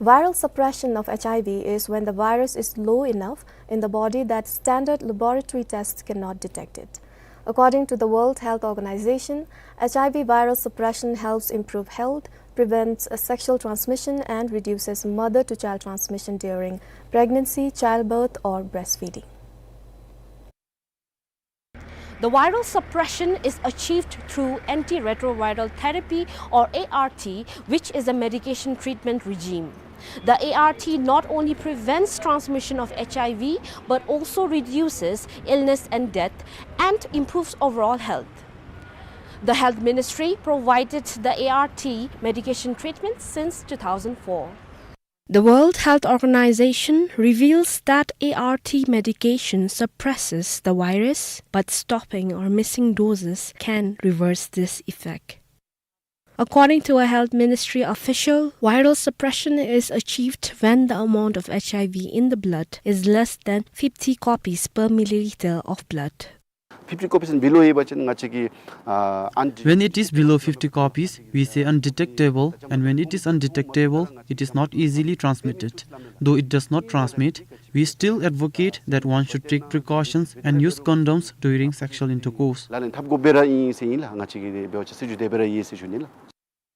Viral suppression of H I V is when the virus is low enough in the body that standard laboratory tests cannot detect it. According to the World Health Organization, H I V viral suppression helps improve health, prevents, uh, sexual transmission, and reduces mother-to-child transmission during pregnancy, childbirth, or breastfeeding. The viral suppression is achieved through antiretroviral therapy, or A R T, which is a medication treatment regime. The A R T not only prevents transmission of H I V but also reduces illness and death and improves overall health. The Health Ministry provided the A R T medication treatment since two thousand four. The World Health Organization reveals that A R T medication suppresses the virus, but stopping or missing doses can reverse this effect. According to a health ministry official, viral suppression is achieved when the amount of H I V in the blood is less than fifty copies per milliliter of blood. Fifty copies and below ཡོད་པ་ཅིན་ང་བཅས་ཀྱིས་ཨ་ཨན། When it is below fifty copies, we say undetectable, and when it is undetectable, it is not easily transmitted. Though it does not transmit, we still advocate that one should take precautions and use condoms during sexual intercourse. ལག་ལེན་འཐབ་དགོ་པས་ར་ཨིན་ཟེར་ཨིན་ལགས། ང་བཅས་ཀྱིས་འབད་བ་ཅིན་སྲིད་བྱུས་དེ་སྦེ་ར་ཡོད་ཟེར་ཞུ་ནི་ལགས།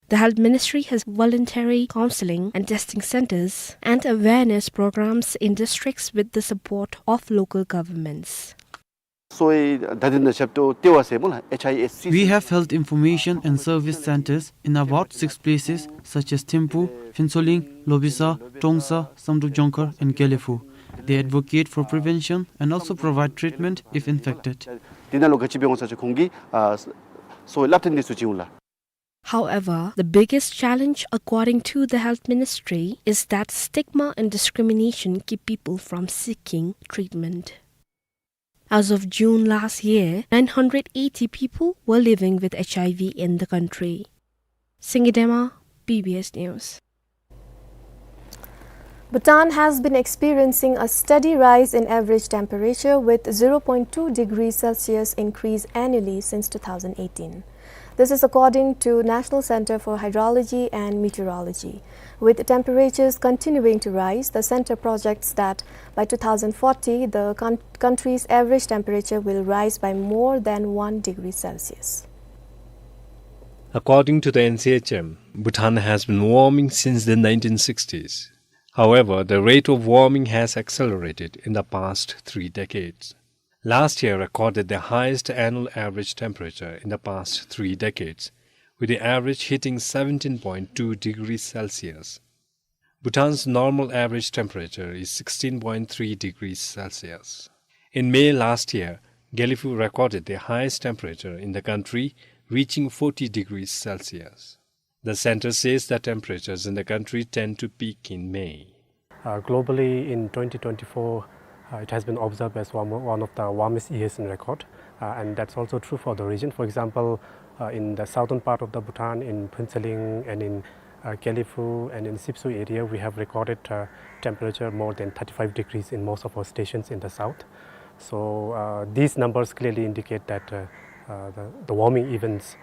The Health Ministry has voluntary counseling and testing centers and awareness programs in districts with the support of local governments. གསོ་བའི་བརྡ་དོན་དང་ཞབས་ཏོག་ལྟེ་བ་ཟེར་སྨོ་ལགས། H I S C. We have health information and service centers in about six places such as Thimphu, Phuentsholing, Lobisa, Trongsa, Samdrup Jongkhar, and Gelephu. They advocate for prevention and also provide treatment if infected. དེ་ནང་ལུ་ག་ཅི་འབད་འོང་ཟེར་བ་ཅིན་ཁོང་གིས་ཨ་གསོ་བའི་བསླབ་སྟོན་འདི་ཚུ་བྱིན་འོང་ལགས། However, the biggest challenge, according to the Health Ministry, is that stigma and discrimination keep people from seeking treatment. As of June last year, nine hundred eighty people were living with H I V in the country. Singye Dema, B B S News. Bhutan has been experiencing a steady rise in average temperature, with zero point two degrees Celsius increase annually since two thousand eighteen. This is according to National Center for Hydrology and Meteorology. With temperatures continuing to rise, the center projects that by two thousand forty, the con-, country's average temperature will rise by more than one degree Celsius. According to the N C H M, Bhutan has been warming since the nineteen sixties. However, the rate of warming has accelerated in the past three decades. Last year recorded the highest annual average temperature in the past three decades, with the average hitting seventeen point two degrees Celsius. Bhutan's normal average temperature is sixteen point three degrees Celsius. In May last year, Gelephu recorded the highest temperature in the country, reaching forty degrees Celsius. The center says that temperatures in the country tend to peak in May. Uh, globally, in twenty twenty-four, uh, it has been observed as one, one of the warmest years in record, uh, and that's also true for the region. For example, uh, in the southern part of the Bhutan, in Phuentsholing and in, uh, Gelephu and in Sipso area, we have recorded, uh, temperature more than thirty-five degrees in most of our stations in the south. So, uh, these numbers clearly indicate that, uh, uh, the, the warming events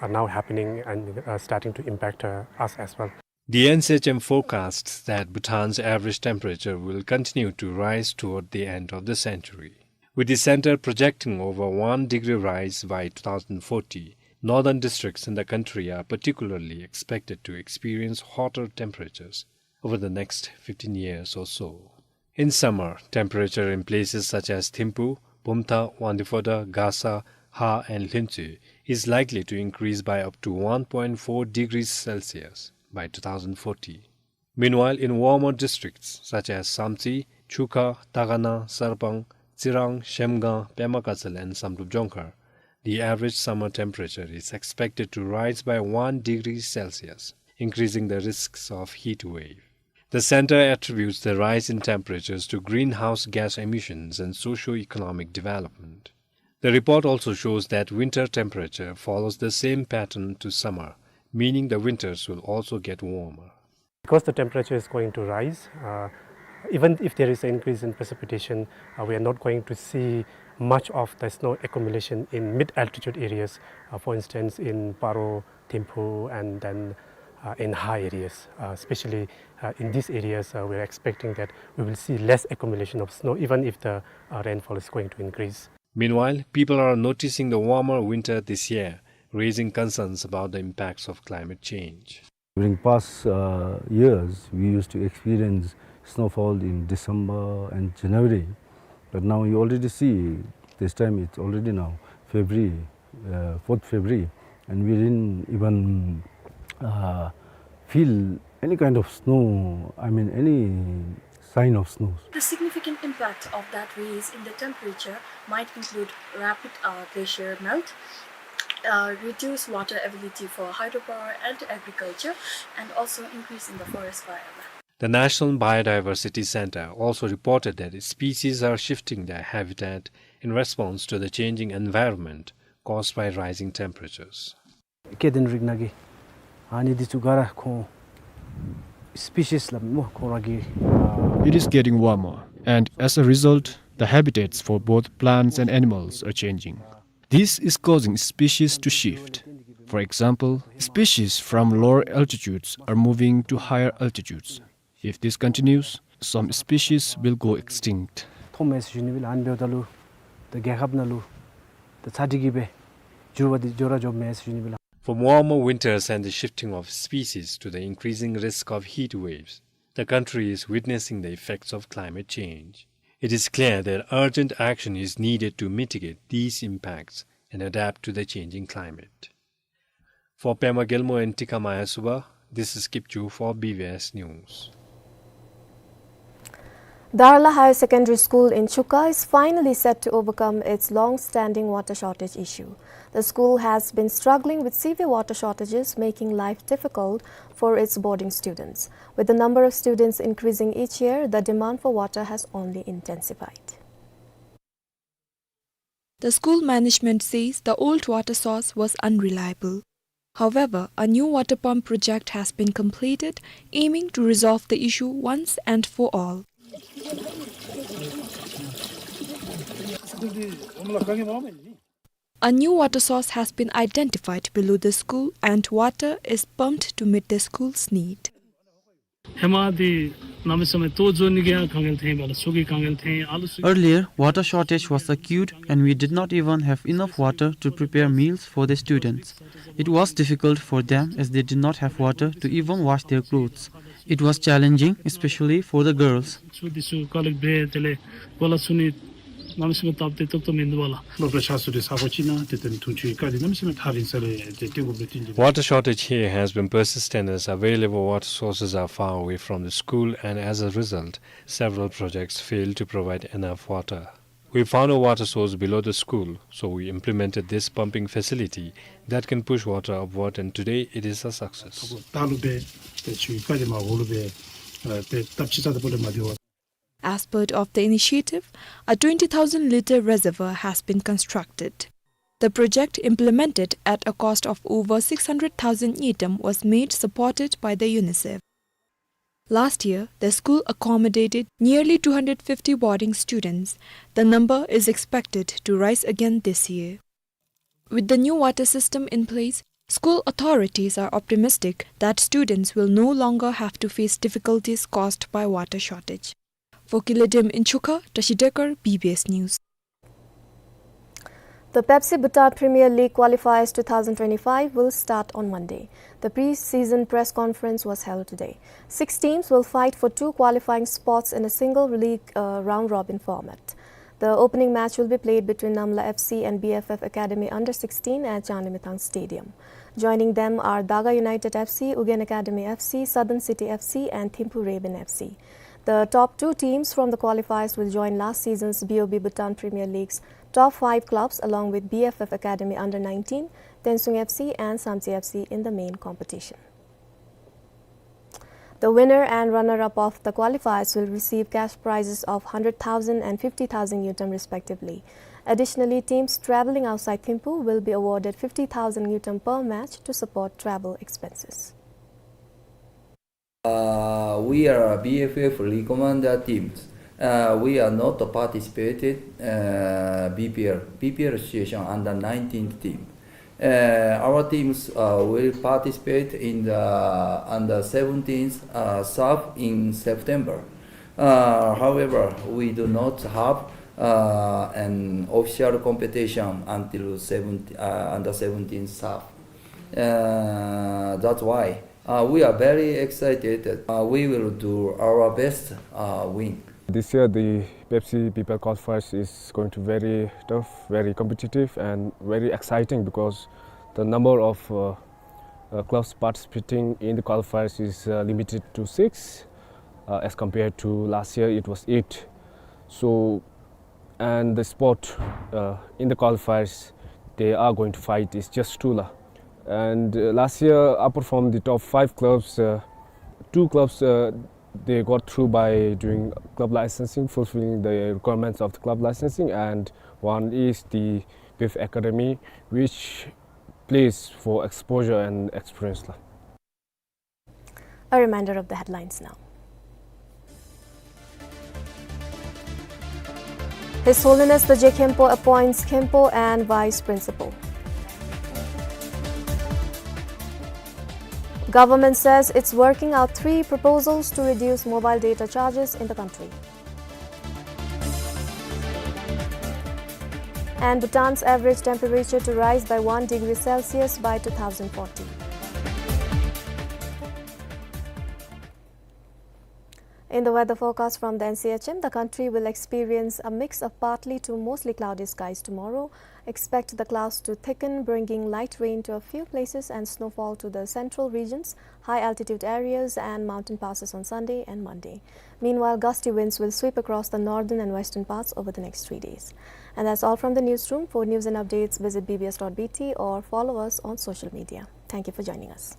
are now happening and, uh, starting to impact, uh, us as well. The N C H M forecasts that Bhutan's average temperature will continue to rise toward the end of the century, with the center projecting over one degree rise by two thousand forty. Northern districts in the country are particularly expected to experience hotter temperatures over the next fifteen years or so. In summer, temperature in places such as Thimphu, Bumthang, Wangdue Phodrang, Gasa, Ha and Lhintshwee is likely to increase by up to one point four degrees Celsius by two thousand forty. Meanwhile, in warmer districts such as Samtse, Chukha, Takana, Sarpang, Tsirang, Zhemgang, Pema Gatshel and Samdrup Jongkhar, the average summer temperature is expected to rise by one degree Celsius, increasing the risks of heat wave. The center attributes the rise in temperatures to greenhouse gas emissions and socio-economic development. The report also shows that winter temperature follows the same pattern to summer, meaning the winters will also get warmer. Because the temperature is going to rise, uh, even if there is an increase in precipitation, uh, we are not going to see much of the snow accumulation in mid-altitude areas, uh, for instance, in Paro, Thimphu, and then, uh, in Ha areas. Uh, especially, uh, in these areas, uh, we're expecting that we will see less accumulation of snow, even if the, uh, rainfall is going to increase. Meanwhile, people are noticing the warmer winter this year, raising concerns about the impacts of climate change. During past, uh, years, we used to experience snowfall in December and January, but now you already see this time it's already now February, uh, fourth February, and we didn't even, uh, feel any kind of snow, I mean, any sign of snows. The significant impact of that raise in the temperature might include rapid, uh, glacier melt, uh, reduced water availability for hydropower and agriculture, and also increase in the forest fire. The National Biodiversity Center also reported that species are shifting their habitat in response to the changing environment caused by rising temperatures. སྐྱེ་ལྡན་རིགས་སྣ་གི་ཨ་ནི་འདི་ཚུ་ག་ར་ཁོང་species ལ་མོ་ཁོང་ར་གི་ཨ། It is getting warmer, and as a result, the habitats for both plants and animals are changing. This is causing species to shift. For example, species from lower altitudes are moving to higher altitudes. If this continues, some species will go extinct. ཐོབ་མས་ཟེར་ཞུ་ནི་སྦེ་ལགས། ཨ་ནི་འབདཝ་ད་ལུ་ད་རྒྱལ་ཁབ་ནང་ལུ་ད་ཚ་འདི་གིས་སྦེ་འགྱུར་བ་འདི་འགྱུར་ར་འགྱོཝ་མས་ཟེར་ཞུ་ནི་སྦེ་ལགས། From warmer winters and the shifting of species to the increasing risk of heat waves, the country is witnessing the effects of climate change. It is clear that urgent action is needed to mitigate these impacts and adapt to the changing climate. For Pema Gelmo and Tikka Maya Suba, this is Kipchu for B B S News. Darla Higher Secondary School in Chuka is finally set to overcome its long-standing water shortage issue. The school has been struggling with severe water shortages, making life difficult for its boarding students. With the number of students increasing each year, the demand for water has only intensified. The school management says the old water source was unreliable. However, a new water pump project has been completed, aiming to resolve the issue once and for all. A new water source has been identified below the school and water is pumped to meet the school's need. ཧེ་མ་འདི་གནམ་མེད་ས་མེད་ལྟོ་བཟོ་ནི་གི་ཡང་དཀའ་ངལ་ཐོན་པ་ལགས། ཚུ་གི་དཀའ་ངལ་ཐོན། ཨ་ལུ་ཚུ། Earlier, water shortage was acute and we did not even have enough water to prepare meals for the students. It was difficult for them as they did not have water to even wash their clothes. It was challenging, especially for the girls. ཚུ་འདི་ཚུ་ཀ་ལེགས་འབད་དེ་ལས་གོ་ལ་ཚུ་ནི་གནམ་མེད་ས་མེད་སྟབས་བདེ་ཏོག་ཏོ་མིན་འདུག་པ་ལགས། སློབ་གྲྭ་ཆགས་ས་འདི་ས་གོ་ཅིག་ནང་ཏེ་དེ་ནི་འཐུང་ཆུའི་རྐ་འདི་གནམ་མེད་ས་མེད་ཐག་རིང་ས་ལས་ཏེ་སྟོན་དགོཔ་སྦེ་བཏོན་ཅི། Water shortage here has been persistent as available water sources are far away from the school, and as a result, several projects fail to provide enough water. We found a water source below the school, so we implemented this pumping facility that can push water upward, and today it is a success. ད་ལུ་སྦེ་ཏེ་ཆུའི་རྐ་འདི་མར་འོག་ལུ་སྦེ་ཨ་ཏེ་སྟབས་ཅིག་རྩ་དང་པོ་ལས་མ་བདེ་བར། As part of the initiative, a twenty thousand litre reservoir has been constructed. The project, implemented at a cost of over six hundred thousand ngultrum, was made supported by the UNICEF. Last year, the school accommodated nearly two hundred fifty boarding students. The number is expected to rise again this year. With the new water system in place, school authorities are optimistic that students will no longer have to face difficulties caused by water shortage. For Kiledim in Chuka, Tashi Dekar, B B S News. The Pepsi Bhutan Premier League qualifiers two thousand twenty-five will start on Monday. The pre-season press conference was held today. Six teams will fight for two qualifying spots in a single league, uh, round-robin format. The opening match will be played between Namla F C and B F F Academy under sixteen at Changlimithang Stadium. Joining them are Daga United F C, Ugyen Academy F C, Southern City F C, and Thimphu Ravens F C. The top two teams from the qualifiers will join last season's B O B Bhutan Premier League's top five clubs, along with B F F Academy under nineteen, Tensung F C, and Samtse F C in the main competition. The winner and runner-up of the qualifiers will receive cash prizes of hundred thousand and fifty thousand ngultrum respectively. Additionally, teams traveling outside Thimphu will be awarded fifty thousand ngultrum per match to support travel expenses. Uh, we are B F F recommended teams. Uh, we are not participated, uh, B P L, B P L situation under nineteen team. Uh, our teams, uh, will participate in the under seventeens, uh, SAFF in September. Uh, however, we do not have, uh, an official competition until seventeen, uh, under seventeen SAFF. Uh, that's why, uh, we are very excited. Uh, we will do our best, uh, win. This year, the Pepsi B P L qualifiers is going to very tough, very competitive, and very exciting because the number of, uh, uh, clubs participating in the qualifiers is, uh, limited to six, uh, as compared to last year it was eight. So, and the spot, uh, in the qualifiers they are going to fight is just two la. And, uh, last year, apart from the top five clubs, uh, two clubs, uh, They got through by doing club licensing, fulfilling the requirements of the club licensing, and one is the Biff Academy, which plays for exposure and experience la. A reminder of the headlines now. His Holiness the Je Khenpo appoints Khenpo and Vice Principal. Government says it's working out three proposals to reduce mobile data charges in the country. And Bhutan's average temperature to rise by one degree Celsius by two thousand forty. In the weather forecast from the N C H M, the country will experience a mix of partly to mostly cloudy skies tomorrow. Expect the clouds to thicken, bringing light rain to a few places and snowfall to the central regions, high altitude areas and mountain passes on Sunday and Monday. Meanwhile, gusty winds will sweep across the northern and western parts over the next three days. And that's all from the newsroom. For news and updates, visit B B S dot B T or follow us on social media. Thank you for joining us.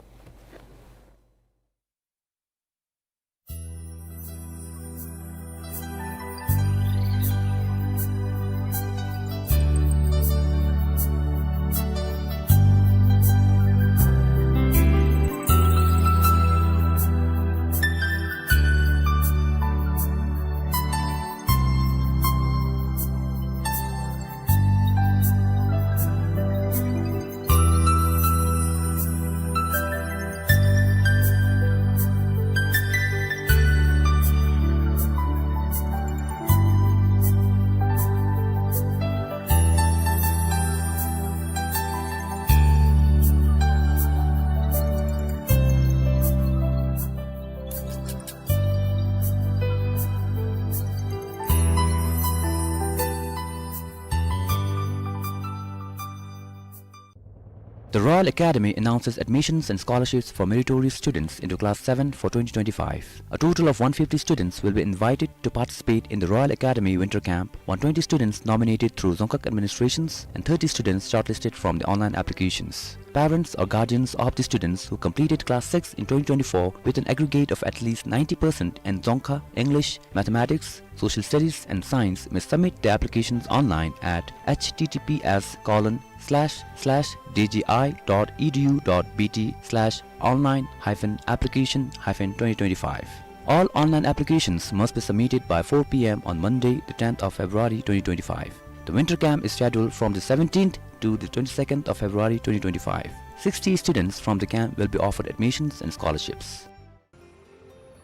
The Royal Academy announces admissions and scholarships for meritorious students into Class seven for twenty twenty-five. A total of one fifty students will be invited to participate in the Royal Academy Winter Camp, one twenty students nominated through Dzongkhag administrations, and thirty students shortlisted from the online applications. Parents or guardians of the students who completed Class six in twenty twenty-four with an aggregate of at least ninety percent in Dzongkha, English, Mathematics, Social Studies and Science may submit their applications online at H T T P S colon slash slash D G I dot E D U dot B T slash online hyphen application hyphen twenty twenty-five. All online applications must be submitted by four P M on Monday, the tenth of February twenty twenty-five. The winter camp is scheduled from the seventeenth to the twenty-second of February twenty twenty-five. Sixty students from the camp will be offered admissions and scholarships.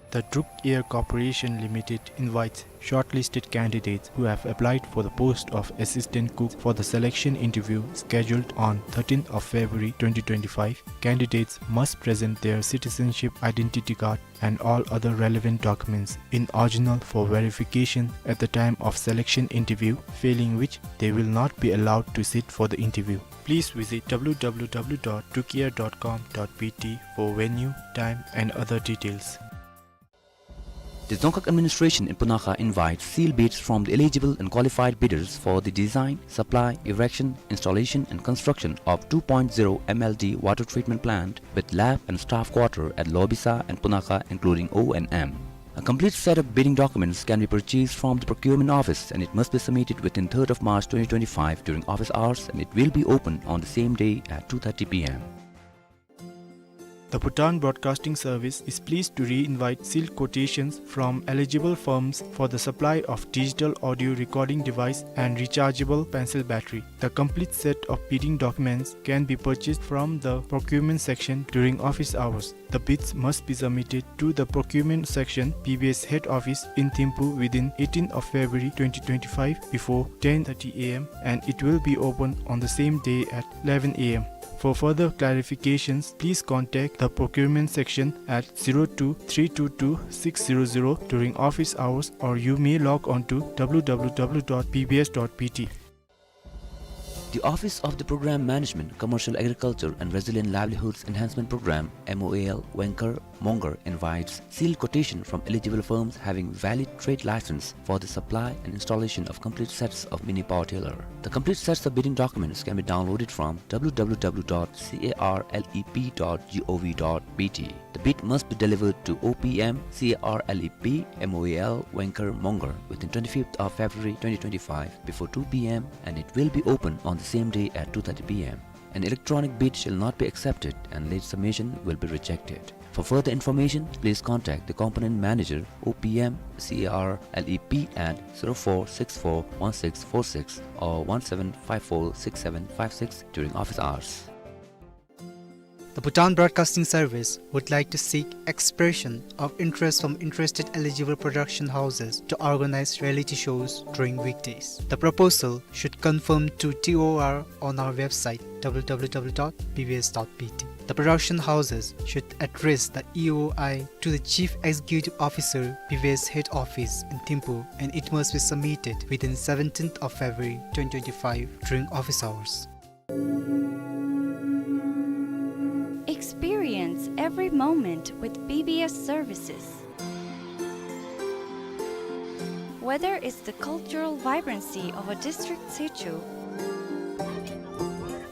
The Druk Air Corporation Limited invites shortlisted candidates who have applied for the post of assistant cook for the selection interview scheduled on thirteenth of February twenty twenty-five. Candidates must present their citizenship identity card and all other relevant documents in original for verification at the time of selection interview, failing which they will not be allowed to sit for the interview. Please visit W W W dot druk air dot com dot B T for venue, time and other details. The Dzongkhag administration in Punakha invites sealed bids from the eligible and qualified bidders for the design, supply, erection, installation and construction of two point zero M L D water treatment plant with lab and staff quarter at Lobisa and Punakha, including O and M. A complete set of bidding documents can be purchased from the procurement office, and it must be submitted within third of March twenty twenty-five during office hours, and it will be open on the same day at two thirty P M. The Bhutan Broadcasting Service is pleased to re-invite sealed quotations from eligible firms for the supply of digital audio recording device and rechargeable pencil battery. The complete set of bidding documents can be purchased from the procurement section during office hours. The bids must be submitted to the procurement section, B B S head office in Thimphu within eighteenth of February twenty twenty-five before ten thirty A M, and it will be open on the same day at eleven A M. For further clarifications, please contact the procurement section at zero two three two two six zero zero during office hours, or you may log on to W W W dot B B S dot B T. The Office of the Program Management, Commercial Agriculture and Resilient Livelihoods Enhancement Program, M O A L, Wengkar, Mongar invites sealed quotation from eligible firms having valid trade license for the supply and installation of complete sets of mini power tiller. The complete sets of bidding documents can be downloaded from w w w dot carlep dot gov dot b t. The bid must be delivered to O P M, C A R L E P, M O A L, Wengkar, Mongar within twenty-fifth of February twenty twenty-five before two p m, and it will be open on the same day at two thirty p m. An electronic bid shall not be accepted and late submission will be rejected. For further information, please contact the component manager, O P M, C A R L E P at zero four six four one six four six or one seven five four six seven five six during office hours. The Bhutan Broadcasting Service would like to seek expression of interest from interested eligible production houses to organize reality shows during weekdays. The proposal should conform to T O R on our website w w w dot b b s dot b t. The production houses should address the E O I to the Chief Executive Officer, B B S Head Office in Thimphu, and it must be submitted within seventeenth of February twenty twenty-five during office hours. Experience every moment with B B S services. Whether it's the cultural vibrancy of a district situ,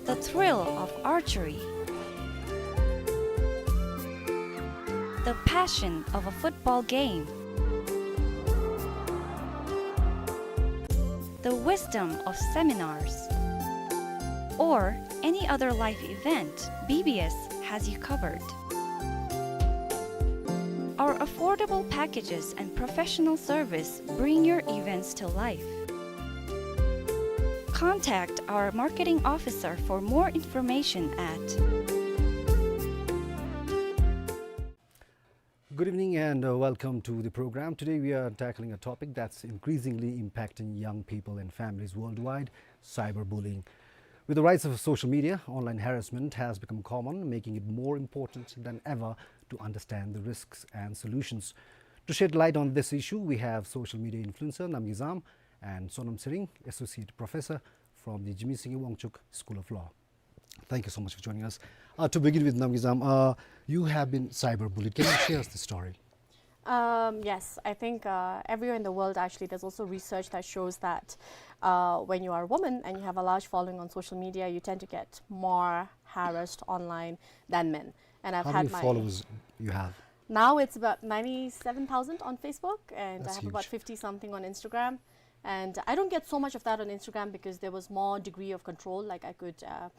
the thrill of archery, the passion of a football game, the wisdom of seminars, or any other life event, B B S has you covered. Our affordable packages and professional service bring your events to life. Contact our marketing officer for more information at Good evening and, uh, welcome to the program. Today we are tackling a topic that's increasingly impacting young people and families worldwide, cyberbullying. With the rise of social media, online harassment has become common, making it more important than ever to understand the risks and solutions. To shed light on this issue, we have social media influencer Namgay Zam and Sonam Tshering, Associate Professor from the Jigme Singye Wangchuck School of Law. Thank you so much for joining us. Uh, to begin with, Namgay Zam, uh, you have been cyberbullied. Can you share us the story? Um, yes, I think, uh, everywhere in the world, actually, there's also research that shows that, uh, when you are a woman and you have a large following on social media, you tend to get more harassed online than men. And I've How had many my followers you have? Now it's about ninety-seven thousand on Facebook, and That's I have about huge. fifty something on Instagram. And I don't get so much of that on Instagram because there was more degree of control. Like, I could, uh,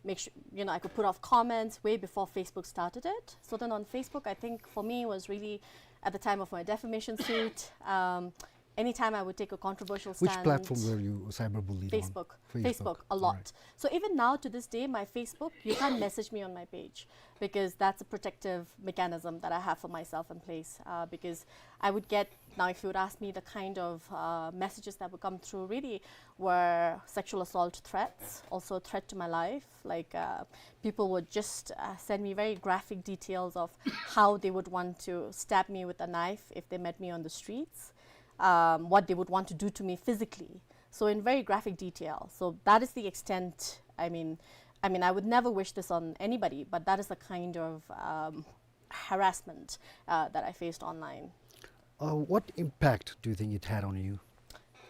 make sure, you know, I could put off comments way before Facebook started it. So then on Facebook, I think for me it was really at the time of my defamation suit. Um, anytime I would take a controversial Which stand. platform were you cyberbullied on? Facebook. Facebook. Facebook, a lot. All right. So even now to this day, my Facebook, you can't message me on my page because that's a protective mechanism that I have for myself in place, uh, because I would get, now if you would ask me, the kind of, uh, messages that would come through really were sexual assault threats, also a threat to my life. Like, uh, people would just, uh, send me very graphic details of how they would want to stab me with a knife if they met me on the streets, um, what they would want to do to me physically. So in very graphic detail. So that is the extent, I mean, I mean, I would never wish this on anybody, but that is the kind of, um, harassment, uh, that I faced online. Uh, what impact do you think it had on you?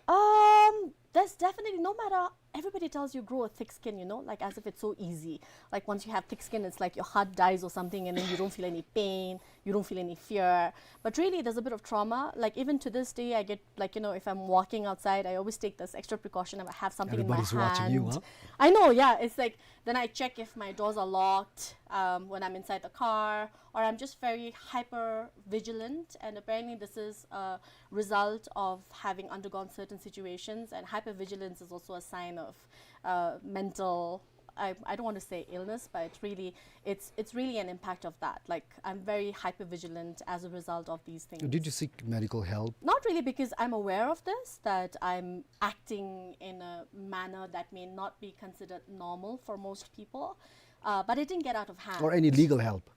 Um, there's definitely, no matter, everybody tells you grow a thick skin, you know, like, as if it's so easy. Like, once you have thick skin, it's like your heart dies or something, and then you don't feel any pain, you don't feel any fear. But really, there's a bit of trauma. Like, even to this day, I get, like, you know, if I'm walking outside, I always take this extra precaution. I have something in my hand. Everybody's watching you, huh? I know, yeah. It's like, then I check if my doors are locked, um, when I'm inside the car, or I'm just very hyper vigilant. And apparently, this is a result of having undergone certain situations. And hyper vigilance is also a sign of, uh, mental, I, I don't want to say illness, but it's really, it's, it's really an impact of that. Like, I'm very hyper vigilant as a result of these things. Did you seek medical help? Not really, because I'm aware of this, that I'm acting in a manner that may not be considered normal for most people. Uh, but it didn't get out of hand. Or any legal help?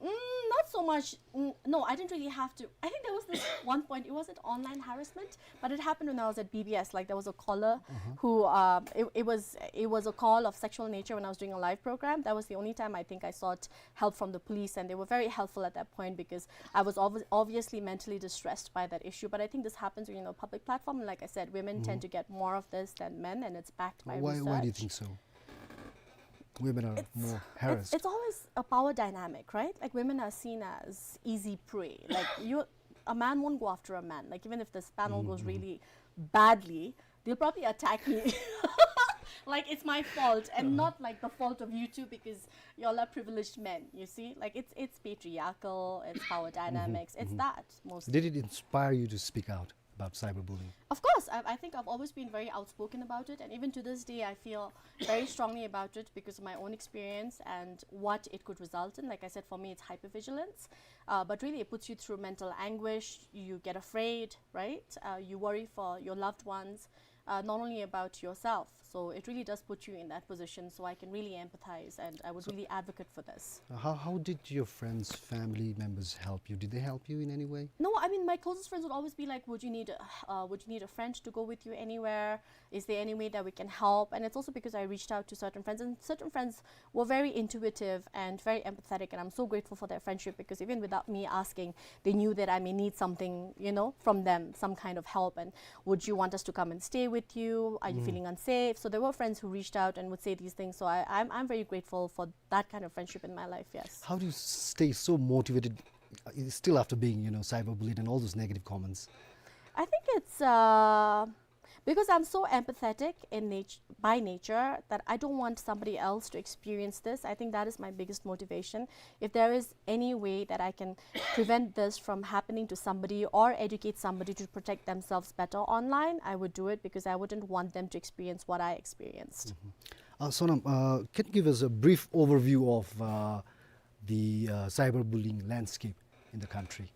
Mm, not so much. Mm, no, I didn't really have to. I think there was this one point. It wasn't online harassment, but it happened when I was at B B S. Like, there was a caller who, um, it, it was it was a call of sexual nature when I was doing a live program. That was the only time I think I sought help from the police, and they were very helpful at that point because I was obvi- obviously mentally distressed by that issue. But I think this happens when you're in a public platform. And like I said, women tend to get more of this than men, and it's backed by Why, research. Why do you think so? Women are It's, more it's, harassed. It's always a power dynamic, right? Like, women are seen as easy prey. Like, you, a man won't go after a man. Like, even if this panel goes really badly, they'll probably attack me. Like, it's my fault and not like the fault of you two because y'all are privileged men. You see, like, it's it's patriarchal, it's power dynamics, it's that mostly. Did it inspire you to speak out about cyberbullying? Of course, I, I think I've always been very outspoken about it, and even to this day, I feel very strongly about it because of my own experience and what it could result in. Like I said, for me, it's hypervigilance, uh, but really it puts you through mental anguish. You get afraid, right? Uh, you worry for your loved ones, uh, not only about yourself. So it really does put you in that position. So I can really empathize, and I would really advocate for this. Uh, how, how did your friends, family members help you? Did they help you in any way? No, I mean, my closest friends would always be like, "Would you need, uh, would you need a friend to go with you anywhere? Is there any way that we can help?" And it's also because I reached out to certain friends, and certain friends were very intuitive and very empathetic, and I'm so grateful for their friendship because even without me asking, they knew that I may need something, you know, from them, some kind of help. And, "Would you want us to come and stay with you? Are you feeling unsafe?" So there were friends who reached out and would say these things. So I, I'm, I'm very grateful for that kind of friendship in my life, yes. How do you stay so motivated, uh, still after being, you know, cyberbullied and all those negative comments? I think it's, uh, because I'm so empathetic in nat- by nature that I don't want somebody else to experience this. I think that is my biggest motivation. If there is any way that I can prevent this from happening to somebody or educate somebody to protect themselves better online, I would do it because I wouldn't want them to experience what I experienced. Uh, Sonam, uh, can you give us a brief overview of uh, the uh, cyberbullying landscape in the country?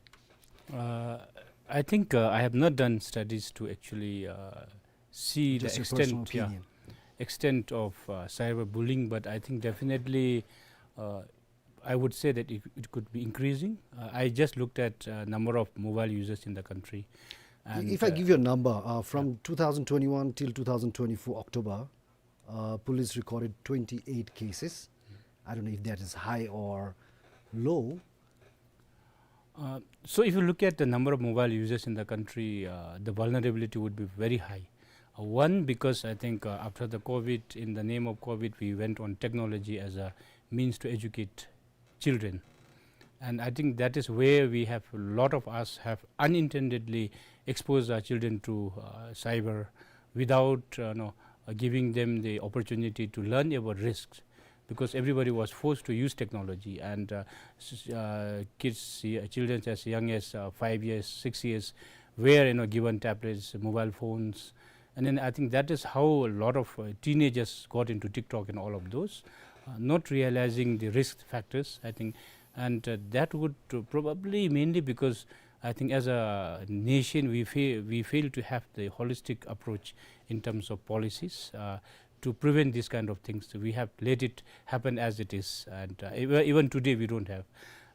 Uh, I think uh, I have not done studies to actually uh, see Just the your personal extent, yeah, opinion. Extent of uh, cyberbullying, but I think definitely uh, I would say that it, it could be increasing. Uh, I just looked at uh, number of mobile users in the country. And, If I uh, give you a number, uh, from two thousand twenty-one till two thousand twenty-four October, uh, police recorded twenty-eight cases. I don't know if that is high or low. Uh, so if you look at the number of mobile users in the country, uh, the vulnerability would be very high. Uh, one, because I think uh, after the COVID, in the name of COVID, we went on technology as a means to educate children. And I think that is where we have, a lot of us have unintendedly exposed our children to uh, cyber without uh, no, uh, giving them the opportunity to learn about risks, because everybody was forced to use technology, and uh, s- uh, kids, uh, children as young as uh, five years, six years, were, you know, given tablets, mobile phones, and then I think that is how a lot of uh, teenagers got into TikTok and all of those, uh, not realizing the risk factors, I think. And uh, that would uh, probably mainly because I think as a nation we fail, we fail to have the holistic approach in terms of policies uh, to prevent these kind of things. We have let it happen as it is, and uh, even, even today we don't have,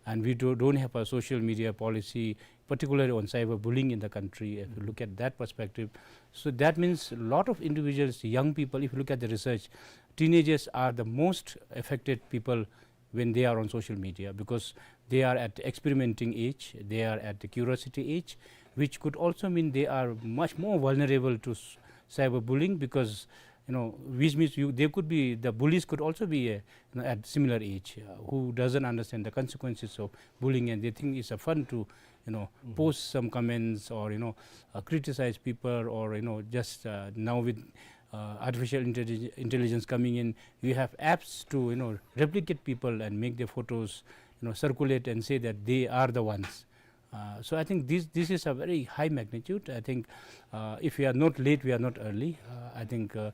and we do, don't have a social media policy, particularly on cyberbullying in the country. If you look at that perspective, so that means a lot of individuals, young people, if you look at the research, teenagers are the most affected people when they are on social media, because they are at the experimenting age, they are at the curiosity age, which could also mean they are much more vulnerable to s- cyberbullying, because, you know, which means you, they could be, the bullies could also be a, you know, at similar age, uh, who doesn't understand the consequences of bullying, and they think it's a fun to, you know, post some comments or, you know, uh, criticize people, or, you know, just uh, now with uh, artificial intellig- intelligence coming in, you have apps to, you know, replicate people and make their photos, you know, circulate and say that they are the ones. Uh, so I think this this is a very high magnitude. I think uh, if we are not late, we are not early. Uh, I think uh,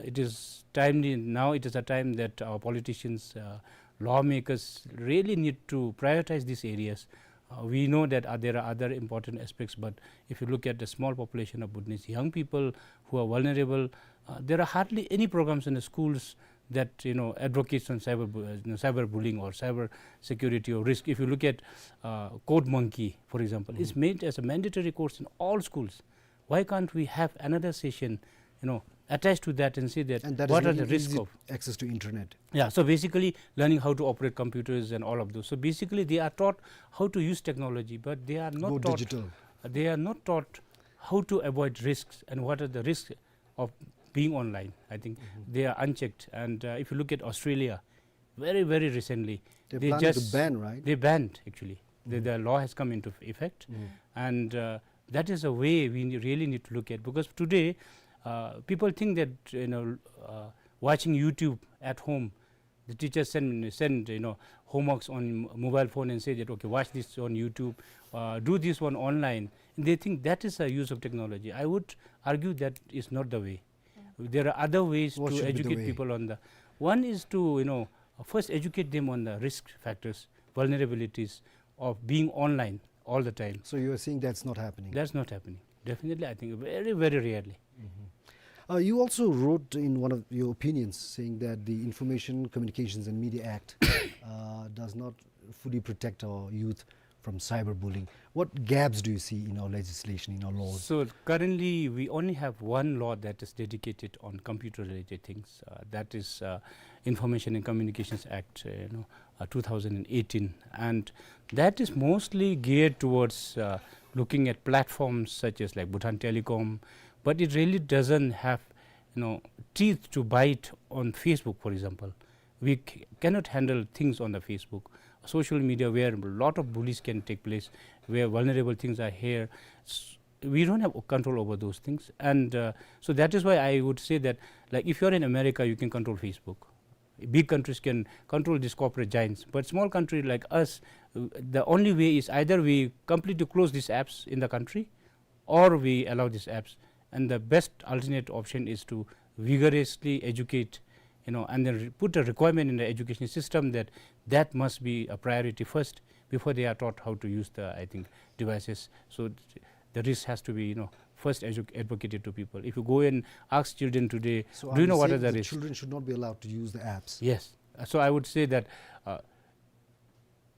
it is timely now. It is a time that our politicians, uh, lawmakers really need to prioritize these areas. Uh, we know that uh, there are other important aspects, but if you look at the small population of Bhutanese young people who are vulnerable, uh, there are hardly any programs in the schools that, you know, advocates on cyber bu-, uh, you know, cyberbullying or cyber security or risk. If you look at, uh, Code Monkey, for example, it's made as a mandatory course in all schools. Why can't we have another session, you know, attached to that and say that And that is what are the making risks easy of access to internet. Yeah, so basically learning how to operate computers and all of those. So basically they are taught how to use technology, but they are not Go taught, digital. They are not taught how to avoid risks and what are the risks of being online. I think they are unchecked. And, uh, if you look at Australia, very, very recently, They they planning to just ban, right? They banned, actually. The, the law has come into effect. And, uh, that is a way we ne-, really need to look at, because today, uh, people think that, you know, uh, watching YouTube at home, the teachers send, send, you know, homeworks on m-, mobile phone and say that, "Okay, watch this on YouTube, uh, do this one online." And they think that is a use of technology. I would argue that is not the way. There are other ways What to should be the educate way? people on the, one is to, you know, first educate them on the risk factors, vulnerabilities of being online all the time. So you are saying that's not happening? That's not happening. Definitely, I think very, very rarely. Uh, you also wrote in one of your opinions saying that the Information Communications and Media Act, uh, does not fully protect our youth from cyberbullying. What gaps do you see in our legislation, in our laws? So currently, we only have one law that is dedicated on computer-related things. Uh, that is, uh, Information and Communications Act, uh, you know, uh, two thousand and eighteen, and that is mostly geared towards, uh, looking at platforms such as, like, Bhutan Telecom, but it really doesn't have, you know, teeth to bite on Facebook, for example. We c-, cannot handle things on the Facebook, social media, where a lot of bullies can take place, where vulnerable things are here. S-, we don't have control over those things. And, uh, so that is why I would say that, like, if you're in America, you can control Facebook. Big countries can control these corporate giants. But small country like us, uh, the only way is either we completely close these apps in the country, or we allow these apps. And the best alternate option is to vigorously educate, you know, and then re-, put a requirement in the education system that that must be a priority first before they are taught how to use the, I think, devices. So th-, the risk has to be, you know, first edu-, advocated to people. If you go and ask children today, So "Do you are you know what are saying the the risks?" children should not be allowed to use the apps? Yes. Uh, so I would say that, uh,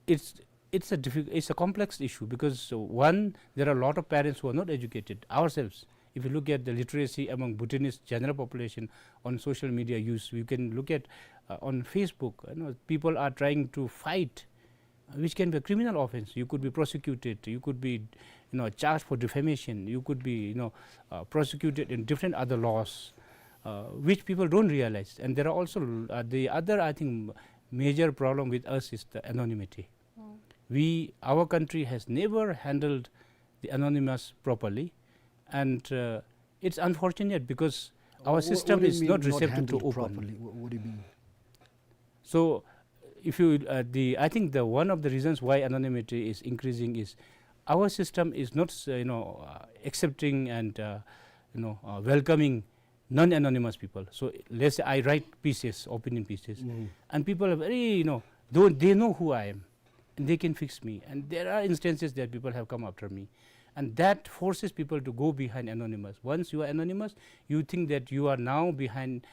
it's, it's a diffi-, it's a complex issue because, uh, one, there are a lot of parents who are not educated ourselves. If you look at the literacy among Bhutanese general population on social media use, you can look at, uh, on Facebook, you know, people are trying to fight, uh, which can be a criminal offense. You could be prosecuted, you could be, you know, charged for defamation, you could be, you know, uh, prosecuted in different other laws, uh, which people don't realize. And there are also, uh, the other, I think, major problem with us is the anonymity. We, our country has never handled the anonymous properly, and, uh, it's unfortunate because our Wha-, system what do you is mean not not receptive to handled open. properly? Wha-, what do you mean? So, if you, uh, the, I think the, one of the reasons why anonymity is increasing is our system is not, uh, you know, uh, accepting and, uh, you know, uh, welcoming non-anonymous people. So let's say I write pieces, opinion pieces, and people are very, you know, though they know who I am, and they can fix me. And there are instances that people have come after me, and that forces people to go behind anonymous. Once you are anonymous, you think that you are now behind,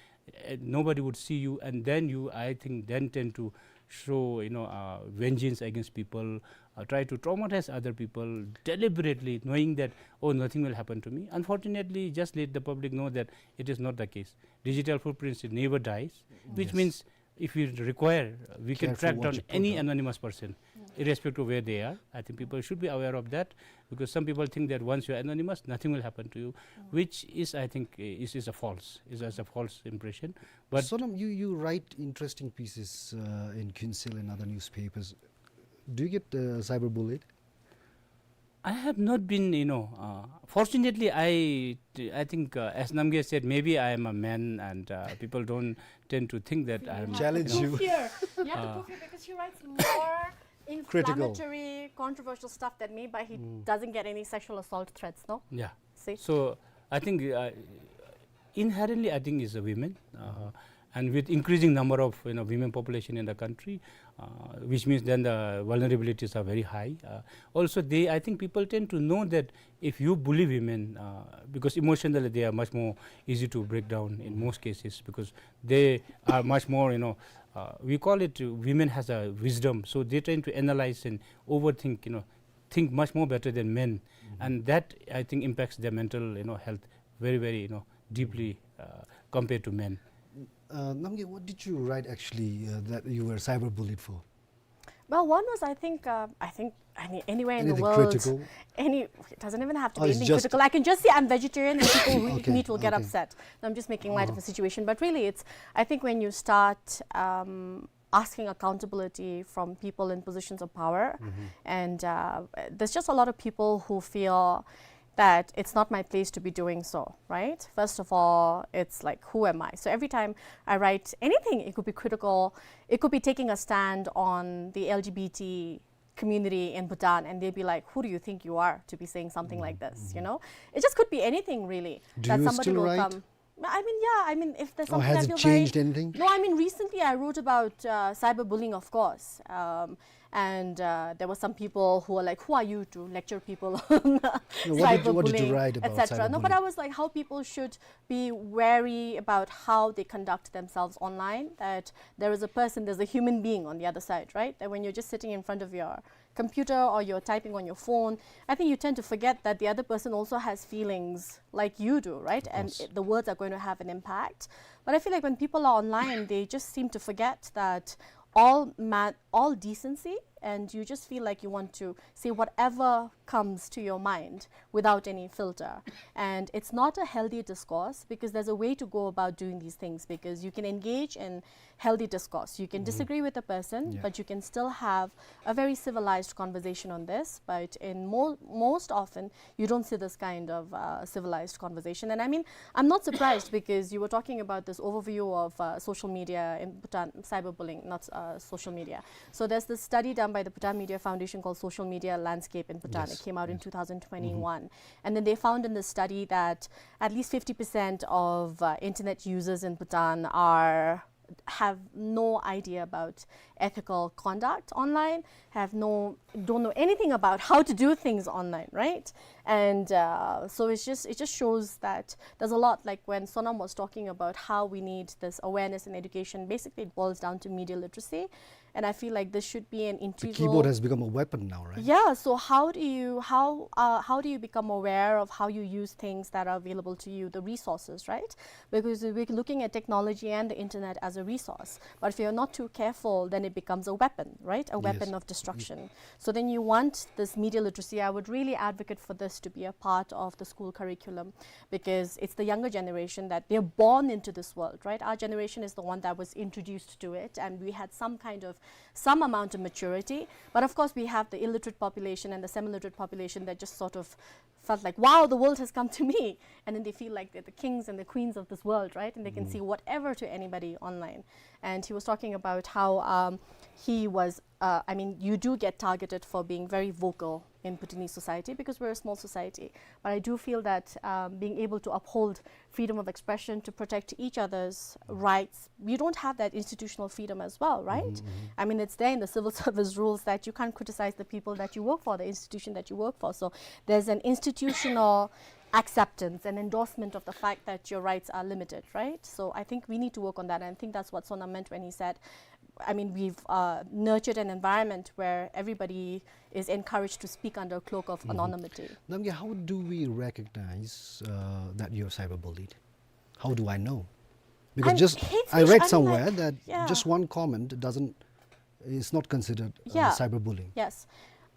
uh, nobody would see you, and then you, I think, then tend to show, you know, uh, vengeance against people, uh, try to traumatize other people deliberately, knowing that, "Oh, nothing will happen to me." Unfortunately, just let the public know that it is not the case. Digital footprints, it never dies, which Yes. means if we require, uh, we can Careful track what down you put any out. anonymous person, irrespective of where they are. I think people should be aware of that, because some people think that once you are anonymous, nothing will happen to you, which is, I think, uh, is, is a false, is, is a false impression. But Sonam, you, you write interesting pieces, uh, in Khyentse and other newspapers. Do you get, uh, cyberbullied? I have not been, you know, uh, fortunately, I, I think, uh, as Namgay said, maybe I am a man and, uh, people don't tend to think that I am, Challenge you know, you. Prove here. You have to Uh, prove here because he writes more Critical. inflammatory, controversial stuff than me, but he doesn't get any sexual assault threats, no? Yeah. See? So, I think, uh, inherently, I think it's a women. Uh, And with increasing number of, you know, women population in the country, uh, which means then the vulnerabilities are very high. Uh, also, they, I think people tend to know that if you bully women, uh, because emotionally they are much more easy to break down in most cases, because they are much more, you know, uh, we call it, uh, women has a wisdom, so they tend to analyze and overthink, you know, think much more better than men, and that, I think, impacts their mental, you know, health very, very, you know, deeply, uh, compared to men. Uh, Namgay, what did you write actually, uh, that you were cyberbullied for? Well, one was, I think, uh, I think, I mean, anywhere in the world, any, it doesn't even have to be anything critical. I can just say I'm vegetarian and people who eat meat will get upset. No, I'm just making light of the situation. But really, it's, I think when you start, um, asking accountability from people in positions of power, and, uh, there's just a lot of people who feel that it's not my place to be doing so, right? First of all, it's like, who am I? So every time I write anything, it could be critical, it could be taking a stand on the L G B T community in Bhutan, and they'll be like, "Who do you think you are to be saying something like this?" You know, it just could be anything really. Do that you somebody still will write? Come. I mean, yeah, I mean, if there's something that feels like, changed anything? No, I mean, recently I wrote about, uh, cyberbullying, of course. Um, and, uh, there were some people who were like, "Who are you to lecture people on cyberbullying, et cetera?" No, what did you, what did you write about cyberbullying? No, but I was like, how people should be wary about how they conduct themselves online, that there is a person, there's a human being on the other side, right? That when you're just sitting in front of your computer or you're typing on your phone, I think you tend to forget that the other person also has feelings like you do, right? And it, the words are going to have an impact. But I feel like when people are online, they just seem to forget that all ma-, all decency, and you just feel like you want to say whatever comes to your mind without any filter. And it's not a healthy discourse, because there's a way to go about doing these things, because you can engage in healthy discourse. You can disagree with a person, but you can still have a very civilized conversation on this. But in mo-, most often, you don't see this kind of, uh, civilized conversation. And I mean, I'm not surprised, because you were talking about this overview of, uh, social media in Bhutan, cyberbullying, not, uh, social media. So there's this study done by the Bhutan Media Foundation called Social Media Landscape in Bhutan. Yes. It came out in two thousand twenty-one. And then they found in the study that at least fifty percent of, uh, internet users in Bhutan are, have no idea about ethical conduct online, have no, don't know anything about how to do things online, right? And, uh, so it's just, it just shows that there's a lot, like when Sonam was talking about how we need this awareness and education, basically it boils down to media literacy. And I feel like this should be an integral. The keyboard has become a weapon now, right? Yeah, so how do you, how, uh, how do you become aware of how you use things that are available to you, the resources, right? Because we're looking at technology and the internet as a resource. But if you're not too careful, then it becomes a weapon, right? A weapon of destruction. So then you want this media literacy. I would really advocate for this to be a part of the school curriculum, because it's the younger generation that they're born into this world, right? Our generation is the one that was introduced to it, and we had some kind of, some amount of maturity. But of course, we have the illiterate population and the semi-literate population that just sort of felt like, "Wow, the world has come to me." And then they feel like they're the kings and the queens of this world, right? And they can say whatever to anybody online. And he was talking about how, um, he was, uh, I mean, you do get targeted for being very vocal in Bhutanese society because we're a small society. But I do feel that, um, being able to uphold freedom of expression, to protect each other's rights, you don't have that institutional freedom as well, right? I mean, it's there in the civil service rules that you can't criticize the people that you work for, the institution that you work for. So there's an institutional acceptance and endorsement of the fact that your rights are limited, right? So I think we need to work on that, and I think that's what Sonam meant when he said, I mean, we've, uh, nurtured an environment where everybody is encouraged to speak under a cloak of anonymity. Namgay, how do we recognize, uh, that you're cyberbullied? How do I know? Because I read somewhere that just one comment doesn't, is not considered, uh, cyberbullying. Yes.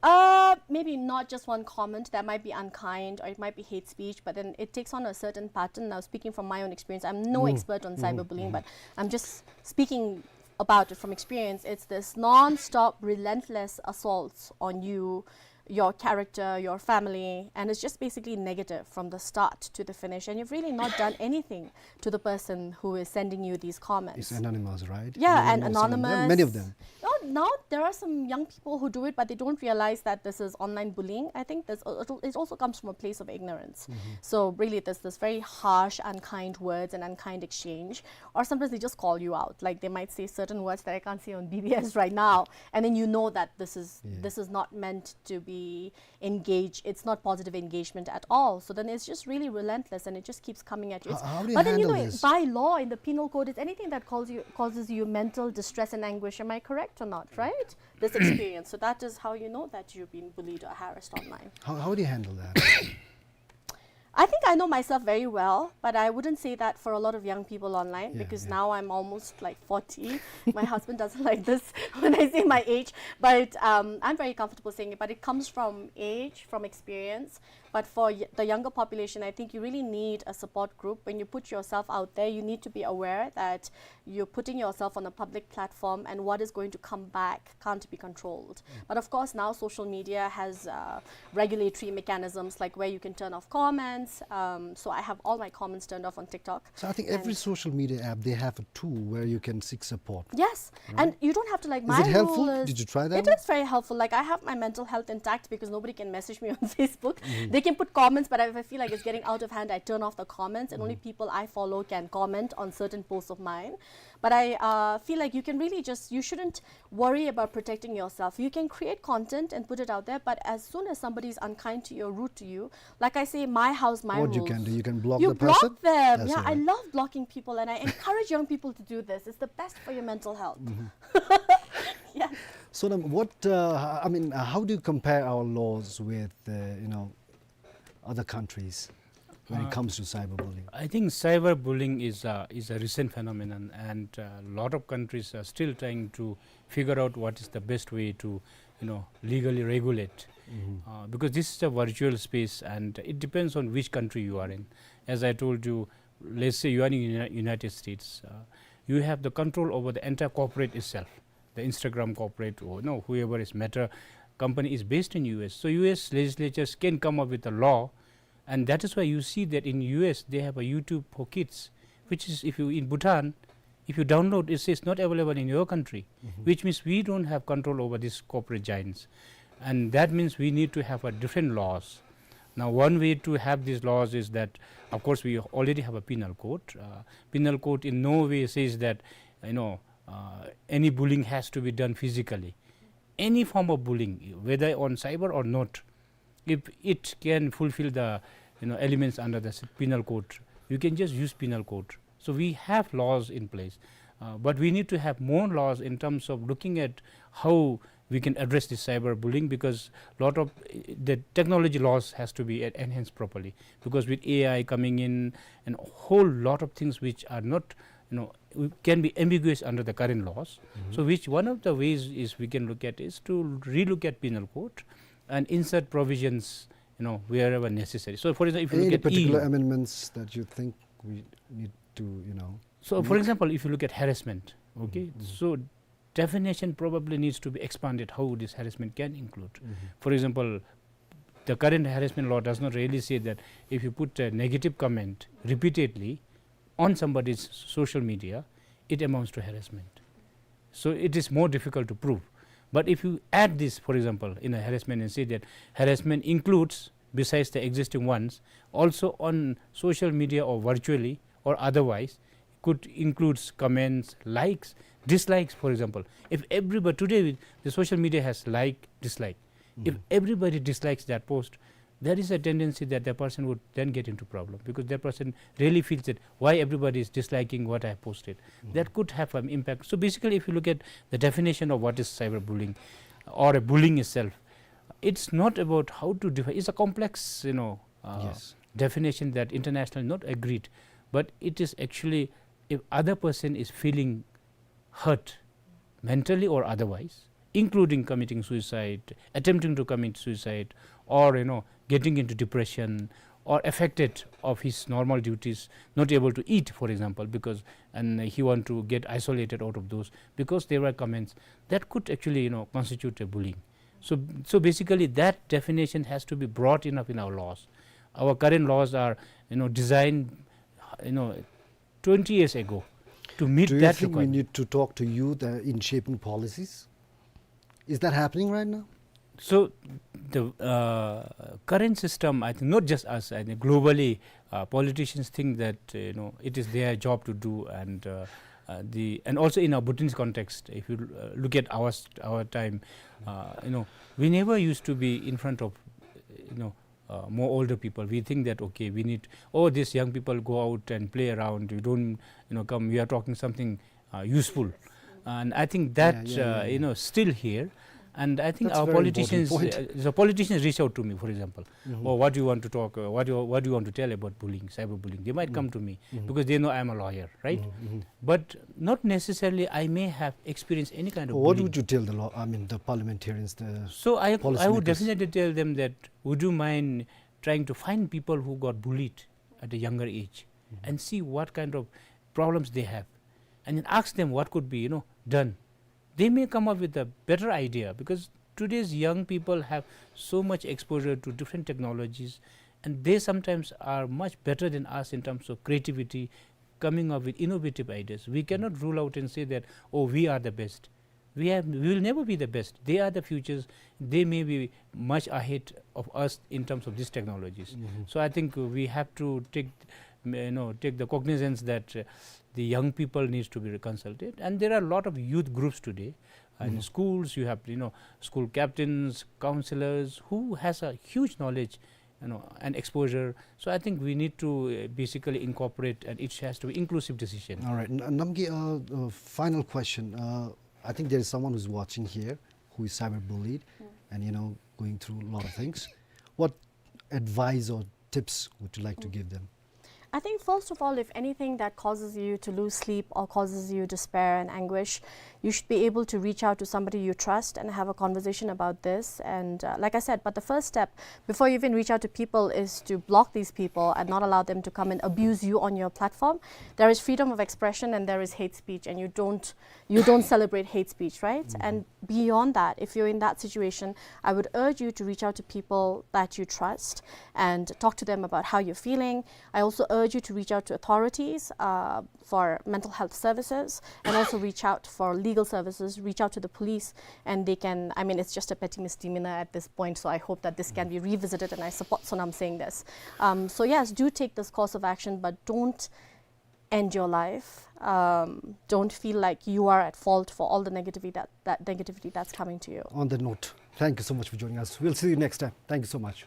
Uh, maybe not just one comment. That might be unkind or it might be hate speech, but then it takes on a certain pattern. Now, speaking from my own experience, I'm no expert on cyberbullying, but I'm just speaking about it from experience. It's this non-stop, relentless assaults on you, your character, your family, and it's just basically negative from the start to the finish, and you've really not done anything to the person who is sending you these comments. It's anonymous, right? Yeah, and anonymous. Many of them. No, now there are some young people who do it, but they don't realize that this is online bullying. I think this, it also comes from a place of ignorance. So really, there's this very harsh, unkind words and unkind exchange, or sometimes they just call you out. Like, they might say certain words that I can't say on B B S right now, and then you know that this is, yeah, this is not meant to be engage, it's not positive engagement at all. So then it's just really relentless, and it just keeps coming at you. How, how do you handle this? But then, you know, by law in the penal code, it's anything that calls you, causes you mental distress and anguish. Am I correct or not, right? This experience. So that is how you know that you've been bullied or harassed online. How, how do you handle that? I think I know myself very well, but I wouldn't say that for a lot of young people online, yeah, because, yeah, now I'm almost, like, forty. My husband doesn't like this when I say my age, but, um, I'm very comfortable saying it. But it comes from age, from experience. But for y-, the younger population, I think you really need a support group. When you put yourself out there, you need to be aware that you're putting yourself on a public platform, and what is going to come back can't be controlled. But of course, now social media has, uh, regulatory mechanisms, like, where you can turn off comments. Um, so I have all my comments turned off on TikTok. So I think every social media app, they have a tool where you can seek support. Yes, right? And you don't have to, like, my rule is, is it helpful? Did you try that? It is very helpful. Like, I have my mental health intact because nobody can message me on Facebook. They can put comments, but if I feel like it's getting out of hand, I turn off the comments, and only people I follow can comment on certain posts of mine. But I, uh, feel like you can really just, you shouldn't worry about protecting yourself. You can create content and put it out there, but as soon as somebody is unkind to you or rude to you, like I say, my house, my rules. What you can do, you can block the person. You block them. That's all right. Yeah, I love blocking people, and I encourage young people to do this. It's the best for your mental health. Yeah. So then what, uh, I mean, uh, how do you compare our laws with, uh, you know, other countries when it comes to cyberbullying? Uh, I think cyberbullying is a, is a recent phenomenon, and a lot of countries are still trying to figure out what is the best way to, you know, legally regulate. Uh, because this is a virtual space, and it depends on which country you are in. As I told you, let's say you are in Uni-, United States, uh, you have the control over the entire corporate itself. The Instagram corporate, or, no, whoever is Meta company is based in U S. So U S legislatures can come up with a law, and that is why you see that in U S they have a YouTube for kids, which is, if you, in Bhutan, if you download, it says not available in your country, which means we don't have control over these corporate giants. And that means we need to have a different laws. Now, one way to have these laws is that, of course, we already have a penal code. Uh, penal code in no way says that, you know, uh, any bullying has to be done physically. Any form of bullying, whether on cyber or not, if it can fulfill the, you know, elements under the s-, penal code, you can just use penal code. So we have laws in place, uh, but we need to have more laws in terms of looking at how we can address this cyberbullying, because lot of, uh, the technology laws has to be en-, enhanced properly, because with A I coming in and a whole lot of things which are not, you know, we can be ambiguous under the current laws. So which one of the ways is we can look at is to relook at penal code and insert provisions, you know, wherever necessary. So, for example, if you look at particular amendments that you think we need to, you know, so, for example, if you look at harassment, okay, so definition probably needs to be expanded, how this harassment can include. For example, the current harassment law does not really say that if you put a negative comment repeatedly on somebody's social media, it amounts to harassment. So it is more difficult to prove. But if you add this, for example, in a harassment and say that harassment includes, besides the existing ones, also on social media or virtually or otherwise, could includes comments, likes, dislikes, for example. If everybody, today the social media has like, dislike. If everybody dislikes that post, there is a tendency that the person would then get into problem, because that person really feels that why everybody is disliking what I posted. That could have an impact. So basically, if you look at the definition of what is cyberbullying or a bullying itself, it's not about how to define. It's a complex, you know, uh, definition that internationally not agreed, but it is actually if other person is feeling hurt mentally or otherwise, including committing suicide, attempting to commit suicide, or, you know, getting into depression, or affected of his normal duties, not able to eat, for example, because, and he want to get isolated out of those because there were comments that could actually, you know, constitute a bullying. So, so basically, that definition has to be broad enough in our laws. Our current laws are, you know, designed, you know, twenty years ago to meet that requirement. Do you think we need to talk to youth, uh, in shaping policies? Is that happening right now? So the, uh, current system, I think, not just us, I think globally, uh, politicians think that, uh, you know, it is their job to do, and, uh, uh, the, and also in our Bhutanese context, if you, uh, look at our st-, our time, uh, you know, we never used to be in front of, you know, uh, more older people. We think that, okay, we need, oh, these young people go out and play around. You don't, you know, come, we are talking something, uh, useful. And I think that, yeah, yeah, uh, yeah, you know, still here. And I think our politicians, uh, the politicians reach out to me, for example. Mm-hmm. "Oh, what do you want to talk? Uh, what do you, what do you want to tell about bullying, cyberbullying?" They might come to me because they know I'm a lawyer, right? Mm-hmm. But not necessarily I may have experienced any kind of bullying. What would you tell the law, I mean, the parliamentarians, the policymakers? So I, I would definitely tell them that, would you mind trying to find people who got bullied at a younger age and see what kind of problems they have, and then ask them what could be, you know, done. They may come up with a better idea, because today's young people have so much exposure to different technologies, and they sometimes are much better than us in terms of creativity, coming up with innovative ideas. We cannot rule out and say that, "Oh, we are the best." We have, we will never be the best. They are the futures. They may be much ahead of us in terms of these technologies. Mm-hmm. So I think we have to take, you know, take the cognizance that, uh, the young people needs to be consulted. And there are a lot of youth groups today. And in schools, you have, you know, school captains, counselors, who has a huge knowledge, you know, and exposure. So I think we need to, uh, basically incorporate, and it has to be inclusive decision. All right, N-, Namgay, uh, uh, final question. Uh, I think there is someone who's watching here who is cyberbullied and, you know, going through a lot of things. What advice or tips would you like to give them? I think, first of all, if anything that causes you to lose sleep or causes you despair and anguish, you should be able to reach out to somebody you trust and have a conversation about this. And, uh, like I said, but the first step before you even reach out to people is to block these people and not allow them to come and abuse you on your platform. There is freedom of expression and there is hate speech, and you don't, you don't celebrate hate speech, right? Mm-hmm. And beyond that, if you're in that situation, I would urge you to reach out to people that you trust and talk to them about how you're feeling. I also urge you to reach out to authorities, uh, for mental health services, and also reach out for legal services, reach out to the police, and they can, I mean, it's just a petty misdemeanor at this point, so I hope that this can be revisited, and I support Sonam saying this. Um, so yes, do take this course of action, but don't end your life. Um, don't feel like you are at fault for all the negativity that, that negativity that's coming to you. On that note, thank you so much for joining us. We'll see you next time. Thank you so much.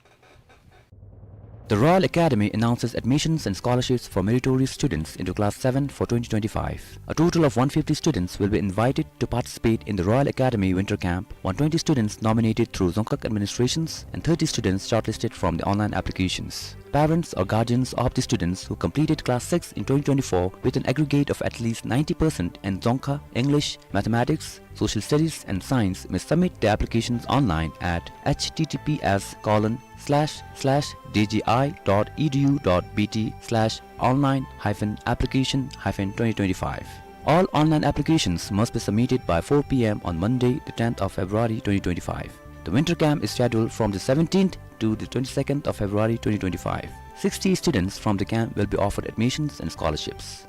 The Royal Academy announces admissions and scholarships for meritorious students into Class seven for twenty twenty-five. A total of one fifty students will be invited to participate in the Royal Academy Winter Camp, one twenty students nominated through Dzongkhag administrations, and thirty students shortlisted from the online applications. Parents or guardians of the students who completed Class six in twenty twenty-four with an aggregate of at least ninety percent in Dzongkha, English, Mathematics, Social Studies and Science may submit their applications online at H T T P S colon slash slash D G I dot E D U dot B T slash online hyphen application hyphen twenty twenty-five. All online applications must be submitted by four P M on Monday, the tenth of February twenty twenty-five. The winter camp is scheduled from the seventeenth to the twenty-second of February twenty twenty-five. Sixty students from the camp will be offered admissions and scholarships.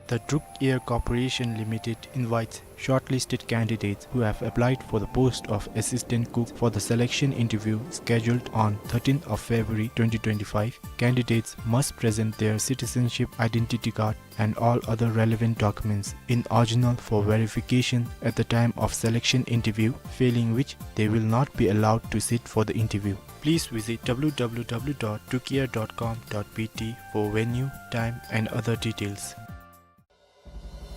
The Druk Air Corporation Limited invites shortlisted candidates who have applied for the post of assistant cook for the selection interview scheduled on thirteenth of February twenty twenty-five. Candidates must present their citizenship identity card and all other relevant documents in original for verification at the time of selection interview, failing which they will not be allowed to sit for the interview. Please visit W W W dot drukair dot com dot B T for venue, time and other details.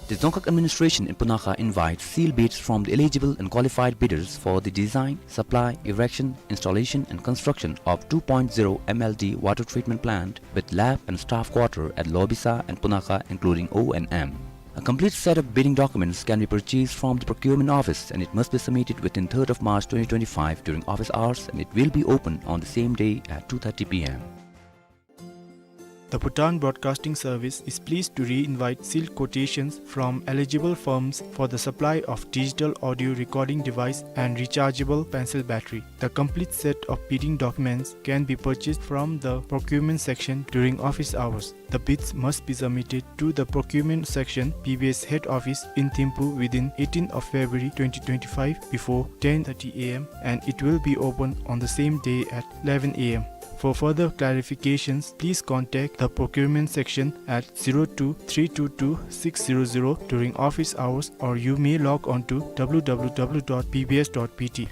The Dzongkhag administration in Punakha invites sealed bids from the eligible and qualified bidders for the design, supply, erection, installation and construction of two point zero M L D water treatment plant with lab and staff quarter at Lobisa and Punakha, including O and M. A complete set of bidding documents can be purchased from the procurement office, and it must be submitted within third of March twenty twenty-five during office hours, and it will be open on the same day at two thirty P M. The Bhutan Broadcasting Service is pleased to re-invite sealed quotations from eligible firms for the supply of digital audio recording device and rechargeable pencil battery. The complete set of bidding documents can be purchased from the procurement section during office hours. The bids must be submitted to the procurement section, B B S head office in Thimphu, within eighteenth of February twenty twenty-five before ten thirty A M, and it will be open on the same day at eleven A M. For further clarifications, please contact the procurement section at zero two three two two six zero zero during office hours, or you may log on to W W W dot B B S dot B T.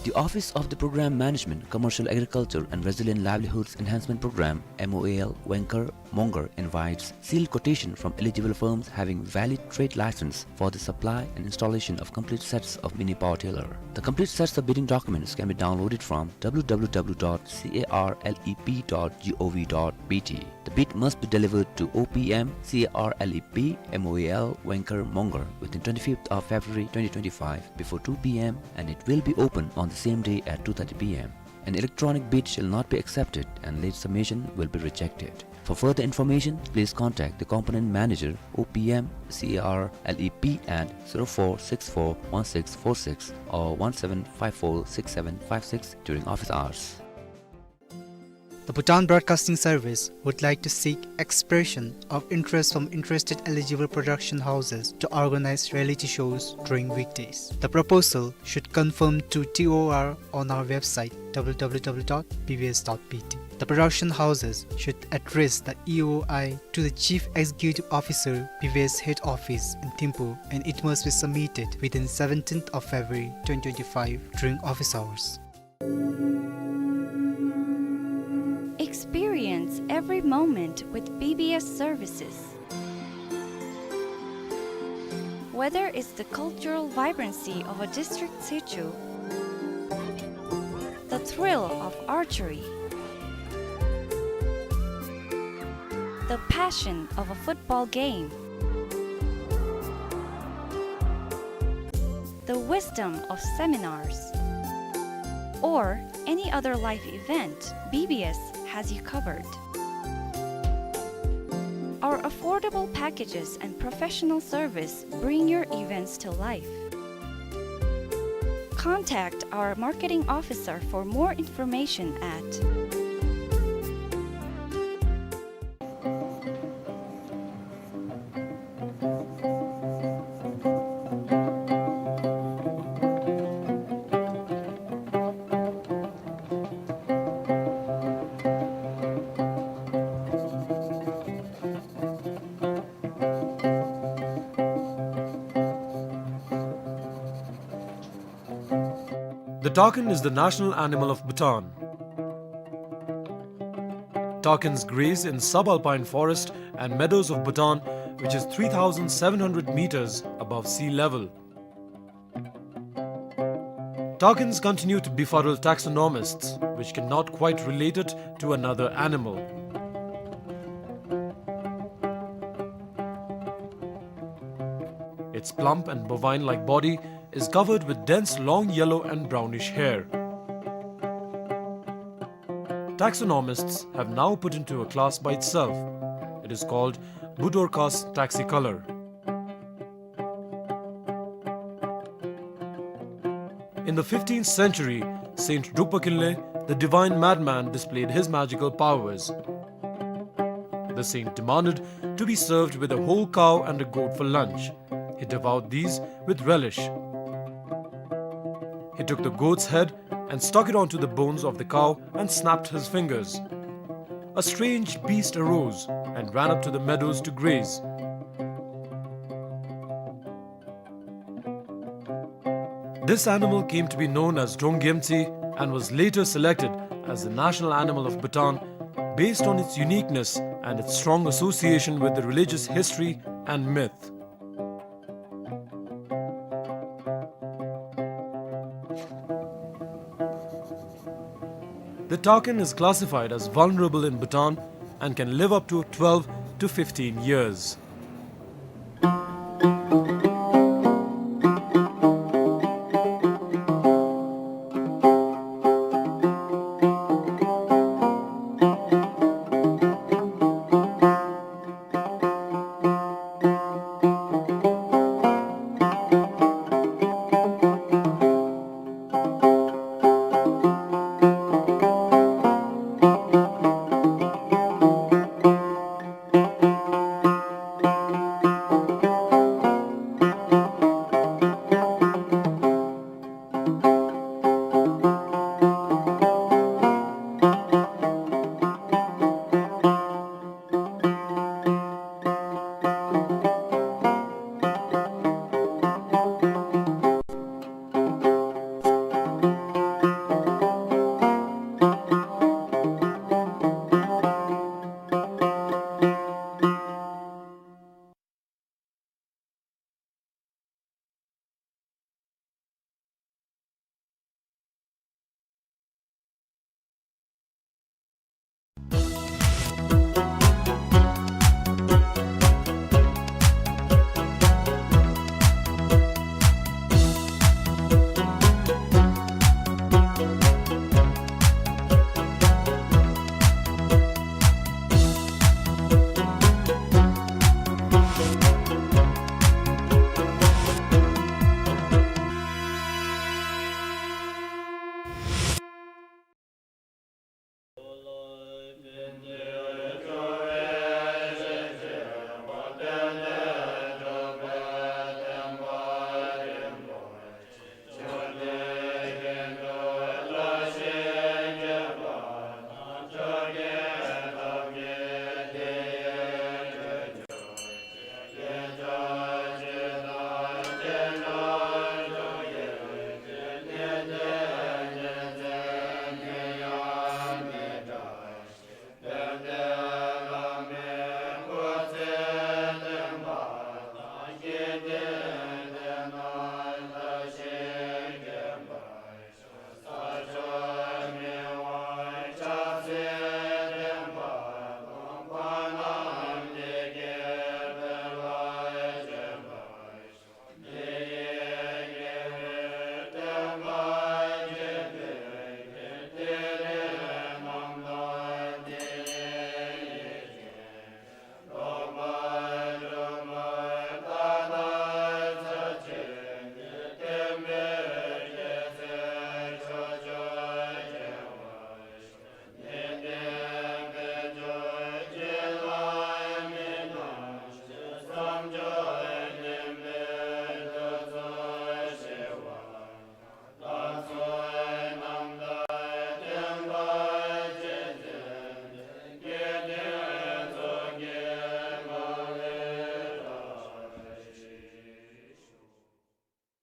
The Office of the Program Management, Commercial Agriculture and Resilient Livelihoods Enhancement Program, M O A L, Wengkar, Mongar invites sealed quotation from eligible firms having valid trade license for the supply and installation of complete sets of mini power tiller. The complete sets of bidding documents can be downloaded from W W W dot carlep dot gov dot B T. The bid must be delivered to O P M, C A R L E P, M O A L, Wengkar, Mongar within twenty-fifth of February twenty twenty-five before two P M, and it will be open on the same day at two thirty P M. An electronic bid shall not be accepted, and late submission will be rejected. For further information, please contact the component manager, O P M, C A R L E P at zero four six four one six four six or one seven five four six seven five six during office hours. The Bhutan Broadcasting Service would like to seek expression of interest from interested eligible production houses to organize reality shows during weekdays. The proposal should conform to T O R on our website, W W W dot B B S dot B T. The production houses should address the E O I to the Chief Executive Officer, B B S Head Office in Thimphu, and it must be submitted within seventeenth of February twenty twenty-five during office hours. Experience every moment with B B S services. Whether it's the cultural vibrancy of a district situ, the thrill of archery, the passion of a football game, the wisdom of seminars, or any other life event, B B S has you covered. Our affordable packages and professional service bring your events to life. Contact our marketing officer for more information at The takin is the national animal of Bhutan. Takins graze in subalpine forest and meadows of Bhutan, which is three thousand seven hundred meters above sea level. Takins continue to befuddle taxonomists, which cannot quite relate it to another animal. Its plump and bovine-like body is covered with dense long yellow and brownish hair. Taxonomists have now put into a class by itself. It is called Budorcas taxicolor. In the fifteenth century, Saint Drukpa Kinley, the divine madman, displayed his magical powers. The saint demanded to be served with a whole cow and a goat for lunch. He devoured these with relish. He took the goat's head and stuck it onto the bones of the cow and snapped his fingers. A strange beast arose and ran up to the meadows to graze. This animal came to be known as Drong Gyemtse and was later selected as the national animal of Bhutan based on its uniqueness and its strong association with the religious history and myth. The takin is classified as vulnerable in Bhutan and can live up to twelve to fifteen years.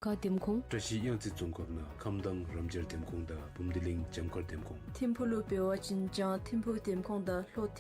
ཁ་འདེམས་ཁོངས། བཀྲ་ཤིས་གཡང་རྩེ་རྫོང་ཁག་ནང་ཁམས་དྭངས་རམ་འབྱར་འདེམས་ཁོངས་དང་འབུམ་སྡེ་གླིང་འཇམ་དཀར་འདེམས་ཁོངས། ཐིམ་ཕུག་ལུ་འབད་བ་ཅིན་ལྕང་ཐིམ་ཕུག་འདེམས་ཁོངས་དང་ལྷོ་